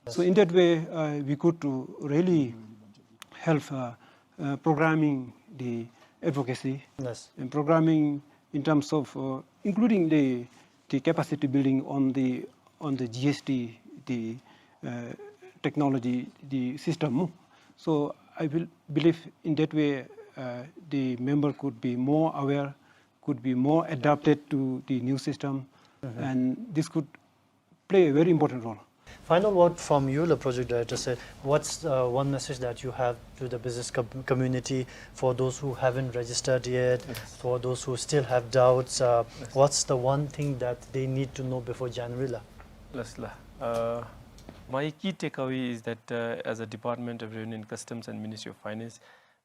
So in that way, uh, we could, uh, really help, uh, uh, programming the advocacy. Yes. And programming in terms of, uh, including the, the capacity building on the, on the G S T, the, uh, technology, the system. So I will believe in that way, uh, the member could be more aware, could be more adapted to the new system, and this could play a very important role. Final word from you, the project director, sir. What's, uh, one message that you have to the business com-, community, for those who haven't registered yet, for those who still have doubts? Uh, what's the one thing that they need to know before January, la? Yes, la. Uh, my key takeaway is that, uh, as a Department of Revenue and Customs and Ministry of Finance,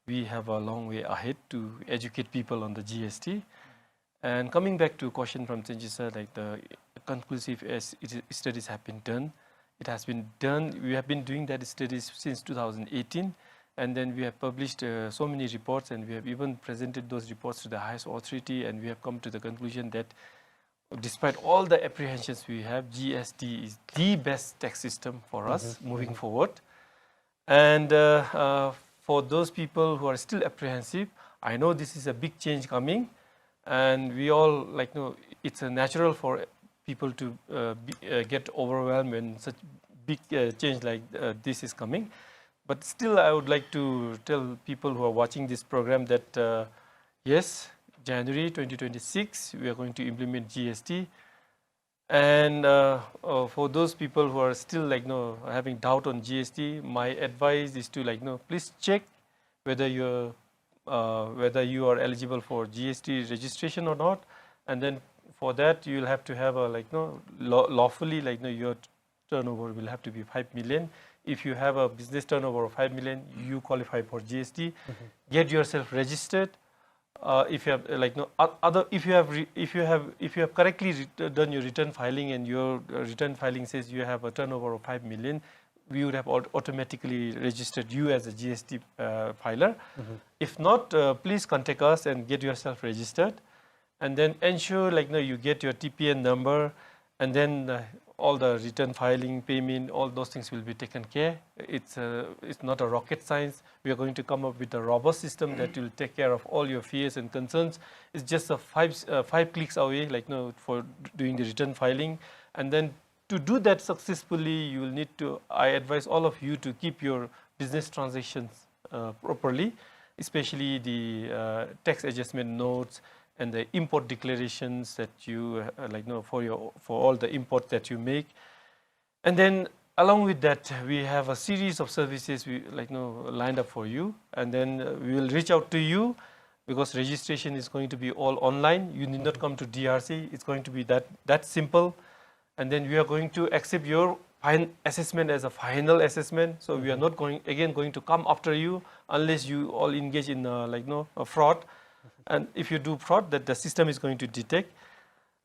we have a long way ahead to educate people on the G S T. And coming back to question from Chenji sir, like, the conclusive as it is, studies have been done. It has been done. We have been doing that studies since two thousand eighteen, and then we have published, uh, so many reports, and we have even presented those reports to the highest authority, and we have come to the conclusion that despite all the apprehensions we have, G S T is the best tax system for us moving forward. And, uh, uh, for those people who are still apprehensive, I know this is a big change coming, and we all, like, you know, it's a natural for people to, uh, be, uh, get overwhelmed when such big, uh, change like, uh, this is coming. But still, I would like to tell people who are watching this program that, uh, yes, January twenty twenty-six, we are going to implement G S T. And, uh, uh, for those people who are still, like, you know, having doubt on G S T, my advice is to, like, you know, please check whether you're, uh, whether you are eligible for G S T registration or not. And then for that, you'll have to have a, like, you know, law-, lawfully, like, you know, your turnover will have to be five million. If you have a business turnover of five million, you qualify for G S T. Get yourself registered. Uh, if you have, uh, like, no, o-, other, if you have re-, if you have, if you have correctly re-, done your return filing and your, uh, return filing says you have a turnover of five million, we would have aut-, automatically registered you as a G S T, uh, filer. Mm-hmm. If not, uh, please contact us and get yourself registered. And then ensure, like, you know, you get your T P N number, and then, uh, all the return filing, payment, all those things will be taken care. It's, uh, it's not a rocket science. We are going to come up with a robust system that will take care of all your fears and concerns. It's just a five, uh, five clicks away, like, you know, for d-, doing the return filing. And then to do that successfully, you will need to, I advise all of you to keep your business transactions, uh, properly, especially the, uh, tax adjustment notes and the import declarations that you, uh, like, you know, for your, for all the imports that you make. And then along with that, we have a series of services we, like, you know, lined up for you. And then, uh, we will reach out to you because registration is going to be all online. You need not come to D R C. It's going to be that, that simple. And then we are going to accept your fin-, assessment as a final assessment. So we are, mm-hmm, not going, again, going to come after you unless you all engage in, uh, like, you know, a fraud. And if you do fraud, that the system is going to detect.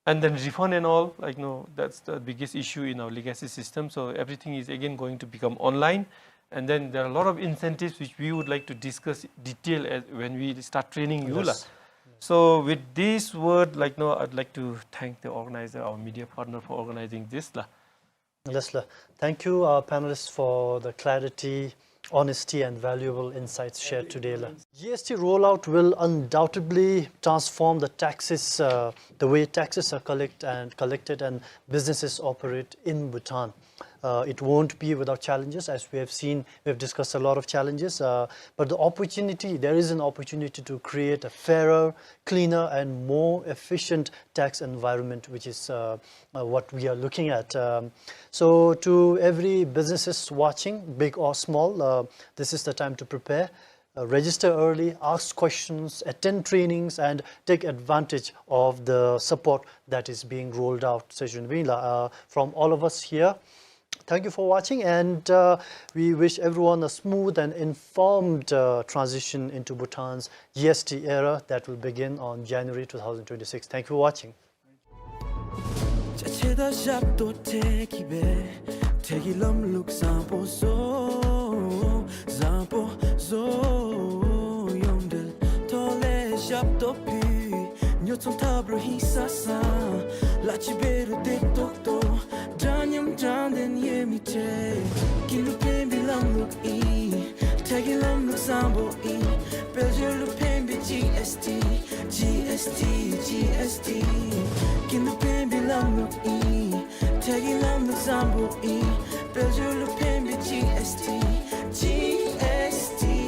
And then refund and all, like, you know, that's the biggest issue in our legacy system. So everything is again going to become online. And then there are a lot of incentives which we would like to discuss detail as, when we start training you, la. Yes. So with this word, like, you know, I'd like to thank the organizer, our media partner, for organizing this, la. Yes, la. Thank you, uh, panelists, for the clarity, honesty, and valuable insights shared today, la. G S T rollout will undoubtedly transform the taxes, uh, the way taxes are collect and collected and businesses operate in Bhutan. Uh, it won't be without challenges, as we have seen. We have discussed a lot of challenges, uh, but the opportunity, there is an opportunity to create a fairer, cleaner, and more efficient tax environment, which is, uh, uh, what we are looking at. Um, so to every businesses watching, big or small, uh, this is the time to prepare. Uh, register early, ask questions, attend trainings, and take advantage of the support that is being rolled out. Sejun Wing la, uh, from all of us here, thank you for watching, and, uh, we wish everyone a smooth and informed, uh, transition into Bhutan's G S T era that will begin on January two thousand twenty-six. Thank you for watching. ཅ་ཆས་དང་ཞབས་ཏོག་སྤྲད་གི་སྦེ་འཕྲལ་གྱི་ལམ་ལུགས་བཟང་པོ་བཟོ། བཟང་པོ་བཟོ། ཡོངས་འབྲེལ་ཐོག་ལས་ཞབས་ཏོག་ཕུལ། ཉོ་ཚོང་འཐབ་རུང་ཧིང་སངས་ས། གླ་ཅིག་འབད་རུང་བདེ་ཏོག་ཏོ། འདྲ་མཉམ་དྲང་བདེན་ཡོད་མི་འཕྲལ། ཀུན་ལུ་ཕན་པའི་ལམ་ལུགས་ཨིན། འཕྲལ་གྱི་ལམ་ལུགས་བཟང་པོ་ཨིན། དཔལ་འབྱོར་ལུ་ཕན་པའི་ཇི་ཨེསི་ཊི། ཇི་ཨེསི་ཊི། ཇི་ཨེསི་ཊི། ཀུན་ལུ་ཕན་པའི་ལམ་ལུགས་ཨིན། འཕྲལ་གྱི་ལམ་ལུགས་བཟང་པོ་ཨིན། དཔལ་འབྱོར་ལུ་ཕན་པའི་ཇི་ཨེསི་ཊི། ཇི་ཨེསི་ཊི།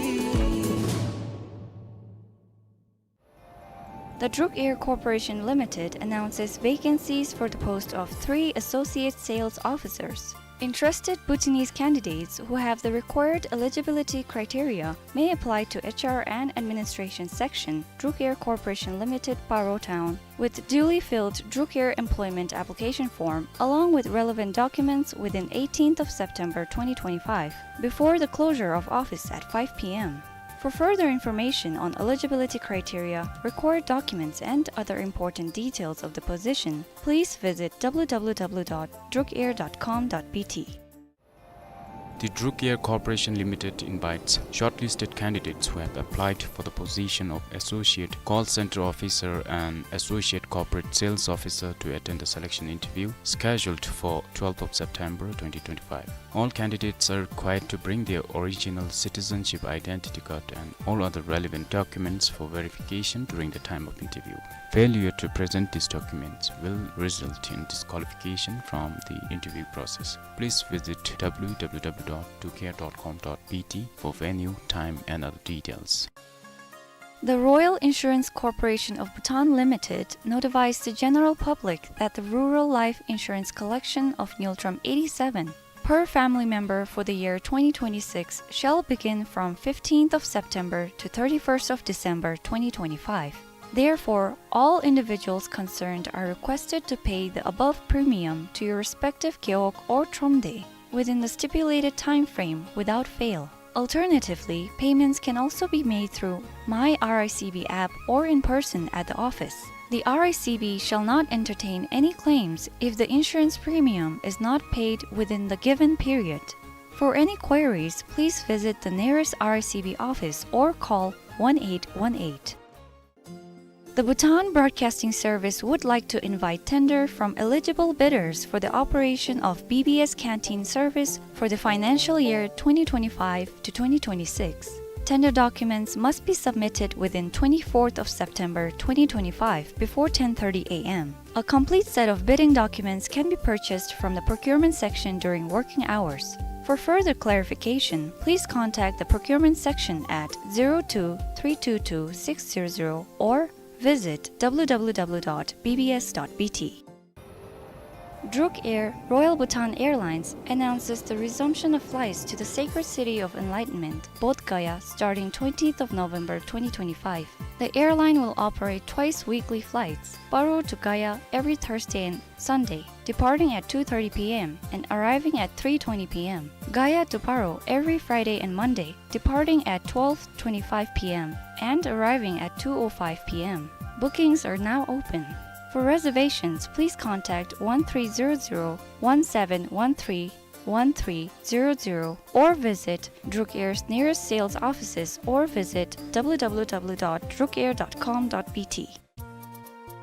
The Druk Air Corporation Limited announces vacancies for the post of three associate sales officers. Interested Bhutanese candidates who have the required eligibility criteria may apply to H R and Administration Section, Druk Air Corporation Limited, Paro Town, with duly filled Druk Air employment application form along with relevant documents within eighteenth of September twenty twenty-five, before the closure of office at five P M. For further information on eligibility criteria, required documents, and other important details of the position, please visit W W W dot druk air dot com dot B T. The Druk Air Corporation Limited invites shortlisted candidates who have applied for the position of Associate Call Center Officer and Associate Corporate Sales Officer to attend the selection interview scheduled for twelfth of September twenty twenty-five. All candidates are required to bring their original citizenship identity card and all other relevant documents for verification during the time of interview. Failure to present these documents will result in disqualification from the interview process. Please visit W W W dot druk air dot com dot B T for venue, time, and other details. The Royal Insurance Corporation of Bhutan Limited notifies the general public that the rural life insurance collection of Ngultrum eighty-seven per family member for the year twenty twenty-six shall begin from fifteenth of September to thirty-first of December twenty twenty-five. Therefore, all individuals concerned are requested to pay the above premium to your respective gewog or thromde within the stipulated time frame without fail. Alternatively, payments can also be made through My R I C B app or in person at the office. The R I C B shall not entertain any claims if the insurance premium is not paid within the given period. For any queries, please visit the nearest R I C B office or call one eight one eight. The Bhutan Broadcasting Service would like to invite tender from eligible bidders for the operation of B B S canteen service for the financial year twenty twenty-five to twenty twenty-six. Tender documents must be submitted within twenty-fourth of September twenty twenty-five before ten thirty A M. A complete set of bidding documents can be purchased from the procurement section during working hours. For further clarification, please contact the procurement section at zero two three two two six zero zero or visit W W W dot B B S dot B T. Druk Air, Royal Bhutan Airlines, announces the resumption of flights to the sacred city of enlightenment, Bodh Gaya, starting twentieth of November twenty twenty-five. The airline will operate twice weekly flights, Paro to Gaya every Thursday and Sunday, departing at two thirty P M and arriving at three twenty P M. Gaya to Paro every Friday and Monday, departing at twelve twenty-five P M and arriving at two oh five P M. Bookings are now open. For reservations, please contact one three zero zero, one seven one three, one three zero zero or visit Druk Air's nearest sales offices or visit W W W dot druk air dot com dot B T.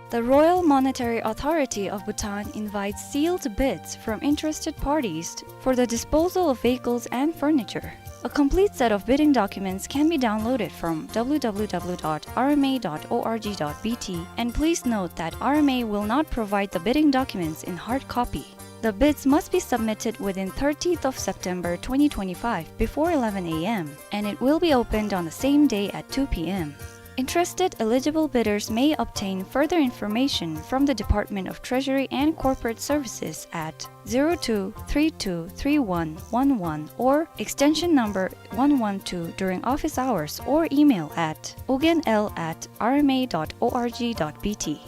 The Royal Monetary Authority of Bhutan invites sealed bids from interested parties for the disposal of vehicles and furniture. A complete set of bidding documents can be downloaded from W W W dot R M A dot org dot B T, and please note that R M A will not provide the bidding documents in hard copy. The bids must be submitted within thirtieth of September twenty twenty-five before eleven A M, and it will be opened on the same day at two P M. Interested eligible bidders may obtain further information from the Department of Treasury and Corporate Services at zero two three two three one one one or extension number one one two during office hours or email at ugyen l at R M A dot org dot B T.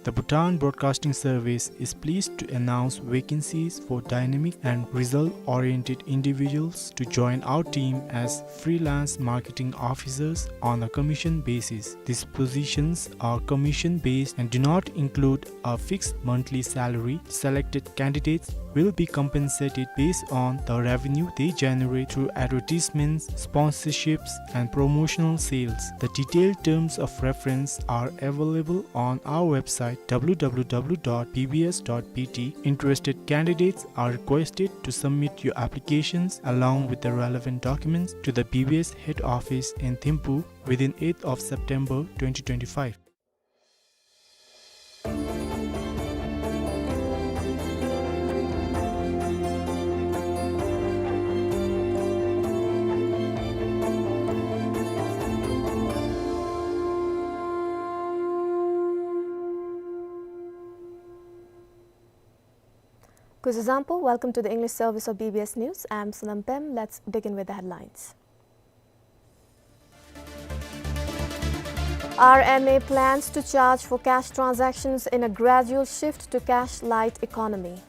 The Bhutan Broadcasting Service is pleased to announce vacancies for dynamic and result-oriented individuals to join our team as freelance marketing officers on a commission basis. These positions are commission-based and do not include a fixed monthly salary. Selected candidates will be compensated based on the revenue they generate through advertisements, sponsorships, and promotional sales. The detailed terms of reference are available on our website, W W W dot B B S dot B T. Interested candidates are requested to submit your applications along with the relevant documents to the B B S head office in Thimphu within eighth of September twenty twenty-five. Kuzuzangpo, welcome to the English service of B B S News. I'm Sonam Pem. Let's begin with the headlines. R M A plans to charge for cash transactions in a gradual shift to cash light economy.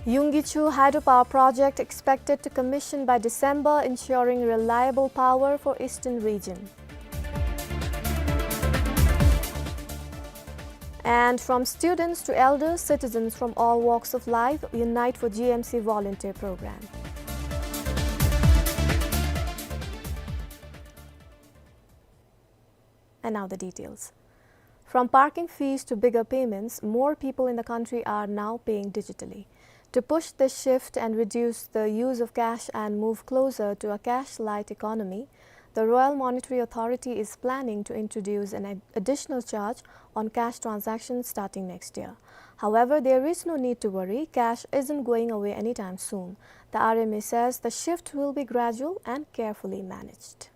Yunggichu hydropower project expected to commission by December, ensuring reliable power for eastern region. And from students to elders, citizens from all walks of life unite for G M C volunteer program. And now the details. From parking fees to bigger payments, more people in the country are now paying digitally. To push this shift and reduce the use of cash and move closer to a cash light economy, the Royal Monetary Authority is planning to introduce an ad-, additional charge on cash transactions starting next year. However, there is no need to worry, cash isn't going away anytime soon. The R M A says the shift will be gradual and carefully managed.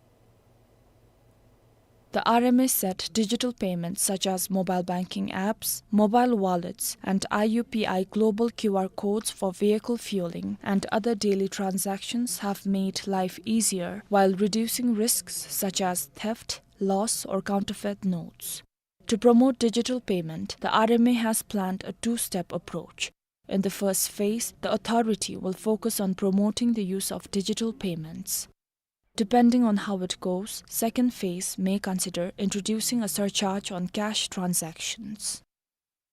The R M A said digital payments such as mobile banking apps, mobile wallets, and I U P I global Q R codes for vehicle fueling and other daily transactions have made life easier while reducing risks such as theft, loss, or counterfeit notes. To promote digital payment, the R M A has planned a two-step approach. In the first phase, the authority will focus on promoting the use of digital payments. Depending on how it goes, second phase may consider introducing a surcharge on cash transactions.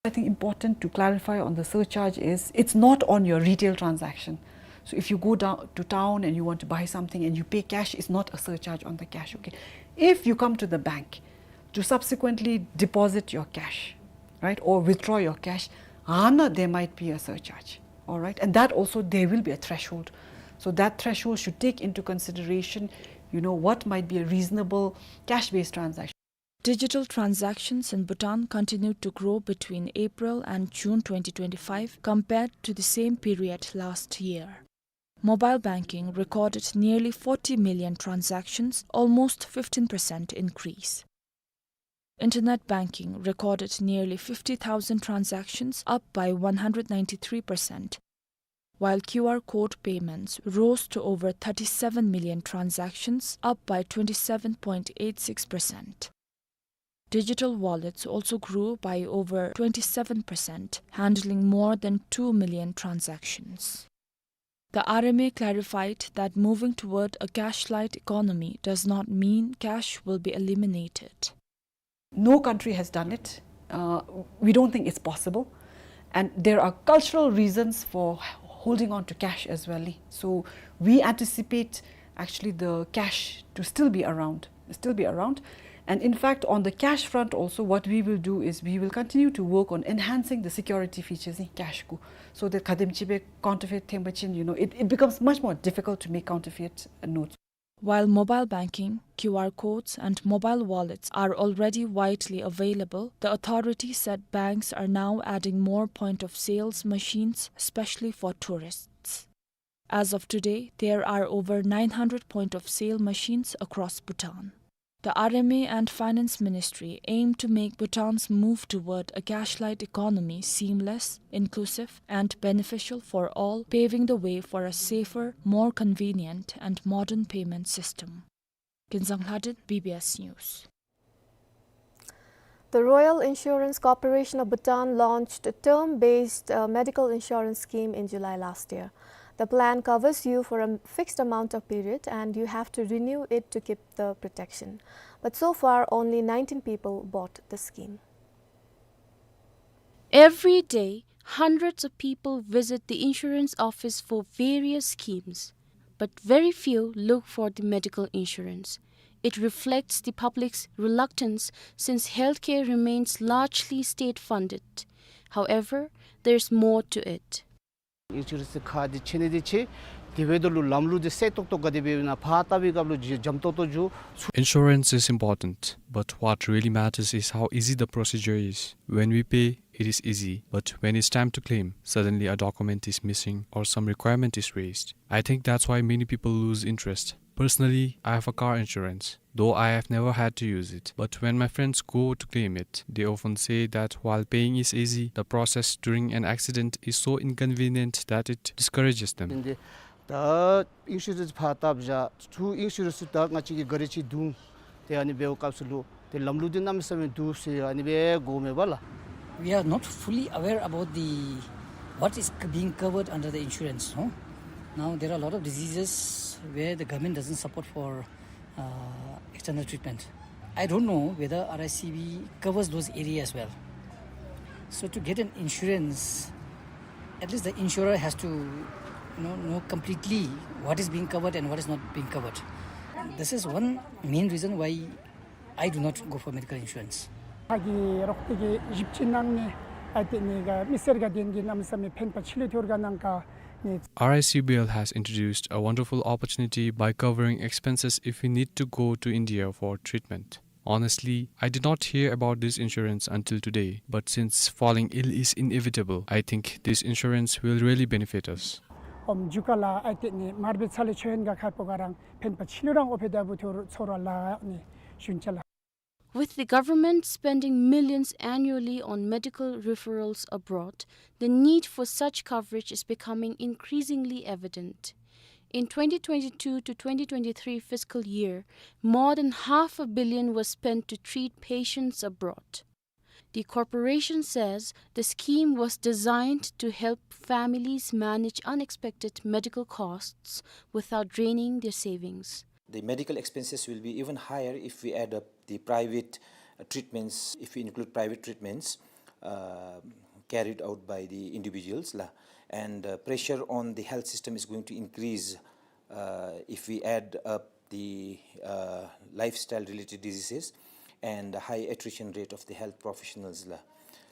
I think important to clarify on the surcharge is it's not on your retail transaction. So if you go down to town and you want to buy something and you pay cash, it's not a surcharge on the cash, okay? If you come to the bank to subsequently deposit your cash, right, or withdraw your cash, ཨ་ནཱ་there might be a surcharge, all right? And that also, there will be a threshold. So that threshold should take into consideration, you know, what might be a reasonable cash-based transaction. Digital transactions in Bhutan continued to grow between April and June twenty twenty-five compared to the same period last year. Mobile banking recorded nearly forty million transactions, almost fifteen percent increase. Internet banking recorded nearly fifty thousand transactions, up by one hundred ninety-three percent, while Q R code payments rose to over thirty-seven million transactions, up by twenty-seven point eight six percent. Digital wallets also grew by over twenty-seven percent, handling more than two million transactions. The R M A clarified that moving toward a cash-light economy does not mean cash will be eliminated. No country has done it. Uh, we don't think it's possible. And there are cultural reasons for holding on to cash as well. So we anticipate actually the cash to still be around, still be around. And in fact, on the cash front also, what we will do is we will continue to work on enhancing the security features in cash ཁུ, so that ཁ་དེམ་ཅིག་སྦེ་counterfeit ཐོན་པ་ཅིན, you know, it, it becomes much more difficult to make counterfeit notes. While mobile banking, Q R codes, and mobile wallets are already widely available, the authority said banks are now adding more point of sales machines, especially for tourists. As of today, there are over nine hundred point of sale machines across Bhutan. The R M A and Finance Ministry aim to make Bhutan's move toward a cash-light economy seamless, inclusive, and beneficial for all, paving the way for a safer, more convenient, and modern payment system. Kinzang Lhadit, B B S News. The Royal Insurance Corporation of Bhutan launched a term-based, uh, medical insurance scheme in July last year. The plan covers you for a m-, fixed amount of period, and you have to renew it to keep the protection. But so far, only nineteen people bought the scheme. Every day, hundreds of people visit the insurance office for various schemes, but very few look for the medical insurance. It reflects the public's reluctance since healthcare remains largely state-funded. However, there's more to it. Insurance ཁ་འདི་ཆེ་ནི་འདི་ཆེ། དེ་འབདཝ་ད་ལུ་ལམ་ལུགས་འདི་གསལ་ཏོག་ཏོ་ག་དེ་སྦེ་ཨིན་ན་ཕར་བལྟ་བའི་སྐབས་ལུ་འཇམ་ཏོང་ཏོ་འགྱོ། Insurance is important, but what really matters is how easy the procedure is. When we pay, it is easy, but when it's time to claim, suddenly a document is missing or some requirement is raised. I think that's why many people lose interest. Personally, I have a car insurance, though I have never had to use it. But when my friends go to claim it, they often say that while paying is easy, the process during an accident is so inconvenient that it discourages them. ད་ཨིན་ཤུ་རེནསི་ཕར་བལྟ་བཞག་ཚུར་ཨིན་ཤུ་རེནསི་ད་ང་བཅས་ཀྱི་ག་ར་ཅིག་འདུག། ཏེ་ཨ་ནི་འབདཝ་སྐབས་སུ་ལུ་ཏེ་ལམ་ལུགས་འདི་གནམ་མེད་ས་མེད་འདུག་ཟེར་ཨ་ནི་སྦེ་གོཝ་མས་པ་ལགས། We are not fully aware about the, what is c-, being covered under the insurance, no? Now, there are a lot of diseases where the government doesn't support for, uh, external treatment. I don't know whether R I C B covers those areas well. So to get an insurance, at least the insurer has to, you know, know completely what is being covered and what is not being covered. This is one main reason why I do not go for medical insurance. ཕར་གྱི་རོགས་པའི་གི་ཞིབ་དཔྱད་གནང་ནི་ཨ་ཏེ་ནི་ག་མི་སེར་ག་དེ་གི་གནམ་མེད་ས་མེད་ཕན་པ་ཆེ་ལུ་ཐོར་ག་གནང་ག་ནི། R I C B L has introduced a wonderful opportunity by covering expenses if we need to go to India for treatment. Honestly, I did not hear about this insurance until today, but since falling ill is inevitable, I think this insurance will really benefit us. ཨོམ་མཇུག་ཁ་ལུ་ཨ་ཏེ་ནི་མར་པའི་ཚལ་ལུ་མཆོད་ཡོན་ག་ཁ་ཕོ་ག་རང་ཕན་པ་ཆེ་ལུ་རང་ཨོ་ཕེ་ད་བུ་ཐོར་ཚོར་བ་ལགས་ནི་ཞུ་ནི་ལགས། With the government spending millions annually on medical referrals abroad, the need for such coverage is becoming increasingly evident. In twenty twenty-two to twenty twenty-three fiscal year, more than half a billion was spent to treat patients abroad. The corporation says the scheme was designed to help families manage unexpected medical costs without draining their savings. The medical expenses will be even higher if we add up the private, uh, treatments, if we include private treatments, uh, carried out by the individuals, la. And, uh, pressure on the health system is going to increase, uh, if we add up the, uh, lifestyle-related diseases and the high attrition rate of the health professionals, la.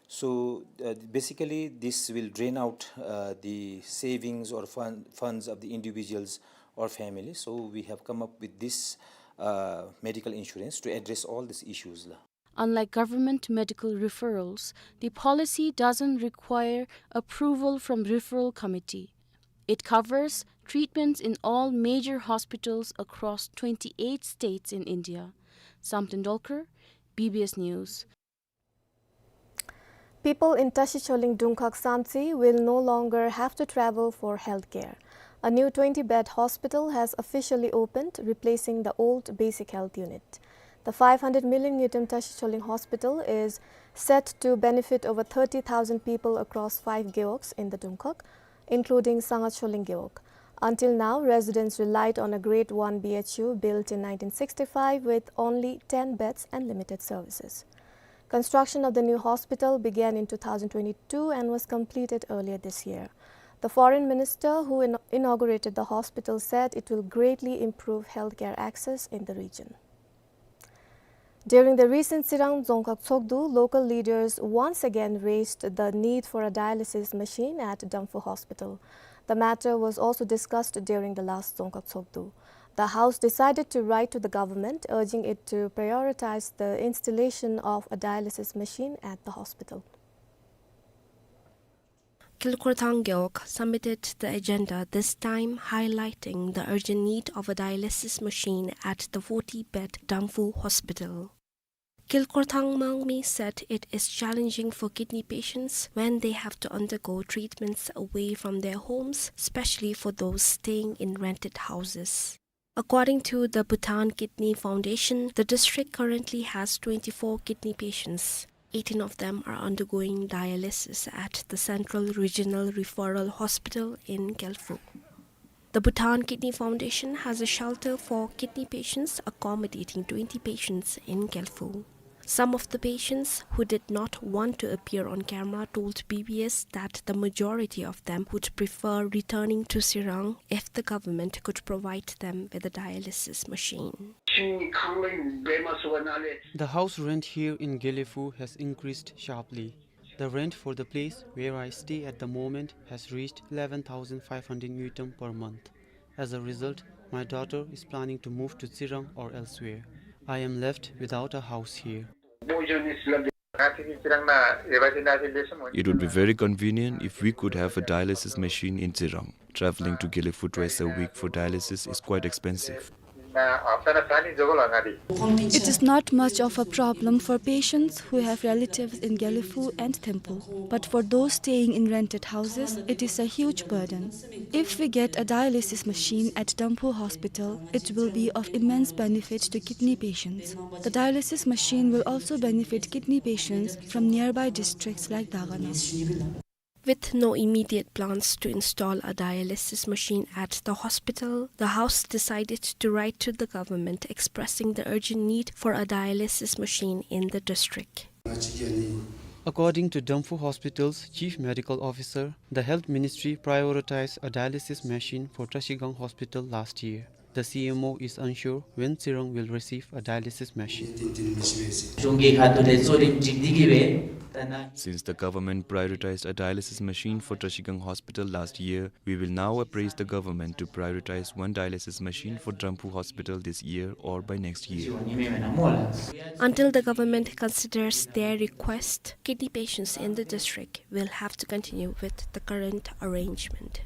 So, uh, basically, this will drain out, uh, the savings or fund, funds of the individuals or family. So we have come up with this, uh, medical insurance to address all these issues, la. Unlike government medical referrals, the policy doesn't require approval from referral committee. It covers treatments in all major hospitals across twenty-eight states in India. Sam Tendolkar, B B S News. People in Tashi Choling Dungkhag Samtse will no longer have to travel for healthcare. A new twenty-bed hospital has officially opened, replacing the old basic health unit. The five hundred million ngultrum Tashi Choling Hospital is set to benefit over thirty thousand people across five gewogs in the Dungkhag, including Sangha Choling Gewog. Until now, residents relied on a Grade one B H U built in nineteen sixty-five with only ten beds and limited services. Construction of the new hospital began in two thousand twenty-two and was completed earlier this year. The foreign minister who in-, inaugurated the hospital said it will greatly improve healthcare access in the region. During the recent Tsirang Dzongkhag Tshogdu, local leaders once again raised the need for a dialysis machine at Damphu Hospital. The matter was also discussed during the last Dzongkhag Tshogdu. The House decided to write to the government, urging it to prioritize the installation of a dialysis machine at the hospital. Kilkhorthang Gewog submitted the agenda, this time highlighting the urgent need of a dialysis machine at the forty-bed Damphu Hospital. Kilkhorthang Mangmi said it is challenging for kidney patients when they have to undergo treatments away from their homes, especially for those staying in rented houses. According to the Bhutan Kidney Foundation, the district currently has twenty-four kidney patients. Eighteen of them are undergoing dialysis at the Central Regional Referral Hospital in Gelphu. The Bhutan Kidney Foundation has a shelter for kidney patients, accommodating twenty patients in Gelphu. Some of the patients who did not want to appear on camera told B B S that the majority of them would prefer returning to Tsirang if the government could provide them with a dialysis machine. The house rent here in Gelephu has increased sharply. The rent for the place where I stay at the moment has reached eleven thousand five hundred ngultrum per month. As a result, my daughter is planning to move to Tsirang or elsewhere. I am left without a house here. It would be very convenient if we could have a dialysis machine in Tsirang. Traveling to Gelephu twice a week for dialysis is quite expensive. It is not much of a problem for patients who have relatives in Gelephu and Thimphu, but for those staying in rented houses, it is a huge burden. If we get a dialysis machine at Damphu Hospital, it will be of immense benefit to kidney patients. The dialysis machine will also benefit kidney patients from nearby districts like Dagana. With no immediate plans to install a dialysis machine at the hospital, the house decided to write to the government expressing the urgent need for a dialysis machine in the district. According to Damphu Hospital's Chief Medical Officer, the Health Ministry prioritized a dialysis machine for Trashigang Hospital last year. The C M O is unsure when Tsirang will receive a dialysis machine. Since the government prioritized a dialysis machine for Trashigang Hospital last year, we will now appraise the government to prioritize one dialysis machine for Damphu Hospital this year or by next year. Until the government considers their request, kidney patients in the district will have to continue with the current arrangement.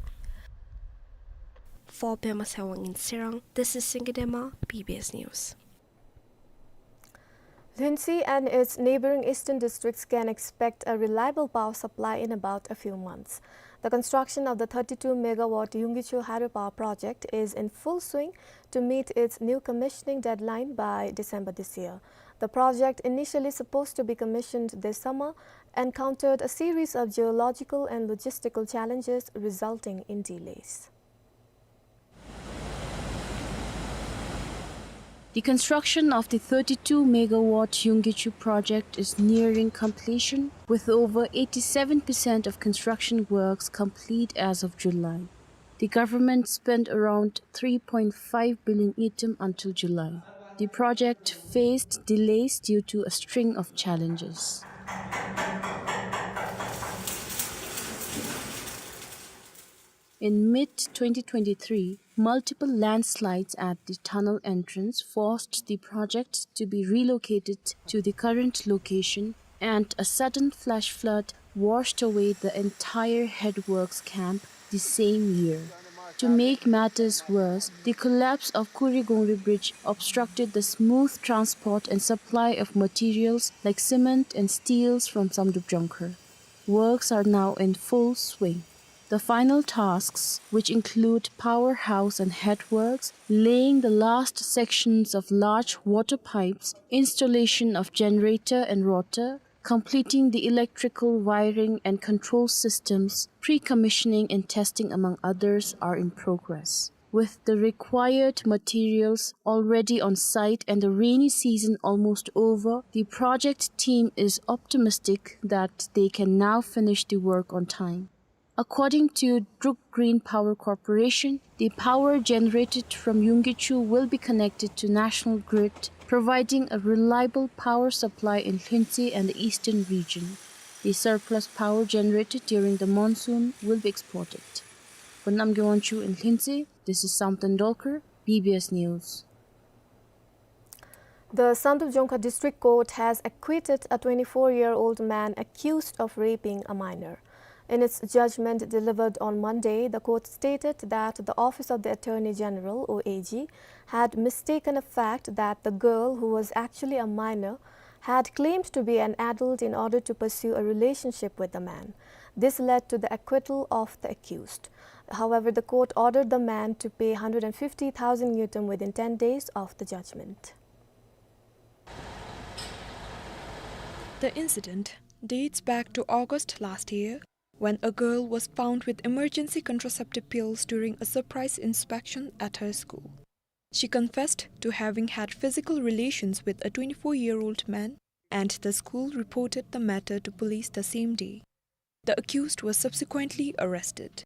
For Pema Sewang in Tsirang, this is Singidema, B B S News. Lhuentse and its neighboring eastern districts can expect a reliable power supply in about a few months. The construction of the thirty-two megawatt Yungkichu hydropower project is in full swing to meet its new commissioning deadline by December this year. The project, initially supposed to be commissioned this summer, encountered a series of geological and logistical challenges, resulting in delays. The construction of the thirty-two megawatt Yungkichu project is nearing completion, with over eighty-seven percent of construction works complete as of July. The government spent around three point five billion ngultrum until July. The project faced delays due to a string of challenges. In mid twenty twenty-three, multiple landslides at the tunnel entrance forced the project to be relocated to the current location, and a sudden flash flood washed away the entire headworks camp the same year. To make matters worse, the collapse of Kuri Gongri Bridge obstructed the smooth transport and supply of materials like cement and steels from Samdrup Jongkhar. Works are now in full swing. The final tasks, which include powerhouse and headworks, laying the last sections of large water pipes, installation of generator and rotor, completing the electrical wiring and control systems, pre-commissioning and testing, among others, are in progress. With the required materials already on site and the rainy season almost over, the project team is optimistic that they can now finish the work on time. According to Druk Green Power Corporation, the power generated from Yungkichu will be connected to national grid, providing a reliable power supply in Lhuentse and the eastern region. The surplus power generated during the monsoon will be exported. For Namgay Wangchuk in Lhuentse, this is Samten Dolkar, B B S News. The Samdrup Jongkhar District Court has acquitted a twenty-four-year-old man accused of raping a minor. In its judgment delivered on Monday, the court stated that the Office of the Attorney General, O A G, had mistaken a fact that the girl, who was actually a minor, had claimed to be an adult in order to pursue a relationship with the man. This led to the acquittal of the accused. However, the court ordered the man to pay hundred and fifty thousand ngultrum within ten days of the judgment. The incident dates back to August last year, when a girl was found with emergency contraceptive pills during a surprise inspection at her school. She confessed to having had physical relations with a twenty-four-year-old man, and the school reported the matter to police the same day. The accused was subsequently arrested.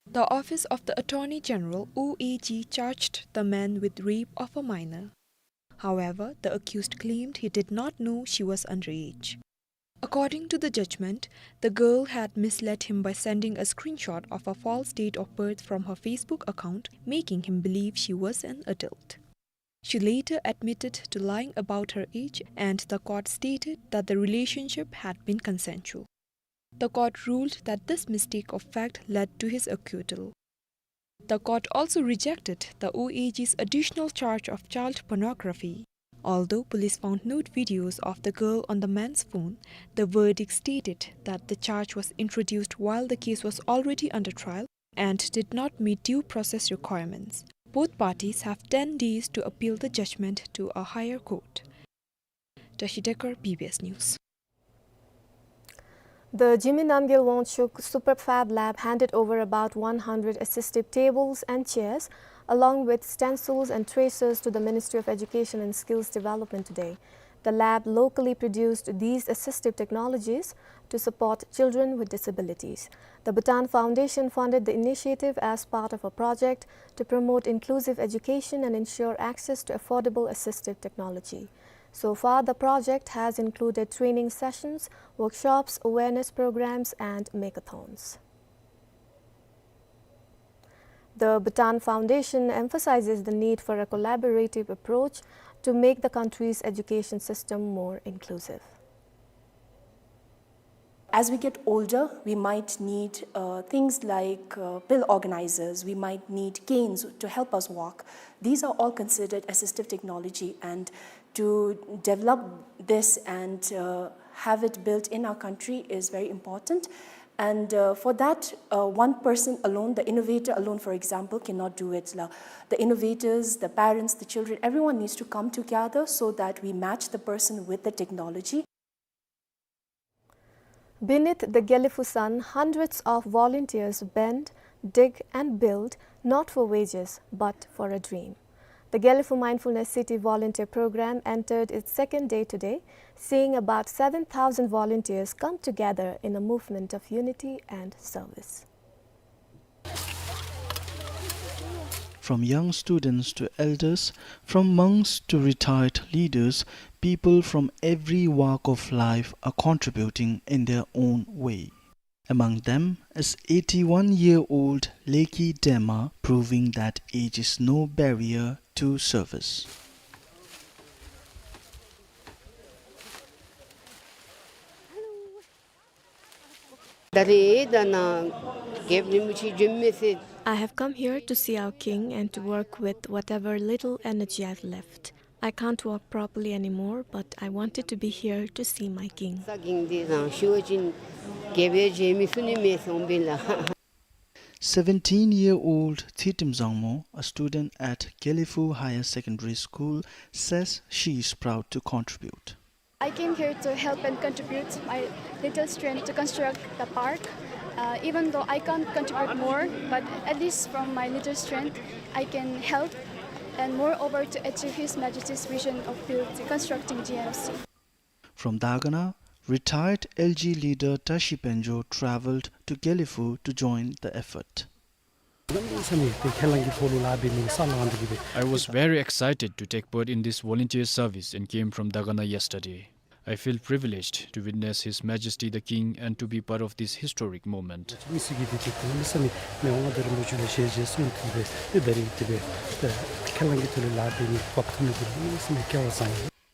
The Office of the Attorney General, O A G, charged the man with rape of a minor. However, the accused claimed he did not know she was underage. According to the judgment, the girl had misled him by sending a screenshot of a false date of birth from her Facebook account, making him believe she was an adult. She later admitted to lying about her age, and the court stated that the relationship had been consensual. The court ruled that this mistake of fact led to his acquittal. The court also rejected the O A G's additional charge of child pornography. Although police found nude videos of the girl on the man's phone, the verdict stated that the charge was introduced while the case was already under trial and did not meet due process requirements. Both parties have ten days to appeal the judgment to a higher court. Tashi Dekar, B B S News. The Jigme Namgyel Wangchuck Super Fab Lab handed over about one hundred assistive tables and chairs, along with stencils and tracers, to the Ministry of Education and Skills Development today. The lab locally produced these assistive technologies to support children with disabilities. The Bhutan Foundation funded the initiative as part of a project to promote inclusive education and ensure access to affordable assistive technology. So far, the project has included training sessions, workshops, awareness programs, and makeathons. The Bhutan Foundation emphasizes the need for a collaborative approach to make the country's education system more inclusive. As we get older, we might need, uh, things like, uh, pill organizers, we might need canes to help us walk. These are all considered assistive technology, and to develop this and, uh, have it built in our country is very important. And, uh, for that, uh, one person alone, the innovator alone, for example, cannot do it. La-, the innovators, the parents, the children, everyone needs to come together so that we match the person with the technology. Beneath the Gelephu sun, hundreds of volunteers bend, dig, and build, not for wages, but for a dream. The Gelephu Mindfulness City Volunteer Program entered its second day today, seeing about seven thousand volunteers come together in a movement of unity and service. From young students to elders, from monks to retired leaders, people from every walk of life are contributing in their own way. Among them is eighty-one-year-old Leki Dema, proving that age is no barrier to service. I have come here to see our king and to work with whatever little energy I've left. I can't walk properly anymore, but I wanted to be here to see my king. Seventeen-year-old Thitim Zangmo, a student at Gelephu Higher Secondary School, says she is proud to contribute. I came here to help and contribute my little strength to construct the park. Uh, even though I can't contribute more, but at least from my little strength, I can help and moreover to achieve His Majesty's vision of build, constructing G M C. From Dagana, retired L G leader Tashi Penjo traveled to Gelephu to join the effort. I was very excited to take part in this volunteer service and came from Dagana yesterday. I feel privileged to witness His Majesty the King and to be part of this historic moment.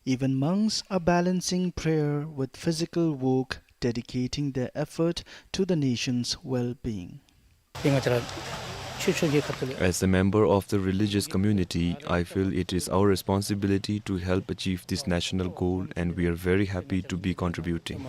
Even monks are balancing prayer with physical work, dedicating their effort to the nation's well-being. As a member of the religious community, I feel it is our responsibility to help achieve this national goal, and we are very happy to be contributing.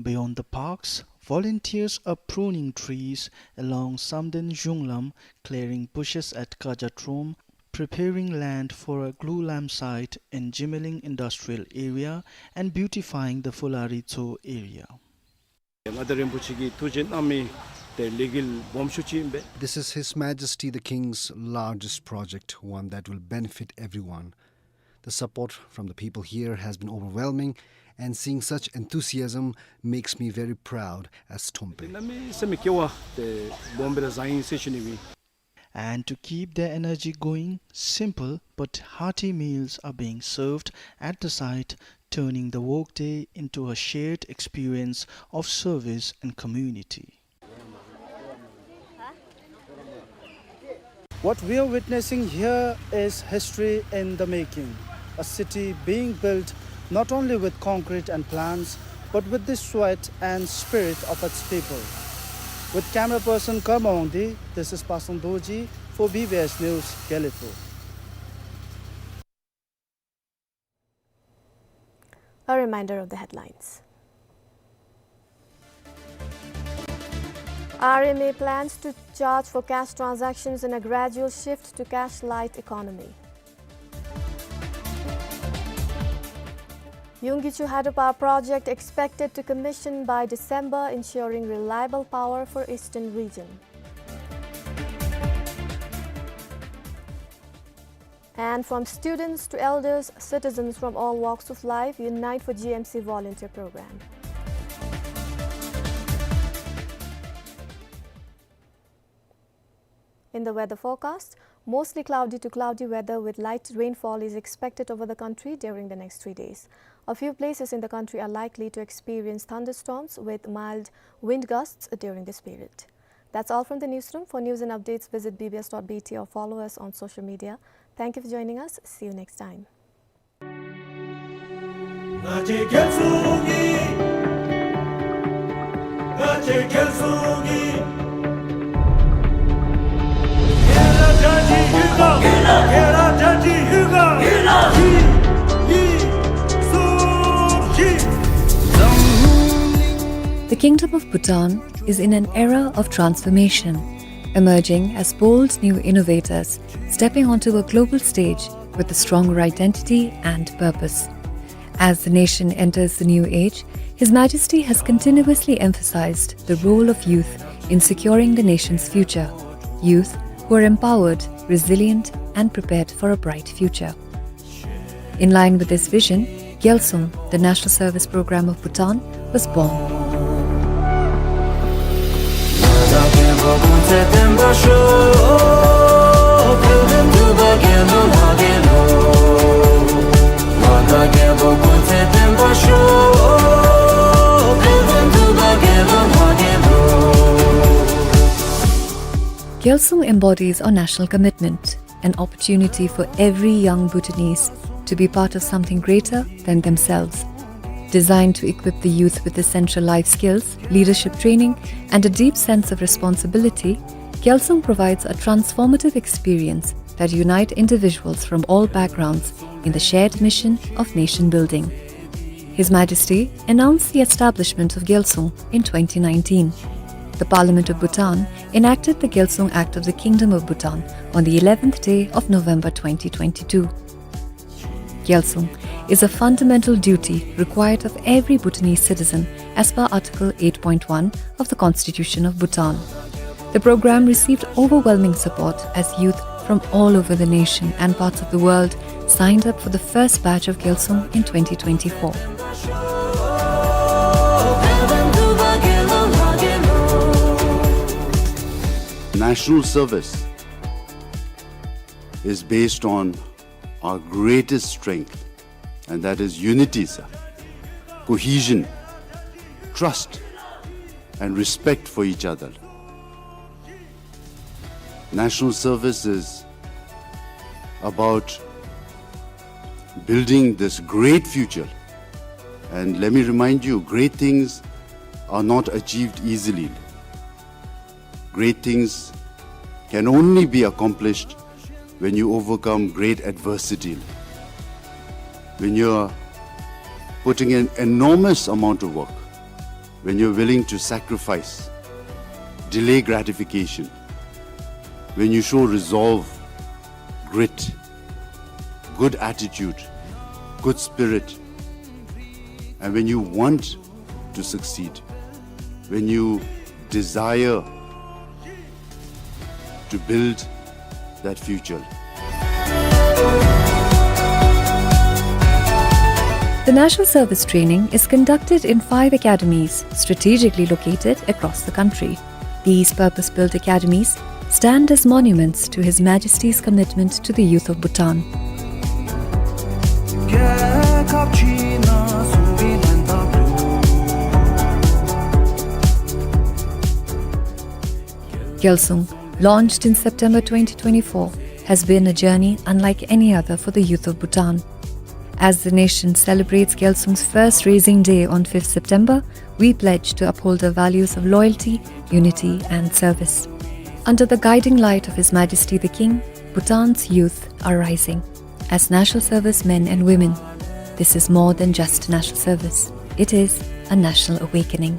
Beyond the parks, volunteers are pruning trees along Samden Zhunglam, clearing bushes at Kajatrom, preparing land for a glue lamp site in Jimeling Industrial Area, and beautifying the Phulari Tso area. This is His Majesty the King's largest project, one that will benefit everyone. The support from the people here has been overwhelming, and seeing such enthusiasm makes me very proud as Thompe. And to keep their energy going, simple but hearty meals are being served at the site, turning the workday into a shared experience of service and community. What we are witnessing here is history in the making, a city being built not only with concrete and plans, but with the sweat and spirit of its people. With camera person Karma Wangdi, this is Pasang Dorji for B B S News, Gelephu. A reminder of the headlines. R M A plans to charge for cash transactions in a gradual shift to cash-light economy. Yunggichu hydropower project expected to commission by December, ensuring reliable power for eastern region. And from students to elders, citizens from all walks of life unite for G M C volunteer program. In the weather forecast, mostly cloudy to cloudy weather with light rainfall is expected over the country during the next three days. A few places in the country are likely to experience thunderstorms with mild wind gusts during this period. That's all from the newsroom. For news and updates, visit B B S dot B T or follow us on social media. Thank you for joining us. See you next time. The Kingdom of Bhutan is in an era of transformation, emerging as bold new innovators, stepping onto a global stage with a stronger identity and purpose. As the nation enters the new age, His Majesty has continuously emphasized the role of youth in securing the nation's future, youth who are empowered, resilient, and prepared for a bright future. In line with this vision, Gyalsung, the National Service Program of Bhutan, was born. Gyalsung embodies our national commitment, an opportunity for every young Bhutanese to be part of something greater than themselves. Designed to equip the youth with essential life skills, leadership training, and a deep sense of responsibility, Gyalsung provides a transformative experience that unite individuals from all backgrounds in the shared mission of nation building. His Majesty announced the establishment of Gyalsung in twenty nineteen. The Parliament of Bhutan enacted the Gyalsung Act of the Kingdom of Bhutan on the eleventh day of November twenty twenty-two. Gyalsung is a fundamental duty required of every Bhutanese citizen as per Article eight point one of the Constitution of Bhutan. The program received overwhelming support as youth from all over the nation and parts of the world signed up for the first batch of Gyalsung in twenty twenty-four. National service is based on our greatest strength, and that is unity, sir. Cohesion, trust, and respect for each other. National service is about building this great future. And let me remind you, great things are not achieved easily. Great things can only be accomplished when you overcome great adversity, when you're putting in enormous amount of work, when you're willing to sacrifice, delay gratification, when you show resolve, grit, good attitude, good spirit, and when you want to succeed, when you desire to build that future. The National Service Training is conducted in five academies strategically located across the country. These purpose-built academies stand as monuments to His Majesty's commitment to the youth of Bhutan. Gyalsung, launched in September twenty twenty-four, has been a journey unlike any other for the youth of Bhutan. As the nation celebrates Gyalsung's first raising day on fifth September, we pledge to uphold the values of loyalty, unity, and service. Under the guiding light of His Majesty the King, Bhutan's youth are rising. As national service men and women, this is more than just national service. It is a national awakening.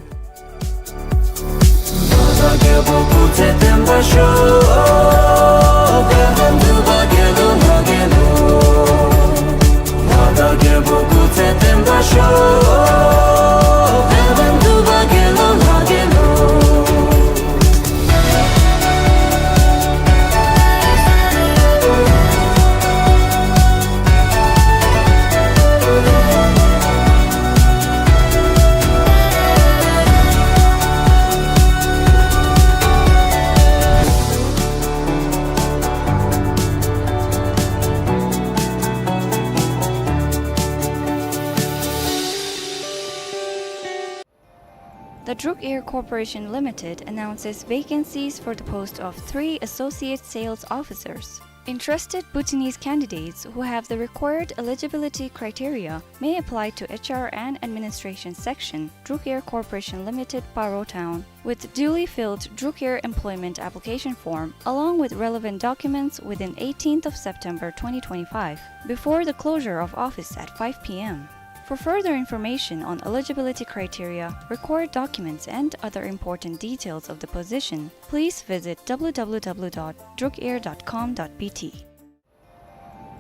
The Druk Air Corporation Limited announces vacancies for the post of three associate sales officers. Interested Bhutanese candidates who have the required eligibility criteria may apply to H R and Administration Section, Druk Air Corporation Limited, Paro Town, with duly filled Druk Air employment application form, along with relevant documents within eighteenth of September twenty twenty-five, before the closure of office at five P M. For further information on eligibility criteria, required documents, and other important details of the position, please visit w w w dot drukair dot com dot b t.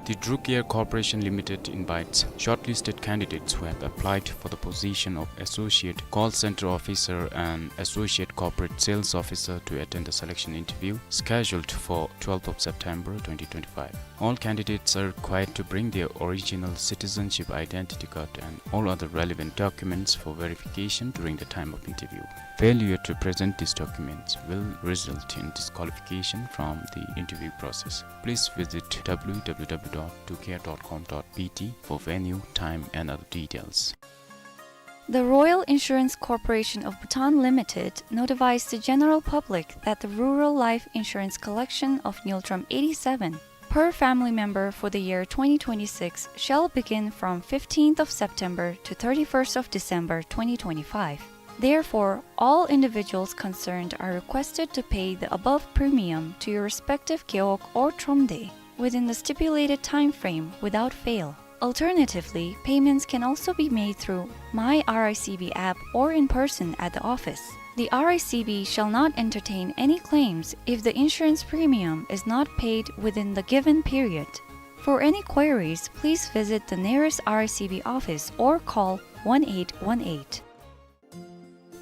The Drukair Corporation Limited invites shortlisted candidates who have applied for the position of Associate Call Center Officer and Associate Corporate Sales Officer to attend the selection interview scheduled for twelfth of September twenty twenty-five. All candidates are required to bring their original citizenship identity card and all other relevant documents for verification during the time of interview. Failure to present these documents will result in disqualification from the interview process. Please visit w w w dot drukair dot com dot b t for venue, time, and other details. The Royal Insurance Corporation of Bhutan Limited notifies the general public that the rural life insurance collection of Ngultrum eighty-seven per family member for the year twenty twenty-six shall begin from fifteenth of September to thirty-first of December twenty twenty-five. Therefore, all individuals concerned are requested to pay the above premium to your respective gewog or tromde within the stipulated time frame without fail. Alternatively, payments can also be made through My R I C B app or in person at the office. The R I C B shall not entertain any claims if the insurance premium is not paid within the given period. For any queries, please visit the nearest R I C B office or call one eight one eight.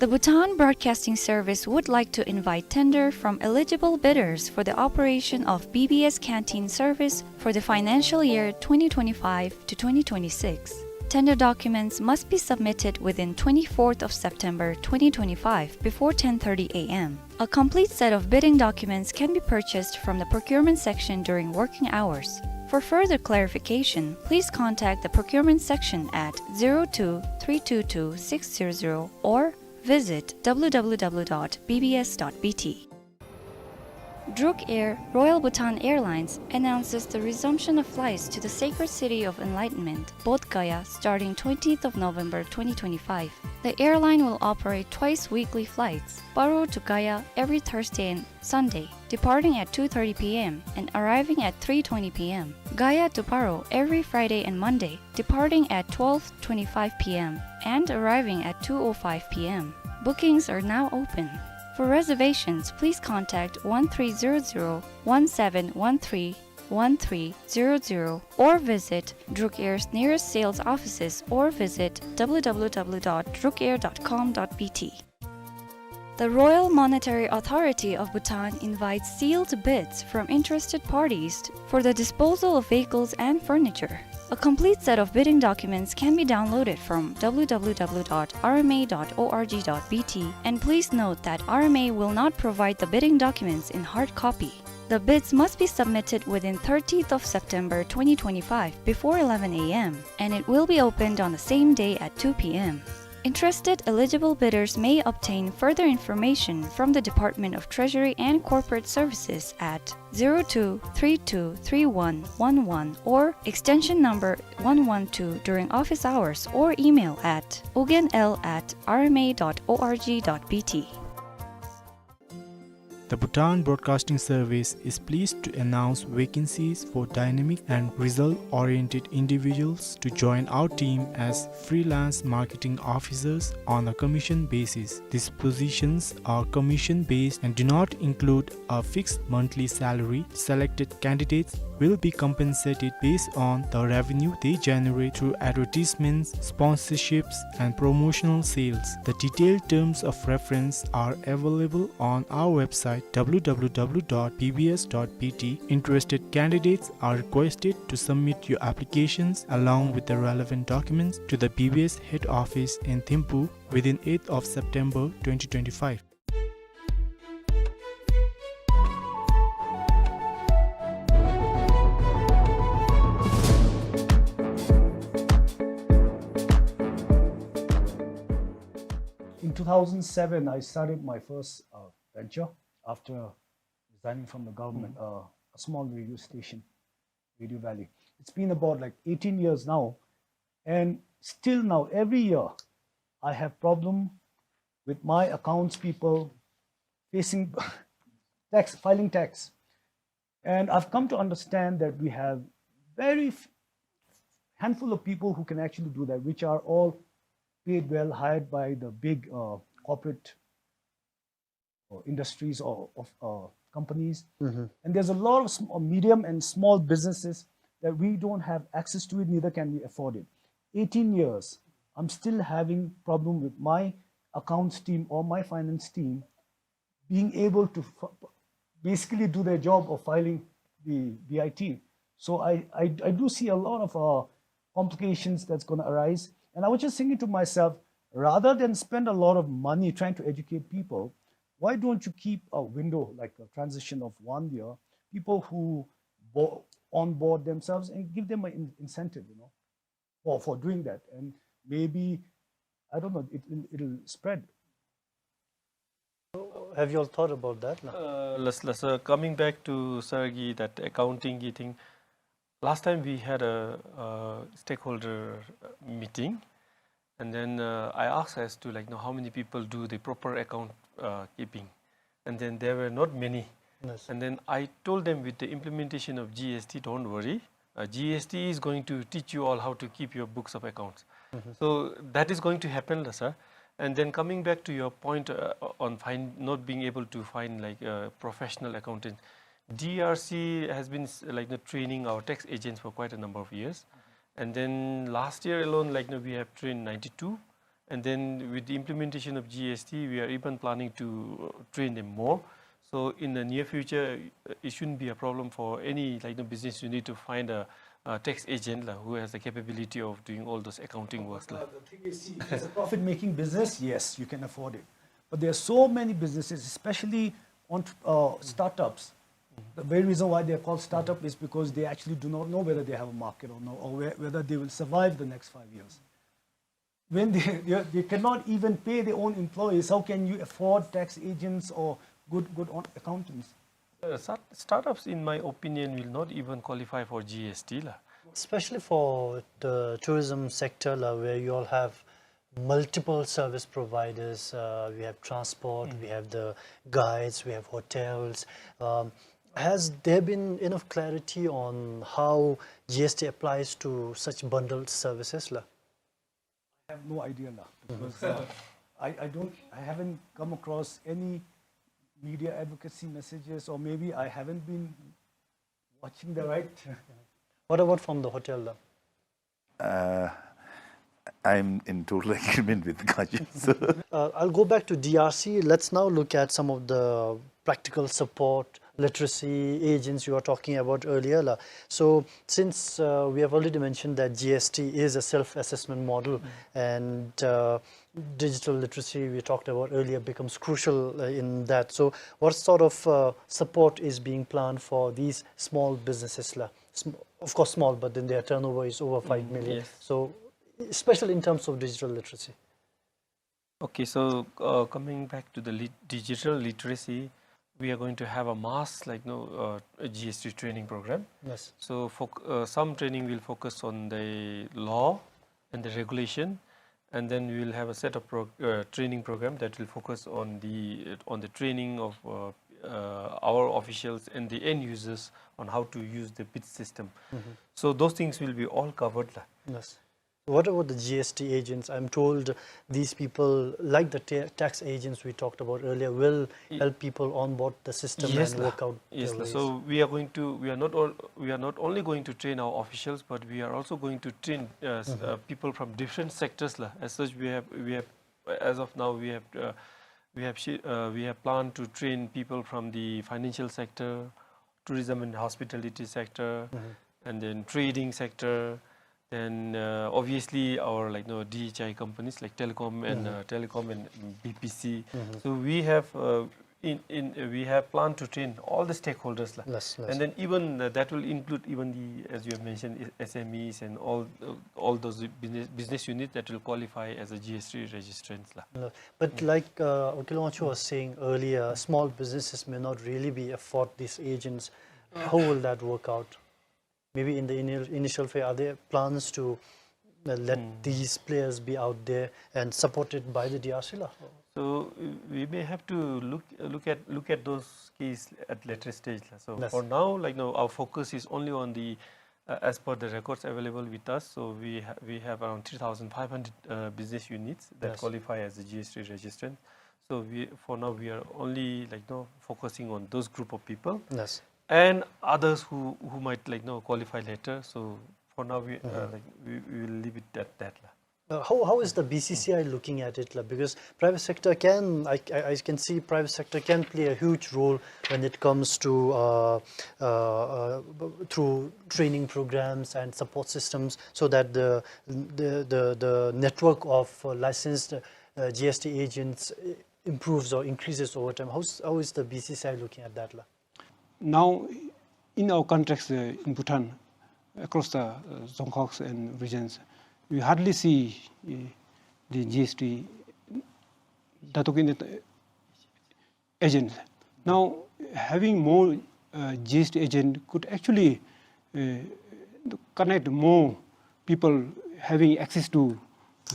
The Bhutan Broadcasting Service would like to invite tender from eligible bidders for the operation of B B S canteen service for the financial year twenty twenty-five to twenty twenty-six. Tender documents must be submitted within twenty-fourth of September twenty twenty-five before ten thirty a m. A complete set of bidding documents can be purchased from the procurement section during working hours. For further clarification, please contact the procurement section at zero two three two two six zero zero or visit w w w dot b b s dot b t. Druk Air, Royal Bhutan Airlines, announces the resumption of flights to the sacred city of enlightenment, Bodh Gaya, starting twentieth of November twenty twenty-five. The airline will operate twice weekly flights, Paro to Gaya every Thursday and Sunday, departing at two thirty p m and arriving at three twenty p m, Gaya to Paro every Friday and Monday, departing at twelve twenty-five p m and arriving at two oh five p m. Bookings are now open. For reservations, please contact one three zero zero, one seven one three, one three zero zero or visit Druk Air's nearest sales offices or visit w w w dot druk air dot com dot b t. The Royal Monetary Authority of Bhutan invites sealed bids from interested parties for the disposal of vehicles and furniture. A complete set of bidding documents can be downloaded from w w w dot r m a dot org dot b t, and please note that R M A will not provide the bidding documents in hard copy. The bids must be submitted within thirtieth of September twenty twenty-five before eleven a m, and it will be opened on the same day at two p m. Interested eligible bidders may obtain further information from the Department of Treasury and Corporate Services at zero two three two three one one one or extension number one one two during office hours or email at ugenl at r m a dot org dot b t. The Bhutan Broadcasting Service is pleased to announce vacancies for dynamic and result-oriented individuals to join our team as freelance marketing officers on a commission basis. These positions are commission-based and do not include a fixed monthly salary. Selected candidates will be compensated based on the revenue they generate through advertisements, sponsorships, and promotional sales. The detailed terms of reference are available on our website w w w dot b b s dot b t. Interested candidates are requested to submit your applications along with the relevant documents to the B B S head office in Thimphu within eighth of September twenty twenty-five. In two thousand seven, I started my first uh, venture after resigning from the government, uh, a small radio station, Radio Valley. It's been about like eighteen years now, and still now, every year, I have problem with my accounts people facing tax, filing tax. And I've come to understand that we have very f- handful of people who can actually do that, which are all paid well, hired by the big, uh, corporate, uh, industries or of, uh, companies. Mm-hmm. And there's a lot of sm-, uh, medium and small businesses that we don't have access to it, neither can we afford it. Eighteen years, I'm still having problem with my accounts team or my finance team being able to f-, basically do their job of filing the B I T. So I, I, I do see a lot of, uh, complications that's gonna arise. And I was just thinking to myself, rather than spend a lot of money trying to educate people, why don't you keep a window, like a transition of one year, people who bo-, onboard themselves and give them an in-, incentive, you know, for, for doing that. And maybe, I don't know, it, it'll, it'll spread. Have you all thought about that? No? Uh, let's, let's, uh, coming back to sir ki that accounting ki thing. Last time we had a, uh stakeholder uh, meeting, and then uh, I asked as to, like, you know, how many people do the proper account uh, keeping, and then there were not many. Yes. And then I told them, with the implementation of G S T, don't worry. Uh, G S T is going to teach you all how to keep your books of accounts. So that is going to happen, la, sir. And then coming back to your point uh, on find, not being able to find, like, a professional accountant, D R C has been s-, like, you know, training our tax agents for quite a number of years. And then last year alone, like, you know, we have trained ninety-two. And then with the implementation of G S T, we are even planning to uh, train them more. So in the near future, uh, it shouldn't be a problem for any, like, you know, business unit to find a, a tax agent, la, who has the capability of doing all those accounting works, la. Uh, the thing is, see, if it's a profit-making business, yes, you can afford it. But there are so many businesses, especially on uh, startups. The very reason why they are called startup is because they actually do not know whether they have a market or not, or whe-, whether they will survive the next five years. When they, they, they cannot even pay their own employees, how can you afford tax agents or good, good on-, accountants? Uh, start, startups, in my opinion, will not even qualify for G S T, la. Especially for the tourism sector, la, where you all have multiple service providers, uh, we have transport, we have the guides, we have hotels. Um, has there been enough clarity on how G S T applies to such bundled services, la? I have no idea, la, because uh, I, I don't, I haven't come across any media advocacy messages, or maybe I haven't been watching the right. What about from the hotel, la? Uh, I'm in total agreement with Kajal. So, Uh, I'll go back to D R C. Let's now look at some of the practical support, literacy agents you were talking about earlier, la. So, since uh, we have already mentioned that G S T is a self-assessment model, and uh, digital literacy we talked about earlier becomes crucial uh, in that. So, what sort of uh, support is being planned for these small businesses, la? Sm-, of course, small, but then their turnover is over five million. Yes. So, especially in terms of digital literacy. Okay, so uh, coming back to the lit- digital literacy, we are going to have a mass, like, you know, uh, a G S T training program. Yes. So foc- uh, some training will focus on the law and the regulation, and then we will have a set of pro- uh, training program that will focus on the on the training of uh, uh, our officials and the end users on how to use the bid system. So those things will be all covered, la. Yes. What about the G S T agents? I'm told these people, like the ta- tax agents we talked about earlier, will help people onboard the system Yes, and la. Work out Yes, their la. Ways. So we are going to, we are not all, we are not only going to train our officials, but we are also going to train uh, s- uh, people from different sectors, la. As such, we have, we have, as of now, we have, uh, we have, shi- uh, we have planned to train people from the financial sector, tourism and hospitality sector, and then trading sector, then uh, obviously our, like, you know, D H I companies like telecom and uh, telecom and B P C. So we have uh, in, in uh, we have planned to train all the stakeholders, la. Yes, yes. And then even uh, that will include even the, as you have mentioned, S M Es and all uh, all those business business units that will qualify as a G S T registrants, la. No, but like uh, Okil Wangchuk was saying earlier, small businesses may not really be afford these agents. How will that work out? Maybe in the ini- initial phase, are there plans to uh, let these players be out there and supported by the D R C, la? So uh, we may have to look uh, look at look at those cases at later stage, la. So Yes. For now, like, you know, our focus is only on the Uh, as per the records available with us, so we ha- we have around three thousand five hundred uh, business units that Yes. qualify as a G S T registrant. So we, for now, we are only, like, you know, focusing on those group of people Yes. and others who who might, like, you know, qualify later. So for now, we uh, like we, we will leave it at that lah. Uh, how, how is the B C C I looking at it lah? Because private sector can, I, I, I can see private sector can play a huge role when it comes to uh, uh, uh, b- through training programs and support systems, so that the the the, the network of uh, licensed uh, G S T agents uh, improves or increases over time. How's, how is the B C C I looking at that lah? Now, in our context uh, in Bhutan, across the uh, Dzongkhags and regions, we hardly see uh, the G S T datokin agents. Now, having more uh, G S T agent could actually uh, connect more people having access to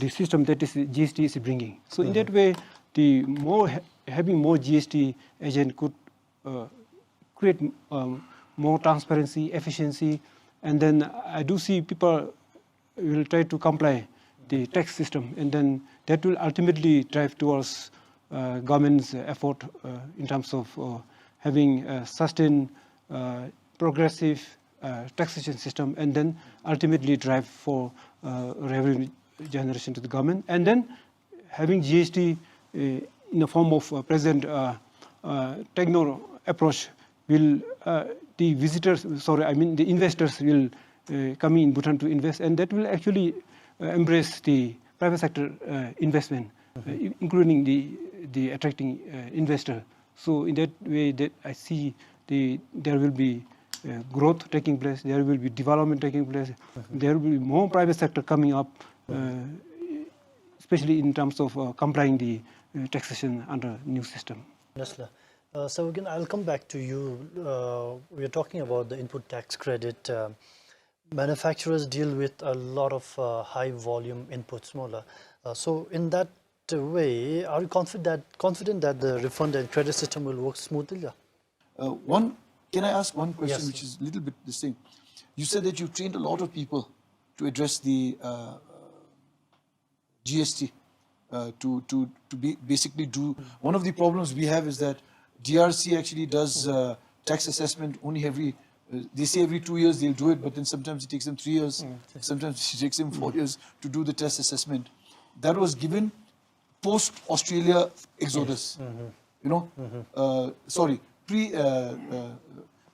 the system that is G S T is bringing. So in that way, the more ha- having more G S T agent could uh, create um, more transparency, efficiency, and then I do see people will try to comply the tax system, and then that will ultimately drive towards uh, government's effort uh, in terms of uh, having a sustained, uh, progressive uh, taxation system, and then ultimately drive for uh, revenue generation to the government, and then having G S T uh, in the form of uh, present uh, uh, techno approach will uh, the visitors, sorry, I mean the investors will uh, coming in Bhutan to invest, and that will actually uh, embrace the private sector uh, investment, uh, in- including the the attracting uh, investor. So in that way, that I see the there will be uh, growth taking place, there will be development taking place, there will be more private sector coming up, uh, especially in terms of uh, complying the uh, taxation under new system. Yes, sir. Uh, so again, I'll come back to you. Uh, we're talking about the input tax credit. Uh, manufacturers deal with a lot of uh, high volume inputs, mo la. Uh, so in that way, are you confident that, confident that the refund and credit system will work smoothly? Uh, one, can I ask one question Yes. which is a little bit the same? You said that you've trained a lot of people to address the uh, G S T, uh, to, to, to be basically do. One of the problems we have is that D R C actually does uh, tax assessment only every, uh, they say every two years they'll do it, but then sometimes it takes them three years, sometimes it takes them four years to do the tax assessment. That was given post Australia exodus. You know, uh, sorry, pre. Uh, uh,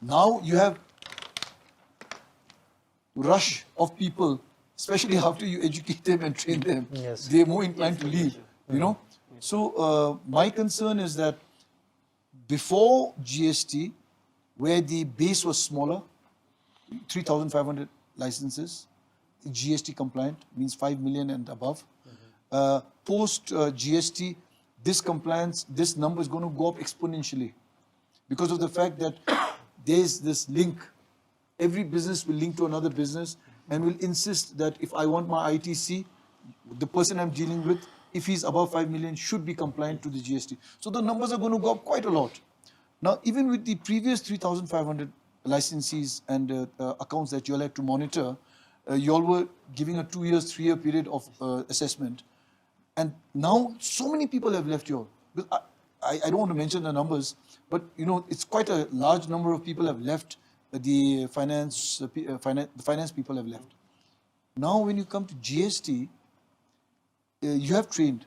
now you have rush of people, especially after you educate them and train them. Yes. They're more inclined to leave. You know, so uh, my concern is that before G S T, where the base was smaller, three thousand five hundred licenses, G S T compliant, means five million and above. Uh, post uh, G S T, this compliance, this number is going to go up exponentially because of the fact that there's this link. Every business will link to another business and will insist that if I want my I T C, the person I'm dealing with, if he's above five million, should be compliant to the G S T. So the numbers are going to go up quite a lot. Now, even with the previous three thousand five hundred licensees and uh, uh, accounts that you all had to monitor, uh, you all were giving a two years, three year period of uh, assessment. And now, so many people have left your. But I, I, I don't want to mention the numbers, but you know, it's quite a large number of people have left uh, the finance, uh, pe- uh, finan- the finance people have left. Now, when you come to G S T, uh, you have trained,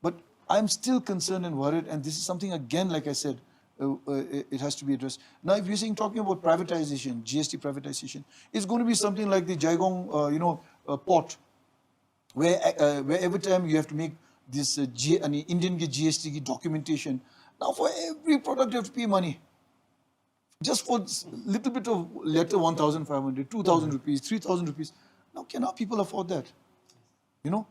but I'm still concerned and worried. And this is something again, like I said, uh, uh, it it has to be addressed. Now, if you're saying talking about privatization, G S T privatization, it's going to be something like the Jaigong, uh, you know, uh, port, where uh, where every time you have to make this uh, G- an Indian ki G S T ki documentation. Now, for every product, you have to pay money. Just for s- little bit of letter, one thousand five hundred, two thousand rupees, three thousand rupees. Now, can our people afford that? You know?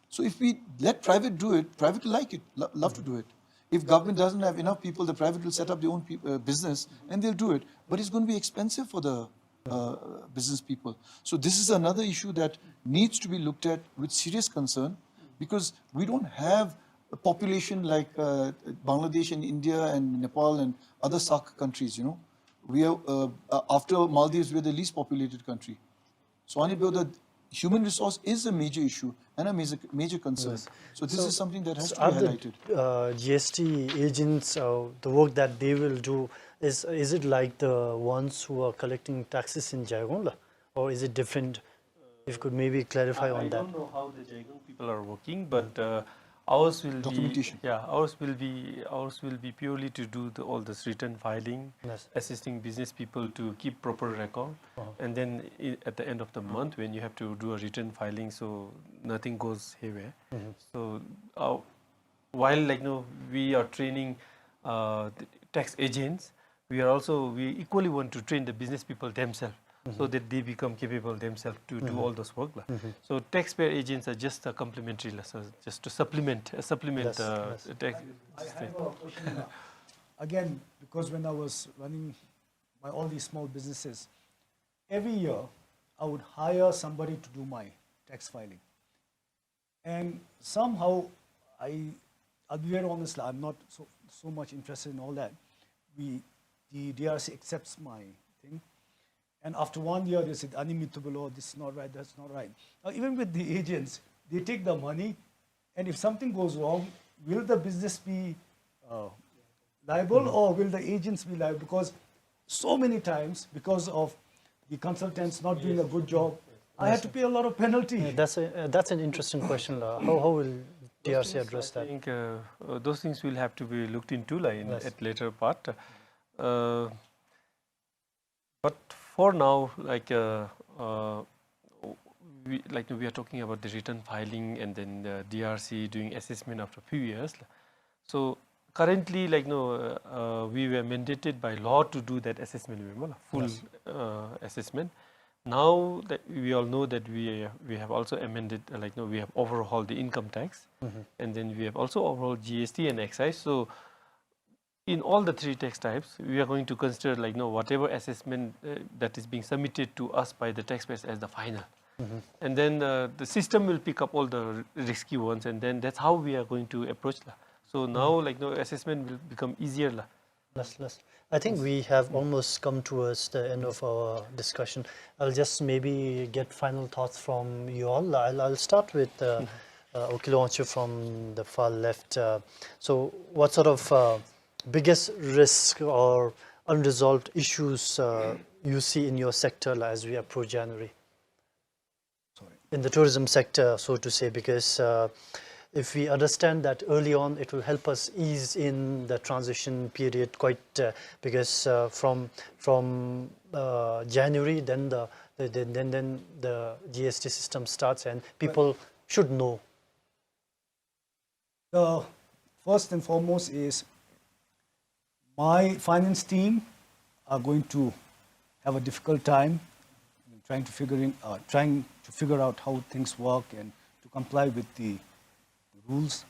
So if we let private do it, private will like it, lo- love to do it. If government doesn't have enough people, the private will set up their own peop- uh, business and they'll do it. But it's going to be expensive for the uh, business people. So this is another issue that needs to be looked at with serious concern, because we don't have a population like uh, Bangladesh and India and Nepal and other SAARC countries, you know. We are, uh, uh, after Maldives, we are the least populated country. So, ani byo, the human resource is a major issue and a major, major concern. Yes. So this So, is something that has so to be are the, highlighted. Uh, G S T agents, uh, the work that they will do, is, is it like the ones who are collecting taxes in Zhejiang la? Or is it different? If you could maybe clarify I, on I that. Don't know how the Zhejiang people are working, but, uh, ours will Documentation. Be, yeah, ours will be, ours will be purely to do the, all this return filing, Yes. Assisting business people to keep proper record, Uh-huh. and then i-, at the end of the month when you have to do a return filing, so nothing goes haywire. Mm-hmm. So, uh, while, like, you know, we are training, uh, the tax agents, we are also, we equally want to train the business people themselves so Mm-hmm. that they become capable themselves to do Mm-hmm. all those work la. Mm-hmm. So taxpayer agents are just a complementary la, so just to supplement, uh, supplement, Yes, uh, yes. Tax I have a question, uh, again, because when I was running my, all these small businesses, every year I would hire somebody to do my tax filing. And somehow, I, I'll be very honest, I'm not so, so much interested in all that. We, the D R C accepts my thing. And after one year, they said, "Ani mi tubalo, this is not right, that's not right." Now, even with the agents, they take the money, and if something goes wrong, will the business be, uh, liable Mm. or will the agents be liable? Because so many times, because of the consultants not doing a Yes. good job, I Yes, had to sir. pay a lot of penalty. Yeah, that's a, uh, that's an interesting question la. How, how will Those D R C things, address I that? Think, uh, uh, those things will have to be looked into la in Yes. at later part. Uh, but for now, like, uh, uh, we, like, we are talking about the return filing and then the D R C doing assessment after few years la. So currently, like, you know, uh, uh, we were mandated by law to do that assessment, remember, full, Yes. uh, assessment. Now that we all know that we, we have also amended, uh, like, you know, we have overhauled the income tax, Mm-hmm. and then we have also overhauled G S T and excise. So in all the three tax types, we are going to consider, like, you know, whatever assessment, uh, that is being submitted to us by the taxpayers as the final. Mm-hmm. And then, uh, the system will pick up all the r-, risky ones, and then that's how we are going to approach la. So now, Mm-hmm. like, you know, assessment will become easier la. Yes, yes. I think Yes. we have almost come towards the end of our discussion. I'll just maybe get final thoughts from you all. I'll, I'll start with, uh, Mm-hmm. uh, Okilo Wangchuk from the far left. Uh, so what sort of, uh, biggest risk or unresolved issues, uh, you see in your sector la, as we approach January? Sorry. In the tourism sector, so to say, because, uh, if we understand that early on, it will help us ease in the transition period quite, uh, because, uh, from, from, uh, January, then the, the, then, then, then the G S T system starts and Right. people should know. The first and foremost is my finance team are going to have a difficult time trying to figuring, uh, trying to figure out how things work and to comply with the rules.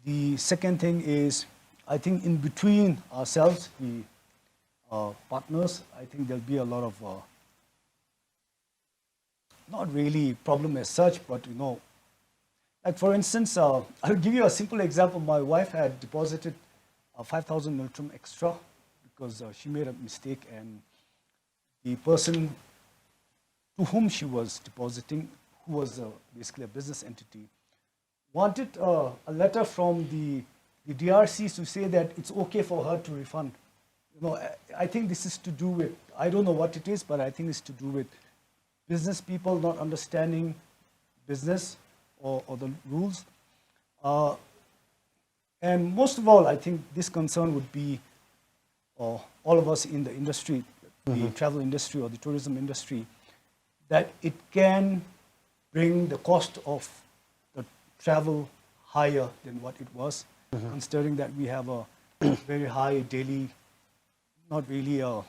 The second thing is, I think in between ourselves, the, uh, partners, I think there'll be a lot of, uh, not really problem as such, but, you know, like, for instance, uh, I'll give you a simple example. My wife had deposited, uh, five thousand ngultrum extra because, uh, she made a mistake, and the person to whom she was depositing, who was, uh, basically a business entity, wanted, uh, a letter from the, the D R Cs to say that it's okay for her to refund. You know, I, I think this is to do with, I don't know what it is, but I think it's to do with business people not understanding business or, or the rules. Uh, and most of all, I think this concern would be, uh, all of us in the industry, the Mm-hmm. travel industry or the tourism industry, that it can bring the cost of the travel higher than what it was, Mm-hmm. considering that we have a very high daily, not really a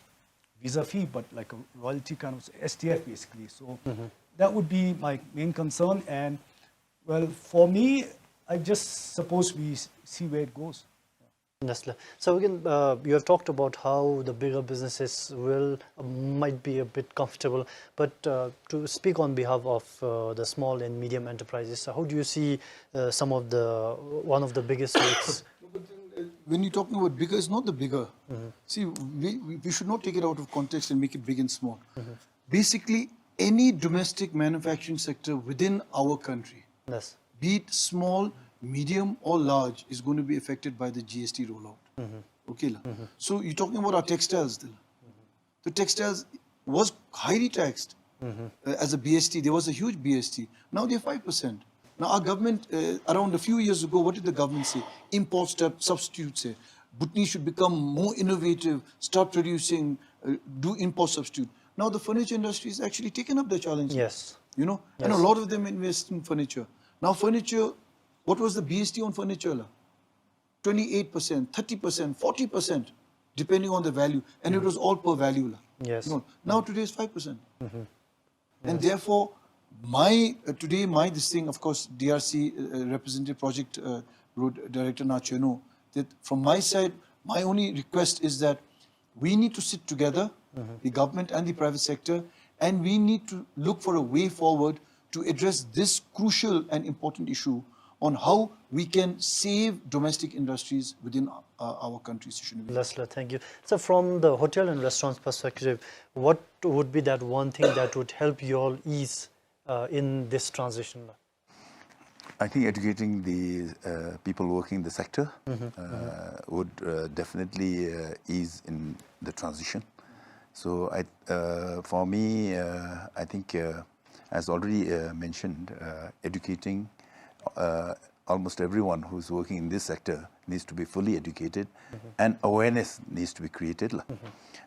visa fee, but like a royalty kind of S T F basically. So Mm-hmm. that would be my main concern. And well, for me, I just suppose we s-, see where it goes. Yes, sir. So again, uh, you have talked about how the bigger businesses will, uh, might be a bit comfortable, but, uh, to speak on behalf of, uh, the small and medium enterprises, so how do you see, uh, some of the, one of the biggest risks? No, but then, uh, When you're talking about bigger, it's not the bigger. See, we, we, we should not take it out of context and make it big and small. Basically, any domestic manufacturing sector within our country, Yes. be it small, medium, or large, is going to be affected by the G S T rollout. Okay, la. So you're talking about our textiles still. The textiles was highly taxed uh, as a B S T. There was a huge B S T. Now they're five percent. Now our government, uh, around a few years ago, what did the government say? Import sub- substitutes. Eh? Bhutan should become more innovative, start producing, uh, do import substitute. Now the furniture industry has actually taken up the challenge. Yes. You know, and a Yes. lot of them invest in furniture. Now furniture, what was the B S T on furniture? La? Twenty-eight percent, thirty percent, forty percent, depending on the value. And it was all per value. La. Yes. No, now today is five percent. And therefore, my, uh, today, my this thing, of course, D R C uh, representative project uh, road director Nacho know that from my side, my only request is that we need to sit together, the government and the private sector, and we need to look for a way forward to address this crucial and important issue on how we can save domestic industries within uh, our country. Sir, shouldn't we? Lasla, thank you. So, from the hotel and restaurants perspective, what would be that one thing that would help you all ease uh, in this transition? I think educating the uh, people working in the sector uh, would uh, definitely uh, ease in the transition. So I, uh, for me, uh, I think, uh, as already uh, mentioned, uh, educating uh, almost everyone who's working in this sector needs to be fully educated, and awareness needs to be created. La.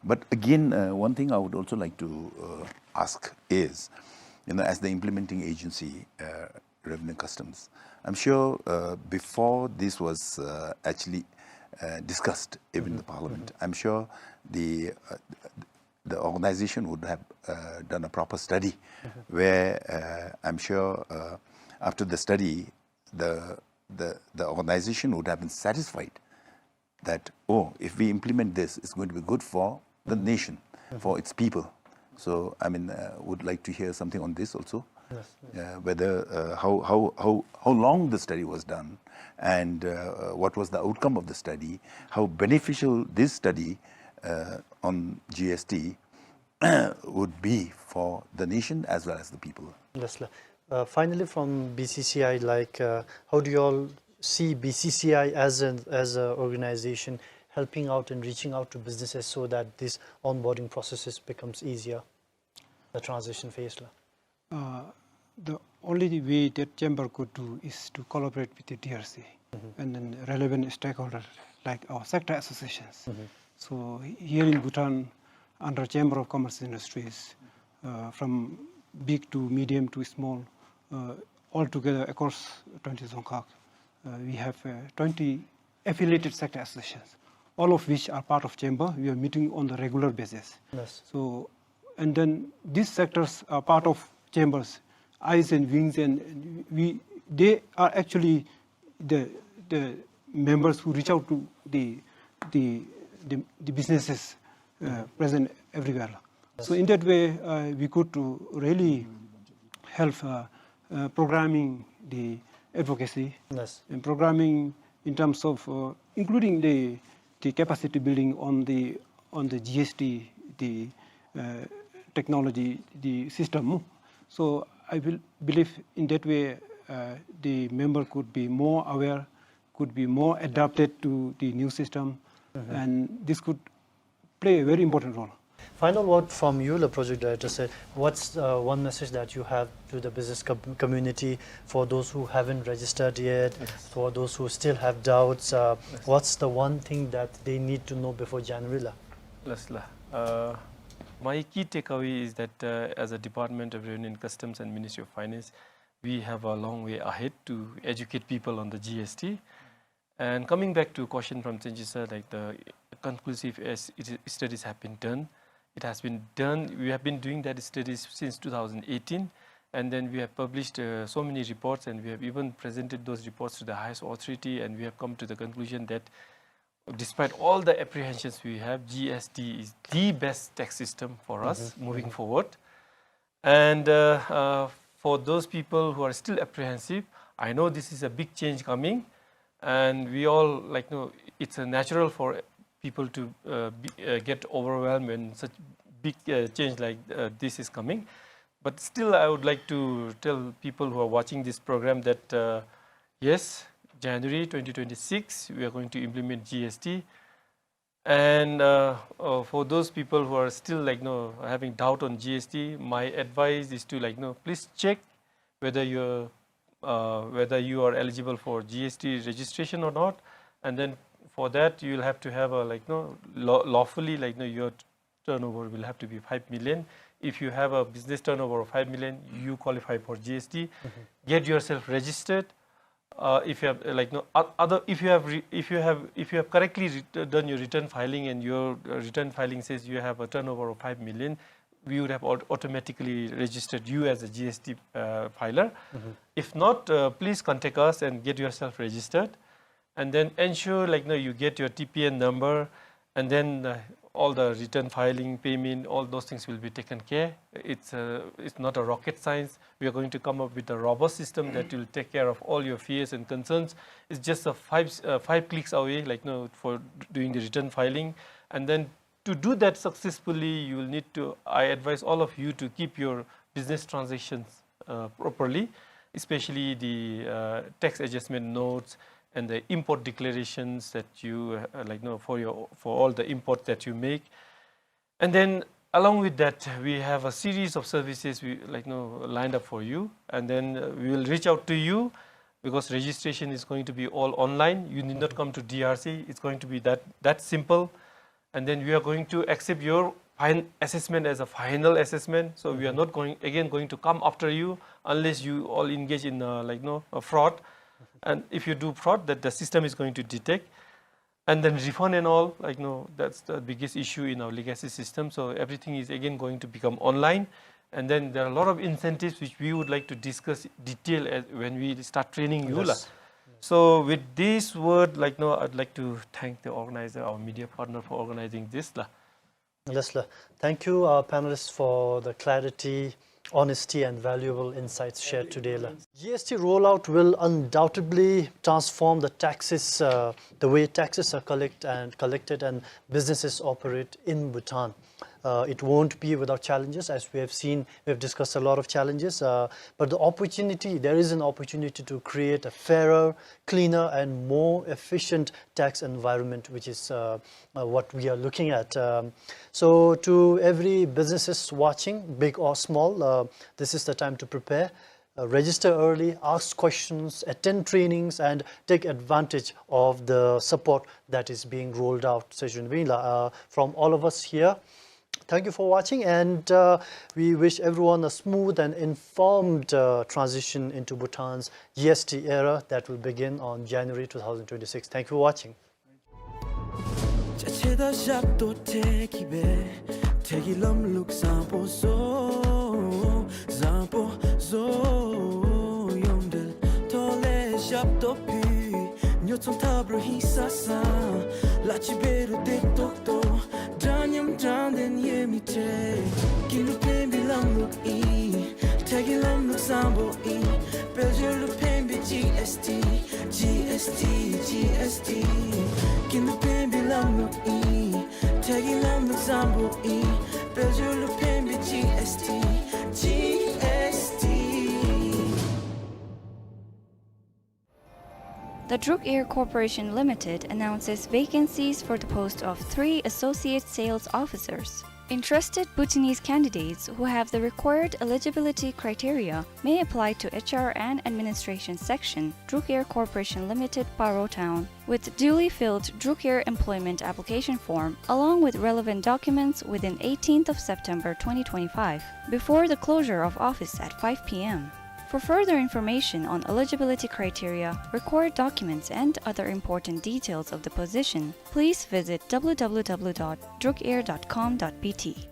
But again, uh, one thing I would also like to uh, ask is, you know, as the implementing agency, uh, Revenue Customs, I'm sure uh, before this was uh, actually uh, discussed even in the parliament, I'm sure the uh, the organization would have uh, done a proper study where uh, I'm sure uh, after the study, the, the, the organization would have been satisfied that, oh, if we implement this, it's going to be good for the nation, for its people. So, I mean, uh, would like to hear something on this also. Yes, Uh, whether uh, how, how, how, how long the study was done and uh, what was the outcome of the study, how beneficial this study uh, on G S T would be for the nation as well as the people. Yes, sir. Uh, finally, from B C C I, like, uh, how do you all see B C C I as an, as an organization helping out and reaching out to businesses so that this onboarding processes becomes easier, the transition phase? La? Uh, the only way that chamber could do is to collaborate with the D R C and then relevant stakeholders like our sector associations. So here in Bhutan, under Chamber of Commerce Industries, uh, from big to medium to small, uh, all together across twenty Dzongkhag, uh, we have uh, twenty affiliated sector associations, all of which are part of chamber. We are meeting on the regular basis. Yes. So, and then these sectors are part of chambers, eyes and wings, and we, they are actually the, the members who reach out to the, the, the, the businesses uh, present everywhere. So in that way, uh, we could uh, really help uh, uh, programming the advocacy Yes. and programming in terms of uh, including the, the capacity building on the, on the G S T, the uh, technology, the system. So I will believe in that way uh, the member could be more aware, could be more adapted to the new system, and this could play a very important role. Final word from you, the project director, sir. What's uh, one message that you have to the business com- community for those who haven't registered yet, for those who still have doubts? Uh, What's the one thing that they need to know before January? La? Lasla. Uh, my key takeaway is that uh, as a Department of Revenue and Customs and Ministry of Finance, we have a long way ahead to educate people on the G S T. And coming back to question from Chenji sir, like the conclusive as it, studies have been done, it has been done. We have been doing that studies since two thousand eighteen, and then we have published uh, so many reports, and we have even presented those reports to the highest authority, and we have come to the conclusion that despite all the apprehensions we have, G S T is the best tax system for us moving forward. And uh, uh, for those people who are still apprehensive, I know this is a big change coming, and we all, like, you know, it's, uh, natural for people to, uh, be, uh, get overwhelmed when such big, uh, change like, uh, this is coming. But still, I would like to tell people who are watching this program that, uh, yes, January twenty twenty-six, we are going to implement G S T. And, uh, uh, for those people who are still, like, you know, having doubt on G S T, my advice is to, like, you know, please check whether you're, uh, whether you are eligible for G S T registration or not. And then for that, you'll have to have a, like, you know, law-, lawfully, like, you know, your turnover will have to be five million. If you have a business turnover of five million, you qualify for G S T. Mm-hmm. Get yourself registered. Uh, if you have, uh, like, no, o-, other, if you have re-, if you have, if you have correctly re-, done your return filing and your, uh, return filing says you have a turnover of five million, we would have aut-, automatically registered you as a G S T, uh, filer. Mm-hmm. If not, uh, please contact us and get yourself registered. And then ensure, like, no, you get your T P N number, and then, uh, all the return filing, payment, all those things will be taken care. It's, uh, it's not a rocket science. We are going to come up with a robust system that will take care of all your fears and concerns. It's just a five, uh, five clicks away, like, no, for doing the return filing. And then to do that successfully, you will need to, I advise all of you to keep your business transactions, uh, properly, especially the, uh, tax adjustment notes and the import declarations that you, uh, like, no, for your, for all the imports that you make. And then along with that, we have a series of services we, like, no, lined up for you. And then, uh, we will reach out to you because registration is going to be all online. You need not come to D R C. It's going to be that, that simple. And then we are going to accept your fin-, assessment as a final assessment. So we are not going, again, going to come after you unless you all engage in, uh, like, no, a fraud. And if you do fraud, that the system is going to detect. And then refund and all, like, no, that's the biggest issue in our legacy system. So everything is again going to become online. And then there are a lot of incentives which we would like to discuss detail as, when we start training you, la. Yes. So with this word, like, no, I'd like to thank the organizer, our media partner, for organizing this, la. Yes, la. Thank you, uh, panelists, for the clarity, honesty, and valuable insights shared today, la. G S T rollout will undoubtedly transform the taxes, uh, the way taxes are collect and collected and businesses operate in Bhutan. Uh, it won't be without challenges, as we have seen, we have discussed a lot of challenges, uh, but the opportunity, there is an opportunity to create a fairer, cleaner, and more efficient tax environment, which is, uh, uh, what we are looking at. Um, so to every businesses watching, big or small, uh, this is the time to prepare. Uh, register early, ask questions, attend trainings, and take advantage of the support that is being rolled out, Sejun Wing, la, uh, from all of us here. Thank you for watching, and, uh, we wish everyone a smooth and informed, uh, transition into Bhutan's G S T era that will begin on January two thousand twenty-six. Thank you for watching. ཅ་ཆས་དང་ཞབས་ཏོག་སྤྲད་ཀྱི་སྦེ་ཁྲལ་གྱི་ལམ་ལུགས་བཟང་པོ་བཟོ། བཟང་པོ་བཟོ། ཡོངས་འབྲེལ་ཐོག་ལས་ཞབས་ཏོག་ཕུལ། ཉོ་ཚོང་འཐབ་རོགས་ཧིང་སངས་སངས། གླ་ཕྱིས་འབད་རུང་བདེ་ཏོག་ཏོ། འདྲ་མཉམ་དྲང་བདེན་ཡོད་མི་ཁྲལ། ཀུན་ལུ་ཕན་པའི་ལམ་ལུགས་ཨིན། ཁྲལ་གྱི་ལམ་ལུགས་བཟང་པོ་ཨིན། དཔལ་འབྱོར་ལུ་ཕན་པའི་ཇི་ཨེསི་ཊི། ཇི་ཨེསི་ཊི། ཇི་ཨེསི་ཊི། ཀུན་ལུ་ཕན་པའི་ལམ་ལུགས་ཨིན། ཁྲལ་གྱི་ལམ་ལུགས་བཟང་པོ་ཨིན། དཔལ་འབྱོར་ལུ་ཕན་པའི་ཇི་ཨེསི་ཊི། ཇི་ཨེསི་ཊི། The Druk Air Corporation Limited announces vacancies for the post of three associate sales officers. Interested Bhutanese candidates who have the required eligibility criteria may apply to H R and Administration Section, Druk Air Corporation Limited, Paro Town, with duly filled Druk Air employment application form along with relevant documents within eighteenth of September twenty twenty-five, before the closure of office at five P M. For further information on eligibility criteria, required documents, and other important details of the position, please visit W W W dot druk air dot com dot B T.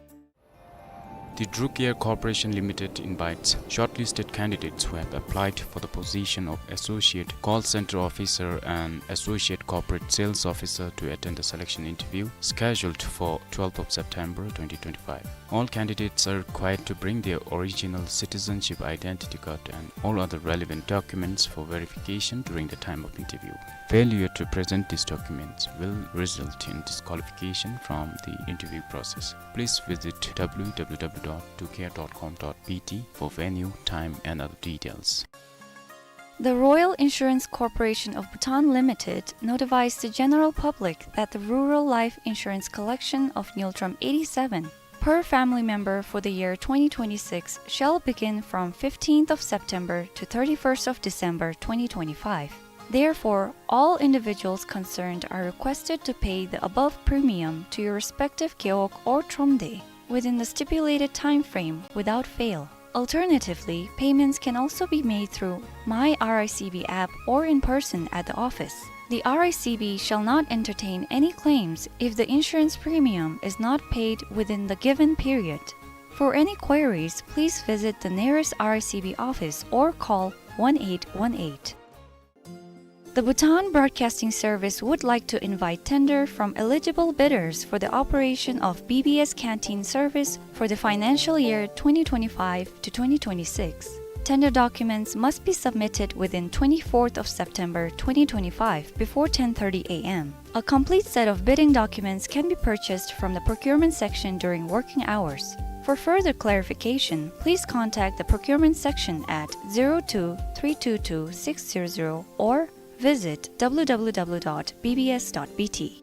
The Druk Air Corporation Limited invites shortlisted candidates who have applied for the position of Associate Call Center Officer and Associate Corporate Sales Officer to attend the selection interview scheduled for twelfth of September twenty twenty-five. All candidates are required to bring their original citizenship identity card and all other relevant documents for verification during the time of interview. Failure to present these documents will result in disqualification from the interview process. Please visit w w w dot drukair dot com dot b t for venue, time, and other details. The Royal Insurance Corporation of Bhutan Limited notifies the general public that the rural life insurance collection of Ngultrum eighty-seven per family member for the year twenty twenty-six shall begin from fifteenth of September to thirty-first of December twenty twenty-five. Therefore, all individuals concerned are requested to pay the above premium to your respective gewog or thromde within the stipulated time frame without fail. Alternatively, payments can also be made through My R I C B app or in person at the office. The R I C B shall not entertain any claims if the insurance premium is not paid within the given period. For any queries, please visit the nearest R I C B office or call one eight one eight. The Bhutan Broadcasting Service would like to invite tender from eligible bidders for the operation of B B S canteen service for the financial year twenty twenty-five to twenty twenty-six. Tender documents must be submitted within twenty-fourth of September twenty twenty-five before ten thirty a m. A complete set of bidding documents can be purchased from the procurement section during working hours. For further clarification, please contact the procurement section at zero two three two two six zero zero or visit w w w dot b b s dot b t.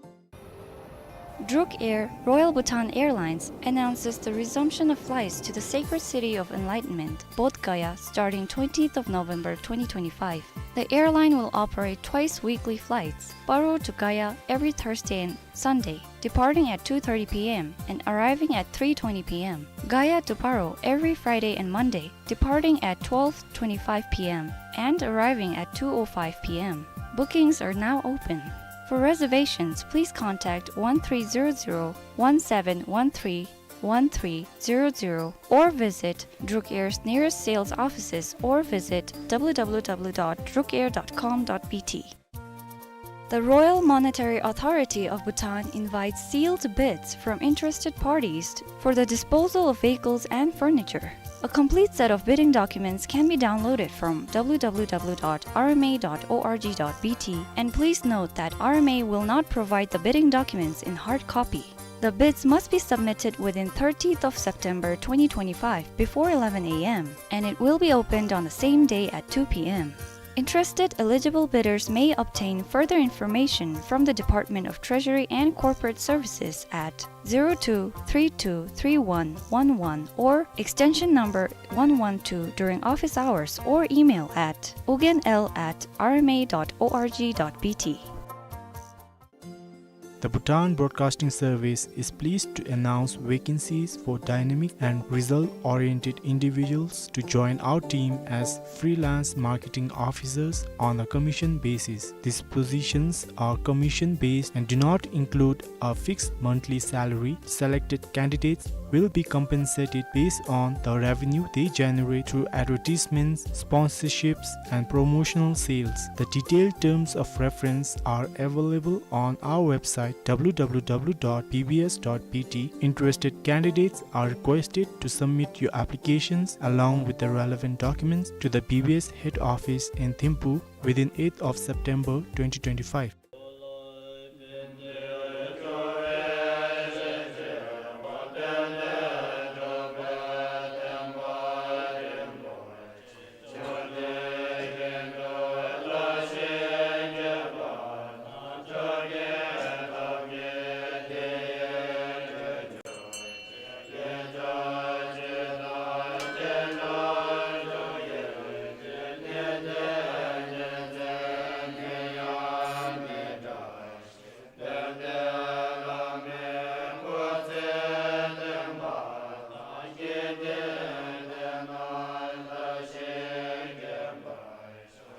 Druk Air, Royal Bhutan Airlines, announces the resumption of flights to the sacred city of enlightenment, Bodh Gaya, starting twentieth of November twenty twenty-five. The airline will operate twice weekly flights, Paro to Gaya every Thursday and Sunday, departing at two thirty p m and arriving at three twenty p m. Gaya to Paro every Friday and Monday, departing at twelve twenty-five p m and arriving at two oh five p m. Bookings are now open. For reservations, please contact one three zero zero one seven one three one three zero zero or visit Druk Air's nearest sales offices or visit w w w dot druk air dot com dot b t. The Royal Monetary Authority of Bhutan invites sealed bids from interested parties for the disposal of vehicles and furniture. A complete set of bidding documents can be downloaded from w w w dot r m a dot o r g dot b t, and please note that R M A will not provide the bidding documents in hard copy. The bids must be submitted within thirtieth of September twenty twenty-five before eleven a m, and it will be opened on the same day at two p m. Interested eligible bidders may obtain further information from the Department of Treasury and Corporate Services at zero two three two three one one one or extension number one one two during office hours or email at ugenl at r m a dot o r g dot b t. The Bhutan Broadcasting Service is pleased to announce vacancies for dynamic and result-oriented individuals to join our team as freelance marketing officers on a commission basis. These positions are commission-based and do not include a fixed monthly salary. Selected candidates will be compensated based on the revenue they generate through advertisements, sponsorships, and promotional sales. The detailed terms of reference are available on our website w w w dot b b s dot b t. Interested candidates are requested to submit your applications along with the relevant documents to the B B S head office in Thimphu within eighth of September twenty twenty-five.